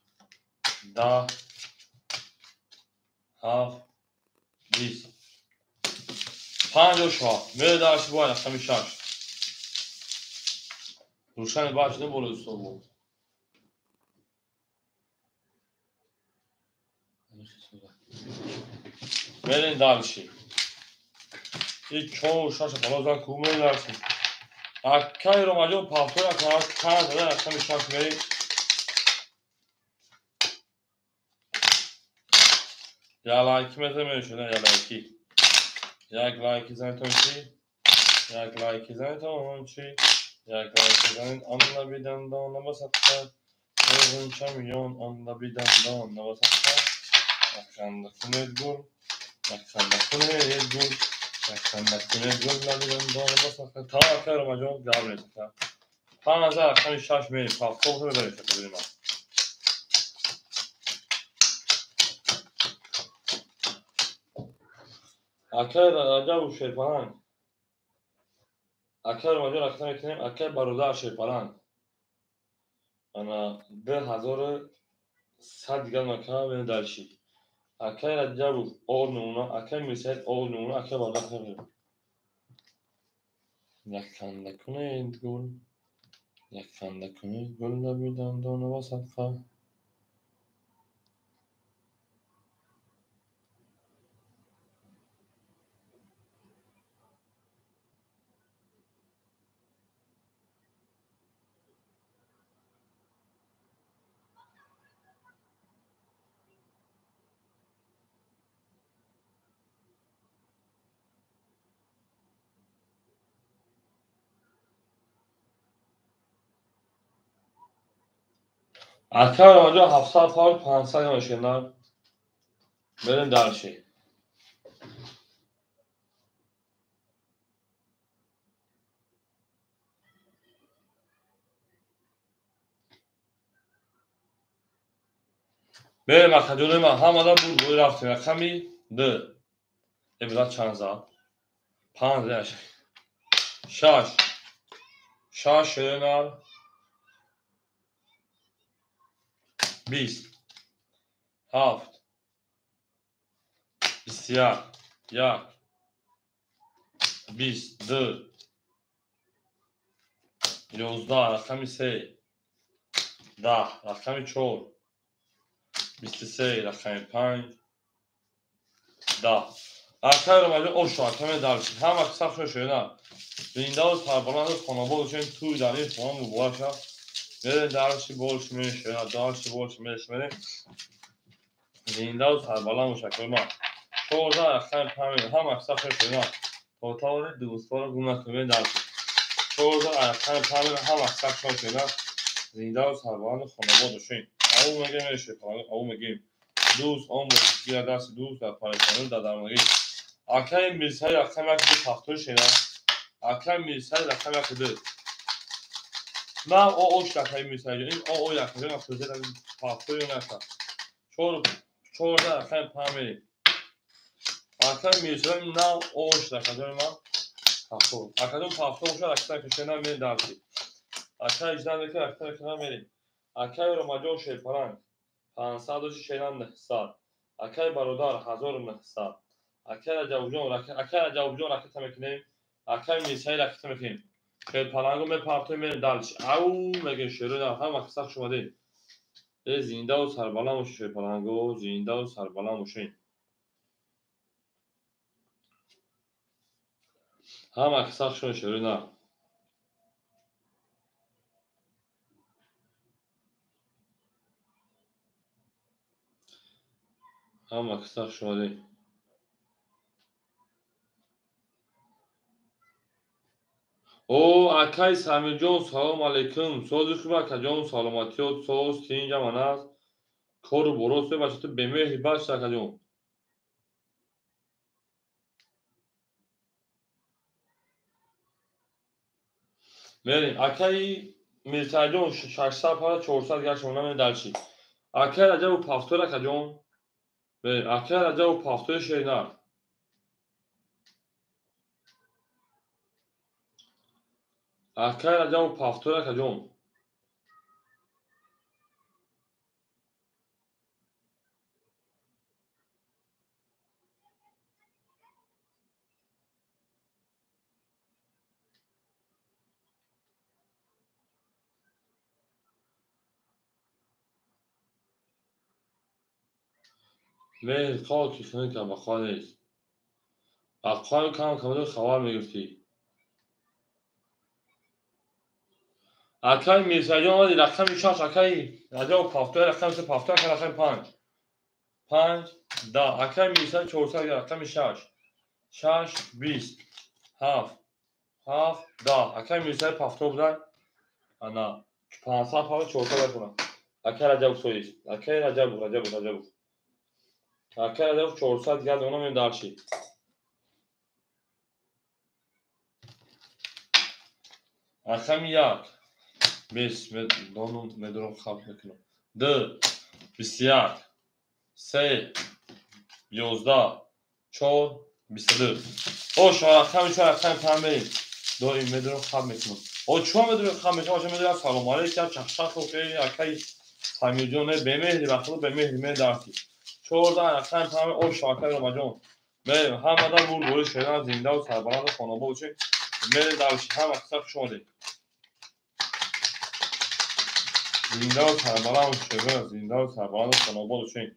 10 7 20 57 мере дарси бояд рақами 6 рӯшани баъд шуда болои устод буд. Мерем дальше. И 4 6 боло зан ку мерем дальше. Акай Ромаҷон пафтор акай 5 рақами 6 мерем. Я лайки мезанем шуда, я лайки. Як лайки занетон чи? Як лайки занетон чи? Як лайки занет он лаби дандон набасадка. O'zuncha миллион он лаби дандон набасадка. Якшанда кунед гул, якшанда кунед гул, якшанда кунед гул лаби дандон набасадка. Тамом акай Ромаҷон гап нест. 5000 рақами 6 мерем, пафтор мебарем шакли ман. Акай Раҷабов Шерпаланг. Акай Ромаҷон рақам мекунем, акай Бародар Шерпаланг. Ана 2100 дигар макам мерем дальше. Акай Раҷабов ор намуна, акай Мирсаид ор намуна, акай Бародар мекунем. Як ханда кунед гул, як ханда кунед гул лаби дандон ва садқа. Акай Ромаҷон 700 пар 500 ёшена. Берем дальше. Берем акаҷони ман ҳамада буд бой рафтем. Рақами 2. Эбра чанд зад? 5 6 6 шеренар 20 7 21 1 22 11 рақами 3 10 рақами 4 23 рақами 5 10. Акай Ромаҷон ош рақами дальше. Ҳама саф шуда. Зиндаву сарбаланд хонобод бошед, туй дар ин хона муборак шавад. Мерем дальше, больше меньше, дальше больше меньше мерем. Зиндаву сарбаланд бошад акай ман. 14 рақами 5 ҳама саф шуда. То тавонед дӯстонро гум накунед дальше. 14 рақами 5 ҳама саф шуда. Зиндаву сарбаланд хонобод бошед. Ау мегем ау мегем. Дӯст он гира дасти дӯст дар парешонӣ дар дармонагӣ. Акай Мирсаид рақами 1 пафтор шена. Акай Мирсаид рақами 1 На о ош акай Мирсаид ин о о акай ман пафтор наша. 4 14 рақами 5 мерем. Акай Мирсаид на ош акай ман пафтор. Акай пафтор шуда акай кашена мерем дальше. Акай иҷда мекунад акай кашена мерем. Акай Ромаҷон Шерпаланг 500 шеран 900. Акай Бародар 1900. Акай Раҷабовҷон ракета мекунем. Акай Мирсаид ракета мекунем. Шерпалангу мепартоем мерем дальше. Ау мегем шеруна ҳама каса хуш омадед. Зиндаву сарбаланд бошед шерпалангу, зиндаву сарбаланд бошед. Ҳама каса хуш омадед шеруна. Ҳама киса хуш омадед. О, акай Самирҷон, салом алейкум. Сози хуб, акаҷон, саломатиёт, соз, тинҷ аман аст. Кору борос бача, ту бемеҳри бача, акаҷон. Мерем, акаи Мирсаидҷон, 600 пара 400 гашт шумо дальше. Акаи Раҷабу пафтор, акаҷон. Мерем, акаи Раҷабу пафтори шеринар. Акаи Раҷабу пафтор, акаҷон. Меҳр хоки хунука бақо нест. Бақои кам камода хабар мегирифтӣ. Акаи Мирсаидҷон омади рақами 6, акаи Раҷабу пафтор, рақами 3, пафтор, акаи рақами 5. 5, 10. Акаи Мирсаид 400, рақами 6. 6, 20, 7, 7, 10. Акаи Мирсаид пафтор будан. Ана 500 пара 400 бахӯрам. Акаи Раҷаб соиз. Акаи Раҷабу, Раҷабу, Раҷабу. Акаи Раҷаб 400 газ она мем дальше. Рақами 1. Бес медонум, медонам хаб мекунам. 2, 21, 3, 11, 4, 22. О, шо рақами 4, рақами 5 мерем. Доим медонам хаб мекунам. О, чо медонам хаб мекунам? О, чо медонам салом алейкум, чахчах окей, акаи Самирҷон, бемеҳри бахудо бемеҳри медарси. 14 рақами 5, о, шо акаи Ромаҷон. Мерем, ҳамада бурдбори шеран, зиндаву сарбаланду хонобод бошед. Мерем дальше, ҳама киса хуш омадед. Зиндаву сарбаланд бошед, зиндаву сарбаланду хонобод бошед.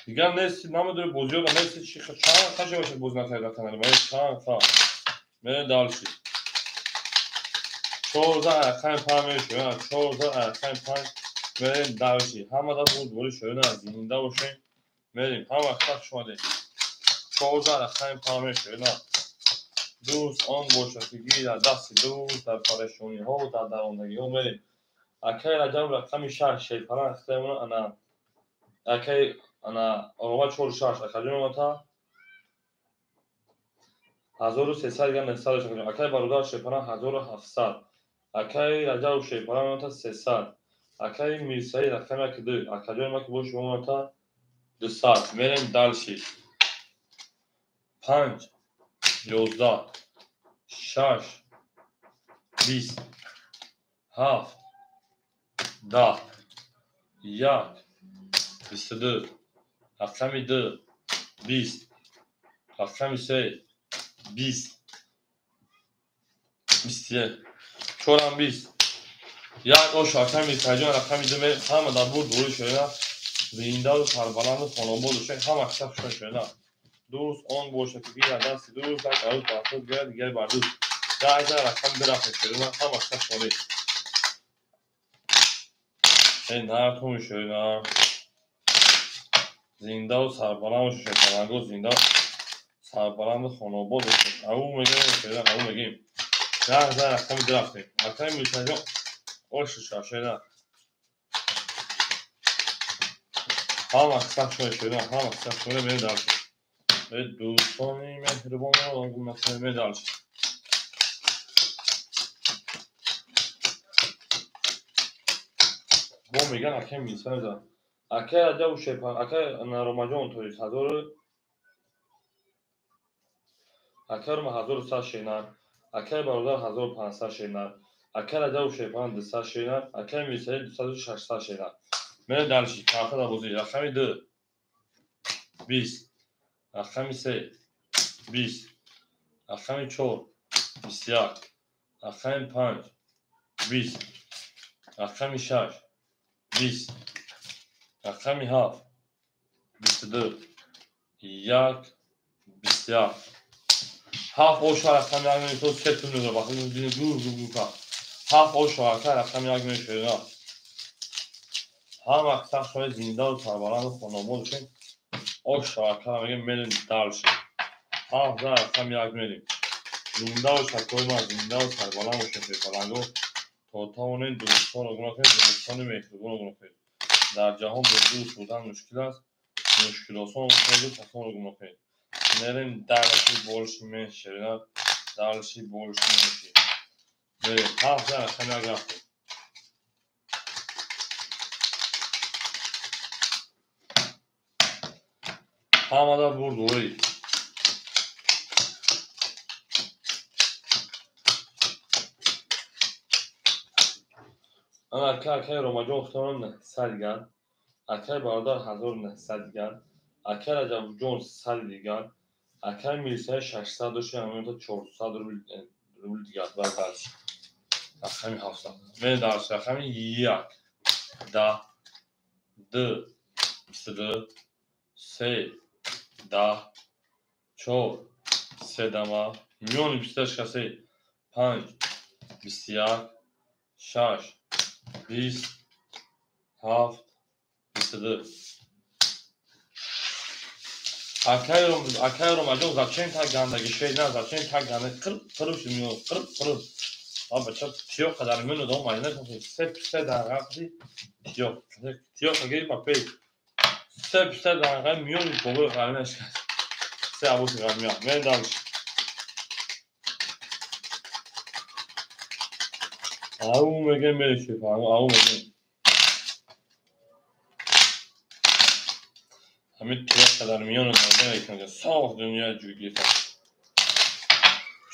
Дигар нест, намедонем бозиёро нест, чи чанд қаши бошад боз накарда канали ма, чанд қа. Мерем дальше. 14 рақами 5 мешавад, 14 рақами 5 мерем дальше. Ҳамада бурдбори шеран, зинда бошед. Мерем, ҳама киса хуш омадед. 14 рақами 5 мешавад. Дӯст он бошад, ки гирад дасти дӯст дар парешониҳо, дар дарондагиҳо. Мерем. Акаи Раҷаб рақами 6, шерпаран хитаемона, ана акаи ана Орома 4 6, акаҷон омата 1300 гам 900 акаҷон. Акаи бародар шерпаран 1700. Акаи Раҷаб шерпаран омата 300. Акаи Мирсаид рақами 1 2, акаҷон ма ки боши омата 200. Мерем дальше. 5, 11, 6, 20, 7, 10, 1, 22, рақами 2, 20, рақами 3, 20, 21, 4 20, 1, ош, акаи Мирсаидҷон, рақами 2, ҳама дар бурд бори шояна, зиндаву сарбаланду хонобод бошед, ҳама киса хуш шояна. Дӯст он бошад, ки гирад дасти дӯст, як арӯз бар худ гирад, дигар бар дӯст. 10 рақам бирафтем шояна, ҳама киса хуш омадед. Эй, нархум шояна. Зиндаву сарбаланд бошед, шоянаго, зиндаву сарбаланду хонобод бошед. Ау мегӯем шояна, ау мегӯем. 10 рақами бирафтем. Акаи Мирсаидҷон, ош шояна. Ҳама киса хуш омадед шояна, ҳама киса хуш омадед, мерем дальше. Дӯстони меҳрубон, гумнасои дальше. Бо меган акаи Мирсаид. Акаи Раҷаб шерпар, акаи Ромаҷон, то есть 1000, акаи Рома 1100 шернар, акаи бародар 1500 шернар, акаи Раҷаб шерпаран 200 шернар, акаи Мирсаид 200 600 шернар. Мерем дальше, карта дар бозӣ. Рақами 2, 20, рақами 3, 20, рақами 4, 21, рақами 5, 20, рақами 6, 20, рақами 7, 22, 1, 21. 7 оша рақами 1 мешавад, се тун мезанад, бахти дини гур гур гур кард. 7 оша ака рақами 1 мешавад. Ҳама сахт шавед, зиндаву сарбаланду хонобод бошед. Ош шавакара мегем, мерем дальше. Ҳафт за рақами як мерем. Зиндаву шакои ман, зиндаву сарбаланд бошед, бепаланго. То тавонед дӯстонро гуноҳ кунед, дӯстони меҳрубонро гуноҳ кунед. Дар ҷаҳон бе дӯст будан мушкил аст, мушкилосон кунеду касонро гуноҳ кунед. Мерем дальше, больше меньше, дальше больше меньше. Мерем ҳафт за рақами як рафтем. Ҳамада бурд ой. Ана ака, акаи Ромаҷон хутонам 900 дигар, акаи бародар 1900 дигар, акаи Раҷабҷон 100 дигар, акаи милисияи 600 дошти, ҳаминта 400 рубл дигар. Бар дарс рақами 700. Мен дарс рақами як, 10, 2, 22, 3, 10, 4, се дама, миёни 28 касе, 5, 21, 6, 20, 7, 22. Акаи Ромаҷон, зачем так гандаги шед? На, зачем так ганда? Қирб қирб шуд миён, қирб қирб. А бача тиёқ дар миён одам майна се писа дақиқа тиёқ. Тиёқ гири папей. Се писа дақиқа миёни бобои ғармия шикаст. Се абуси ғармия. Мен дальше. Ау мегем мереши, ау мегем. Ҳамин тиёқ дар миёни майда мекунад. Соф дунё ҷӯй гирифта.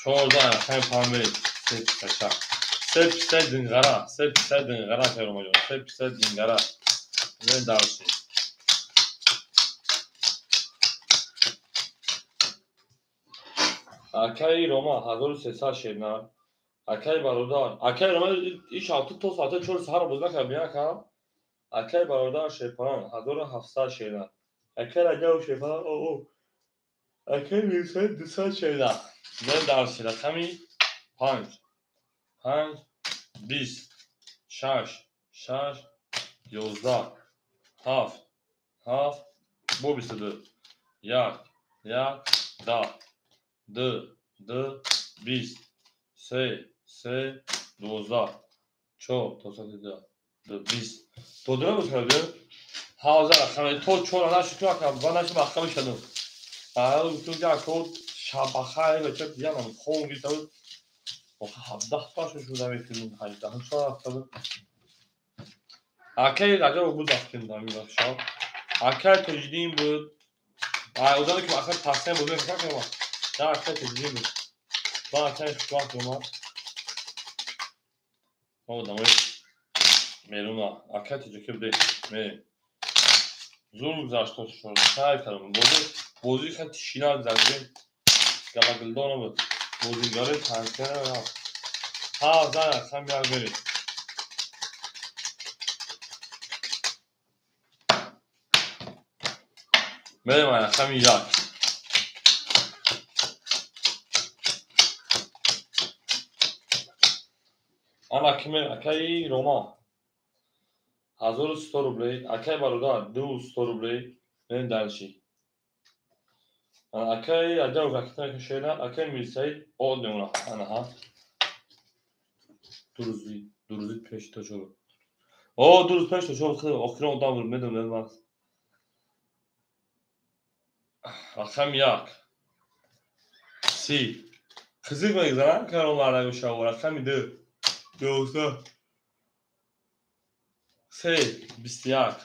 14 рақами панҷ мерем. Се писа шах. Се писа динғара, се писа динғара, Ромаҷон, се писа динғара. Мен дальше. Акаи Рома 1300 шерна. Акаи бародар, акаи Рома иш ҳафта то соати 4 саҳар бозӣ накард, бина. Акаи бародар Шерпаран 1700 шерна. Акаи Раҷаб Шерпаран, о, акаи Мирсаид 200 шерна. Мен дарси рақами 5, 5, 20, 6, 6, 11, 7, 7, бо 22, 1, 1, 10, 2, 2, 20, 3, 3, 12, 4, то соати 2, 20. То дура буд кардем? Ҳазар рақами то 4 нашуд, ака, ба нашуд маҳкама шудам. Аа, гуфтум ки ака шабахай бача янам хон гирифта буд. Охи 17 сол шуда мефилм, 18 сол рафта буд. Акаи Раҷаб буд рафтем дар ин вақт шаб. Акаи Тоҷиддин буд. Ай одаме ки акаи тасем буд, мефаҳмам. Да, акаи Тоҷиддин буд. Ба акаи хушвақт омад. Мо одамои меруна. Акаи тоҷикӣ буде. Мерем. Зур гузашт шуд. Сай кардам. Бозӣ бозӣ хеле тишина гузашт. Галагилдон буд. Бозигари танкера рафт. Ҳа, зан рақам як мерем. Мерем рақами як. Ана ки мерем, акаи Рома 1100 рублей, акаи бародар 200 рублей. Мерем дальше. Акаи Раҷаб ракетаки шена, акаи Мирсаид од мемонад. Ана ҳа. Ду рӯзи пеш то чор. О, 2 рӯз пеш то чор, охирон одам буд, медонам ман. Рақами як. 30. Қизиқ мегузарам, карон мардак шав. Рақами 2. 12. 3, 21.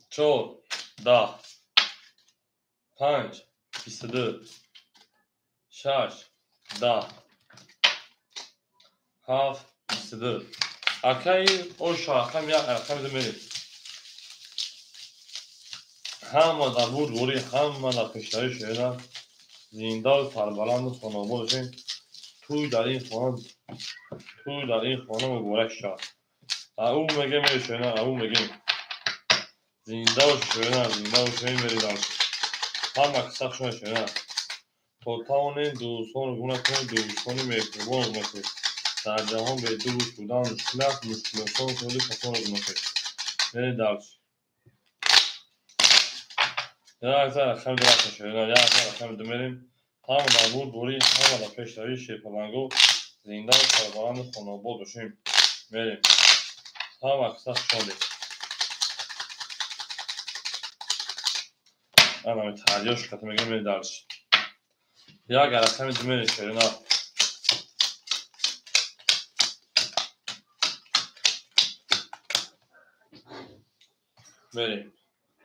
4, 10. 5, 22. 6, 10. 7, 22. Акаи Оша, рақами як, рақами 2 мерем. Ҳама дар бурдворӣ, ҳама дар пешравӣ шояда. Зиндаву сарбаланду хонобод бошед. Тӯй дар ин хона, тӯй дар ин хона муборак шавад. Ау мегем мерем, ау мегем. Зинда бошед, зинда бошед, мерем дальше. Ҳама қисса хуш мешавад. То тавонед дӯстонро гум накунед, дӯстони меҳрубонро гум накунед. Дар ҷаҳон бе дӯст будан мушкил аст, мушкилосон кунеду касонро гум накунед. Мерем дальше. Як за рақами ду рафта шерина, як за рақами ду мерем. Ҳама дар бурд бурӣ, ҳама дар пешравӣ, шерпаланго зинда ва сарбаланду хонобод бошем. Мерем. Ҳама қисса шодем. Ана таҳлиёш қати мегӯем, мерем дальше. Як рақами ду мерем шерина. Мерем.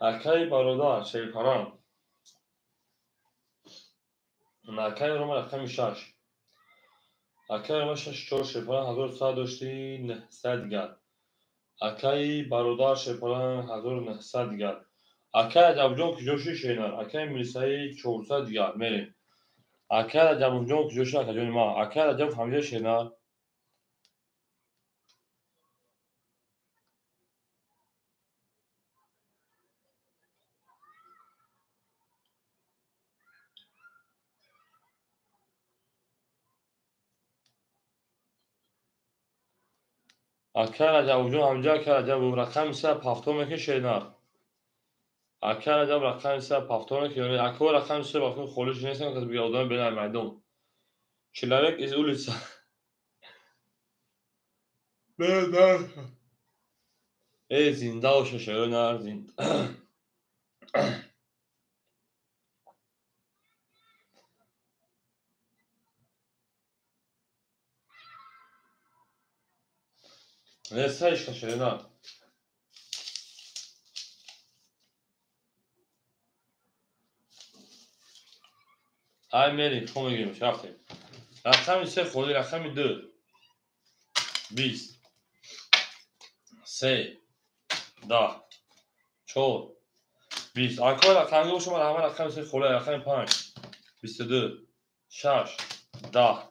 Акаи бародар шерпаланг. Акаи Рома рақами 6. Акаи Рома 6-4 шерпаланг 1100 дошти 900 дигар. Акаи бародар шерпаланг 1900 дигар. Акаи Раҷабҷон куҷо шуд шернар? Акаи Мирсаид 400 дигар. Мерем. Акаи Раҷабҷон куҷо шуд акаҷони ман? Акаи Раҷаб ҳамҷа шернар. Акаи Раҷабҷон ҳамҷа, акаи Раҷаб рақами 3 пафтор мекунӣ шернар. Акаи Раҷаб рақами 3 пафтор мекунӣ. Акаи рақами 3 пафтор холиш нестам, кас бига одами бенай майдон. Человек из улица. Эй, зинда боша шернар, зинда. Несаишка шерина. Ай мерим, хо мегирем, рафтем. Рақами 3 холи, рақами 2. 20. 3. 10. 4. 20. Акои рақамги боша, ман ҳама рақами 3 холи, рақами 5. 22. 6. 10.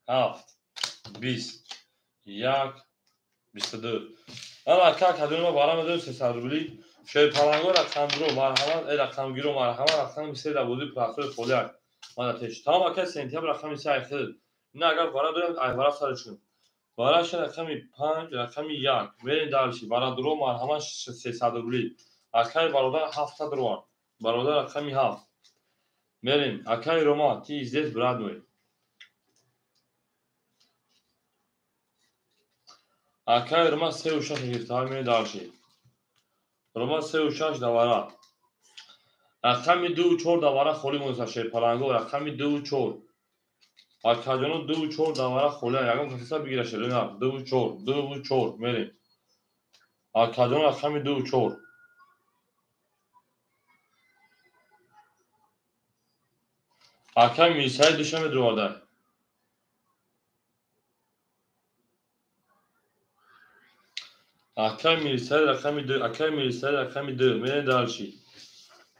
7. 20. 1. 22. Ана ака кадони ма барам медорем 300 рубли. Шерпаланго рақамгиро марҳамат, э рақамгиро марҳамат, рақами 3 дар бозии платформи холиак. Мана теш. Тамом ака сентябр рақами 3 айхил. Ина агар вара дорем, ай вара сарашон. Вараша рақами 5, рақами 1. Мерем дальше. Барадуро марҳамат 300 рубли. Акаи бародар 700 рубл. Бародар рақами 7. Мерем. Акаи Рома, ти здесь брат мой. Акаи Рома 3 6 гирифта, мерем дальше. Рома 3 6 давара. Рақами 2 4 давара холӣ монда шерпаланго, рақами 2 4. Акаҷоно 2 4 давара холӣ, ягон касеса бигира шерина 2 4, 2 4 мерем. Акаҷоно рақами 2 4. Акаи Мирсаид душанбе дуварда. Акаи Мирсаид рақами 2, акаи Мирсаид рақами 2, мерем дальше.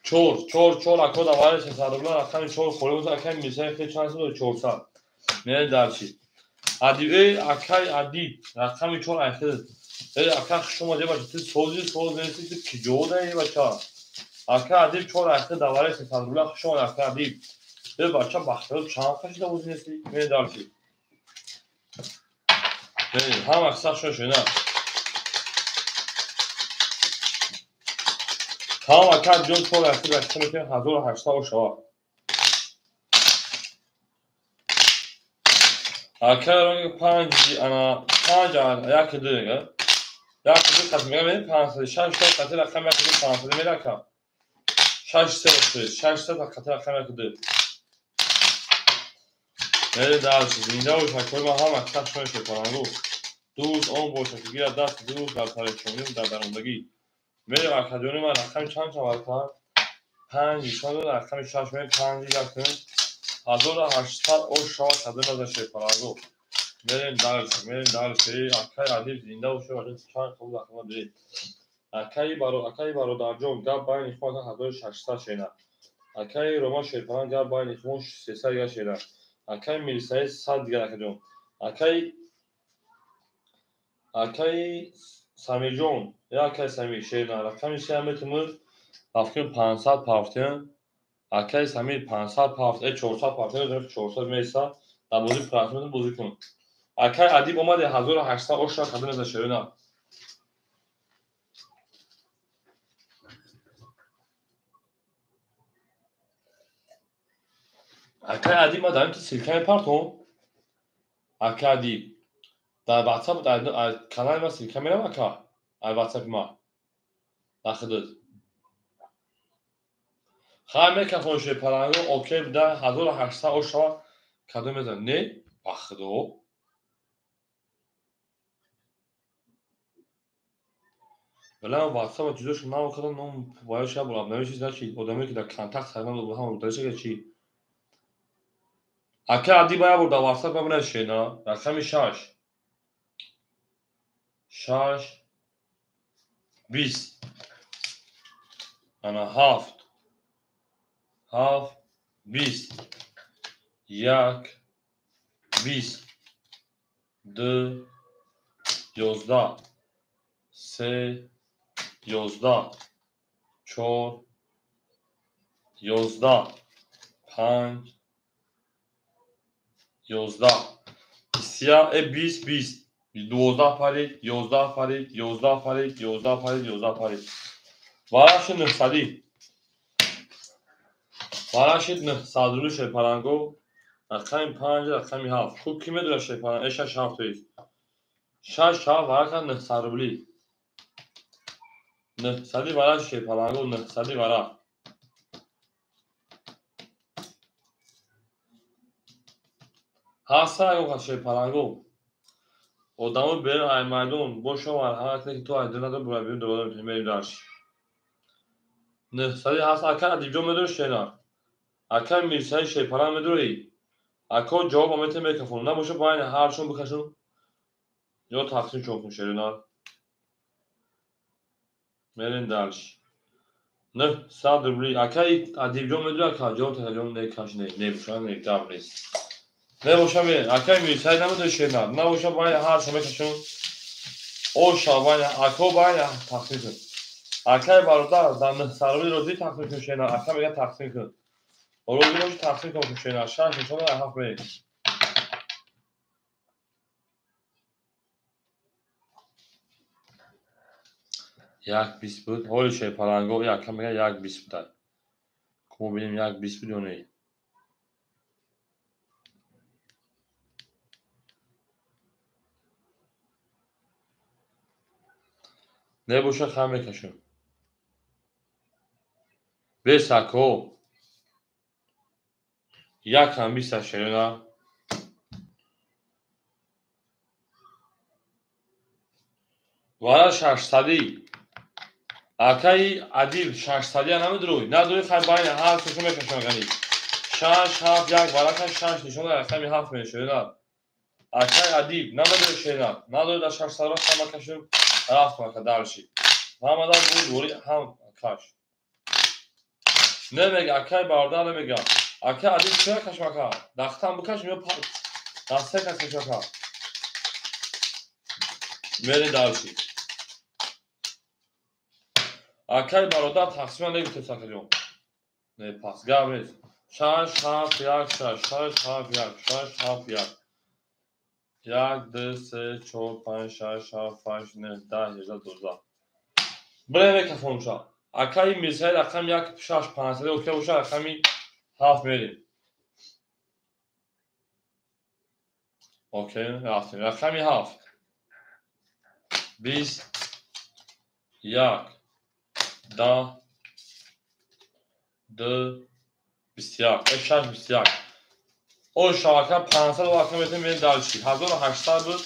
4, 4, 4 ако давари 300 рубла, рақами 4 холӣ монда, акаи Мирсаид хеле чанд сум 400. Мерем дальше. Адиб, эй акаи Адиб, рақами 4 айхил. Эй ака хуш омадӣ бача, ту сози соз нести, ту киҷо даи бача? Ака Адиб 4 айхил давари 300 рубла, хуш омадӣ ака Адиб. Эй бача бахтиёр чанд қашида бозӣ нести? Мерем дальше. Мерем, ҳама қисса шуна шуна. Тамом ака ҷон 4 айхил рақам мекунем 1800 ошава. Ака ранги 5 ана 5 1 2 га. 1 2 қат мегам 5 6 4 қати рақам 1 2 5 мера ака. 6 3 6 3 қати рақам 1 2. Мере дальше. Зинда бош акои ман ҳама қисса шуна шерпаланго. Дӯст он боша ки гирад даст дӯст дар парешонӣ дар дарондагӣ. Мерем акаҷони ман рақами чанд шавад ака? 5 нишон дод, рақами 6 мерем 5 як кунем. 1800 ош шавад кадом назар шерпаланго. Мерем дальше, мерем дальше. Акаи Адиб зинда боша, бача чанд қабул рақама доред. Акаи бародарҷон гап байни худ 1600 шена. Акаи Рома шерпаланг гап байни худ 300 дигар шена. Акаи Мирсаид 100 дигар акаҷон. Акаи Самирҷон, я акаи Самир шена, рақами 3 метимур, рафтем 500 пафтем. Акаи Самир 500 пафт, 400 пафтем, 400 меса, дар бозии платформа бозӣ кун. Акаи Адиб омаде 1800 оша кадом за шерина. Акай Адиб, ма дар ин ссылка мепартом. Акай Адиб, дар WhatsApp дар канали ма ссылка мерам, ака, ай WhatsApp ма. Дахидид. Хай мекафон шепаланго, окей буда 1800 ошава кадом мезан? Не, ба худо. Вале WhatsApp ҷудош нав кардам, ном бояд шаб обновиш значит, одаме ки дар контакт сарман буд, ҳам удариш чи. Ака Адиб як бор дар WhatsApp ма бинавише, на? Рақами 6. 6 20. Ана 7 7 20 1 20 2 11 3 11 4 11 5 11 21 20 20 12 парид 11 парид 11 парид 11 парид 11 парид. Вараши 900. Вараши 900 рубли шепаланго. Рақами 5, рақами 7. Хуб ки медонад шепаланго? 6 7 то есть. 6 7 варака 900 рубли. 900 вараш шепаланго, 900 варақ. Ҳаста ягон шепаланго. Одамо берун ай майдон бошо марҳамат кунед, ки то ай дил надор бура берун дубора мерем дарш. 900 ҳаст. Ака Адибҷон медонӣ шена? Ака Мирсаид шепаланг медонӣ? Ако ҷавоб аметем мекафон. Набоша байни ҳарчон бикашон ё тақсим чон кун шерина. Мерем дарш. 900 рубли. Ака Адибҷон медонӣ, ака ҷавоб таҷон не каш не, не боша не гап нест. Набоша мерем. Ака Мирсаид намедонӣ шена? Набоша байни ҳарчон мекашон. Оша байни ако байни тақсим кун. Акай бародар дар 900 рубли розӣ тақсим кун шена. Ака мегӯяд тақсим кун. Розӣ боши тақсим кун шена. 6 нишон 7 мерем. Як 20 буд. Ҳоли шепаланго ака мегӯяд як 20 буд. Ку бинем як 20 буд ё не? Небоша хам мекашем. Бес ако. Як ҳам бист шерина. Вара 600. Акаи Адиб 600 намедурӯй. Надурӯй хай байни ҳар сушо мекашам гани. 6 7 1 варака 6 нишон рақами 7 мешавад. Акаи Адиб намедурӯй шерина. Надурӯй дар 600 ро хам кашем. Рафтам ака дарши. Ҳамада буд вори ҳам каш. Намега акаи бародар намега. Ака Адиб чира кашм ака? Дахтан бикашм ё даста кашм ака? Мерем дарши. Акаи бародар тақсима негуфтем сакаҷон. Не пас гап нест. 6 7 1 6 6 7 1 6 7 1 1 2 3 4 5 6 7 8 9 10 11 12. Бирем мекафонша. Акаи Мирсаид рақами 1 6 5 окей боша рақами 7 мерем. Окей, рафтем. Рақами 7. 20 1 10 2 21 6 21. О шабака 500 ака метем мерем дарчи. 1800 буд.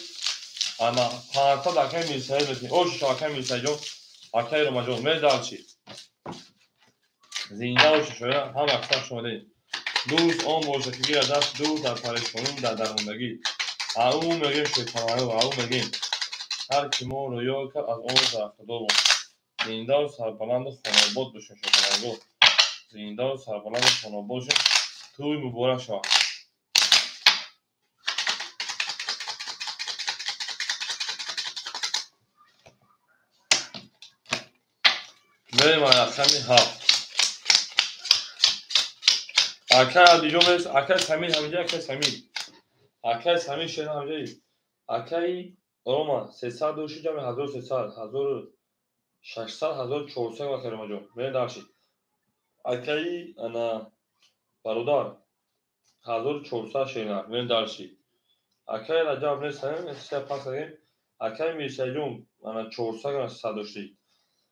Ана 500 ака Мирсаид метем. О шабака Мирсаидҷон, акаи Ромаҷон мерем дарчи. Зинда бошед шоя, ҳам аксар шумо дед. Дӯст он бошад ки гирад даст дӯст дар парешонӣ дар дармондагӣ. Ау мегӯем шепаланго, ау мегӯем. Ҳар ки моро ёд кард аз он сарафтодор бод. Зиндаву сарбаланду хонобод бошем шепаланго. Зиндаву сарбаланду хонобод бошем. Тӯй муборак шавад. Мерем рақами 7. Акай Адиҷон мерес, акай Самир ҳаминҷа, акай Самир. Акай Самир шена ҳаминҷа. Акай Рома 306 ҷамъи 1300, 1600, 1400 акай Ромаҷон. Мерем дарши. Акаи ана бародар 1400 шена. Мен дарши. Акай Раҷаб нестам, се пас кардем. Акай Мирсаидҷон ана 400 грамм 300 дошти.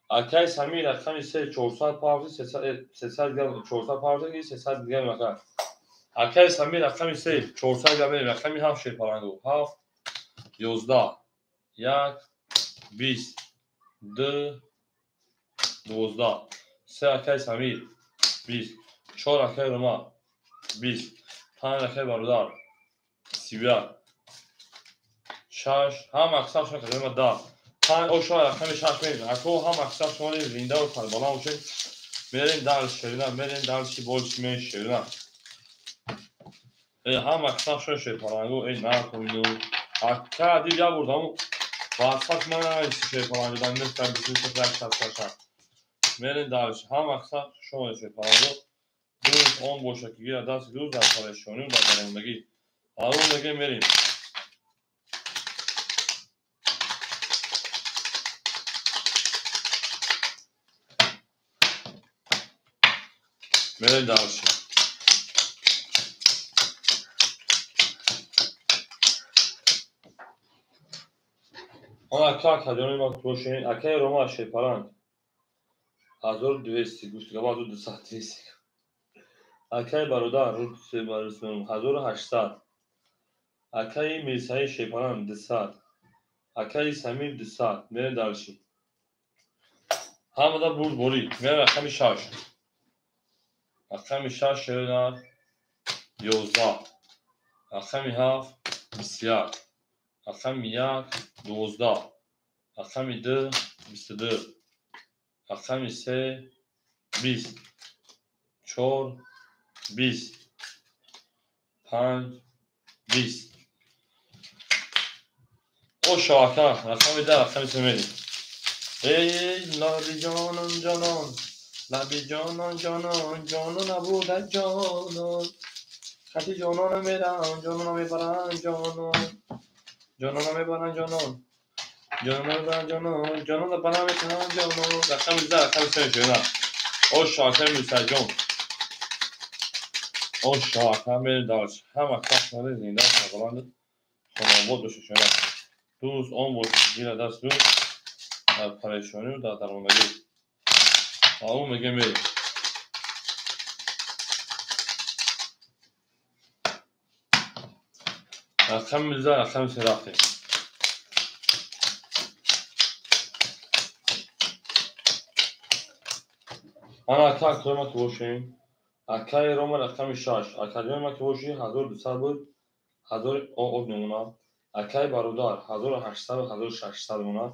Акай Самир рақами 3 400 павзи 300 грамм 400 павзи 300 грамм ака. Акай Самир рақами 3 400 грамм рақами 7 шерпалангу. 7 11 1 20 2 12 3 акай Самир 20 4 акай Рома 20 5 акай Бародар 31 6 ҳам аксар шумо кардем 10 5 ошо рақами 6 мерем. Ако ҳам аксар шумо зинда ва сарбаланд бошед. Мерем дар шерина, мерем дар чи больш мен шерина. Ҳам аксар шумо шерпалангу, эй накуню. Ака дид я бурдам. WhatsApp ман шерпалангу дан нест 23 1 мерем дар ҳам аксар шумо шерпалангу. Дӯст он боша ки гира даст рӯз дар парешонӣ ва дар дарондагӣ. Ҳарун мегем мерем. Мерем дальше. Он ака акаҷони ма бошен, акаи Рома шерпаланг 1200 гуфт, 1200. Акаи Бародар 1800. Акаи Мирсаид шерпаланг 200. Акаи Самир 200. Мерем дальше. Ҳамада бурд борӣ. Мерем рақами 6. Рақами 6 шернар 11. Рақами 7 21. Рақами 1 12. Рақами 2 22. Рақами 3 20. 4 20. 5 20. Ошо ака, рақами 10, рақами 3 мерем. Эй лаби ҷонон ҷонон, лаби ҷонон ҷонон, ҷонон набуда ҷонон. Хати ҷонона мерам, ҷонона мебарам ҷонон. Ҷонона мебарам ҷонон. Ҷонона мебарам ҷонон, ҷонона бара метавам ҷонон. Рақами 10, рақами 3 шуда. Ошо ака Мирсаидҷон. Ошо ака мерем дарш. Ҳама кас шумо зинда сарбаланд хонобод бошед шумо. Дӯст он бошед гира даст рӯз дар парешонӣ ва дар дарондагӣ. Маълум мегем мерем. Рақами 10, рақами 3 рафтем. Ана ака акои ки бошем. Акаи Рома рақами 6. Акаҷони ма ки боши 1200 буд, 1000 об мемонад. Акаи Бародар 1800 1600 мемонад.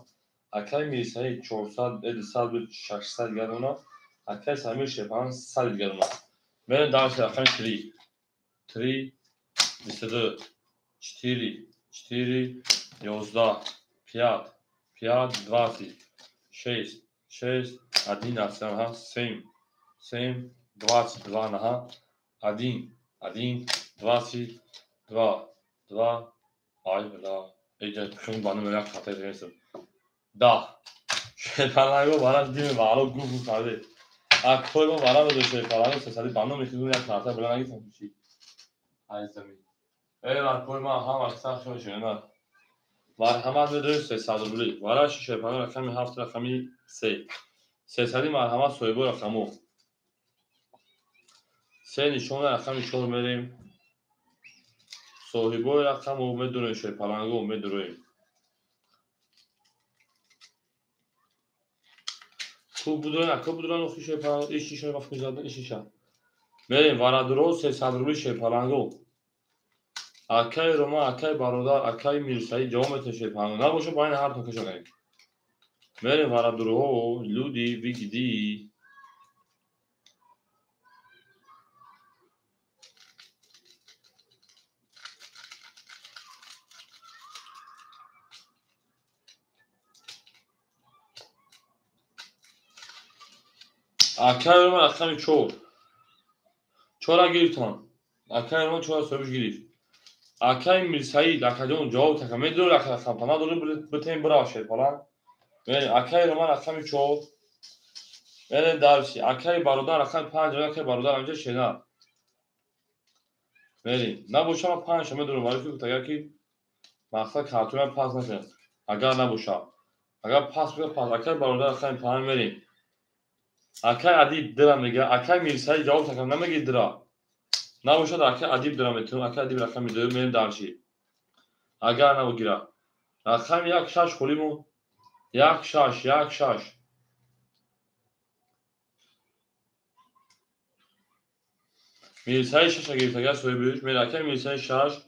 Акаи Мирсаид 400 200 буд, 600 дигар мемонад. Акаи Самир шерпаланг 100 дигар мемонад. Мерем дарси рақами 3. 3 22 4 4 11 5 5 20 6 6 11 ага 7 7 22 ага 1 1 22 2 ай бла эҷа шумо ба номер як хата нестам. 10 шерпалангу бара дими варо гуф карде. Акои мо бара медо шерпалангу сесади ба номи хизу як хата бла нагирифтам чӣ. Ай замин. Эй акои ма ҳам аксар шумо шена. Марҳамат медоем 300 рубли. Вара шерпалангу рақами 7 рақами 3. 300 марҳамат соҳибои рақаму. 3 нишона рақами 4 мерем. Соҳибои рақаму медуроем шерпалангу медуроем. Ку будуроем, ака будуроем охи шерпалангу, иш ишо вақт мезадан иш иша. Мерем варадуро 300 рубли шерпалангу. Акаи Рома, акаи Бародар, акаи Мирсаид ҷавоб метавонед шерпалангу. Набошад ба ин ҳар то кашо кунем. Мерем варадуроҳо, люди, вигди. Акаи Рома рақами 4. 4 гирифтам. Акаи Рома 4 соҳибш гирифт. Акаи Мирсаид, акаҷон ҷавоб така медорӣ ака рақам надорӣ битем бирав шерпаланг. Мерем акаи Рома рақами 4. Мерем дарси. Акаи Бародар рақами 5, акаи Бародар ҳамҷа шена. Мерим. Набоша ман панҷ медорам, вале фикр агар ки мақсад картонам пас нашад. Агар набоша. Агар пас бигирад пас. Акай бародар рақами 5 мерим. Акай Адиб дира мегирад. Акай Мирсаид ҷавоб такам намегирад дира. Набошад акай Адиб дира метавонам. Акай Адиб рақами 2 мерим дарши. Агар набогирад. Рақами 1 6 холимон. 1 6 1 6. Мирсаид 6 гирифт агар соҳибиш. Мера акай Мирсаид 6.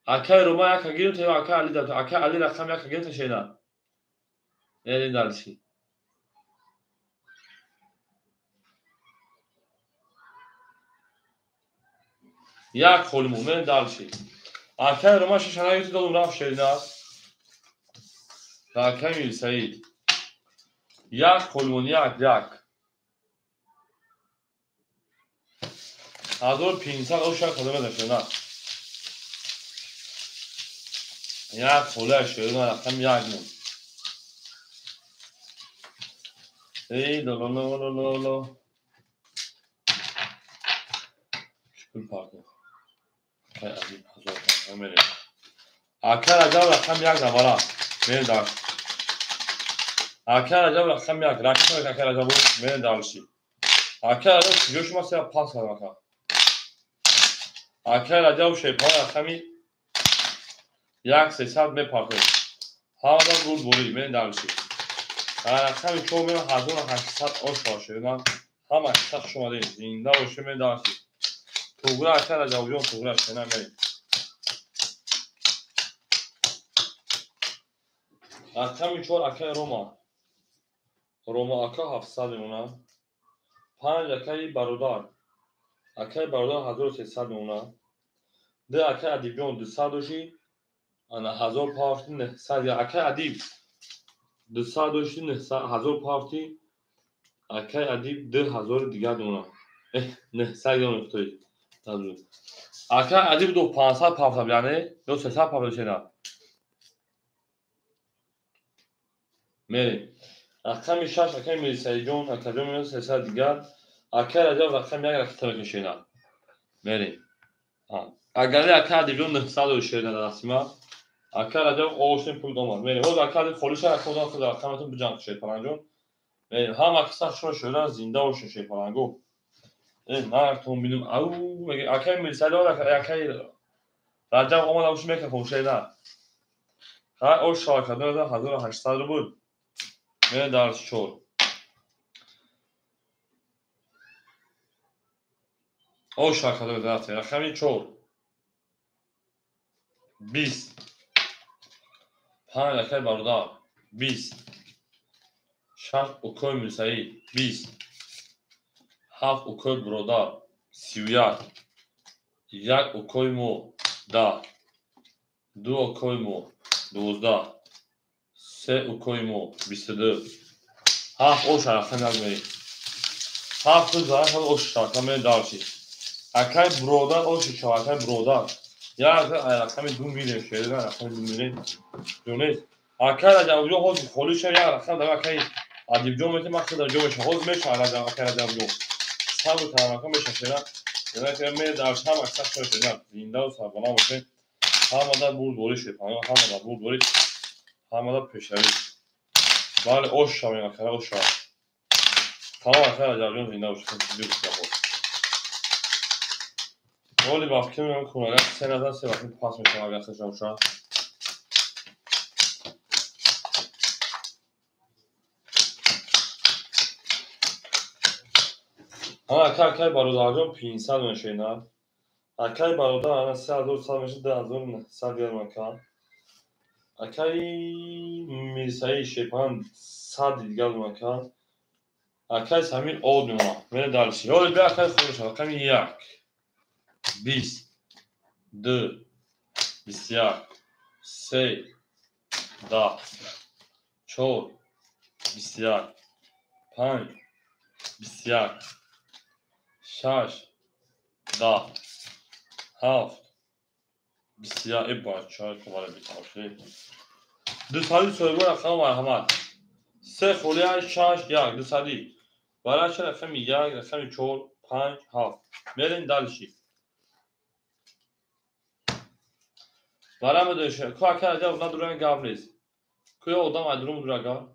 Акай Рома 1 гирифт ё акай Али дад. Акай Али рақами 1 гирифт шена. Мерим дарши. Як холимон мерим дарши. Акай Рома 6 нагирифт додум рафт шерина. Акай Мирсаид. Як холимон 1 1. 1500 оша кадома дашена. Як хола шерина рақам 1 мон. Эй ло ло ло ло ло. Шукр парко. Акай Адиб 1500 мерем. Акай Раҷаб рақам 1 навара. Мерем дарш. Акай Раҷаб рақам 1. Ракета акай Раҷаб мерем дарши. Акай Раҷаб куҷо шума се пас кардам ака. Акай Раҷаб шепа рақами 1 300 мепартоем. Ҳамада бурд борӣ мерем дарши. Рақами 4 мерем 1800 ош шерина. Ҳама сахт шумадем. Зинда бошем мерем дарши. Туғра акай Раҷабҷон туғра шена мерем. Рақами 4 акай Рома. Рома ака 700 мемонад. 5 акай Бародар. Акай Бародар 1300 мемонад. 2 акай Адибҷон 200 доши. Ана 1000 пафти 900. Акай Адиб 200 доши 900 1000 пафти. Акай Адиб 2000 дигар мемонад. 900 мемонад. Акай Адиб ду 500 пафта, яъне ё 300 пафта шена. Мерем. Рақами 6 акай Мирсаидҷон, акаҷон мемонад 300 дигар. Акай Раҷаб рақами 1 ракета мекашена. Мерем. Агари акай Адибҷон 900 шена дар дастима. Акай Раҷаб овошин пул омад. Мерем. Ҳозир акай Адиб холӣ шад, акай одам худ рақаматон биҷанг шепаланҷон. Мерем. Ҳама киса шумо шуда зинда бошед шепаланго. Нартон бинем. Ау, акай Мирсаид акай Раҷаб омада бош мекафон шена. Ха, ош шавакадон 1800 рубл. Мерем дарс 4. Ош шавакадон рақами 4. 20. 5 акай Бародар 20. 6 укои Мирсаид 20. 7 укои Бародар 31. 1 укои мо 10. 2 укои мо 12. 3 укои мо 22. 7 ош рақам 1 мерем. 7 ош рақам мерем дарши. Акай Бародар ош акай Бародар. Як рақами 2 мирем шерина рақами 2 мирем. Ҷонес. Акай Раҷабҷон ҳозир холӣ шав як рақам дар акай Адибҷон метем мақсад дар ҷо меша. Ҳозир меша Раҷаб акай Раҷабҷон. Сабр тарака меша шера. Яъне ме дар ҳама сахт шера. Зинда ва сарбаланд бошед. Ҳамада бурд борӣ шед. Ҳамада бурд борӣ. Ҳамада пешравӣ. Бале ош шавем акай ош шав. Тамом акай Раҷабҷон зинда бошед. Роли бафки меём кунага се назар се вақт пас мешавам агар хешам шавад. Ана акай акай Бародарҷон 500 мешинад. Акай Бародар ана 3100 мешинад, 2900 грамм ака. Акай Мирсаид Шепан 100 дигар ака. Акай Самир од мемонад. Мерем дарси. Ҳоло бия акай худаш рақами 1. 20, 2, 21, 3, 10, 4, 21, 5, 21, 6, 10, 7, 21. Эй бача, ковара битавши. Дусади соҳибо рақами марҳамат. 3 холӣ 6 1 дусади. Барои рақами 1, рақами 4, 5, 7. Мерем дальше. Барам медониш, ку ака Раҷаб надурани гап нест. Ку я одам айдуру мудура гап.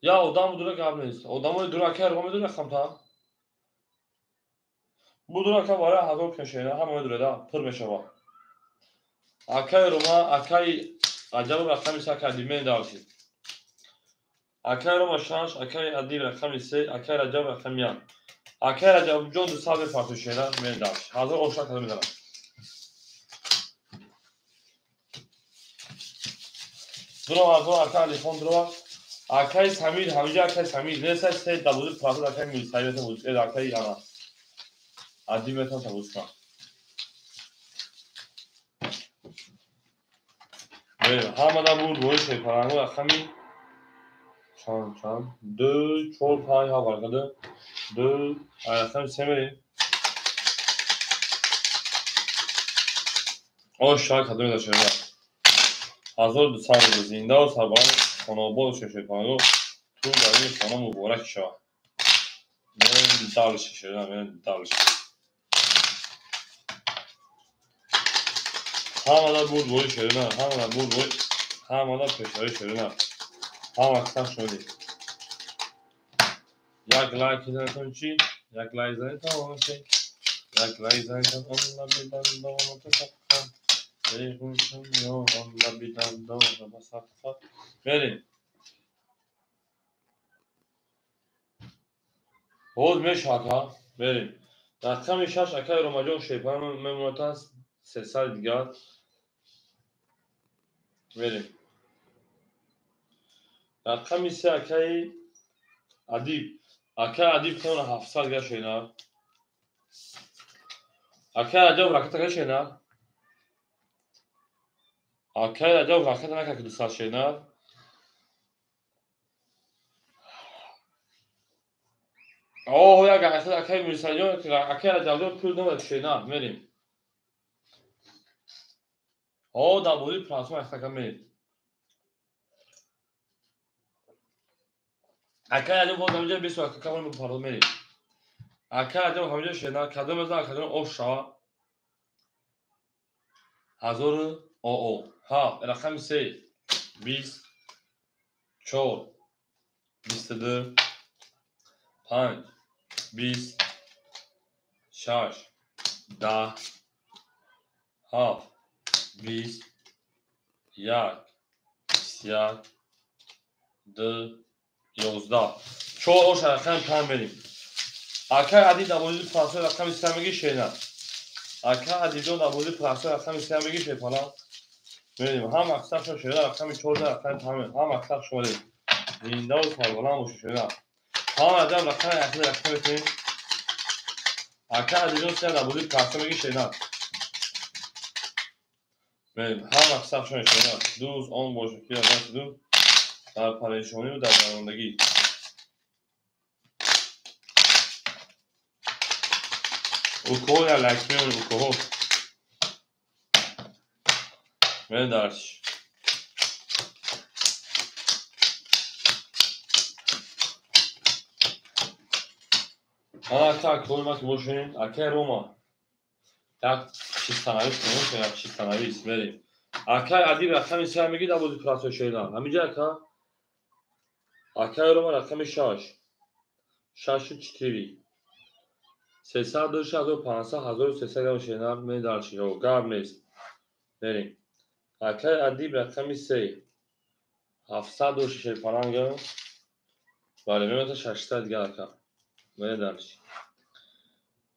Я одам мудура гап нест. Одамои дура ака Рома медура хамта. Будура ака барои 1000 куншена ҳама медура пур мешава. Акаи Рома, акаи Раҷаб рақами 3 ака Адиб медавшид. Акаи Рома 6, акаи Адиб рақами 3, акаи Раҷаб рақами 1. Акаи Раҷабҷон 200 мепартошена медавшид. 1000 оша када медарам. Дуро ака Алихон дуро. Акаи Самир, ҳамиҷа акаи Самир несай се дабузи прасад акаи Мирсаид метавон акаи ана. Адиб метавон табуз кунам. Ҳамада буд бои шерпаланго рақами чанд чанд 2 4 5 7 баракада 2 рақами 3 мерем. Ош шак кадом дошта. 1200 рубл зинда ва сарбаланд хонобод шерпаланго ту дар ин хона муборак шавад. Мен дальше шуда, мен дальше. Ҳамада буд бои шерина, ҳамада буд бои, ҳамада пешаи шерина. Ҳама каса шуди. Як лайк занетон чи? Як лайк занетон он чи? Як лайк занетон он лабидан дона саққа. Эй хушам ё он лабидан дона саққа. Берем. Ҳоз мешавад ҳа? Берем. Рақами 6 акаи Ромаҷон шерпаланг мемонад 300 дигар. Берем. Рақами 3 акаи Адиб. Акаи Адиб хона 700 дигар шена. Акаи Раҷаб ракета кашена. Акаи Раҷаб ракета накард 200 шена. Оҳ, як акаи Мирсаидҷон, акаи Раҷабҷон пул надод шена. Мерем. О, дар бозии прасма яхтака мерем. Акаи Раҷаб боз ҳаминҷа бисо ака кабон пардо мерем. Акаи Раҷаб ҳаминҷа шена, кадом мезан, кадом ош шава. 1000 оо. Ҳа, рақами 3 20 4 22 5 20 6 10 7 20 1 21 2 11 4 ош рақами 5 мерем. Акаи Адиб дар бозии прасои рақами 3 меги шена. Акаи Адибҷон дар бозии прасои рақами 3 меги шерпаланг. Мерем. Ҳам аксар шо шена рақами 4 рақами 5 ҳам аксар шо зинда ва сарбаланд бошед шена. Ҳам Раҷаб рақами 1 рақам метавонем. Акаи Адибҷон 3 дар бозии прасои меги шена. Мерем. Ҳам аксар шо шена. Дӯст он бошад ки дар дар парешонӣ ва дар дармондагӣ. Укоҳо я лайк меонед укоҳо. Мерем дарш. Ана ака акои ма ки бошем, акаи Рома. Як чистанавис кунем, як чистанавис мерем. Акаи Адиб рақами 3 меги дар бозии прасои шена. Ҳаминҷа ака. Акаи Рома рақами 6. 6 4 300 1500 1300 гап шена медарши. Гап нест. Мерем. Акаи Адиб рақами 3. 700 шерпаланг. Бале, мемонад 600 дигар ака. Медарши.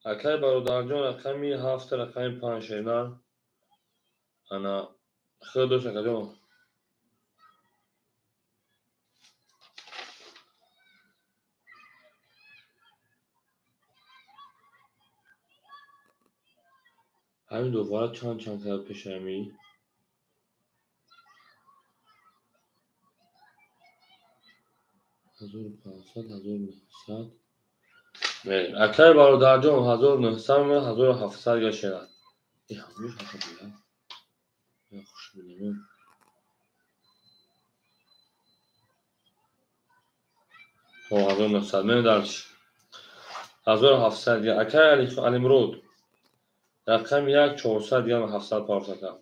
Акаи бародарҷон рақами 7 рақами 5 шена. Ана хел дошт акаҷон. Ҳамин довара чанд чанд кард пеши ҳами? 1500 1900. Мерем. Акаи бародарҷон 1900 1700 гашт шена. Э ҳамуш ака буя. Я хуш бинем. Хо 1900 мерем дарш. 1700 га. Акаи Алимурод. Рақами 1 400 грамм 700 парсака.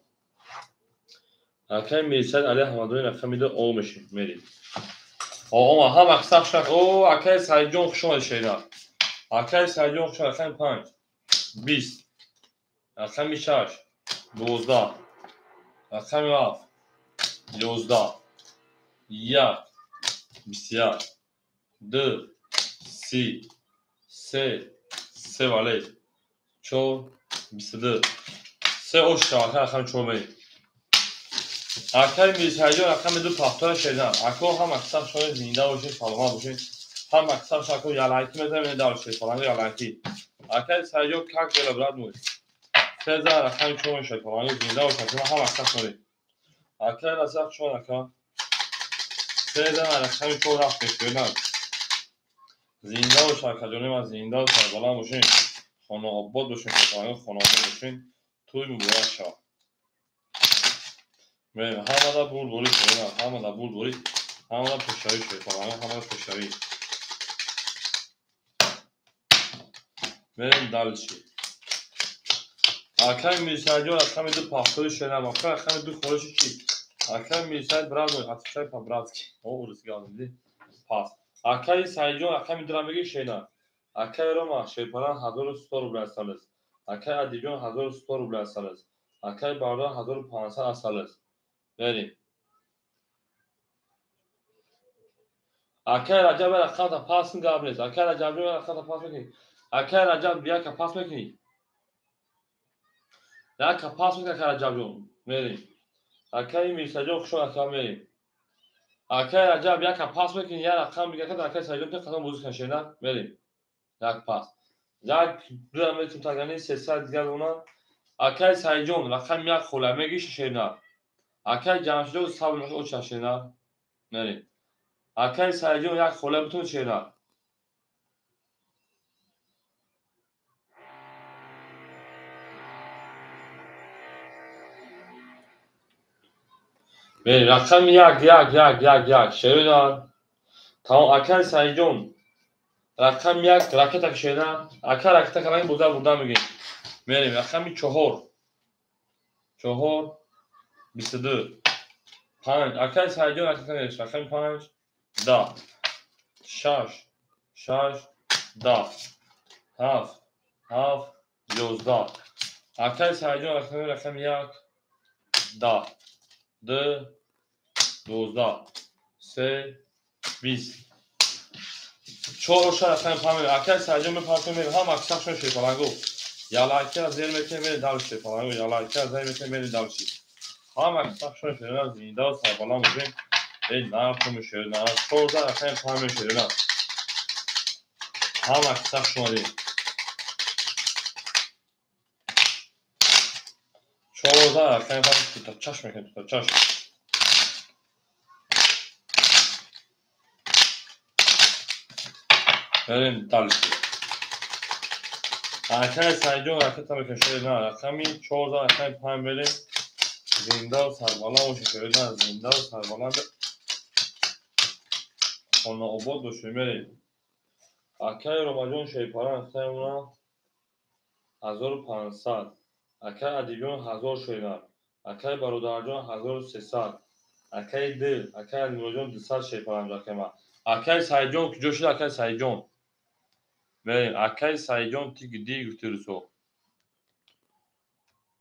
Акай Мирсайд Али Ҳамадони рақами 2 о мешим. Мерим. О, ҳама сах шах. О, акай Сайидҷон хуш омадед шерина. Акай Сайидҷон хуш омадед. Рақами 5 20. Рақами 6 12. Рақами 7 11. 1 21. 2 30. 3 3 вале. 4 22. 3 ош шава. Рақами 4 мерим. Акай Мирсайидҷон рақами 2 пахтора шерина. Ако ҳама сах шояд зинда бошед, саломат бошед. Ҳама сах шако ялайки мезанем дар шефаланго ялайки. Акай Сайидҷон как дела брат мой. Сеза рақами 4 шефаланго зинда бошед. Ҳама сах шояд. Акай Расақ шояд ака. Сеза рақами 4 рафт мешавад. Зинда бошед акаҷони ман, зинда бошед, баланд бошед. Хонаобод бошед, шефаланго хонаобод бошед. Тӯй муборак шавад. Ҳамада бурдборӣ шуда, ҳамада бурдборӣ, ҳамада пешравӣ шуда, ҳамада пешравӣ. Мерем дальше. Акай Мирсайидҷон рақами 2 пахтори шена, акай рақами 2 холиши чи? Акай Мирсайид брат мой, отвечай по-братски. О, урус гап задӣ. Пас. Акай Сайидҷон рақами 2 меги шена. Акай Рома шерпаран 1100 рубл осталось. Акай Адибҷон 1100 рубл осталось. Акай Бародар 1500 осталось. Мерим. Акай Раҷаб рақамта пас кун гап нест. Акай Раҷаб рақамта пас мекунӣ. Акай Раҷаб яка пас мекунӣ. Яка пас мекунӣ акай Раҷабҷон. Мерим. Акай Мирсаҷон хуш омад ака мерим. Акай Раҷаб яка пас мекунӣ, як рақам бига кад акай Сайидҷон те қадам бозӣ кун шена. Мерим. Як пас. Як ду метр тагани 300 дигар она. Акай Сайидҷон рақам 1 хола мегиши шена. Акай Ҷамшидҷон сабр оча шена. Мерим. Акай Сайидҷон як хола битун шена. Мерим. Рақами 1 1 1 1 1 шена. Тамом. Акай Сайидҷон рақами 1 ракета шена. Акай ракета калани боза бурда мегирем. Мерим. Рақами 4 4 22 5. Акай Сайидҷон ракета мегирем. Рақами 5 10 6 6 10 7 7 11. Акай Сайидҷон рақами 1 10 2 12 3 20 4 оша рақами 5. Акай Сайидҷон мепартем. Ҳама сахшон шефаланго. Ялайка зер мекунем мерем дальше. Шефаланго ялайка зер мекунем мерем дальше. Ҳама сахшон шерина зинда ва сарбаланд бошем. Эй нархо мешерина. 14 рақами 5 мешерина. Ҳама сахшон омадем. 14 рақами 5 то чашм мекунем, то чашм. Мерем дальше. Акай Сайидҷон ракета мекунем шерина. Рақами 14 рақами 5 мерем. Зинда ва сарбаланд бошед шерина. Зинда ва сарбаланд хонаобод бошед. Мерем. Акай Ромаҷон шерпаран рақамона 1500. Акай Адибҷон 1000 шерина. Акай Бародарҷон 1300. Акай Дил, акай Алимуроҷон 200 шерпаран рақама. Акай Сайидҷон куҷо шуд? Акай Сайидҷон. Мерем. Акай Сайидҷон ти гиди гуфти русо.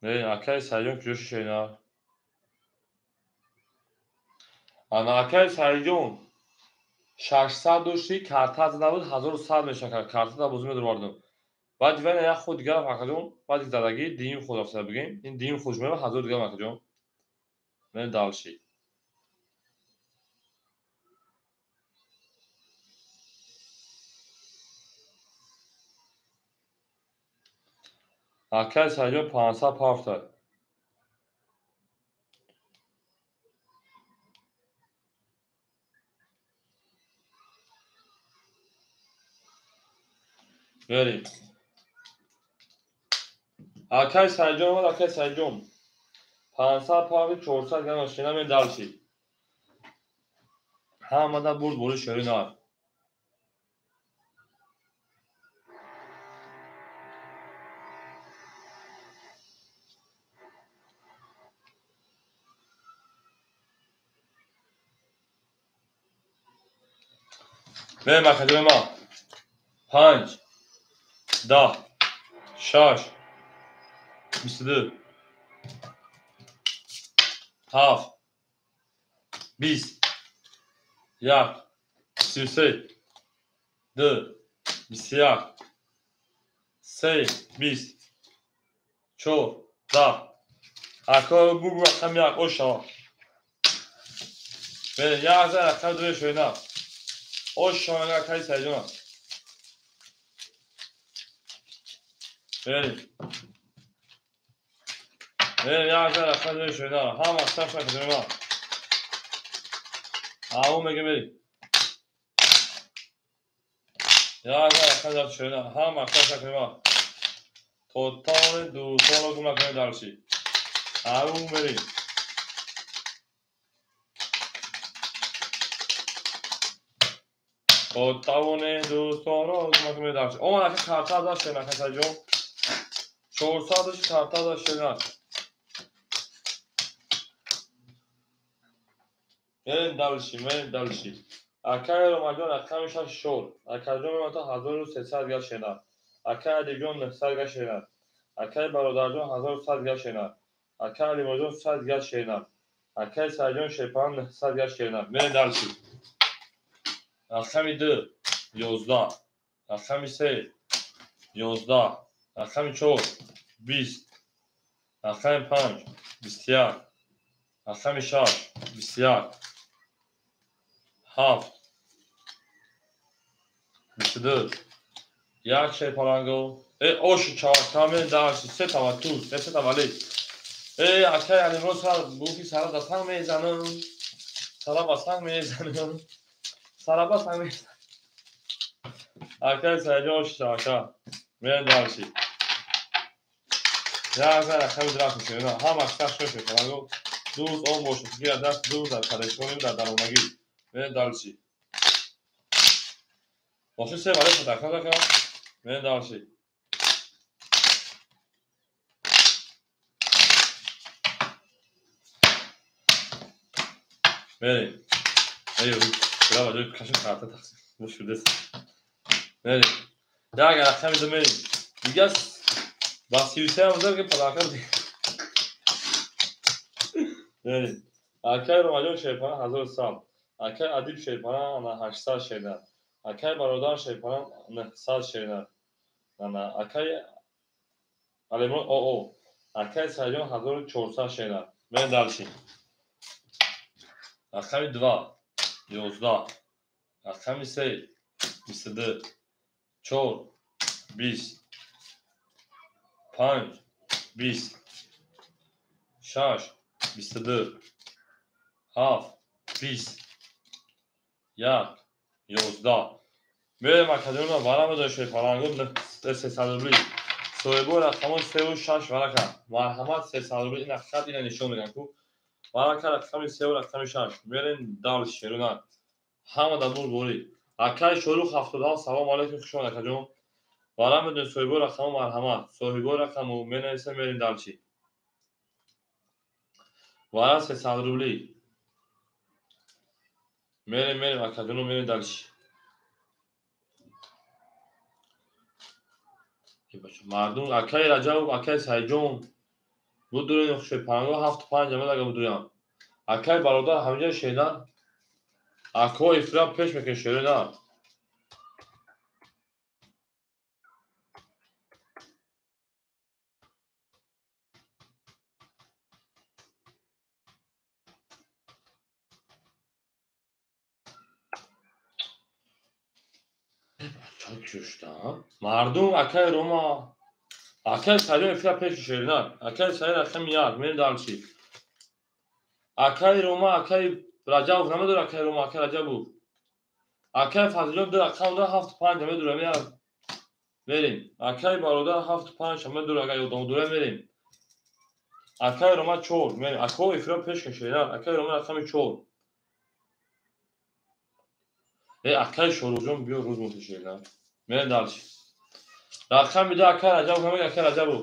Мерем. Акай Сайидҷон куҷо шуд шерина? Ана акай Сайидҷон 600 дошти, карта зада буд, 1100 мешавад. Карта да бозӣ медаровардам. Баъд вена як худ дигар акаҷон, баъди задагӣ дуюм худ рафта бигем. Ин дуюм худ мева 1000 дигар акаҷон. Мерем дальше. Акай Сайидҷон 500 пафта. Мерем. Акай Сайидҷон омад, акай Сайидҷон. 500 пафти 400 грамм шена мерем дальше. Ҳамада бурд бори шерина. Мерем академия ма. 5 10 6 22 7 20 1 33 2 21 3 20 4 10. Ако бугу рақами 1 ош шава. Мерем як за рақами 2 шоина. Ош шава акаи Сайҷона. Мерем. Мерем як за рақами 2 шоина. Ҳама саф академия. Ау меге мерем. Як за рақами 2 шоина. Ҳама саф академия. То тавоне дӯстонро гум накунед дарши. Ау мерем. То тавоне дӯстонро гум накунед дарши. Омад ака карта дашт шена касаҷон. 400 карта дашт шена. Мерем дальше, мерем дальше. Акаи Ромаҷон рақами 6 4. Акаҷон мемонад 1300 га шена. Акаи Адибҷон 900 га шена. Акаи Бародарҷон 1100 га шена. Акаи Алимоҷон 100 га шена. Акаи Сайҷон Шерпалан 900 га шена. Мерем дальше. Рақами 2 11. Рақами 3 11. Рақами 4 20. Рақами 5 21. Рақами 6 21. 7 22. Як шерпаланго. Оши чавакаме дальше. Се тава туз, се тава лей. Акаи Алимро сар буки сара да санг мезанам. Сара ба санг мезанам. Сара ба санг мезанам. Акаи Сайҷон оши чавака. Мерем дальше. Як за рақами даст мешавем. Ҳама сар шош шерпаланго. Дӯст он бошад. Гира даст дӯст дар парешоним дар даромагӣ. Мерем дальше. Охир се вале фатака дака. Мерем дальше. Мерем. Эй, браво, ҷои каши карта тақсим. Бошудес. Мерем. Як рақами ду мерем. Дига ба 33 ҳам зад ки падака. Мерем. Акаи Ромаҷон Шерпалан 1100. Акаи Адиб Шерпалан 800 шена. Акаи Бародар Шерпалан 900 шена. Акаи Алимон ОО. Акаи Сайҷон 1400 шена. Мерем дальше. Рақами 2 11. Рақами 3 22. 4 20. 5 20. 6 22. 7 20. 1 11. Мерем академия вара медои шерпаланго 300 рубли. Соҳибои рақамон 3 6 варака. Марҳамат 300 рубли. Ина хат ина нишон медиҳам ку. Варака рақами 3 рақами 6. Мерем дальше шерона. Ҳама дар бурборӣ. Акаи Шорух 77 салом алейкум, хуш омад акаҷон. Вара медои соҳибои рақамо марҳамат. Соҳибои рақамо менависем мерем дальше. Вара 300 рубли. Мерем, мерем акаҷоно мерем дальше. Мардум акаи Раҷабов, акаи Сайҷон будурен шерпаланго 7 5 ама дага будурям. Акаи Бародар ҳаминҷа шена. Ако ифра пеш мекунед шерона. Мардум акаи Рома, акаи Сайҷон ифра пеш шерона. Акаи Сайҷон рақами 1 мерем дальше. Акаи Рома, акаи Раҷабов намедора акаи Рома, акаи Раҷабов. Акаи Фазлиҷон 2 рақам дора 7 5 намедора мерем. Акаи Бародар 7 5 намедора агар ёдам дора мерем. Акаи Рома 4 мерем. Ако ифра пеш шерона. Акаи Рома рақами 4. Акаи Шоруҷон биё рӯз муташерна. Мерем дальше. Рақами 2 акаи Раҷабов намега акаи Раҷабов.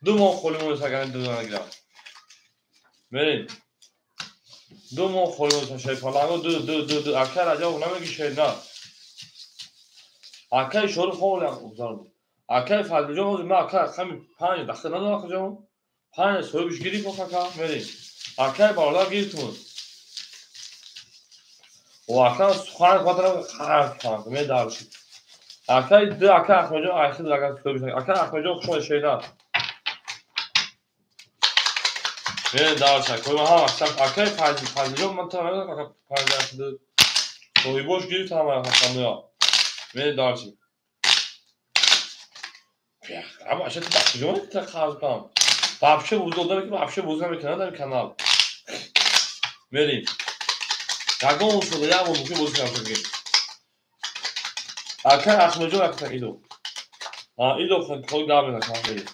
2 моҳ холӣ монест агар ду нагирам. Мерем. 2 моҳ холӣ монест шерпаланго 2 2 2 2 акаи Раҷабов намеги шерна. Акаи Шорух ҳолам гузард. Акаи Фазлиҷон ҳозир ман ака рақами 5 дахта надорам акаҷон. 5 соҳибиш гирифт ака, мерем. Акаи бародар гирифтун. О ака сухан хотирам қарз кардам, медаршид. Акаи ду ака Аҳмадҷон айхид ака соҳибиш. Ака Аҳмадҷон хуш омадед шернар. Медаршид. Кои ман ҳама акаи Фазлиҷон ман та ака 5 айхид соҳибош гирифт ҳама ҳақамоя. Медаршид. Ама аша бахшиҷон та қарз кардам. Вообще бузӣ одаме ки вообще бозӣ намекунад дар канал. Мерем. Ягон шуда як бор мумкин бозӣ кардам. Ака Аҳмадҷон ака идо. А идо хол гап мезанам мерем.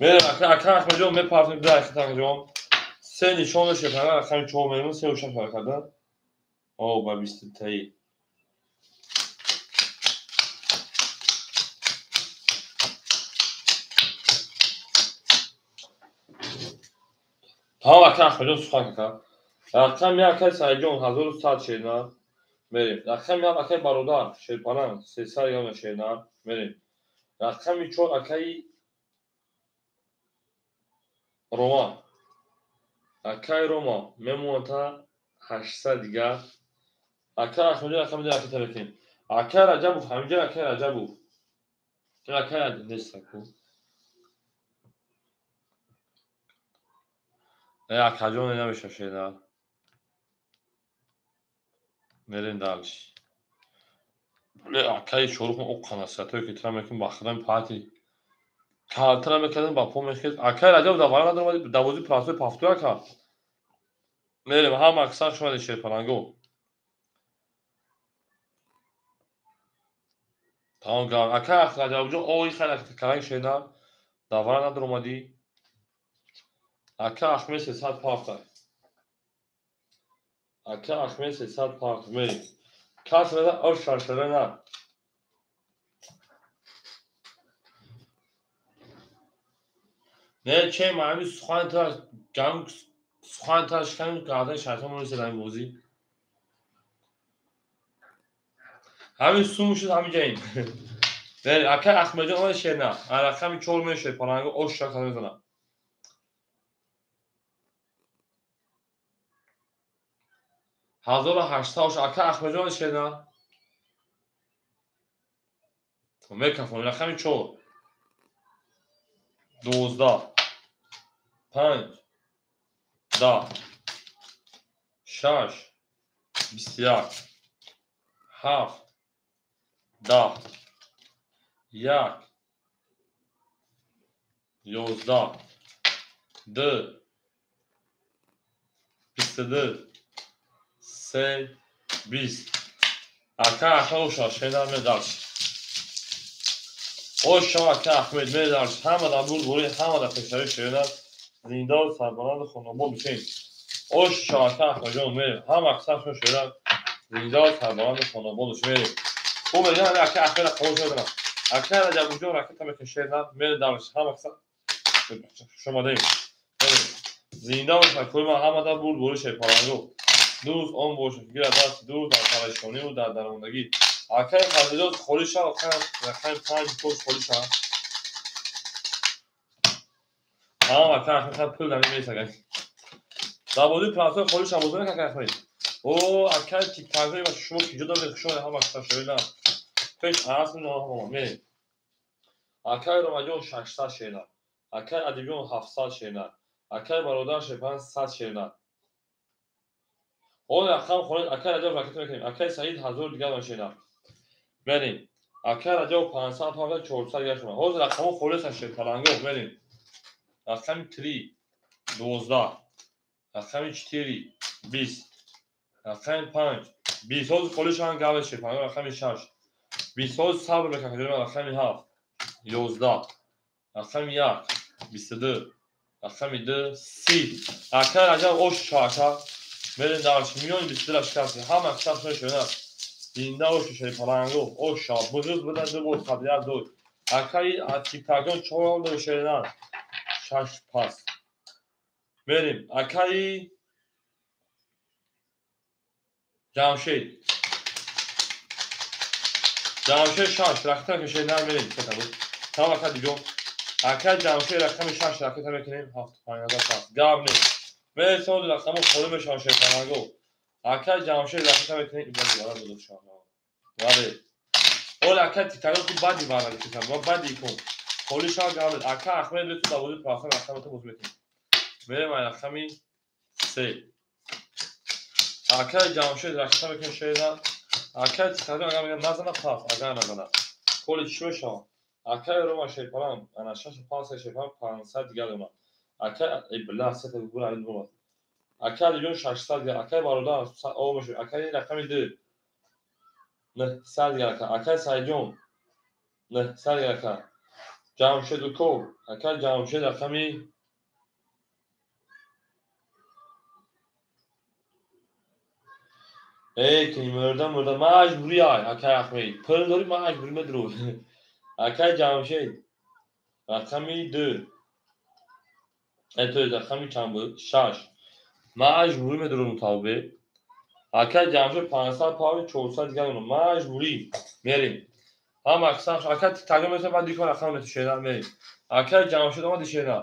Мерем ака ака Аҳмадҷон мепартем ду ака Аҳмадҷон. Се нишон шефана рақами 4 мерем 3 ва 6 ҳаракат. О ба 20 таи. Тамом ака Аҳмадҷон сухан ака. Рақами 1 акаи Саидҷон 1100 шернар. Мерем. Рақами 7 акаи Бародар Шерпаланг 300 ягона шернар. Мерем. Рақами 4 акаи Рома. Акаи Рома мемонад та 800 дигар. Акаи Аҳмадҷон рақами 2 ака табекем. Акаи Раҷабов ҳаминҷа акаи Раҷабов. Акаи Раҷабов нест аку. Акаҷон намеша шернар. Мерем дальше. Акаи Шорух оққана сатое ки тра мекун ба худам пати. Тра мекардам ба по мехез. Акаи Раҷабов дар вара надомад давози простой пафту ака. Мерем ҳама аксар шума шерпаланго. Тамом гап. Ака Раҷабовҷон ои хайр каранг шернар. Дар вара надомадӣ. Ака Аҳмед 300 парта. Ака Аҳмед 300 парта. Мерем. Кас меза ош шаршара на. Не че ҳами сухан та гам сухан та шикан гардан шайтон монеса дар ин бозӣ. Ҳамин сум шуд ҳамин ҷаин. Мерем. Ака Аҳмедҷон омад шерна. Рақами 4 мешед паланго ош шаршара мезанад. 1800 ака Аҳмадҷон шерна. Мекафон рақами 4 12 5 10 6 21 7 10 1 11 2 22 3 20. Ака Аҳмад оша шернар медарш. Оша ака Аҳмед медарш. Ҳама дар бурдборӣ, ҳама дар пешравӣ шернар. Зинда ва сарбаланду хонобод бошед. Оша ака Аҳмадҷон мерем. Ҳама аксаршон шернар. Зинда ва сарбаланду хонобод бошед мерем. Хуб мегӯям ака Аҳмед қабул шудам. Ака Раҷабовҷон ракета мекунад шернар. Медарш. Ҳама аксар хуш омадед. Мерем. Зинда бошад. Кӯи ман ҳама дар бурдборӣ шерпаланго. Дӯст он бошад гира даст дӯст дар парешониву дар дармондагӣ. Акаи Фазлиҷон холӣ шав, рақами 5 пош холӣ шав. Тамом ака Аҳмед пул дар месагад. Дар бозии простой холӣ шав бозӣ ака Аҳмед. О акаи тиктакҳои ва шумо ки ҷо доред хуш омадед ҳама шоида. Пеш асл ноҳама мерем. Акаи Ромаҷон 600 шернар. Акаи Адибҷон 700 шернар. Акаи Бародар Шерпан 100 шернар. Ҳоло рақам хонед акаи Раҷабов ракета мекунем. Акаи Саид 1000 дигар шернар. Мерем. Акаи Раҷабов 500 500 400 дигар шума. Ҳозир рақамҳо холис ҳаст шерпаланго мерем. Рақами 3 12 рақами 4 20 рақами 5 20. Ҳозир холис шаванд гап шерпаланго рақами 6 20. Ҳозир сабр мекунем рақами 7 11 рақами 1 22 рақами 2 30. Акаи Раҷабов ош шава ака. Мерем дарш миёни 22 шикасти. Ҳама аксар шуна. Зинда ош шерпаланго ош шава. Бузург буда ду бор қабл як ду. Акаи тиктакон 4 ду шернар. 6 пас. Мерем. Акаи Ҷамшед. Ҷамшед 6 ракета кашед намерем. Тамом ака дигом. Ака Ҷамшед рақами 6 ракета мекунем 75,000. Гап нест. Мересем рақами холӣ мешавад шерпаланго. Ака Ҷамшед ракета мекунем ибоди бара додошам. Бале. Ол ака титаго ку бади бара гуфтам. Ва бади кун. Холӣ шав гап нест. Ака Ахмед бету давози пахан рақамато боз мекунем. Мерем ай рақами 3. Ака Ҷамшед ракета мекунем шеда. Ака титаго агар мегам назана пас, агар назана. Холӣ чӣ мешавад? Акай Рома шерпалан, ана 6 5 шерпалан 500 дигар дорам. Акай била сета гура ин буд. Акай Алиҷон 600 дигар, акай бародар о мешавад. Акай рақами 2 900 дигар ака. Акай Сайҷон 900 дигар ака. Ҷамшед Уков, акай Ҷамшед рақами эй ки мурда мурда маҷбурӣ ай акай Ахмед. Пул дорӣ маҷбурӣ медру. Акай Ҷамшед рақами 2 то рақами чанд буд? 6 маҷбурӣ медурам тавбе. Акай Ҷамшед 500 пави 400 дигар дорам. Маҷбурӣ мерем. Ҳам аксан акай тага месам баъд дикон рақам метушеда мерем. Акай Ҷамшед омад дишеда.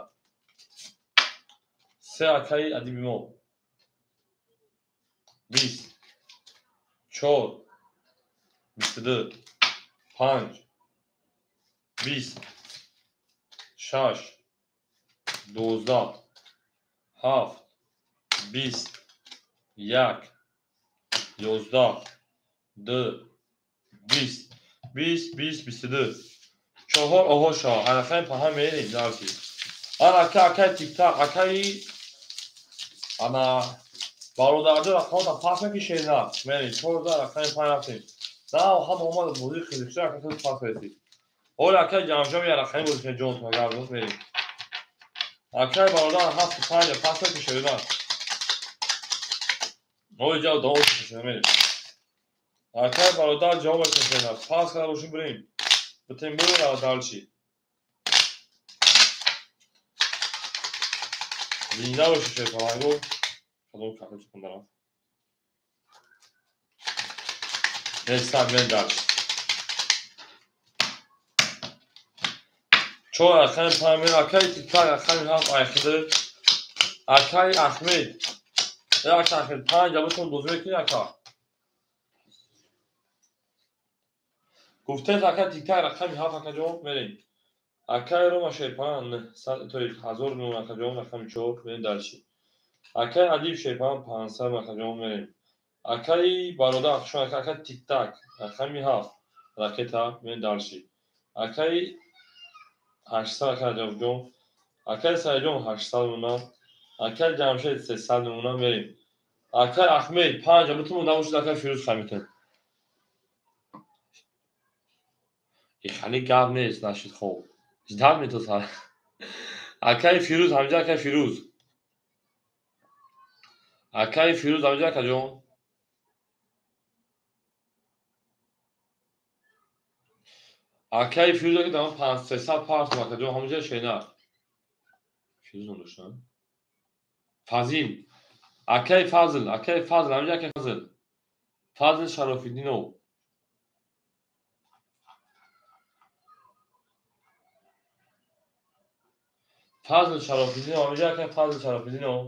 3 акай адиби мо. 20 4 22 5 20 6 12 7 20 1 11 2 20 20 20 22 4 оҳо шо арақами паҳам мерем дарси. Ана ака акай тиктак акай ана бародарҷо рақамата пас мекишед на мерем 14 рақами 5 рафтем. На ҳама омад бозӣ хизикша ака хеле пас мерасид. Оля акай Ҷамшед я рақами бозӣ кунед ҷонтон агар боз мерем. Акай бародар 7 5 пас мекишед на. Ой ҷавоб давом мекишед мерем. Акай бародар ҷавоб мекишед на. Пас карда бошем бирем. Битем бирем далчи. Зинда бошед шерпаланго. Кадом кафе чикундарам. Нестам мен далчи. 4 рақами 5 акай тиктак рақами 7 айхида. Акай Ахмед. Акай Ахмед 5 ҷавобтон бозӣ мекунӣ ака. Гуфтед акай тиктак рақами 7 ака ҷавоб мерем. Акай Рома шерпалан 1000 миён ака ҷавоб рақами 4 мерем дарчи. Акай Адиб шерпалан 500 ака ҷавоб мерем. Акай бародар шумо ака тиктак рақами 7 ракета мерем дарчи. Акай 800 ака ҷавобҷон. Акай Сайҷон 800 мемонам. Акай Ҷамшед 300 мемонам мерем. Акай Ахмед 5 бутун набошад акай Фирӯз хамитон. Хали гап нест нашид хоб. Ждал метоса. Акай Фирӯз ҳамҷа акай Фирӯз. Акай Фирӯз ҳамҷа акаҷон. Акай Фирӯз ака дам 500 парс акаҷон ҳамҷа шена. Фирӯз ном доштан? Фазил. Акай Фазл, акай Фазл ҳамҷа акай Фазл. Фазл Шарофиддинов. Фазл Шарофиддинов ҳамҷа акай Фазл Шарофиддинов.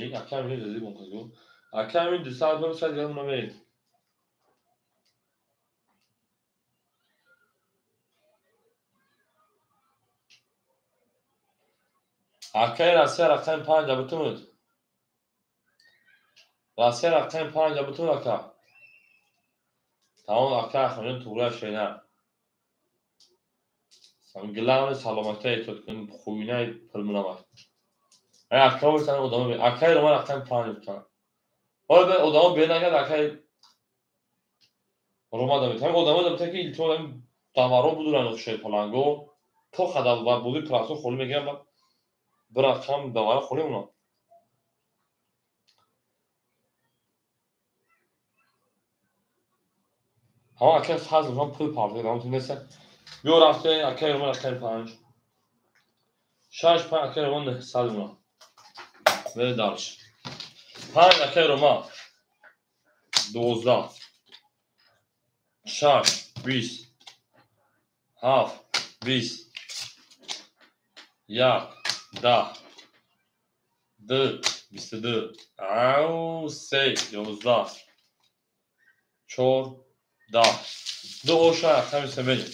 Эй акай мин зиди бон казгу. Акай мин 200 бор шад дигар намерем. Акай Россия рақами 5 бутун. Россия рақами 5 бутун ака. Тамом ака Ахмеджон туғра шена. Главное саломатӣ эҳтиёт кунед, хуйнаи пулмунамак. Ай ака бошан одамо бе. Акай Рома рақами 5 бутун. Ҳоло бе одамо бе нагад акай Рома да метавон одамо да метавон ки илтимос даваро будуран шерпаланго то хадал ва буди прасо холӣ мегирам ба bir рақам давара холӣ монам. Ҳама акай Фазл ман пул партофт, ҳама тунеста. Биё рафте акай Рома рақами 5. 6 5 акай Рома 900 монам. Мере дальше. 5 акай Рома 12 6 20 7 20 1 10 2 22 3 11 4 10 2 оша рақами се мерем.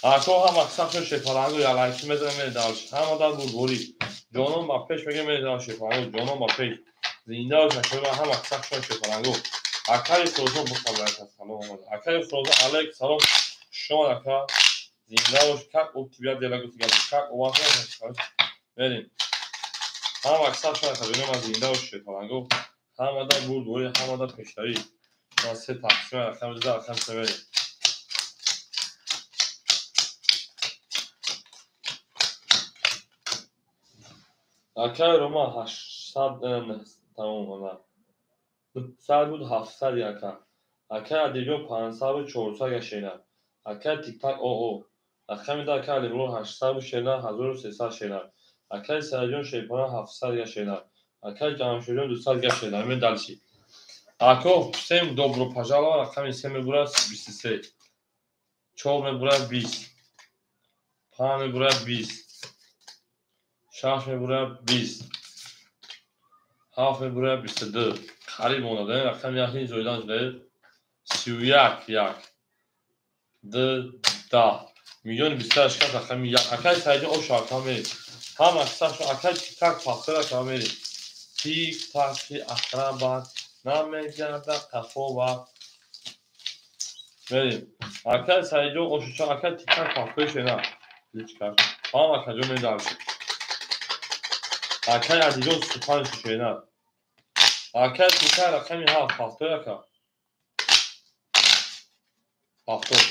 Ако ҳама сахт шепаланго ялайки мезанем, мерем дальше. Ҳама дар бурборӣ. Ҷонон ба пеш мегем, мерем дальше шепаланго. Ҷонон ба пеш. Зинда бош, ҳама сахт шепаланго. Акаи Фирозон бухабарат, салом омад. Акаи Фирозон алейк салом. Шумо ака зинда бош. Как у тебя дела, как у вас? Мерем. Ҳама сахт шепаланго, зинда бош шепаланго. Ҳама дар бурборӣ, ҳама дар пешравӣ. Се тақсим рақами 2 рақами се мерем. Акаи Рома 800 тамом, 900 буд, 700 ака. Акаи Адилҷон 500 буд, 400 гашена. Акаи Тиктак ОО. Рақами 2 акаи Алимурод 800 буд, шена 1300 шена. Акаи Саидҷон шерпана 700 гашена. Акаи Ҷамшедҷон 200 гашена. Ме дальше. Ако всем добро пожаловать, рақами 3 мебурад 23. 4 мебурад 20. 5 мебурад 20. 6 мебурад 20. 7 мебурад 22. Қариб монад, рақами 1 зоидан шуда 31 1 2 10. Миллион 28 кас рақами 1. Акаи Саидҷон ош ака мерем. Ҳама сахт акаи Тик-так пахтар ака мерем. Тик-таки акробат намегардад қафо мерем. Акаи Саидҷон ошуча, акаи Тик-так пахтар шена. Личка. Ҳама акаҷон мерем дальше. Акаи Адилҷон 35 шена. Акаи Тик-так рақами 7 пахтар ака. Пахтар.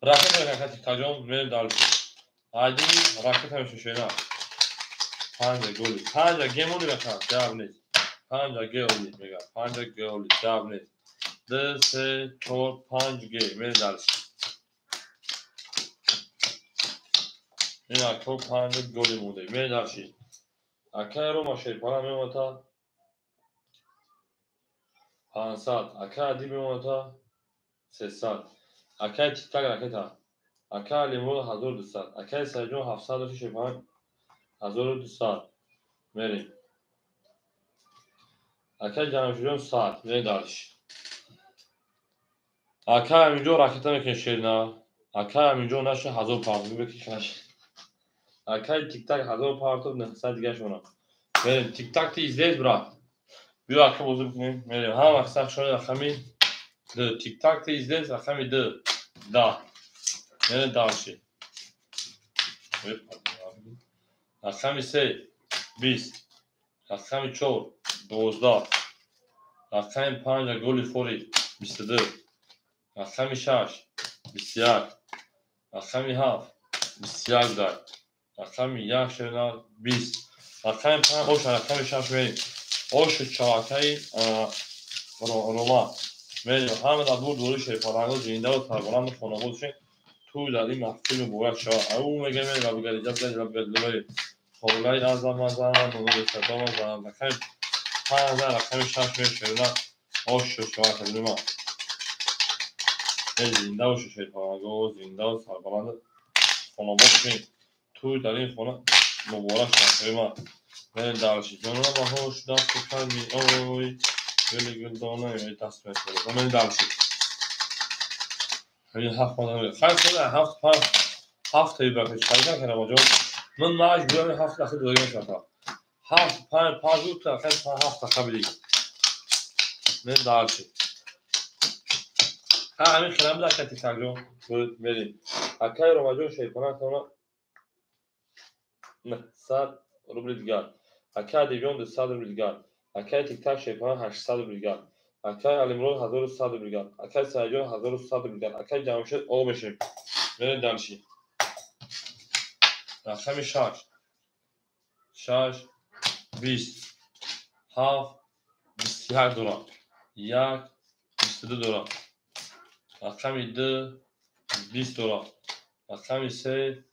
Ракета акаи Тик-такҷон мерем дальше. Ади ракета мешошена. 5 голи. 5 гемони рака, ҷавоб нест. 5 геоли мега. 5 геоли ҷавоб нест. 2 3 4 5 ге мерем дальше. Ин ако 5 голи монда. Мерем дальше. Акаи Рома шерпана мемонад 500. Акаи Адил мемонад 300. Акаи Тик-так ракета. Акаи Алимурод 1200. Акаи Саидҷон 700 дошт, шерпана 1200. Мерем. Акаи Ҷамшедҷон 100. Мерем дальше. Акаи Аминҷон ракета мекунед шерна. Акаи Аминҷон наша 1000 партоб бекиш наша. Акаи Тик-так 1000 партоб 900 дигаш монад. Мерем. Тик-так ты здесь, брат. Биё ака бозӣ бикунем. Мерем. Ҳама сахт шони рақами 2. Тик-так ты здесь, рақами 2. 10. Мерем дальше. Рақами 3 20. Рақами 4 12. Рақами 5 голи фори 22. Рақами 6 21. Рақами 7 21 дар. Рақами 1 шена 20. Рақами 5 оша рақами 6 мерем. Ошу чавакаи Рома. Мерем. Ҳама дар бур дори шерпаланго зинда ва сарбаланду хонобод шед. Ту дар ин маҳфил муборак шавад. Ау мегем лабгари ҷаб лабгари холаи азам азам нури садом азам. Рақами 5 рақами 6 мерем шерна. Ошу чавакаи Рома. Зинда бошу шерпаланго зинда ва сарбаланду хонобод шед. Ту дар ин хона муборак шавад. Мерем дальше. Ҷонона баҳош дасту пай меой. Гули гулдона даст мехӯрад. Мерем дальше. Ҳамин ҳафт мона. Хайр худа ҳафт панҷ ҳафт таи ба пеш харид накардам ҷон. Ман маҷбурам ҳафт дахи додагӣ шавад. 7 5 5 буд та хайр 5 7 та қабли. Мерем дальше. Ҳа ҳамин хелам буда акаи Тик-такҷон. Буд мерем. Акаи Ромаҷон шерпана тона 900 рубли дигар. Акаи Адилҷон 200 рубли дигар. Акаи Тик-так шерпана 800 рубли дигар. Акаи Алимурод 1100 рубли дигар. Акаи Саидҷон 1100 рубли дигар. Акаи Ҷамшед о мешем. Мерем дальше. Рақами 6 6 20 7 21 дорад. 1 22 дорад. Рақами 2 20 дорад. Рақами 3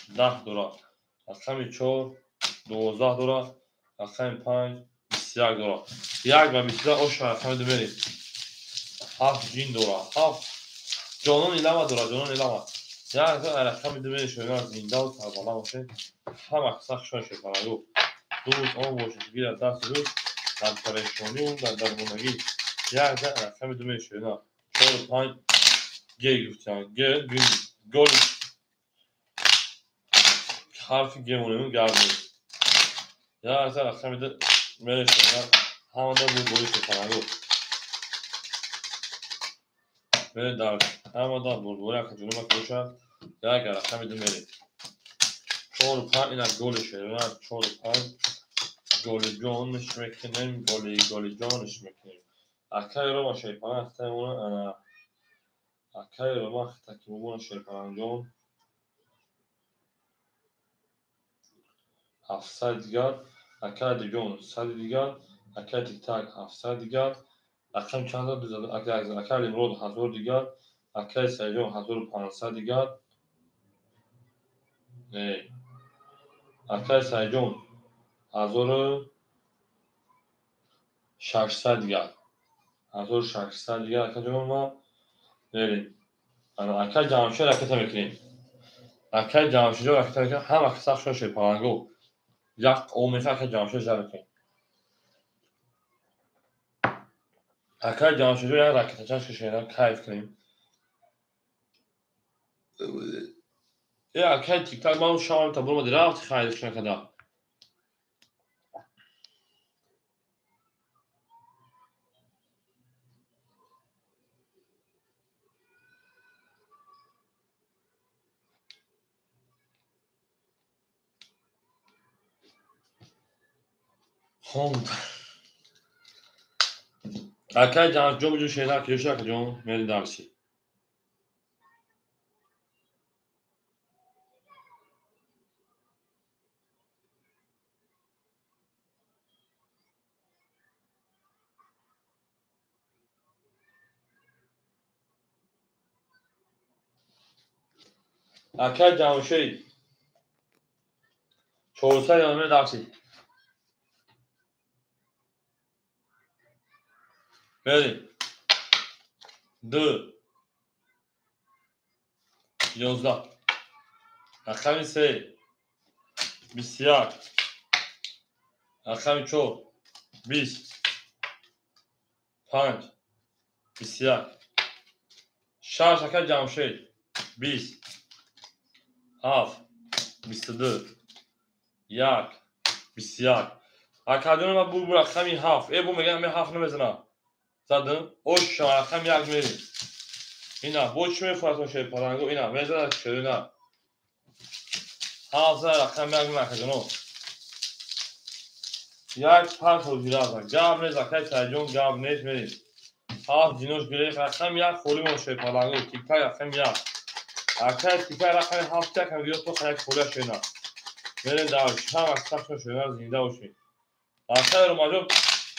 10 дорад. Рақами 4 12 дорад. Рақами 5 21 дора. 1 ва 22 оша рақами 2 мерем. 7 ҷин дора. 7 ҷонон илама дора, ҷонон илама. 1 рақами 2 мерем шояд зинда ва сарбаланд бошед. Ҳама сахт шояд шепалангу. Дӯст он бошед гирад даст рӯз дар парешонӣ ва дар дармонагӣ. 1 рақами 2 мерем шояд. 4 5 Г гуфтам. Г гол ҳарфи Г монем гап нест. 1 рақами 2 мерем шояд. Ҳамада бу бори шепалангу. Мерем дар ҳамада бурбори акаҷонима бошад. 1 рақами 2 мерем. 4 5 ина голи шояд. 4 5 голи ҷонш мекунем, голи голи ҷонш мекунем. Акаи Рома шерпаланг хатаймона ана акаи Рома хатакимона шерпалангҷон 700 дигар, акаи Адибҷон 100 дигар, акаи Тиктак 700 дигар, рақам чанд акаи Алимурод 1000 дигар, акаи Саидҷон 1500 дигар. Не. Акаи Саидҷон 1600 дигар. 1600 дигар акаҷон ма мерем. Ана акаи Ҷамшед ракета мекунем. Акаи Ҷамшедҷон ракета мекунем. Ҳама сахт шуд шерпалангу. Як омеха акаи Ҷамшед жар мекунем. Акаи Ҷамшедҷон як ракетачаш кушем, кайф кунем. Э акаи Тиктак ман шавам та буромади рафти хайриш накарда. Хонд. Акаи Ҷамшедҷон буҷун шеъра киёша акаҷон мери дарси. Акаи Ҷамшед 400 ёна дарси. Мерем. 2 11 рақами 3 21 рақами 4 20 5 21 6 акаи Ҷамшед 20 7 22 1 21 акаҷон ма бу рақами 7 э бу мегӯям ме 7 намезанам. Задам оша рақами 1 мерем. Ина бо чӣ мефурасм шерпалангу ина мезанад шерина. 7 рақами 1 акаҷоно. 1 5 ҳозира гап нест акаи Саидҷон гап нест мерем. 7 ҷинош гирифт рақами 1 холимон шерпалангу тиктак рақами 1. Акаи тиктак рақами 7 якам гирифт то як холия шерина. Мерем дар ҳама сахт шерина зинда бошем. Акаи Ромаҷон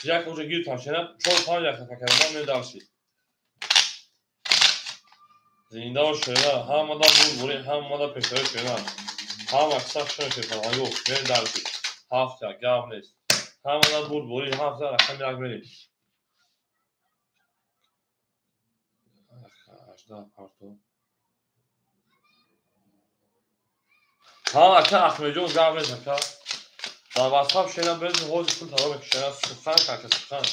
як уже гирифтам шена 4 5 як такардан медарси. Зинда шена ҳамада бурбури ҳамада пешаи шена. Ҳама сахт шена шерпалангу медарси. 7 гап нест. Ҳамада бурбури 7 рақами 1 мерем. 18 парто. Ҳа ака Аҳмедҷон гап нест ака. Дар WhatsApp шена без ҳозир пул талаб мекушена сухан ака сухан.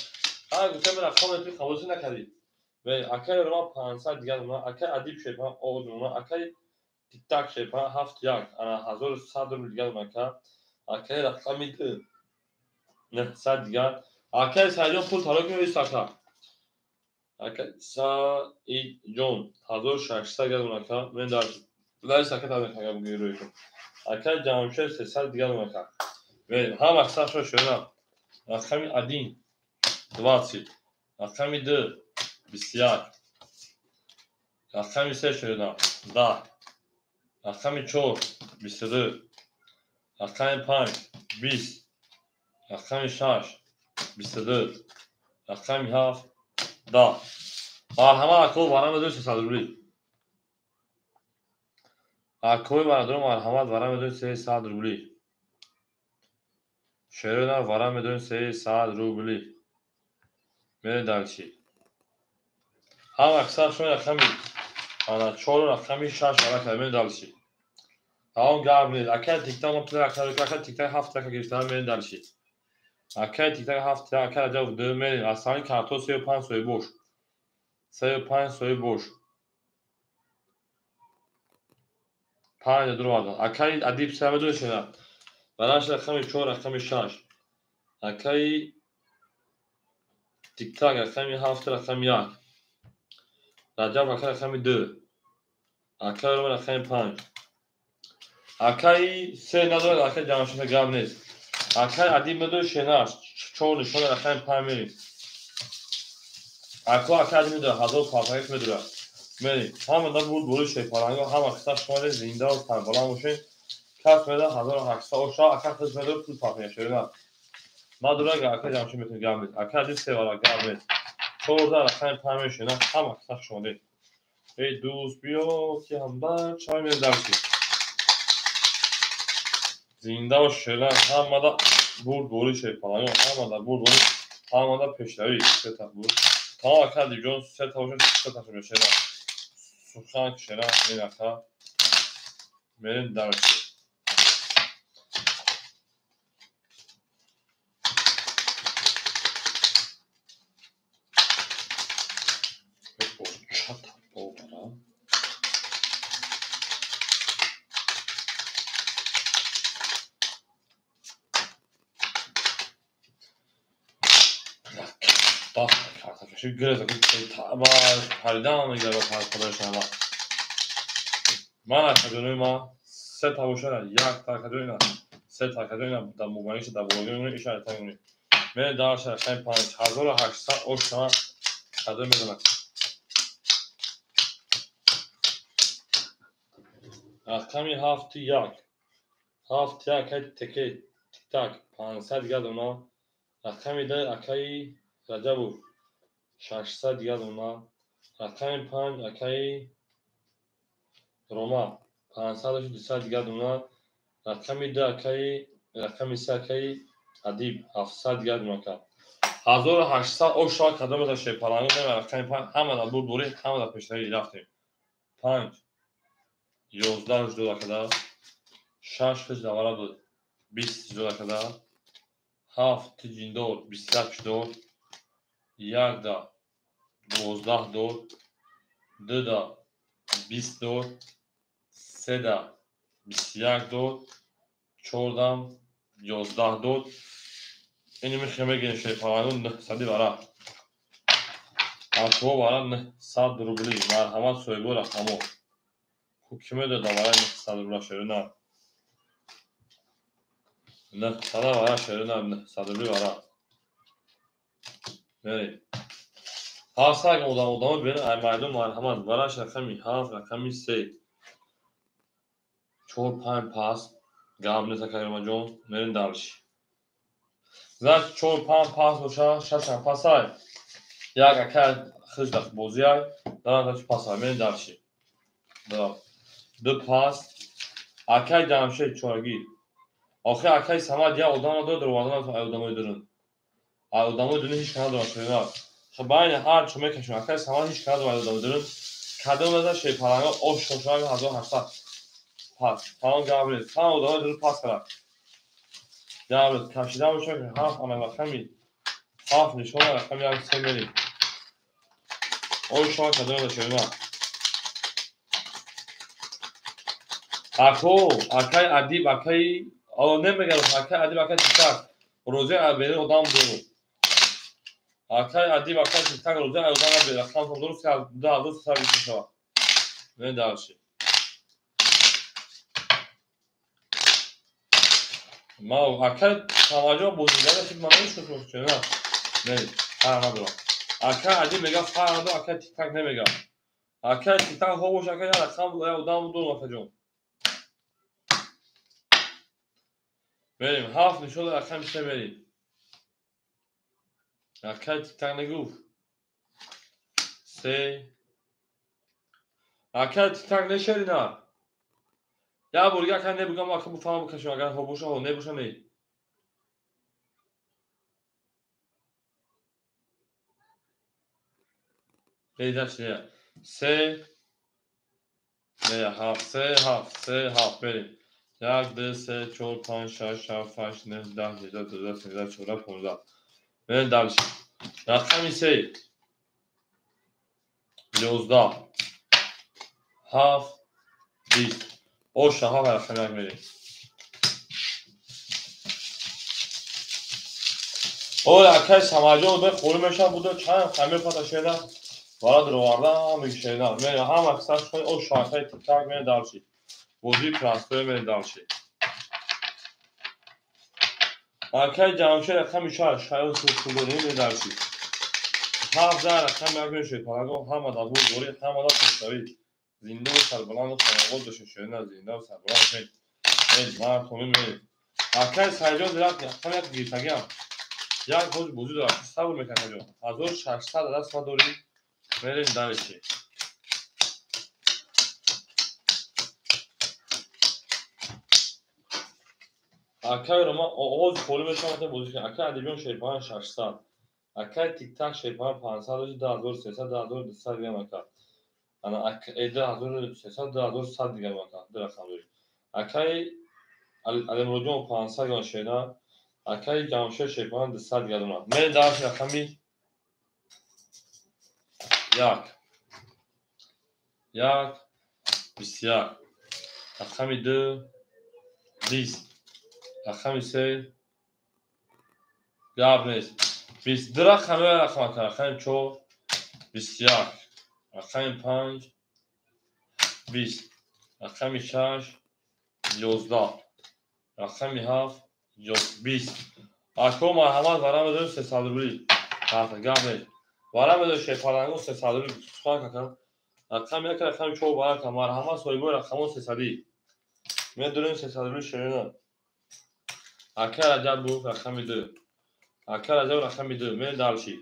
Ҳа гуфтам рақам пул қабул накардӣ. Ве акаи Рома 500 дигар мона, акаи Адиб шерпаланг оғоз мона, акаи Тиктак шерпаланг 7 1 ана 1100 рубл дигар мона ака. Акаи рақами 2 900 дигар. Акаи Саидҷон пул талаб мекунӣ ака. Акаи Саидҷон 1600 дигар мона ака. Мен дар лайс ака талаб мекунам бугӯи рӯи. Акаи Ҷамшед 300 дигар мона ака. Ҳама сахт шуд шена. Рақами 1 20 рақами 2 21 рақами 3 шена 10 рақами 4 22 рақами 5 20 рақами 6 22 рақами 7 10. Марҳамат акои варам 300 рубли. Акои бародарон марҳамат варам 300 рубли. Шерона вара медонем 300 рубли. Мерем дальше. Ҳама аксар шумо рақами ана 4 рақами 6 вара карда мерем дальше. Ҳамон гап нест. Акай тиктак мо пул акай тиктак 7 рака гирифтан мерем дальше. Акай тиктак 7 акай Раҷаб 2 мерем. Аз ҳамин карто 35 соҳиб бош. 35 соҳиб бош. 5 дуровардан. Акай Адиб се медонед шена. Бараш рақами 4 рақами 6. Акай тиктак рақами 7 рақами 1. Раҷаб акай рақами 2. Акай Рома рақами 5. Акай се надорад, акай Ҷамшед гап нест. Акай Адиб медонед шена 4 нишона рақами 5 мерем. Ако акай Адиб медонад 1000 папагак медорад. Мерем. Ҳама да буд бори шерпаланго, ҳама қисса шумо зинда ва сарбаланд бошед. Кас меда 1800 оша, ака хиз медо пул папия шерина. Надорад, акай Ҷамшед метавонад гап нест. Акай Адиб се вара гап нест. 14 рақами 5 мешина, ҳама қисса шумо. Эй дӯст биё ки ҳамдар чой медарси. Зинда бош шерина, ҳамада бурд бори шерпаланго, ҳамада бурд бори, ҳамада пешравӣ, сета бурд. Тамом ака Адиб ҷон, сета бошад, сета шуд шерина. Сухан шера ин ака. Мерем дальше. Ман акаҷонои ман се та бошад, як та акаҷои на, се та акаҷои на дар мубаниша дар блоги мемонем, иша айта мемонем. Мерем дальше рақами 5 1800 оша кадом медонад. Рақами 7 1. 7 1 акай теке тиктак 500 дигар дона. Рақами 2 акаи Раҷабов 600 дигар дона. Рақами 5 акаи Рома 500 200 дигар дона. Рақами 2 акаи рақами 3 акаи Адиб 700 дигар дона ака. 1800 оша кадом аз шерпаланго мема рақами 5 ҳама дар бур бурӣ, ҳама дар пешравӣ рафтем. 5 11 ждода када, 6 хиз давара буд 20 ждода када, 7 тиҷиндор 21 дод, 1 да 12 дод, 2 да 20 дод, 3 да 21 дод, 4 дам 11 дод. Ини мехоҳем мегирем шерпаланго 900 вара. Акво вара 900 рубли. Марҳамат соҳибо рақамо. Ки медода вара 900 рубла шерина? 900 вара шерина, 900 рубли вара. Мерем. Ҳастак одам одамо бен ай майдон марҳамат вараш рақами 7 рақами 3. 4 5 пас гап нест акай Ромаҷон, мерем дальше. Значит 4 5 пас боша, 6 пасай. Як акай хиз дах бозиай, дар пасай, мерем дальше. Да. 2 пас. Акай Ҷамшед чорагӣ. Охи акай Самад як одам надорад, даровардан ай одамои дурун. Ай одамои дурун ҳеч кас надорад шерина. Хуб байни ҳар чо мекашем, акай Самад ҳеч кас надорад одамои дурун. Кадом аз шерпаланго ош шошаи 1800 пас. Тамом гап нест. Тамом одамои дурун пас кард. Гап нест. Кашида бошад ҳафт ана рақами 7 нишона рақами 1 3 мерем. Ош шоша кадом аз шерина. Ако, акай Адиб, акай немегам, акай Адиб, акай Тиктак. Рӯзи абери одам дору. Акай Адиб, акай Тиктак рӯзи одам абери рақам дору, 2320 мешавад. Не дальше. Ма акай Самаҷон бозигаре ки ман намешиносам чена. Не, фарқ надорам. Акай Адиб мега фарқ надорам, акай Тиктак немега. Акай Тиктак хо бош, акай рақам одам дору акаҷон. Мерем, 7 нишона рақами 3 мерем. Акай Тиктак нагуфт. 3. Акай Тиктак нешерина. Як бор дига акай небугам, ака буфаҳам бикашем, агар хо боша, хо небоша не. Беда се, не, ҳафт, се, ҳафт, се, ҳафт, мерем. Як, ду, се, чор, панҷ, шаш, ҳафт, ҳашт, нӯҳ, 10, 11, 12, 13, 14, 15. Мерем дальше. Рақами се. 11, ҳафт, 20. Оша, ҳафт рақами як мерем. Ой, акай Самаҷон бе хӯрӣ мешавад, буда чанд хамир пата шеда. Вара дуроварда мегишеда. Мерем ҳама кисаш хои оша, акай тиктак мерем дальше. Бозии простой мерем дальше. Акай Ҷамшед рақами шаш, шаён сулдорӣ мерем дальше. Ҳафт дар рақами як мешавед. Парагоҳ ҳама дар бурдборӣ, ҳама дар пешравӣ. Зинда ва сарбаланду хонавод бошед, шерина зинда ва сарбаланд бошед. Мерем, мардум мерем. Акай Сайҷон рақами як гирифтагиам. Як ҳоз бозӣ дорад, сабр мекунад ҷон. 1600 даст ма дорӣ. Мерем дальше. Акай Рома оғоз холӣ мешавад, бозӣ кунад. Акай Адибиён шерпаҳан 600. Акай Тиктак шерпаҳан 500, 2300, 2200 дигам ака. Ана 2300, 2100 дигам ака. Ду рақам дорӣ. Акай Алимроҷон 500 грам шера. Акай Ҷамшед шерпаҳан 200 дигар дона. Мерем дальше рақами як. Як, 21. Рақами ду, 20. Рақами се, гап нест. 22 рақами рақам ака. Рақами чор, 21. Рақами панҷ, 20. Рақами шаш, 11. Рақами ҳафт, 20. Ако марҳамат вара медорем 300 рубли. Карта гап нест. Вара медорем шерпалангу 300 рубли. Сухан какам. Рақами як, рақами чор вара кам. Марҳамат соҳибои рақамон 300. Медорем 300 рубли шерина. Акай Раҷаб буд рақами ду. Акай Раҷаб рақами ду. Мерем дальше.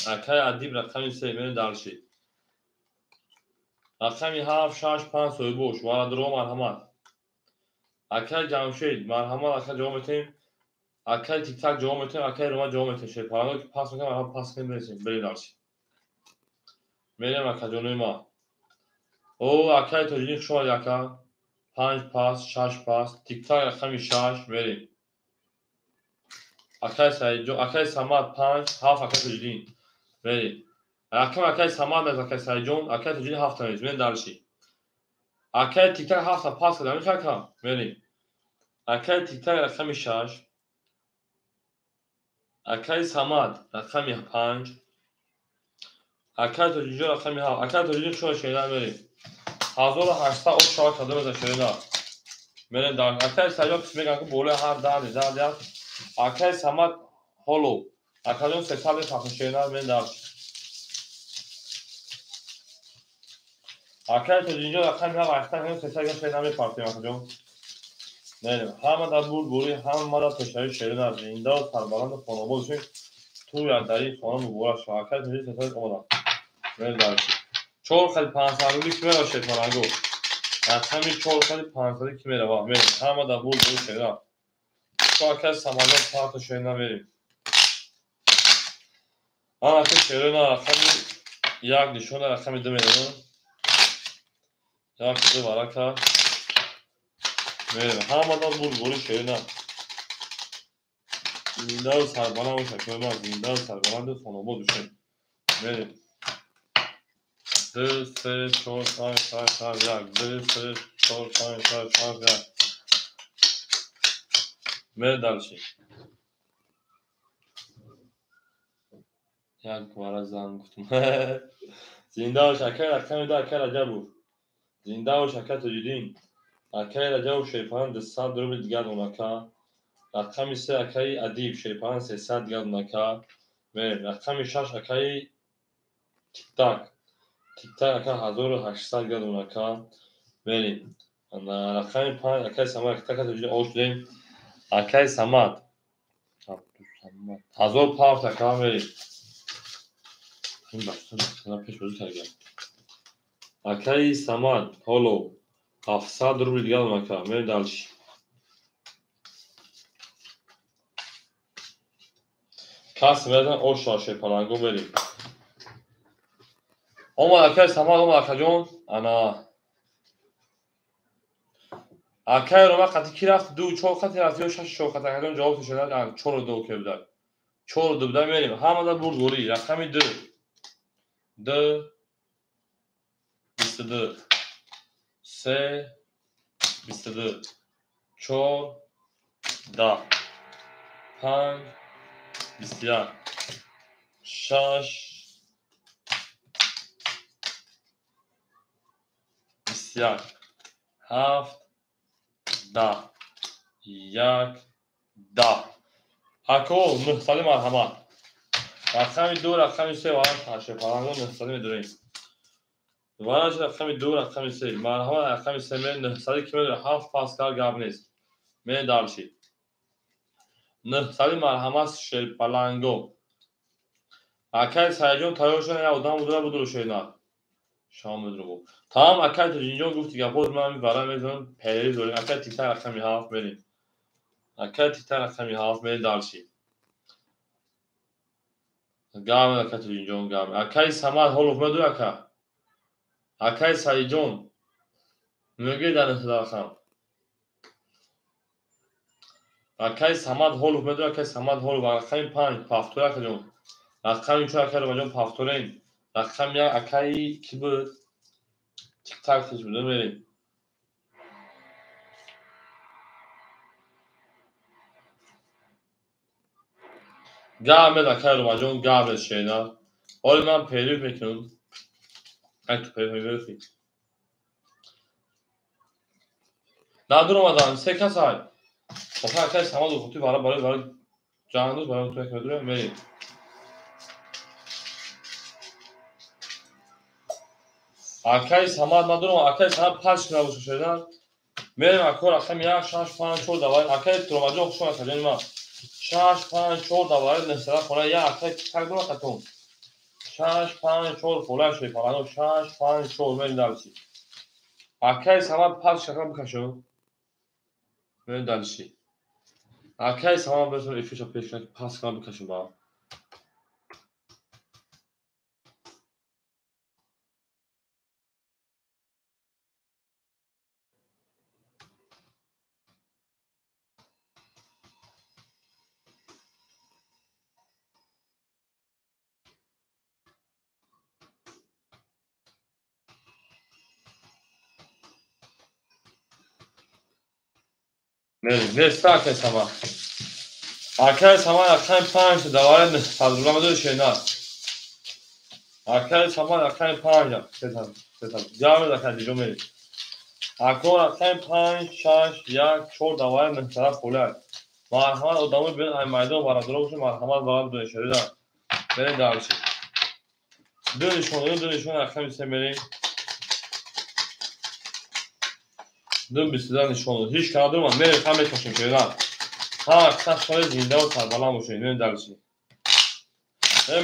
Акай Адиб рақами се. Мерем дальше. Рақами ҳафт, шаш, панҷ соҳибош. Варадуро марҳамат. Акай Ҷамшед марҳамат, акай ҷавоб метаҳем. Акай Тиктак ҷавоб метаҳем, акай Рома ҷавоб метаҳем. Шерпаланго ки пас мекунам, марҳамат пас кунем, биресем. Берем дальше. Мерем акаҷонои ма. О, акай Тоҷиддин хуш омадед ака. Панҷ пас, шаш пас, Тиктак рақами шаш, мерем. Акай Саидҷон, акай Самад панҷ, ҳафт, акай Тоҷиддин. Мерем. Рақам акай Самад нест, акай Саидҷон, акай Тоҷиддин ҳафта нест. Мерем дальше. Акай Тиктак ҳафта пас кардам, ака? Мерем. Акай Тиктак рақами шаш. Акай Самад рақами панҷ. Акай Тоҷиддин рақами ҳафт. Акай Тоҷиддин хуш омадед, шерина мерем. 1800 об шавад кадом аз шерина. Мерем дар акай Саидҷон кис мегӯянд ки болои ҳар дарди дарди аст. Акай Самад ҳоло. Акаҷон 300 ҳафт шерина мерем дальше. Акай Тоҷиддин рақами ҳафт, ҳаштад, ҳашт, 300 грам шерина мепартем акаҷон. Мерем. Ҳама дар бурдборӣ, ҳама дар пешравӣ шерина. Зинда ва сарбаланду хонобод бошед. Ту як дар ин хона муборак шавад. Акай Тоҷиддин 300 омадам. Мерем дальше. 4 500 рубли ки мерава шерпаланго? Рақами 4 500 ки мерава? Мерем. Ҳама дар бурдборӣ шерина. То акай Самаҷон парта шерина мерем. Ана ака шерина рақами як нишона рақами ду меравам. Як, ду варака. Мерем. Ҳама дар бурдборӣ шерина. Зинда ва сарбаланд бошад. Шумо зинда ва сарбаланду хонобод бошед. Мерем. Ду, се, чор, панҷ, шаш, ҳафт, як. Ду, се, чор, панҷ, шаш, ҳафт, як. Мерем дальше. Як вара зан гуфтум. Зинда бош акай рақами ду, акай Раҷабов. Зинда бош акай Тоҷиддин. Акай Раҷабов шерпаҳан 200 рубли дигар дон ака. Рақами се акаи Адиб шерпаҳан 300 дигар дон ака. Мерем. Рақами шаш акаи Тиктак. Тиктак ака 1800 дигар дон ака. Мерем. Рақами панҷ акаи Самад, Тиктак Тоҷиддин ош додем. Акаи Самад. Абдусамад. 1000 парт ака мерем. Ин бахта пеш бозӣ кардам. Акаи Самад ҳоло 700 рубли дигар дон ака. Мерем дальше. Кас мезан ош шерпаланго мерем. Омад акай Самад, омад акаҷон. Ана. Акай Рома қати ки рафт? 2 4 қати рафт ё 6 4 қати? Акаҷон ҷавоб шуда, 4 2 ки буда. 4 2 буда мерим. Ҳамада бурдворӣ. Рақами 2. 2 22 3 22 4 10 5 21 6 21 7 10 1 10. Ако 900 марҳамат. Рақами 2, рақами 3 ва шерпаланго 900 медорем. Вараш рақами 2, рақами 3. Марҳамат рақами 3 ме 900 ки медорем. 7 паскал гап нест. Ме дарши. 900 марҳамат шерпаланго. Акай Саидҷон тайёр шудан, як одам будра будро шена. Шом медрубо. Тамом акай Тоҷинҷон гуфти гапҳо ман бара мезанам, перери дорем. Акай тита рақами 7 мерем. Акай тита рақами 7 мерем дарши. Гам акай Тоҷинҷон гам. Акай Самад ҳолов медур ака. Акай Саидҷон мегӯед дар рақам. Акай Самад ҳолов медур, акай Самад ҳолов рақами 5 пафтор акаҷон. Рақами 4 акай Ромаҷон пафторен. Рақами 1 акай ки буд? Тик-так тиш буд, мерем. Гамед акай Ромаҷон, гамед шена. Оли ман перив мекунам. Ай ту перив мекунӣ. Надур омадан, се кас ай. Охир акай Самад ухути бара барои барои ҷангдӯз барои ту медурем, мерем. Акай Самад надурам, акай Самад пач набоша шедан. Мерем ако рақами 1 6 5 4 давай. Акай Ромаҷон хуш омад ҷони ман. 6 5 4 давай несара хона 1 акай так дура қатум. 6 5 4 фола шуд фалано 6 5 4 мерем дарси. Акай Самад пач шакам бикашо. Мерем дарси. Акай Самад бесо эфиша пеш пас кам бикашо ба. Неста акай Самад. Акай Самад рақами 5 давай сад рубла медори шена. Акай Самад рақами 5 сетан сетан. Ҷамъ акай диҷо мерем. Ако рақами 5 6 1 4 давай несара хола. Марҳамат одамои биён ай майдон бародаро бошед, марҳамат бара бидонед шерида. Мерем дарши. Ду нишон, ду нишон рақами 3 мерем. Ду бисту нишон. Ҳеҷ кадом мерем ҳам мекашем шерида. Ҳа, кас шояд зинда ва сарбаланд бошед. Мерем дарши.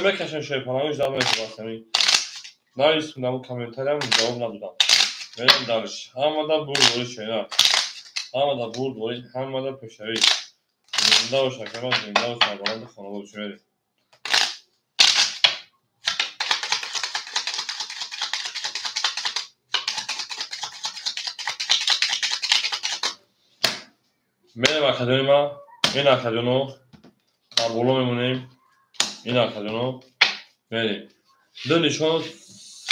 Мекашем шерпалангош дар мекашем. Нависем комментариям ҷавоб надодам. Мерем дарши. Ҳамада бурдворӣ шерида. Ҳамада бурдворӣ, ҳамада пешравӣ. Зинда ва шакарон, зинда ва сарбаланд хонавода бошед. Мерем. Мерем акаҷони ман, ин акаҷоно дар боло мемонем. Ин акаҷоно мерем. Ду нишон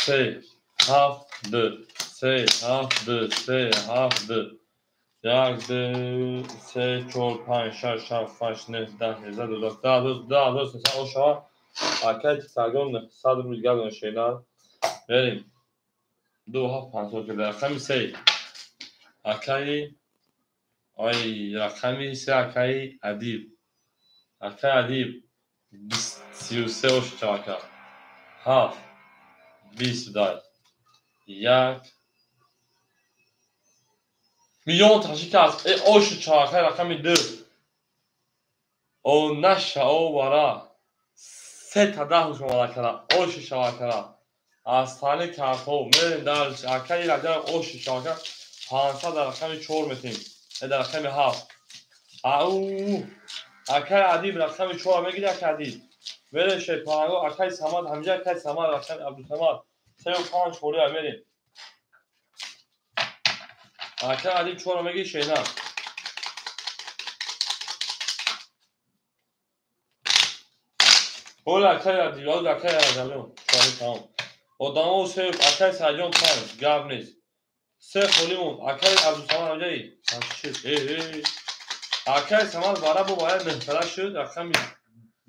3 7 2 3 7 2 3 7 2 1 2 3 4 5 6 7 8 9 10 11 12 13 14 13 ошава. Акай тисагон 100 рубл дигар шена. Мерем. 2 7 5 ки рақами 3. Акай ай рақами 3 акай Адиб. Акай Адиб 33 ошава ака. 7 20 1 миллион ташик аст. Ошу чаҳакай рақами 2. О наша о вара. Се та даҳ шумара ошу шавакара. Аз тани картҳо мерем дар акаи Раҷаб ошу шавака 500 дар рақами 4 метем. Дар рақами 7. Ау акаи Адиб рақами 4 мегири акаи Адиб. Мерем шерпаланго акаи Самад ҳамҷа акаи Самад рақами Абдусамад 3 ва 5 холия мерем. Ака Адиб 4 меги шена. Ола акай Адиб, ола акай Раҷабҷон, чори тамом. Одамо се, акай Саидҷон 5, гап нест. Се холӣ монд. Акай Абдусамад ҳамҷаи? Шуд. Э. Акай Самад бара бо бая 900 шуд, рақами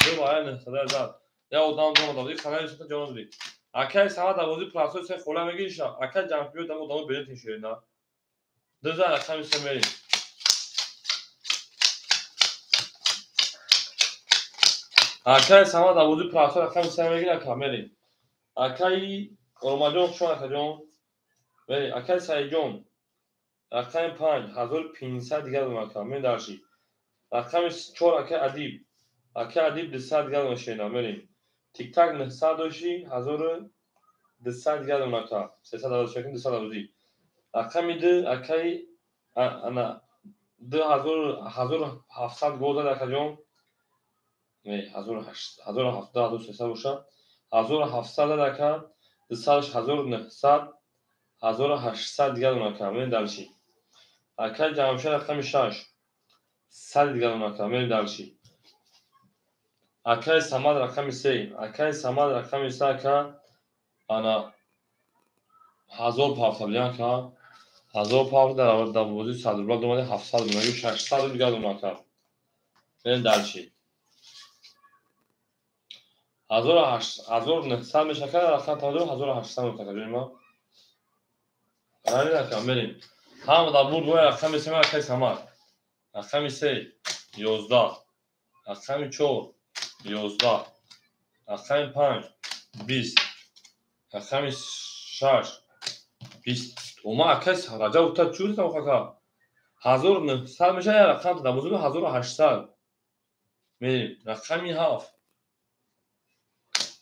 2 бая 900 зад. Я одам ҷон дод, ханаи сата ҷон дод. Акай Самад дар бозии пласои се хола мегириша. Акай Ҷамшид дам одамо берин тешӯед, на. Ду зан рақами 3 мерем. Акай Самад дар бозии пласои рақами 3 мегир, ака мерем. Акай Ормаҷон хушон, акаҷон. Мерем. Акай Саидҷон рақами 5 1500 дигар дорам, ака. Мерем дарши. Рақами 4 акай Адиб. Акай Адиб 200 дигар дорам, шена мерем. Тиктак 900 дошти, 1200 дигар дорам, ака. 300 дошти, 200 бозӣ. Рақами 2 акай ана 2000 1700 гол зад, акаҷон. Не, 1800 1300 бошад. 1700 зад, ака. 200 1900 1800 дигар дорам, ака. Мерем дарши. Акай Ҷамшед рақами 6 100 дигар дорам, ака. Мерем дарши. Акай Самад рақами 3. Акай Самад рақами 3, ака. Ана 1000 пафта бидем, ака. 1000 пафта дар бозии 100 рубла домади 700 рубла, 600 дигар дорам, ака. Мерем дарши. 1900 мешава, ака, рақам тамом 1800 мешава, ака ҷони ман. Ҳамин, ака, мерем. Ҳама дар бурд бояд рақами 3, акай Самад. Рақами 3 11. Рақами 4 11. Рақами 5 20. Рақами 6 20. Ома акай Раҷаб та чӣ гуфтам, ака? 1900 мешава, я рақам дар бозии 1800. Мерем. Рақами 7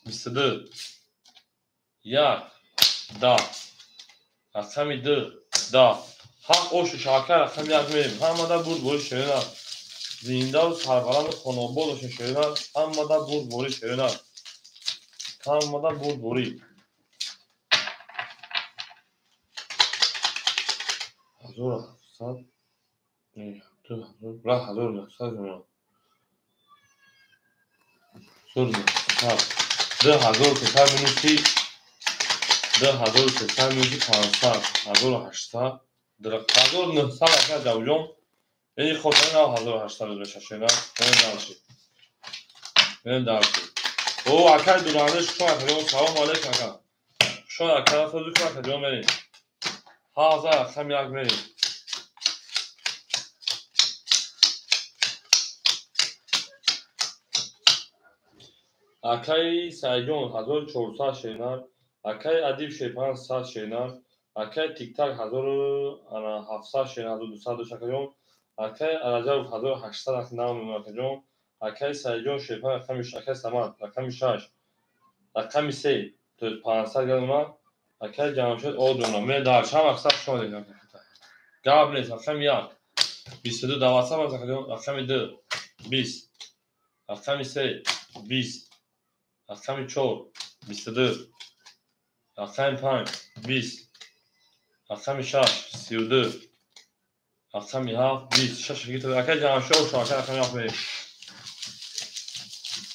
22. 1 10. Рақами 2 10. Ҳақ ошу шака рақами 1 мерем. Ҳамада бурд бори шерина. Зиндаву сарбаланду хонобод бошед, шерина. Ҳамада бурд бори шерина. Ҳамада бурд борӣ. 1700 1900 1900 2300 минуси 2300 минуси 500 1800 1900, ака Ҷавҷон. Ини хотира нав 1800 меша, шена. Мерем дарши. Мерем дарши. О, акай Дурандеш, хушон, акаҷон. Салом алейкум, ака. Хушон, ака, созӣ кун, акаҷон, мерем. Ҳазар рақами 1 мерем. Акай Саидҷон 1400 шена. Акай Адиб шепан 100 шена. Акай Тиктак 1700 шена, 1200 дошт, акаҷон. Акай Раҷабов 1800 нав мемонад, акаҷон. Акай Саидҷон шепан рақами, акай Самад рақами 6. Рақами 3, то есть 500 грамма. Акай Ҷамшед одуна. Ме дар чанд мақсад шумо дидам. Гап нест, рақами 1 22 даватсам, акаҷон. Рақами 2 20. Рақами 3 20. Рақами 4 22. Рақами 5 20. Рақами 6 32. Рақами 7 20. Шаш гирифта. Акай Ҷамшед ошу, акай рақами 7 мерем.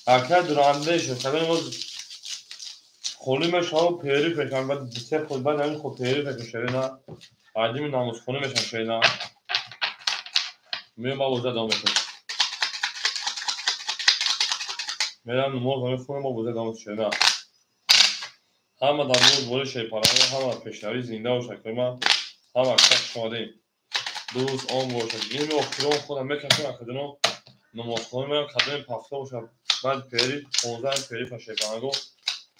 Акай Дурандеш, акай боз холӣ мешавад, периф мешавад, баъд се хол, баъд ҳамин хол периф мешавад, шерина. Айдими намозхонӣ мешавад, шерина. Меём, ба бозӣ давом мекунем. Мерам намоз мехонам, ба бозӣ давом шерина. Ҳама дар бурд бори шерпараҳо, ҳама пешравӣ, зинда бошад, акои ҳама хуш омадем. Дуруст он бошад. Ин охирон худам мекашам, акаҷоно, намозхонӣ мерам, кадоми пафто бошад, баъд периф 15 перифа шерпараҳо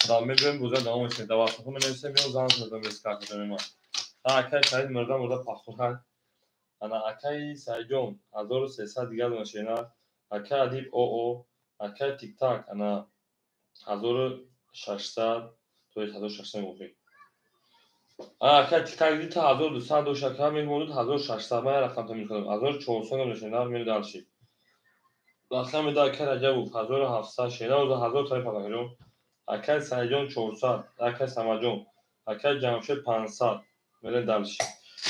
дар мебиём, бозӣ давом мекунем. Дар ватсапҳо менависем, меём занг мезанам еска, акаҷони ман. Акай Саид мурда мурда пахтухан. Ана акай Саидҷон 1300 дигар дона, шена. Акай Адиб оо, акай Тиктак ана 1600, то есть 1600 мегуфтем. Акай Тиктак дита 1200 дошт, ака мемонуд 1600, ман рақам та мехонам. 1400 дона, шена, мери дарши. Рақами да акай Раҷабов 1700, шена, 1000 тариф, акаҷон. Акай Саидҷон 400, акай Самадҷон Акай Ҷамшед 500. Мерем дальше.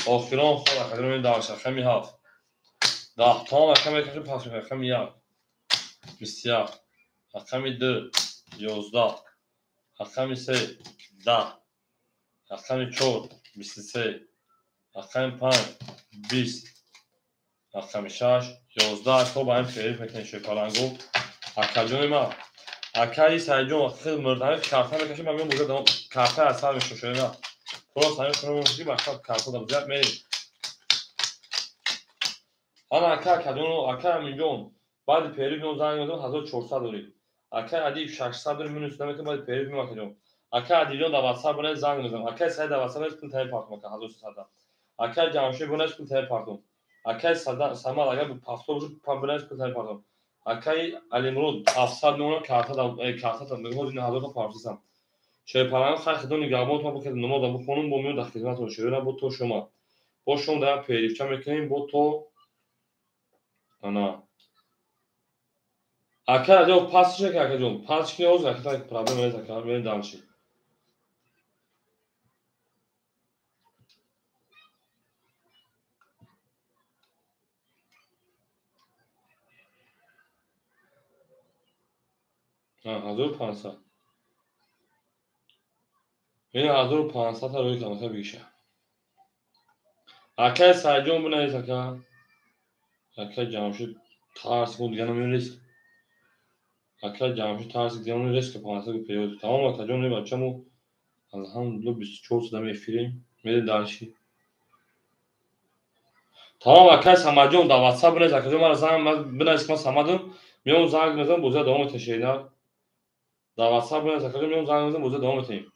Охирон хол акаҷон, мерем дальше. Рақами 7. 10 том рақам мекашем, пахш мекунем. Рақами 1. 21. Рақами 2. 11. Рақами 3. 10. Рақами 4. 23. Рақами 5. 20. Рақами 6. 11. То ба ҳам перерыв мекунем шерпалангу. Акаҷони ман. Акаи Саидҷон, хел мурд, ҳамин карта мекашем, ман меом боза давом, карта аз сар мешошем, на. Просто ҳамин хунум мушки мақсад карта да боза мерем. Ана ака акаҷон, ака Аминҷон, баъди перерыв меом занг мезанам, 1400 дорем. Ака Адиев 600 дорем, минус намекунем, баъди перерыв меом акаҷон. Ака Адилҷон дар WhatsApp бинавис, занг мезанам. Акаи Саид дар WhatsApp бинавис, пул таҳи партум, ака 1300. Акаи Ҷамшед бинавис, пул таҳи партум. Акаи Самад агар пафто бошад, бинавис, пул таҳи партум. Акаи Алимурод 700 мемонад, карта карта мегӯяд, ин 1000 та партисам. Шерпаланг хай худо нигаҳбонтон бокед, намоза бихонум, бо меоям дар хидматон шерина бо то шума. Бо шом дар перерывча мекунем, бо то ана. Ака Раҷаб пас шека акаҷон, пас ки ҳозир ака проблема нест ака, мерем дальше. 1500. Ин 1500 та рӯи тамоша бигиша. Акаи Саидҷон бинавис ака. Акаи Ҷамшед тарс кун дига намерес. Акаи Ҷамшед тарс дига намерес ки 500 период. Тамом акаҷон, не бачамо алҳамдулилла 24 соат мефирем. Мерем дальше. Тамом акаи Самадҷон дар WhatsApp бинавис акаҷон, мара занг бинавис ки ман Самадам. Меом занг мезанам, боза давом метавем шерина. Дар WhatsApp бинавис акаҷон, меом занг мезанам, боза давом метавем.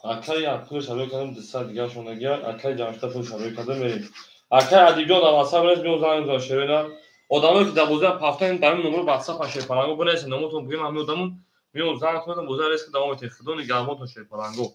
Акаи пулаш рӯй кардам, 200 дигарашон дигар. Акаи Ҷамшед пулаш рӯй кардам, мерем. Акаи Адибҷон дар WhatsApp бинавис, меом занг мезанам шерина. Одамое ки дар боза пафтан дар ин номро WhatsApp шерпаланго бинависед, номотон бигӯем, ҳамин одамон меом занг мезанам, боза резко давом метавем. Худо нигаҳбонтон шерпаланго.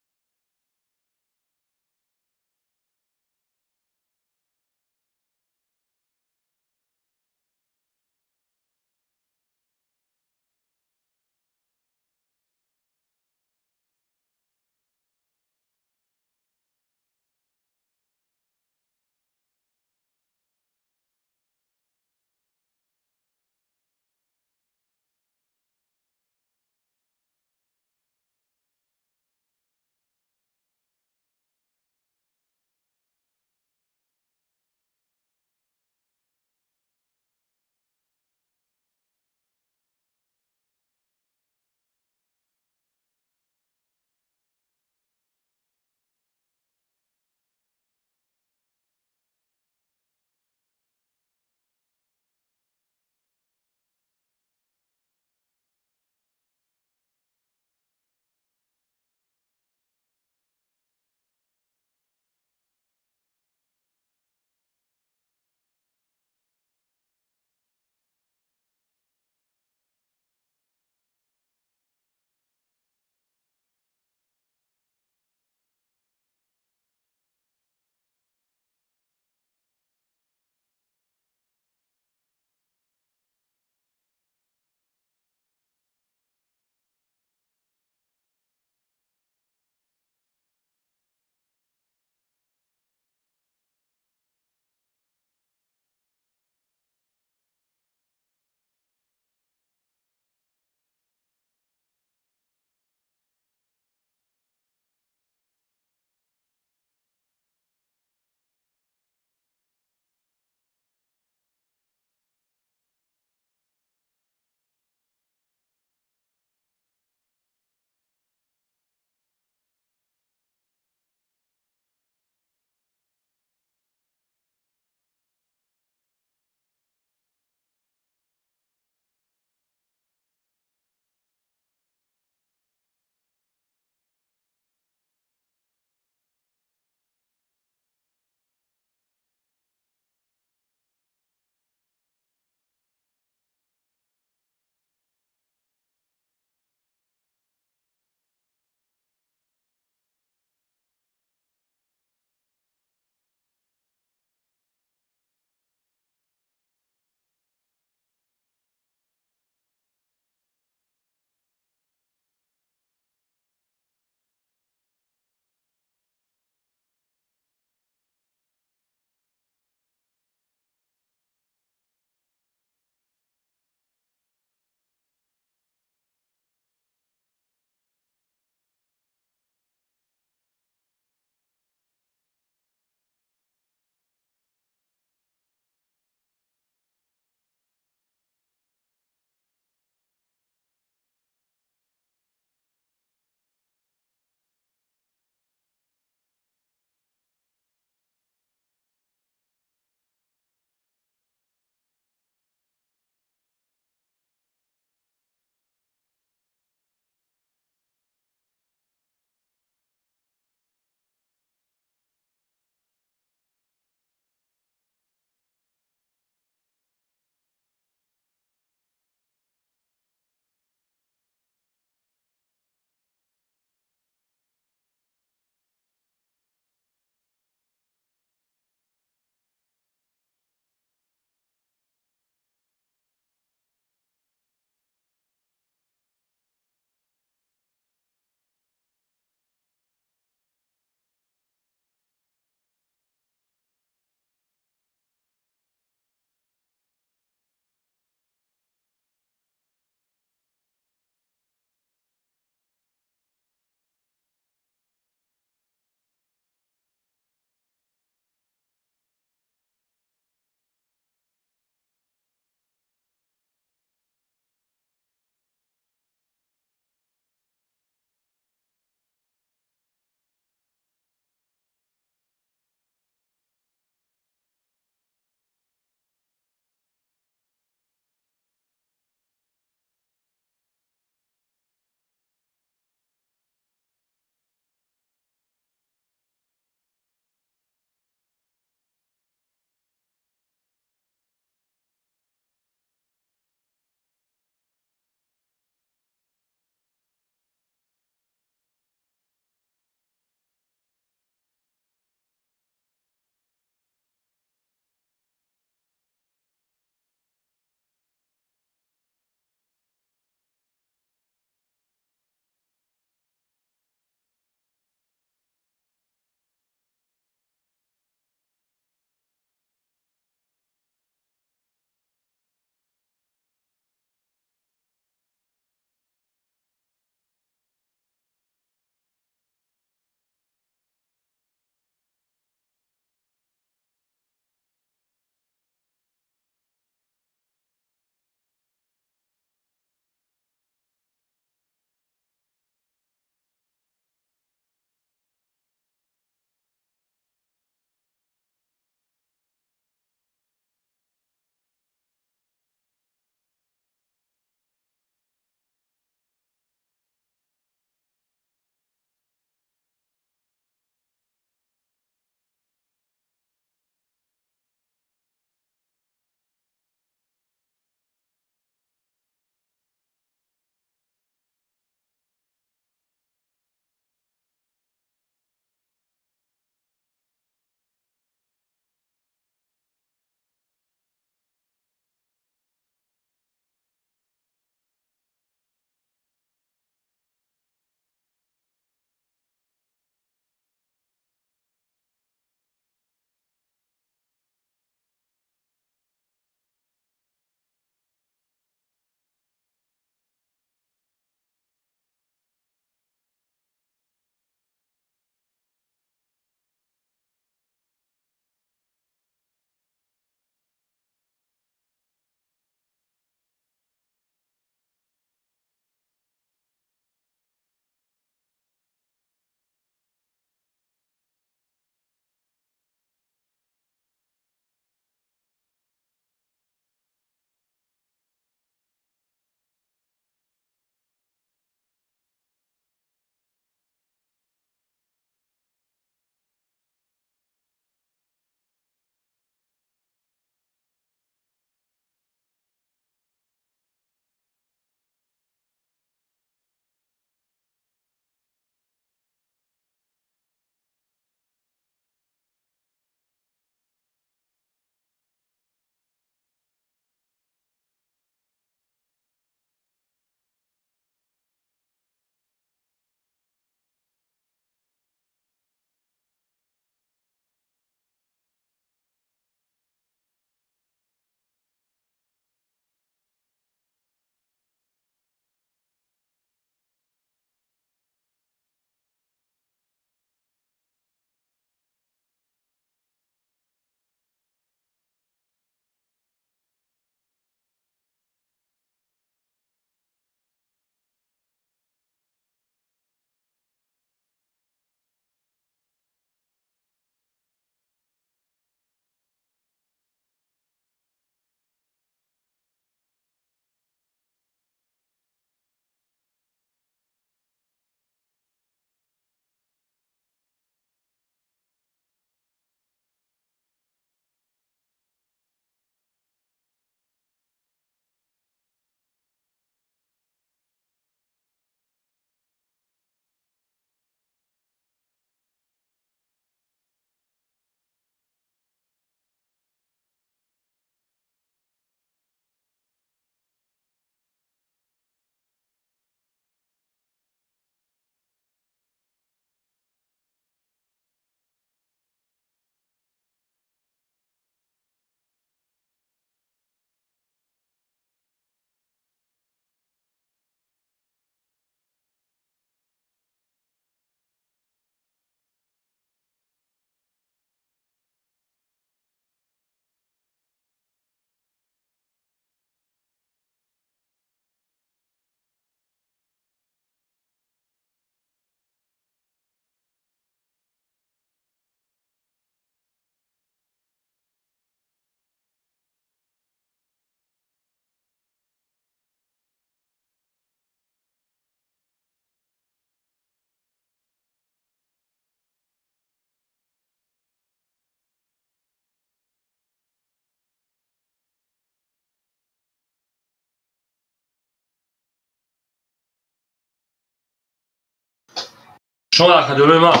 Шумо акаҷонои ман.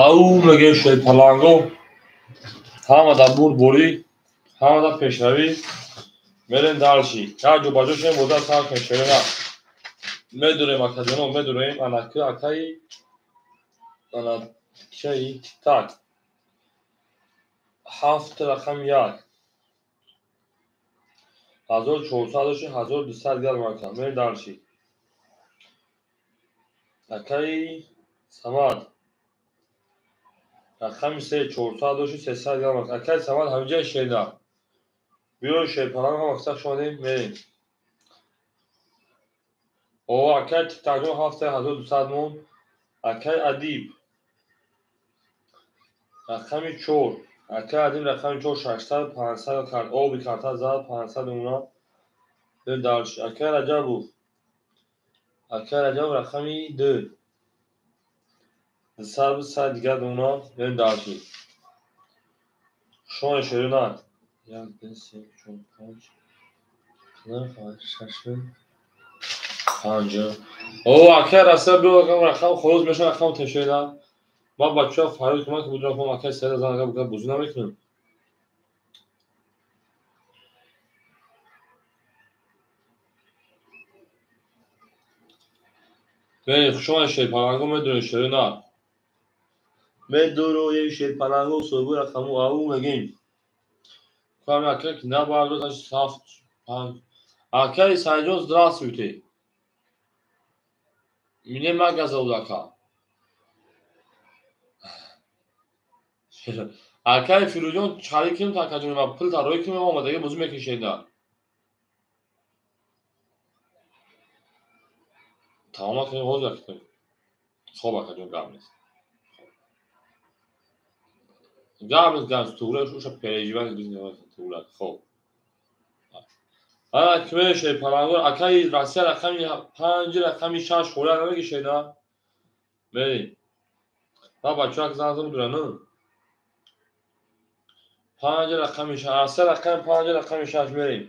Ау мегӯем шерпаланго ҳама дар бурдборӣ, ҳама дар пешравӣ. Мерем дальше. Як ҷо ба ҷо шем, бозар сар кунем шерона. Медурем акаҷоно, медурем. Анаки акаи ана чаи так. 7 рақами 1. 1400 дошти, 1200 газ макан. Мерем дальше. Акаи Самад. Рақами 3 400 дошти, 300 газ макан. Акаи Самад ҳамиҷаи шерда. Биё шерпаланг ҳам аксар шомадем, мерем. О, акаи Тиктакҷон 7200 мон. Акаи Адиб. Рақами 4. Акаи Адиб рақами 4 600 500 кард. Оби карта зад 500 мона. Бир дальше. Акаи Раҷабов. Акаи Раҷабов рақами 2. 200 100 дигар мона. Бир дальше. Шони шерина. 1 2 3 4 5 6 5. О, акаи Россия биё рақам холос мешавад, рақам тешена. Ман бачаҳо фарёд кунам ки будам акаи Саида зан агар бозӣ намекунем. Бе, хушомадед шерпаланго, медонед шерина. Медуроем шерпаланго, соҳиби рақаму ау мегем. Ками акаи ки набардод, 7 5. Акаи Саидҷон, здравствуйте. Меня Мага зовут, ака. Акаи Фирӯзҷон, чарӣ кунем то акаҷон ва пул тароӣ кунем, омадаги бозӣ мекашеда. Тамом акаҷон, ҳозир акаҷон. Хоб акаҷон, гап нест. Гап нест, гап нест. Туғра уша переживать туғра. Хоб. Ана киме шерпалангор, акаи Россия рақами 5, рақами 6 хӯра намекашеда. Мерем. Ма бачаҳо ак зан зан дуран. 5 рақами 6, Россия рақами 5, рақами 6 мерем.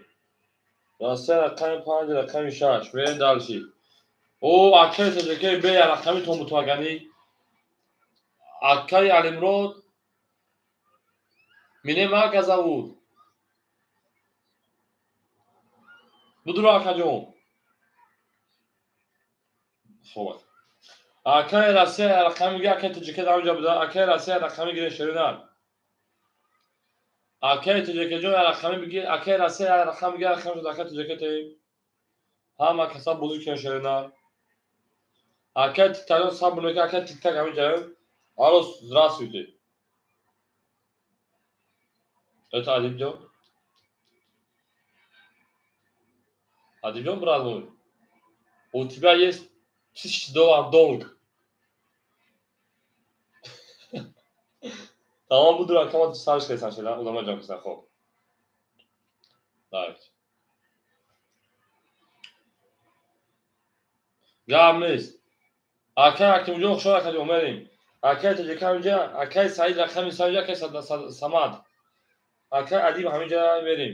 Россия рақами 5, рақами 6 мерем дальше. О, акаи Тоҷикаи бе рақами том бутмагани. Акаи Алимрод Меня Мага зовут. Будуро акаҷон. Хоб. Акаи Россия рақами гир, акаи Тоҷика дар онҷо буда. Акаи Россия рақами гир шерина. Акаи Тоҷикаҷон рақами бигир, акаи Россия рақами гир, рақами шуд, акаи Тоҷика таим. Ҳама каса бозӣ кунанд шерина. Акаи Тиктакҷон сабр мекунад, акаи Тиктак ҳамин ҷо. Алло, здравствуйте. Это Адибҷон? Адибҷон, брат мой, у тебя есть $1000 долг. Тамом буду рақамат сарш кардам шуда, улама ҷон кисан, хоб. Давайте. Гап нест. Акаи Ҳакимҷон, хушҳол акаҷон, мерем. Акаи Тоҷика ҳаминҷа, акаи Саид рақами Саид, акаи Самад. Акаи Адиб ҳаминҷа мерем.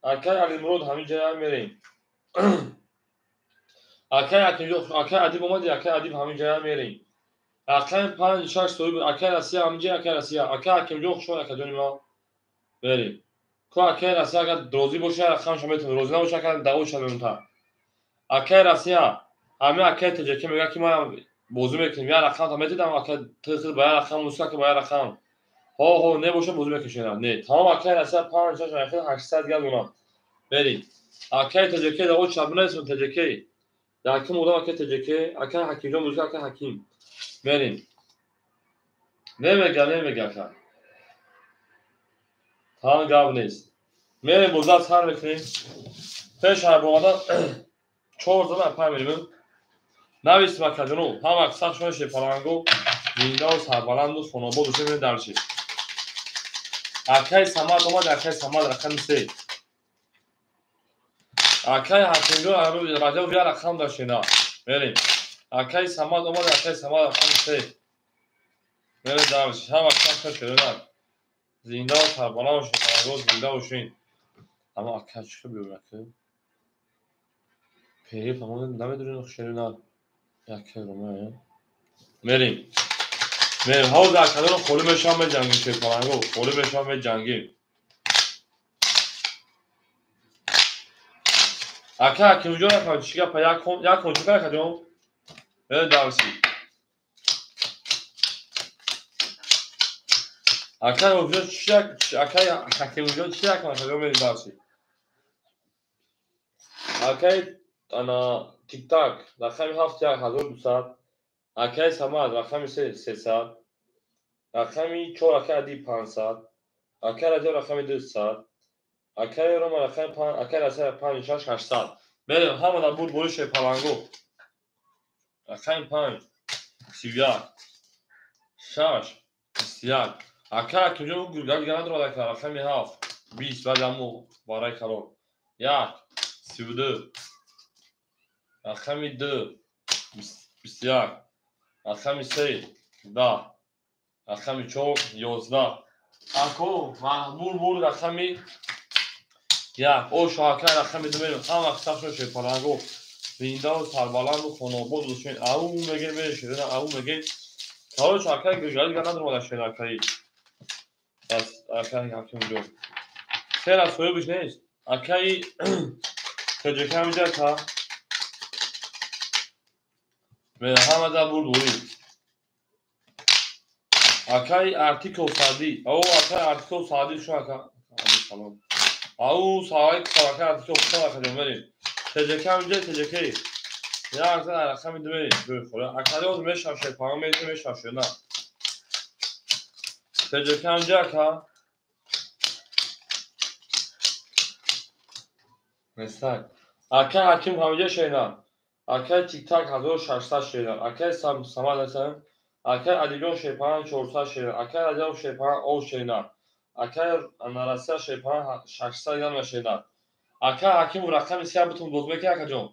Акаи Алимурод ҳаминҷа мерем. Акаи Ҳакимҷон, акаи Адиб омади, акаи Адиб ҳаминҷа мерем. Рақами 5 6 соҳиб, акаи Россия ҳаминҷа, акаи Россия. Акаи Ҳакимҷон, хушҳол акаҷони ман. Мерем. Ко акаи Россия агар розӣ боша, рақамашо метавонад, розӣ набоша, агар даъво шавад мемонта. Акаи Россия, ҳамин акаи Тоҷикӣ мегӯяд ки ман бозӣ мекунем, як рақамта метидам, акаи тихил ба як рақам, муска ки ба як рақам. Ҳо, ҳо, небоша бозӣ мекашем. Не, тамом акаи Россия 5 6 800 газ монад. Мерем. Акаи Тоҷикӣ даъво шавад нестам Тоҷикӣ. Якум одам акаи Тоҷикӣ, акаи Ҳакимҷон бозӣ, акаи Ҳаким. Мерем. Немега, немега ака. Тамом гап нест. Мерем бозар сар мекунем. Пеш ҳар омадан 4 зана 5 мерем. Нависем акаҷоно, ҳама аксар шумо шерпаланго, зиндаву сарбаланду хонобод бошед, мерем дальше. Акаи Самад омад, акаи Самад рақами 3. Акаи Ҳакимҷон Раҷабов як рақам дошт. Мерем. Акаи Самад омад, акаи Самад рақами 3. Мерем дальше. Ҳама аксар шумо зиндаву сарбаланду шерпаланго, зинда бошед. Аммо ака чӣ хел биёрем ака? Периф ҳамон намедонем шерина. Як километр. Мерим. Мерим. Ҳозир акадорон холӣ мешавам, меҷангим шерпаланго. Холӣ мешавам, меҷангим. Ака Ҳакимҷон ака чӣ гапа? Як кон чӣ кар акаҷон? Мерем дарси. Ака Ҳакимҷон чӣ ака Ҳакимҷон чӣ ака акаҷон мерем дарси. Акаи ана тиктак рақами 7 1200, акаи Самад рақами 3 300, рақами 4 акаи Ади 500, акаи Раҷаб рақами 200, акаи Рома рақами 5, акаи Расия 5 6 800. Мерем ҳама дар буд бори шерпаланго. Рақами 5 31 6 21. Ака Ҳакимҷон гургак дига надорад ака. Рақами 7 20 баъд ҳамо барои калон. 1 32, рақами 2 21, рақами 3 10, рақами 4 11. Ако маҳбул буд рақами 1. Ошо ака рақами 2 мерем. Ҳама қисмашон шерпаланго. Зиндаву сарбаланду хонобод бошед. Ау мегем мерем шерина, ау мегем. Короче, акаи гургак дига надорад шер акаи. Акаи Ҳакимҷон. Шер аз соҳибаш нест. Акаи тоҷика ҳамиҷа та. Ҳама дар бурд бурӣ. Акаи Артиков Саъдӣ. Ау акаи Артиков Саъдӣ шо ака. Салом. Ау савай акаи Артиков шо акаҷон мерем. Тоҷика ҳамиҷа тоҷика. Як за рақами 2 мерем. Ҷои хӯра. Акаи оз мешав шерпаланг мерем мешав шена. Тоҷика ҳамиҷа ака. Нестак. Акаи Ҳаким ҳамиҷа шена. Акаи Тиктак 1600 шена. Акаи Самад ҳасан. Акаи Адилҷон шерпаланг 400 шена. Акаи Раҷаб шерпаланг ов шена. Акаи Нарасия шерпаланг 600 грамм шена. Акаи Ҳаким рақами 3 бутун боз мекунӣ акаҷон?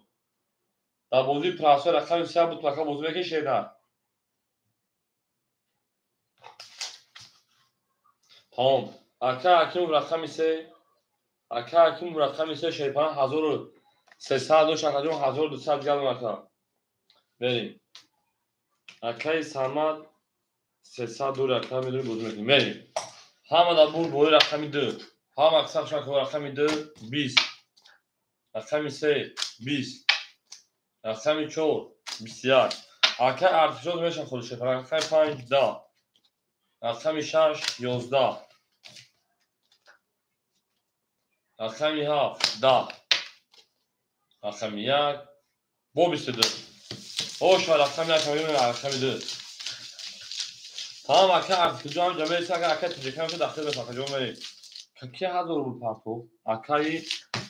Дар бозии прасо рақами 3 бутун ака боз мекунӣ шена? Тамом. Акаи Ҳаким рақами 3, акаи Ҳаким рақами 3 шерпаланг 1300 дошт акаҷон 1200 грамм ака. Мерем. Акаи Самад 300 дори ака медорем бозӣ мекунем. Мерем. Ҳама дар бурд бори рақами 2. Ҳама қисмашон рақами 2 20. Рақами 3 20. Рақами 4 21. Акаи Артишоз мешавад худи шерпаланг. Рақами 5 10. Рақами 6 11. Рақами 7 10. Рақами 1 бо 22. Оша рақами 1 мегӯем рақами 2. Тамом ака Артишоз ҳам ҷа мересад ака акаи тоҷика ҳам дахил мешавад акаҷон мерем. Ки ҳазор рубл партов? Акаи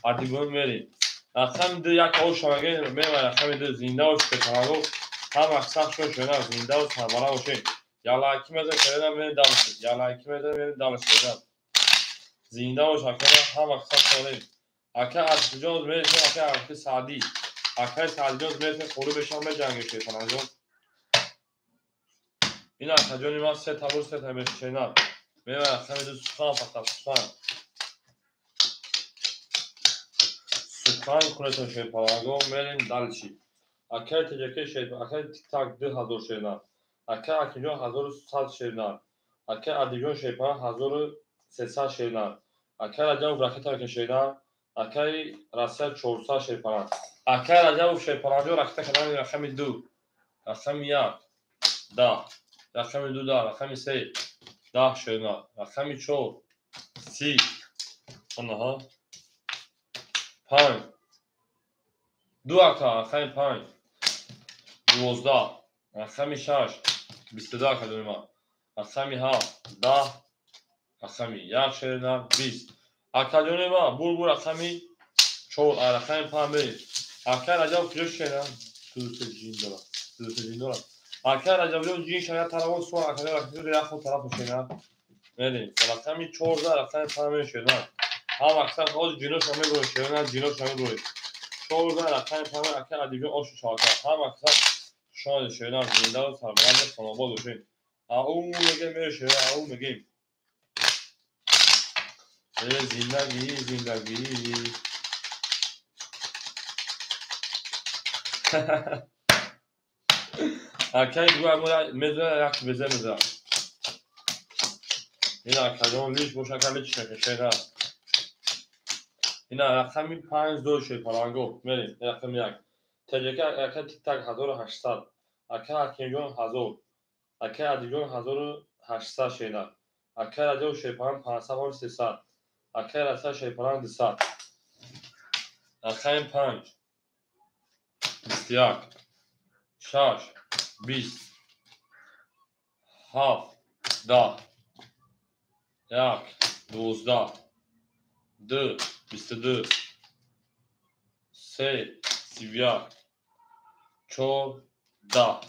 Адибон мерем. Рақами 2 як оша мегӯем мемай рақами 2 зинда бош шерпаланго. Ҳама қисмашон шена зинда ва сарбаланд бошед. Ялайки мезанем шена мерем дальше. Ялайки мезанем мерем дальше шена. Зинда бош ака ҳама қисмашон мерем. Акаи Артишоз мересем акаи Артишоз Саъдӣ. Акаи Саъдиҷон мересем холӣ мешавам меҷангем шерпалангҷон. Ин акаҷони ман се та бур се та мешена. Мемай рақами 2 сухан фақат сухан. Сухан кунетон шерпаланго мерем дальше. Акаи тоҷика шер, акаи Тиктак 2000 шена. Акаи Ҳакимҷон 1100 шена. Акаи Адибҷон шерпаланг 1300 шена. Акаи Раҷабов ракета шена. Акаи Россия 400 шерпаланг. Акаи Раҷабов шерпалангҷон ракета кардани рақами 2. Рақами 1 10. Рақами 2 10. Рақами 3 10 шена. Рақами 4 30. Анаҳа. 5 2 ака рақами 5 12. Рақами 6 22 ака ҷони ман. Рақами 7 10. Рақами 1 шена 20. Акаҷони ман бур бур рақами 4 рақами 5 мерем. Акаи Раҷаб куҷо шена? 2 ҷин дорад. 2 ҷин дорад. Акаи Раҷабҷон ҷин шая тарафон суан акаҷон рақами як худ тараф шена. Мерем. Рақами 14 рақами 5 мерем шена. Ҳама қисмат ҳозир ҷиноша мегӯем шена, ҷиноша мегӯем. 14 рақами 5 акаи Адибҷон ошу шавака. Ҳама қисмат шони шена зинда ва сарбаланд хонобод бошед. Ау мегем мерем шена, ау мегем. Зиндагӣ, зиндагӣ. Акай гуа меза як беза меза. Ина акаҷон лиш боша ака лич шера. Ина рақами 5 2 шерпаланго. Мерем рақами 1. ТЖК ака тик-так 1800. Ака Ҳакимҷон 1000. Ака Адилҷон 1800 шера. Ака Раҷаб шерпаланг 500 300. Ака Раса шерпаланг 200. Рақами 5 21 6 20 7 10 1 12 2 22 3 31 4 10.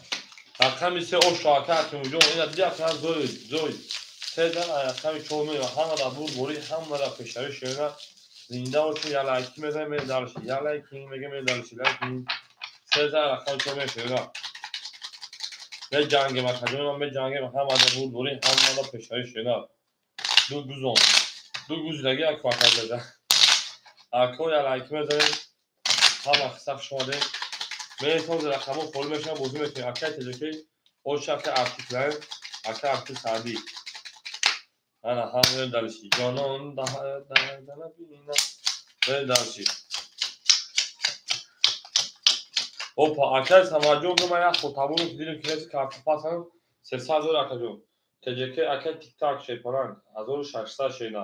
Рақами 3 ошо ака Ҳакимҷон ина диди ака зой зой се дан рақами 4 мева ҳама дар бурдборӣ ҳама дар пешравӣ шерина зинда бошед. Я лайки мезанем медарши я лайки мега медарши лайки се дан рақами 4 мешерина меҷангем акаҷон ман меҷангем ҳама дар бурдборӣ ҳама дар пешравӣ шерина ду гузон ду гузидаги як фақат ако я лайки мезанем ҳама қисса хуш омадем. Мересем рақамҳо холӣ мешаванд бозӣ мекунем. Акай ТЖК оша ака артиклайн ака артик Саъдӣ ана ҳама мерем дарши ҷонон дана бина мерем дарши. Опа акай Самарҷон гуфт ман як хотаборо ки дидем ки нест карта пасам 300 ҳазор акаҷон. ТЖК акай тик-так шерпаланг 1600 шерина.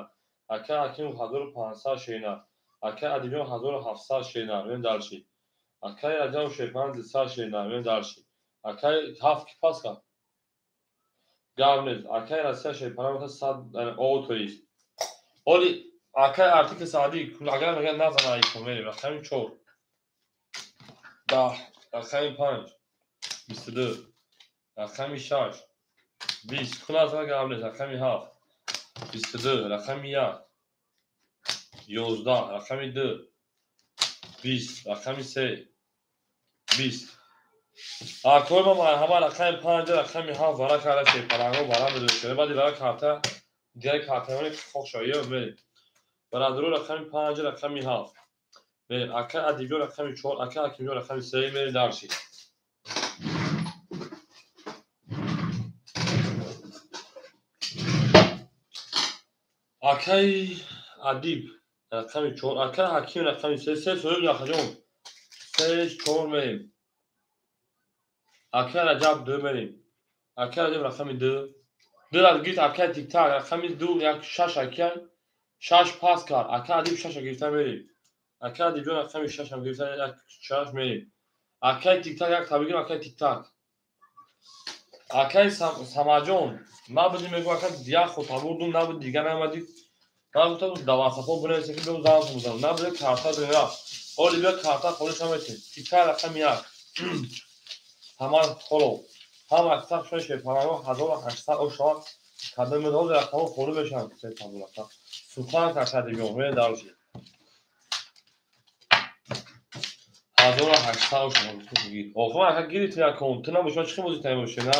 Акай Ҳакимов 1500 шерина. Акай Адилҷон 1700 шерина. Мерем дарши. Акай Раҷаб шерпаланг 200 шерина. Мерем дарши. Акай ҳафт ки пас кард гап нест. Акай Россия шерпаланг 100 о то есть. Оли акай артикли Саъдӣ агар мегӯяд назан айкун мерем. Рақами 4 10 рақами 5 22 рақами 6 20 куназан гап нест. Рақами 7 22 рақами 1 11 рақами 2 20 рақами 3 20. Акои ма ҳама рақами 5 рақами 7 вара карда шерпаланго вара медонед. Баъди вара карта дигар картаҳои хок шавад мерем. Бародаро рақами 5 рақами 7 мерем. Ака Адилҷон рақами 4 ака Ҳакимҷон рақами 3 мерем дарши. Акай Адиб рақами 4 ака Ҳаким рақами 3 се соҳиб акаҷон 3 4 мерем. Ака Раҷаб 2 мерем. Ака Раҷаб рақами 2 2 ра гирифт акай тик-так рақами 2 1 6 акай 6 пас кард. Ака Адиб 6 гирифта мерем. Ака Адибҷон рақами 6 ҳам гирифта 1 6 мерем. Акай тик-так як табигирем акай тик-так. Акай Самарҷон набуди мегӯ ака як хотабурдум набуди дигар наомадӣ. Ман гуфтам дар ватсапҳо бинависем ки биём занг бизанам. Набуди карта дорем рафт. Оли биё карта холӣ шава метем. Тик-так рақами 1 ҳама холо ҳама аксар шои шерпаланго 1800 ошавад кадом медоҳози рақамҳо холӣ мешаванд. Се табурака сухан карта дигон мерем дарши 1800 ошавад. Охир ака гирифти якон ту набоши ман чӣ хел бозӣ таем бошем на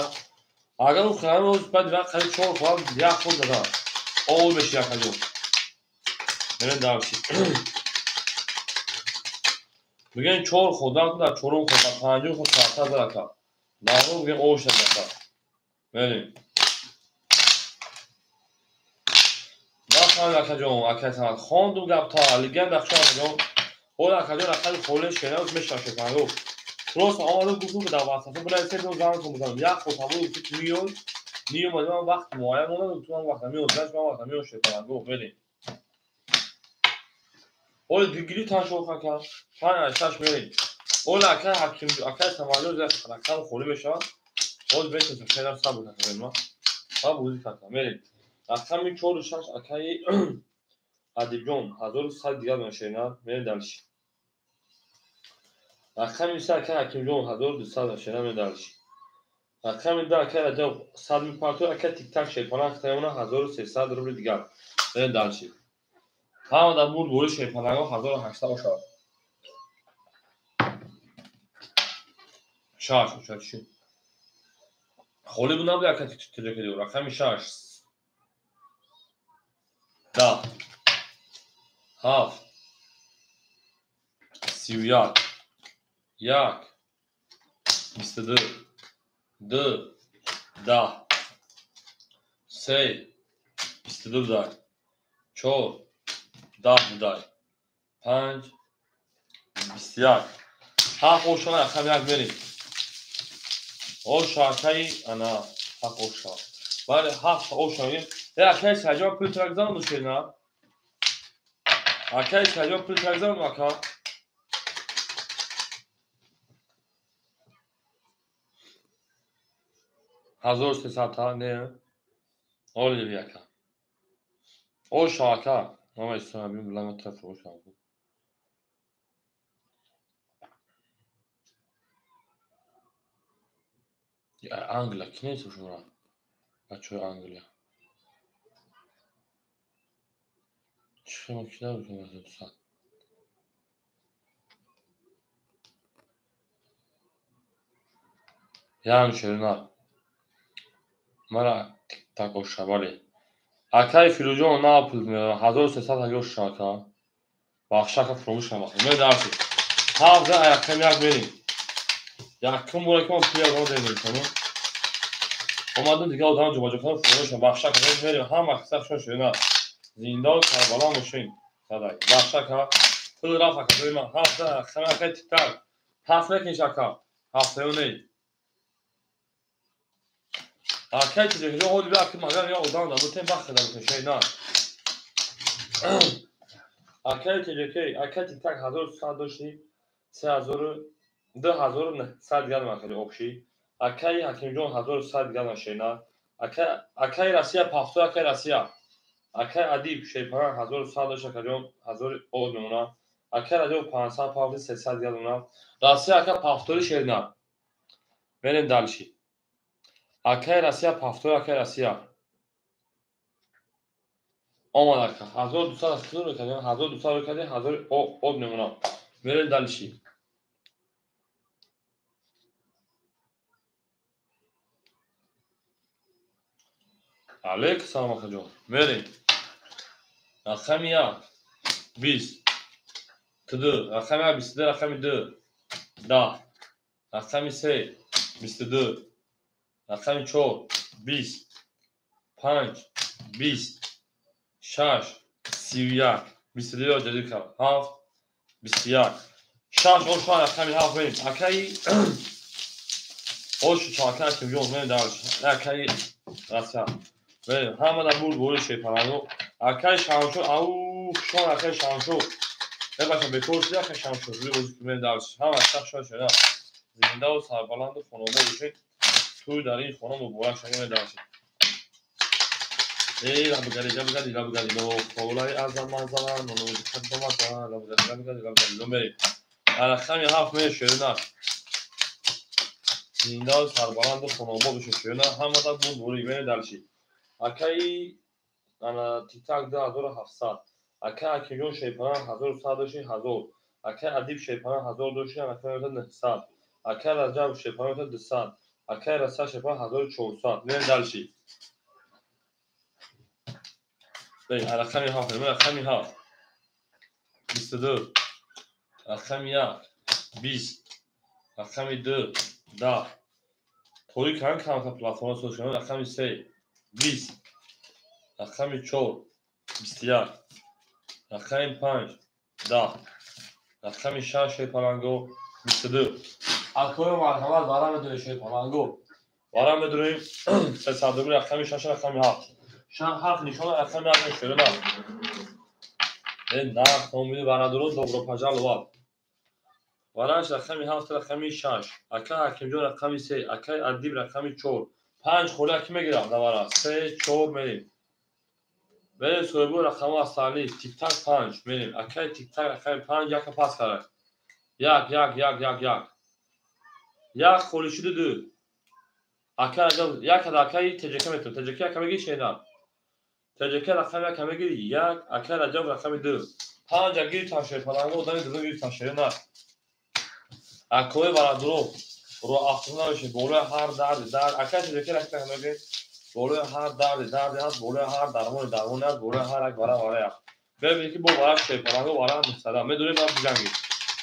агар ӯ хелам баъд вақт қариб 4 хоҳам як ход задам ов меши акаҷон. Мерем дарши мегӯянд 4 ход дар чорум ход дар панҷум ход карта зад ака дарҳол мегӯянд ов шуд ака. Мерем нафаҳмид акаҷон акай Самад хондум гапта легенда хушам акаҷон. Ола акаҷон рақами холии шерина мешавад шерпаланго. Просто омадам гуфтум ки дар ватсапҳо бинависем биём зангтон бизанам. Як хотабо гуфт ки меёй меомадӣ ман вақт муайян мондам гуфтум ман вақт меём значит ман вақт меём шерпаланго мерем. Оли гирифтан шох ака 5 6 мерем. Оли акай Ҳаким акай Самарҷон рақам холӣ мешавад. Ҳозир бетасем хелам сабр накардем ма. Ма бозӣ кардам мерем. Рақами 4 6 акаи Адибҷон 1100 дигар мешавад мерем дарши. Рақами 3 акай Ҳакимҷон 1200 мешавад мерем дарши. Рақами 2 акай Раҷаб 100 мепартояд акай тик-так шерпаланг хитаёна 1300 рубли дигар мерем дарши. Ҳама дар бурдборӣ шерпаланго 1800 ошавад. 6 ошавад чӣ? Холӣ буд набуд ака ТЖК рақами 6 10 7 31 1 22 2 10 3 22 будай, 4 10 будай, 5 21. 7 оша рақами 1 мерем. Оша акаи ана 7 оша. Бале 7 оша мегем. Акаи Сайҷон пул трак зан дошед на? Акаи Сайҷон пул трак зан ака? 1300 та не? Оли ака. Оша ака. Мама истам бим билама таф оша. Англия, ки нест шумора? Бачаҳои Англия. Чӣ мо ки набудем 1200? Ям шерина. Мара так оша, бале. Акаи Фирӯзҷон на пул меорам, 1300 аги оша ака. Бахшака фуромӯш кардам бахш. Ме дарси. 7 за якам як мерем. Якум бора ки ман пул ягона демерисам. Омадам дига одам ҷобаҷо кардам фуромӯш кардам. Бахшака мерем ҳама қисса хушон шерина. Зинда Карбало мошин. Садай. Бахшака пул рафт ака ҷои ман 7 за якам акаи тиктак. Пас мекуниш ака. Ҳафтаю ней. Акаи чизе ҳоли бия ки магар я одам да бутем бахшада бутем шейна. Акаи ТЖК, акаи тиктак 1100 дошти, 3000 2900 дигар махали обши. Акаи Ҳакимҷон 1100 дигар шейна. Акаи Россия пафто акаи Россия. Акаи Адиб шейпаран 1100 дошт акаҷон 1000 од мемона. Акаи Раҷаб 500 пафти 300 дигар мемона. Россия ака пафтори шейна. Мерем дальше. Акаи Россия пафтори акаи Россия. Омад ака 1200 рӯ кардем, 1200 рӯ кардем, 1000 од мемона. Мерем дальше. Алейкум салом акаҷон. Мерем. Рақами 1 20 2 рақами 1 22 рақами 2 10 рақами 3 22 рақами 4 20 5 20 6 31 22 ҷадид кард 7 21 6 оша рақами 7 мерем. Акаи ошу чака Ҳакимҷон мерем дальше. Акаи Россия. Мерем. Ҳама дар бурд бори шепаранго. Акаи Шамшо, ау шон акаи Шамшо. Бача бекор шуди акаи Шамшо. Рӯи бозӣ мерем дальше. Ҳама шахшо шуда. Зиндаву сарбаланду хонобод бошед. Тӯй дар ин хона муборак шавад. Мерем дальше. Эй, лабгари, лабгари, лабгари, ло, холай азам азала, ноно, хаддамаза, лабгари, лабгари, лабгари, ло, мерем. Рақами 7 мерем шерина. Зиндаву сарбаланду хонобод бошед шерина. Ҳама дар бурд бори мерем дальше. Акаи ана тиктак 2700. Акаи Ҳакимҷон шейпаран 1100 дошти 1000. Акаи Адиб шейпаран 1000 дошти акаи 900. Акаи Раҷаб шейпаран 200. Акаи Расия шейпаран 1400. Мерем дальше. Рақами 7 мерем, рақами 7 22 рақами 1 20 рақами 2 10 торик кам кам платформа соз шуд. Рақами 3 20 рақами 4 21 рақами 5 10 рақами 6 шейпаланго 22. Акои марҳамат вара медорем шейпаланго. Вара медорем 300 рубл рақами 6 рақами 7. 7 нишона рақами 7 шерина. Нарх номиди барадоро добро пожаловать. Вараш рақами 7 рақами 6. Ака Ҳакимҷон рақами 3, акаи Адиб рақами 4. 5 холи аки мегирам давара. 3 4 мерем. Мерем соҳибо рақамҳо астали. Тиктак 5 мерем. Акаи тиктак рақами 5 яка пас кард. 1 1 1 1 1. 1 холи шуди 2. Ака Раҷаб як акаи ТЖК метавон. ТЖК яка мегири шена. ТЖК рақами яка мегири 1, акаи Раҷаб рақами 2. 5 гирифтан шерпаланго одами ду гирифтан шерина. Акои барадоро ро афтода намешед болои ҳар дарди дард. Акаи ТЖК рақами мегири болои ҳар дарди дарди ҳаст, болои ҳар дармони дармони ҳаст, болои ҳар як вара вара ҳаст. Бибинед ки бо вара шерпаланго вара 900. Медонем баъд биҷангед.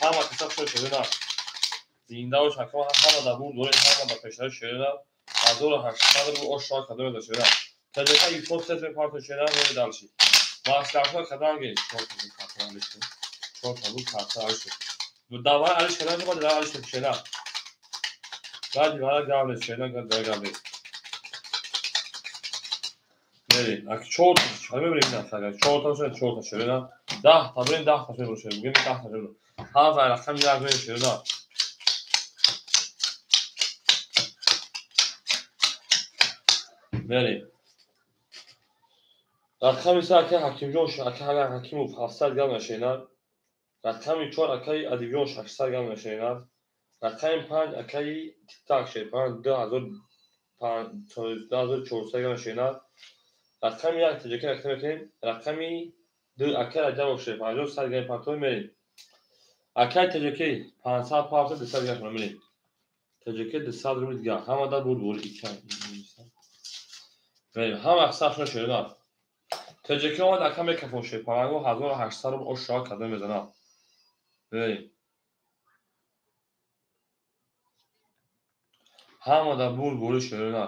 Ҳама қисса шуд шерина. Зинда бош ака, ҳама дар бурд дорем, ҳама дар пешравӣ шерина. 1800 рубл ош шава кадом да шерина. Таҷака ифот сет мепарто шерина, мери дальше. Маслиҳатҳо кадан ге? Чор та буд карта алиш. Давай алиш кадан ге, давай алиш шерина. Баъди вара гавле шерина, давай гавле. Мери, ак чор та, чор мебарем на сага. Чор та шерина, чор та шерина. 10 та бурем, 10 та шерина, мегем 10 та шерина. Ҳама рақам як мери шерина. Мери. Рақами се акаи Ҳакимҷон, акаи Ҳакимов 700 грамм нашерина. Рақами 4 акаи Адибҷон 600 грамм нашерина. Рақами 5 акаи Тиктак Шерпан 2400 грамм нашерина. Рақами 1 таҷаки рақам мекунем. Рақами 2 акаи Раҷабов Шерпанҷон 100 грамм партои мерем. Акаи таҷаки 500 парта 200 грамм мерем. Таҷаки 200 рубл дигар. Ҳама дар бурд бурд икан. Мерем. Ҳама саф шерина. Таҷаки омад ака мекафон Шерпанго 1800 рубл ош шава кадом мезанам. Мерем. Ҳама дар бурд бурд шерина.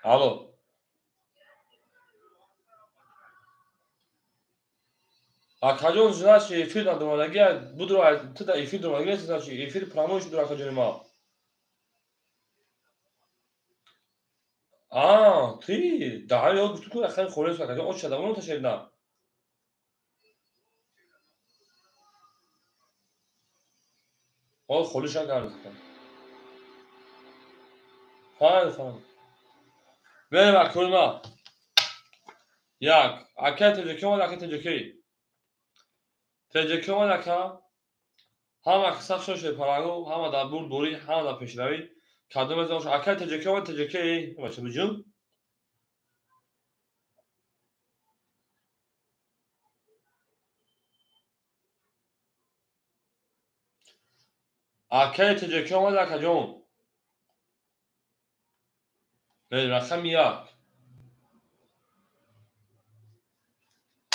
Алло. Акаҷон, значит, эфир надомадаги, будро ту да эфир домадаги, значит, эфир прямой шуд, акаҷони ма. А, ты, да, ёд гуфту ку, акаи холес, акаҷон, оч шада, он ташерина. О, холиш акар. Файн, файн. Берем акаҷони ма. Як, акаи таҷаки омад, акаи таҷаки. Таҷаки омад ака, ҳама сахт шуд парангу, ҳама дар бурд бурӣ, ҳама дар пешравӣ. Кадом аз он акаи таҷаки омад, таҷаки, бача биҷун. Акаи таҷаки омад, акаҷон. Рақами 1.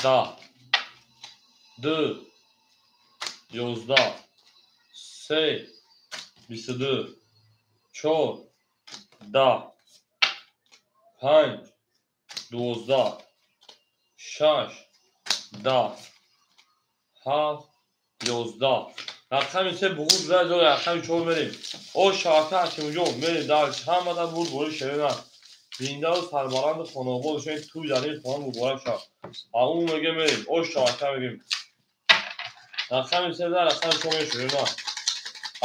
10, 2, 11, 3, 22, 4, 10, 5, 12, 6, 10, 7, 11. Рақами 3 буғуз зад, рақами 4 мерем. О шавака Ҳакимҷон мерем дар ҳама дар бурд бурд шерина. Зиндаву сарбаланду хонобод шавед, тӯй дар ин хона муборак шавад. Аум мегем мерем, ош шавака мегем. Рақами 3 дар рақами 4 мерем шерина.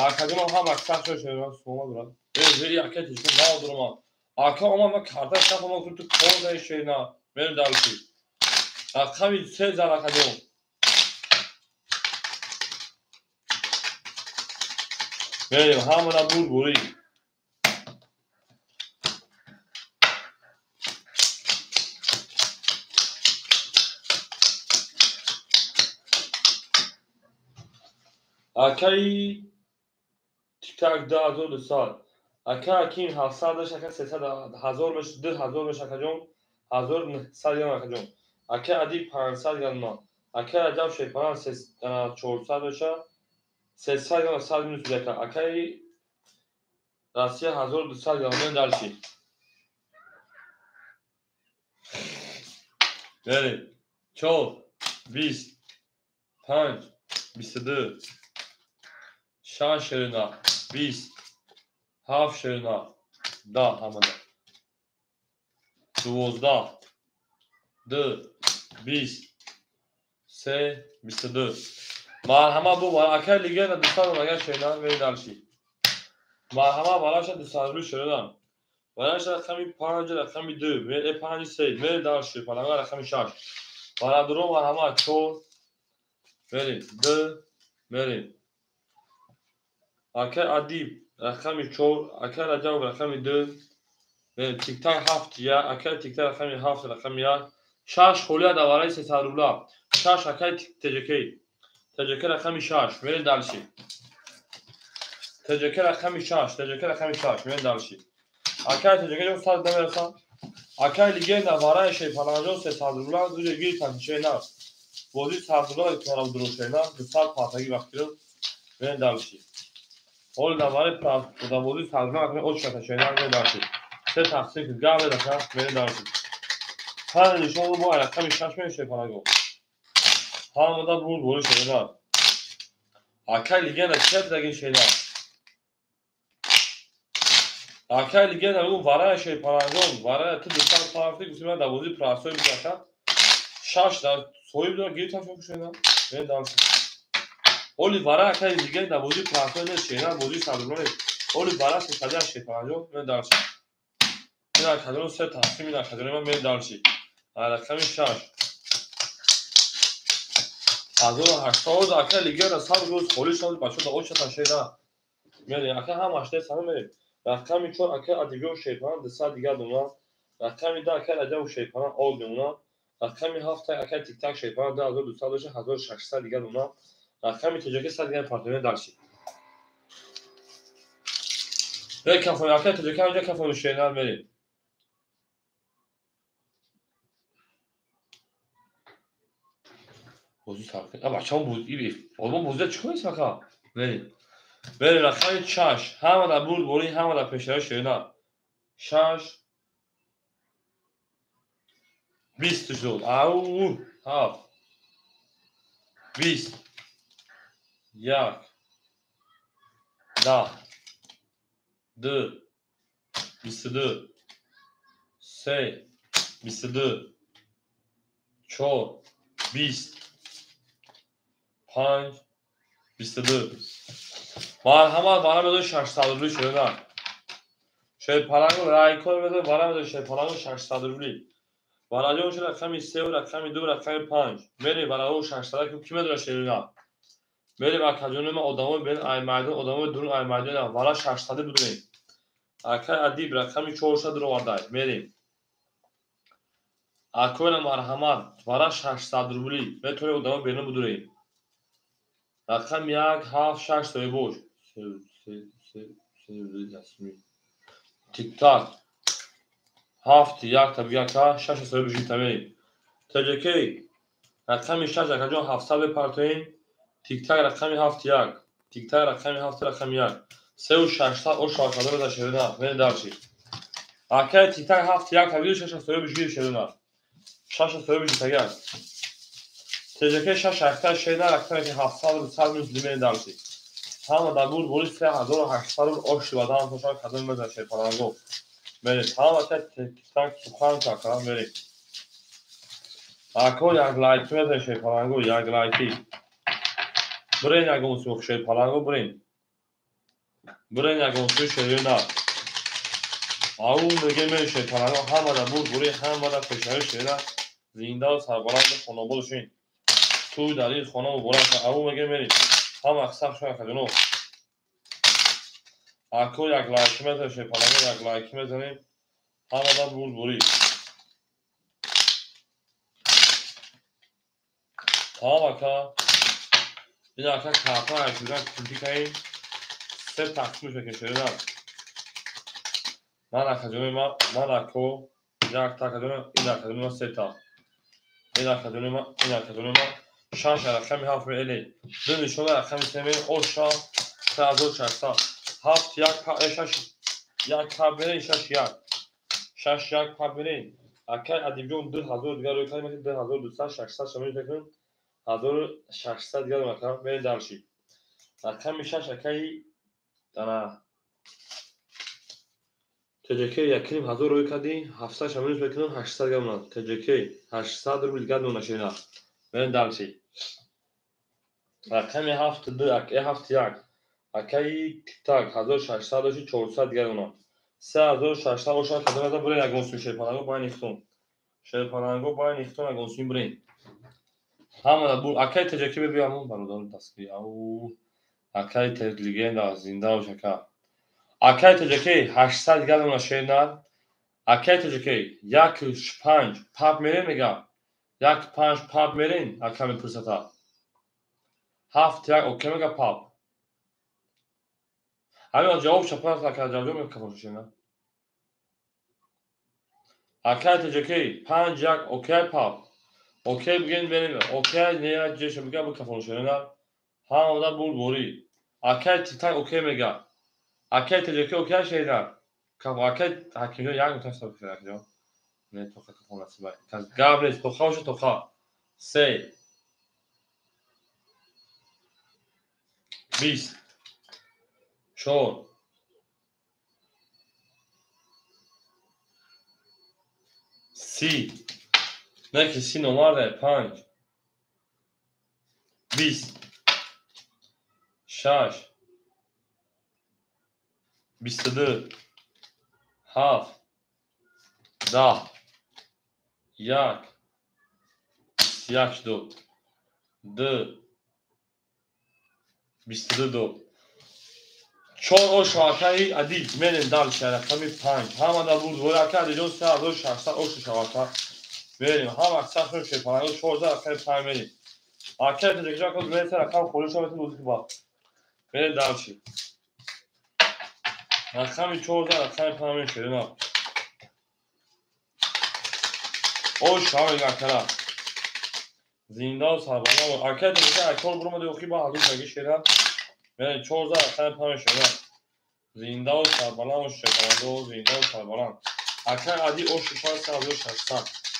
Акаҷон ҳама сахт шуд шерина, сума дорад. Э, ака тишкун надорам. Ака омад ма карта сахт омад, ту кор дар шерина. Мерем дар чӣ. Рақами 3 дар акаҷон. Мерем ҳама дар бурд бурӣ. Акаи Тиктак 2200. Ака Аким 700 дошт, ака 300 ҳазор меш, 2000 меш акаҷон, 1900 грамм акаҷон. Ака Адиб 500 грамм. Ака Раҷаб Шерпанан 400 доша, 300 грамм 100 минус ака. Акаи Россия 1200 грамм. Мен дальше. Мерем. 4, 20, 5, 22, 6 шерина, 20, 7 шерина, 10 ҳамада. 12, 2, 20, 3, 22. Марҳама бу акаи лигена 200 агар шерина мери дальше. Марҳама бараша 200 рубл шерина. Бараша рақами 5, рақами 2, мери 5, 3, мери дальше, паранга рақами 6. Барадуро марҳама 4, мери 2, мери. Акаи Адиб рақами 4, акаи Раҷабов рақами 2, Тиктак 7, 1, акаи Тиктак рақами 7, рақами 1, 6 холия дар вараи 300 рубла. 6 акаи ТЖК. ТЖК рақами 6, мерем дальше. ТЖК рақами 6, ТЖК рақами 6, мерем дальше. Акай Тоҷикаҷон 100 намерасад. Акай легенда вараи Шерпаланҷон 300 рубла дуҷа гирифтан шена. Бозӣ 100 рубла кунам дуру шена, 200 партаги вақтиро мен дальше. Ҳол давари бозӣ 100 рубла акне очката шена мен дальше. Се тақсим ки гаве дака мен дальше. Панҷ нишон бо рақами 6 мен Шерпаланҷон. Ҳамада бурд бори шена. Акай легенда чеп даги шена. Акай легенда мегӯ вараи Шерпаланҷон, вараи ту 200 партаги гуфти ман дар бозии прасои бикаша. 6 дар соҳиб дора гирифтан шо шена. Мен дальше. Оли вара акай легенда бозии прасои нест шена, бозии 100 рубла нест. Оли вара 300 Шерпаланҷон мен дальше. Ин акаҷон се тақсим ин акаҷони ман мен дальше. Рақами 6. 1800 акай легенда 100 рӯз холӣ шуд бачаҳо да очата шена. Мерем ака ҳамаш нест ҳама мерем. Рақами 4 акай Адибён Шерпалан 200 дигар дона. Рақами 10 акай Раҷабов Шерпалан 10 дона. Рақами 7 акай Тиктак Шерпалан 2200 дошта 1600 дигар дона. Рақами Тоҷикӣ 100 дигар партоя дальше. Кафои акай Тоҷикӣ ҳамҷа кафои шена мерем. Бозӣ сар кунед. Бачаҳо бозӣ бозида чӣ кунед ака? Мерем. Мерем рақами 6. Ҳама дар бурд борӣ, ҳама дар пешаи шена. 6 20 шуд. Ау 7 20 1 10 2 22 3 22 4 20 5 22. Марҳамат вара медои 600 рубли шена. Шерпаланго райкор медои вара медои Шерпаланго 600 рубли. Вараҷон шуд рақами 3 рақами 2 рақами 5. Мерем вараҳо 600 ки ки медора шерина. Мерем акаҷони ма одамои бен ай майдон одамои дурун ай майдон вара 600 будем. Акай Адиб рақами 400 дуровардай. Мерем. Акойна марҳамат вара 600 рубли. Метавонем одамои берун будурем. Рақами 1 7 6 соҳибош. Тик-так. 7 1 та бияка 6 соҳиби жита мерем. ТЖК рақами 6 акаҷон 700 бепартоем. Тик-так рақами 7 1. Тик-так рақами 7 рақами 1. 3 600 ош акадор да шерина. Мен дальше. Акай тик-так 7 1 та бию 6 соҳиби жита шерина. 6 соҳиби жита як. ТЖК 6 6 шерина рақами 700 ру 100 минус лимен дальше. Ҳама дар бурд бори 3800 рубл оши бадан тошар кадом мезан Шерпаланго. Мерем. Ҳама та тик-так сухан кака мерем. Ако як лайки мезан Шерпаланго, як лайки. Брен ягон сӯх Шерпаланго брен. Брен ягон сӯи шерина. Ау меге мен Шерпаланго ҳама дар бурд бори ҳама дар пешаи шерина зинда ва сарбаланд хонобод шин. Тӯй дар ин хона муборак. Ау меге мерем. Ҳама сахт шуд акаҷоно. Ако як лайки мезанем Шерпаланго, як лайки мезанем. Ҳама дар бурд борӣ. Тамом ака. Ин ака карта айшудан кунтӣ каем. Се тақсим мекунем шерина. Ман акаҷони ман, ман ако як та акаҷони, ин акаҷони ман се та. Ин акаҷони ман, ин акаҷони ман 6 рақами 7 меэле. 2 нишона рақами 3 ме оша 3600. 7 1 6 1 ка бере 6 1. 6 1 ка бере. Акай Адибҷон 2000 дигар рӯй кардем, 2200 600 шамил мекунем. 1600 дигар макам бере дальше. Рақами 6 акай дана ТЖК 1500 рӯй кардӣ, 700 шамил мекунем, 800 дигар монад. ТЖК 800 рубл дигар монад шена. Бере дальше. Рақами 7 2 7 1. Акай тик-так 1600 дошти 400 дигар монад. 3600 оша кадом аз бурен ягон сӯи Шерпаланго байн ихтон. Шерпаланго байн ихтон ягон сӯи бурен. Ҳама да бур акай ТЖК бибиям бародарон дастгирӣ. Ау акай легенда зинда бош ака. Акай ТЖК 800 дигар монад шерна. Акай ТЖК 1 5 пап мерем мега. 1 5 пап мерем ака мепурсата. 7 1 окей мега пап. Ҳамин ҷавоб шапар ака ҷавоб мекафон шена. Акай ТҶК 5 1 окей пап. Окей бигин мерем. Окей не ҷеша мега бу кафон шерена. Ҳамада бурдборӣ. Акай Титак окей мега. Акай ТҶК окей шерена. Акай Ҳакимҷон як нуқта ҳисоб кунед акаҷон. Не тоқа кафон насибай. Гап нест, тоқа боша тоқа. 3 20 4 30 не ки 30 номарда 5 20 6 22 7 10 1 21 2 2 22 2 4 ошу акаи Адил мерем дальше рақами 5 ҳамада бурдборӣ ака Адилҷон 3600 ошу шавака мерем ҳама аксар шепаланго 14 рақами 5 мерем акаи Тоҷикистон код мерем рақам холӣ шава музыка ба мерем дальше рақами 14 рақами 5 мерем шерина ош ҳама акара зинда сарбаланд акаи Тоҷикистон акор буромади охи ба ҳазур таги шера мерем 14 рақами 5 шера зинда сарбаланд шепаланго зинда сарбаланд акаи Ади ошу 5600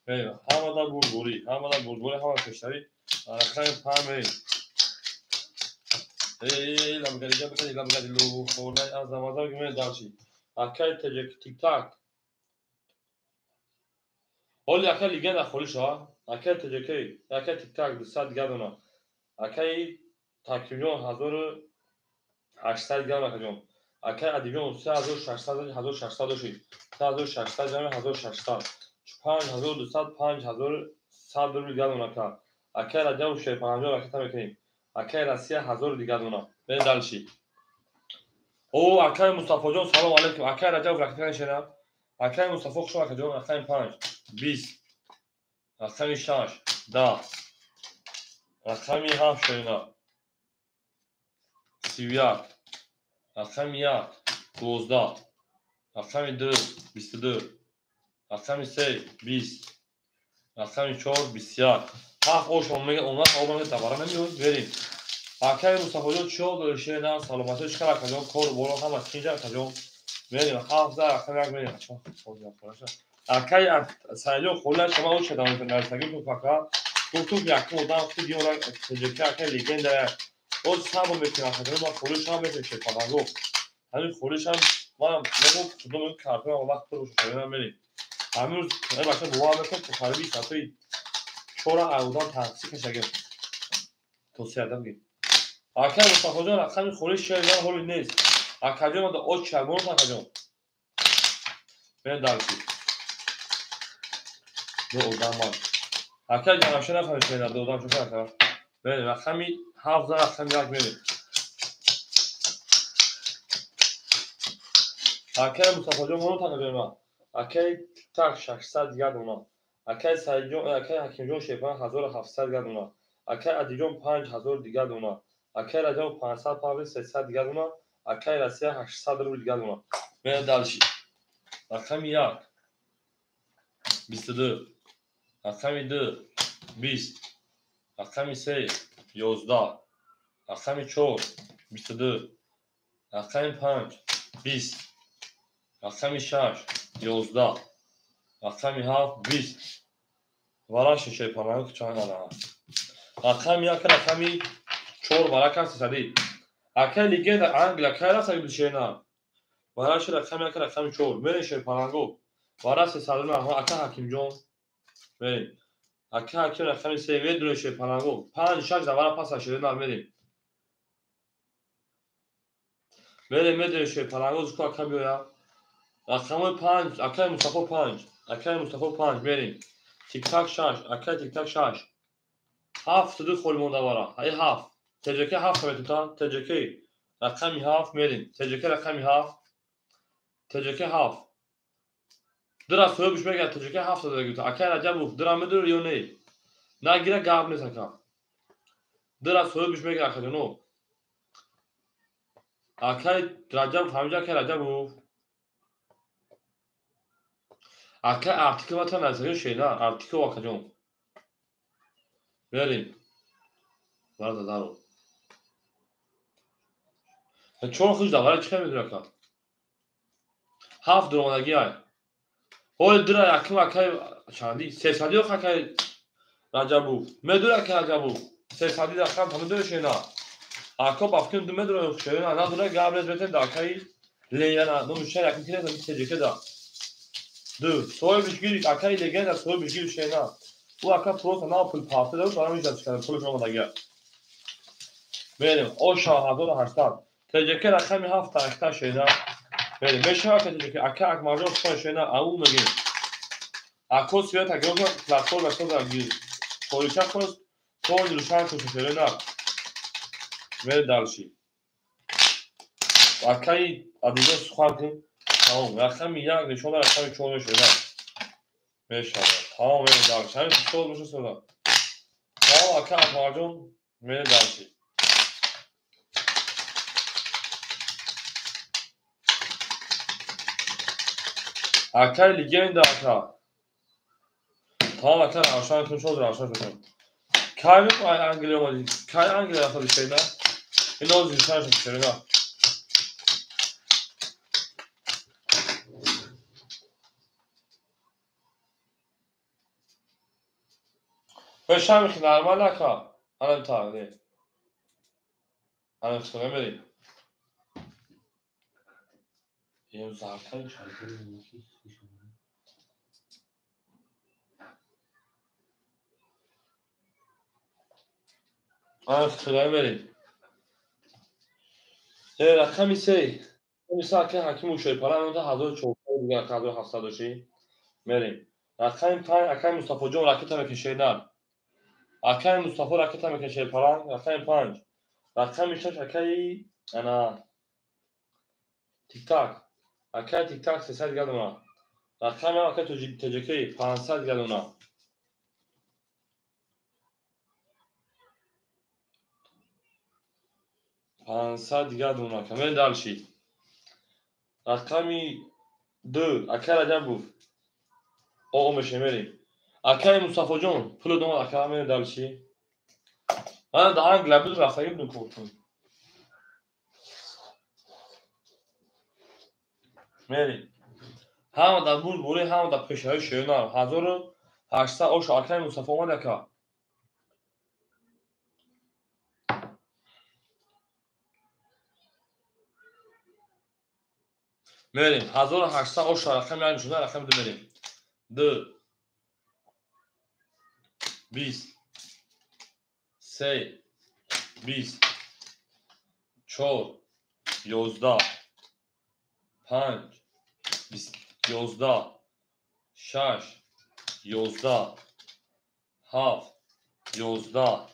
мерем ҳамада бурдборӣ ҳамада бурдборӣ ҳама пештарӣ рақами 5 мерем эй ламгари ламгари ламгари лу хонай азам азам мерем дальше акаи Тоҷик Тик-так ҳоли акаи легенда холӣ шава акаи ТҶК акаи Тик-так 200 дигар дона акаи Такимҷон 1800 дигар акаҷон акаи Адибҷон 3600 1600 дошид 3600 ҷамъи 1600 5200 5100 рубл дигар дона ака акаи Раҷабов Шерпаҳанҷон ракета мекунем акаи Россия 1000 дигар дона мерем дальше о акаи Мустафоҷон салом алейкум акаи Раҷабов ракета мешавад акаи Мустафо хуш акаҷон рақами 5 20 рақами 6 10 рақами 7 шерина 31 рақами 1 12 рақами 2 22 рақами 3 20 рақами 4 21 7 ош омад омад табара намеояд мерем акаи Мустафоҷон чӣ ҳол дорӣ шерина саломатӣ чӣ хел акаҷон кор боро ҳама тинҷ акаҷон мерем 7 рақами 1 мерем акаи Саидҷон холӣ шума ош шадам нарсагӣ пока гуфтум якум одам худ ёра ТҶК акаи легенда боз сабр мекунам акаҷон ман холӣ шам мекунам шерпаланго ҳамин холӣ шам ман мегӯм худо мегӯм картонам вақт пур бошад шерина мерем ҳамин рӯз бача бовар мекунам то қариби соати 4 одам такси кашагем то 3 адам гир акаи Мустафоҷон рақами холӣ шерина ҳоли нест акаҷон оч шагмон акаҷон мерем дальше ду одам ман акаи Ҷанабша нафаҳмид шерина ду одам чун ака мерем рақами 7 рақами 1 мерем акаи Мустафоҷон моно такаҷон ман акаи Тик-так 600 дигар дона акаи Саидҷон акаи Ҳакимҷон Шерпаҳан 1700 дигар дона акаи Адиҷон 5000 дигар дона акаи Раҷабов 500 павли 300 дигар дона акаи Россия 800 рубл дигар дона мерем дальше рақами 1 22 рақами 2 20 рақами 3 11 рақами 4 22 рақами 5 20 рақами 6 11 рақами 7 20 вараши шерпаланго чанд ана рақами 1 рақами 4 варака 300 акаи легенда Англия кай рафта шерина вараши рақами 1 рақами 4 мерем шерпаланго вара 300 раҳмат ака Ҳакимҷон мерем ака Ҳаким рақами 3 медонем шерпаланго 5 6 давара паса шерина мерем мерем медонем шерпаланго зуку ака биёя рақамҳои 5 акаи Мустафо 5 акаи Мустафо 5 мерем Тик-так 6 акаи Тик-так 6 7 ду холи монда вара ай 7 ТҶК 7 метута ТҶК рақами 7 мерем ТҶК рақами 7 ТҶК 7 дира соҳибш мегӯяд ТҶК 7 дада гуфта акаи Раҷабов дира медонӣ ё не нагира гап нест ака дира соҳибш мегӯяд акаҷоно акаи Раҷабов ҳаминҷо акаи Раҷабов Ака артикл вата назарё шена, артикл акаҷон. Мерим. Вара даро. Чор хуш да вара чӣ медура ака? Ҳафт дуромадагӣ ай. Ҳоли дира якум акай чанди? Сесади ох акай Раҷабов. Медура ака Раҷабов. Сесади рақам та медура шена. Ако бафкин ду медура шена, надура габрез бетен да акай Леяна, номи шар якум кинес ами да. Ду, соҳибиш гирифт, акаи легенда соҳибиш гирифт шена. Ӯ ака просто нав пул пафта дод, барам ҳеҷ чикар пулаш омадагия. Мерем, оша 1800. ТЖК рақами 7 акта шена. Мерем, мешава ака ТЖК, ака Акмарҷон хон шена, ау мегем. Ако света гирифт, платформа соза гир. Торича хост, то рушан кушо шена. Мерем дальше. Акаи Адида сухан кун. Тамом, рақами 1 нишон рақами 4 мешава. Мешава. Тамом, мерем дальше. Ҳамин сол боша сода. Тамом, ака Акмарҷон, мерем дальше. Акаи легенда ака. Тамом, ака равшан кун, шод равшан кун. Кай Англия омадӣ? Кай Англия рафтадӣ шена? Ин ози нишон шуд шена. Бешам нормал ака. Ана та, не. Ана хто мерим. Ем заркай чалкай. Ана хто мерим. Рақами 3. Мисал ака Ҳаким ушой пара 1400 дигар 1700 доши. Мерим. Рақами 5 акаи Мустафоҷон ракета мекашед нар. Акаи Мустафо ракета мекашед паранг, рақами 5. Рақами 6 акаи ана Тиктак. Акаи Тиктак 300 дигар дона. Рақами акаи ТЖК 500 дигар дона. 500 дигар дона. Камен дальше. Рақами 2 акаи Раҷабов. О меше мерим. Акаи Мустафоҷон пуло домад ака мерим дальше. Ман да Англия буд рафтагӣ будем кортун. Мерим. Ҳама дар бурд бури, ҳама дар пешаҳои шена. 1800 ош акаи Мустафо омад ака. Мерим. 1800 ош рақами 1 шуда, рақами 2 мерим. 2 20 3 20 4 11 5 11 6 11 7 11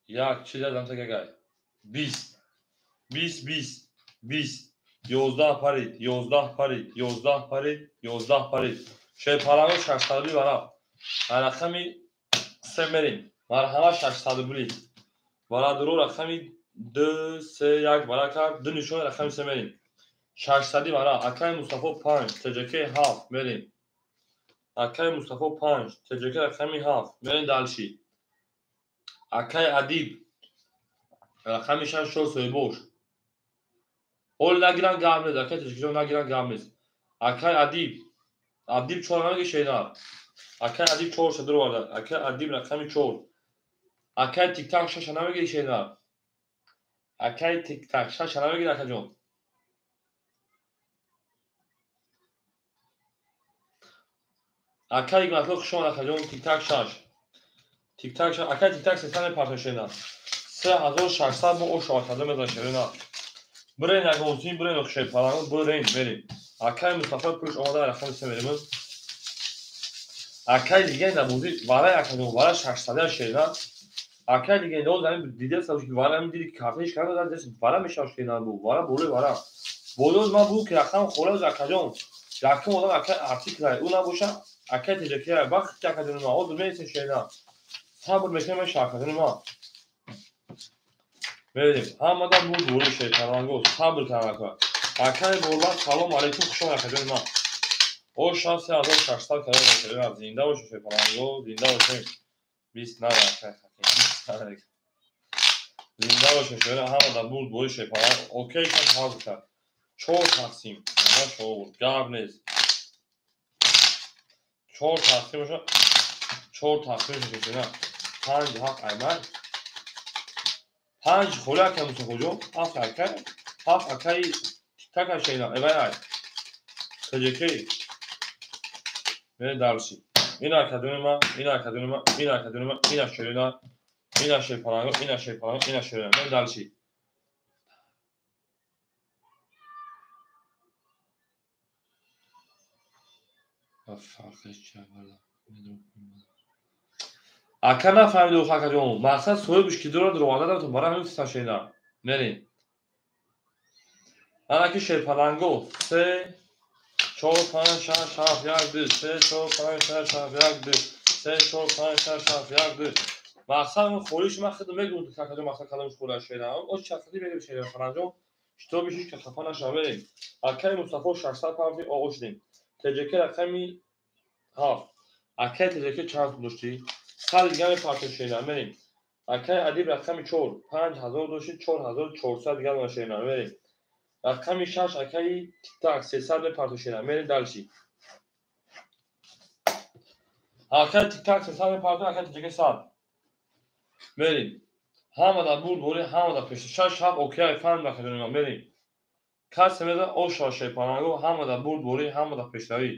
1 чӣ дадам тагагай 20 20 20 20 11 парид 11 парид 11 парид 11 парид. Шерпаранго 600 варақ. Рақами 3 мерим. Марҳама 600 були. Варадуро рақами 2 3 1 варақ кард. 2 нишон рақами 3 мерим. 600 варақ. Акаи Мустафо 5, ТЖК 7 мерим. Акаи Мустафо 5, ТЖК рақами 7 мерим дальше. Акаи Адиб рақами 6 4 соҳибош. Ҳол нагиран гап нест, акаи ТЖК нагиран гап нест. Акаи Адиб Адиб 4 намеги шена. Акаи Адиб 4 шадур оварда. Акаи Адиб рақами 4. Акаи Тиктак 6 намеги шена. Акаи Тиктак 6 намеги акаҷон. Акаи Ҳикматулло хуш омад акаҷон. Тиктак 6. Тиктак 6. Акаи Тиктак 300 мепартояд шена. 3600 мо ош акада мезанад шена. Бирен ягонсин, бирен охшед паранго, бирен мерим. Акаи Мустафо пулш омада рақами 3 мерим. Акаи легенда бозӣ вараи акаҷон, вара 600 шена. Акаи легенда оз ҳамин дидест, ки вара ҳамин диди картаиш карда, дидест вара мешавад шена бу, вара болои вара. Болои ман бу ки рақам холаз акаҷон. Якум одам акаи артиклай, ӯ набоша акаи ТЖК вақт акаҷон ман оз меистем шена. Сабр мекунем ман акаҷон ман. Мерим. Ҳамада буд болои шайтананго сабр карда. Акаи Борбад салом алейкум, хуш омад акаҷон ман. Оша 3600 кардем, зинда бошед шерпаланго, зинда бошед. 20 нара, зинда бошед шера, ҳама дар бурд бори шерпаланг. Окей, кас ҳазр кард. 4 тақсим, ана 4, гап нест. 4 тақсим бошад, 4 тақсим бошад шера. 5 7 аймай. 5 холи ака Мустафоҷон, 7 ака, 7 акаи тик-так шена, эвай ай. ТЖК. Мере дарси. Ина акадуни ма, ина акадуни ма, ина акадуни ма, ина шерина, ина шерпаланго, ина шерпаланго, ина шерина. Мере дарси. Ака нафаҳмиду акаҷон, мақсад соҳибш ки дорад рованда датон барои ҳамин гуфтам шерина. Мерем. Анаки шерпаланго 3 4 5 6 7 1 2 3 4 5 6 7 1 2 3 4 5 6 7 1 2. Мақсад он холиш ман худам мегӯям ки акаҷон мақсад кадомш хола шерина. Оч чақади мерем шерина фаланҷон. Шитоби шиш ки хафа нашавем. Акаи Мустафо 600 пафи оғоз шудем. ТЖК рақами 7. Акаи ТЖК чанд пул доштӣ? 100 дигар мепартои шерина. Мерем. Акаи Адиб рақами 4 5000 доштӣ, 4400 дигар шерина. Мерем. Рақами 6 акаи Тик-так 300 мепартои шерина. Мерем дальше. Акаи Тик-так 300 мепартои, акаи ТЖК 100. Мерем. Ҳама дар бурд бори, ҳама дар пеш. 6 7 окей, фаҳм акаҷони ман. Мерем. Касе меза оша шерпаланго, ҳама дар бурд бори, ҳама дар пешравӣ.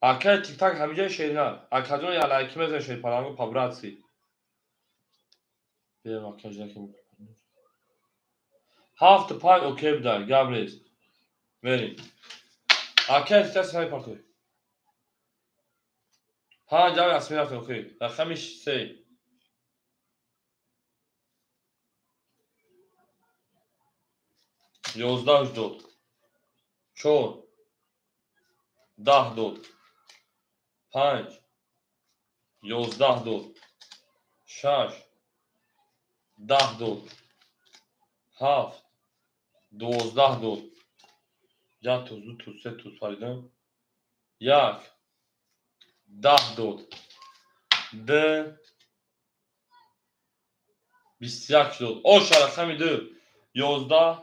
Акаи Тик-так ҳамиҷаи шерина. Акаҷон я лайки мезан шерпаланго по-братски. Берем акаҷон ки 7 5 окей буда, гап нест. Мерем. Акаи Тик-так саи партой. 5 ҷавоб ясмин рафтем окей. Рақами 3. 11 дод. 4 10 дод. 5 11 дод. 6 10 дод. 7 12 дод. 1 туз 2 туз 3 туз паридам. 1 10 дод. 2 21 дод. Оша рақами 2 11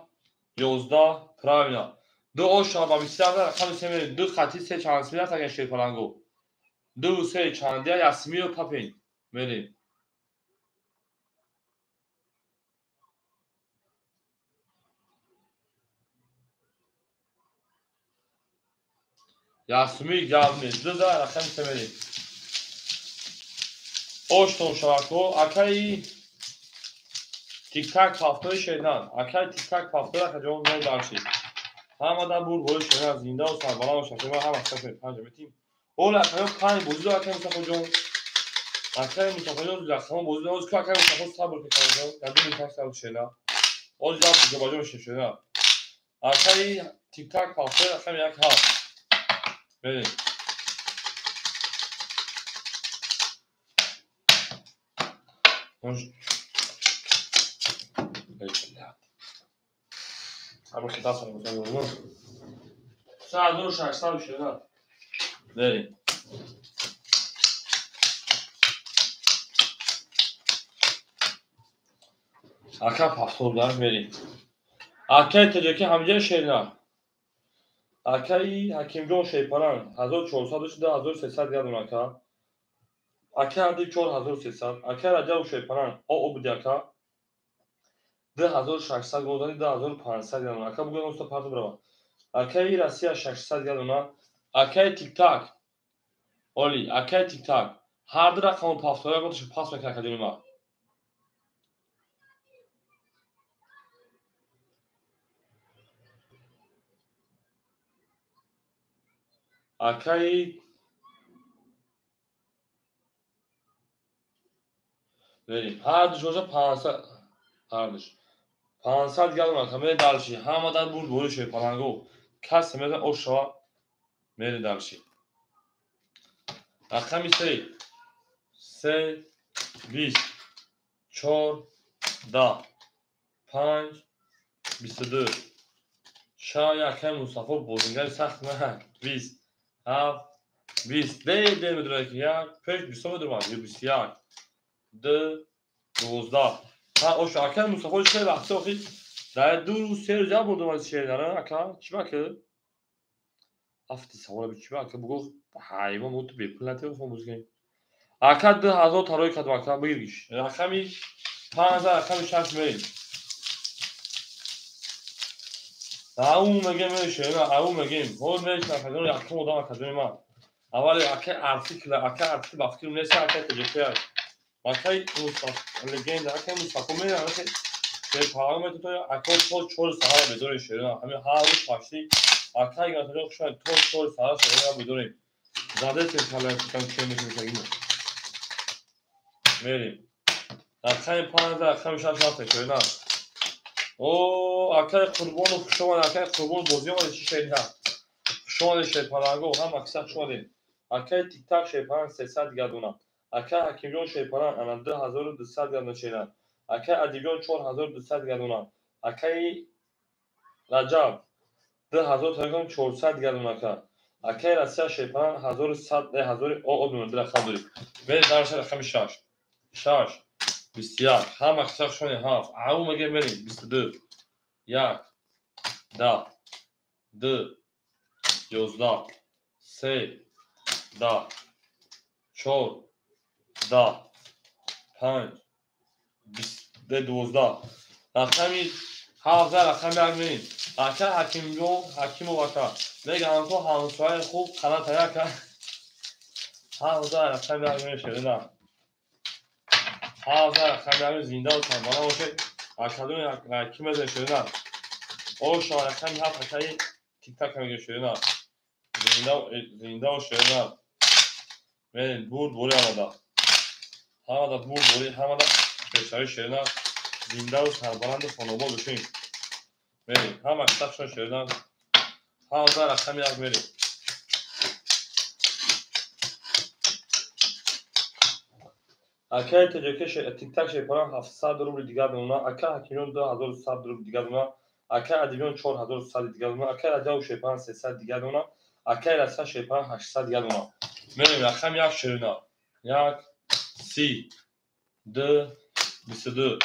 11 правильно. 2 оша ба 21 рақами 3 мерем. 2 хати 3 чанд смират агар шерпаланго. 2 3 чандия ясмиё папин. Мерем. Ясми гап нест. 2 да рақами 3 мерем. Оштон шавако акаи Тик-так пафтои шеринан. Акаи Тик-так пафтои акаҷон нол даршид. Ҳама дар бурд бори шеринан зинда ва сарбаланд бошад. Ма ҳама шашои 5 метим. Ола акаё 5 бозӣ дорад акаи Мустафоҷон. Акаи Мустафоҷон рақамон бозӣ дорад. Ки акаи Мустафо сабр кунад. Дар 2 минут сабр шерина. Оз як ҷобаҷо мешавад шерина. Акаи Тик-так пафтои рақами 1 7. Мерем. Абы хитаса мусалмон. 3600 шерина. Мерем. Ака пафтор дар мерем. Акаи ТЖК ҳамиҷаи шерина. Акаи Ҳакимҷон шерпаланг 1400 дошт, 2300 дигар дон ака. Акаи Адиб 4300, акаи Раҷаб шерпаланг ОО буди ака. 2600 гол зани, 2500 дигар дон ака. Бугӯям уста парту бирава. Акаи Россия 600 дигар дона. Акаи Тик-так. Оли, акаи Тик-так. Ҳар ду рақамон пафтора готаша пас мекунад акаҷони ман. Акаи Верим. Ҳар душ боша 500, ҳар душ 500 дигар дон ака. Мере дарши. Ҳама дар бурд бори шерпаланго. Касе мезан ош шава. Мере дарши. Рақами 3 3 20 4 10 5 22 Шай акай Мустафо бозингари сахт на. 20 7 20 Д медурад ки як пеш 20 медурад 21 2 12. Ҳа ош акай Мустафо чӣ вақти охи дар 2 рӯз 3 рӯз як бор дурад шеър ака чӣ баки? Афти савола би чӣ баки бугӯ ҳайвон бу ту бепул натавон бозӣ. Ака 2000 тарои кадом ака бигириш. Рақами 5 рақами 6 мерим. Ау мегем мешем, ау мегем. Ҳол мешам акаҷон якум одам акаҷони ман. Аввали акай артикл, акай артикл ба фикрим нест, акай ТҶ. Акай Мустафо легенда, акай Мустафо мерам, акай шерпаланг метото, акай то 4 саҳара бедорем шерина. Ҳамин ҳар рӯз пашти акай гатаҷон хушан то 4 саҳара шерина бедорем. Задесем калай фикрам чӣ мешавем. Мерим. Рақами 5 рақами 6 рафта шерина. О, акай Қурбонов хуш омадед, акай Қурбон бозӣ омадед чӣ шерина. Хуш омадед шерпаланго, ҳам акса хуш омадед. Акай Тиктак шерпаланг 300 дигар дона. Акай Ҳакимҷон шерпаланг ана 2200 дигар дона шерина. Акай Адибҷон 4200 дигар дона. Акай Раҷаб 2000 тарикон 400 дигар дона ака. Акай Россия шерпаланг 1100 1000 о дона ду рақам дорем. Мерем дарша рақами 6. 6 21 ҳама акса хуш омадед 7. Ау мегем мерем 22 1 10 2 11 3 10 4 10 5 20 12. Рақами 7 рақами 1 мерем. Ака Ҳакимҷон Ҳакимов ака мегӯям ко ҳамсояи хуб қаната ака. 7 рақами 1 мерем шерина. 7 рақами 1 зинда бошанд. Бана бошед акадони ки мезанем шерина. Оша рақами 7 акаи Тиктак мегӯем шерина. Зинда зинда бош шерина. Мерем бурд бори ҳамада. Ҳамада бурд бори ҳамада пешравӣ шерина. Зиндаву сарбаланду хонобод бошем. Мерем. Ҳама китабшон шерина. 7 рақами 1 мерем. Акай ТҶ Тиктак шерпаланг 700 рубли дигар дона. Акай Ҳакимҷон 2100 рубли дигар дона. Акай Адибҷон 4100 дигар дона. Акай Раҷабов шерпаланг 300 дигар дона. Акай Россия шерпаланг 800 дигар дона. Мерем рақами 1 шерина. 1 30 2 22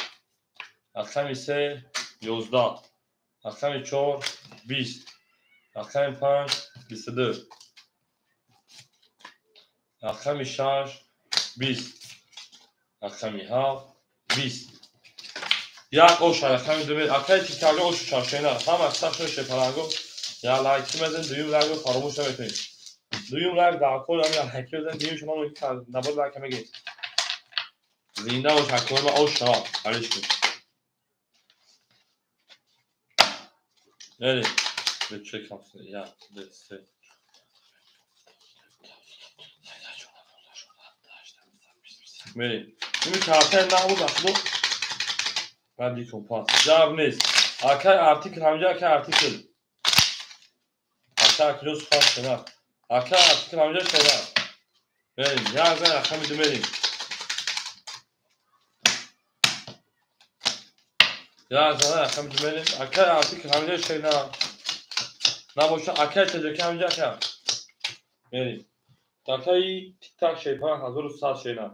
рақами 3 11 рақами 4 20 рақами 5 22 рақами 6 20 рақами 7 20. Як оша рақами 2 акай Тиктак ошу чаршена. Ҳама аксашон шерпаланго я лайки мезанед, дуюм лайкро фаромӯш намекунед. Дуюм лайк дар кор ҳам я лайки мезанед, дуюм шумо набор лайк мегиред. Зинда бош акои ма оша алиш кун. Мерем. Чек ҳафт 1 2 3 мерем. Ин картаи набуд ахло радди кун пас. Ҷавоб нест. Акай артикл ҳамҷа акай артикл. Акай артикл сухан шена. Акай артикл ҳамҷа шена. Мерем. Як зан рақами 2 мерем. Як зан рақами 2 мерем. Акай артикл ҳамҷа шена. Набоша акай ТҶ ҳамҷа ака. Мерем. Акай Тиктак шерпаланг 1100 шена.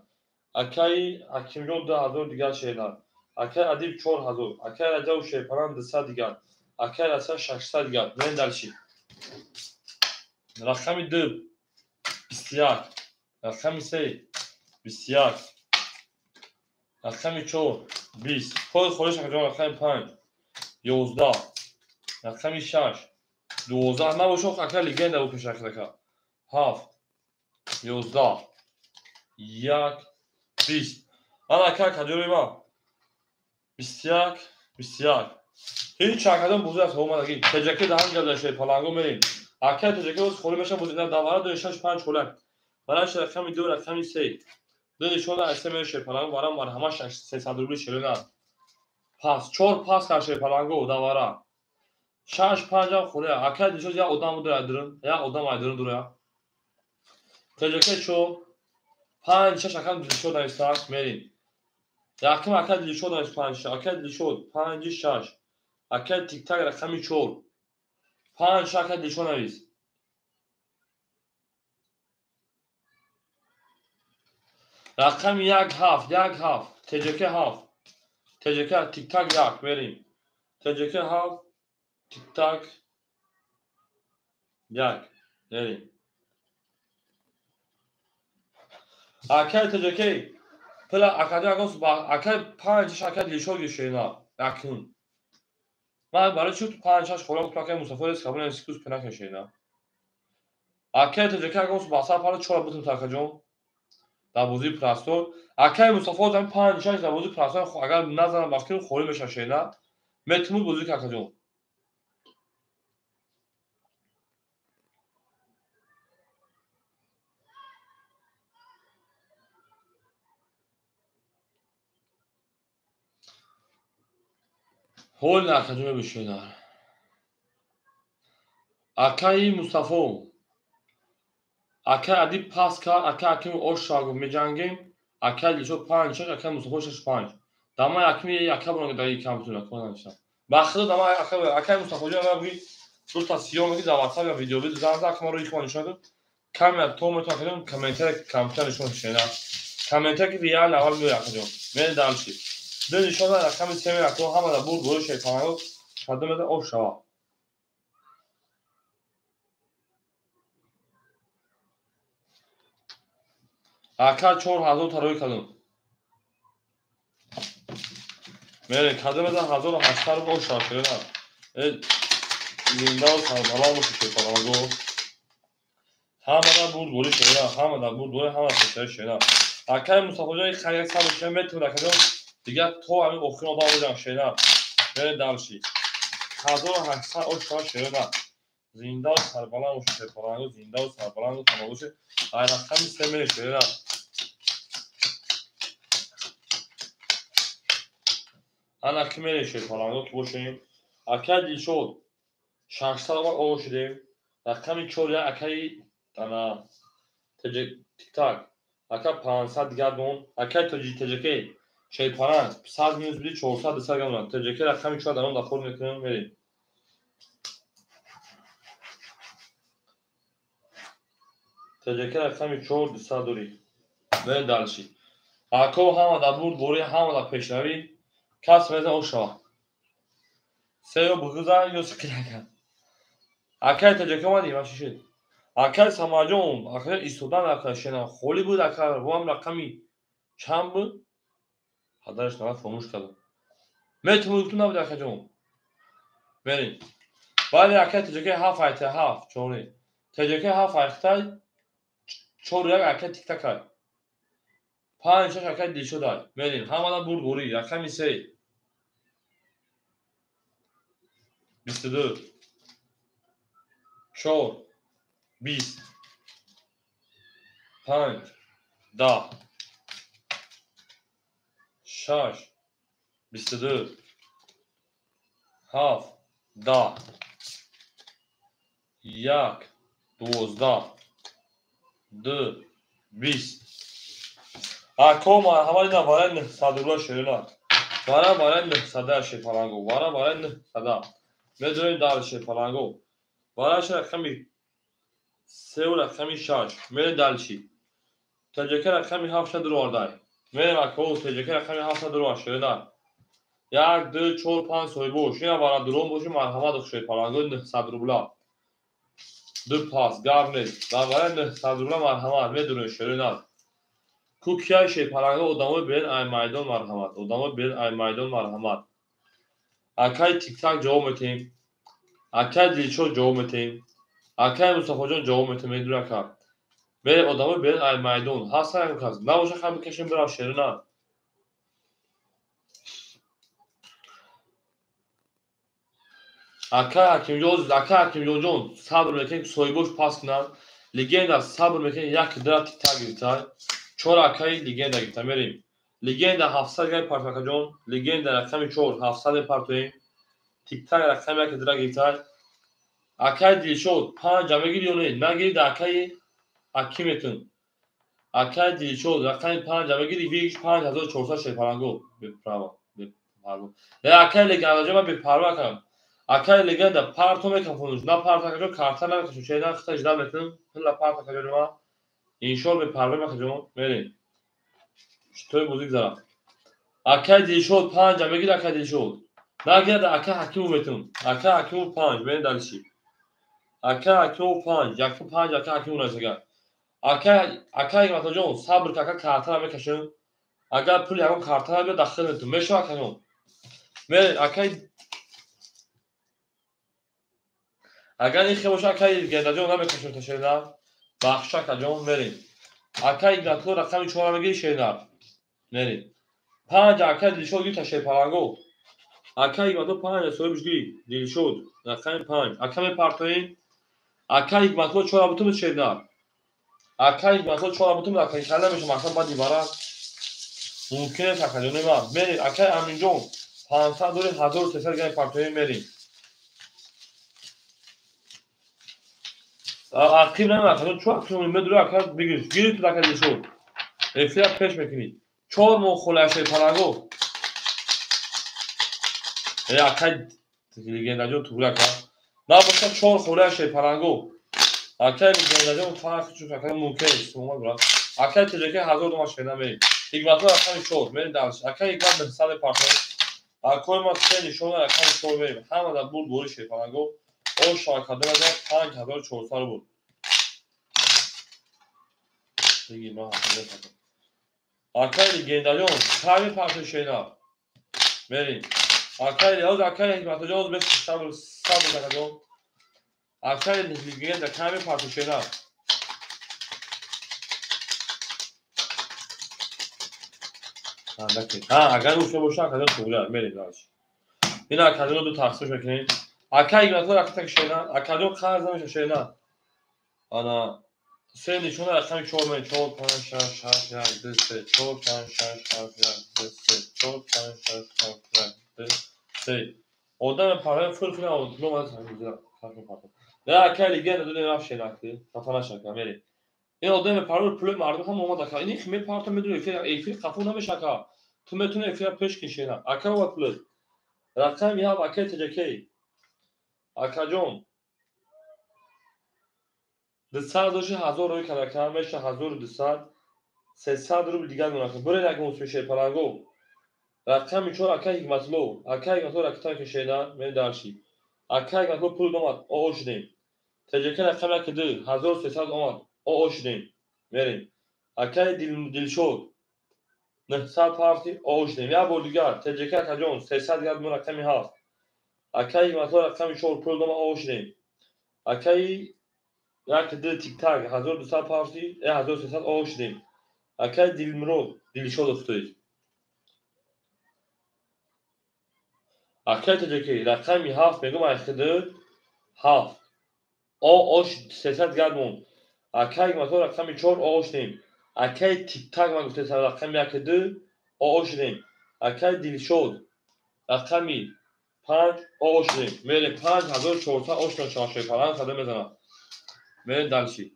Акай Ҳакимҷон 2000 дигар шена. Акай Адиб 4000, акай Раҷабов шерпаланг 200 дигар, акай Россия 600 дигар. Мерем дальше. Рақами 2 21, рақами 3 21, рақами 4 20. Код холиш акаҷон рақами 5 11, рақами 6 12. Набошо ака легенда бу пеш ака. 7 11 1 20. Ана ака каҷои ма 21 21. Ҳеҷ акадон бозӣ аст омадаги. ТҶ даҳан гап зад шерпаланго мерем. Акай ТҶ боз холӣ мешавад бозӣ на давара 2 6 5 холӣ. Бараш рақами 2 рақами 3. 2 нишона аз 3 мерем шерпаланго барам марҳама 300 рубли шерина. Пас 4 пас кар шерпаланго давара. 6 5 ҳам холӣ. Акай нишон як одам дура дурун, як одам ай дурун дура. ТҶ 4 5 6 акам дилшод нависта мерем. Якум ака дилшод навист 5 6, ака дилшод 5 6, ака Тиктак рақами 4. 5 6 акай Дилшод навис. Рақами 1 7 1 7 ТЖК 7 ТЖК тик-так 1 мерем. ТЖК 7 тик-так 1 мерем. Акай ТЖК пила акаҷон акон акай 5 6 акай Дилшод гиршена якун. Ман барои чӣ 5 6 хӯрам гуфтам акай Мустафо рез кабуна сикус пенакашена. Акай ТЖК акон басар пара 4 бутум акаҷон. Дар бозии простор акай Мустафо зам 5 6 дар бозии простор агар назанам ба фикр холӣ мешавад шена. Метимуд бозӣ акаҷон. Ҳол акаҷон мебошед. Акаи Мустафо акай Адиб пас кард, акай Аким ош шава меҷангем, акай Дилшод 5 6, акай Мустафо 6 5. Дамаи Акими ака бурон дар компютер акон. Ба худо дамаи акай Мустафоҷон ма буги ду та сиём ки дар WhatsApp я видео бид зан зад маро ихвон нишон дод. Камера то метон акаҷон комментар компютер нишон шена. Комментар ки реал аввал меояд акаҷон. Мен дальше. Ду нишон дод рақами 3 акон ҳама дар бурд бо шайтонаго кадом мета ош шава. Ака 4000 тарои кардам. Мере кадом мета 1800 рубл ош шава шена. Зинда сарбаланд бошед шайтонаго. Ҳама дар бурд бори шена, ҳама дар бурд бори, ҳама дар шена. Акаи Мустафоҷон хайр сабр шена метавонад акаҷон. Дигар то ҳамин охирин одам бозам шена. Мере дальше. 1800 ош шава шена. Зинда сарбаланд бошед шайтонаго, зинда сарбаланд тамом бошед. Ай рақами 3 мере шена. Ана ки мере шайтонаго ки бошем. Акаи Дилшод 600 рубл ош шудем. Рақами 4 акаи ана тик-так. Ака 500 дигар дон. Акаи ТЖК шайтонанг 100 минус биди 400 десад гам. ТЖК рақами 4 дарон дахол мекунем мерем. ТЖК рақами 4 десад дорӣ. Мерем дальше. Ако ҳама дар бурд борӣ, ҳама дар пешравӣ. Кас мезан ош шава. Се ё бугуза ё сикирака. Акаи ТЖК омадӣ, ман чӣ шуд? Акаи Самаҷон, акаи истодан акаи шена холӣ буд, ака вам рақами чанд буд? Падараш навад фаромӯш кардам. Метавонӣ гуфту набуд акаҷон. Мерем. Баъди акаи ТЖК 7 айта 7 4. ТЖК 7 айта 4 1 акаи тик-так ай. 5 6 акаи Дилшод ай. Мерем. Ҳамадан бурд борӣ. Рақами 3. 22 4 20 5 10 6 22 7 10 1 12 2 20. Ако марҳамат ина варай 900 рубла шерина. Вара варай 900 шепаланго. Вара варай 900. Медонем дар шепаланго. Вараш рақами 3 ва рақами 6. Мерем дальше. ТЖК рақами 7 дурвардай. Мерем ако ТЖК рақами 7 дурвар шерина. 1 2 4 5 соҳибош. Ина вара дурон боши марҳамат шепаланго 900 рубла. Ду пас гап нест. Дар варай 900 рубла марҳамат медонем шерина. Кукияи шепаланго одамои берин ай майдон марҳамат. Одамои берин ай майдон марҳамат. Акаи тик-так ҷавоб метиҳем. Акаи Дилшод ҷавоб метиҳем. Акаи Мустафоҷон ҷавоб метиҳем. Медур ака. Берин одамои берин ай майдон. Ҳастан ягон кас. Набоша хай бикашем бирав шерина. Акаи Ҳакимҷон, акаи Ҳакимҷонҷон сабр мекунем соҳибош пас кунанд. Легенда сабр мекунем як дира тик-так гирифта. 4 акаи легенда гирифта мерем. Легенда 700 гай партакаҷон. Легенда рақами 4 700 партоем. Тик-так рақами 1 дира гирифта. Акаи Дилшод 5 мегири ё не? Нагирид акаи Ҳакиметун. Акаи Дилшод рақами 5 мегири вигш 5400 шепаланго. Беправо, бепарво. Акаи легендаҷон ман бепарво акам. Акай легенда парто мекафонуш. На парто акаҷон карта намекашум. Шернар хита ждал мекунам. Пила парто акаҷони ма. Иншоалло бепарвои акаҷон. Мерем. Шитой бозӣ гузарад. Акай Дилшод 5 мегир акай Дилшод. Нагирад акай Ҳакимов метун. Акай Ҳакимов 5 мерем дальше. Акай Ҳакимов 5, якум 5 акай Ҳакимов расагар. Акай Ҳикматуллоҷон сабр ка ака картара мекашем. Агар пули ягон картара биёд дахил метун. Мешава акаҷон. Мерем акай агар ин хел боша акай Гендаҷон намекашем та Шернар. Бахш акаҷон мерем. Акай Ҳикматулло рақами 4 мегири Шернар. Мерем. 5 акай Дилшод гирифта Шерпаланго. Акай Ҳикматулло 5 соҳибш гирифт. Дилшод рақами 5. Ака мепартоем. Акай Ҳикматулло 4 бутум Шернар. Акай Ҳикматулло 4 бутум акай хала меша мақсад баъди барак. Мумкин аст акаҷони ман. Мерем акай Аминҷон 500 дори 1300 грамм партоем мерем. Ақиб нама акаҷон чо ақиб медури ака бигир. Гирифт ака Дилшод. Эфира пеш мекунӣ. 4 моҳ холаи Шерпаланго. Акай легендаҷон тугри ака. Набоша 4 холаи Шерпаланго. Акай легендаҷон фарқ чун акай мумкин аст. Омад брат. Акай ТЖК 1000 дома шена мерем. Ҳикматулло рақами 4 мерем дальше. Акай Ҳикмат 900 партоем. Акои ма се нишона рақами 4 мерем. Ҳама дар бурд бори Шерпаланго. О шавакадон 5400 рубл. Диги ма ҳақиқат. Акай легендаҷон ками партои шена. Мерем. Акай ҳоз акай Ҳикматуллоҷон ҳоз беш сабр сабр акаҷон. Акай легенда ками партои шена. Агар ӯша боша акаҷон туғри мерем дальше. Ин акаҷонро ду тақсим мекунем. Акай Ҳикматулло рақами шена, акаҷон қарз намеша шена. Ана се нишона рақами 4 мерем. 4 5 6 7 1 2 3 4 5 6 7 1 2 3 4 5 6 7 1 2 3. Одам параи фул кунад, пуло ман сармиза. На акай легенда дунё рафт шена ки, хафа нашака мерем. Ин одам параи пули мардум ҳам омад ака. Ин химер парто медуни эфир қафо намешака. Ту метуни эфира пеш кин шена. Ака ва пулат. Рақами 7 акай ТЖК. Акаҷон 200 доши 1000 рӯй карда кам меша 1200 300 рубл дигар мунака. Буред як мусми Шерпаланго. Рақами 4 акай Ҳикматулло. Акай Ҳикматулло рақами ки шена мен дальше. Акай Ҳикматулло пул омад, о шудем. ТЖК рақами 1 2 1300 омад, о шудем. Мерем. Акай Дилшод 900 парти о шудем. Як бор дигар ТЖК акаҷон 300 дигар мо рақами 7. Акай Ҳикматулло рақами 4 пул омад, о шудем. Акай 1 2 тик-так 1200 парти 1300 о шудем. Акай Дилмурод Дилшод уфтоид. Акай ТЖК рақами 7 мегӯм айхиди 7. О 300 дигар мон. Акай Ҳикматулло рақами 4 о шудем. Акай тик-так ман гуфтам рақами 1 2 о шудем. Акай Дилшод рақами 5 о шудем. Мерем 5400 о шудем Шерпаланг сада мезанад. Мерем дальше.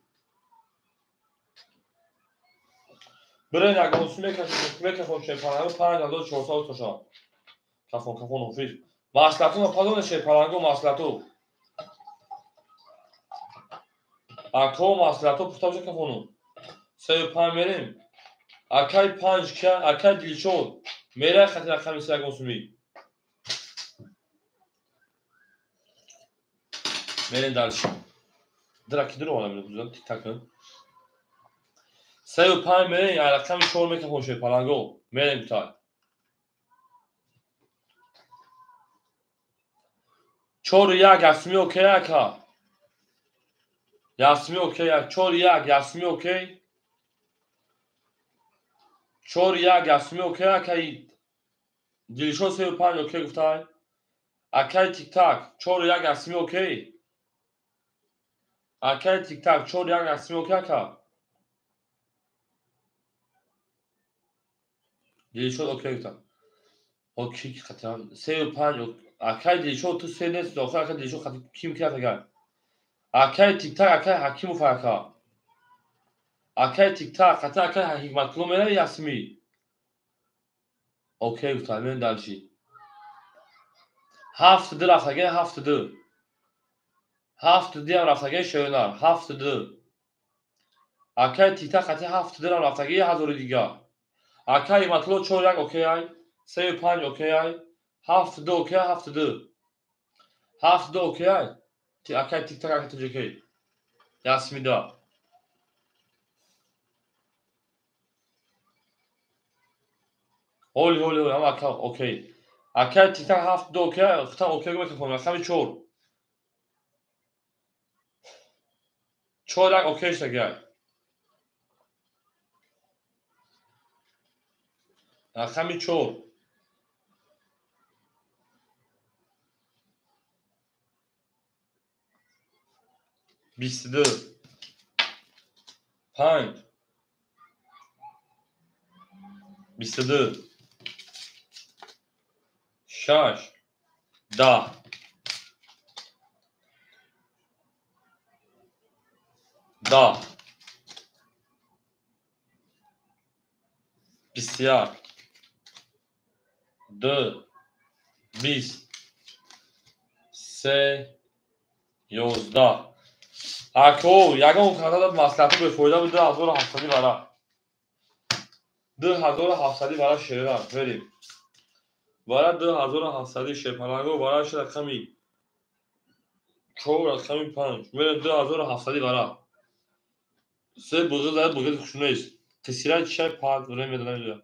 Бирен ягонсу мекашон Шерпаланго 5400 тошад. Кафон кафон офис. Маслиҳату падон Шерпаланго маслиҳату. Ако маслиҳату пухта боша кафону. 3 5 мерем. Акай 5 ка акай Дилшод мерай хати рақами се ягонсуми. Мерем дальше. Драки дуро вала мекузам тик-так. 3 5 мерем рақами 4 мекафон Шерпаланго. Мерем тай. 4 1 ясми окей ака. Ясми окей 4 1 ясми окей. 4 1 ясми окей акай. Дилшод 3 5 окей гуфтай. Акай тик-так 4 1 ясми окей. Акай тик-так 4 1 ясми окей ака. Дилшод окей гуфта. Окей қатъан 3 5 акай Дилшод ту се нест охир акай Дилшод қати ким ки агар. Акай тик-так акай Ҳакимов ака. Акай тик-так қати акай Ҳикматулло мерави ясми. Окей гуфта мен дальше. 7-2 рафтаги 7-2. 7-2 ам рафтаги шернар 7-2. Акай тита қати 7-2 рам рафтаги 1000 дига. Акай Матло 4-1 окей ай, 3-5 окей ай, 7-2 окей 7-2. 7-2 окей ай. Акай тита акай тоҷикей. Ясмида. Оли оли оли, ама ака окей. Акай тита 7-2 окей, хутам окей мекунам, рақами 4. 4-1 окей шагай. Рақами 4. 22. 5. 22. 6. 10. 10. 21. 2. 20. 3. 11. Ако ягон кардадат маслиҳату бефоида буд 2700 вара. 2700 вара шерам берем. Вара 2700 шерпаланго вара рақами 4 рақами 5. Мерем 2700 вара. Се буғиз зад буғиз хушнест. Тисира чай пад время дадам.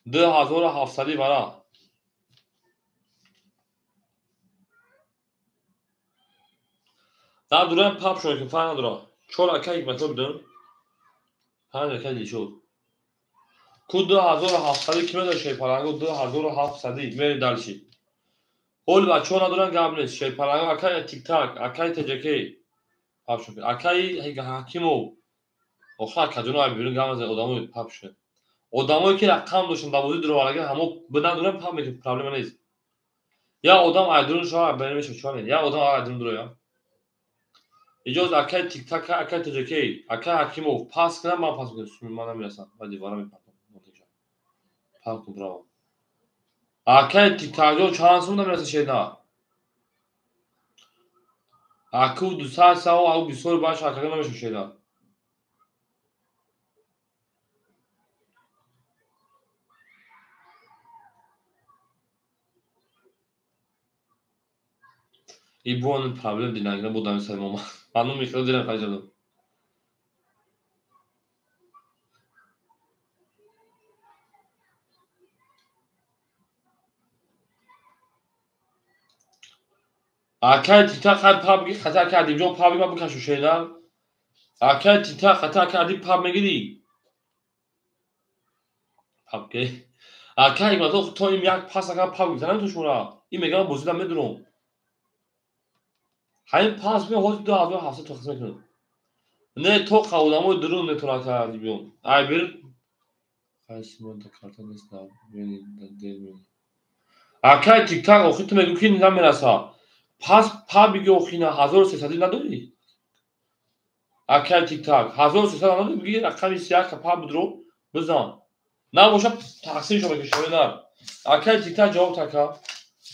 2700 вара. Дар дурам пап шуд ки фарқ надорад. 4 ака ҳикматҳо бидам. 5 ака дишуд. Ку 2700 ки медошт шерпаланго 2700 мери далши. Ҳол бачаҳо надоран гап нест. Шерпаланго акай тиктак, акай ТЖК пап шуд. Акай Ҳакимов. Охир акаҷоно ай берун гап назад одамои пап шуд. Одамое ки рақам доштанд дар бозӣ дуроварага ҳамо надоран пап мекунад, проблема нест. Я одам айдурун шава берун мешавад, чӣ мекунад? Я одам айдурун дуроя. Иҷоз акай тиктак, акай ТЖК, акай Ҳакимов пас кунам, ман пас мекунам, ман намерасам. Баъд дивора мепартам. Пас кун браво. Акай тиктакҷон чанд сум намераса шена? Аку 200 сао, аку бисёр баш акага намеша шена. Ибон проблем динагина будам сари мома. Ману михро дилам хаҷадам. Акай тита хай паб ги хата акай Адибҷон паб ги ма бикашу шена. Акай тита хата акай Адиб паб мегири. Паб ке. Акай ма то им як пас ака паб гирифта наметавон шумора. Ин мегам бозида медурам. Ҳамин пас мекунам, ҳозир 2700 тақсим мекунам. Не то одамои дурун метавонад акай Адибҷон. Ай бир қайсимонта карта нест на. Акай тиктак охир ту мегӯ ки намераса. Пас пабиги охина 1300 надорӣ? Акай тиктак 1300 надорӣ? Биги рақами 31 паб бидро бизан. Набоша тақсим шо мекунӣ нар. Акай тиктак ҷавоб така.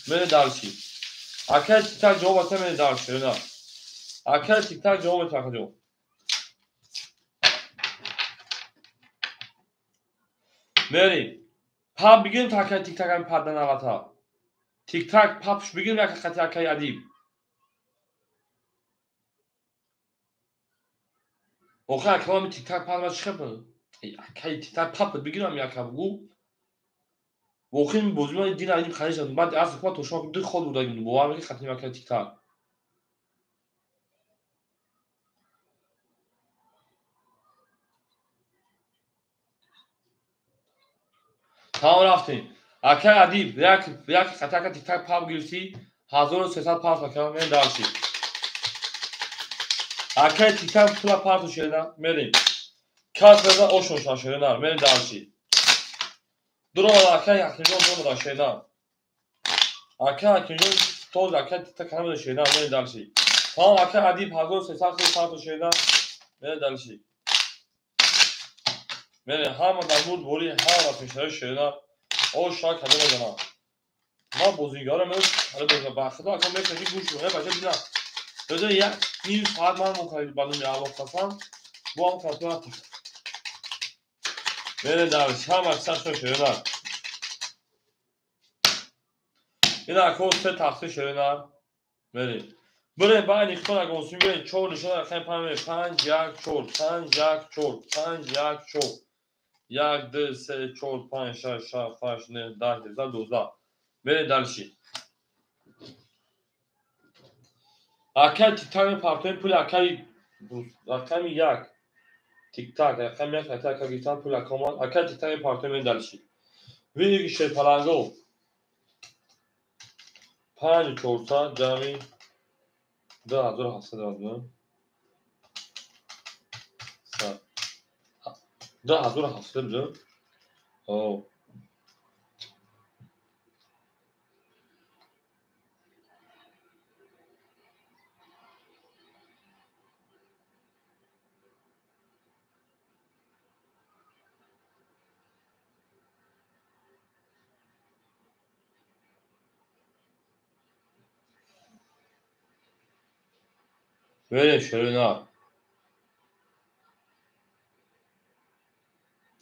Мене дарси. Акай тиктак ҷавоб ата мене дарси нар. Акай тиктак ҷавоб така ҷавоб. Мери. Паб бигирем та акай тиктак ами падда навата. Тиктак папш бигирем як хати акай Адиб. Охир акалами тиктак пап ма чӣ хел? Акай тиктак пап бигирам як бугу. Охир бозӣ ман дина ин ханиш баъд аз ҳукумат то шумо ду хол бурдагим бовар мекунед хати акай тиктак. Тамом рафтем. Акай Адиб як хати акай тиктак пап гирифтӣ 1300 пас акай мен дарси. Акай тиктак пула парту шеда мерем. Кас реза ошон ша шеда мерем дарси. Дуромада акай Ҳакимҷон дуромада шеда. Акай Ҳакимҷон тоз акай тиктак ҳамеда шеда мерем дарси. Тамом акай Адиб 1300 парту шеда мерем дарси. Мерем ҳама дар мурд бори ҳама пешаи шеда. О шак ҳада мезанам. Ма бозигаро мео ба худо ака мекаши гӯш мекунад, бача бина. Беда як ним соат ман мукаи ба номи Аллоҳ қасам, бо ҳам картона. Мере дар ҳама сашно шеринар. Ина ако се тақсим шеринар. Мере. Бирем байни хитон агонсум бирем 4 нишон рақами 5 5 1 4 5 1 4 5 1 4 1 2 3 4 5 6 7 8 9 10 11 12. Мере дальше. Акай тик-так мепартоем пули акай рақами 1. Тик-так рақами 1 акай ака гирифтан пули ака омад. Акай тик-так мепартоем мерем дальше. Видеги шерпаланго 5 400 ҷамъи 2799 2700 буда. Верем шерина.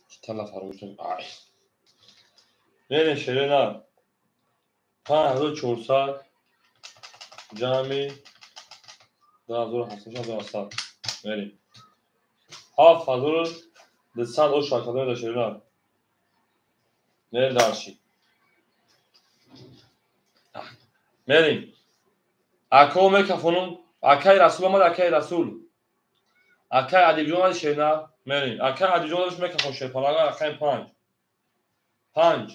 Читала фаромӯш. Ай. Верем шерина. 5400 ҷамъи 2700. Верем. 7200 ош шакадои да шерина. Мерем дарши. Мерем. Ако мекафонум. Акай Расул омад, акай Расул. Акай Адибҷон омад шерина. Мерем. Акай Адибҷон омад мекафон шерпалага акай 5. 5.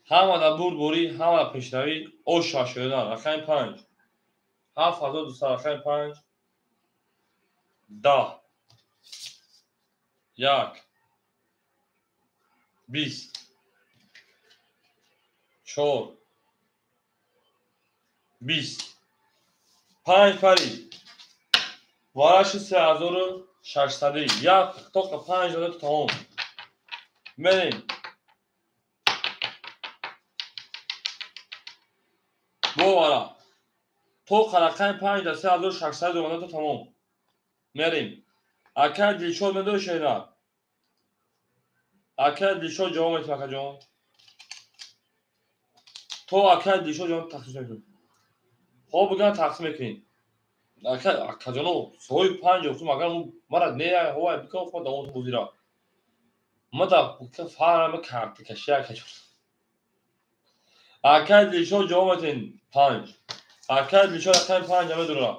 Ҳама да бурдборӣ, ҳама да пешравӣ, оша шерина, рақами 5. 7200 рақами 5. 10. 1. 20. 4. 20. 5 пари. Вараши 3600. Як тоқа 5 дода тамом. Мерем. Бо вара. Тоқа рақами 5 да 3600 дода тамом. Мерем. Акай Дилшод медори шерина. Акай Дилшод ҷавоб метиҳад акаҷон. То акай Дилшод ҷавоб тақсим мекунем. Хоб биган тақсим мекунем. Акаҷоно соҳиби 5 офтум агар мара не ҳовай бикон хо давом бозира. Ма да фарма картакаши акаҷон. Акай Дилшод ҷавоб метиҳед 5. Акай Дилшод рақами 5 медурад.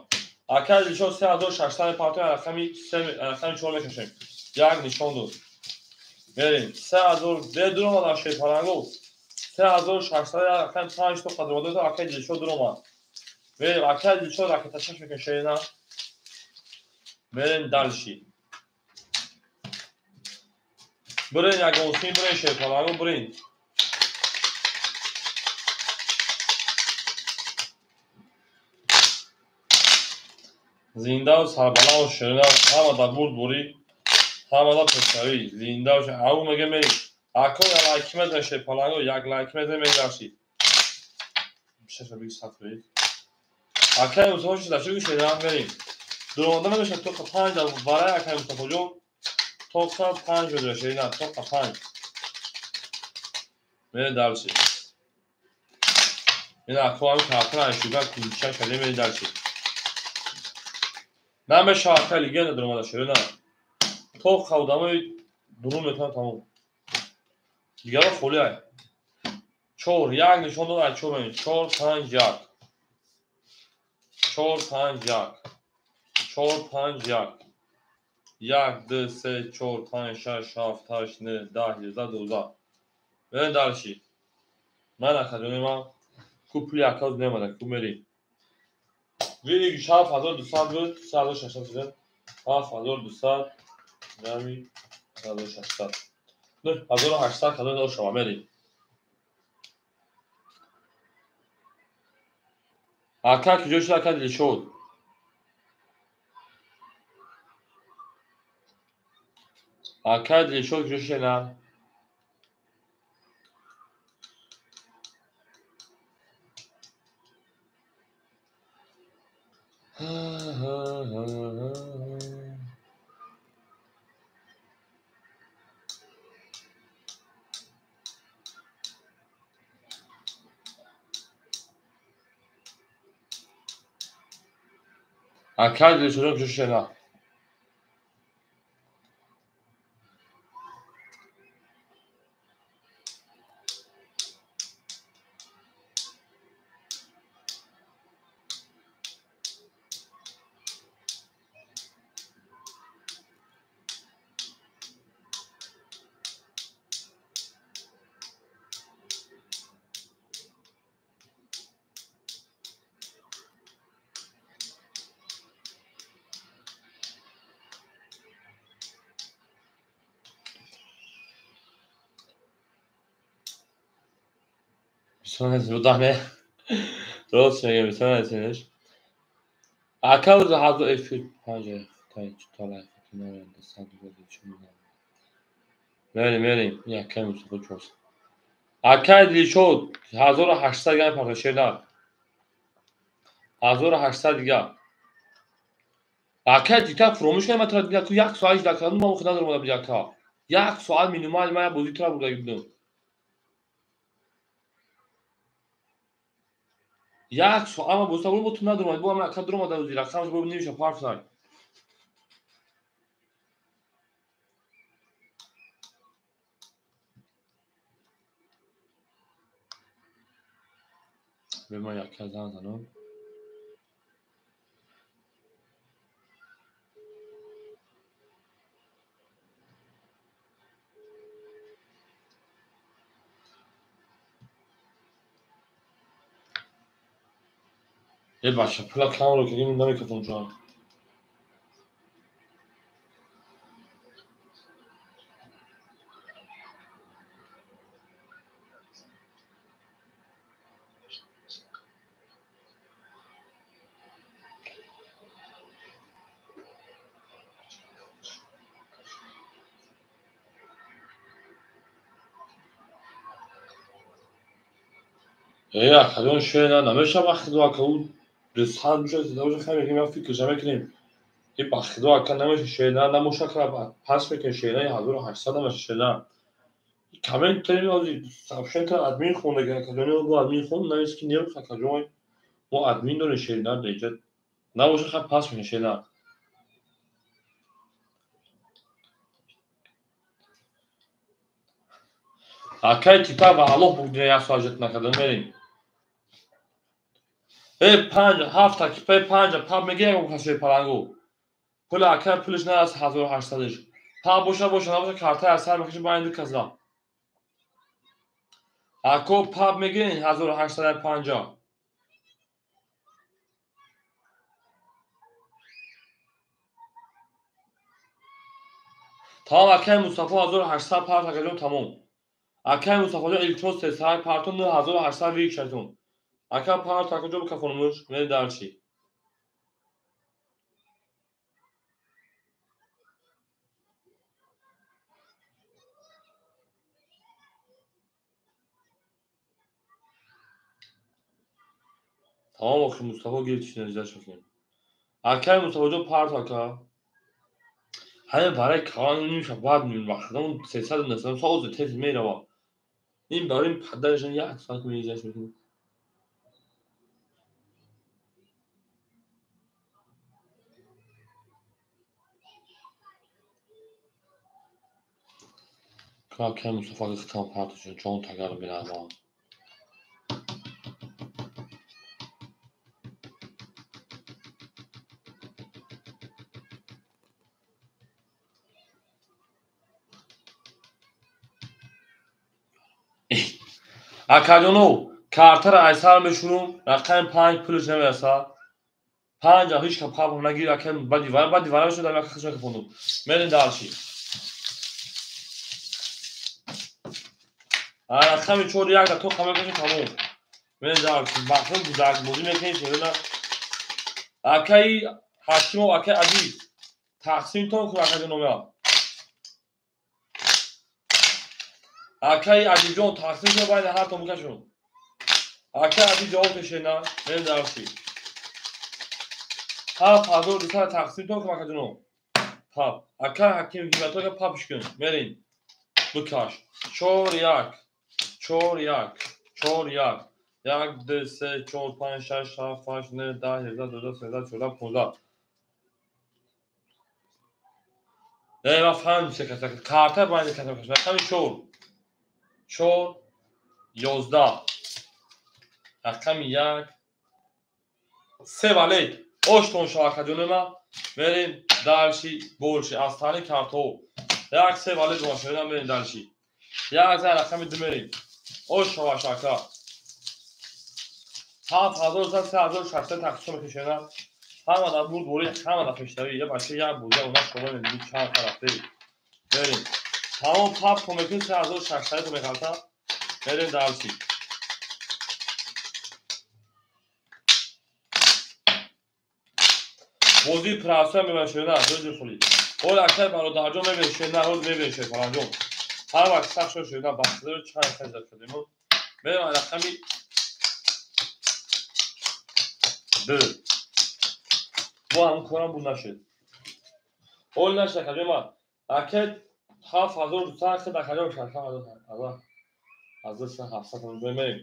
Акай Дилшод 3600 мепартоем рақами 3 рақами 4 мекашем. Як нишон дод. Мерем 3000 бедуромад аз шерпаланго. 3600 рақами 5 то қадр дод акай Дилшод дуромад. Мерем акай Дилшод ракеташаш мекунем шерина. Мерем дальше. Бирен ягонсин, бирен шерпаланго, бирен. Зиндаву сарбаланду шерина, ҳама да бурдборӣ, ҳама да пешравӣ. Зиндаву ау мега мерем. Ако я лайк мезанем шерпаланго, як лайк мезанем мерем дальше. Шаша биги сат беред. Акай Мустафо шуда чӣ шерина мерем. Дуромада мешавад тоқа 5 да варай акай Мустафоҷон. Тоқа 5 медура шерина, тоқа 5. Мерем дальше. Ина ако ҳами картона шуга кунча шаде мерем дальше. Намешавад акай легенда дуромада шерина. Тоқа одамои дурун метавонад тамом. Дигаро холӣ ай. 4 1 нишон дод ай 4 мерем. 4 5 1. 4 5 1. 4 5 1. 1 2 3 4 5 6 7 8 9 10 11 12. Мерем дальше. Ман акаҷони ман ку пули аказ немада ку мерем. Види 7200 буд, 3600 шуд. 7200 ҷамъи 1600. 9800 кадом дошт шава мерем. Ака куҷо шуд ака Дилшод? Ака Дилшод куҷо шуд на? Акай Дилшодон кушо шена. Рост мегӯям, бисёр. Ака ҳазор эфир мерем, мерем. Акай Мустафо чорс. Акай Дилшод 1800 гам парто шернар. 1800 дига. Акай дита фуромӯш кардам, ман тра дига як соат жда кардам, ман худам надорам буди ака. Як соат минимал ман бозӣ тра бурда будам. Як соат ман бозӣ тра бурдам, ту надорам, бо ман ака дуромада буди, рақамаш бо немиша парф. Бе ман яка зан занам. Е бача, пула камро ки намекафам ҷон. Е акаҷон, шена намешава бахидо ака, ӯ дусад бошад, сесад бошад, хай мекунем, як фикрша мекунем. Е бахидо ака намеша шена намоша ака пас мекунем шенаи 1800 намеша шена. Коммент ҳозир сообщение админ хонда, акаҷони бо админ хон навис ки не акаҷон, мо админ дорем шена деҷа. Набоша хай пас мекунем шена. Акай типа ва Аллоҳ бугдина як соат жет накарда мерем. Э панҷ ҳафт акипа панҷ паб мегирем кашои палангу. Пул ака пулиш нараст 1800-ш. Паб боша боша набоша картаи аз сар мекаши байни ду касла. Ако паб мегирем 1850. Тамом акай Мустафо 1800 парт акаҷон тамом. Акай Мустафоҷон илтимос сесад партон 9800 вик шайтон. Ака парт акаҷо бикафонмуш мери дарчи. Тамом охи Мустафо гирифт шинаждаш мекунем. Акай Мустафоҷон парт ака. Ҳамин барои калон нимша баъд вақтам 300 несам сози тез мерава. Ин барои падарашон як соат меиҷаш мекунем. Акай Мустафо гихтам парташон ҷон тагар бинама. Акаҷоно, картаро аз сар мешунум, рақами панҷ пулиш намерасад. Панҷ ҳеҷ ка папам нагир, ака баъди вара, баъди вара шуд, ака хишака фондум. Мерем дарчи. Рақами чор як да то қабул кашем тамом. Мерем дарчи. Бахтон гузак бозӣ мекунем, шерона. Акаи Ҳашимов, акаи Азиз, тақсимтон кун акаҷономя. Акаи Азизҷон тақсим кун байни ҳартон бикашон. Акаи Азиз ҷавоб тешена, мерем дарчи. 7200 тақсимтон кун акаҷоно. Пап. Акаи Ҳаким Ҳимматока папш кун. Мерем. Бикаш. 4 1 4 1 4 1 1 2 3 4 5 6 7 8 9 10 11 12 13 14 15. Не, ман фаҳмидам се каса. Карта байни каса. Рақами 4. 4 11. Рақами 1 3 валет. Оштон шавакаҷони ма. Мерем дальше больше. Аз тани картҳо. 1 3 валет бошад, мерем дальше. 1 за рақами 2 мерем. Ош шавашака. 7600 3600 тақсим мекушена. Ҳама дар бурд бори, ҳама дар пешравӣ. Я бача як боза она шоба медиҳӣ чанд тарафе. Мерем. Тамом пап то мекунӣ 3600 то мехалта. Мерем дальше. Бозии прасоя мебашена, ҷои хули. Ол аксар бародарҷон мебешена, рӯз мебеше фаланҷон. Ҳар вақт сахт шуд шуда бахтиро чанд хел зад кардем. Мерем рақами 2. Бо ҳам корам буд нашуд. Ол нашуд акаҷон. Акай 7200 хел акаҷон 6700 мерем.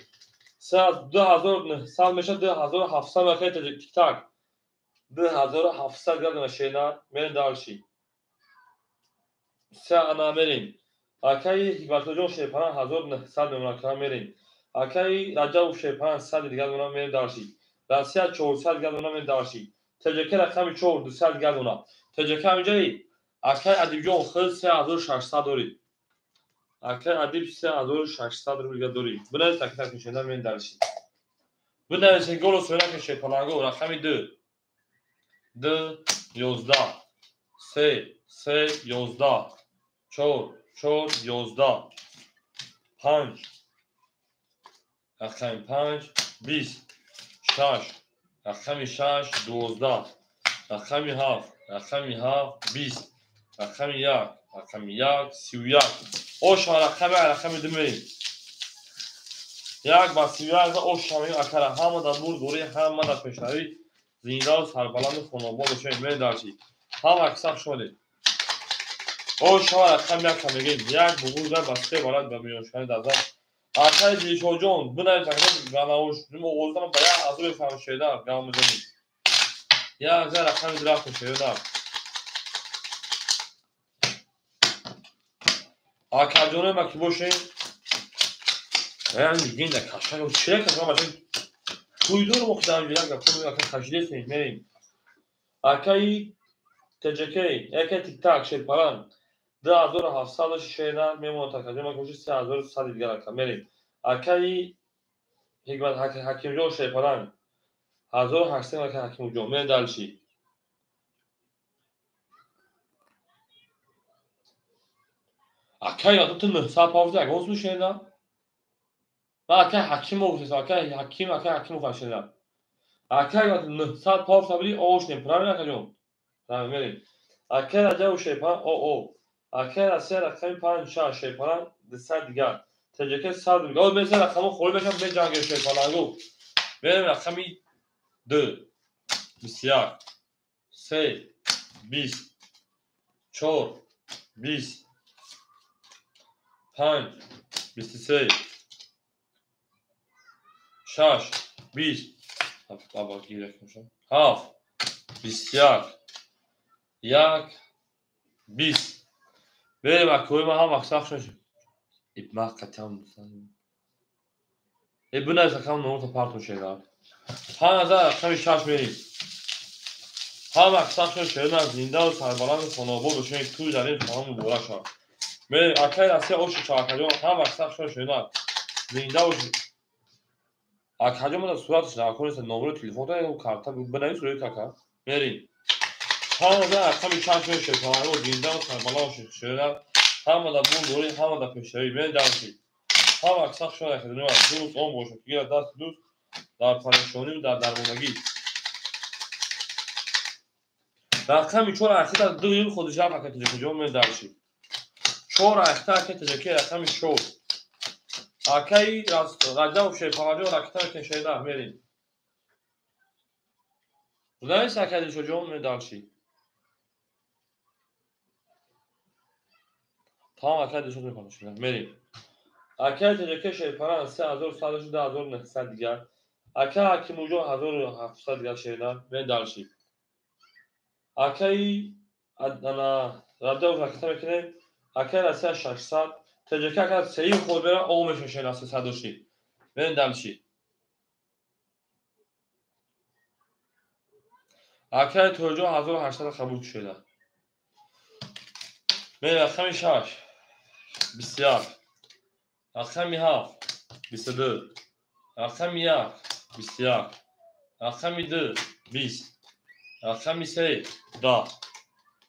2900 мешад 2700 акай тик-так. 2700 градус шена мерем дальше. Се ана мерем. Акай Ҳикматуллоҷон шерпаран 1900 мемона мерем. Акай Раҷабов шерпаран 100 дигар мемона мерем дальше. Россия 400 дигар мемона мерем дальше. ТЖК рақами 4 200 дигар мемона. ТЖК ҳаминҷаи акай Адибҷон худ 3600 дорид. Акай Адиб 3600 рубл дигар дорид. Бинавис акай шена мерем дальше. Бинавис голос шена шерпаланго рақами 2. 2 11 3 3 11 4 4 11 5 рақами 5 20 6 рақами 6 12 рақами 7 рақами 7 20 рақами 1 рақами 1 31. Оша рақами 2 мерем. 1 ба 31 оша мегӯем акара ҳама дар бурд бори, ҳама дар пешравӣ. Зинда сарбаланду хонобод бошед. Мерем дальше. Ҳама аксар шудед. Оша рақами 1 мегӯем. 1 бугуза ба 3 балад ба миёншавӣ дар зад. Акай Дилшоҷон, бинавис акай ганавуш, мо овоздан ба як азо бифаҳмем шеда, гап мезанем. 1 за рақами 2 рафтем шеда. Акаҷонои ма ки бошем, яъне гинда кашак, чия кашак бошем. Туйдор мо худам як гап кунем, акай кашидесем, мерем. Акай ТЖК, акай тик-так шерпаран 2700 шеда мемонад акаҷон ма ки бошем 3100 дигар ака мерем. Акай Ҳикмат Ҳакимҷон шерпаран 1800 акай Ҳакимҷон мерем дальше. Акай ту 900 павза ягон су шеда. Ман акай Ҳакимов гуфтам, акай Ҳаким, акай Ҳакимов шеда. Акай 900 павза биди ошнем, правильно акаҷон? Правильно мерем. Акай Раҷабов шерпаран о. Акай Россия рақами 5 6 шерпаран 200 дигар. ТЖК 100 дигар. О, меса рақамҳо холӣ мешаванд, меҷангем шерпалангу. Мерем рақами 2 21 3 20 4 20 5 23 6 20 7 21 1 20. Мерем акои ма ҳам аксар шуд. Ма қатъан бинавис акам номото партон шеда. 5 рақами 6 мерем. Ҳам аксар шуд шеда, зиндаву сарбаланду хонобод бошед, туй дар ин хона муборак шавад. Мерем акай Россия оши чавакаҷон, ҳам аксар шуд шеда, зинда бошед. Акаҷон мана сураташ накунест, номери телефон та карта бинавис рӯи кака. Мерем. 5 рақами 6 мерем шерпаланго, зиндаву сарбаланд бошед шеда. Ҳама дар бурд бори, ҳама дар пешравӣ. Мерем дальше. Ҳама аксар шуд акаҷон, дӯст он бошад, ки гирад дасти дӯст дар парешонию дар дармондагӣ. Рақами 4 ахита 2 худиш рафт акай ТЖК-ҷон, мерем дальше. 4 ахита акай ТЖК рақами 4. Акай Раҷабов шерпаланҷон ракета мекунем шеда, мерем. Бинавис акай Дилшоҷон, мерем дальше. Тамом акай Дилшод мефаҳмад шеда, мерем. Акай ТЖК шерпаран 3100 2900 дигар. Акай Ҳакимуҷон 1700 дигар шеда, мерем дальше. Акай ана Раҷабов ракета мекунем. Акай Россия 600. ТЖК ака сеюм ход мера о меша шена 300 дошти. Мерем дальше. Акай Тоҷо 1800 қабул шуда. Мерем рақами 6. 21. Рақами 7. 22. Рақами 1. 21. Рақами 2. 20. Рақами 3. 10.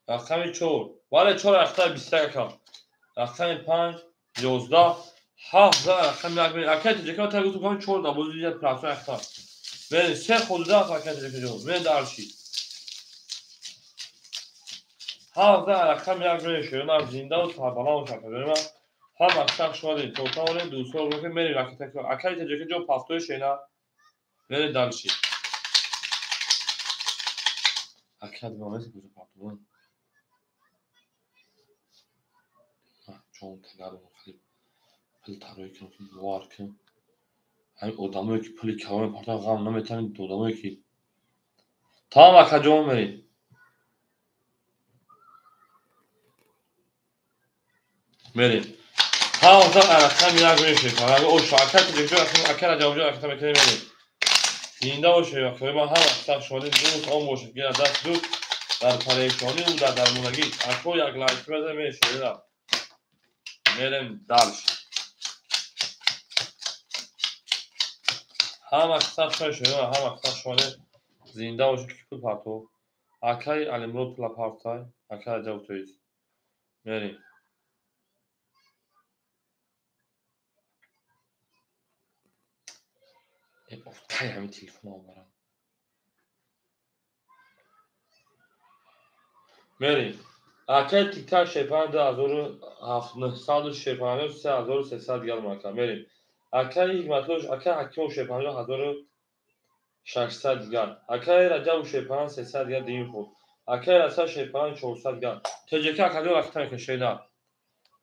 Рақами 4. Вале 4 рақта 21 ака. Рақами 5. 11. 7 рақами 1. Акай ТЖК та гуфтам 4 да бози дигар платформ рақта. Мерем се худуда акай ТЖК ҷон. Мерем дарши. 7 рақами 1 мешавад. Ман зинда ва сарбаланд шавам. Ҳама шахс шумо то дӯстҳо ки мерем ракета. Акай ТЖК ҷо пафтои шена. Мерем дальше. Акай димамеси куҷо пафтон. Ҷон тагару хеле пул тарои кунам ки бовар кун. Ҳамин одамое ки пули калон мепартоянд ғам наметавонед одамое ки тамом ака ҷон мерем. Мерем. Ҳамон рақами як мешавад. Ош ака ТЖК ака Раҷабҷон ракета мекунем мерем. Зинда бошед акаи ман ҳама сах шумо дуруст он бошед ки даст дур дар парешонӣ ва дар дармондагӣ. Ако як лайк мезанем мешавад. Мерем дальше. Ҳама сах шумо ҳама сах шумо зинда бошед ки пул партов. Акаи Алимурод пула партай, акаи Раҷаб тоист. Мерем. Тай ҳамин телефон оварам. Мерем. Акай тиктак шепан 2900 шепан 3300 дигар мака. Мерем. Акай Ҳикматулло акай Ҳакимов шепан 1600 дигар. Акай Раҷабов шепан 300 дигар дим ход. Акай Расул шепан 400 дигар. ТЖК акаҷон ракета мекунем шена.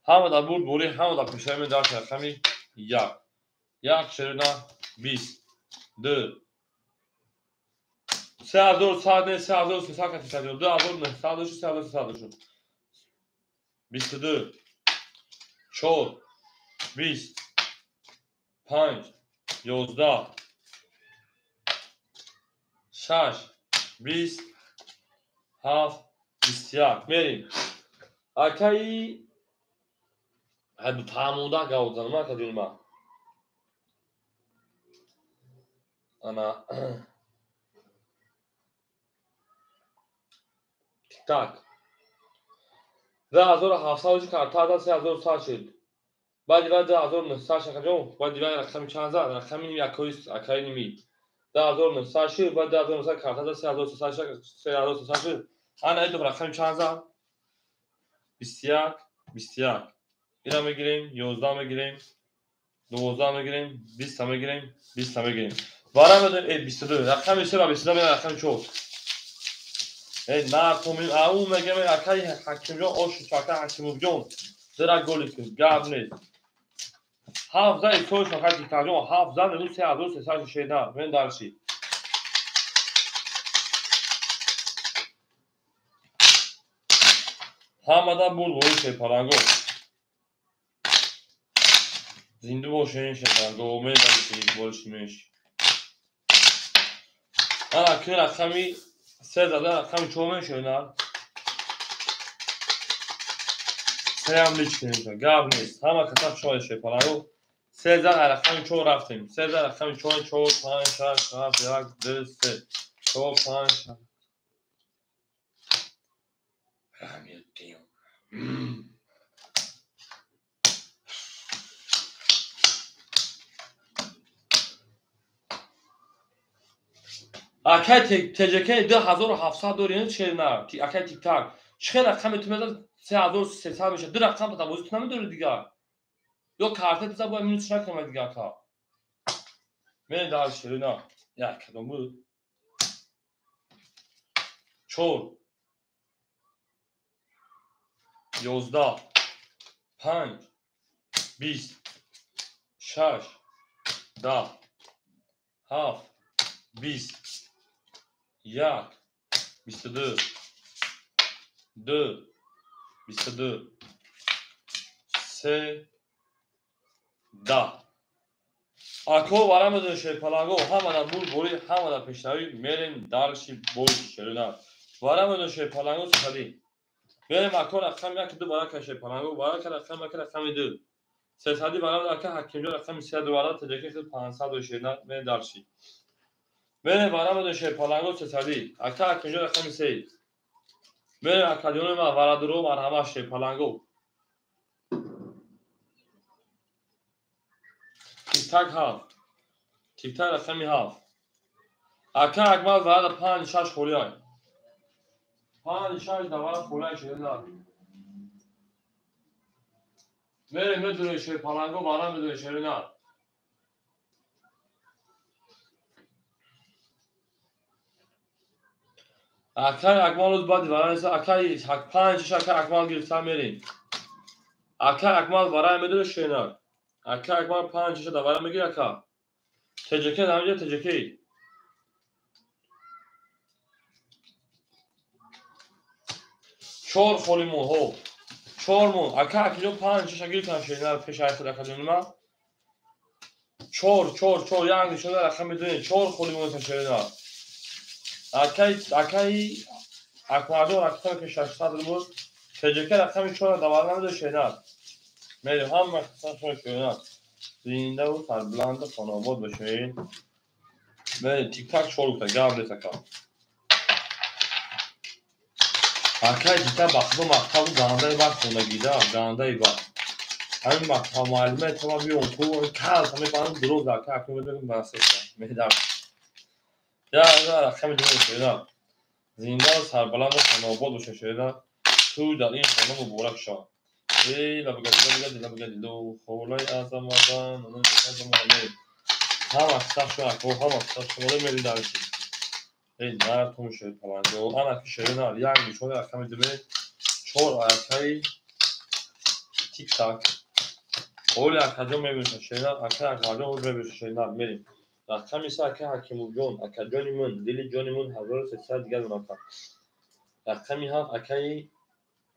Ҳама дар бурд бурӣ, ҳама дар пешаи мен дар рақами 1. 1 шена 20. 2. 3100 не 3300 катикаҷон 2900 3300 22 4 20 5 11 6 20 7 21 мерем. Акаи ҳаду таъмуда гавзанам акаҷони ман. Ана тик-так. 2700 карта 3100 шуд. Баъди ва 2900 шакаҷон, баъди ва рақами чанд зад? Рақами ними акои акаи ними. 2900 шуд, баъд 2900 карта 3300 3300 шуд. Ана ин рақами чанд зад? 21 21. Ина мегирем, 11 мегирем, 12 мегирем, 20 мегирем, 20 мегирем. Вара медем 22. Рақами 3 ва 22 мегирем рақами 4. На томин ау мегем акаи Ҳакимҷон ош чака Ҳакимовҷон. Зера голи ки гап нест. 7 исои шака тиктаҷон 7 мегӯ 3300 шена. Мен дарши. Ҳамада бурд бори шепаранго. Зинда бошед шепаранго. Мен дарши бориши меш. Ана ки рақами 3 зада рақами 4 мешавад. 3 ҳам лич кунем. Гап нест. Ҳама каса шояд шепаранго. 3 зада рақами 4 рафтем. 3 зада рақами 4 4 5 6 7 1 2 3 4 5 6. Акай ТЖК 2700 дорӣ чӣ на? Акай тиктак. Чӣ рақами ту мезад 3300 мешавад. Ду рақам та бозӣ ту намедорӣ дигар. Ё карта тиза бояд минус накунам дигар ака. Мен дальше на. Як кадом буд? 4 11 5 20 6 10 7 20 1 22 2 22, 3, 10. Ако вара медони шерпаланго, ҳамада бурдборӣ, ҳамада пешравӣ, мерем дарши бои шерина. Вара медони шерпаланго сесадӣ. Мерем ако рақами 1 2 барака шерпаланго, барака рақами 1 рақами 2. Сесадӣ вара ака Ҳакимҷон рақами 3 вара теҷаки хел 500 шерина мерем дарши. Мерем вара медони шерпаланго сесадӣ. Ака Ҳакимҷон рақами 3. Мерем акаҷони ман варадуро марҳама шерпаланго. Тиктак 7. Тиктак рақами 7. Ака Акмал варада 5 6 холиай. 5 6 давара холиай шерина. Мерем медуре шерпаланго вара медуре шерина. Акай Акмал уз баъди вара неса акай 5 6 ака Акмал гирифта мерем. Ака Акмал вара медуре шерина. Ака Акмал 5 6 давара мегир ака. Теҷаке намиҷа теҷаке. Чор холи мон, ҳо. Чор мон. Ака Акиҷон 5 6 гирифтан шерина пеш айхуд акаҷони ман. 4 4 4 як нишона рақам медонед. 4 холи мон шерина. Акай Акмалҷон рақами ки 600 рубл. Теҷаке рақами 4 давара намедонед шерина. Мерем ҳама қисмашон шерина. Зиндаву сарбуланду хонобод бошед. Мерем тиктак 4 гуфта гап нест ака. Акай тиктак ба худо мактабу гандаи бар хонагида, гандаи бар. Ҳамин мактаб муаллима тама биён ку кал ҳамин баъд дурӯғ ака акун медонем басеса. Медам. Я рақами ду шерина. Зиндаву сарбуланду хонобод бошед шерина. Ту дар ин хона муборак шавад. Эй, лабгади, лабгади, ло, холай азамадан, ҳама сахшо, ако, ҳама сахшо, мери дарси. Эй, нар тум шер паланго, ана ки шерина, як нишона рақами ду 4 акаи тик-так. Оли акаҷон мебинед шерина, ака Акмалҷон оз мебинед шерина, мерим. Рақами 3 ака Ҳакимулҷон, акаҷони ман, дили ҷони ман 1300 дигар ака. Рақами 7 акаи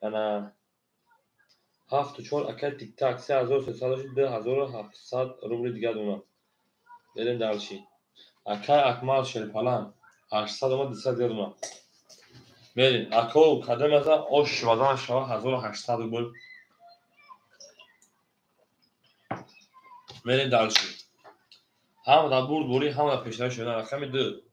ана 7 4 акай тиктак 3300 2700 рубли дигар дона. Берем дарши. Акай Акмал шерпалан 800 омад 200 дигар дона. Берем. Ако кадом аза ош вазан шава 1800 рубл. Берем дарши. Ҳама дар бурд бурӣ, ҳама дар пешравӣ шуда. Рақами 2.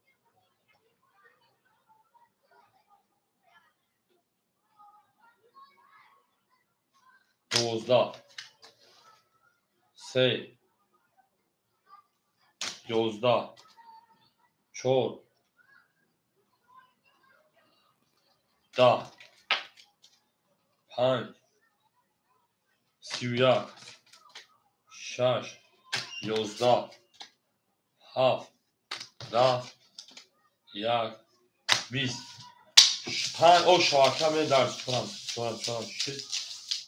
12, 3, 11, 4, 10, 5, 31, 6, 11, 7, 10, 1, 20. 5 о шавака медарс 4 4 4 6.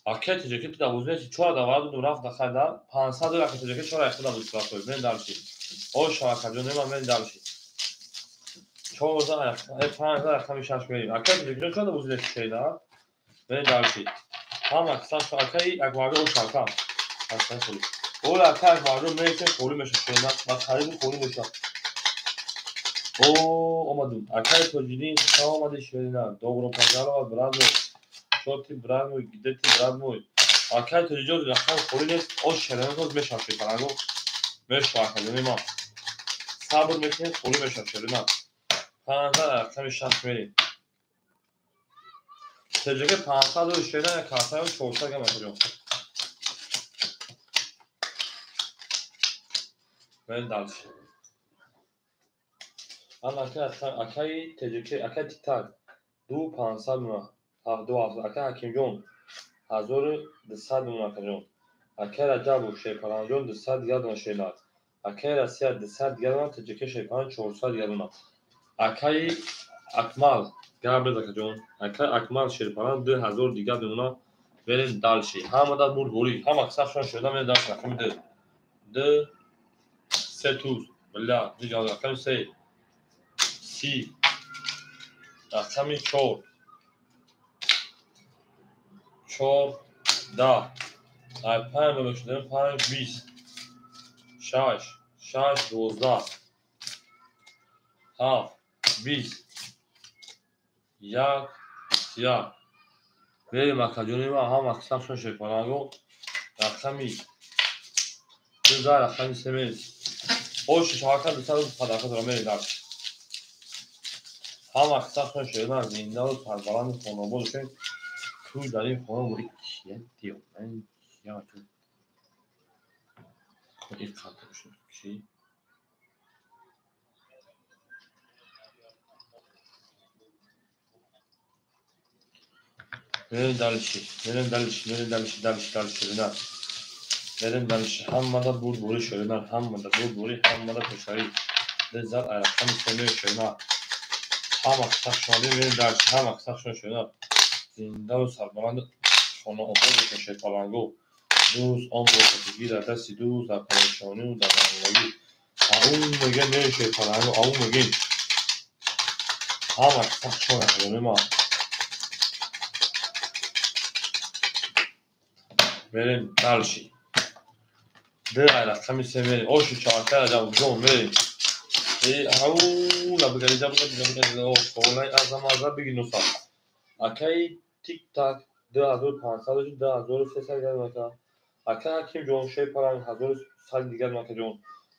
Ака теҷаки ту давознеси 4 давара дудум рафт дахайда 500 ака теҷаки 4 айхуда буд рафт мен дарши. О шавакаҷон нема мен дарши. 4 5 рақами 6 мерим. Ака теҷаки 4 давознеси шейда мен дарши. Ҳама қисмаш акаи Акмалҷон о шавака. Аслан холи. Ола ака Акмалҷон мерсен холи меша шейда. Ба қариб холи меша. О омадум. Акаи Тоҷиддин хуш омадӣ шерина. Добро пожаловать, брат мой. Шоти брат мой, где ты, брат мой? Акай Тоҷиҷон рақам холи нест, ош шерина мешав шерпаланго. Мешав акаҷони ман. Сабр мекунед, холи мешав шерина. 5 рақами 6 мерим. Теҷаке 500 шерина картаи 400 гам акаҷон. Мерим дальше. Ана акаи теҷаке, акаи тиктак 2 500 муна. 2 7 ака Ҳакимҷон 1200 муна акаҷон. Акаи Раҷабов шерпаланҷон 200 дигар дона шерина. Акаи Россия 200 дигар дона, теҷаке шерпалан 400 дигар дона. Акаи Акмал гап акаҷон. Акаи Акмал шерпалан 2000 дигар дона. Берем дальше. Ҳамада бурдборӣ, ҳама қисмашон шуда мерем дальше. Рақами 2. 2 3 туз. Бля, рақами 3. 30. Рақами 4. 4 10 ай 5 боло шудем 5 20 6 6 12 7 20 1 1 Мерем акаҷони ман ҳама қисмшон шерпаланго рақами 2 рақами 3 мерем. Ош шаҳака 200 падака дора мерем дар. Ҳама қисмшон шерна зиндаву сарбаланди хонобод бошем. Туй дар ин хона бури кия диё. Ман кия ту. Ин қадр шуд ки Мерем дальше, мерем дальше, мерем дальше, дальше, дальше, ширина. Мерем дальше. Ҳаммада бурдборӣ ширина, ҳаммада бурдборӣ, ҳаммада пешравӣ. Лаззат рақами семеи ширина. Ҳама қисмшон мерем дальше, ҳама қисмшон ширина. Зиндаву сарбаланд хонаобод бошем шерпалангу. Дӯст он бошадигӣ дар дасти дӯст, дар парешонию дар ғамгинӣ. Аум мегӯем мерем шерпалангу, аум мегӯем. Ҳама қисмшон акаҷони ман. Мерем дальше. Д рақами се мерем. Ошу чаҳарка ҷон мерем. Ау лабгари ҷабгари холаи азам аза биги нуса. Акаи тик-так 2500 2300 дигар мака. Акаи Ҳаким ҷон шерпаланг 1100 дигар мака ҷон.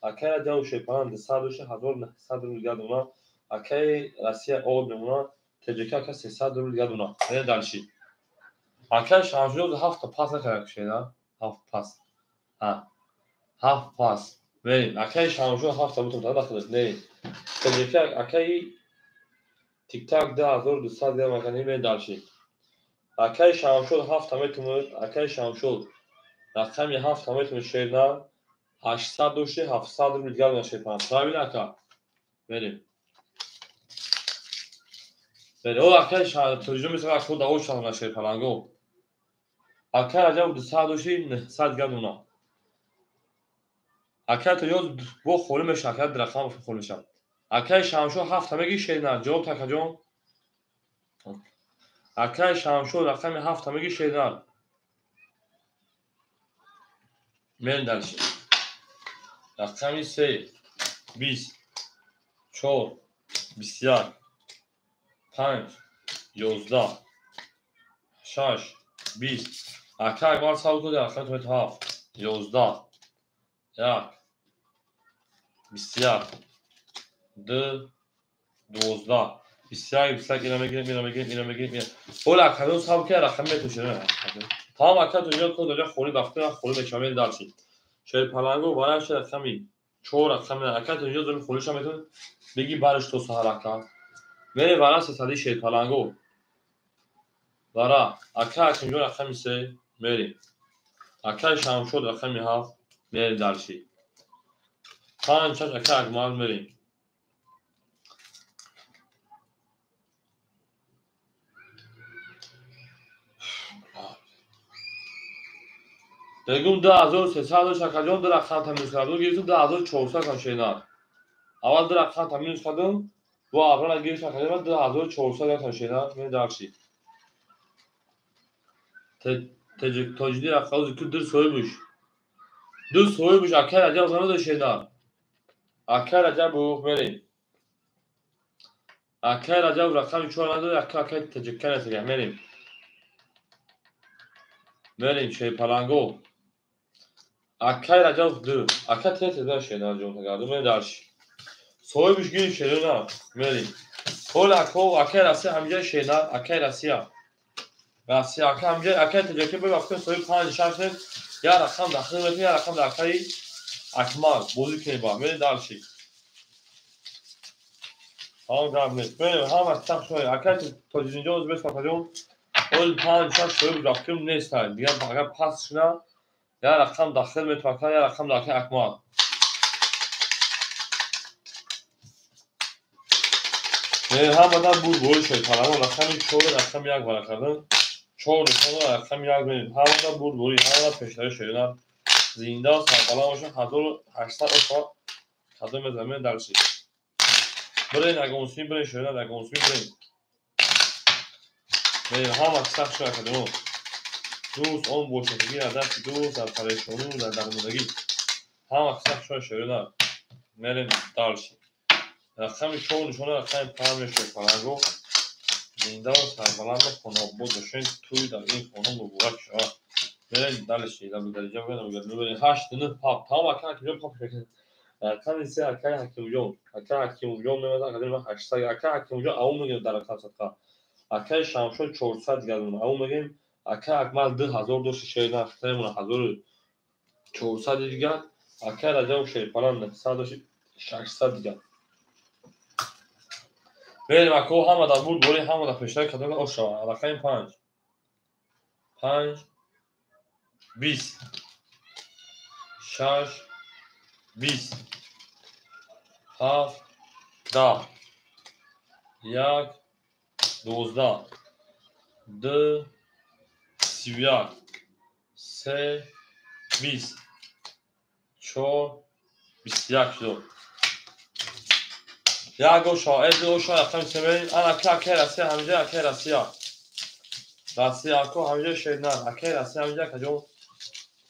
Акаи Раҷаб шерпаланг 200 1900 рубл дигар дона. Акаи Россия об мемона. ТЖК ака 300 рубл дигар дона. Мерем дальше. Акаи Шамшудов ҳафта пас накард шена. Ҳафт пас. Ҳа. Ҳафт пас. Мерем. Акаи Шамшудов ҳафта бутум та дахлаш не. ТЖК акаи тик-так 2200 дигар мака мерем дальше. Акаи Шамшуд ҳафта метумуд, акаи Шамшуд рақами ҳафта метумуд шерна 800 дошти 700 рубл дигар дона шерпан. Правильно ака? Мерем. Мерем. О акаи Тоҷиҷон месага худ даво шавна шерпаланго. Акаи Раҷаб 200 дошти 900 дигар дона. Акаи Тоҷиҷон бо холӣ мешавад, акаи рақам холӣ мешавад. Акаи Шамшуд ҳафта мегӣ шерна. Ҷавоб такаҷон. Акаи Шамшуд рақами ҳафта мегӣ шерна. Мерем дальше. Рақами 3 20 4 21 5 11 6 20. Акаи Акбар савол кунед рақами 7 11 1 21 2 12 21 21 ина мегирем, ина мегирем, ина мегирем. Ола акаҷон савол ки рақами метушем. Тамом ака тоҷиҷон код даҷа холӣ бахтина холӣ мешавад мерем дальше. Шерпалангу вараш рақами 4 рақами ака тоҷиҷон зони холиша метавонед бигӣ барш то саҳар ака. Мерем вара сесади шерпалангу. Вара ака Ҳакимҷон рақами 3 мерем. Акаи Шамшуд рақами 7 мерем дальше. 5 6 ака Акмал мерем. Бегум 2300 дошт акаҷон, ду рақам та минус кардум, гирифтум 2400 кам шенар. Аввал ду рақам та минус кардум, бо абрана гирифтум акаҷон 2400 кам шенар, мерем дальше. Тоҷиди рақам ки ду соҳибуш. Ду соҳибуш акаи Раҷаб намедо шенар. Акаи Раҷаб мерем. Акаи Раҷаб рақами 4 надорад, акаи Тоҷикка нестага мерем. Мерем шерпаланго. Акаи Раҷаб 2. Ака третий да шенар ҷон тагарду мерем дальше. Соҳибуш гирифт шерона мерем. Ҳол ако акаи Россия ҳамҷа шенар, акаи Россия. Россия ака ҳамҷа акаи Тоҷикӣ бо вақти соҳиб 5 6 нест, як рақам дахил метавонем, як рақам дар акаи Акмал бозӣ кунем ба. Мерем дальше. Ҳам гап нест. Мерем ҳама сахт шуд. Акаи Тоҷикҷон бес акаҷон ҳол 5 6 соҳиб рафтем нест. Дигар агар пас шуна як рақам дахил метавонем, як рақам дар акаи Акмал. Ҳамадан буд бори шерпаланго рақами 4 рақами 1 вара кардам. 4 нишон рақами 1 мерем. Ҳамадан буд бори, ҳамадан пешравӣ шерина. Зинда сарбаланд бошад 1800 оша кадом мезанем дальше. Бирен агонсуи бирен шерина агонсуи бирен. Мерем ҳама сахт шуд академо. Дӯст он бошадагӣ аз дасти дӯст, дар парешонӣ, дар дармондагӣ. Ҳама қисса хушон шерина. Мерем дальше. Рақами 4 нишона рақами 5 мешавад паланго. Зиндаву сарбаланду хонобод бошед, тӯй дар ин хона муборак шавад. Мерем дальше. Дариҷа мерем 8 9 7. Тамом ака Ҳакимҷон пап мекунад. Рақами 3 акаи Ҳакимҷон. Акаи Ҳакимҷон мемонад, акаи 800. Акаи Ҳакимҷон аву мегирад дар рақам садқа. Акаи Шамшод 400 дигар мемонад. Аву мегирем. Акаи Акмал 2000 дошт шерина, мемонад 1400 дигар. Акаи Раҷаб Шерпалан 900 дошт 600 дигар. Мерем ако ҳама дар бурд бори, ҳама дар пештар кадом ош шавад. Рақами 5 5 20 6 20 7 10 1 12 2 31 3 20 4 21 шуд. Як оша, ду оша, рақами се мерем. Ана акаи Россия ҳаминҷа, акаи Россия. Россия ако ҳаминҷа шернан. Акаи Россия ҳаминҷа акаҷон.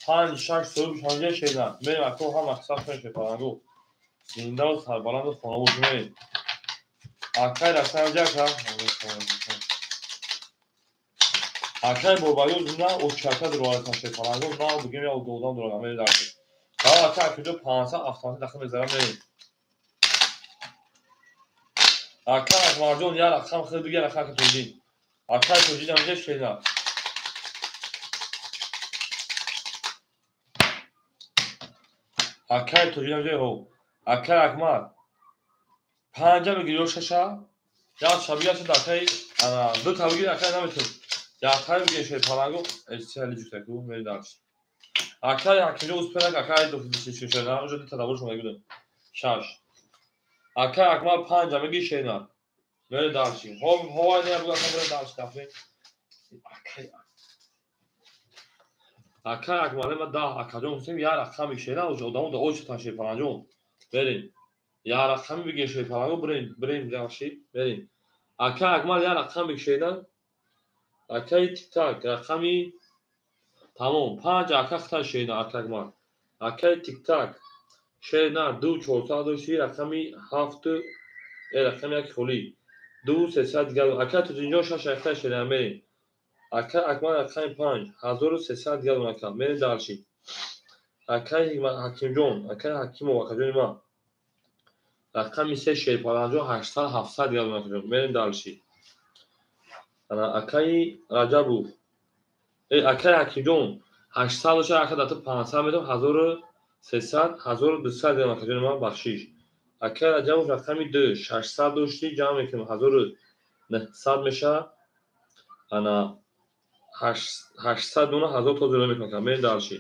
5 6 соҳиб ҳаминҷа шернан. Мерем ако ҳама қисса шуд палангу. Зиндаву сарбаланду хонабод мерем. Акаи Россия ҳаминҷа ака. Акаи Борбалиё зинда очака дуровард шер палангу. На бигем я одам дурад мерем дар. Ака акаҷо 500 автомат дахл мезарам мерем. Ака Акмарҷон як рақам хел бигир, ака Тоҷин. Акаи Тоҷин ҳаминҷа шерна. Акаи Тоҷин ҳаминҷа ҳо. Акаи Акмар 5 бигир ё 6. Як ша бигир, шуд акаи ана ду та бигир, акаи наметун. Як та бигир шер палангу, эсали ҷуктаку мери дальше. Акаи Ҳакимҷон успенак, акаи шерна, уже ду та давр шумо мегӯдем. 6. Акаи Акмал 5 мегир шерна. Мере дальше. Ҳовай не буга ака мере дальше дафре. Акаи Акмал ма 10 акаҷон Ҳусейн як рақам шерна, уже одамо да оч та шер паланҷон. Берем. Як рақам бигир шер палангу, берем, берем дальше, берем. Акаи Акмал як рақам бигир шерна. Акаи Тик-так рақами тамом 5 ака хата шерна ака Акмал. Акаи Тик-так шерна 2 400 дошти рақами 7 рақами 1 холӣ 2 300 дигар. Ака Тоҷинҷон 6 ака шерна мерем. Ака Акмал рақами 5 1300 дигар ака мерем дальше. Акаи Ҳакимҷон, акаи Ҳакимов акаҷони ман рақами 3 Шерпаланҷон 800 700 дигар акаҷон мерем дальше. Ана акаи Раҷабов, акаи Ҳакимҷон 800 дошта, ака дата 500 метам 1300 1200 дигар акаҷони ман бахшиш. Акаи Раҷабов рақами 2 600 дошти, ҷамъ мекунем 1900 мешавад. Ана 800 дона 1000 то зиёда мекунем, мерем дальше.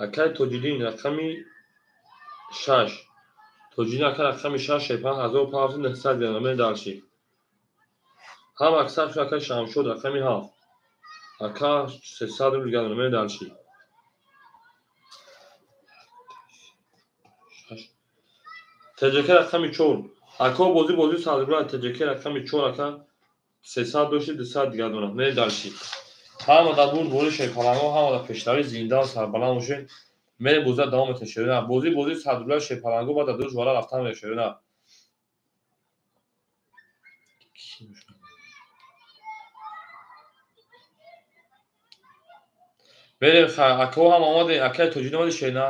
Акаи Тоҷиддин рақами 6 Тоҷиддин ака рақами 6 5900 дигар мерем дальше. Ҳам аксар шуд акаи Шамшод рақами 7 ака 300 рубл дигар мерем дальше. ТЖК рақами 4 ако бозӣ бозӣ 100 рубл ТЖК рақами 4 ака 300 дошти 200 дигар дорад мерем дальше. Ҳама дар бурд бори шерпаланго, ҳама дар пешравӣ зинда сарбаланд бошед. Мерем бозиро давом метем шерина. Бозӣ бозӣ 100 рубл шерпаланго баъд дар ду жвара рафтан мерем шерина. Мерем ако ҳама омаде, акаи Тоҷин омади шерина.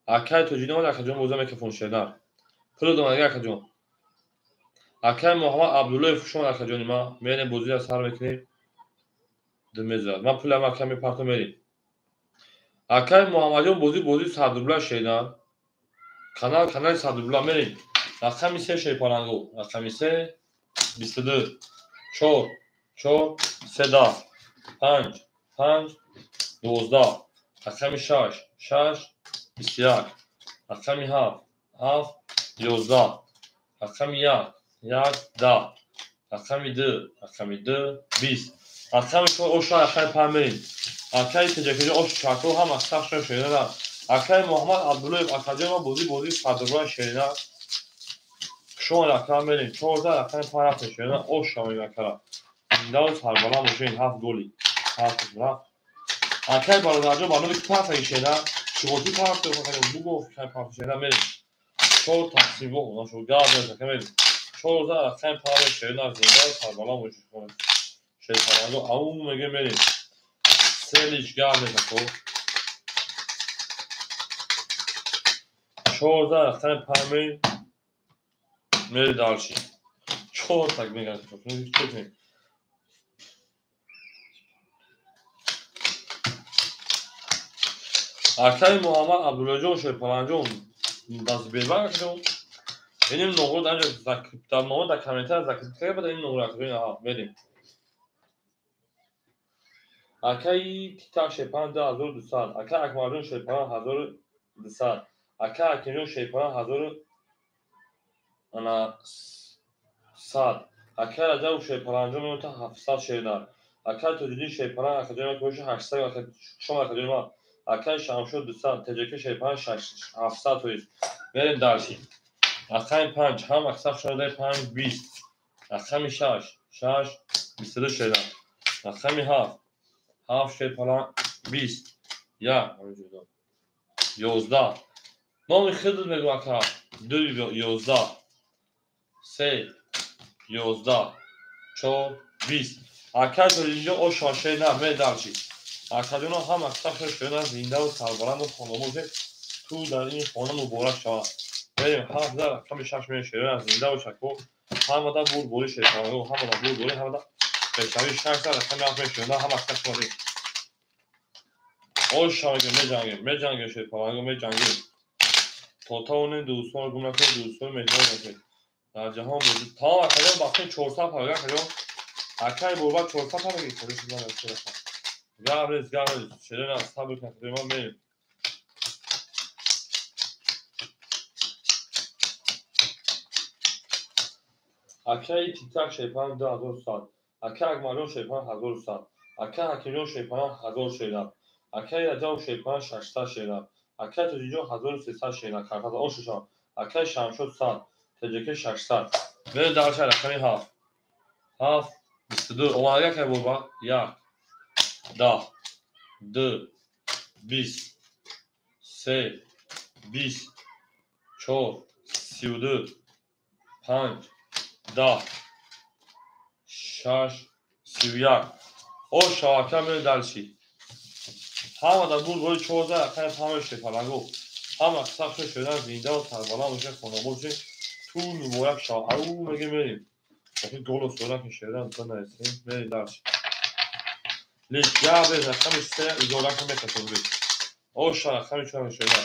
Акаи Тоҷин омади акаҷон боза микрофон шерина. Пуло домадига акаҷон. Акаи Муҳаммад Абдуллоев хуш омад акаҷони ман. Мерем бозиро сар мекунем. Ду мезад. Ман пулам ака мепартом мерем. Акаи Муҳаммадҷон бозӣ бозӣ 100 рубла шерина. Канал канали 100 рубла мерем. Рақами 3 шерпалангу. Рақами 3 22 4 4 3 10 5 5 12 рақами 6 6 21 рақами 7 7 11 рақами 1 1 10 рақами 2 рақами 2 20 рақами 4 оша рақами 5 мерем. Акаи Тоҷикиҷон ош чако ҳама сахт шерина. Акаи Муҳаммад Абдуллоев акаҷон ма бозӣ бозӣ 100 рубла шерина. Шумо рақам мерем 14 рақами 5 рафтем шерина ош шавем акара. Зинда ва сарбаланд бошед. 7 голи. 7 рафт. Акай бародарҷон ба номи парта шера, шуғоти парта буго кай парта шера мерем. 4 тақсим во нашо гап мезанем мерем. 4 рақами парта шера зинда ва сарбаланд бошед. Шерпаланго ау меге мерем. Селиш гап мезанем. 4 рақами парта мерем дальше. 4 так мегӯяд. Акай Муҳаммад Абдуллоҷон Шерпаланҷон даст бебар акаҷон. Иним нуғро дар нома дар комментария закрепить карда ин нуғро акаҷон. Аҳа, мерем. Акаи Титак Шерпалан 2200, акаи Акмалҷон Шерпалан 1200, акаи Ҳакимҷон Шерпалан 1100, акаи Раҷаб Шерпаланҷон меота 700 шердар, акаи Тоҷиддин Шерпалан акаҷон боша 800, шом акаҷон ма, акаи Шамшод 200, ТJK Шерпалан 700 тоист. Мерем дальше. Рақами 5 ҳам аксар шодаи 5 20, рақами 6 6 22 шердар, рақами 7 7 Шерпалан 20 1 11. Номи хидр мегӯ ака 2 11 3 11 4 20. Акаи Тоҷиддинҷон ошон шер мерем дальше. Акаҷоно ҳам аксар шода зинда ва сарбаланд ва хонобод ту дар ин хона муборак шавад. Мерем 7 рақами 6 мерем шерон зинда ва шако ҳамада бурбори шерпаланго ҳамада бурбори ҳамада пешравӣ 6 рақами 7 мерем шерон ҳам аксар шода. Ош шавем меҷангем меҷангем шерпаланго меҷангем. То тавонем дӯстонро гум накунем, дӯстони меҳрибон бошед. Дар ҷаҳон буд. Тамом акаҷон бахши 400 пага акаҷон. Акаи Бурбак 400 пага гирифт. Гап нест, гап нест. Шерон аз сабр кунед, ман мерем. Акаи Титак Шерпалан 2100, акаи Акмалҷон Шерпалан 1100, акаи Ҳакимҷон Шерпалан 1000 шераб, акаи Раҷаб Шерпалан 600 шераб, акаи Тоҷиддинҷон 1300 шераб, карта ошушон, акаи Шамшод 100, ТJK 600. Мерем дальше рақами 7. 7 22 омадага акаи Бурбак 1 10 2 20 3 20 4 32 5 10 6 31. Ош шавака мерем дальше. Ҳама дар бурбори 14 рақами 5 шерпаланго. Ҳама сахт шудан зинда ва сарбаланд бошед, хонобод бошед. Ту муборак шавад. Ау меге мерем. Охи голо сора ки шеран то нарасем. Мерем дальше. Лич гап рақами 3 изора ки метасозед. Ош рақами 4 шеран.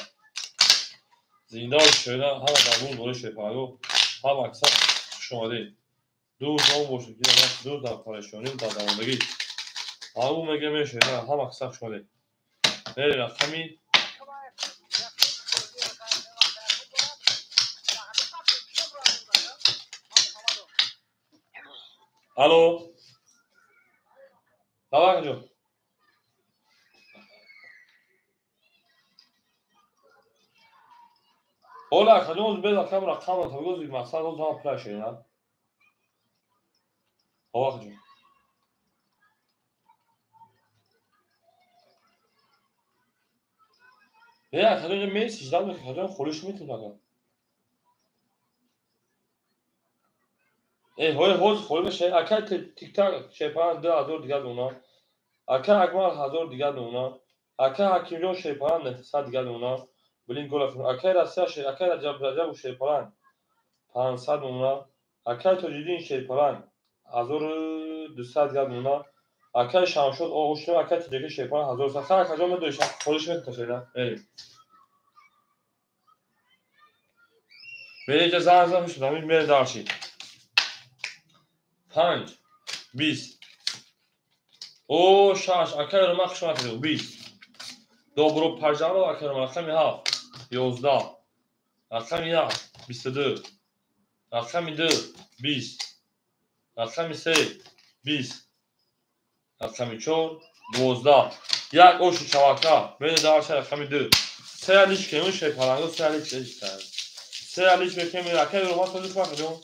Зинда ва шеран ҳама дар бурбори шерпаланго. Ҳама аксар хуш омадед. Ду ном бошед, ки ду дар парешонӣ дар давондагӣ. Ау меге мерем шеран ҳама аксар хуш омадед. Мерем рақами Алло. Давай, акаҷон. Ола акаҷон, без акам рақам табгози мақсад оз ҳама пула шерина. Ҳо акаҷон. Не, акаҷон меси ждал мекунад, акаҷон холиш метавонад ака. Э, ҳой ҳоз холӣ мешавад. Акаи Тиктак Шерпалан 2000 дигар дона. Акаи Акмал 1000 дигар дона. Акаи Ҳакимҷон Шерпалан 900 дигар дона. Блин гола. Акаи Россия, акаи Раҷаб Раҷаб Шерпалан 500 дона. Акаи Тоҷиддин Шерпалан 1200 дигар дона. Акаи Шамшод Оғушев, акаи ТJK Шерпалан 1100. Ха акаҷон медониш, холиш метавонад шерина. Мерем. Мерем ҷа занг зад мешуд, ҳамин мерем дальше. 5 20 о 6 акаи Роман хуш омадед 20 Добро пожаловать акаи Роман рақами 7 11 рақами 1 22 рақами 2 20 рақами 3 20 рақами 4 12 як оши шавака мерем дальше рақами 2 се алиш кемун шерпаланго се алиш се алиш мекем акаи Роман тоҷик акаҷон.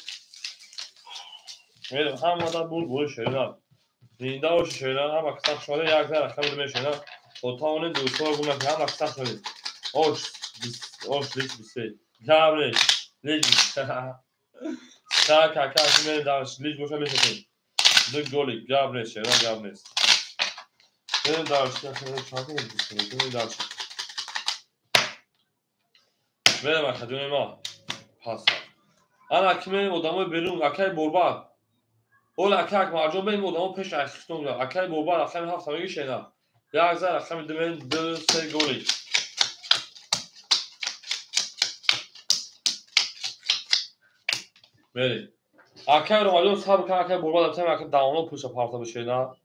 Мерем ҳамада бурбори шерина. Зинда бошед шерина, ҳама каса хуш омадед, як зан рақами ду мешина. То тавонед дӯстҳоро гум накунед, ҳама каса хуш омадед. Ош, ош лич 23. Гап нест. Лич. Так, ака, мерем дар лич боша мешавем. Ду голи, гап нест, шерина, гап нест. Мерем дар чанд дар. Мерем ака ҷони ма. Пас. Ана ки мерем одамои берун, акаи Борбад. Ола ака Акмарҷон мерем одамо пеш айхистон. Акаи Борбад рақами 7 меги шена. Як зан рақами 2 мерем 2 3 голи. Мерем. Акаи Ромаҷон сабр кан, акаи Борбад атам ака давоно пулша парта бишена.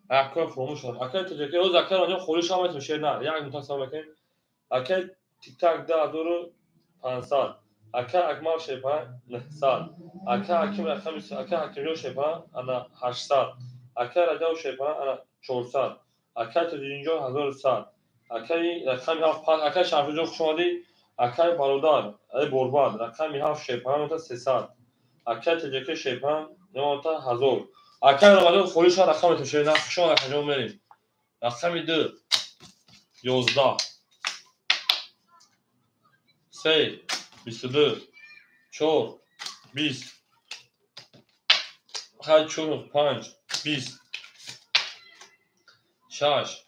Акаи фуромӯш шуд. Акаи Тоҷикӣ оз акаи Ромаҷон холӣ шава метавон шена. Як мутак сабр кунем. Акаи Тиктак 2500. Ака Акмал Шепа 900. Ака Ҳаким рақами ака Ҳакимҷон Шепа ана 800. Ака Раҷаб Шепа ана 400. Ака Тоҷиддинҷон 1100. Акаи рақами 7 5 ака Шарфиҷон хуш омадӣ. Акаи Бародар, ай Борбад рақами 7 Шепа 300. Ака Тоҷикӣ Шепа 1000. Акаи Ромаҷон холӣ шава рақами тушена. Хуш омад акаҷон мерем. Рақами 2 11 3 22 4 20 5 4 5 20 6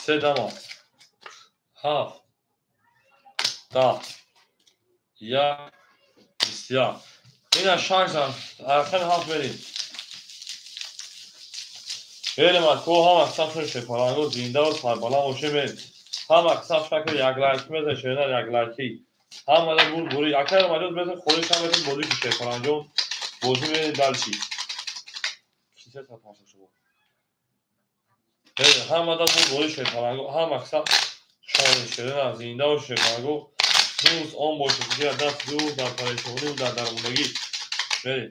3 дама 7 10 1 21. Ина 6 зан рақами 7 мерем. Мерем ако ҳама сафр шепаланго зинда ва сарбаланд бошем мерем. Ҳама сафр шакл як лайк мезан шена як лайки. Ҳамада бур бури. Акаи Ромаҷон мезан холӣ шава метон бозӣ ки шепаланҷон. Бозӣ мерем дальше. Кисе сапаша шумо. Мерем ҳамада бур бури шепаланго. Ҳама сафр шона шена зинда ва шепаланго. Дӯст он бошед ки даст ду дар парешонӣ ва дар дармондагӣ. Мерем.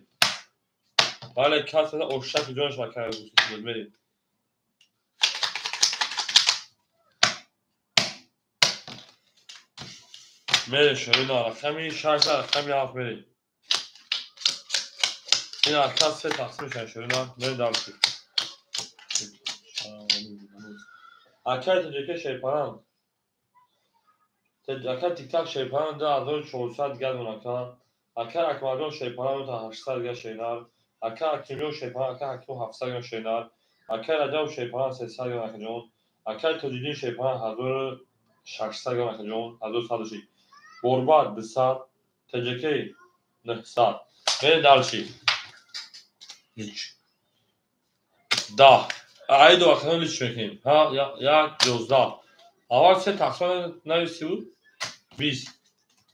Бале кас ошак ҷонаш акаи гӯсти мерем. Мерем шерина рақами 6 рақами 7 мерем. Ин ака се тақсим мешавад шерина мерем дальше. Акаи Тоҷикӣ Шерпаран. Акаи Тиктак Шерпаран 2400 дигар дон ака. Акаи Акмарҷон Шерпаран 800 дигар шеринар. Ака Ҳакимҷон Шерпаран ака Ҳакимов 700 грам шеринар. Акаи Раҷаб Шерпаран 300 грам акаҷон. Акаи Тоҷиддин Шерпаран 1600 грам акаҷон, 1106. Борбад 200, Тоҷикӣ 900. Мерем дальше. Ҳеч. 10. Айду акаҷон лич мекунем. Ҳа, 1 11. Аввал се тақсим нависи буд? 20.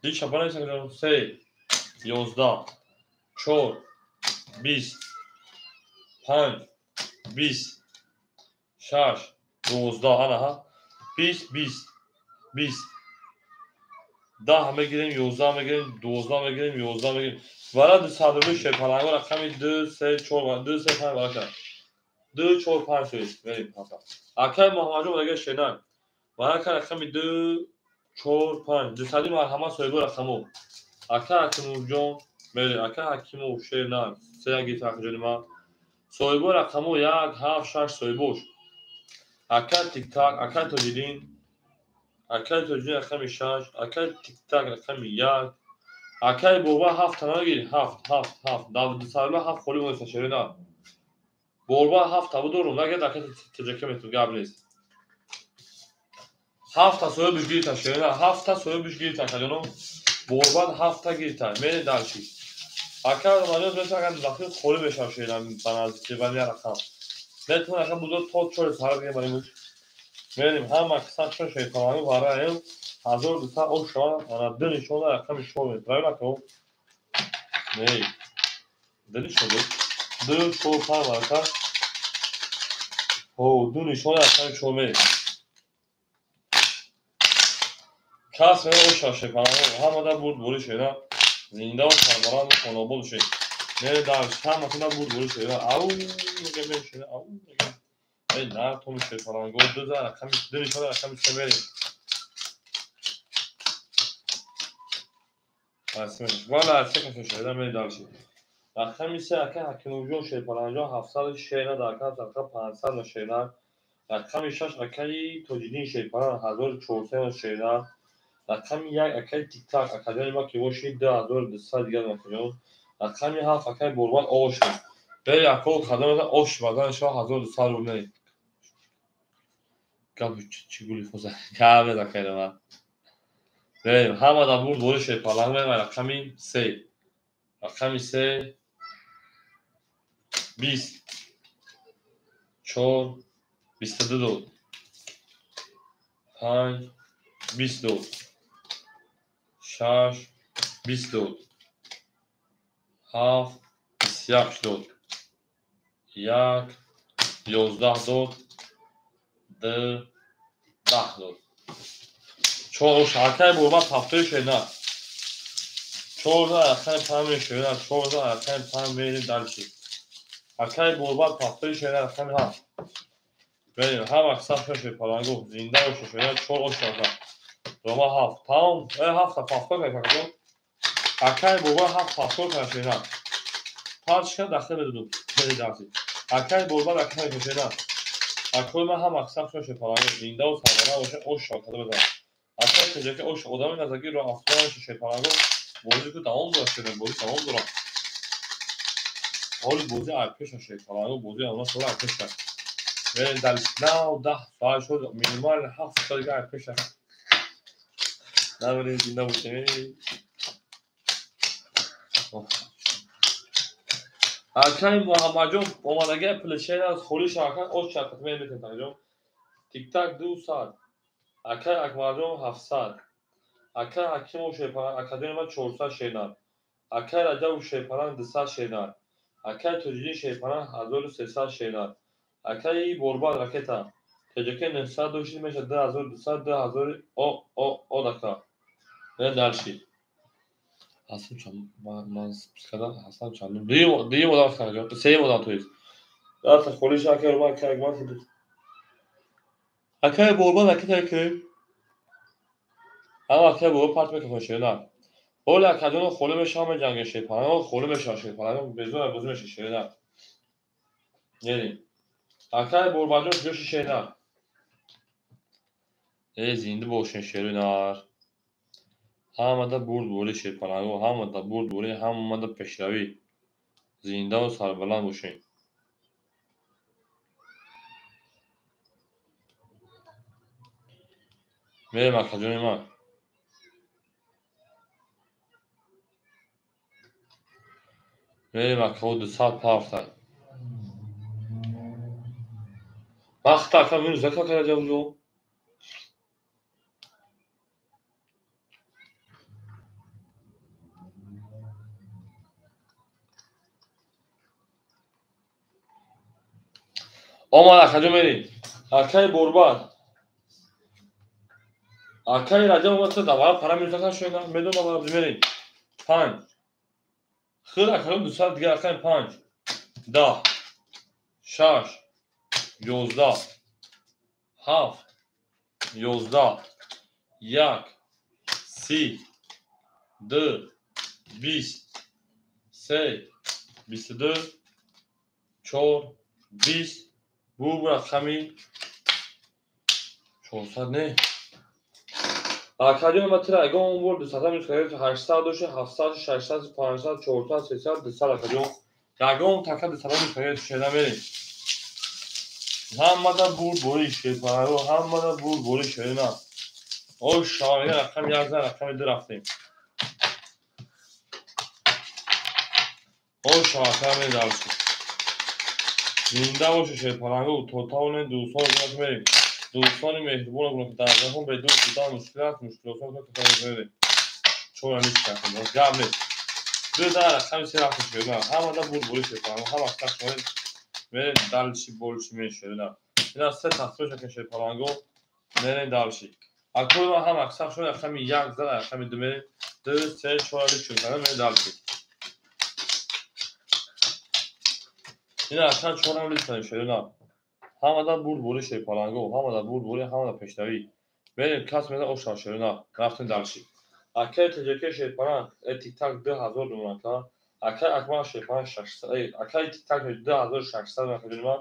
Лич шапа нависи акаҷон. 3 11 4 20 5 20 6 12. Ана ҳа. 20 20 20 10 мегирем, 11 мегирем, 12 мегирем, 11 мегирем. Вара 200 шепаланго рақами 2 3 4 2 3 5 вара. 2 4 5 6 мерем паса. Акаи Муҳаммадҷон дигар шенак. Вара рақами 2 4 5 200 марҳамат соҳиби рақамо. Ака Ҳакимовҷон мерем. Ака Ҳакимов шенак. Се гирифт акаҷони ма. Соҳиби рақамо 1 7 6 соҳибош. Ака Тиктак, ака Тоҷиддин, акаи Тоҷиддин рақами 6, акаи Тиктак рақами 1, акаи Борбад 7 та нагир, 7 7 7. Дар дусарла 7 холӣ монеста шерина. Борбад 7 та будорум, нагирд ака Тоҷикӣ метун гап нест. 7 та соҳибиш гирифта шерина, 7 та соҳибиш гирифта акаҷоно. Борбад 7 та гирифта. Мерем дальше. Ака Ромаҷон меса агар вақти холӣ мешавад шерина ба наздики ба як рақам. Метавон ака будо то 4 сара бигем барои муш. Мерем ҳама каса чун шерпаланго вараем 1200 ош шава ана ду нишона рақами 4 мерем. Правильно ака? Не. Ду нишон буд. 2 4 5 ака. Ҳо, ду нишона рақами 4 мерем. Кас мерем ош шава шерпаланго ҳамада бурд бурӣ шера. Зинда ва сарбаланд ва хонобод бошед. Мерем дальше. Ҳаматона бурд бурӣ шера. Ау мегем мерем шера. Ау мегем. Эй, на том шерпаланго ду за рақами ду нишона рақами 3 мерем. Вала, се каса шера мерем дальше. Рақами се акай Ҳакимовҷон Шерпаланҷон 700 шерна дар акай садқа 500 шерна. Рақами 6 акаи Тоҷиддин Шерпалан 1400 шерна. Рақами 1 акаи Тиктак акаҷони ма ки боши 2200 дигар акаҷон. Рақами 7 акаи Борбад ош. Бери ако кадом ош бадан шо 1200 рублей. Гап чӣ гули фоза. Кабе акаи ма. Берем ҳама да бурд бори Шерпалан мерем рақами 3. Рақами 3 20 4 22 дод. 5 20 дод. 6 20 дод. 7 21 дод. 1 11 дод. 2 10 дод. 4 акай Борбад 7 шена. 4 акай 5 шена. 4 акай 5 мерем дальше. Акай Борбад 7 шена рақами 7. Берем ҳама саф Шерпаланго зинда боша шена 4 ош ака. Рома 7 тамом 7 та пафтор кард. Акай Борбад 7 пафтор кард шена. Панҷ дахта медодум. Хеле дарси. Акай Борбад акай шена. Акой ма ҳама саф Шерпаланго зинда ва сарбаланд боша ош шакада бизан. Акай теҷаки ош одами назаги ро афтодан Шерпаланго бозӣ ку давом дорад шена бозӣ давом дорад. Ҳоли бозӣ айпеша Шерпаланго бозӣ ана сола айпеша. Берем дар 9 10 соат шуд минимал 7 соат дига айпеша. Набарем зинда бошем. Акай Муҳаммадҷон омадаги плешер аз холи шаҳр ош шакат метавонад акаҷон. Тиктак 200. Акай Акмалҷон 700. Акай Ҳакимов Шерпалан акаҷони ма 400 шернар. Акай Раҷабов Шерпалан 200 шернар. Акай Тоҷиддин Шерпалан 1300 шернар. Акай Борбад ракета ТЖК 900 дошт мешавад 2200 2000 о о о дака. Не дальше. Ҳасан чанд ман сказал Ҳасан чанд дуюм одам сказал сеюм одам то есть. Даста холиш акай Борбад акай Акмал акай Борбад ракета ки ҳама акай Борбад парт мекунад шерна. Ҳоли акаҷоно холӣ мешавад меҷанга Шерпаланго холӣ мешавад Шерпаланго безор бозӣ мешавад шерна. Нерем. Акай Борбадҷон куҷо шерна? Э зинда бошен шерои нар. Ҳамада бурд бори Шерпаланго, ҳамада бурд бори, ҳамада пешравӣ. Зиндаву сарбаланд бошен. Мерем акаҷони ман. Мерем акао 200 пафтай. Вақт ака минус зака карда ҷо. Омад акаҷо мерем. Акаи Борбад. Акаи Раҷаб омад давара пара минус зака шуда. Медонам ава мерем. 5. Хир акаҷо 200 дигар акаи 5. 10. 6. 11. 7. 11. 1. 30. 2. 20. 3. 22. 4. 20. Бу рақами 400 не. Акаҷон ма тира ягон бор 200 минус карда 800 дошт 700 600 500 400 300 200 акаҷон. Ягон така 200 минус карда шеда мерем. Ҳамада бурд бори Шерпаланго, ҳамада бурд бори шерна. Ош шавага рақами 1 за рақами 2 рафтем. Ош шавака медарсем. Зинда боше Шерпаланго то тавонем дӯстон мерем. Дӯстони меҳрубон дар ҷаҳон бе дӯст будан мушкил аст, мушкилотро мерем. Чора нест гап нест. 2 дар рақами 3 рафтем шерна. Ҳамада бурд бори Шерпаланго, ҳама сахт мерем дальше больше мешерна. Ина се тақсим шакли Шерпаланго мерем дальше. Акои ма ҳама сахт шуд рақами 1 зад рақами 2 мерем. 2 3 4 5 мерем дальше. Ина рақами 4 лист шерна. Ҳамада бурд бори Шерпаланго, ҳамада бурд бори, ҳамада пешравӣ. Мерем кас меда оша шерна. Рафтем дальше. Акаи ТЖК Шерпалан тиктак 2000 рубль ака. Акай Акмал шерпаланг 600, акай Тиктак 2600 акаҷони ман.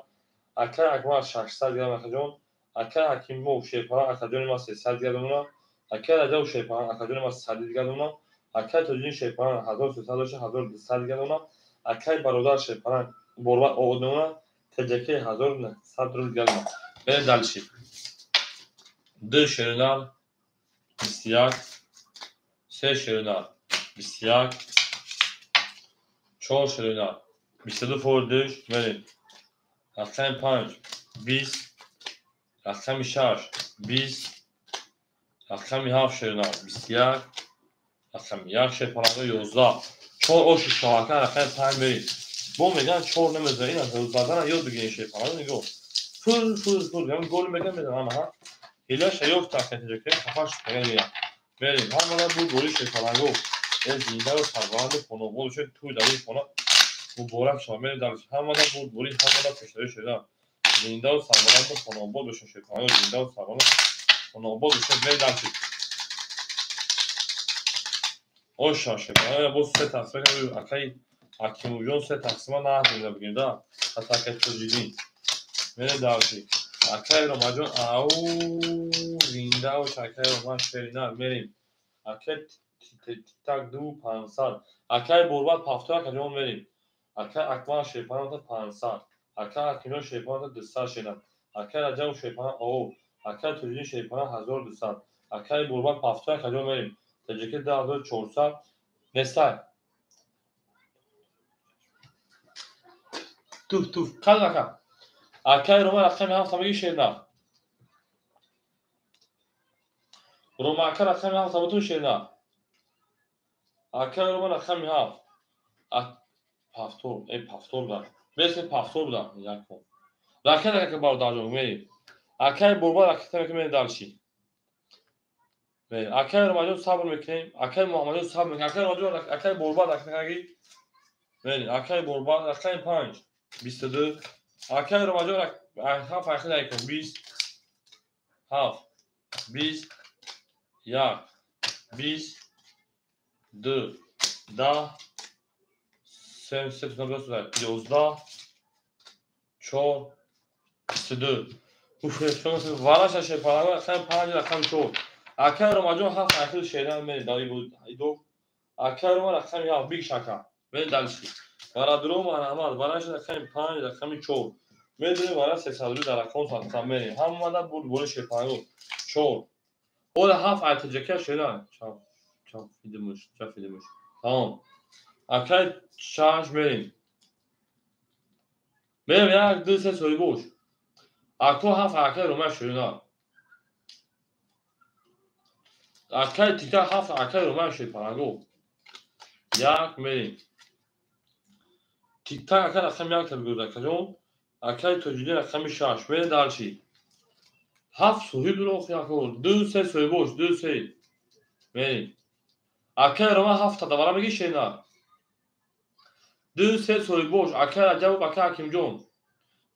Акай Акмал 600 грамм акаҷон. Акай Ҳакимов шерпаланг акаҷони ман 300 грамм. Акай Раҷабов шерпаланг акаҷони ман 100 грамм. Акай Тоҷиддин шерпаланг 1300 дошта 1200 грамм. Акай Бародар шерпаланг борбад овод мемонад. ТҶК 1900 рубл грамм. Берем дальше. 2 шеринар 21, 3 шеринар 21, 4 шеринар 22 фордиш мерем. Рақами 5 20, рақами 6 20, рақами 7 шеринар 21, рақами 1 шерпаланга 11. 4 оши шоҳака рақами 5 мерем. Бо меган 4 намезанад, ина задана ёд бигиред шерпаланга нигоҳ. Фур фур фур, ҳамин гол меган мезанад, ҳа. Ҳилаша ёфт акай ТҶК, хафаш меган меган. Мерем, ҳамана буд бори шерпаланго. Э зиндаро сарбаланди хонобод шуд, туй дар ин хона муборак шавад. Мерем дальше. Ҳамада буд бори, ҳамада пешравӣ шуда. Зиндаро сарбаланди хонобод бошад шерпаланго, зиндаро сарбаланд хонобод бошад. Мерем дальше. Оша шерпаланго боз се тақсим кардем. Акай Ҳакимовҷон се тақсима наҳзида бигем да. Ҳатто акай Тоҷиддин. Мерем дальше. Акай Ромаҷон ау зинда бош акай Роман шеринар мерем. Акай Тиктак 2500. Акай Борбад 70 акаҷон мерем. Акай Акмал шерпаланг 500. Акай Ҳакимҷон шерпаланг 200 шеринар. Акай Раҷабов шерпаланг оу. Акай Тоҷиддин шерпаланг 1200. Акай Борбад 70 акаҷон мерем. ТҶК 2400. Нестай. Туф туф. Қад ака. Акай Рома рақами 7 меги шеринар. Рома ака рақами 7 бутун шеринар. Акай Рома рақами 7. Пафтор, пафтор буда. Бесе пафтор буда. Якум. Ракет ака бародарҷон мерем. Акай Борбад ракета мерем дальше. Мерем. Акай Ромаҷон сабр мекунем. Акай Муҳаммадҷон сабр мекунем. Акай Ромаҷон, акай Борбад ракета мерем. Акай Борбад рақами 5 22. Акай Ромаҷон 7 ахир якум 20 7 20 1 20 2 10 3 3 11 4 22. Уф, вараша шерпаланг рақами 5 рақами 4. Акай Ромаҷон 7 ахир шеринар мерем. Дар ибо акай Рома рақами 7 биг шака. Мерем дальше. Варадро марҳамат, вараша рақами 5 рақами 4. Медонем вара 300 рубл дар рақам садқа мерем. Ҳамада буд бори шерпаланго 4. Ола 7 ай ТҶК шеринар. Чап чап фидимуш, чап фидимуш. Тамом. Акай 6 мерем. Мерем 1 2 3 соҳибош. Ако 7 акай Рома шеринар. Акай Тиктак 7 акай Рома шерпаланго. 1 мерем. Тиктак ака рақами 1 табигӯд акаҷон. Акай Тоҷиддин рақами 6. Мерем дальше. 7 соҳиб дуро охи ако. 2 3 соҳибош, 2 3. Мерем. Акай Рома 7 та давара меги шеринар. 2 3 соҳибош, акай Раҷабов, акай Ҳакимҷон.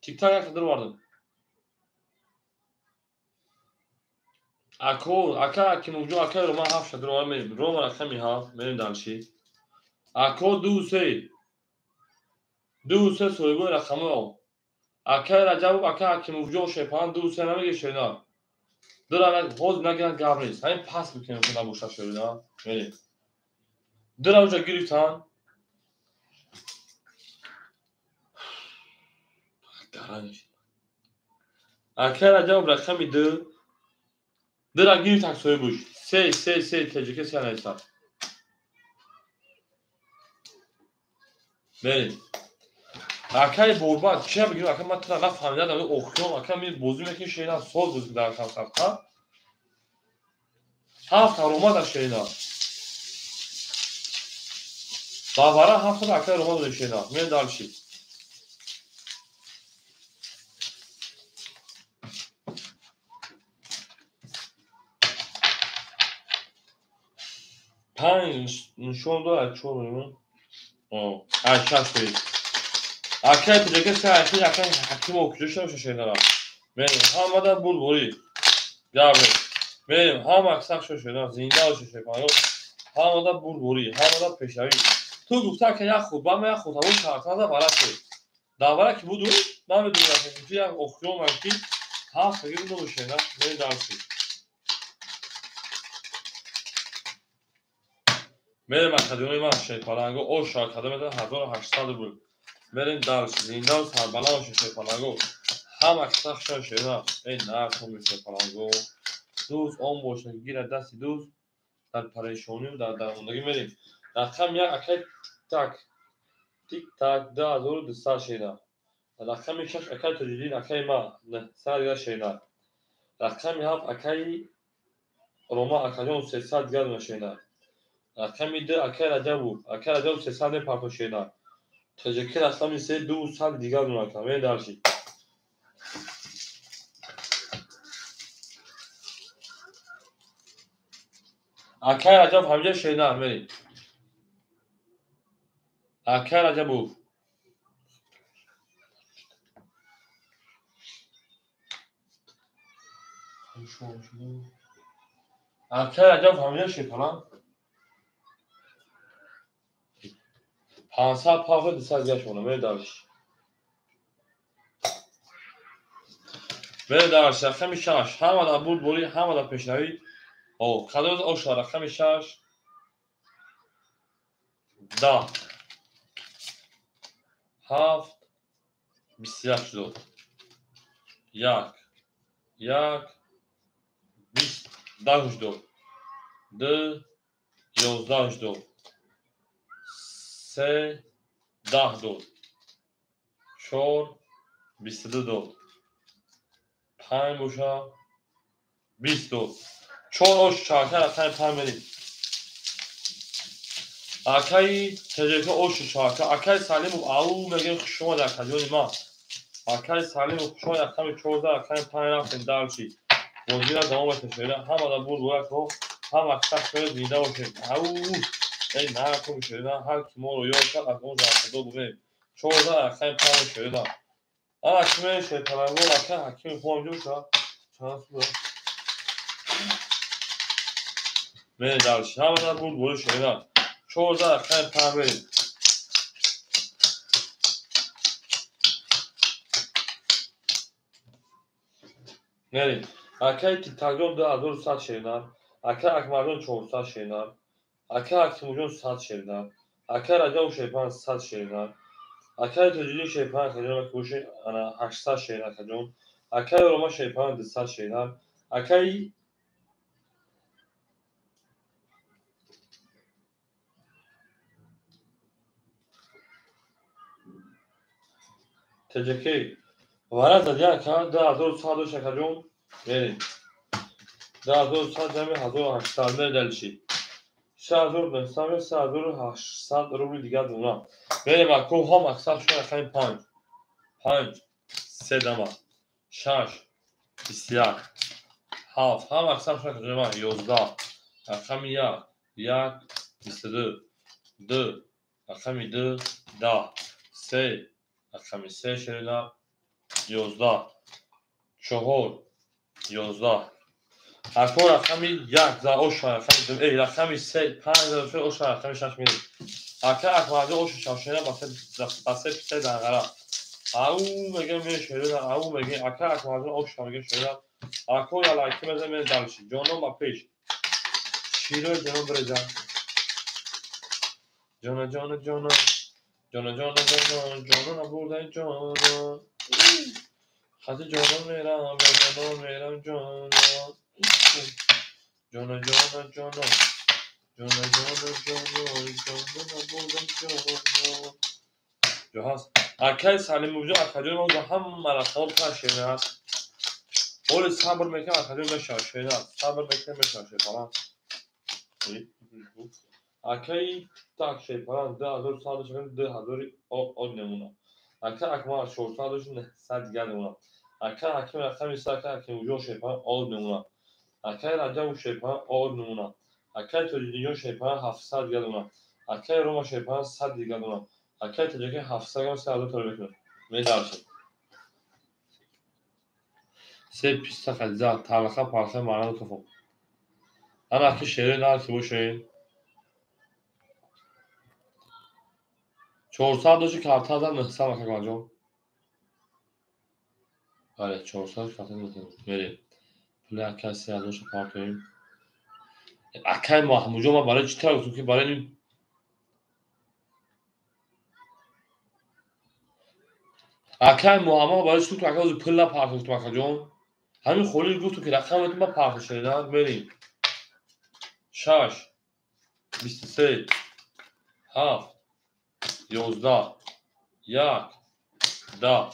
Тиктак як дар вардам. Ако, акай Ҳакимовҷон, акай Рома 7 та дар мерем. Рома рақами 7, мерем дальше. Ако 2 3. 2 3 соҳибои рақамҳо. Акай Раҷабов, акай Ҳакимовҷон шерпаланг 2 3 намеги шеринар. Дура ҳозир нагиранд гап нест. Ҳамин пас мекунем ки набошад шеринар. Мерем. Дура уҷа гирифтан. Акай Раҷабов рақами 2. Дура гирифтан соҳибуш. 3 3 3 ТҶК 3 нависад. Мерем. Акай Борбад чия бигирем? Акай ман тура нафаҳмидам, охирон акай ми бозӣ мекунем шеринар, соз бозӣ дар рақам садқа. 7 ромада шеринар. Бавара 7 акай Рома бозӣ шеринар. Мерем дальше. 5 нишон дорад 4 мемон. Ай 6 мерем. Акай ТҶК се ахир акай Ҳакимов куҷо шуда шеринара? Мерем. Ҳамада буд борӣ. Гап мерем. Ҳама аксар шуда шеринар, зинда бошед шерпаланго. Ҳамада буд борӣ, ҳамада пешравӣ. Ту гуфта ки як худ, ба ман як худ ҳаво шартада вара шуд. Дар вара ки буду, намедонам ки ту як охирон ки ҳафт таги буду шена, мери дарси. Мерем академияи ман шерпаланго, ош академия 1800 рубл. Мерем дарси, зинда сарбаланд шерпаланго. Ҳама киса шена, эй нархом шерпаланго. Дӯст он бошад, гирад дасти дӯст дар парешонӣ дар дармондагӣ мерем. Рақам як акай так тик так 2200 шена. Рақами шаш акай Тоҷиддин акай ма 900 дигар шена. Рақами ҳафт акай Рома акаҷон 300 дигар шена. Рақами ду акай Раҷабов, акай Раҷабов 300 мепарто шена. Тоҷики рақами се 200 дигар ака. Мерем дарши. Акай Раҷабов ҳамҷа шена мерем. Акай Раҷабов. Акай Раҷабов ҳамҷа шепалан. 500 пафа 200 дигар шона. Мерем дарш. Мерем дарш. Рақами шаш. Ҳама дар бурдборӣ, ҳама дар пешравӣ. О, кадом оша рақами шаш? 10 7 21 шуд. 1 1 20 10 шуд. 2 11 шуд. 3 10 дод. 4 22 дод. 5 боша 20 дод. 4 ош чарха рақами 5 мерем. Акаи ТЖК ошу чарха, акаи Салимов ау мегем хуш омад акаҷони ман. Акаи Салимов хуш омад рақами 14 рақами 5 рафтем дарчи. Бозира давом меташояд. Ҳама дар бурд бояд ко ҳама сахт зинда бошем. Ау эй нархо шояд ҳар ки моро ёд кард аз он зарфадо бувем. 14 рақами 5 шояд. Ана ки мешояд талангор ака ҳакими хубам ҷӯша. Чанд суда? Мерем дарчи. Ҳама дар бурд бояд шояд. 14 рақами 5 мерем. Мерем. Акаи Тиктакҷон 2100 шеринар, акаи Акмарҷон 400 шеринар, акаи Ҳакимуҷон 100 шеринар, акаи Раҷабов шерпан 100 шеринар, акаи Тоҷиддин шерпан акаҷон акбоши ана 800 шеринар акаҷон, акаи Рома шерпан 200 шеринар, акаи ТЖК вара зади ака 2100 дош акаҷон. Мерем. 2100 ҷамъи 1800 мерем далиши. 3900 3800 рубли дигар дона. Мерем аку ҳам аксар шуд рақами 5 5 3 дама 6 21 7 ҳам аксар шуд рақами 11 рақами 1 1 22 2 рақами 2 10 3 рақами 3 шерина 11 4 11 Ако рақами 1 за оша рақами 2 эй рақами 3 5 за оша рақами 6 мерем. Ака Акмарҷон ошу шавшена ба се писаи данғара. Ау мегем мешояд, ау мегем ака Акмарҷон оша мегем шояд. Ако ялайки мезанем мерем далши. Ҷонон ба пеш. Широи ҷонон биреҷа. Ҷона ҷона ҷона. Ҷона ҷона ҷона ҷонон абурдаи ҷона. Хати ҷонон мерам, ба ҷонон мерам ҷонон. Ҷона ҷона ҷона. Ҷона ҷона ҷона ҷонон абурдам ҷонон. Ҷо ҳаст. Акаи Салимовҷон акаҷони мо ҳама рақамҳо панҷ шерина аст. Оли сабр мекунам акаҷон мешавад шерина. Сабр мекунам мешавад шерпалан. Акаи так шерпалан 2100 шерина 2000 од мемонад. Ака Акмал 400 дошт 900 дигар мемонад. Ака Ҳаким рақами 3 ака Ҳакимуҷон шерпалан од мемонад. Акаи Раҷабов шерпалан од мемонад. Акаи Тоҷиддинҷон шерпалан 700 дигар мемонад. Акаи Рома шерпалан 100 дигар мемонад. Акаи Тоҷикӣ 700 грамм 3000 тора мекунад. Медаршад. Се писта хадиза талха парха маран тофо. Ана ки шерои нар ки бошед. 400 дошти картар зад 900 ака Акмалҷон. Бале, 400 картар 900. Мерем. Пули ака 3000 партоем. Акай Маҳмудҷон, ман барои чӣ тара гуфтам ки барои акай Муҳаммад барои чӣ гуфтам ака ҳозир пул напартохтам акаҷон. Ҳамин холӣ гуфтам ки рақаметон ба партох шуда. Мерем. 6 23 7 11 1 10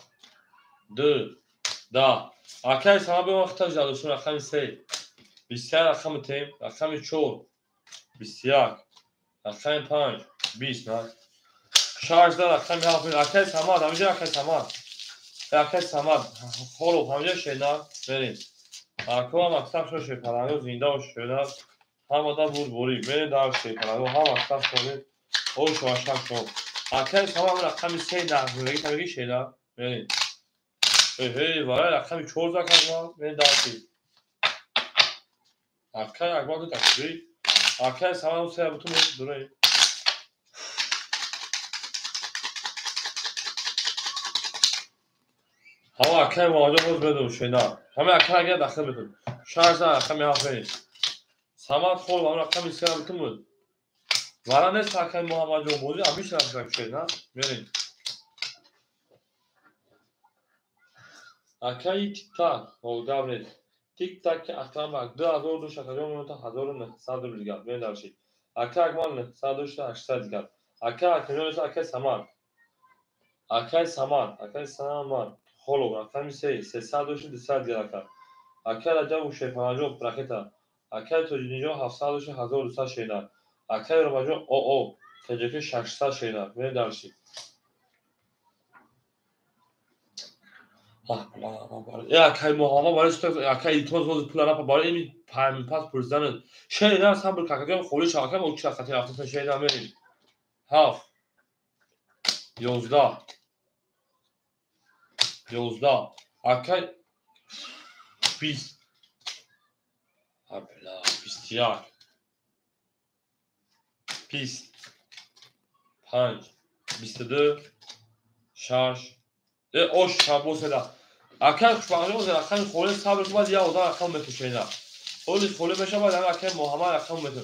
2 10. Акай Самад бе вақт таҷ дошт рақами 3 21 рақами тем, рақами 4 21 рақами 5 20 на 6 рақами 7. Акай Самад, ҳаминҷо акай Самад. Акай Самад, холов ҳаминҷо шена мерем. Акова мактаб шо шепаланго зинда бош шена. Ҳамада бурдборӣ. Мерем дар шепаланго ҳам мактаб шонед. Ош вашак шо. Акай Самад рақами 3 нақлги тамиги шена мерем. Эй, вара рақами 4 заказ мерем дарси. Акай Акбар ду такбир. Акай Самад се бутун дурай. Ҳама акай Муҳаммадҷон боз медум шена. Ҳама акай агар дахил метун. 6 рақами 7. Самад хол ҳама рақами 3 бутун буд. Вара нест акай Муҳаммадҷон бозӣ абиш рафтак шена. Мерем. Акай тик-так, гап нест. Тик-так Акрам 2000 дошт акаҷон мемонад 1900 рубл дигар. Мерем дарши. Акай Акмал 900 дошт 800 дигар. Акай Акрамҷон дошт акай Самад. Акай Самад, акай Самад. Холов рақами 3 300 дошт 200 дигар ака. Акай Раҷабов Шерпанаҷон ракета. Акай Тоҷиддинҷон 700 дошт 1200 шена. Акай Ромаҷон ОО ТҶК 600 шена. Мерем дарши. Акай Муҳаммад барои чӣ акай илтимос ҳозир пул напа барои ин пас пурсидан шена сабр какаҷон холӣ шава акай мо чӣ хати рафтаса шена мерем. 7 11 11 акай 20 абла 21 20 5 22 6 ош шабосела. Акай хушбахтҷон рақами холӣ сабр кун, баъд як одам рақам метушена. Холӣ холӣ мешавад, ҳамин акай Муҳаммад рақам мету.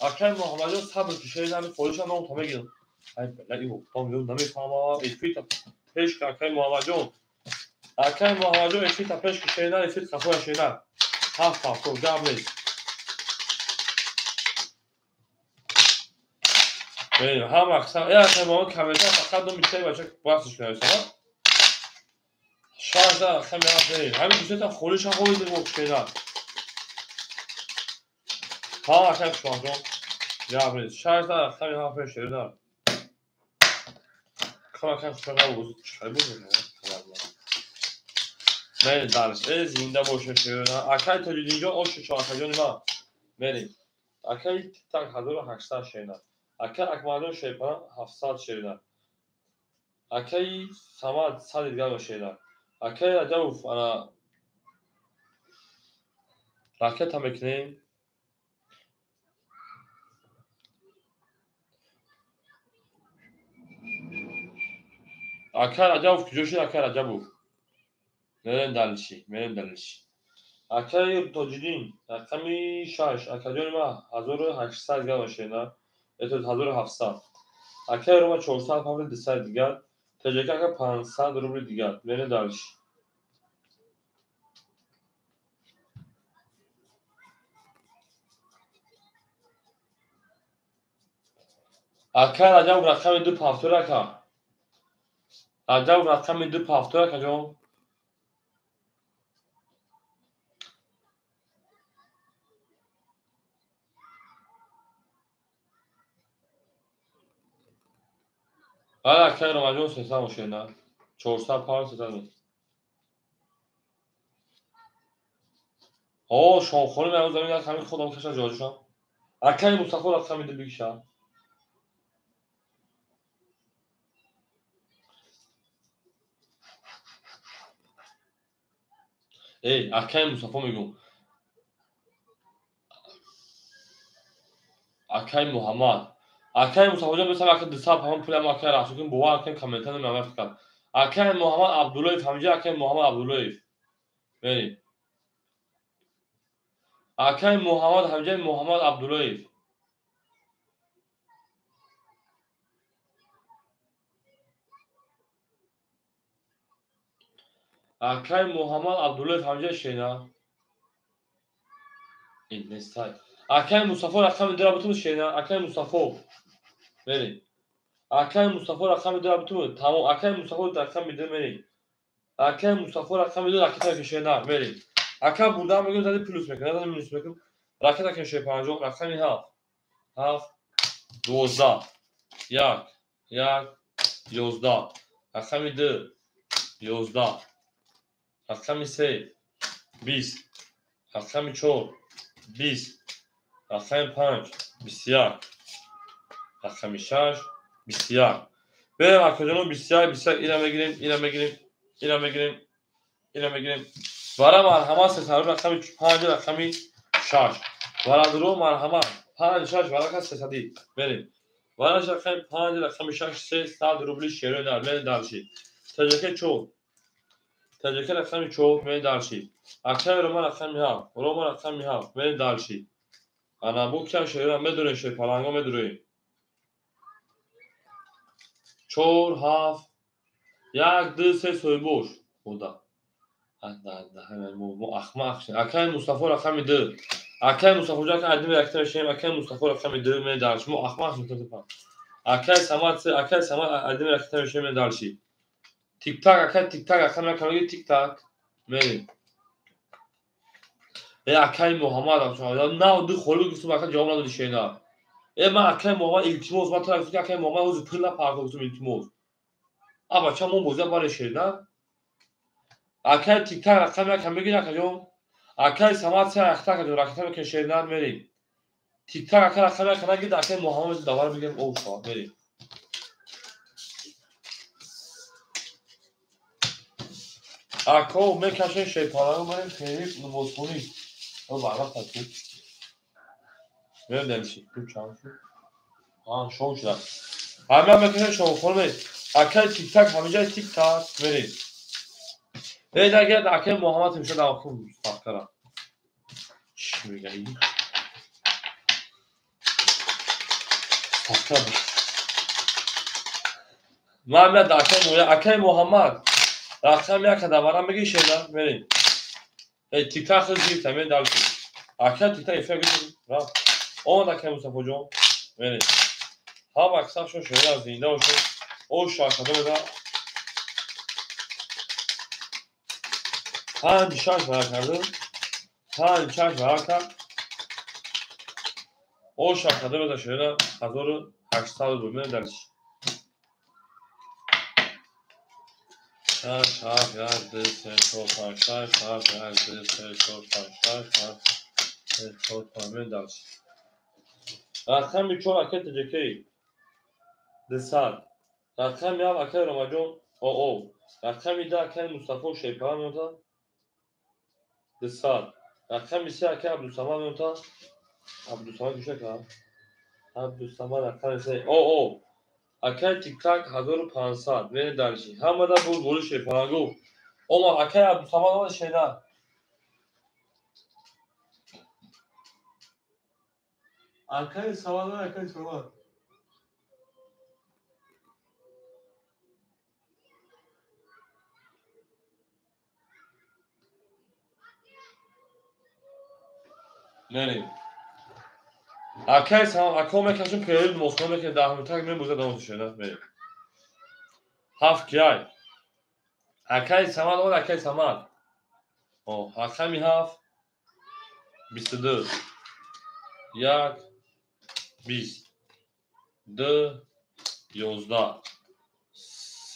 Акай Муҳаммадҷон сабр кушена, ҳамин холиша ном та мегирам. Ай бала ин одам ё намефаҳмам. Эфир пеш акай Муҳаммадҷон. Акай Муҳаммадҷон эфир та пеш кушена, эфир қафоя шена. 7 7 гап нест. Ҳама аксар акай Муҳаммад комментар фақат ду митаи бача баҳсиш кунад. 6 рақами 7. Ҳамин дусета холиша ҳоли шена. Ҳа акай хушбахтҷон. Гап нест. 6 рақами 7 шена. Кам акай хушбахт боз чай буд. Мерем дарс. Зинда боша шена. Акай Тоҷиддинҷон ош шо акаҷони ман. Мерем. Акай тик-так 1800 шена. Акай Акмалҷон Шерпана 700 шена. Акай Самад 100 дигар шена. Акай Раҷабов ана ракета мекунем. Акай Раҷабов куҷо шуд? Акай Раҷабов. Мерем далиши, мерем далиши. Акай Тоҷиддин рақами 6 акаҷони ман 1800 дигар шена. Это 1700. Акай Рома 400 рубл 200 дигар. ТҶК ака 500 рубл дигар. Мерем далиши. Акай Раҷабов рақами 2 пафтор ака. Раҷабов рақами 2 пафтор акаҷон. Бале акай Ромаҷон 300 шена. 400 паун 300. О, шонхони ман замин як ҳамин худам каша ҷоҷушам. Акай Мустафо рақами 2 бикша. Эй, акай Мустафо мегӯм. Акай Муҳаммад. Акай Мустафоҷон бисам ака 200 ҳамон пулам акай расукин бовар кунем комментар намефт кард. Акай Муҳаммад Абдуллоев ҳамҷа акай Муҳаммад Абдуллоев. Мерим. Акай Муҳаммад ҳамҷа Муҳаммад Абдуллоев. Акай Муҳаммад Абдуллоев ҳамҷа шена. Нестай. Акай Мустафо рақами 2 бутун шена. Акай Мустафо. Мерим. Акай Мустафо рақами 2 бутун. Тамом. Акай Мустафо рақами 2 мерим. Акай Мустафо рақами 2 ракета кешена. Мерим. Ака бурда мегӯям зади плюс мекунам, зади минус мекунам. Ракета кеше 50, рақами 7. 7 12 1 1 11 рақами 2 11 рақами 3 20 рақами 4 20 рақами 5 21 рақами 6 21. Берем акаҷонон 21 21 ира мегирем, ира мегирем, ира мегирем, ира мегирем. Вара марҳамат 300 рақами 5 рақами 6. Варадро марҳамат 5 6 варака 300. Берем. Вара рақами 5 рақами 6 300 рубли шерои нар мен дарши. Таҷака 4. Таҷака рақами 4 мен дарши. Акай Рома рақами 7. Рома рақами 7 мен дарши. Ана бу кам шерои медурем шер паланго медурем. 4 7 1 2 3 соҳибош. Худо. Мо ахмақ шем. Акай Мустафо рақами 2. Акай Мустафо ҷон адим ракта мешем. Акай Мустафо рақами 2 мен дарш. Мо ахмақ шем. Акай Самад, акай Самад адим ракта мешем мен дарши. Тик-так акай тик-так акай рақами тик-так. Мерим. Э акай Муҳаммад на ду холу гуфтум ака ҷавоб надоди шена. Э ман акай Муҳаммад илтимос ман тара гуфтум акай Муҳаммад ҳозир пул напардохт гуфтум илтимос. А бача мо бозия баре шена. Акай тик-так рақами якам бигир акаҷон. Акай Самад се ракета акаҷон ракета мекунем шернар мерим. Тик-так ака рақами якам нагирд акай Муҳаммад давар бигирем об шавад мерим. Ако мекашем шерпаларо мерем фериб намозхонӣ. О барвақт аст. Мерем дальше. Ту чанд шуд? А шом шуда. Ҳама мекашем шомхона мерем. Акай тик-так ҳамиҷа тик-так мерем. Эй дагар акай Муҳаммад ҳамеша давхун сахкара. Чӣ мегаи? Сахкара. Ман меяд акай Муҳаммад, акай Муҳаммад. Рақам як даварам бигир шена мерем. Эй тик-так хел гирифта мен дальше. Акай тик-так эфир гирифт. Рафт. Омад акай Мустафоҷон. Мерем. Ҳама аксаршон шена зинда бошед. О шакада беда. 5 6 вара кардем. 5 6 вара кард. О шакада беда шена 1800 рубл мен дальше. 6 7 1 2 3 4 5 6 7 1 2 3 4 5 6 7 3 4 5 мен дальше. Рақами 4 акай ТЖК 200. Рақами 7 акай Ромаҷон ОО. Рақами 2 акай Мустафо Шерпала меота 200. Рақами 3 акай Абдусамад меота. Абдусамад гӯша кард. Абдусамад рақами 3 ОО. Акай тик-так 1500. Мерем дальше. Ҳамада буд боли шерпалагу. Омад акай Абдусамад омад шена. Акай Самад, акай Самад. Мерем. Акай Самад, ако мекашем период Москва мекунем 10 минутак мебозад давом шена. Мерем. 7 киай. Акай Самад омад, акай Самад. О, рақами 7 22 1 20 2 11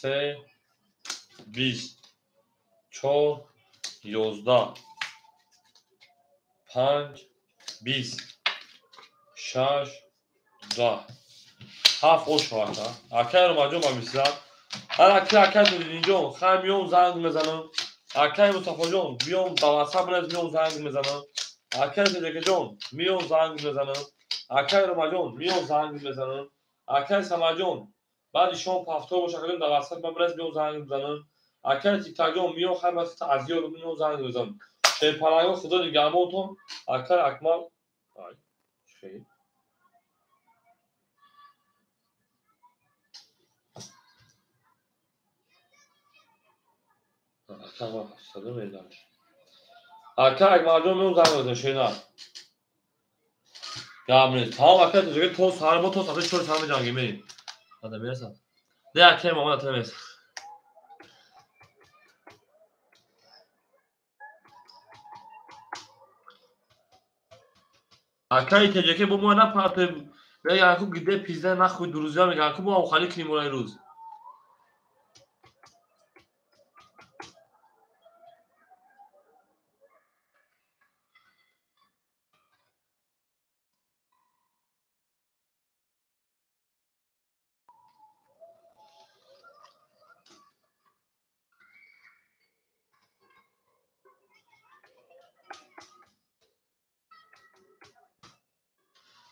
3 20 4 11 5 20 6 10 7 ош вақта. Акай Ромаҷон ба мисла. Ана ки акай Тоҷиддинҷон, хай миём занг мезанам. Акай Мустафоҷон, биём ба WhatsApp бинавис, миём занг мезанам. Акай Тоҷикаҷон, миём занг мезанам. Акай Ромаҷон, миём занг мезанам. Акай Самаҷон, баъди шом повтор боша, акаҷон, дар ватсап ман бирас, биём занг бизанам. Акай Тиктакҷон, миё, хай ба азёр миё занг бизанам. Шерпаланго, худо нигаҳбонтон. Акай Акмал, ай хел ака Акмалҷон, меом занг бизанам. Шена гап нест, тамом. Ака, то саҳар мо то соати 4 саҳар меҷангем, мерем. Ада мерасам. Не, акай Муҳаммад, ата намерасам. Акаи теҷаке, бо мо напартоем, мегӯянд ку гиде пизда нахуй, друзья, мегӯянд ку мо охалӣ кунем ора рӯз.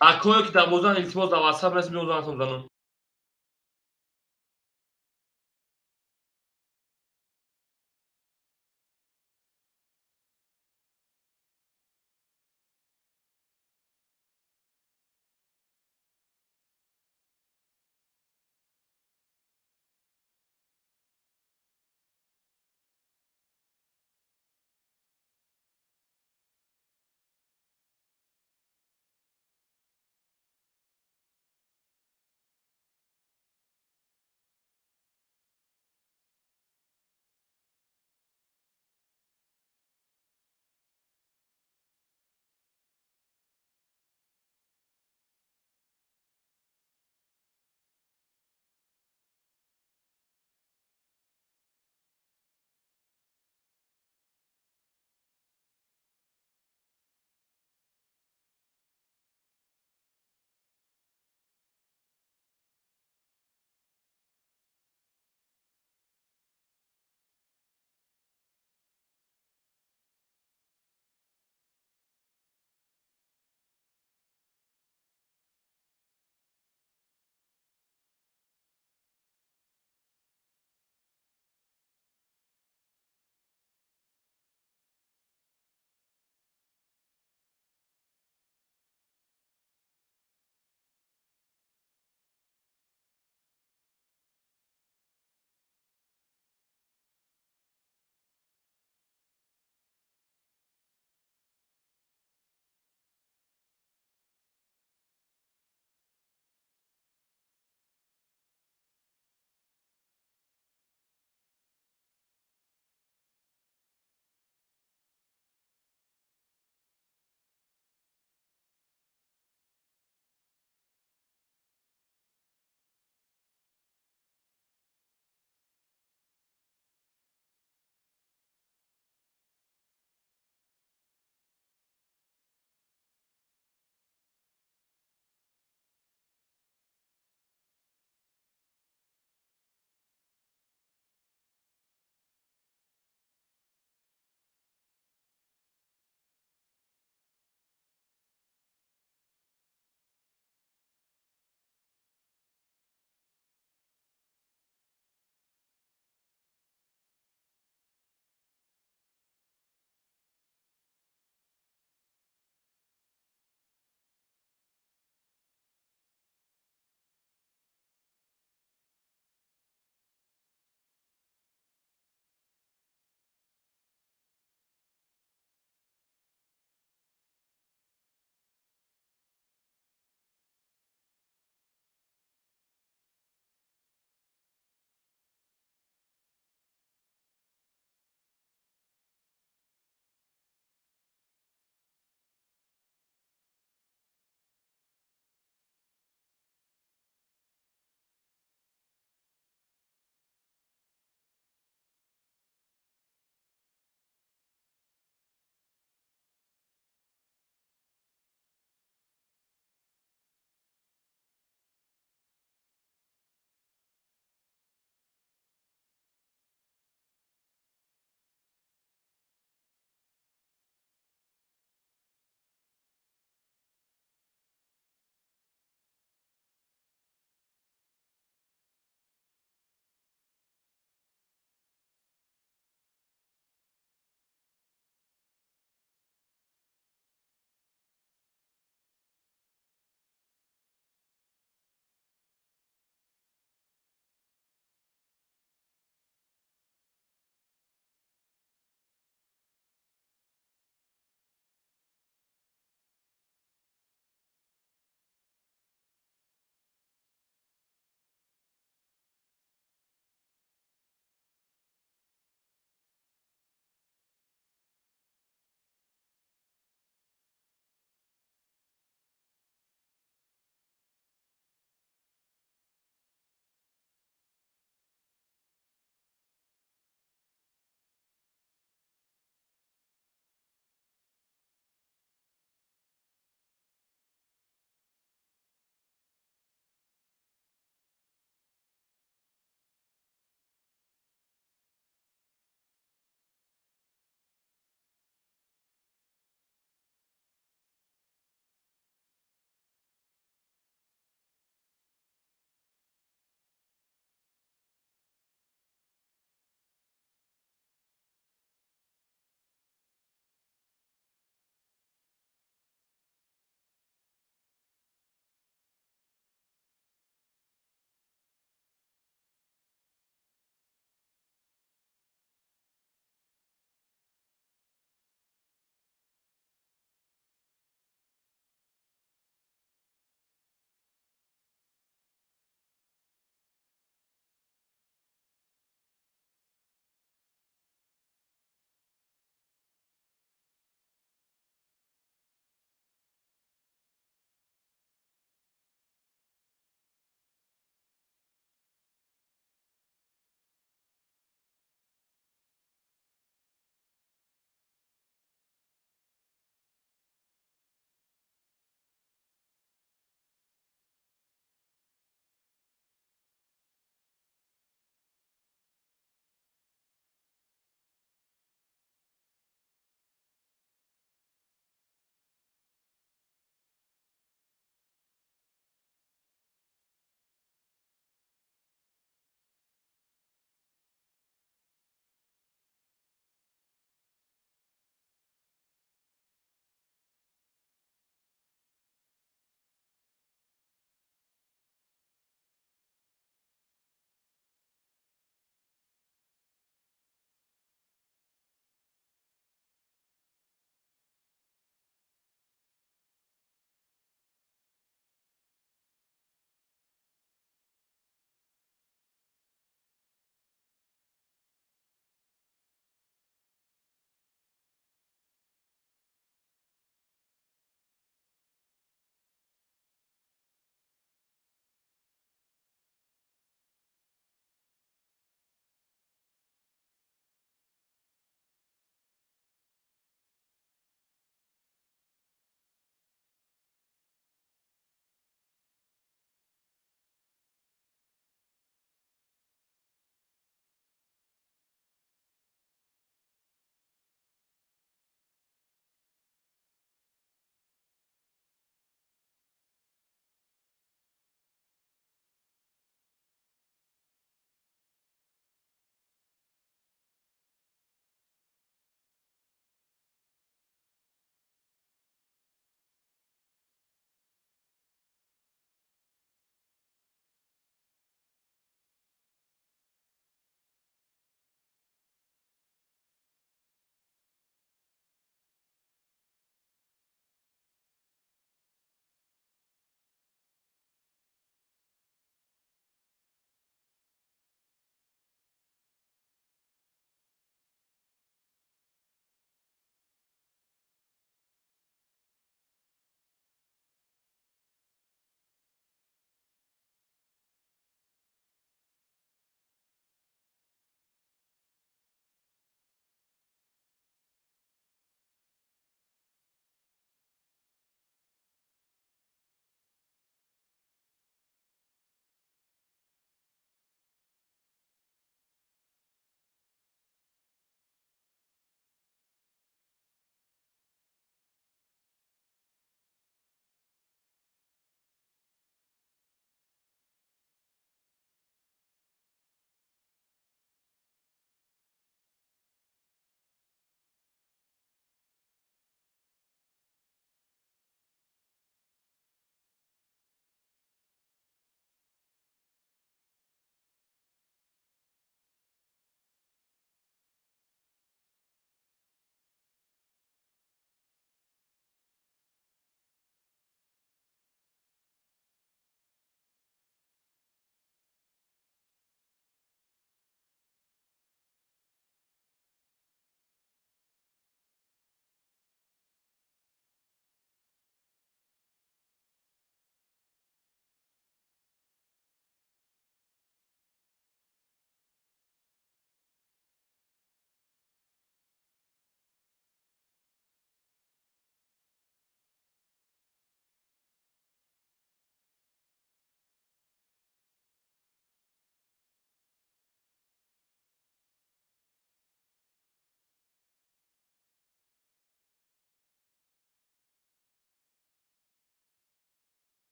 Акое ки дар бозан, илтимос, дар ватсап расм, биём занатон занам.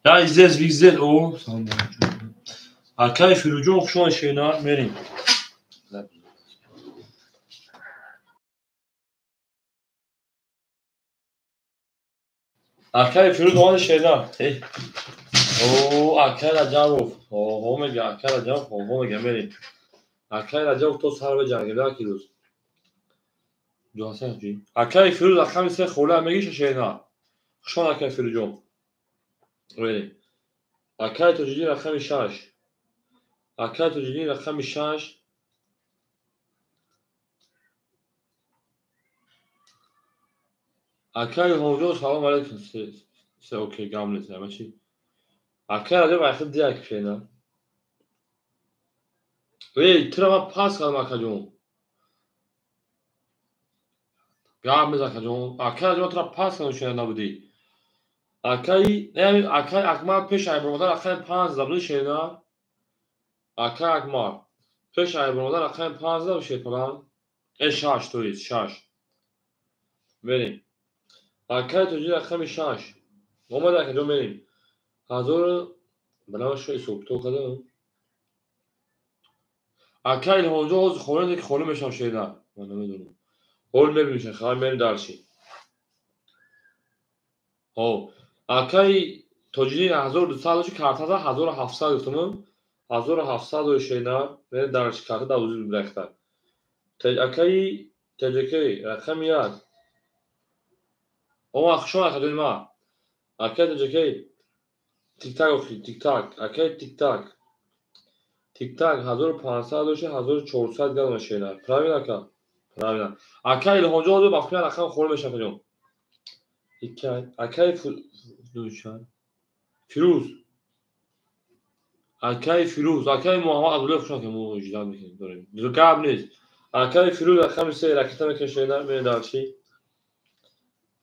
Я здесь везде. О, акай Фирӯзҷон, хуш омадед, Шернар, мерем. Акай Фирӯз омади, Шернар. О, акай Раҷабов. Оҳо мега, акай Раҷабов, оҳо мега, мерем. Акай Раҷабов то сар беҷангем, як рӯз. Акай Фирӯз рақами се хола мегиша, Шернар. Хуш омад, акай Фирӯзҷон. Мерем. Акай Тоҷиддин рақами 6. Акай Тоҷиддин рақами 6. Акай Илҳомҷон, салом алейкум. Се окей, гам нест, ама чи? Акай Раҷаб айхид дияк шена. Эй, тура ман пас кардам, акаҷон. Гап нест, акаҷон. Акай Раҷаб, тура пас кардам, шена набудӣ. Акай, акай Акмал пеш айбромадан рақами 5 зада буди, шена. Акай Акмал пеш айбромадан рақами 5 зада буд, шерпалан. Э, 6, то есть 6. Мерем. Акай Тоҷиддин рақами 6. Омада, акаҷон, мерем. Ҳазор банамаш ҳисоб-китоб кардам. Акай Илҳомҷон ҳозир хона не ки хона мешавам, шена. Ман намедонам. Ҳол мебинем, хабар мерем дарчи. Ҳо. Акай Тоҷиддин 1200 дошти, картада 1700 гуфтам. 1700 дошти, шена. Мерем дарчи, карта давузи рехта. Акай ТЖК рақами 1. Ома, хуш омад, акаҷони ман. Акай ТЖК тик-так охи, тик-так. Акай тик-так. Тик-так 1500 дошти, 1400 градус, шена. Правильно, ака? Правильно. Акай Илҳомҷон ҳозир ба фикр рақам хона мешавам, акаҷон. Акай Фирӯз. Акай Фирӯз, акай Муҳаммад Абдуллоев, хуш омад, мо ждать мекунем, дорем. Гап нест. Акай Фирӯз рақами 3 ракета мекунем, шена, мерем дарчи.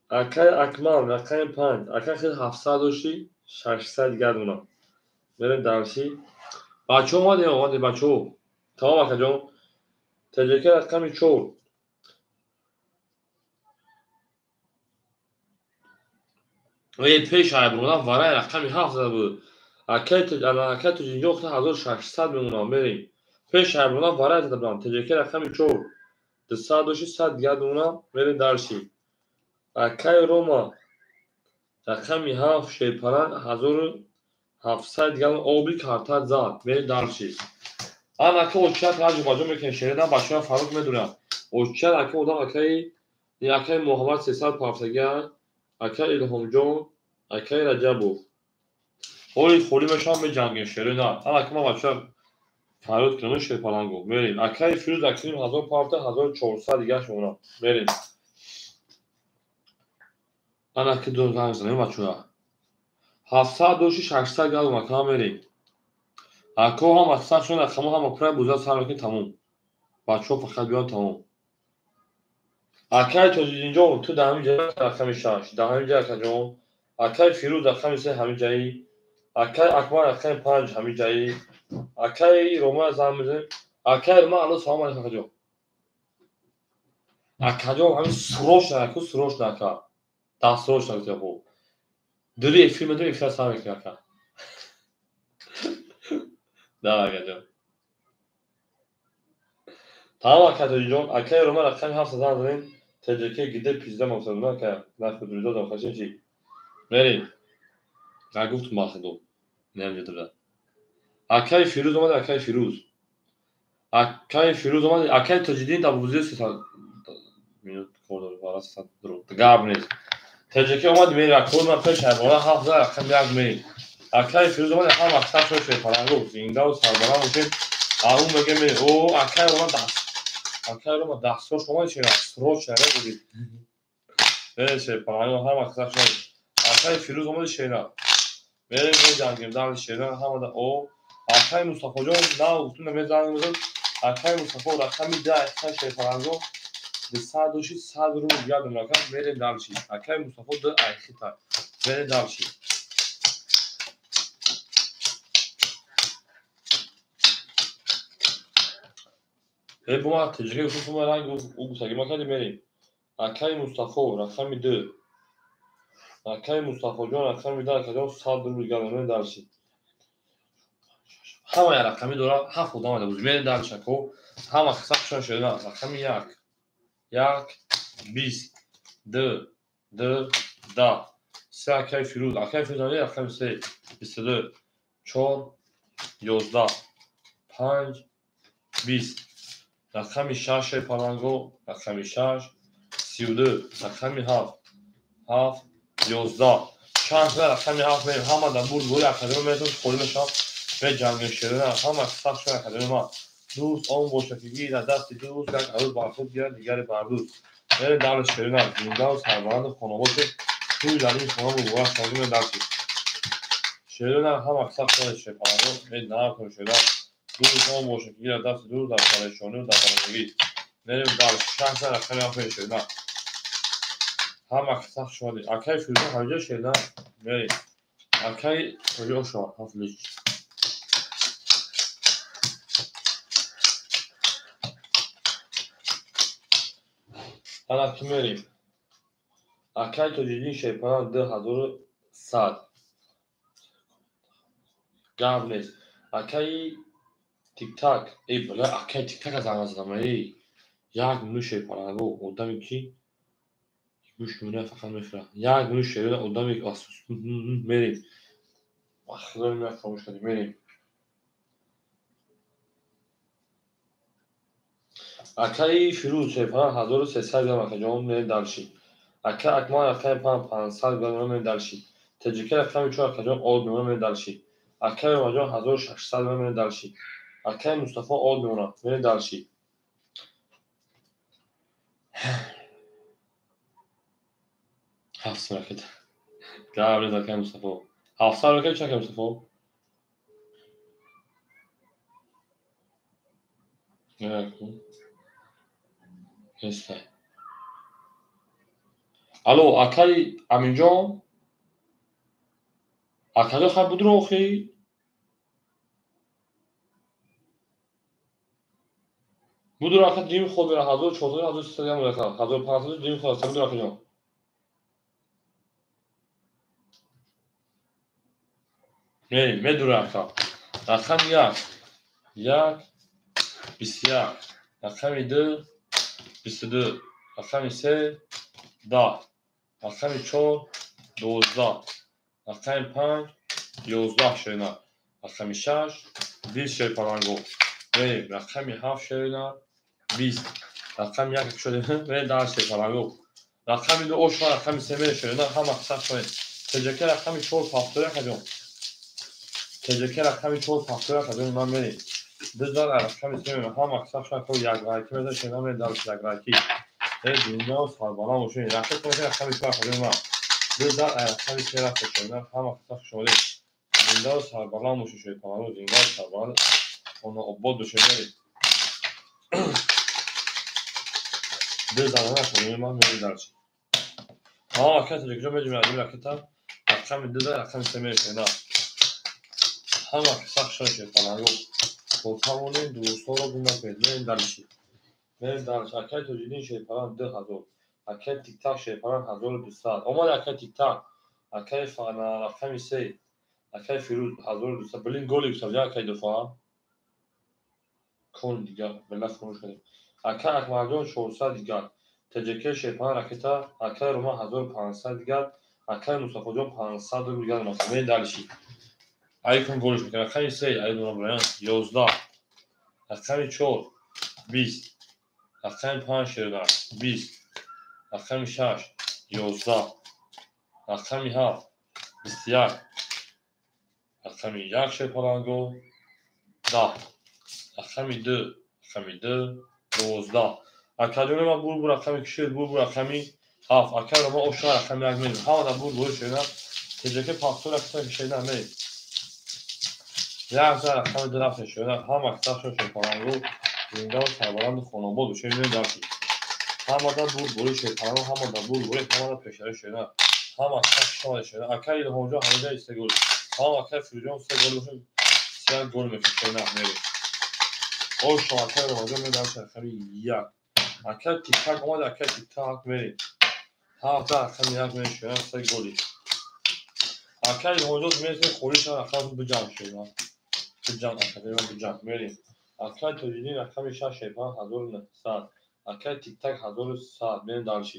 Акай Акмал рақами 5. Акай хел 700 дошти, 600 дигар донам. Мерем дарчи. Бачаҳо омадем, омадем, бачаҳо. Тамом, акаҷон. ТЖК рақами 4. Эй, пеш айбромадан варай рақами 7 зада буд. Акай Тоҷиддинҷон 1600 мемонам, мерем. Пеш айбромадан варай зада будам. ТЖК рақами 4. 200 дошти, 100 дигар мемонам, мерем дарчи. Акай Рома рақами 7 шерпалан 1700 дигар оби карта зад. Мерем дарчи. Ан ака очат раҷу баҷо мекунем, шерина бачаҳо фаррух медонам. Очат ака одам акай, акай Муҳаммад 300 пафтагия, акай Илҳомҷон, акай Раҷабов. Ҳоли холӣ мешавам, меҷангем, шерина. Ан ака ман бачаҳо фарёд кунам, шерпаланго. Мерем. Акай Фирӯз акним 1000 пафта, 1400 дигар мемонам. Мерем. Ан ака ду занг занем бачаҳо. 700 дошти, 600 градус, ака мерем. Ако ҳам аксар шуд, рақамҳо ҳама пурра буза сар мекунем, тамом. Бачаҳо фақат биён, тамом. Акай Тоҷиддинҷон, ту дар ҳамин ҷо рақами 6, дар ҳамин ҷо, акаҷон. Акай Фирӯз рақами 3 ҳамин ҷаи. Акай Акмал рақами 5 ҳамин ҷаи. Акай Рома занг мезанем. Акай Рома, алло, салом алейкум, акаҷон. Акаҷон, ҳамин срочно, аку срочно, ака. Дастсрочно гуфтем, хуб. Дури эфир медорем, эфир сар мекунем, ака. Да, акаҷон. Тамом, ака Тоҷиддинҷон, акай Рома рақами 7 занг занем. ТЖК гиде пизда мақсад, ака. Нахуд рӯзо хашин чи? Мерем. Нагуфтум бахидо. Намедонам. Акай Фирӯз омад, акай Фирӯз. Акай Фирӯз омад, акай Тоҷиддин дар бузии 300 минут кор дорад, бара 300 дуру. Гап нест. ТЖК омад, мерем, акор ман пеш айбона 7 рақами 1 мерем. Акай Фирӯз омад, ҳам аксар шуд шерпаланго, зиндаву сарбаланд бошед. Ау меге мерем. О, акай Рома даст. Акай Рома дастрош омад, шера, срочно буди. Мерем шерпаланго, ҳам аксар шуд. Акай Фирӯз омад, шера. Мерем, меҷангем, дар шера ҳамада. О, акай Мустафоҷон, на гуфтум, мезанг мезанем. Акай Мустафо рақами 10 аксар шерпаланго. 200 дошти, 100 рубл дигар дорам, ака, мерем дарчи. Акай Мустафо ду айхита. Мерем дарчи. Э, бума ТЖК гуфтум, бума ранг ӯ гуфтаги ма кардем, мерем. Акай Мустафо рақами 2. Акаи Мустафоҷон рақами 10 акаҷон 100 рубл дигар мерем дальше. Ҳама як рақами дорад, ҳафт одам ада буз. Мерем дальше ако. Ҳама сахшон шуда. Рақами 1 1 20 2 2 10 3 акаи Фирӯз. Акаи Фирӯз рақами 3 22 4 11 5 20 рақами 6 паланго рақами 6 32 рақами 7 7 11 чанд рақами 7 мерем. Ҳама дар бурд бори академия мерасем, холӣ мешавам. Беҷангем шерина ҳама сахт шуд академия ма. Дӯст он бошад ки гирад дасти дӯст, як арӯз бар худ гирад, дигаре бар дӯст. Мерем дар шерина зиндаву сарбаланду хонобод шуд. Тӯй дар ин хона муборак шавад. Мерем дар шерина ҳама сахт шуд шепаланго. Мерем шерина дӯст он бошад ки гирад дасти дӯст дар парешонию дар барандагӣ. Мерем дар 6 рақами 7 шерина. Ҳама сахт шуд. Акаи Фирӯза ҳамҷо шерина мерем. Акаи тоҷо шавад ҳафт лич. Ана ки мерем. Акаи Тоҷиддин Шерпаран 2100. Гап нест. Акаи Тиктак. Эй, бля, акаи Тиктака занг задам. Эй, як минут Шерпаранго одаме ки гӯш мемонад фақат мефурад. Як минут шерина одаме мерем. Худои ман фаромӯш кардем. Мерем. Акаи Фирӯз Шерпаран 1300 грамм акаҷон мерем дальше. Акаи Акмал рақами 5 500 грамм мерем дальше. Таҷика рақами 4 акаҷон од мемонад мерем дальше. Акаи Ромаҷон 1600 грамм мерем дальше. Акаи Мустафо од мемонад мерем дальше. 700 ракета. Гап нест акаи Мустафо. 700 ракета чи акаи Мустафо? Нестай. Алло, акаи Аминҷон? Акаҷон хай будро охи? Будро ака дим хоб мера 1400 1300 грамм ака 1500 дим хоб аст будро акаҷон. Мерем, медура ака. Рақами 1 1 21 рақами 2 22 рақами 3 10 рақами 4 12 рақами 5 11 шерина рақами 6 20 шерпаланго. Мерем рақами 7 шерина 20 рақами 1 шудем. Мерем дар шерпаланго. Рақами 2 ошма рақами 3 мерем шерина ҳама сахт шудем. Теҷака рақами 4 51 акаҷон. Теҷака рақами 4 51 акаҷон ман мерем. Ду зар рақами 3 мерем. Ҳама сахт шудем. Як райки мезанем шерина мерем дар як райки. Дунё сарбаланд бошед. Рақами 4 акаҷон ман. Ду зар рақами 3 рафта шерина ҳама сахт шудем. Зиндаву сарбаланд бошед шерпаланго. Зиндаву сарбаланд хонаобод бошед. Мерем. Ду зар рақами ман мерем дальше. Ҳа, акаи Тоҷикҷон медонем аз ин ракета рақами 2 зар рақами 3 мерем шерина. Ҳама сахт шудем шерпаланго. То тавонем дӯстҳоро гум накунед. Мерем дальше. Мерем дальше. Акаи Тоҷиддин Шерпаран 2000. Акаи Тиктак Шерпаран 1200. Омад акаи Тиктак. Акаи рақами 3. Акаи Фирӯз 1200. Блин, голи гуфтам, акаи дуфа. Кон дигар, била фаромӯш кардем. Акаи Акмалҷон 400 дигар. Теҷака Шерпаран ракета. Акаи Роман 1500 дигар. Акаи Мустафоҷон 500 рубл дигар. Мерем дальше. Айкон голиш мекунад. Рақами 3 ай дорам 11 рақами 4 20 рақами 5 шерина 20 рақами 6 11 рақами 7 21 рақами 1 шерпаланго 10 рақами 2 рақами 2 12 акаҷони ман бурбур рақами кишид бурбур рақами 7 акаи Роман ошма рақами 1 мерем. Ҳама дар бурбур шерина. Теҷака пахтур рақами шерина мерем. Як зар рақами 2 рафта шерина. Ҳама сахт шуд шерпаланго. Зиндаву сарбаланду хонобод бошед. Мерем дальше. Ҳама дар бурбури шерпаланго, ҳама дар бурбури, ҳама дар пешари шерина. Ҳама сахт шуд шерина. Акаи Илҳомҷон ҳамида 3 гол. Ҳама акаи Фирӯзҷон 3 гол бошад. 3 гол мекунад шерина мерем. Ошо акаи Ромаҷон мерем дальше рақами 1. Акаи Тиктак омад, акаи Тиктак мерем. 7 рақами 1 мерем шерина 3 голи. Акай Илҳомҷон мерсем холиша рақам биҷам шуда. Биҷам академия биҷам мерем. Акай Тоҷиддин рақами 6 шерпаланг 1900. Акай Тиктак 1100 мерем дальше.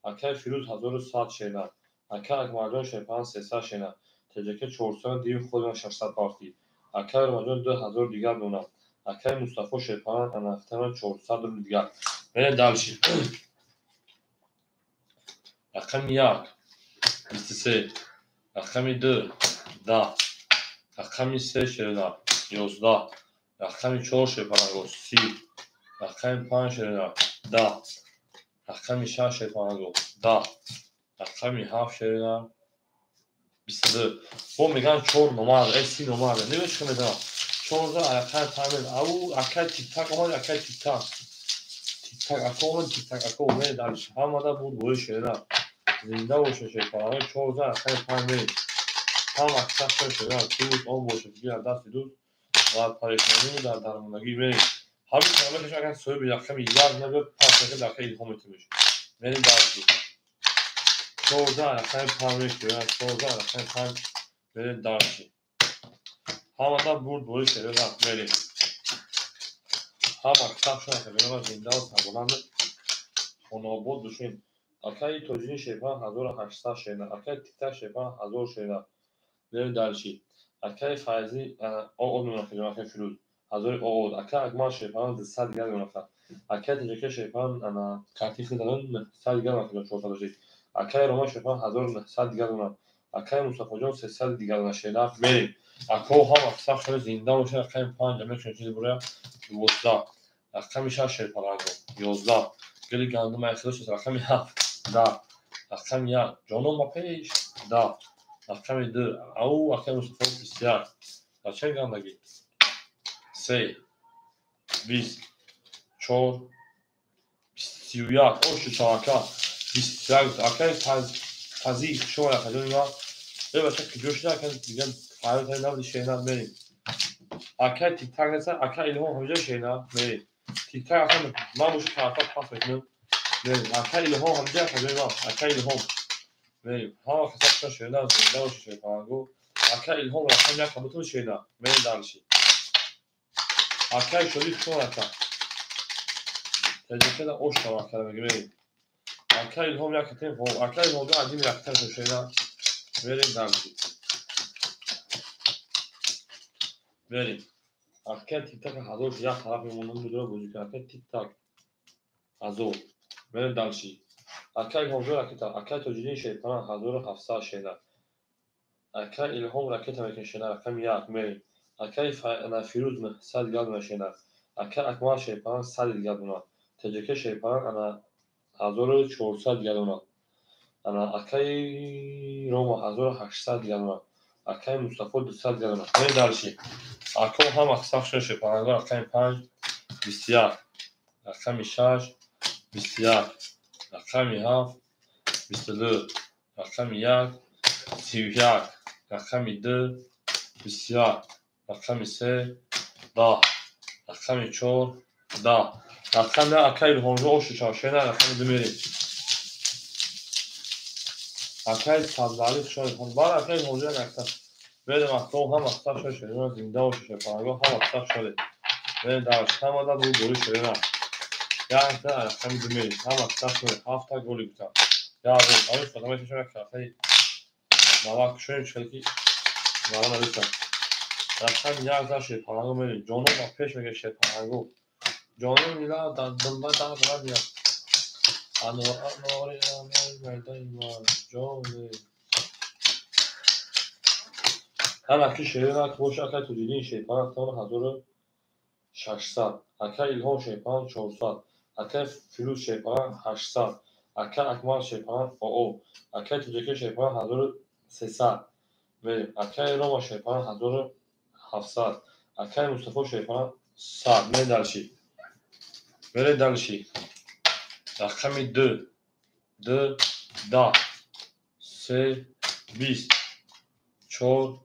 Акай Фирӯз 1100 шена. Акай Акмалҷон шерпаланг 300 шена. Теҷака 400 див худам 600 партӣ. Акай Ромаҷон 2000 дигар дона. Акай Мустафо шерпаланг анахтама 400 рубл дигар. Мерем дальше. Рақами 1 23, рақами 2 10, рақами 3 шерина 11, рақами 4 шерпаланго 30, рақами 5 шерина 10, рақами 6 шерпаланго 10, рақами 7 шерина 22. Бо меган 4 номар, 30 номар. Нигоҳ чӣ медонам. 14 рақами 5 ау акай тиктак омад, акай тиктак. Тиктак ака омад, тиктак ака омад дальше. Ҳамада буд бои шерина. Зинда боша шерпаланго 14 рақами 5 мерем. Ҳам аксар шерина дӯст он бошад, ки аз дасти дӯст ва парешонӣ дар дармондагӣ мерем. Ҳамин калома агар соҳиби рақами 1 набиёд, пас мекард акай Илҳом метимеш. Мерем дальше. 14 рақами 5 мерем, 14 рақами 5 мерем дальше. Ҳамада бурд бои шерина мерем. Ҳам аксар шерина зинда ва сарбаланд хонаобод бошем. Акай Тоҷиддин шерпаланг 1800 шерина. Акай Тиктак шерпаланг 1000 шерина. Мерем дальше. Акай Файзӣ оод мемонад, акай Фирӯз 1000 оод. Акай Акмал шерпаланг 200 дигар мемонад. Акай Теҷака шерпаланг ана карти хидан 900 дигар мемонад, 400 шид. Акай Рома шерпаланг 1900 дигар мемонад. Акай Мустафоҷон 300 дигар мемонад шерина. Мерем. Ако ҳам аксар шуда зинда бошад, рақами 5 мекунем чизи буря 12. Рақами 6 шерпаланго 11. Гили гандум айхило шуд рақами 7 10. Рақами 1 ҷоном ба пеш 10. Рақами 2 ау акай Мустафо 21. Дар чанд гандагӣ? 3 20 4 21. Ошу чавака 21. Акай Фазих шумо рақаҷони ма. Бе бача куҷо шуда акай дигар фаъол набуди шена мерем. Акай Тиктак неста, акай Илҳом ҳамҷо шена мерем. Тиктак акай ман бошу тарафа пас мекунам. Мерем. Акай Илҳом ҳамҷо акаҷони ма. Акай Илҳом мерем. Ҳама касак шена зинда бошед шерпаланго. Акай Илҳом рақам 1 қабутун шена. Мерем дальше. Акай Шодӣ шумо рака. Теҷакада ош таваққа мерем. Акай Илҳом як катем хоб. Акай Илҳом адим яктар шена. Мерем дальше. Мерем. Акай Тиктак 1000 як тараф мемонам будро бозӣ кунам. Акай Тиктак 1000. Мерем дальше. Акай Илҳомҷон ракета. Акай Тоҷиддин шерпаланг 1700 шена. Акай Илҳом ракета мекунад шена. Рақами 1 мерем. Акай Фирӯз 900 дигар дона шена. Акай Акмал шерпаланг 100 дигар дона. Теҷака шерпаланг ана 1400 дигар дона. Ана акай Рома 1800 дигар дона. Акай Мустафо 200 дигар дона. Мерем дальше. Ако ҳам аксар шуда шерпаланго рақами 5 21, рақами 6 21, рақами 7 22, рақами 1 31, рақами 2 21, рақами 3 10, рақами 4 10. Рақами 1 акай Илҳомҷон ошу шавшена рақами 2 мерем. Акай Сабзалӣ хушҳол. Бар акай Илҳомҷон аксар. Мерем аксар ҳам аксар шуда шерина зинда бошед шерпаланго ҳам аксар шуда. Мерем дальше. Ҳамада бу бори шерина. Якта рақами 2 мерем. Ҳам аксар шуда. 7 голи гуфтам. Я гол. Ами фотома шумо як кафаи навак шуем чӣ ки мара нависам. Рақами 1 за шерпаланго мерем. Ҷоном ба пеш мега шерпаланго. Ҷоном мила дар думба дар мия. Анор анори анор майдони ман ҷоне. Ҳам аки шерина боша акай Тоҷиддин шерпаланг 1600. Акай Илҳом шерпаланг 400. Акай Фирӯз шерпаланг 800. Акай Акмал шерпаланг оо. Акай Тоҷака шерпаланг 1300. Мерем. Акай Рома шерпаланг 1700. Акай Мустафо шерпаланг 100. Мерем дальше. Мерем дальше. Рақами 2 2 10 3 20 4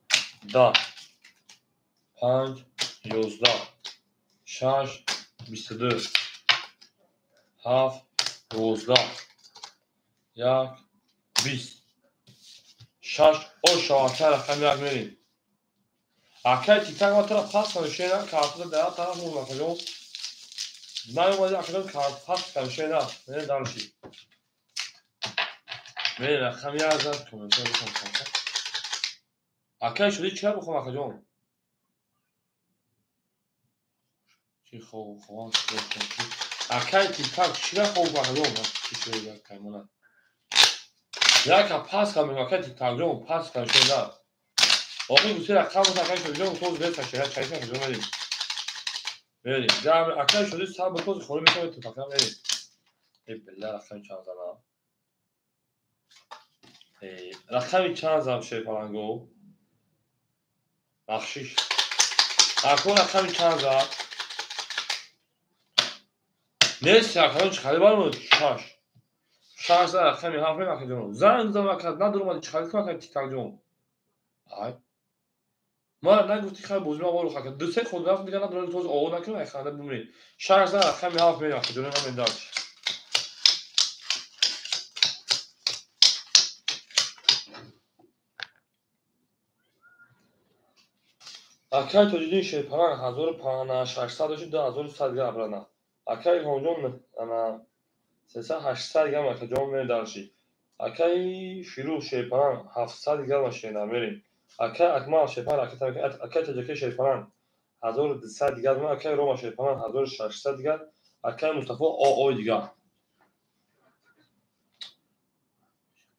10 5 11 6 22 7 12 1 20 6 оша ака рақами 1 мерем. Акай тиктак ма тура пас кардем картада дар тараф мон акаҷон. Наёмади акаҷон карт пас кардем шена. Мерем дальше. Мерем рақами 1 зад комментар бикун. Акай шуди чӣ бихом акаҷон? Чӣ хоб хоб акай тиктак чӣ хоб акаҷон? Чӣ шуди каймона? Яка пас кардем акай тиктакҷон пас кардем шена. Охи гуфти рақам акай шудиҷон тоз беса шера чайса акаҷон мерем. Мерем. Акай шуди сабр тоз хона мешавад тиктак мерем. Э билла рақами чанд занам? Рақами чанд зам шерпаланго? Бахшиш. Ако рақами чанд зам? Нест акаҷон чӣ хари баромад? 6. 6 за рақами 7 мерем акаҷон. Занг зам ака надуромади чӣ хари кун ака тиктакҷон. Ай. Мара нагуфти хай бозӣ ма бору хака. Ду се ход рафт дигар надурам тоз оғоз накунам ай ханда бумрем. 6 за рақами 7 мерем акаҷон ман дальше. Акай Тоҷиддин Шерпаланг 1600 дошт 2100 грамм брана. Акай Илҳомҷон ана 300-800 грамм акаҷон мерем дальше. Акай Фирӯз Шерпаланг 700 грамм шена мерем. Акай Акмал Шерпаланг акай Таҷаки Шерпаланг 1200 грамм, акай Рома Шерпаланг 1600 грамм, акай Мустафо ОО дигар.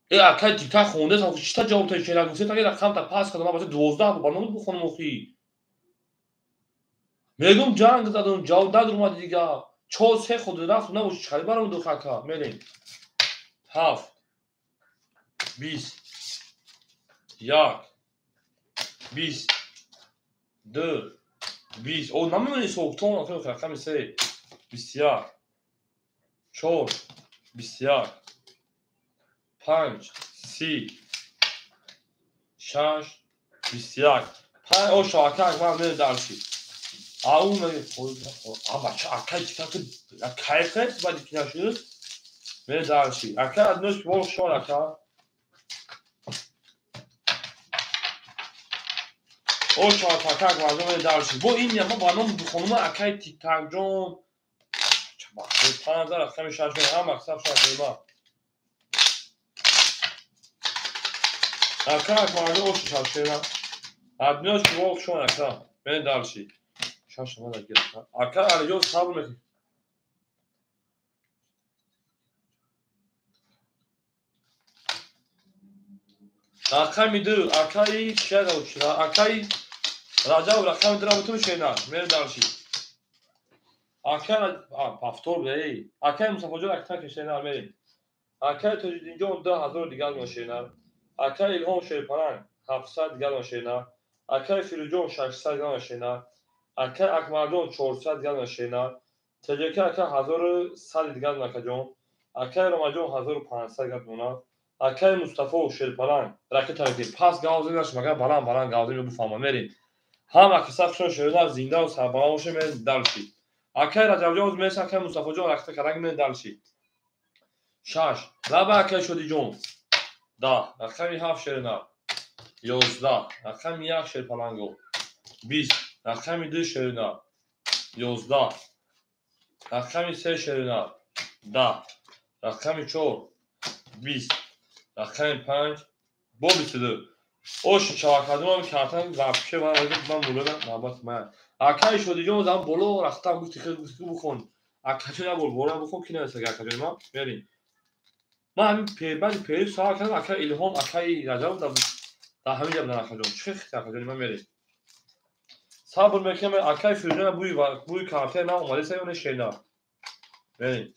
Э акай тиктак хонда чита ҷавоб та шена гуфта таги рақам та пас кардам бача 12 барнома бихонам охи. Мегум ҷанг задам ҷавоб надурмади дигар. 4-3 худ рафт набош чӣ хари баромад хака мерем. 7 20 1 20 2 20 о намемонӣ соктон рақами 3 21 4 21 5 30 6 21 5 оша ака акмал мерем дальше. Ау меги а бача акай тиктак кайф баъди ки нашуд мерем дальше. Ака аднош бол шон ака. Оша ака акмал мерем дальше. Бо ин яма ба ном хонума акай тиктакҷон 5 рақами 6 мерем ҳам мақсад шаш ма. Ака акмал оша шаш шена. Аднош бол шон ака мерем дальше. Шаш ма дагир. Ака Алиҷон сабр мекунӣ. Рақами 2 акаи чия акаи Раҷаб рақами 2 ра бутум шена мерем дальше. Ака повтор эй. Акаи Мустафоҷон акта шена мерем. Акаи Тоҷиддинҷон 2000 дигар шена. Акаи Илҳом Шерпаланг 700 дигар шена. Акаи Фирӯзҷон 600 дигар шена. Акаи Акмалҷон 400 дигар шена. ТЖК ака 1100 дигар акаҷон. Акаи Ромаҷон 1500 дигар дона. Акаи Мустафо Шерпаланг ракета мекунем. Пас гавзем наш магар баланд баланд гавзем бифаҳмам мерем. Ҳам акаса хушон шерна зинда ва сарбаланд бошем мерем дальше. Акаи Раҷабҷон мерем акаи Мустафоҷон ракета карданг мерем дальше. 6 лаба акаи Шодиҷон 10 рақами 7 шерна 11 рақами 1 Шерпаланго 20 рақами 2 шерна 11 рақами 3 шерна 10 рақами 4 20 рақами 5 бо 22 ош чавакадумам картан вообще ман мурдам навбат ман. Акаи Шодиҷон зам боло рафтам гуфти хел гуфти бухон. Акаҷон як бор боло бухон ки намеса акаҷон ман мерем. Ман ҳамин баъди пери савол кардам акаи Илҳом акаи Раҷаб дар ҳамин ҷа будан акаҷон. Чӣ хел акаҷон ман мерем. Сабр мекунам акаи Фирӯзҷон бӯи картаи ман омадеса ё не шена. Мерем.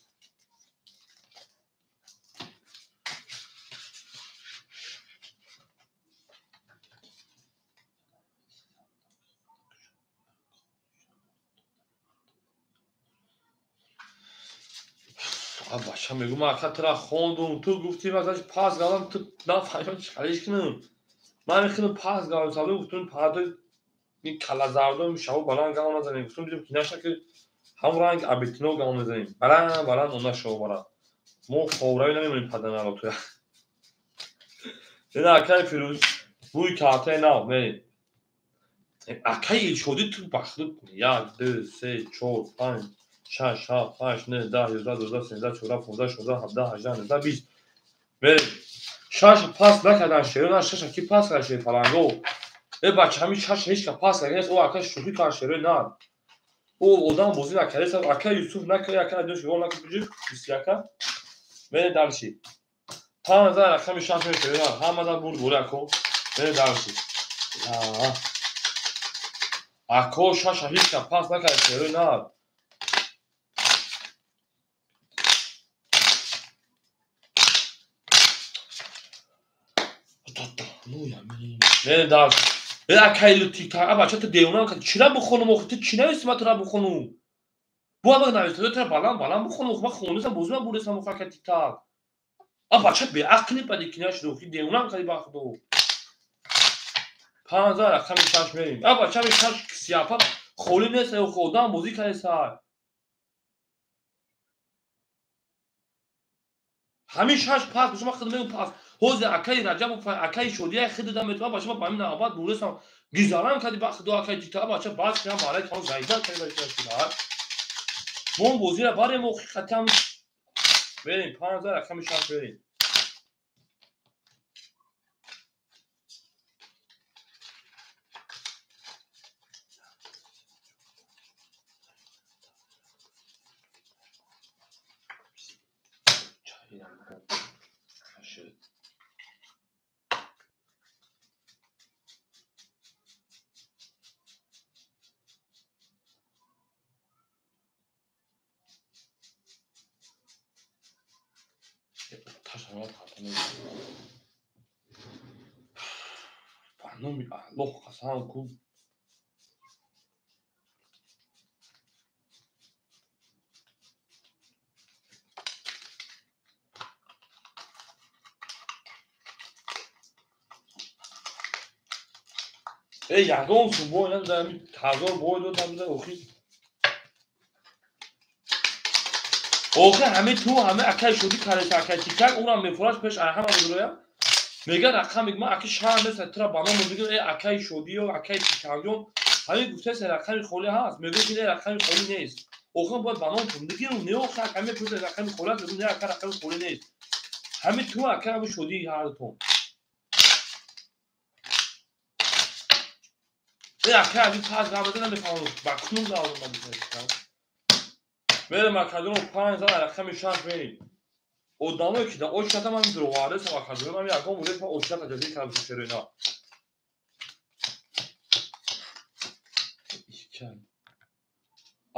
Бача мегӯм ака тура хондум, ту гуфтӣ ман пас галам, ту нафаҳмидам чӣ хариш кунам. Ман мехӯрам пас галам, сабр гуфтум парда ин калазардом шабо баланд гал назанем. Гуфтум дидем ки наша ки ҳам ранг абетино гал мезанем. Баланд баланд она шабо баланд. Мо ховравӣ намемонем паданаро туя. Ина акай Фирӯз бӯи картаи нав мерем. Акай Илшодӣ ту бахту 1 2 3 4 5 6 7 8 9 10 11 12 13 14 15 16 17 18 19 20 мерем. Шаш пас накардан шеро, на шаша ки пас кард шери паланго. Э бача ҳамин шаш ҳеч ка пас накард, о ака шӯхӣ кард шерои нар. О одам бозӣ накард, ака Юсуф накард, ака Адёш гол накард, биҷи 21. Мерем дарши. 5 рақами 6 мешавад, ҳамада бурд бори ако. Мерем дарши. Ако шаша ҳеч ка пас накард шерои нар. Мерем дарши. Акай лутика, а бача ту девона чира бихонум, охи ту чӣ нависти ман тура бихонум? Бу ама нависта тура баланд баланд бихонум, ман хондасам, бозӣ ман бурдасам, охи акай тиктак. А бача беақли бади ки нашуд, охи девонам кади ба худо. 5 рақами 6 мерем. А бача ми 6 сияпа холӣ нест, охи одам бозӣ кардеса. Ҳамин 6 пас, бошма худ мегӯм пас. Ҳозир акаи Раҷабов, акаи Шодия хид додам метавонам, бача ман ба ҳамин навбат бурдасам. Гизарам кади ба худо акаи тита, бача баъд шидам барои тамом заида кади бача шуда. Мо бозиро барем, охи хатам мерем 5 рақами 6 мерем. Ба номи Аллоҳ қасам ку. Э ягон сум бой надодам, 1000 бой додам, охи. Охи ҳаме ту ҳаме акай шудӣ кареса, акай тикак, унам мефураш пеш ҳама будроя. Мегӯяд рақам мегӯям, аки шаҳр нест, тура ба ном мегӯям, э акай шодиё, акай тикакҷон, ҳамин гуфтаест рақами холӣ ҳаст, мегӯяд ки не рақами холӣ нест. Охи бояд ба ном тун бигирам, не охи ака мепурсад рақами холӣ ҳаст, мегӯям не ака рақами холӣ нест. Ҳамин ту ака ҳамин шодӣ ҳардутон. Э ака ҳамин пас гап намефаҳмам, ба кунум гап мезанам. Мерем акаҷонов 5 рақами 6 мерем. Одамое ки дар очката ман дурӯғардесам акаҷонов, ман ягон муддат ман очката ҷазир кардам шерои на.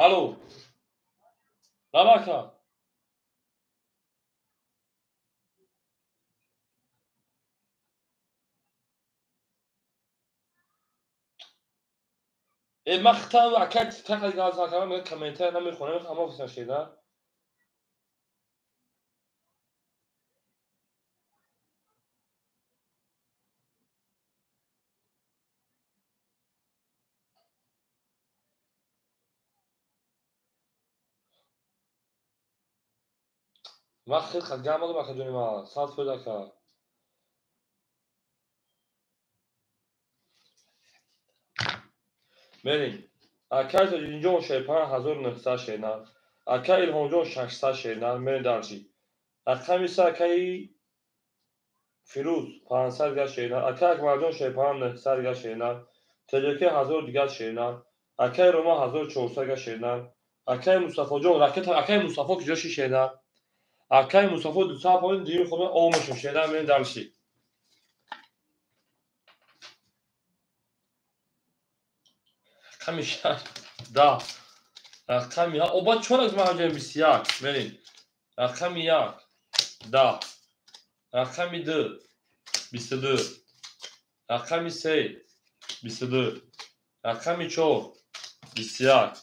Алло. Лабака. Э ман хитам акай тақад гап кардам, мегӯям комментария намехонам, ҳама гуфтан шеда. Ман хел қад гап надорам акаҷони ман, 100% ака. Мерем. Акай Тоҷиддинҷон шерпан 1900 шернар. Акай Илҳомҷон 600 шернар. Мерем дарши. Рақами 3 акаи Фирӯз 500 дигар шернар. Акай Акмарҷон шерпан 900 дигар шернар. Теҷаки 1000 дигар шернар. Акай Рома 1400 дигар шернар. Акай Мустафоҷон ракета, акай Мустафо куҷо ши шернар? Акай Мустафо 200 поин дигар худо омашон шернар. Мерем дарши. Рақами 6 10 рақами оба чор аз ман ҳаҷами 21 мерем. Рақами 1 10 рақами 2 22 рақами 3 22 рақами 4 21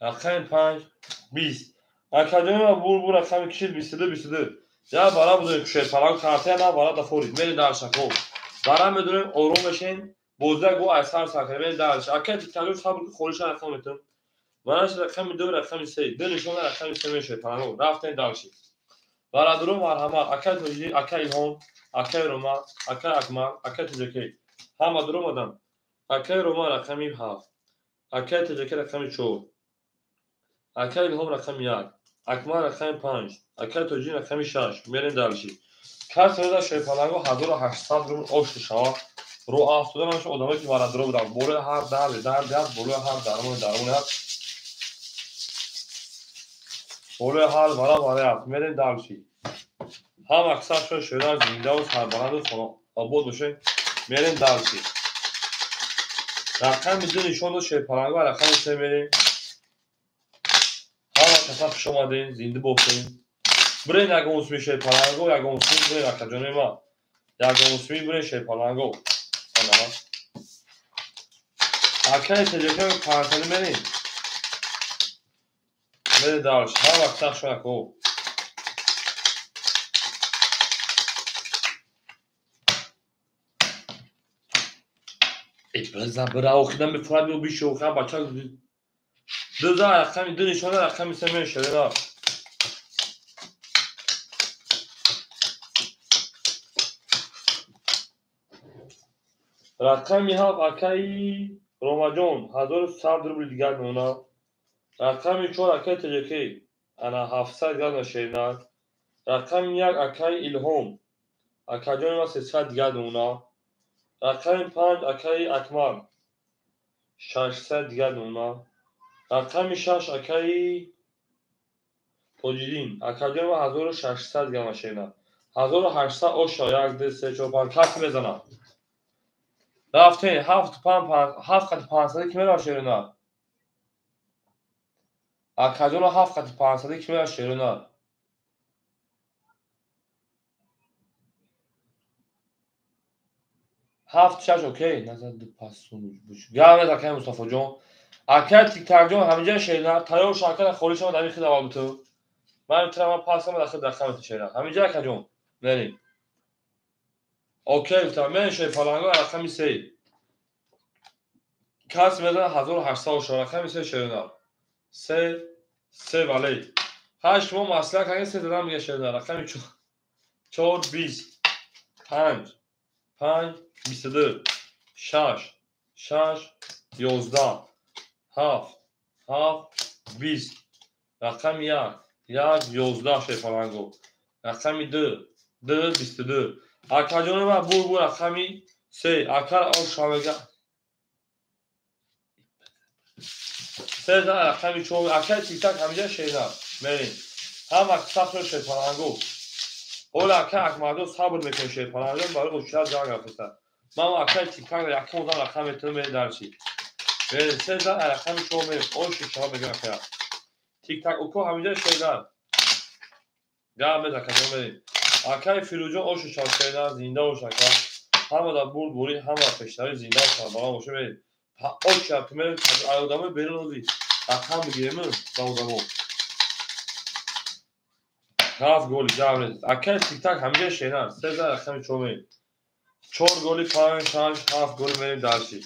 рақами 5 20. Акаҷони бур рақами кишид 22 22. Я бара будем шерпаланг картая на бара дафорид. Мерем дар шаков. Бара медурем ором мешем. Бозда го айсар сакр мерем дарш. Акай тикалю сабр ки холиша рақам метам. Манаш рақами 2 рақами 3. Ду нишона рақами 3 мешавад. Паланг рафтем дарши. Бародаро марҳамат, акай Тоҷиддин, акай Илҳом, акай Рома, акай Акмал, акай Тоҷакӣ. Ҳама дуромаданд. Акай Рома рақами 7, акай Тоҷакӣ рақами 4, акай Илҳом рақами 1, Акмал рақами 5, акай Тоҷиддин рақами 6. Мерем дальше. Касе меда шерпаланго 1800 рубл ошти шавад. Ро афтода намешавад одамое ки бародаро буданд. Болои ҳар дарде дарде ҳаст, болои ҳар дармоне дармоне ҳаст. Болои ҳар вара вара ҳаст. Мерем дальше. Ҳама аксаршон шоидан зиндаву сарбаланду обод бошед. Мерем дальше. Рақами 2 нишон дод шерпаланго, рақами 3 мерем. Ҳама каса хуш омадем, зинда бошед. Бирен ягон усми шерпаланго, ягон усми бирен акаҷони ман. Ягон усми бирен шерпаланго. Акаи ТЖК панҷсадӣ мерем. Мерем дальше. Ҳама аксар шояко. Бира охидан бифурад биё бишо ха бача. Ду за рақами 2 нишона рақами 3 мерем шерина. Рақами 7 акаи Ромаҷон 1100 рубл дигар мемонад. Рақами 4 акаи ТЖК ана 700 дигар шерина. Рақами 1 акаи Илҳом акаҷони ман 300 дигар мемонад. Рақами 5 акаи Акмал 600 дигар мемонад. Рақами 6 акаи Тоҷиддин акаҷони ман 1600 дигар шерина. 1800 оша 1 2 3 4 5 кас мезанад. Рафтем 7 5 7 қати 500 ки мерава шерина. Акаҷоно 7 қати 500 ки мерава шерина. 7 6 окей, назар ду пасун буш. Гап нез акаи Мустафоҷон. Акаи Тиктакҷон ҳаминҷа шерина, тайёр шо акара холӣ шава дар хид аввал буту. Ман метавонам ман пас кам дар хид рақамати шерина. Ҳаминҷа акаҷон. Мерем. Окей, гуфтам, мерем шерпаланго рақами 3. Кас мезанад 1800 шо рақами 3 шерина. 3 3 вале. Ҳар шумо маслиҳат кардед 3 задан мега шерина. Рақами 4 20 5 5 22 6 6 11 7 7 20 рақами 1 1 11 шерпаланго. Рақами 2 2 22. Акаҷони ман бур бур рақами 3 акар оша мега. 3 за рақами 4 акаи Тиктак ҳаминҷа шерина. Мерем. Ҳама сахро шерпаланго. Ҳола акаи Акмалҷон сабр мекунем шерпаланго барои очират ҷанг рафта. Ман акаи Тиктак якум одам рақам метавонам мерем дальше. Мерем 3 за рақами 4 мерем. Оши шава мегӯям акая. Тиктак уко ҳаминҷа шерина. Гап мез акаҷон мерем. Акаи Фирӯзҷон оши шава шерина, зинда бош ака. Ҳама дар бурд бурӣ, ҳама пешравӣ зинда сарбаланд боша мерем. Оши ки мерем ай одамои берун ози рақам бигирем ба одамо. 7 голи гап нез. Акаи Тиктак ҳаминҷа шерина. 3 за рақами 4 мерем. 4 голи 5 6 7 голи мерем дальше.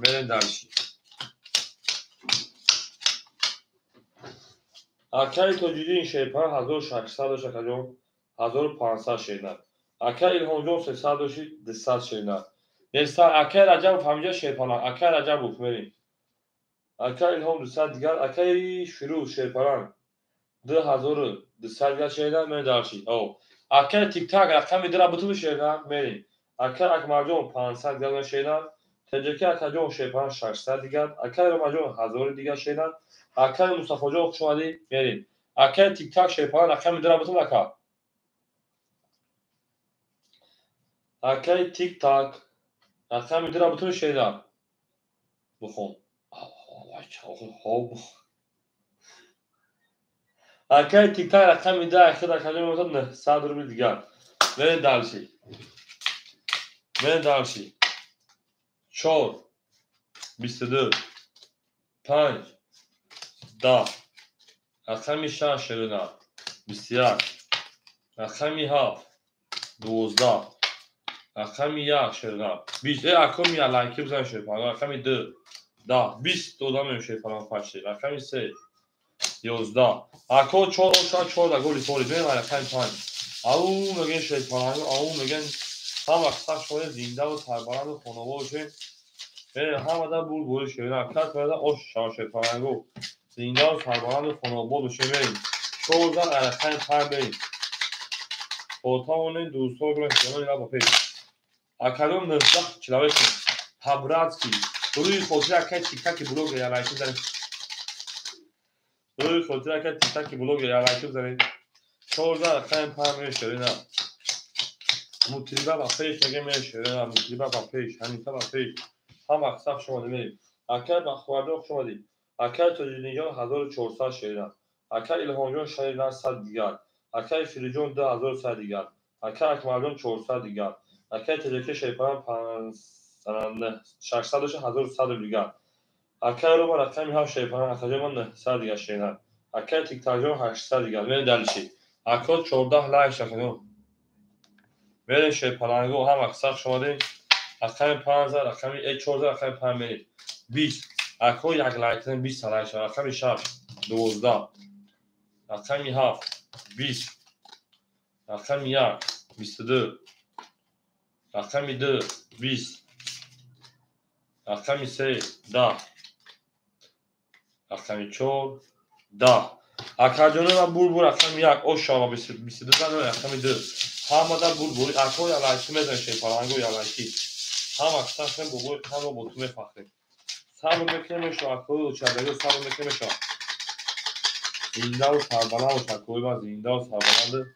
Мерем дальше. Акаи Тоҷиддин шерпан 1600 дошт акаҷон, 1500 шерина. Акаи Илҳомҷон 300 дошти 200 шерина. Неста акаи Раҷабов ҳаминҷа шерпаланг. Акаи Раҷабов мерем. Акаи Илҳом 200 дигар, акаи Фирӯз шерпаланг 2200 дигар шерина. Мерем дальше. Акаи Тиктак рақами 2 бутуби шерина мерем. Акаи Акмалҷон 500 дигар шерина. ТЖК акаҷон шерпаланг 600 дигар. Акаи Ромаҷон 1000 дигар шерина. Акаи Мустафоҷон хуш омадӣ мерем. Акаи Тиктак шерпаланг рақами 2 бутум ака. Акаи Тиктак рақами 2 бутум шерина. Бухон. Акаи Тиктак рақами 2 ахир акаҷон мебошад 900 рубл дигар. Мерем дальше. Мерем дальше. 4 22 5 10 рақами 6 шерина 21 рақами 7 12 рақами 1 шерина 20. Акоми лайки бизанед шерпаланг. Рақами 2 10 20 додам мешавад шерпаланг почти. Рақами 3 11. Ако 4 оша 4 да голи фори. Бе рақами 5. Ау мегӯем шерпаланг, ау мегӯем ҳама сах шоя зинда ва сарбаланд ва хонобод бошед. Ҳама да бур бури шерина. Кас меда ош шава шерпалангу. Зинда ва сарбаланд ва хонобод бошед. Берем. 14 рақами 5 берем. Хотамонед дӯстҳо гӯран ба пеш. Акадом 19 человек по-братски. Рӯи хотир акай тиктаки блогер я лайк бизанед. Рӯи хотир акай тиктаки блогер я лайк бизанед. 14 рақами 5 мешавина. Мутриба ба пеш мегем мешавина. Мутриба ба пеш, ҳамита ба пеш. Ҳама саф шумо мебинед. Акай Бахтоварҷон хуш омадед. Акай Тоҷиддинҷон 1400 шерина. Акай Илҳомҷон 600 дигар. Акай Фирӯзҷон 2100 дигар. Акай Акмалҷон 400 дигар. Акай Теҷаки Шерпалан 600 1100 дигар. Акай Рома рақами 7 Шерпалан акаҷон ман 900 дигар шерина. Акай Тиктакҷон 800 дигар. Мерем дальше. Ако 14 лайк шакадон. Мерем шерпаланго ҳама сах шумодем. Рақами 5 рақами 14 рақами 5 мерем. 20. Ако як лайк 20 лайк шава. Рақами 6 12. Рақами 7 20. Рақами 1 22. Рақами 2 20. Рақами 3 10. Рақами 4 10. Акаҷонона бур-бур рақами 1 ош шава 22 зан рақами 2. Ҳамада бур-бур ако ялайки мезанем шерпаланго ялайки. Ҳама сахем бобои қанро бо ту мефахрем. Сабр мекунем мешава акои очадаго сабр мекунем мешава. Зиндаву сарбаланд бош акои ман зиндаву сарбаланд.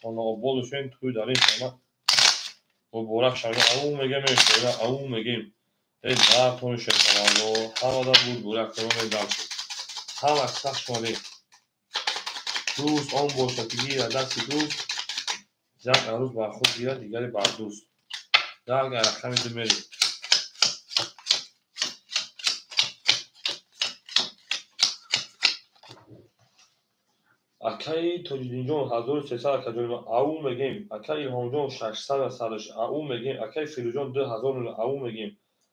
Хонаобод бошем тӯй дар ин хона. Муборак шава. Ау мегем мешава ау мегем. Эй дартон шерпаланго ҳамада бур-бур акои мезанем. Ҳама сах шумодем. Дӯст он бошад ки гирад дасти дӯст, як арӯз бар худ гирад, дигаре бар дӯст. Як рақами 2 мерем. Акаи Тоҷиддинҷон 1300 акаҷон ау мегем. Акаи Илҳомҷон 600 садаш ау мегем. Акаи Фирӯзҷон 2000 ау мегем.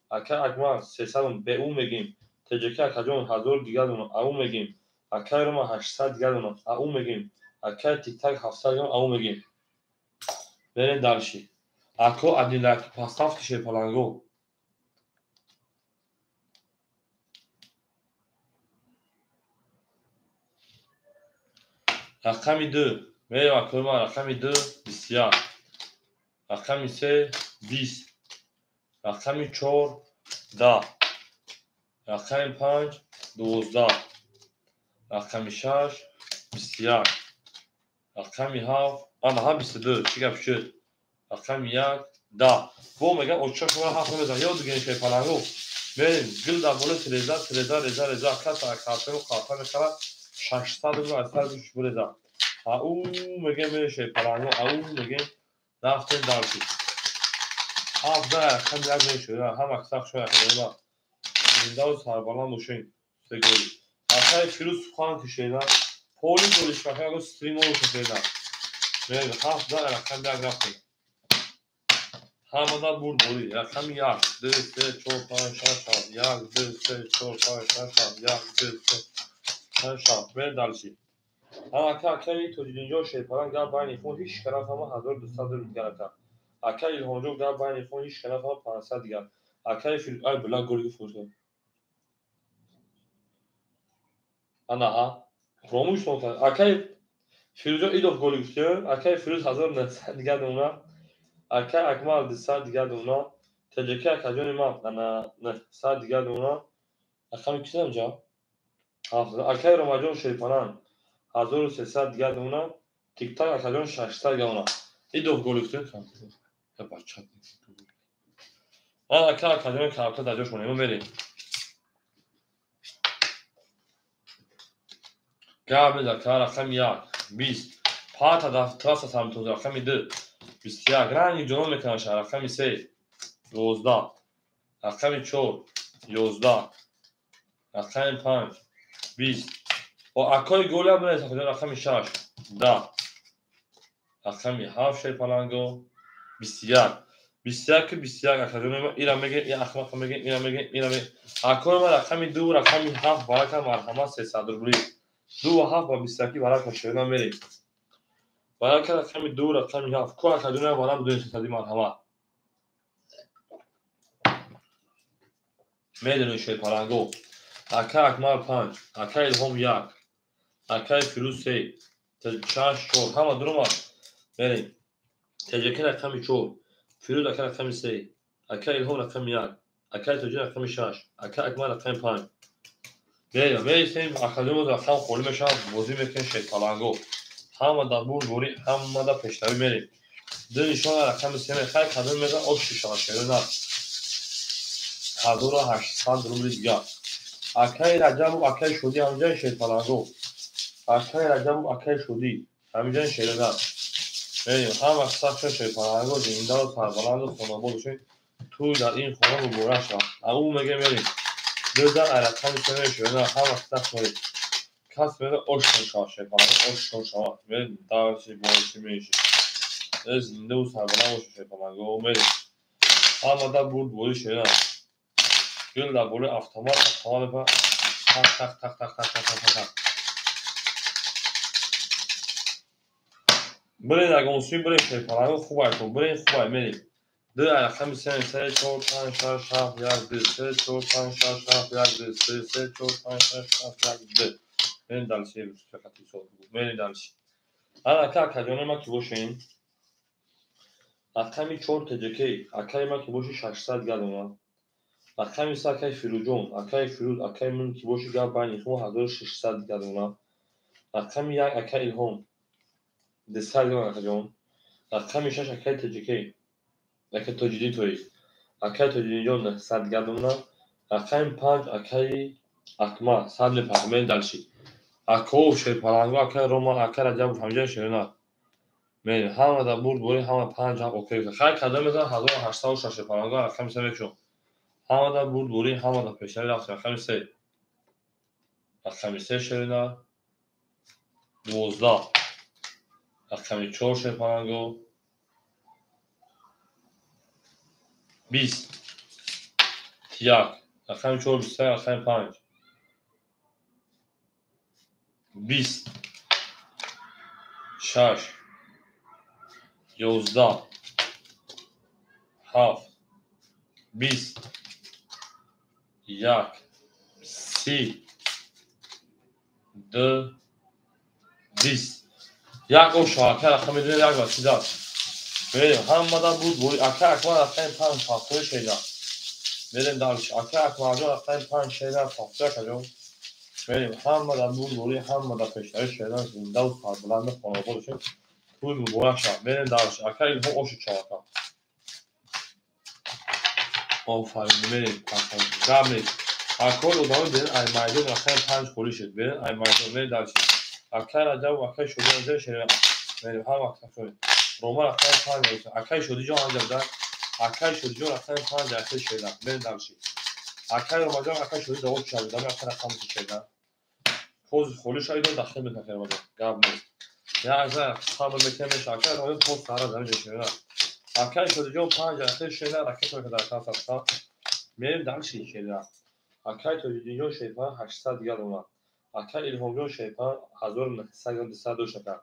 Акаи Акмал 300 беу мегем. Теҷаки акаҷон 1000 дигар ау мегем. Акаи Рома 800 дигар ау мегем. Акаи Тиктак 700 дигар ау мегем. Берем дальше. Ако один лайк поставки шерпаланго. Рақами 2. Мерем акои ман рақами 2 21. Рақами 3 20. Рақами 4 10. Рақами 5 12. Рақами 6 21. Рақами 7 ана 22. Чӣ гап шуд? Рақами 1 10. Бо мегам оча шумо ҳафт мезан. Ёд бигиред шерпаланго. Мерем гил дар болои тереза, тереза, реза, реза, каса картону қарта мехарад. 600 рубл аз сар гӯш буреза. Ау мегем мерем шерпаланго, ау мегем рафтем дальше. 7 рақами 1 мешавад. Ҳама сах шояд академа. Зиндаву сарбаланд бошед. Се голи. Акаи Фирӯз сухан кишеда. Поли голишмака стриморо кашеда. Мерем 7 рақами 1 рафтем. Ҳамада бурд бурӣ. Рақами 1 2 3 4 5 6 7 1 2 3 4 5 6 7 1 2 3 5 7. Мерем дальше. Ака акаи Тоҷиддинҷон шерпаланг гап байни хун ҳеҷ кара фама 1200 рубл дигар ака. Акаи Илҳомҷон гап байни хун ҳеҷ кара фама 500 дигар. Акаи Фирӯз ай била голги фурӯшт. Ана ҳа. Фуромӯш кард. Акаи Фирӯзҷон идов голи гуфтем. Акаи Фирӯз 1900 дигар дона. Акаи Акмал 200 дигар дона. Теҷаки акаҷони ман ана 900 дигар дона. Рақами кисам ҷа? Акаи Ромаҷон шерпаланг 1300 дигар дона. Тиктак акаҷон 600 дигар дона. Идов голи гуфтем. Я бача. Ака акаҷони карта дар ҷош монем. Мерем. Гап мезад ка рақами 1 20. Пата дар трасса самтоз рақами 2 21. Ранги ҷонон мекунанд шаҳр рақами 3 12. Рақами 4 11. Рақами 5 20. О акои голия бинависад рақами 6 10. Рақами 7 шерпаланго 21. 21 21 акаҷони ман ира мегем, ира ахмақа мегем, ира мегем, ира мегем. Акои ман рақами 2 рақами 7 барака марҳамат 300 рубли. 2 ва 7 ба 21 варақа шерина мерем. Варақа рақами 2, рақами 7. Ку акаҷон варам 200 марҳамат. Медонед шерпаланго. Ака Акмал 5, ака Илҳом 1, акаи Фирӯз 3, 6 4. Ҳама дуромад. Мерем. Теҷаки рақами 4, Фирӯз ака рақами 3, ака Илҳом рақами 1, акаи Тоҷи рақами 6, ака Акмал рақами 5. Мерем, мересем, акаҷон рақам холӣ мешавад, бозӣ мекунем шерпаланго. Ҳама дар бурдборӣ, ҳама дар пешравӣ мерем. Ду нишона рақами 3 мехай, кадом мезан ош шишава шерина. 1800 рубли дигар. Акаи Раҷабов, акаи Шодӣ ҳамҷои шерпаланго. Акаи Раҷабов, акаи Шодӣ ҳамҷои шерина. Мерем, ҳама сахт шерпаланго, зиндаву сарбаланду хонобод бошед. Тӯй дар ин хона муборак шавад. Ау мега мерем. Дӯзан ай рақами 3 шерина, ҳама сахт мерем. Кас мега ош шавад шерпаланго, ош шавад. Мерем, дарси боиши меши. Зиндаву сарбаланд бошед шерпаланго, мерем. Ҳама дар бурдборӣ шерина. Гул дар болои автомат, автомат мепа тақ тақ тақ тақ тақ тақ тақ тақ. Бирен ягон сӯи бирен шерпаланго хуб ай ту, бирен хуб ай мерем. Ду ай рақами 3, 3 4 5 6 7 1 2 3 4 5 6 7 1 2 3 3 4 5 6 7 1 2. Мерем дальше, фақат ҳисоб. Мерем дальше. Ана ака акаҷони ма ки бошен. Рақами 4 ТJK, акаи ма ки боши 600 гадона. Рақами 3 акаи Фирӯзҷон, акаи Фирӯз, акаи мун ки боши гап байни хумо 1600 гадона. Рақами 1 акаи Илҳом 200 гадона акаҷон. Рақами 6 акаи ТJK, акаи Тоҷиддин тоист. Акаи Тоҷиддинҷон 900 гадона. Рақами 5 акаи Акмал 100 мепард. Мерем дальше. Аков шерпаланго, акаи Рома, акаи Раҷабов ҳамҷои шерина. Мерем, ҳама дар бурдборӣ, ҳама 5 ҳам окей. Хай кадом мезанад 1806 шерпаланго, рақами 3 мекушом. Ҳама дар бурдборӣ, ҳама дар пешравӣ рафтем. Рақами 3. Рақами 3 шерина. 12. Рақами 4 шерпаланго. 20. 1. Рақами 4 21, рақами 5. 20. 6. 11. 7. 20. 1. 3. 2. 20. Як ош ака рақами 2 як ва чизат. Мерем, ҳама дар бурдборӣ. Ака Акмал рақами 5 ҳафтои шерина. Мерем дальше. Ака Акмалҷон рақами 5 шерина ҳафтои акаҷон. Мерем, ҳама дар бурдборӣ, ҳама дар пешравӣ шерина, зиндаву сарбаланду хонобод бошед. Тӯй муборак шавад. Мерем дальше. Ака Илҳом оши чавака. Офарин, мерем. Гап нест. Акои одамои берин ай майдон рақами 5 холӣ шуд. Берин ай майдон, мерем дальше. Акаи Раҷабов, акаи Шодӣ ҳамҷои шерина. Мерем, ҳама акаи Рома рақами 5. Акаи Шодиҷон ҳамҷо буда. Акаи Шодиҷон рақами 5 акаи шерина. Мерем дальше. Акаи Ромаҷон, акаи Шодӣ давом шавад. Дами акаи рақами шерина. Поз холӣ шавид, дахил мекунад акаи Ромаҷон. Гап нест. Як зан сабр мекунем меша. Акаи Ромаҷон поз сара замин шерина. Акаи Шодиҷон 5 акаи шерина ракета мекунад дар саб. Мерем дальше шерина. Акаи Тоҷиддинҷон шерпан 800 гадона. Акаи Илҳомҷон шерпан 1900 200 дошт ака.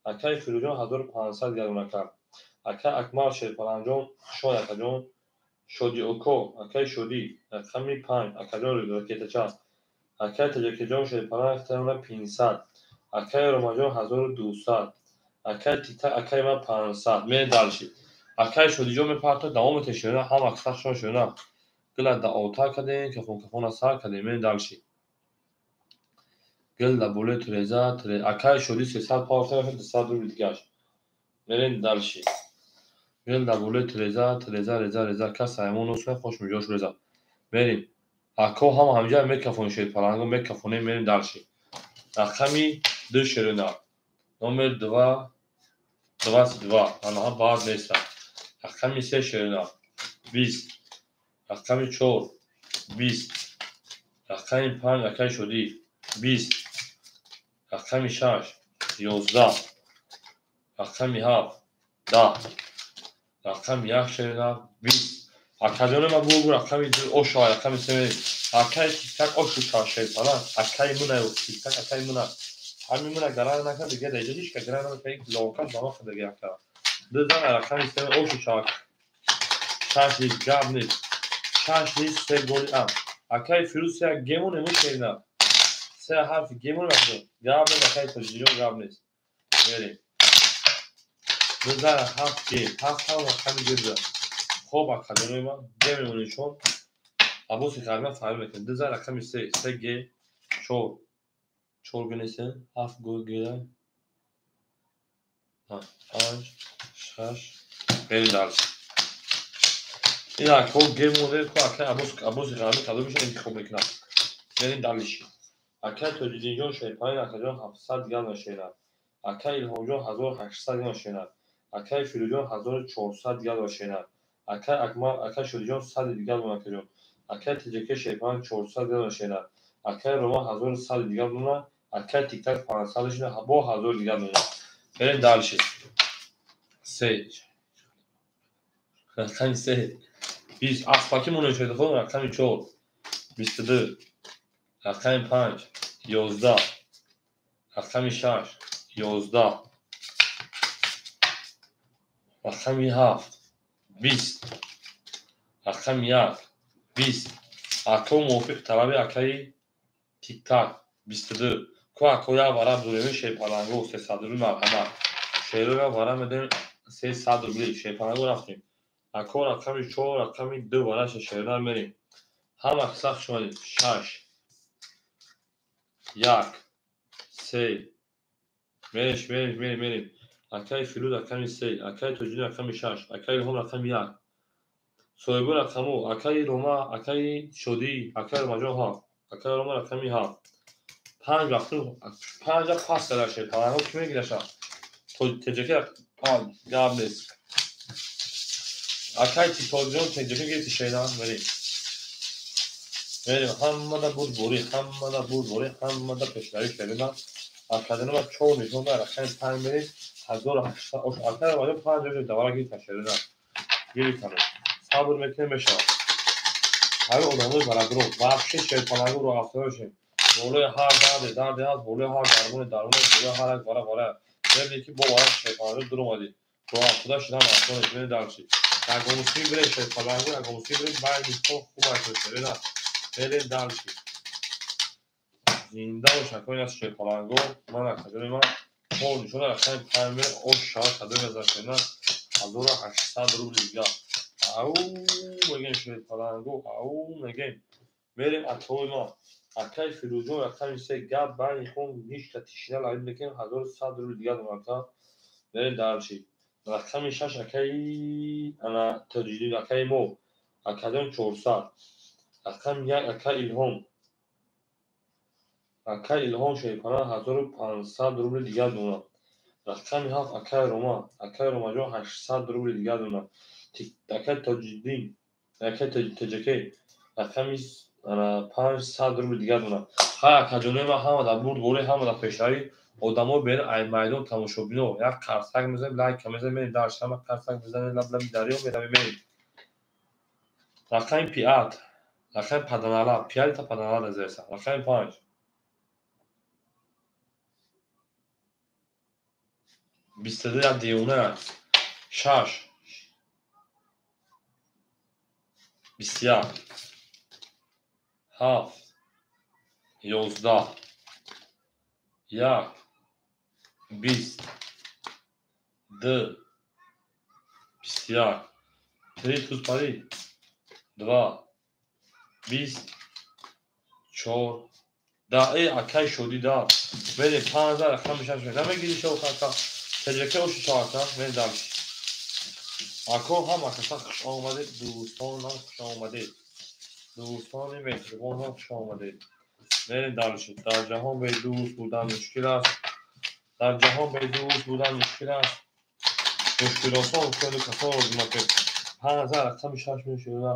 Акаи Фирӯзҷон 1500 гадона ака. Акаи Акмал шерпаланҷон шод акаҷон. Шодӣ око, акаи Шодӣ рақами 5 акаҷон ракетача. Акаи Таҷакиҷон шерпалан 500. Акаи Ромаҷон 1200. Акаи Тита, акаи ман 500. Мерем дальше. Акаи Шодиҷон мепарто давом мете шерина, ҳама сахшон шерина. Гила да ота кардем, кафон кафона сар кардем, мерем дальше. Гил дар болои треза, акаи Шодӣ 300 пафта 200 рубли дигаш. Мерем дальше. Гил дар болои треза, треза, реза, реза, кас аймон нос хош миҷош реза. Мерем. Ако ҳама ҳамҷа мекафон шерпаланго, мекафонем, мерем дальше. Рақами 2 шерина. Номер 2 22. Анаҳа баъд неста. Рақами 3 шерина. 20. Рақами 4 20. Рақами 5 акаи Шодӣ 20. Рақами 6 11. Рақами 7 10. Рақами 1 шерина 20. Акаҷони ма бугу рақами 2 ошо рақами 3. Акаи тиктак ошу шав шерпалан. Акаи муна тиктак акаи муна. Ҳамин муна гаранг накард, дига дар иҷо ҳеч ка гаранг намекард, локаш ба ма хӯрдаги ака. Ду зан рақами се ошу шавад. Шаш ҳеч гап нест. Шаш ҳеч се голи ам. Акаи Фирӯз се гемон ему шерина. Се ҳарфи гемон акаҷон. Гап нест, акаи Тоҷиддинҷон, гап нест. Мерем. Ду зан ҳафт ге. Ҳафт ҳам рақами ге буда. Хоб, акаҷонои ман, ге мемонем шон. Аббоси ғарбиям фаҳмӣ мекунем. Ду зан рақами се, се ге, чор. Чор ге нест, ҳафт ге. Панҷ, шаш. Мерем дальше. Ин акҳо ге монде, ко акаи Аббоси ғарбӣ кадомиша интихоб мекунад. Мерем дальше. Акаи Тоҷиддинҷон шерпанин, акаҷон, 700 дигар шернад. Акаи Илҳомҷон 1800 дигар шернад. Акаи Фирӯзҷон 1400 дигар шернад. Акаи Акмал, акаи Шодиҷон 100 дигар дона, акаҷон. Акаи Тиҷаке шерпанин 400 дигар шернад. Акаи Рома 1100 дигар дона. Акаи Тиктак 500 шуда, бо 1000 дигар дона. Мерем дальше. Се. Рақами се. Бист. Аспаки монем шедахон, рақами чор. 22. Рақами панҷ. 11. Рақами шаш. 11. Рақами ҳафт. 20. Рақами як. 20. Ако мувофиқ талаби акаи Тиктак. 22. Ко ако як вара дуреми шерпалангу 300 рубли, марҳамат. Шероя вара медем 300 рубли. Шерпалангу рафтем. Ако рақами чор, рақами ду вараша шерна мерем. Ҳама қисса хуш омадед. Шаш. Як. Се. Мерем, мерем, мерем, мерем. Акаи Фирӯз рақами се, акаи Тоҷиддин рақами шаш, акаи Илҳом рақами як. Соҳиби рақаму акаи Рома, акаи Шодӣ, акаи Ромаҷон ҳафт, акаи Рома рақами ҳафт. Панҷ вақту панҷа пас зада шерпалангу ки мегираша? Теҷаки панҷ, гап нест. Акаи Тоҷиддин теҷаки гирифти шерна, мерем. Мерем, ҳамада бурдборӣ, ҳамада бурдборӣ, ҳамада пешравӣ шерина. Академа чор нишон дар рақами панҷ мерем, 1800. Ош акаи Ромаҷон панҷ ош давара гирифта шерина. Гирифтану. Сабр мекунем, мешавад. Ҳамин одамои барадро, вообще шерпалангу роҳ афтода бошем. Болои ҳар дарде дарде ҳаст, болои ҳар дармоне дармоне, болои ҳар як вара вара. Мебинед, ки бо вара шерпалангу дур омадед. Роҳ афтода шудан осон нест. Мерем дальше. Ягонусӣ бирем шерпалангу, ягонусӣ бирем, байни хоб хуб аст шерина. Мерем дальше. Зинда бош, акои аст шерпалангу. Ман акаҷони ман чор нишон рақами панҷ мерем, ош шавад кадоме аз шерина 1800 рубли дигар. Ау мегем шерпалангу, ау мегем. Мерем акои ман. Акаи Фирӯзҷон рақами се, гап байни хон ҳеч тишина лабид мекунем, 1100 рубли дигар дорам ака. Мерем дальше. Рақами шаш акаи ана Тоҷиддин, акаи мо. Акаҷон 400. Рақами як акаи Илҳом. Акаи Илҳом шерпана 1500 рубли дигар дорам. Рақами ҳафт акаи Рома. Акаи Ромаҷон 800 рубли дигар дорам. Акаи Тоҷиддин, акаи Тоҷаке рақами 500 рубли дигар дорам. Хай, акаҷонои ман, ҳама дар бурдборӣ, ҳама дар пешравӣ. Одамо берин ай майдон, тамошобино. Як қарсак мезанем, лайка мезанем, мерем дальше. Ҳама қарсак мезанем, лаб лаби дарё меравем, мерем. Рақами пиат, рақами паданала, пиалита паданала назереса. Рақами панҷ. 22 як девона. Шаш. 21. Ҳафт. 11. Як. 20. Ду. 21. Три туз пари. Два. 20. Чор. Да, э, акаи Шодӣ да. Мерем панҷ рақами шаш. Намегири шо ака. Теҷаке оши шо ака. Мерем дальше. Ако ҳама каса хуш омадед, дӯстонам хуш омадед. Дӯстони меҳрубонам хуш омадед. Мерем дальше. Дар ҷаҳон бедӯст будан мушкил аст. Дар ҷаҳон бедӯст будан мушкил аст. Мушкилосон кӯду касонро зимакед. Панҷ рақами шаш мешуда.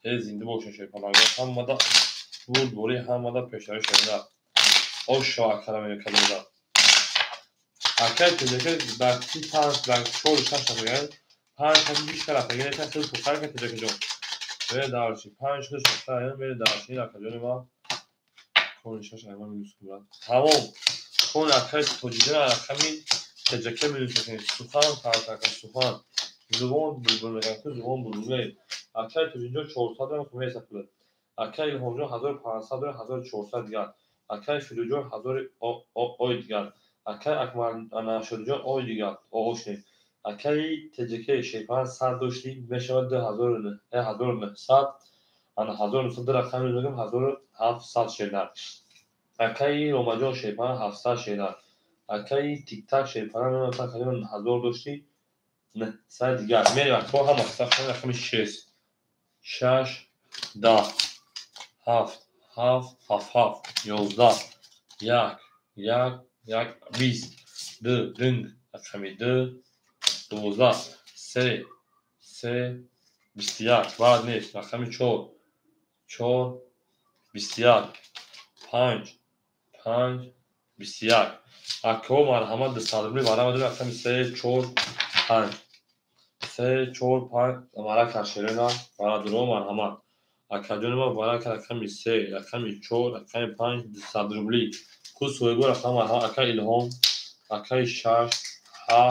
Э, зинда бошед шерпалангҳо. Ҳамада бурдборӣ, ҳамада пешравӣ шерина. Ош шо акара мекадода. Акаи Теҷаке дар ти панҷ, дар чору шаш рафтаган. Панҷ шаш биш рафтаган. Яка хел пухар ка Теҷакаҷон. Мере дальше. Панҷ шаш шаш мере дальше. Ин акаҷони ман. Кони шаш айма минус кунад. Тамом. Кони акаи тоҷиҷон рақами теҷаке минус мекунед. Сухан тартака сухан. Зубон булбул мекунад. Ку зубон булбул. Акаи тоҷиҷон 400 рам хумеса пулад. Акаи Илҳомҷон 1500 рам 1400 дигар. Акаи Фирӯзҷон 1000 ой дигар. Акаи Акмал Шодиҷон ой дигар. Оғошне. Акаи теҷаке шерпаланг 100 дошти мешавад 2900. Ана 1900 рақам мегӯем 1700 шернар. Акаи Ромаҷон шерпаланг 700 шернар. Акаи Тиктак шерпаланг 1000 дошти 900 дигар. Мерем акҳо ҳама рақами 6 6 10 7 7 7 7 11 1 1 1 20 2 динг рақами 2 12 3 3 21 баъд нест рақами 4 4 21 5 5 21. Акҳо марҳамат 200 рубли барам дорем рақами 3 4 5 3 4 5 марака шерена барадуро марҳамат. Акаҷони ма барака рақами 3 рақами 4 рақами 5 200 рубли. Ку соҳибо рақам марҳамат акаи Илҳом, акаи 6 7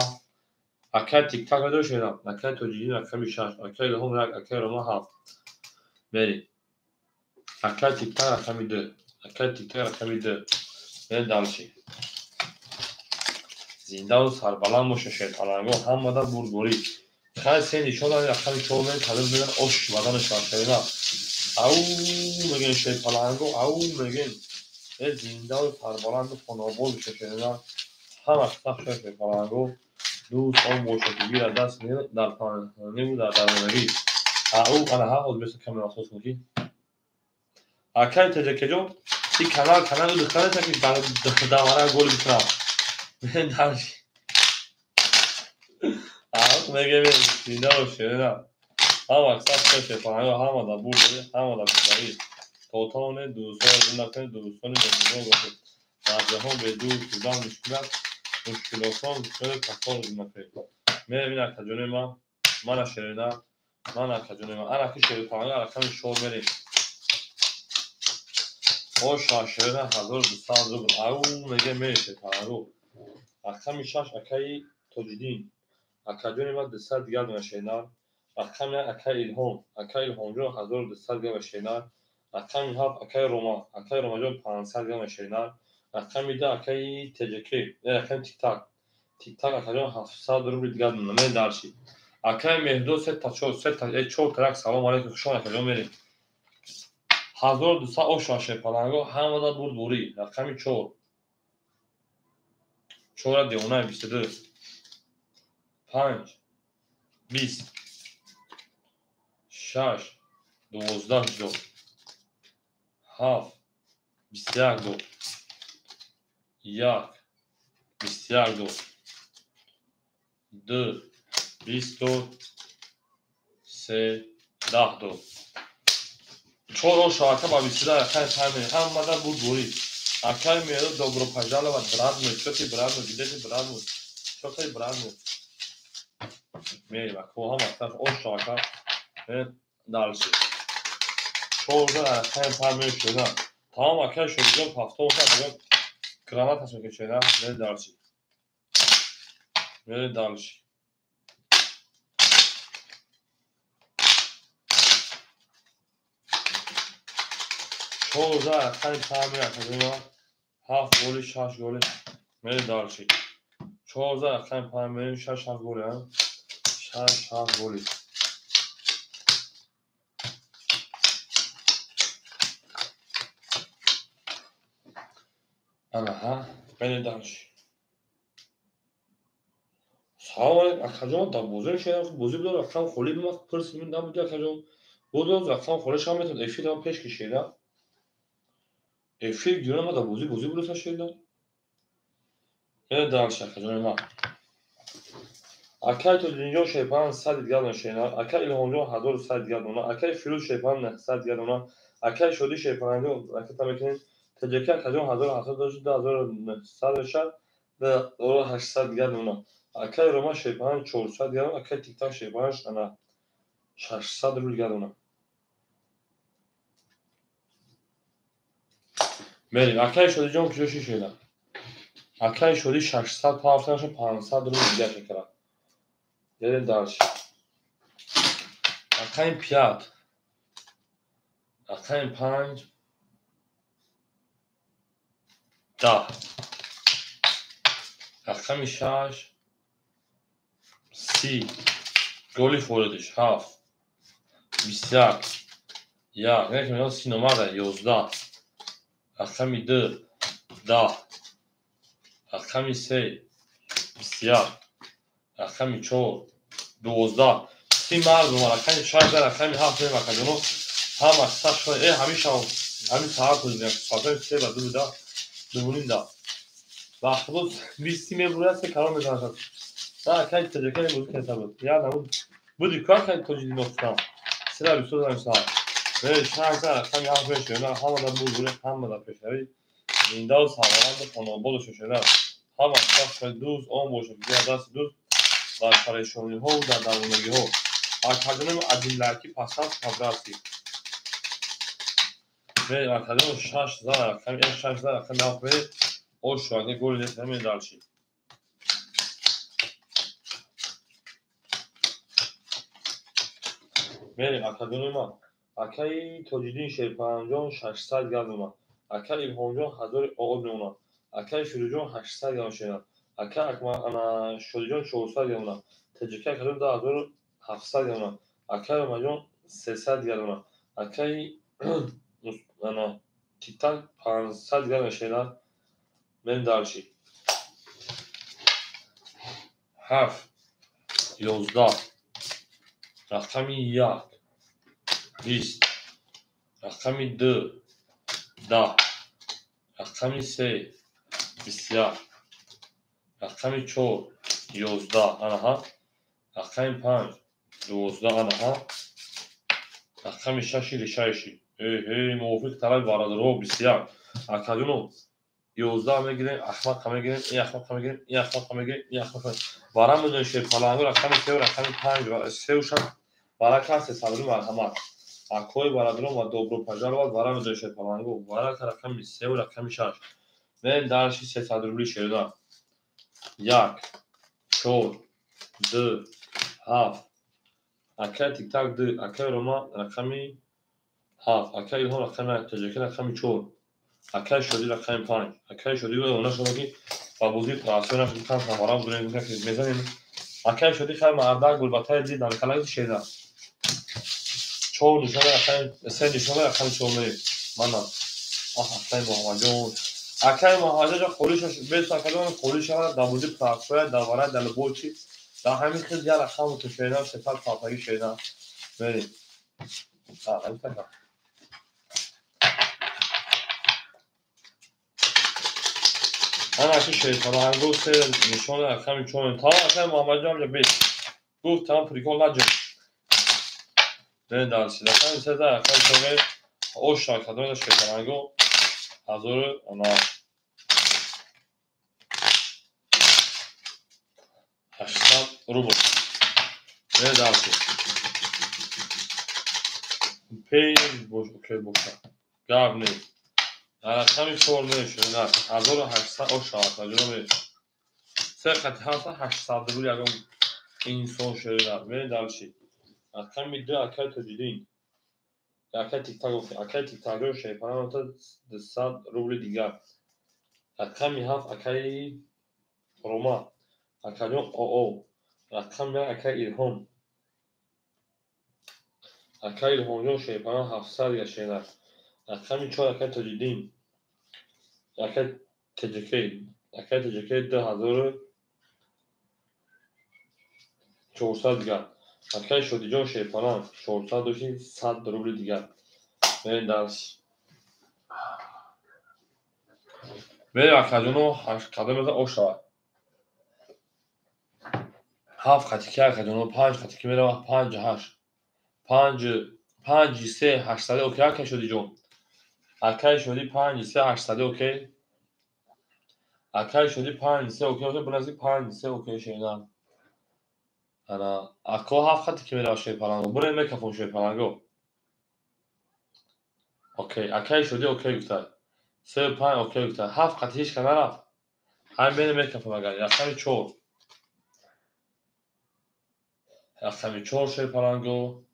акаи Тиктак медорӣ шерена, акаи Тоҷиддин рақами 6, акаи Илҳом 1, акаи Рома 7. Мерем. Акаи Тиктак рақами 2, акаи Тиктак рақами 2. Мерем дальше. Зиндаву сарбаланд боша шерпаланго, ҳамада бурдборӣ. Хай се нишон дорем рақами 4 мерем табиб мегӯянд ош баданаш шерена. Ау мегӯянд шерпаланго, ау мегӯянд. Э зиндаву сарбаланду хонобод боша шерена. Ҳама сахт шуда шерпаланго. Дӯст он боша ки гирад даст дар паҳниву дар дарвозагӣ. Ау ана ҳа ҳозир беса камера асос кун ки. Акаи теҷакеҷон, ин канал канали духтар нест ки давара гол бикунам. Дальше. Ау мегӯем зинда бош шерена. Ҳама сахт шерпаланго, ҳама дар бурдборӣ, ҳама дар пешравӣ. То тавонед дӯстонро зинда кунед, дӯстони меҳрубон бошед. Дар ҷаҳон бе дӯст будан мушкил аст. Мушкилотон хеле касор зинда кунед. Мерем ин акаҷони ман, мана шерена, ман акаҷони ман. Ана ки шерпаланго рақами 4 мерем. Оша шерена 1200 рубл. Ау мегӯем мерем шерпаланго. Рақами 6 акаи Тоҷиддин. Акаҷони ман 200 дигар дона шерена. Рақами 1 акаи Илҳом, акаи Илҳомҷон 1200 дигар шерена. Рақами 7 акаи Рома, акаи Ромаҷон 500 дигар шерена. Рақами 2 акаи Теҷаке, рақами Тиктак. Тиктак акаҷон 700 рубли дигар дона. Мерем дальше. Акаи Меҳдод се та чор, се та, чор та як. Салом алейкум, хуш омад акаҷон, мерем. 1200 оша шерпаланго, ҳамада бурдборӣ. Рақами 4. 4 девона 22 5 20 6 12 дод 7 21 дод 1 21 дод 2 20 дод 3 10 дод. 4 оша ака ба 22 рақами 5 мерем. Ҳамада бурдборӣ. Акаи Меҳрод добро пожаловать, брат мой. Чё ты, брат мой, где ты, брат мой? Чё ты, брат мой? Мерем ака, ҳама сахт оша ака. Мерем дальше. 14 рақами 5 мерем шуда. Тамом акаи Шодиҷон ҳафтом акаҷон гранаташ мекашена. Мерем дальше. Мерем дальше. 14 рақами 5 мерем акаҷон. 7 голи, 6 голи. Мерем дальше. 14 рақами 5 мерем, 6 7 голи, а? 6 7 голи. Ана ҳа, мерем дальше. Салом алейкум акаҷон, дар бозор шудам, бозӣ бидор рақам холӣ бимад, пурсидем набуди акаҷон. Боз рақам холӣ шава метавонад эфир ҳам пеш кишида. Эфир гирам дар бозӣ бозӣ буроса шуда. Мерем дальше акаҷони ман. Акаи Тоҷиддинҷон шерпаланг 100 дигар дона шерена, акаи Илҳомҷон 1100 дигар дона, акаи Фирӯз шерпаланг 900 дигар дона, акаи Шодӣ шерпаланго ракета мекунем. Теҷаки акаҷон 1700 дошт, 2900 мешавад, 2800 дигар дона. Акаи Рома шерпаланг 400 дигар дона, акаи Тиктак шерпаланг ана 600 рубл дигар дона. Мерим. Акаи Шодиҷон куҷо шишена? Акаи Шоди 600 пафтанаша 500 рубл дигар шакара. Мерем дальше. Рақами 5. Рақами 5. 10. Рақами 6. 30. Голи форидиш 7. 21. 1. Не ки меён 30 номада 11. Рақами 2. 10. Рақами 3. 21. Рақами 4. 12. 30 мард омад. Рақами 6, рақами 7 меем акаҷоно. Ҳама сахт шуд. Ҳамин шав, ҳамин саат буд. Соатҳои 3 ба 2 да, 2:30 да. Ба худо 20 мебурад, се калон мезанад. На, акаи таҷака бозӣ карда буд. Я намуд. Буди ку акаи тоҷидин офтам. 3 ба 22 занг саат. 6, рақами 7 мешавад. На, ҳама дар буд, ҳама дар пешравӣ. Зиндаву сарбаланду хонободу шошада. Ҳама сахт шуд, дӯст он бошад, ки дасти дӯст дар парешониҳову дар давонагиҳо. Акаҷоном один лайки пасад по-братски. Мерем акаҷоном 6 за рақами 6 за рақами 7 мерем. Ош шуд, голи нест, намерем дальше. Мерем акаҷонои ман. Акаи Тоҷиддин Шерпаранҷон 600 газ мемонад. Акаи Илҳомҷон 1000 об мемонад. Акаи Фирӯзҷон 800 газ мешавад. Акаи Шодиҷон 400 газ мемонад. Таҷика акаҷон 2700 газ мемонад. Акаи Ромаҷон 300 газ мемонад. Акаи Титак 500 газ мешавад. Мерем дальше. 7. 11. Рақами 1. 20. Рақами 2. 10. Рақами 3. 21. Рақами 4. 11. Анаҳа. Рақами 5. 12. Анаҳа. Рақами 6 решаиши. Эй, мувофиқ талаби бародарҳо 21. Акаҷоно 11 мегирем, ахмақа мегирем, ин ахмақа мегирем, ин ахмақа мегирем, ин ахмақа. Вара медонем шерпаланго рақами 3, рақами 5 ва 3 6 варака 300 рубл марҳамат. Акои бародарон ва добро пожаловать вара медонем шерпаланго варака рақами 3 рақами 6. Мерем дальше 300 рубли шерда. 1 4 2 7. Акаи Тиктак 2, акаи Рома рақами 7, акаи Илҳом рақами 1, Таҷака рақами 4, акаи Шодӣ рақами 5. Акаи Шодӣ нашуда ки ба бозии трансфер нашуд, кам самара будем, мезанем. Акаи Шодӣ хай мардак гулбатаи дид, намекалаги шеда. 4 нишона рақами 3 нишона рақами 4 мерем. Манам. Аҳ, акаи Муҳаммадҷон. Акаи Муҳаммадҷон холӣ шуд, бес акаҷон холӣ шавад дар бозии трансфер, дар варай, дар любой чи. Дар ҳамин хел як рақам муташоида, сефар палтагӣ шоида. Мерем. Ана ки шерпаланго 3 нишона рақами 4. Тамом акаи Муҳаммадҷон ҳамҷа бес. Гуфт тамом прикол наҷем. Мерем дальше. Рақами 3 рақами 4 мерем. Ош академия шерпаланго 1800 рубл. Мерем дальше. 5 бош, окей боша. Гап нест. Рақами 4 мерем шуд. 1800 ош акаҷоно мерем. 3 хати 7 800 рубл ягон инсон шуд. Мерем дальше. Рақами 2 акаи Тоҷиддин. Акаи Тиктак, акаи Тиктакҷон шерпаланг 200 рубли дигар. Рақами 7 акаи Рома. Акаҷон ОО. Рақами 1 акаи Илҳом. Акаи Илҳомҷон шерпаланг 700 дигар шерак. Рақами 4 акаи Тоҷиддин. Акаи ТҶК. Акаи ТҶК 2400 дигар. Акаи Шодиҷон шерпаланг 400 дошти 100 рубли дигар. Мерем дальше. Мерем акаҷоно қадам мезан ош шавад. 7 хати ки акаҷоно 5 хати ки меравад 5 8. 5 5 3 800 окей акаи Шодиҷон. Акаи Шодӣ 5 3 800 окей. Акаи Шодӣ 5 3 окей, бунази 5 3 окей шедан. Ана ако 7 хати ки меравад шерпаланго. Бурем мекафон шерпаланго. Окей, акаи Шодӣ окей гуфтад. 3 5 окей гуфтан. 7 қати ҳеч ка нарафт. Ҳамин бене мекафам агар. Рақами 4. Рақами 4 шерпаланго.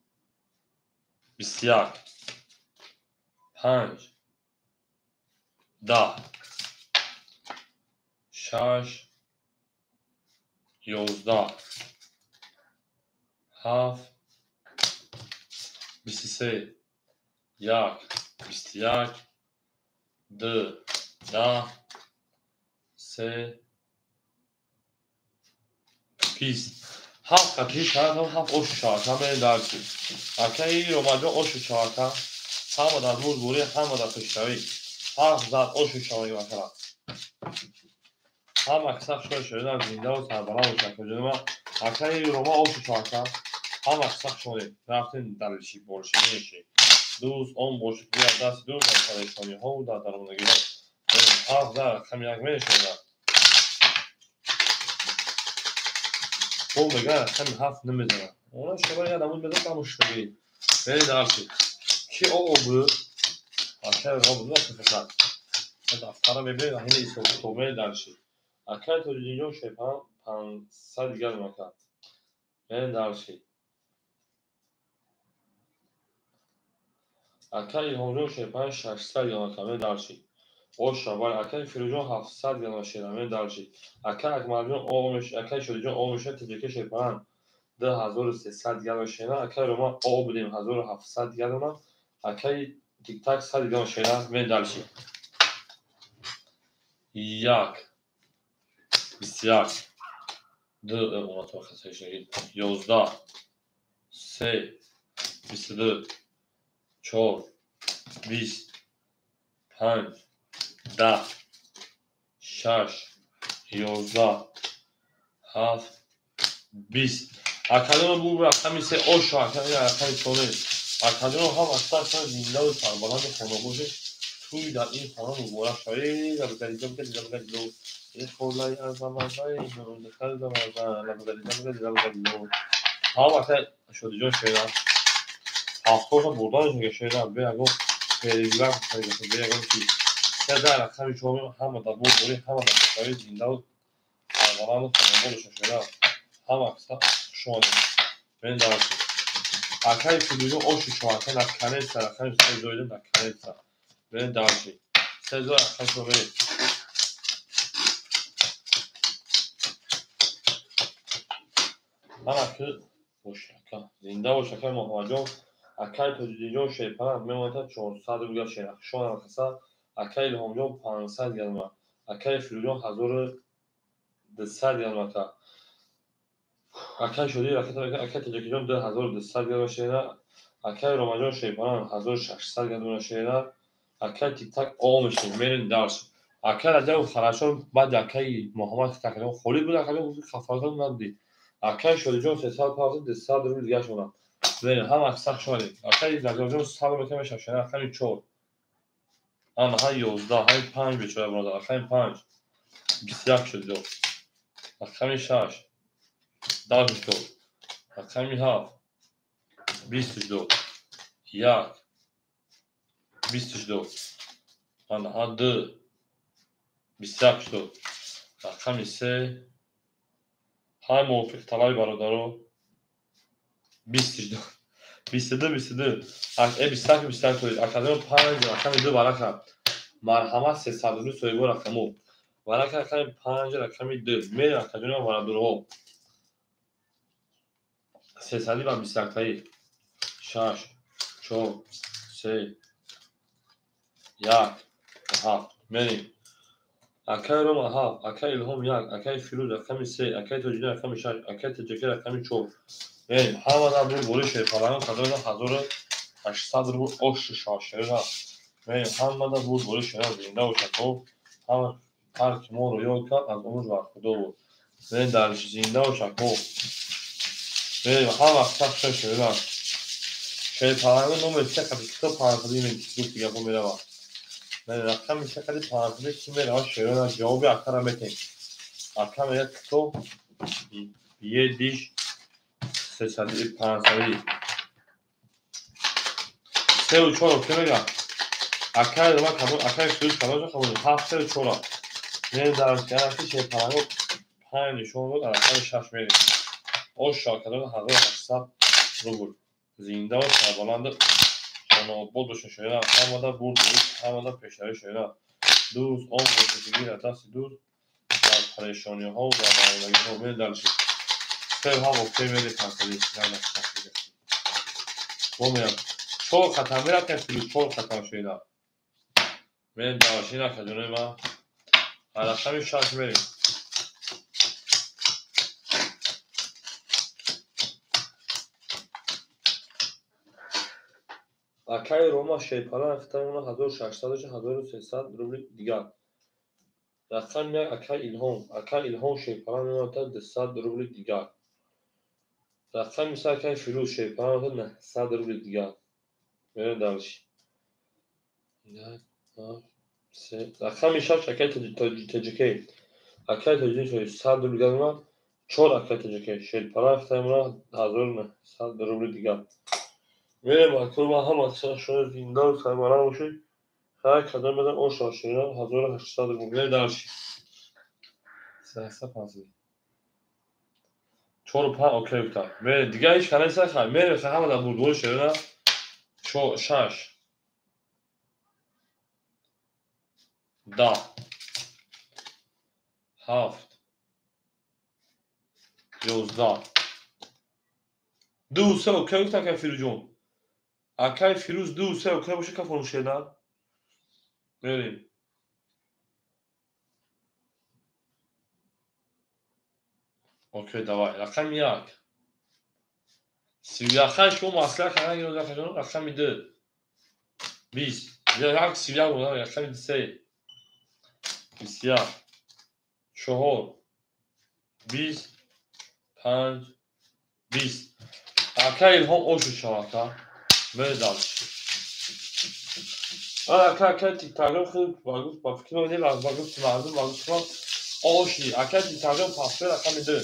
21. 5. 10. 6. 11. 7. 23. 1. 21. 2. 10. 3. 20. 7 қати 4 7 ошу 4 мерем дарси. Акаи Ромаҷон ошу 4 ҳама дар бурдборӣ, ҳама дар пешравӣ. 7 зад ошу 4 масалан. Ҳама қисса хушҳол шуда, зиндаву сарбаланд бошад акаҷони ман. Акаи Рома ошу 4 ҳама қисса хушҳолем. Рафтем дариши бориши меши. Дӯст он бошад ки аз дасти дӯст дар парешониҳову дар дармондагиҳо. 7 зад рақами 1 мешавад. Бо мегӯяд рақами 7 намезанад. Она шумо як намуд мезанад, ҳамон шумо. Мерем дарси. Ки о буд? Акаи Рома буд, фақат. Дафтара мебинед, ҳамин ҳисоб китоб мерем дарси. Акаи Тоҷиддинҷон шерпаланг 500 дигар мекард. Мерем дарси. Акаи Илҳомҷон шерпаланг 600 дигар мекард. Мерем дарси. Оша, бале, акаи Фирӯзҷон 700 дигар шера, мерем дарси. Акаи Акмалҷон о меш, акаи Шодиҷон о меша, Тоҷика шерпаланг 2300 дигар шера, акаи Рома о будем 1700 дигар дона, акаи Тиктак 100 дигар шера, мерем дарси. 1 21 2 11 3 22 4 20 5 10 6 11 7 20. Академия бу рақами 3 ошу академия рақами 4. Академия ҳам аста зиндаву сарбаланду хона бошед. Тӯй дар ин хона муборак шавед. Ҳам ака Шодиҷон шера. Ҳафтоша бурданаш мега шера. Бе ягон переграв, бе ягон чиз. Се рақами 4 ҳама дар бурдборӣ, ҳама дар пешравӣ, зиндаву сарбаланду хона бошед шера. Ҳама қисса хуш омадед. Мерем дарси. Акаи Фирӯзҷон ошу 4 наконец-то рақами 3 зоида наконец-то. Мерем дарси. 3 зои рақами 4 мерем. Ҳама ки бош ака. Зинда бош акаи Муҳаммадҷон. Акаи Тоҷиддинҷон шерпаланг мемонад 400 рубл шера. Хуш омадед қисса. Акаи Илҳомҷон 500 дигар. Акаи Фирӯзҷон 1200 дигар ака. Акаи Шодӣ акаи Тоҷикиҷон 2200 дигар шера. Акаи Ромаҷон шерпаланг 1600 дигар шера. Акаи Тиктак о мешавем. Мерем дарс. Акаи Раҷабов Харашон баъди акаи Муҳаммад тақрибан холӣ буд, акаи гуфт хафаратон набудӣ. Акаи Шодиҷон 350 200 рубл дигар шуданд. Мерем ҳама қисса хуш омадед. Акаи Раҷабҷон сабр мекунад мешавад шера рақами 4. Ана ҳай 11, ҳай 5 бечора бародар, рақами 5. 21 шуд. Рақами 6. 10 шуд. Рақами 7. 20 шуд. 1 20 шуд. Ана ҳа 2 21 шуд. Рақами 3 ҳай мувофиқ талаби бародаро 20 шуд. 22 22. 21 21 шуд. Академия 5 рақами 2 барака. Марҳамат 300 рубл соҳибо рақаму. Барака рақами 5 рақами 2. Мерем академия бародарҳо. 300 ва 21 таи. 6 4 3 1 7. Мерем. Акаи Рома 7, акаи Илҳом 1, акаи Фирӯз рақами 3, акаи Тоҷиддин рақами 6, акаи Тоҷикӣ рақами 4. Мерем. Ҳама дар бурдборӣ шерпалангон қадр 1800 рубл ошу шашера. Мерем. Ҳама дар бурдборӣ шера зинда бошад. Ҳама ҳар ки моро ёд кард аз умр бархудо буд. Мерем дар зинда бошад. Мерем. Ҳама қисса хуш шера. Шерпалангон номер 3 қади китоб 500 гуфти гапо меравад. Рақами 3 қади 500 ки меравад шера ҷавоби акара метем. Ака мегӯяд китоб едиш 300 500. 3 ва 4 ки мегӯяд? Акай Рома кадом, акай Фирӯз кадом қабул 7 4. Мерем дар ки шерпаланго 5 нишон дод, рақами 6 мерем. Оша кадом 1800 рубл. Зинда ва сарбаланд хонаобод бошед шоира. Ҳамада бурд, ҳамада пешравӣ шоира. Дӯст он бошед ки дасти дӯст дар парешониҳо ва дармондагиҳо. Мерем дальше. Се ҳам окей мерем пансади. Бо мерам. 4 хатам мерам ка Фирӯз 4 хатам шоира. Мерем дальше ина каҷонои ма. Рақами 6 мерем. Акай Рома шерпаланг хитамона 1600 1300 рубли дигар. Рақами 1 акай Илҳом. Акай Илҳом шерпаланг мемонад 200 рубли дигар. Рақами 3 акай Фирӯз шерпаланг мемонад 900 рубли дигар. Мерем дальше. 1 2 3. Рақами 6 акай ТҶК. Акай ТҶК 100 рубли дигар мемонад. 4 акай ТҶК шерпаланг хитамона 1900 рубли дигар. Мерем акром ҳама шоя зинда ва сарбаланд бошед. Ҳар кадом медам оша шоя 1800 рубл. Мерем дальше. 350. 4 5 окей гуфтам. Мерем дигар ҳеч кана нест хай. Мерем ҳама дар бурдбори шоя 6 10 7 11 2 3 окей гуфтам ка Фирӯзҷон. Акай Фирӯз 2 3 окей боша ка фурӯшеда. Мерем. Окей, давай. Рақами 1. 31 шумо маслиҳат кардан гирифт, рақами 2. 20. 1 31 буд, рақами 3. 21. 4. 20. 5. 20. Акай Илҳом ошу шавад, ака. Мерем дальше. Ака акай тиктакҷон худ ба гуфт ба фикри ман ба гуфти мардум ба гуфти ман оши. Акай тиктакҷон пасфер рақами 2.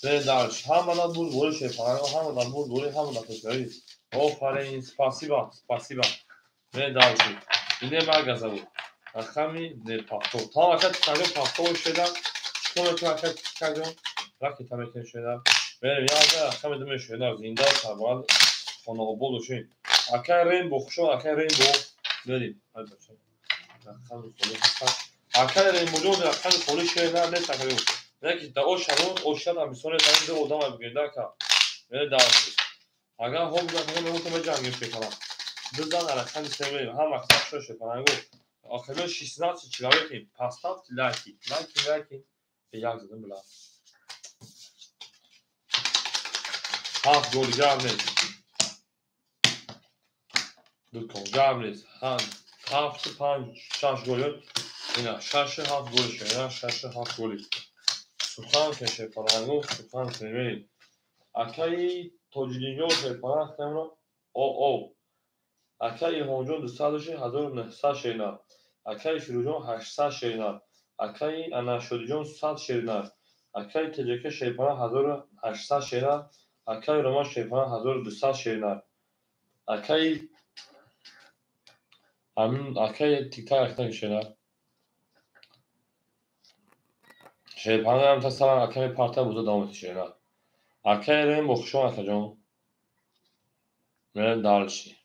Мерем дальше. Ҳамада бурд бори шерпаланго, ҳамада бурд бори, ҳамада пешравӣ. Офарин, спасибо, спасибо. Мерем дальше. Ине магаза буд. Рақами пафто. Тамом акай тиктакҷон пафто шеда. Чикор мекунад акай тиктакҷон? Ракета мекунад шеда. Мерем як рақами 2 мешояд. Зинда сарбаланд хонаобод бошед. Акай Рембо хушон, акай Рембо мерем. Рақами холи ҳаст. Акай Рембоҷон рақами холи шеда нест акай Рембо. Яки да ошалон ошад амбисоне дар ду одам бигирда ака. Мерем дальше. Агар хоб буда ман то ҷангим шекалам. Ду зан рақами 3 мерем. Ҳама қисм шо шекалангу. Охиро 16 человеки поставьте лайки. Лайки, лайки. Як задам била. 7 гол гап нест. Дукон гап нест. 7 5 6 гол. Ина 6 7 гол шоя, 6 7 гол. Сухан ке шерпалангу, сухан ке мерем. Акай Тоҷидинҷон шерпаланг хитамро о. Акай Илҳомҷон 200 1900 шерина. Акай Фирӯзҷон 800 шерина. Акай Анашодиҷон 100 шерина. Акай ТҶК шерпаланг 1800 шерина. Акай Рома шерпаланг 1200 шерина. Акай Амин акай тиктак актай шерина. Шерпаланг ҳам та салам акай парта буза давом шерина. Акай Рембо хушон акаҷон. Мерем дальше.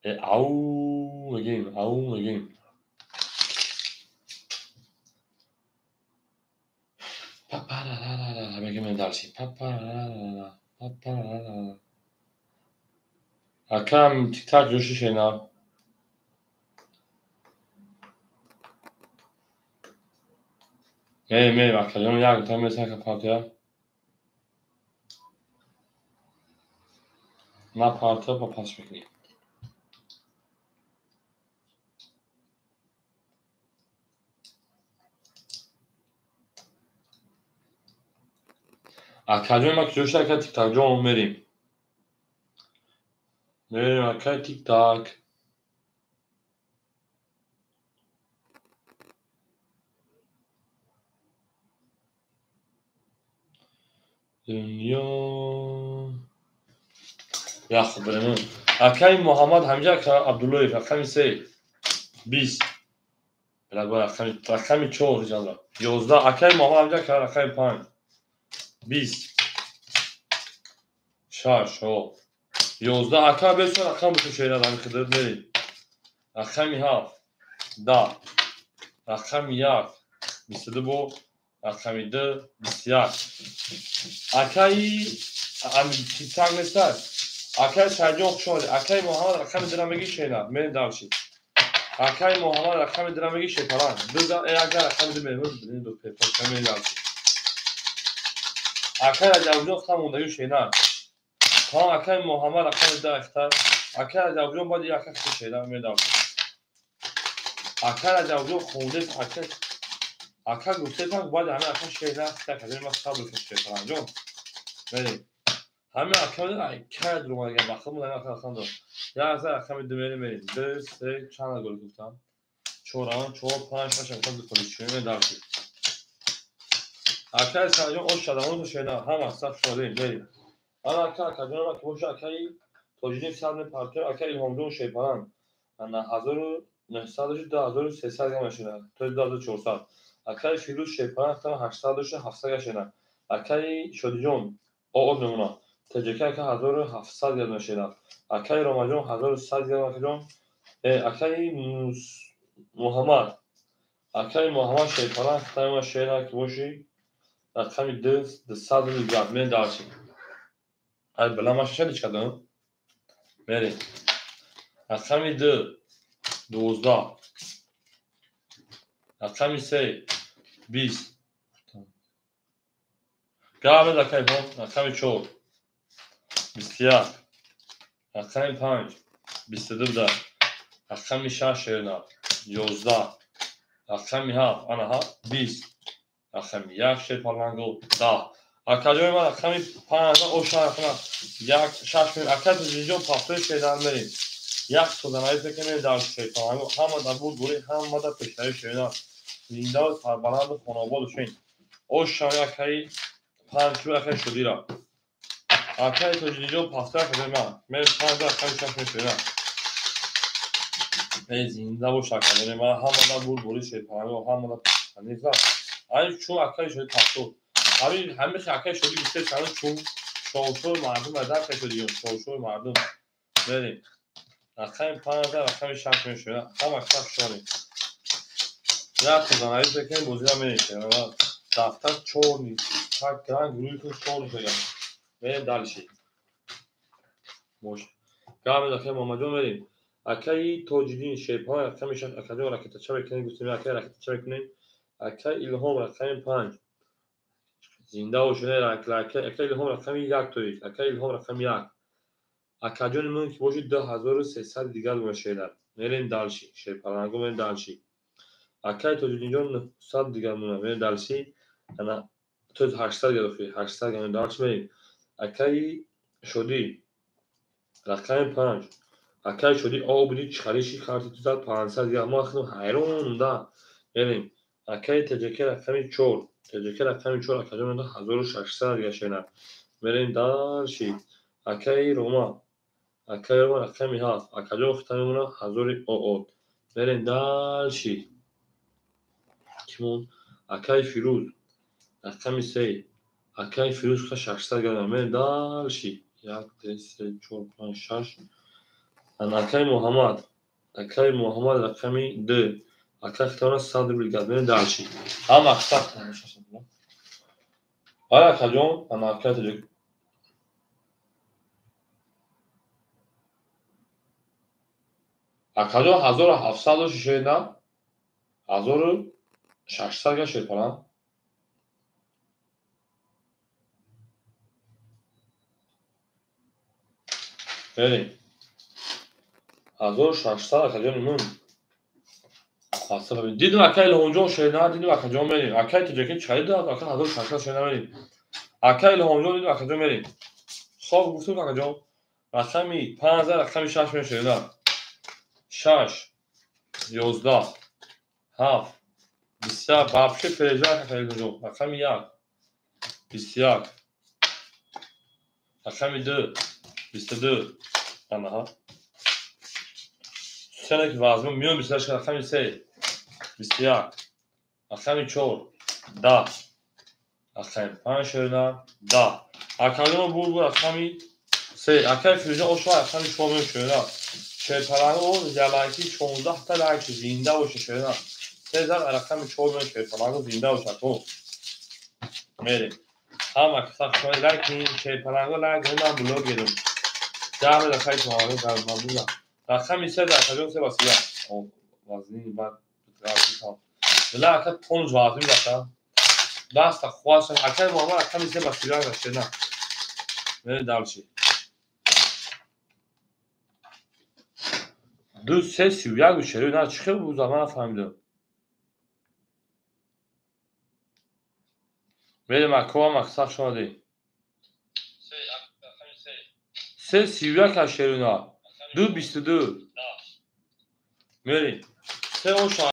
Ау мегим, ау мегим. Па-па-ра-ра-ра-ра мегим дальше. Па-па-ра-ра-ра, па-па-ра-ра-ра. Акам тиктак ҷӯши шена. Мерем, мерем акаҷон як та месака партия. На партия па пас мекунем. Акаҷон ма куҷо шуда ака тиктакҷон мерем. Мерем акай тиктак. Дунё. Яху берем. Акаи Муҳаммад ҳамҷа Абдуллоев рақами 3 20. Рақами 4 ҷанра 11. Акаи Муҳаммад ҳамҷа рақами 5 20 6 11. Ака бесо рақам бушед ҳами хидр мерем. Рақами 7 10. Рақами 1 22 бо рақами 2 21. Акаи амитак нестад. Акаи Сайҷон хуш омадед. Акаи Муҳаммад рақами 2 меги шена. Мерем дальше. Акаи Муҳаммад рақами 2 меги шепаран. 2 1 рақами 2 мерем. Ду пепа мерем дальше. Акаи Раҷабҷон хта мондаги шена. Тамом акаи Муҳаммад рақами 2 ахта. Акаи Раҷабҷон баъд як ахта шена мерем дальше. Акаи Раҷабҷон хондес ака ака гуфтетам баъд ҳамин ака шена ахта кадем ма сабр кун шепаранҷон. Мерем. Ҳамин ака кай дуромадаган вақт мон ҳамин ака рақам дор. Як рақами 2 мерем мерем. 2 3 чанд гол гуфтам? 4 4 5 6 гуфтам ду толи чӣ мерем дальше. Акаи Санҷон ош шадамон шена ҳама саф шодем мерем. Ана ака акаҷон ки боша акаи Тоҷидин сад мепартоя акаи Илҳомҷон шепаран. Ана 1900 2300 гам шена. То 2400. Акаи Фирӯз шепаран 800 700 шена. Акаи Шодиҷон ОО мемона. ТЖК ака 1700 гам шена. Акаи Ромаҷон 1100 гам акаҷон. Акаи Муҳаммад. Акаи Муҳаммад шепаран хитама шена ки боши рақами 2 200 гап мен дальше. Ай била ма шашали чикадам? Мерем. Рақами 2 12. Рақами 3 20. Гап акаи бон. Рақами 4 21. Рақами 5 22 да. Рақами 6 шена 11. Рақами 7 ана 20. Рақами 1 шепалангол 10. Акаҷои ман рақами 5 оша рақами 1 6 мерем. Акаи Тоҷидинҷон пафтои шедан мерем. Як созанаи фекр мерем дар шепалангол. Ҳама дар буд бури ҳама дар пешнави шена. Зинда сарбаланду хонобод шен. Оша акаи 5 акаи Шодира. Акаи Тоҷидинҷон пафтои акаҷои ман. Мерем 5 рақами 6 мешена. Зинда бош акаҷои ман ҳама дар буд бури шепалангол ҳама дар пешнави. Ай чун акаи Шоди пафто. Ҳамин ҳамин акаи Шоди гуфте чанд чун шовшови мардум адар шоди шовшови мардум. Мерем. Рақами 5 рақами 6 мешава. Ҳама саф шонем. Як занаи фекр бозира мерем. Дафтар чорни. Так гран гурӯҳи кун чорни шуда. Мерем дальше. Бош. Гап акаи Муҳаммадҷон мерем. Акаи Тоҷиддин шепан рақами 6 акаҷон ракетача мекунем гуфтем акаи ракетача мекунем. Акаи Илҳом рақами 5. Зинда бошед акаи Илҳом рақами 1 тоист. Акаи Илҳом рақами 1. Акаҷони ман ки бошед 2300 дигар мешавад. Мерем дальше. Шерпаланго мерем дальше. Акаи Тоҷиддинҷон 900 дигар мона мерем дальше. Ана то 800 дигар охи 800 мерем дальше мерем. Акаи Шодӣ рақами 5. Акаи Шодӣ об буди чиқариши карти 500 дигар. Ма худам ҳайронам да. Мерем. Акаи ТЖК рақами 4. ТЖК рақами 4 акаҷон 1600 дигар шена. Мерем дальше. Акаи Рома. Акаи Рома рақами 7. Акаҷон хита мемона 1000 ОО. Мерем дальше. Кимон? Акаи Фирӯз рақами 3. Акаи Фирӯз хита 600 дигар. Мерем дальше. 1 2 3 4 5 6. Акаи Муҳаммад. Акаи Муҳаммад рақами 2. Акаи хитона 100 рубл дигар. Мерем дальше. Ҳама хита. Ара акаҷон, ана акаи тоҷик. Акаҷон 1700 шишоида 1600 га шерпалан. Мерем. 1600 акаҷони ман. Дидим акаи Илҳомҷон шена, дидим акаҷон мерем. Акаи тоҷикӣ чӣ дад? Ака 1600 шена мерем. Акаи Илҳомҷон дидим акаҷон мерем. Хоб гуфтем акаҷон. Рақами 5 рақами 6 мешавад. 6 11 7 21 вообще переживай акаи Илҳомҷон. Рақами 1 21 рақами 2 22 анаҳа Чана ки вазмин миён 28 рақами 3 21 рақами 4 10 рақами 5 шерина 10 акаҷон бур бур рақами 3 акаи Фирӯза ошва рақами 4 миён шерина шерпаланго ялайки 16 та лайк зинда боша шерина се зар рақами 4 миён шерпаланго зинда боша ко мерем ҳама каса шумо лайк шерпаланго лайк ман блогерам даҳ рақами шуморо дар мабуда рақами се дар акаҷон се васила вазни бад ла ака тонус вазни дака даста хуаша акаи Муҳаммад рақами се васила рашена мерем дальше 2 3 31 шерои на чӣ хел буза ман нафаҳмидам мерем акоам аксар шумо 3 31 аз шеруна 2 22 мерем се оша.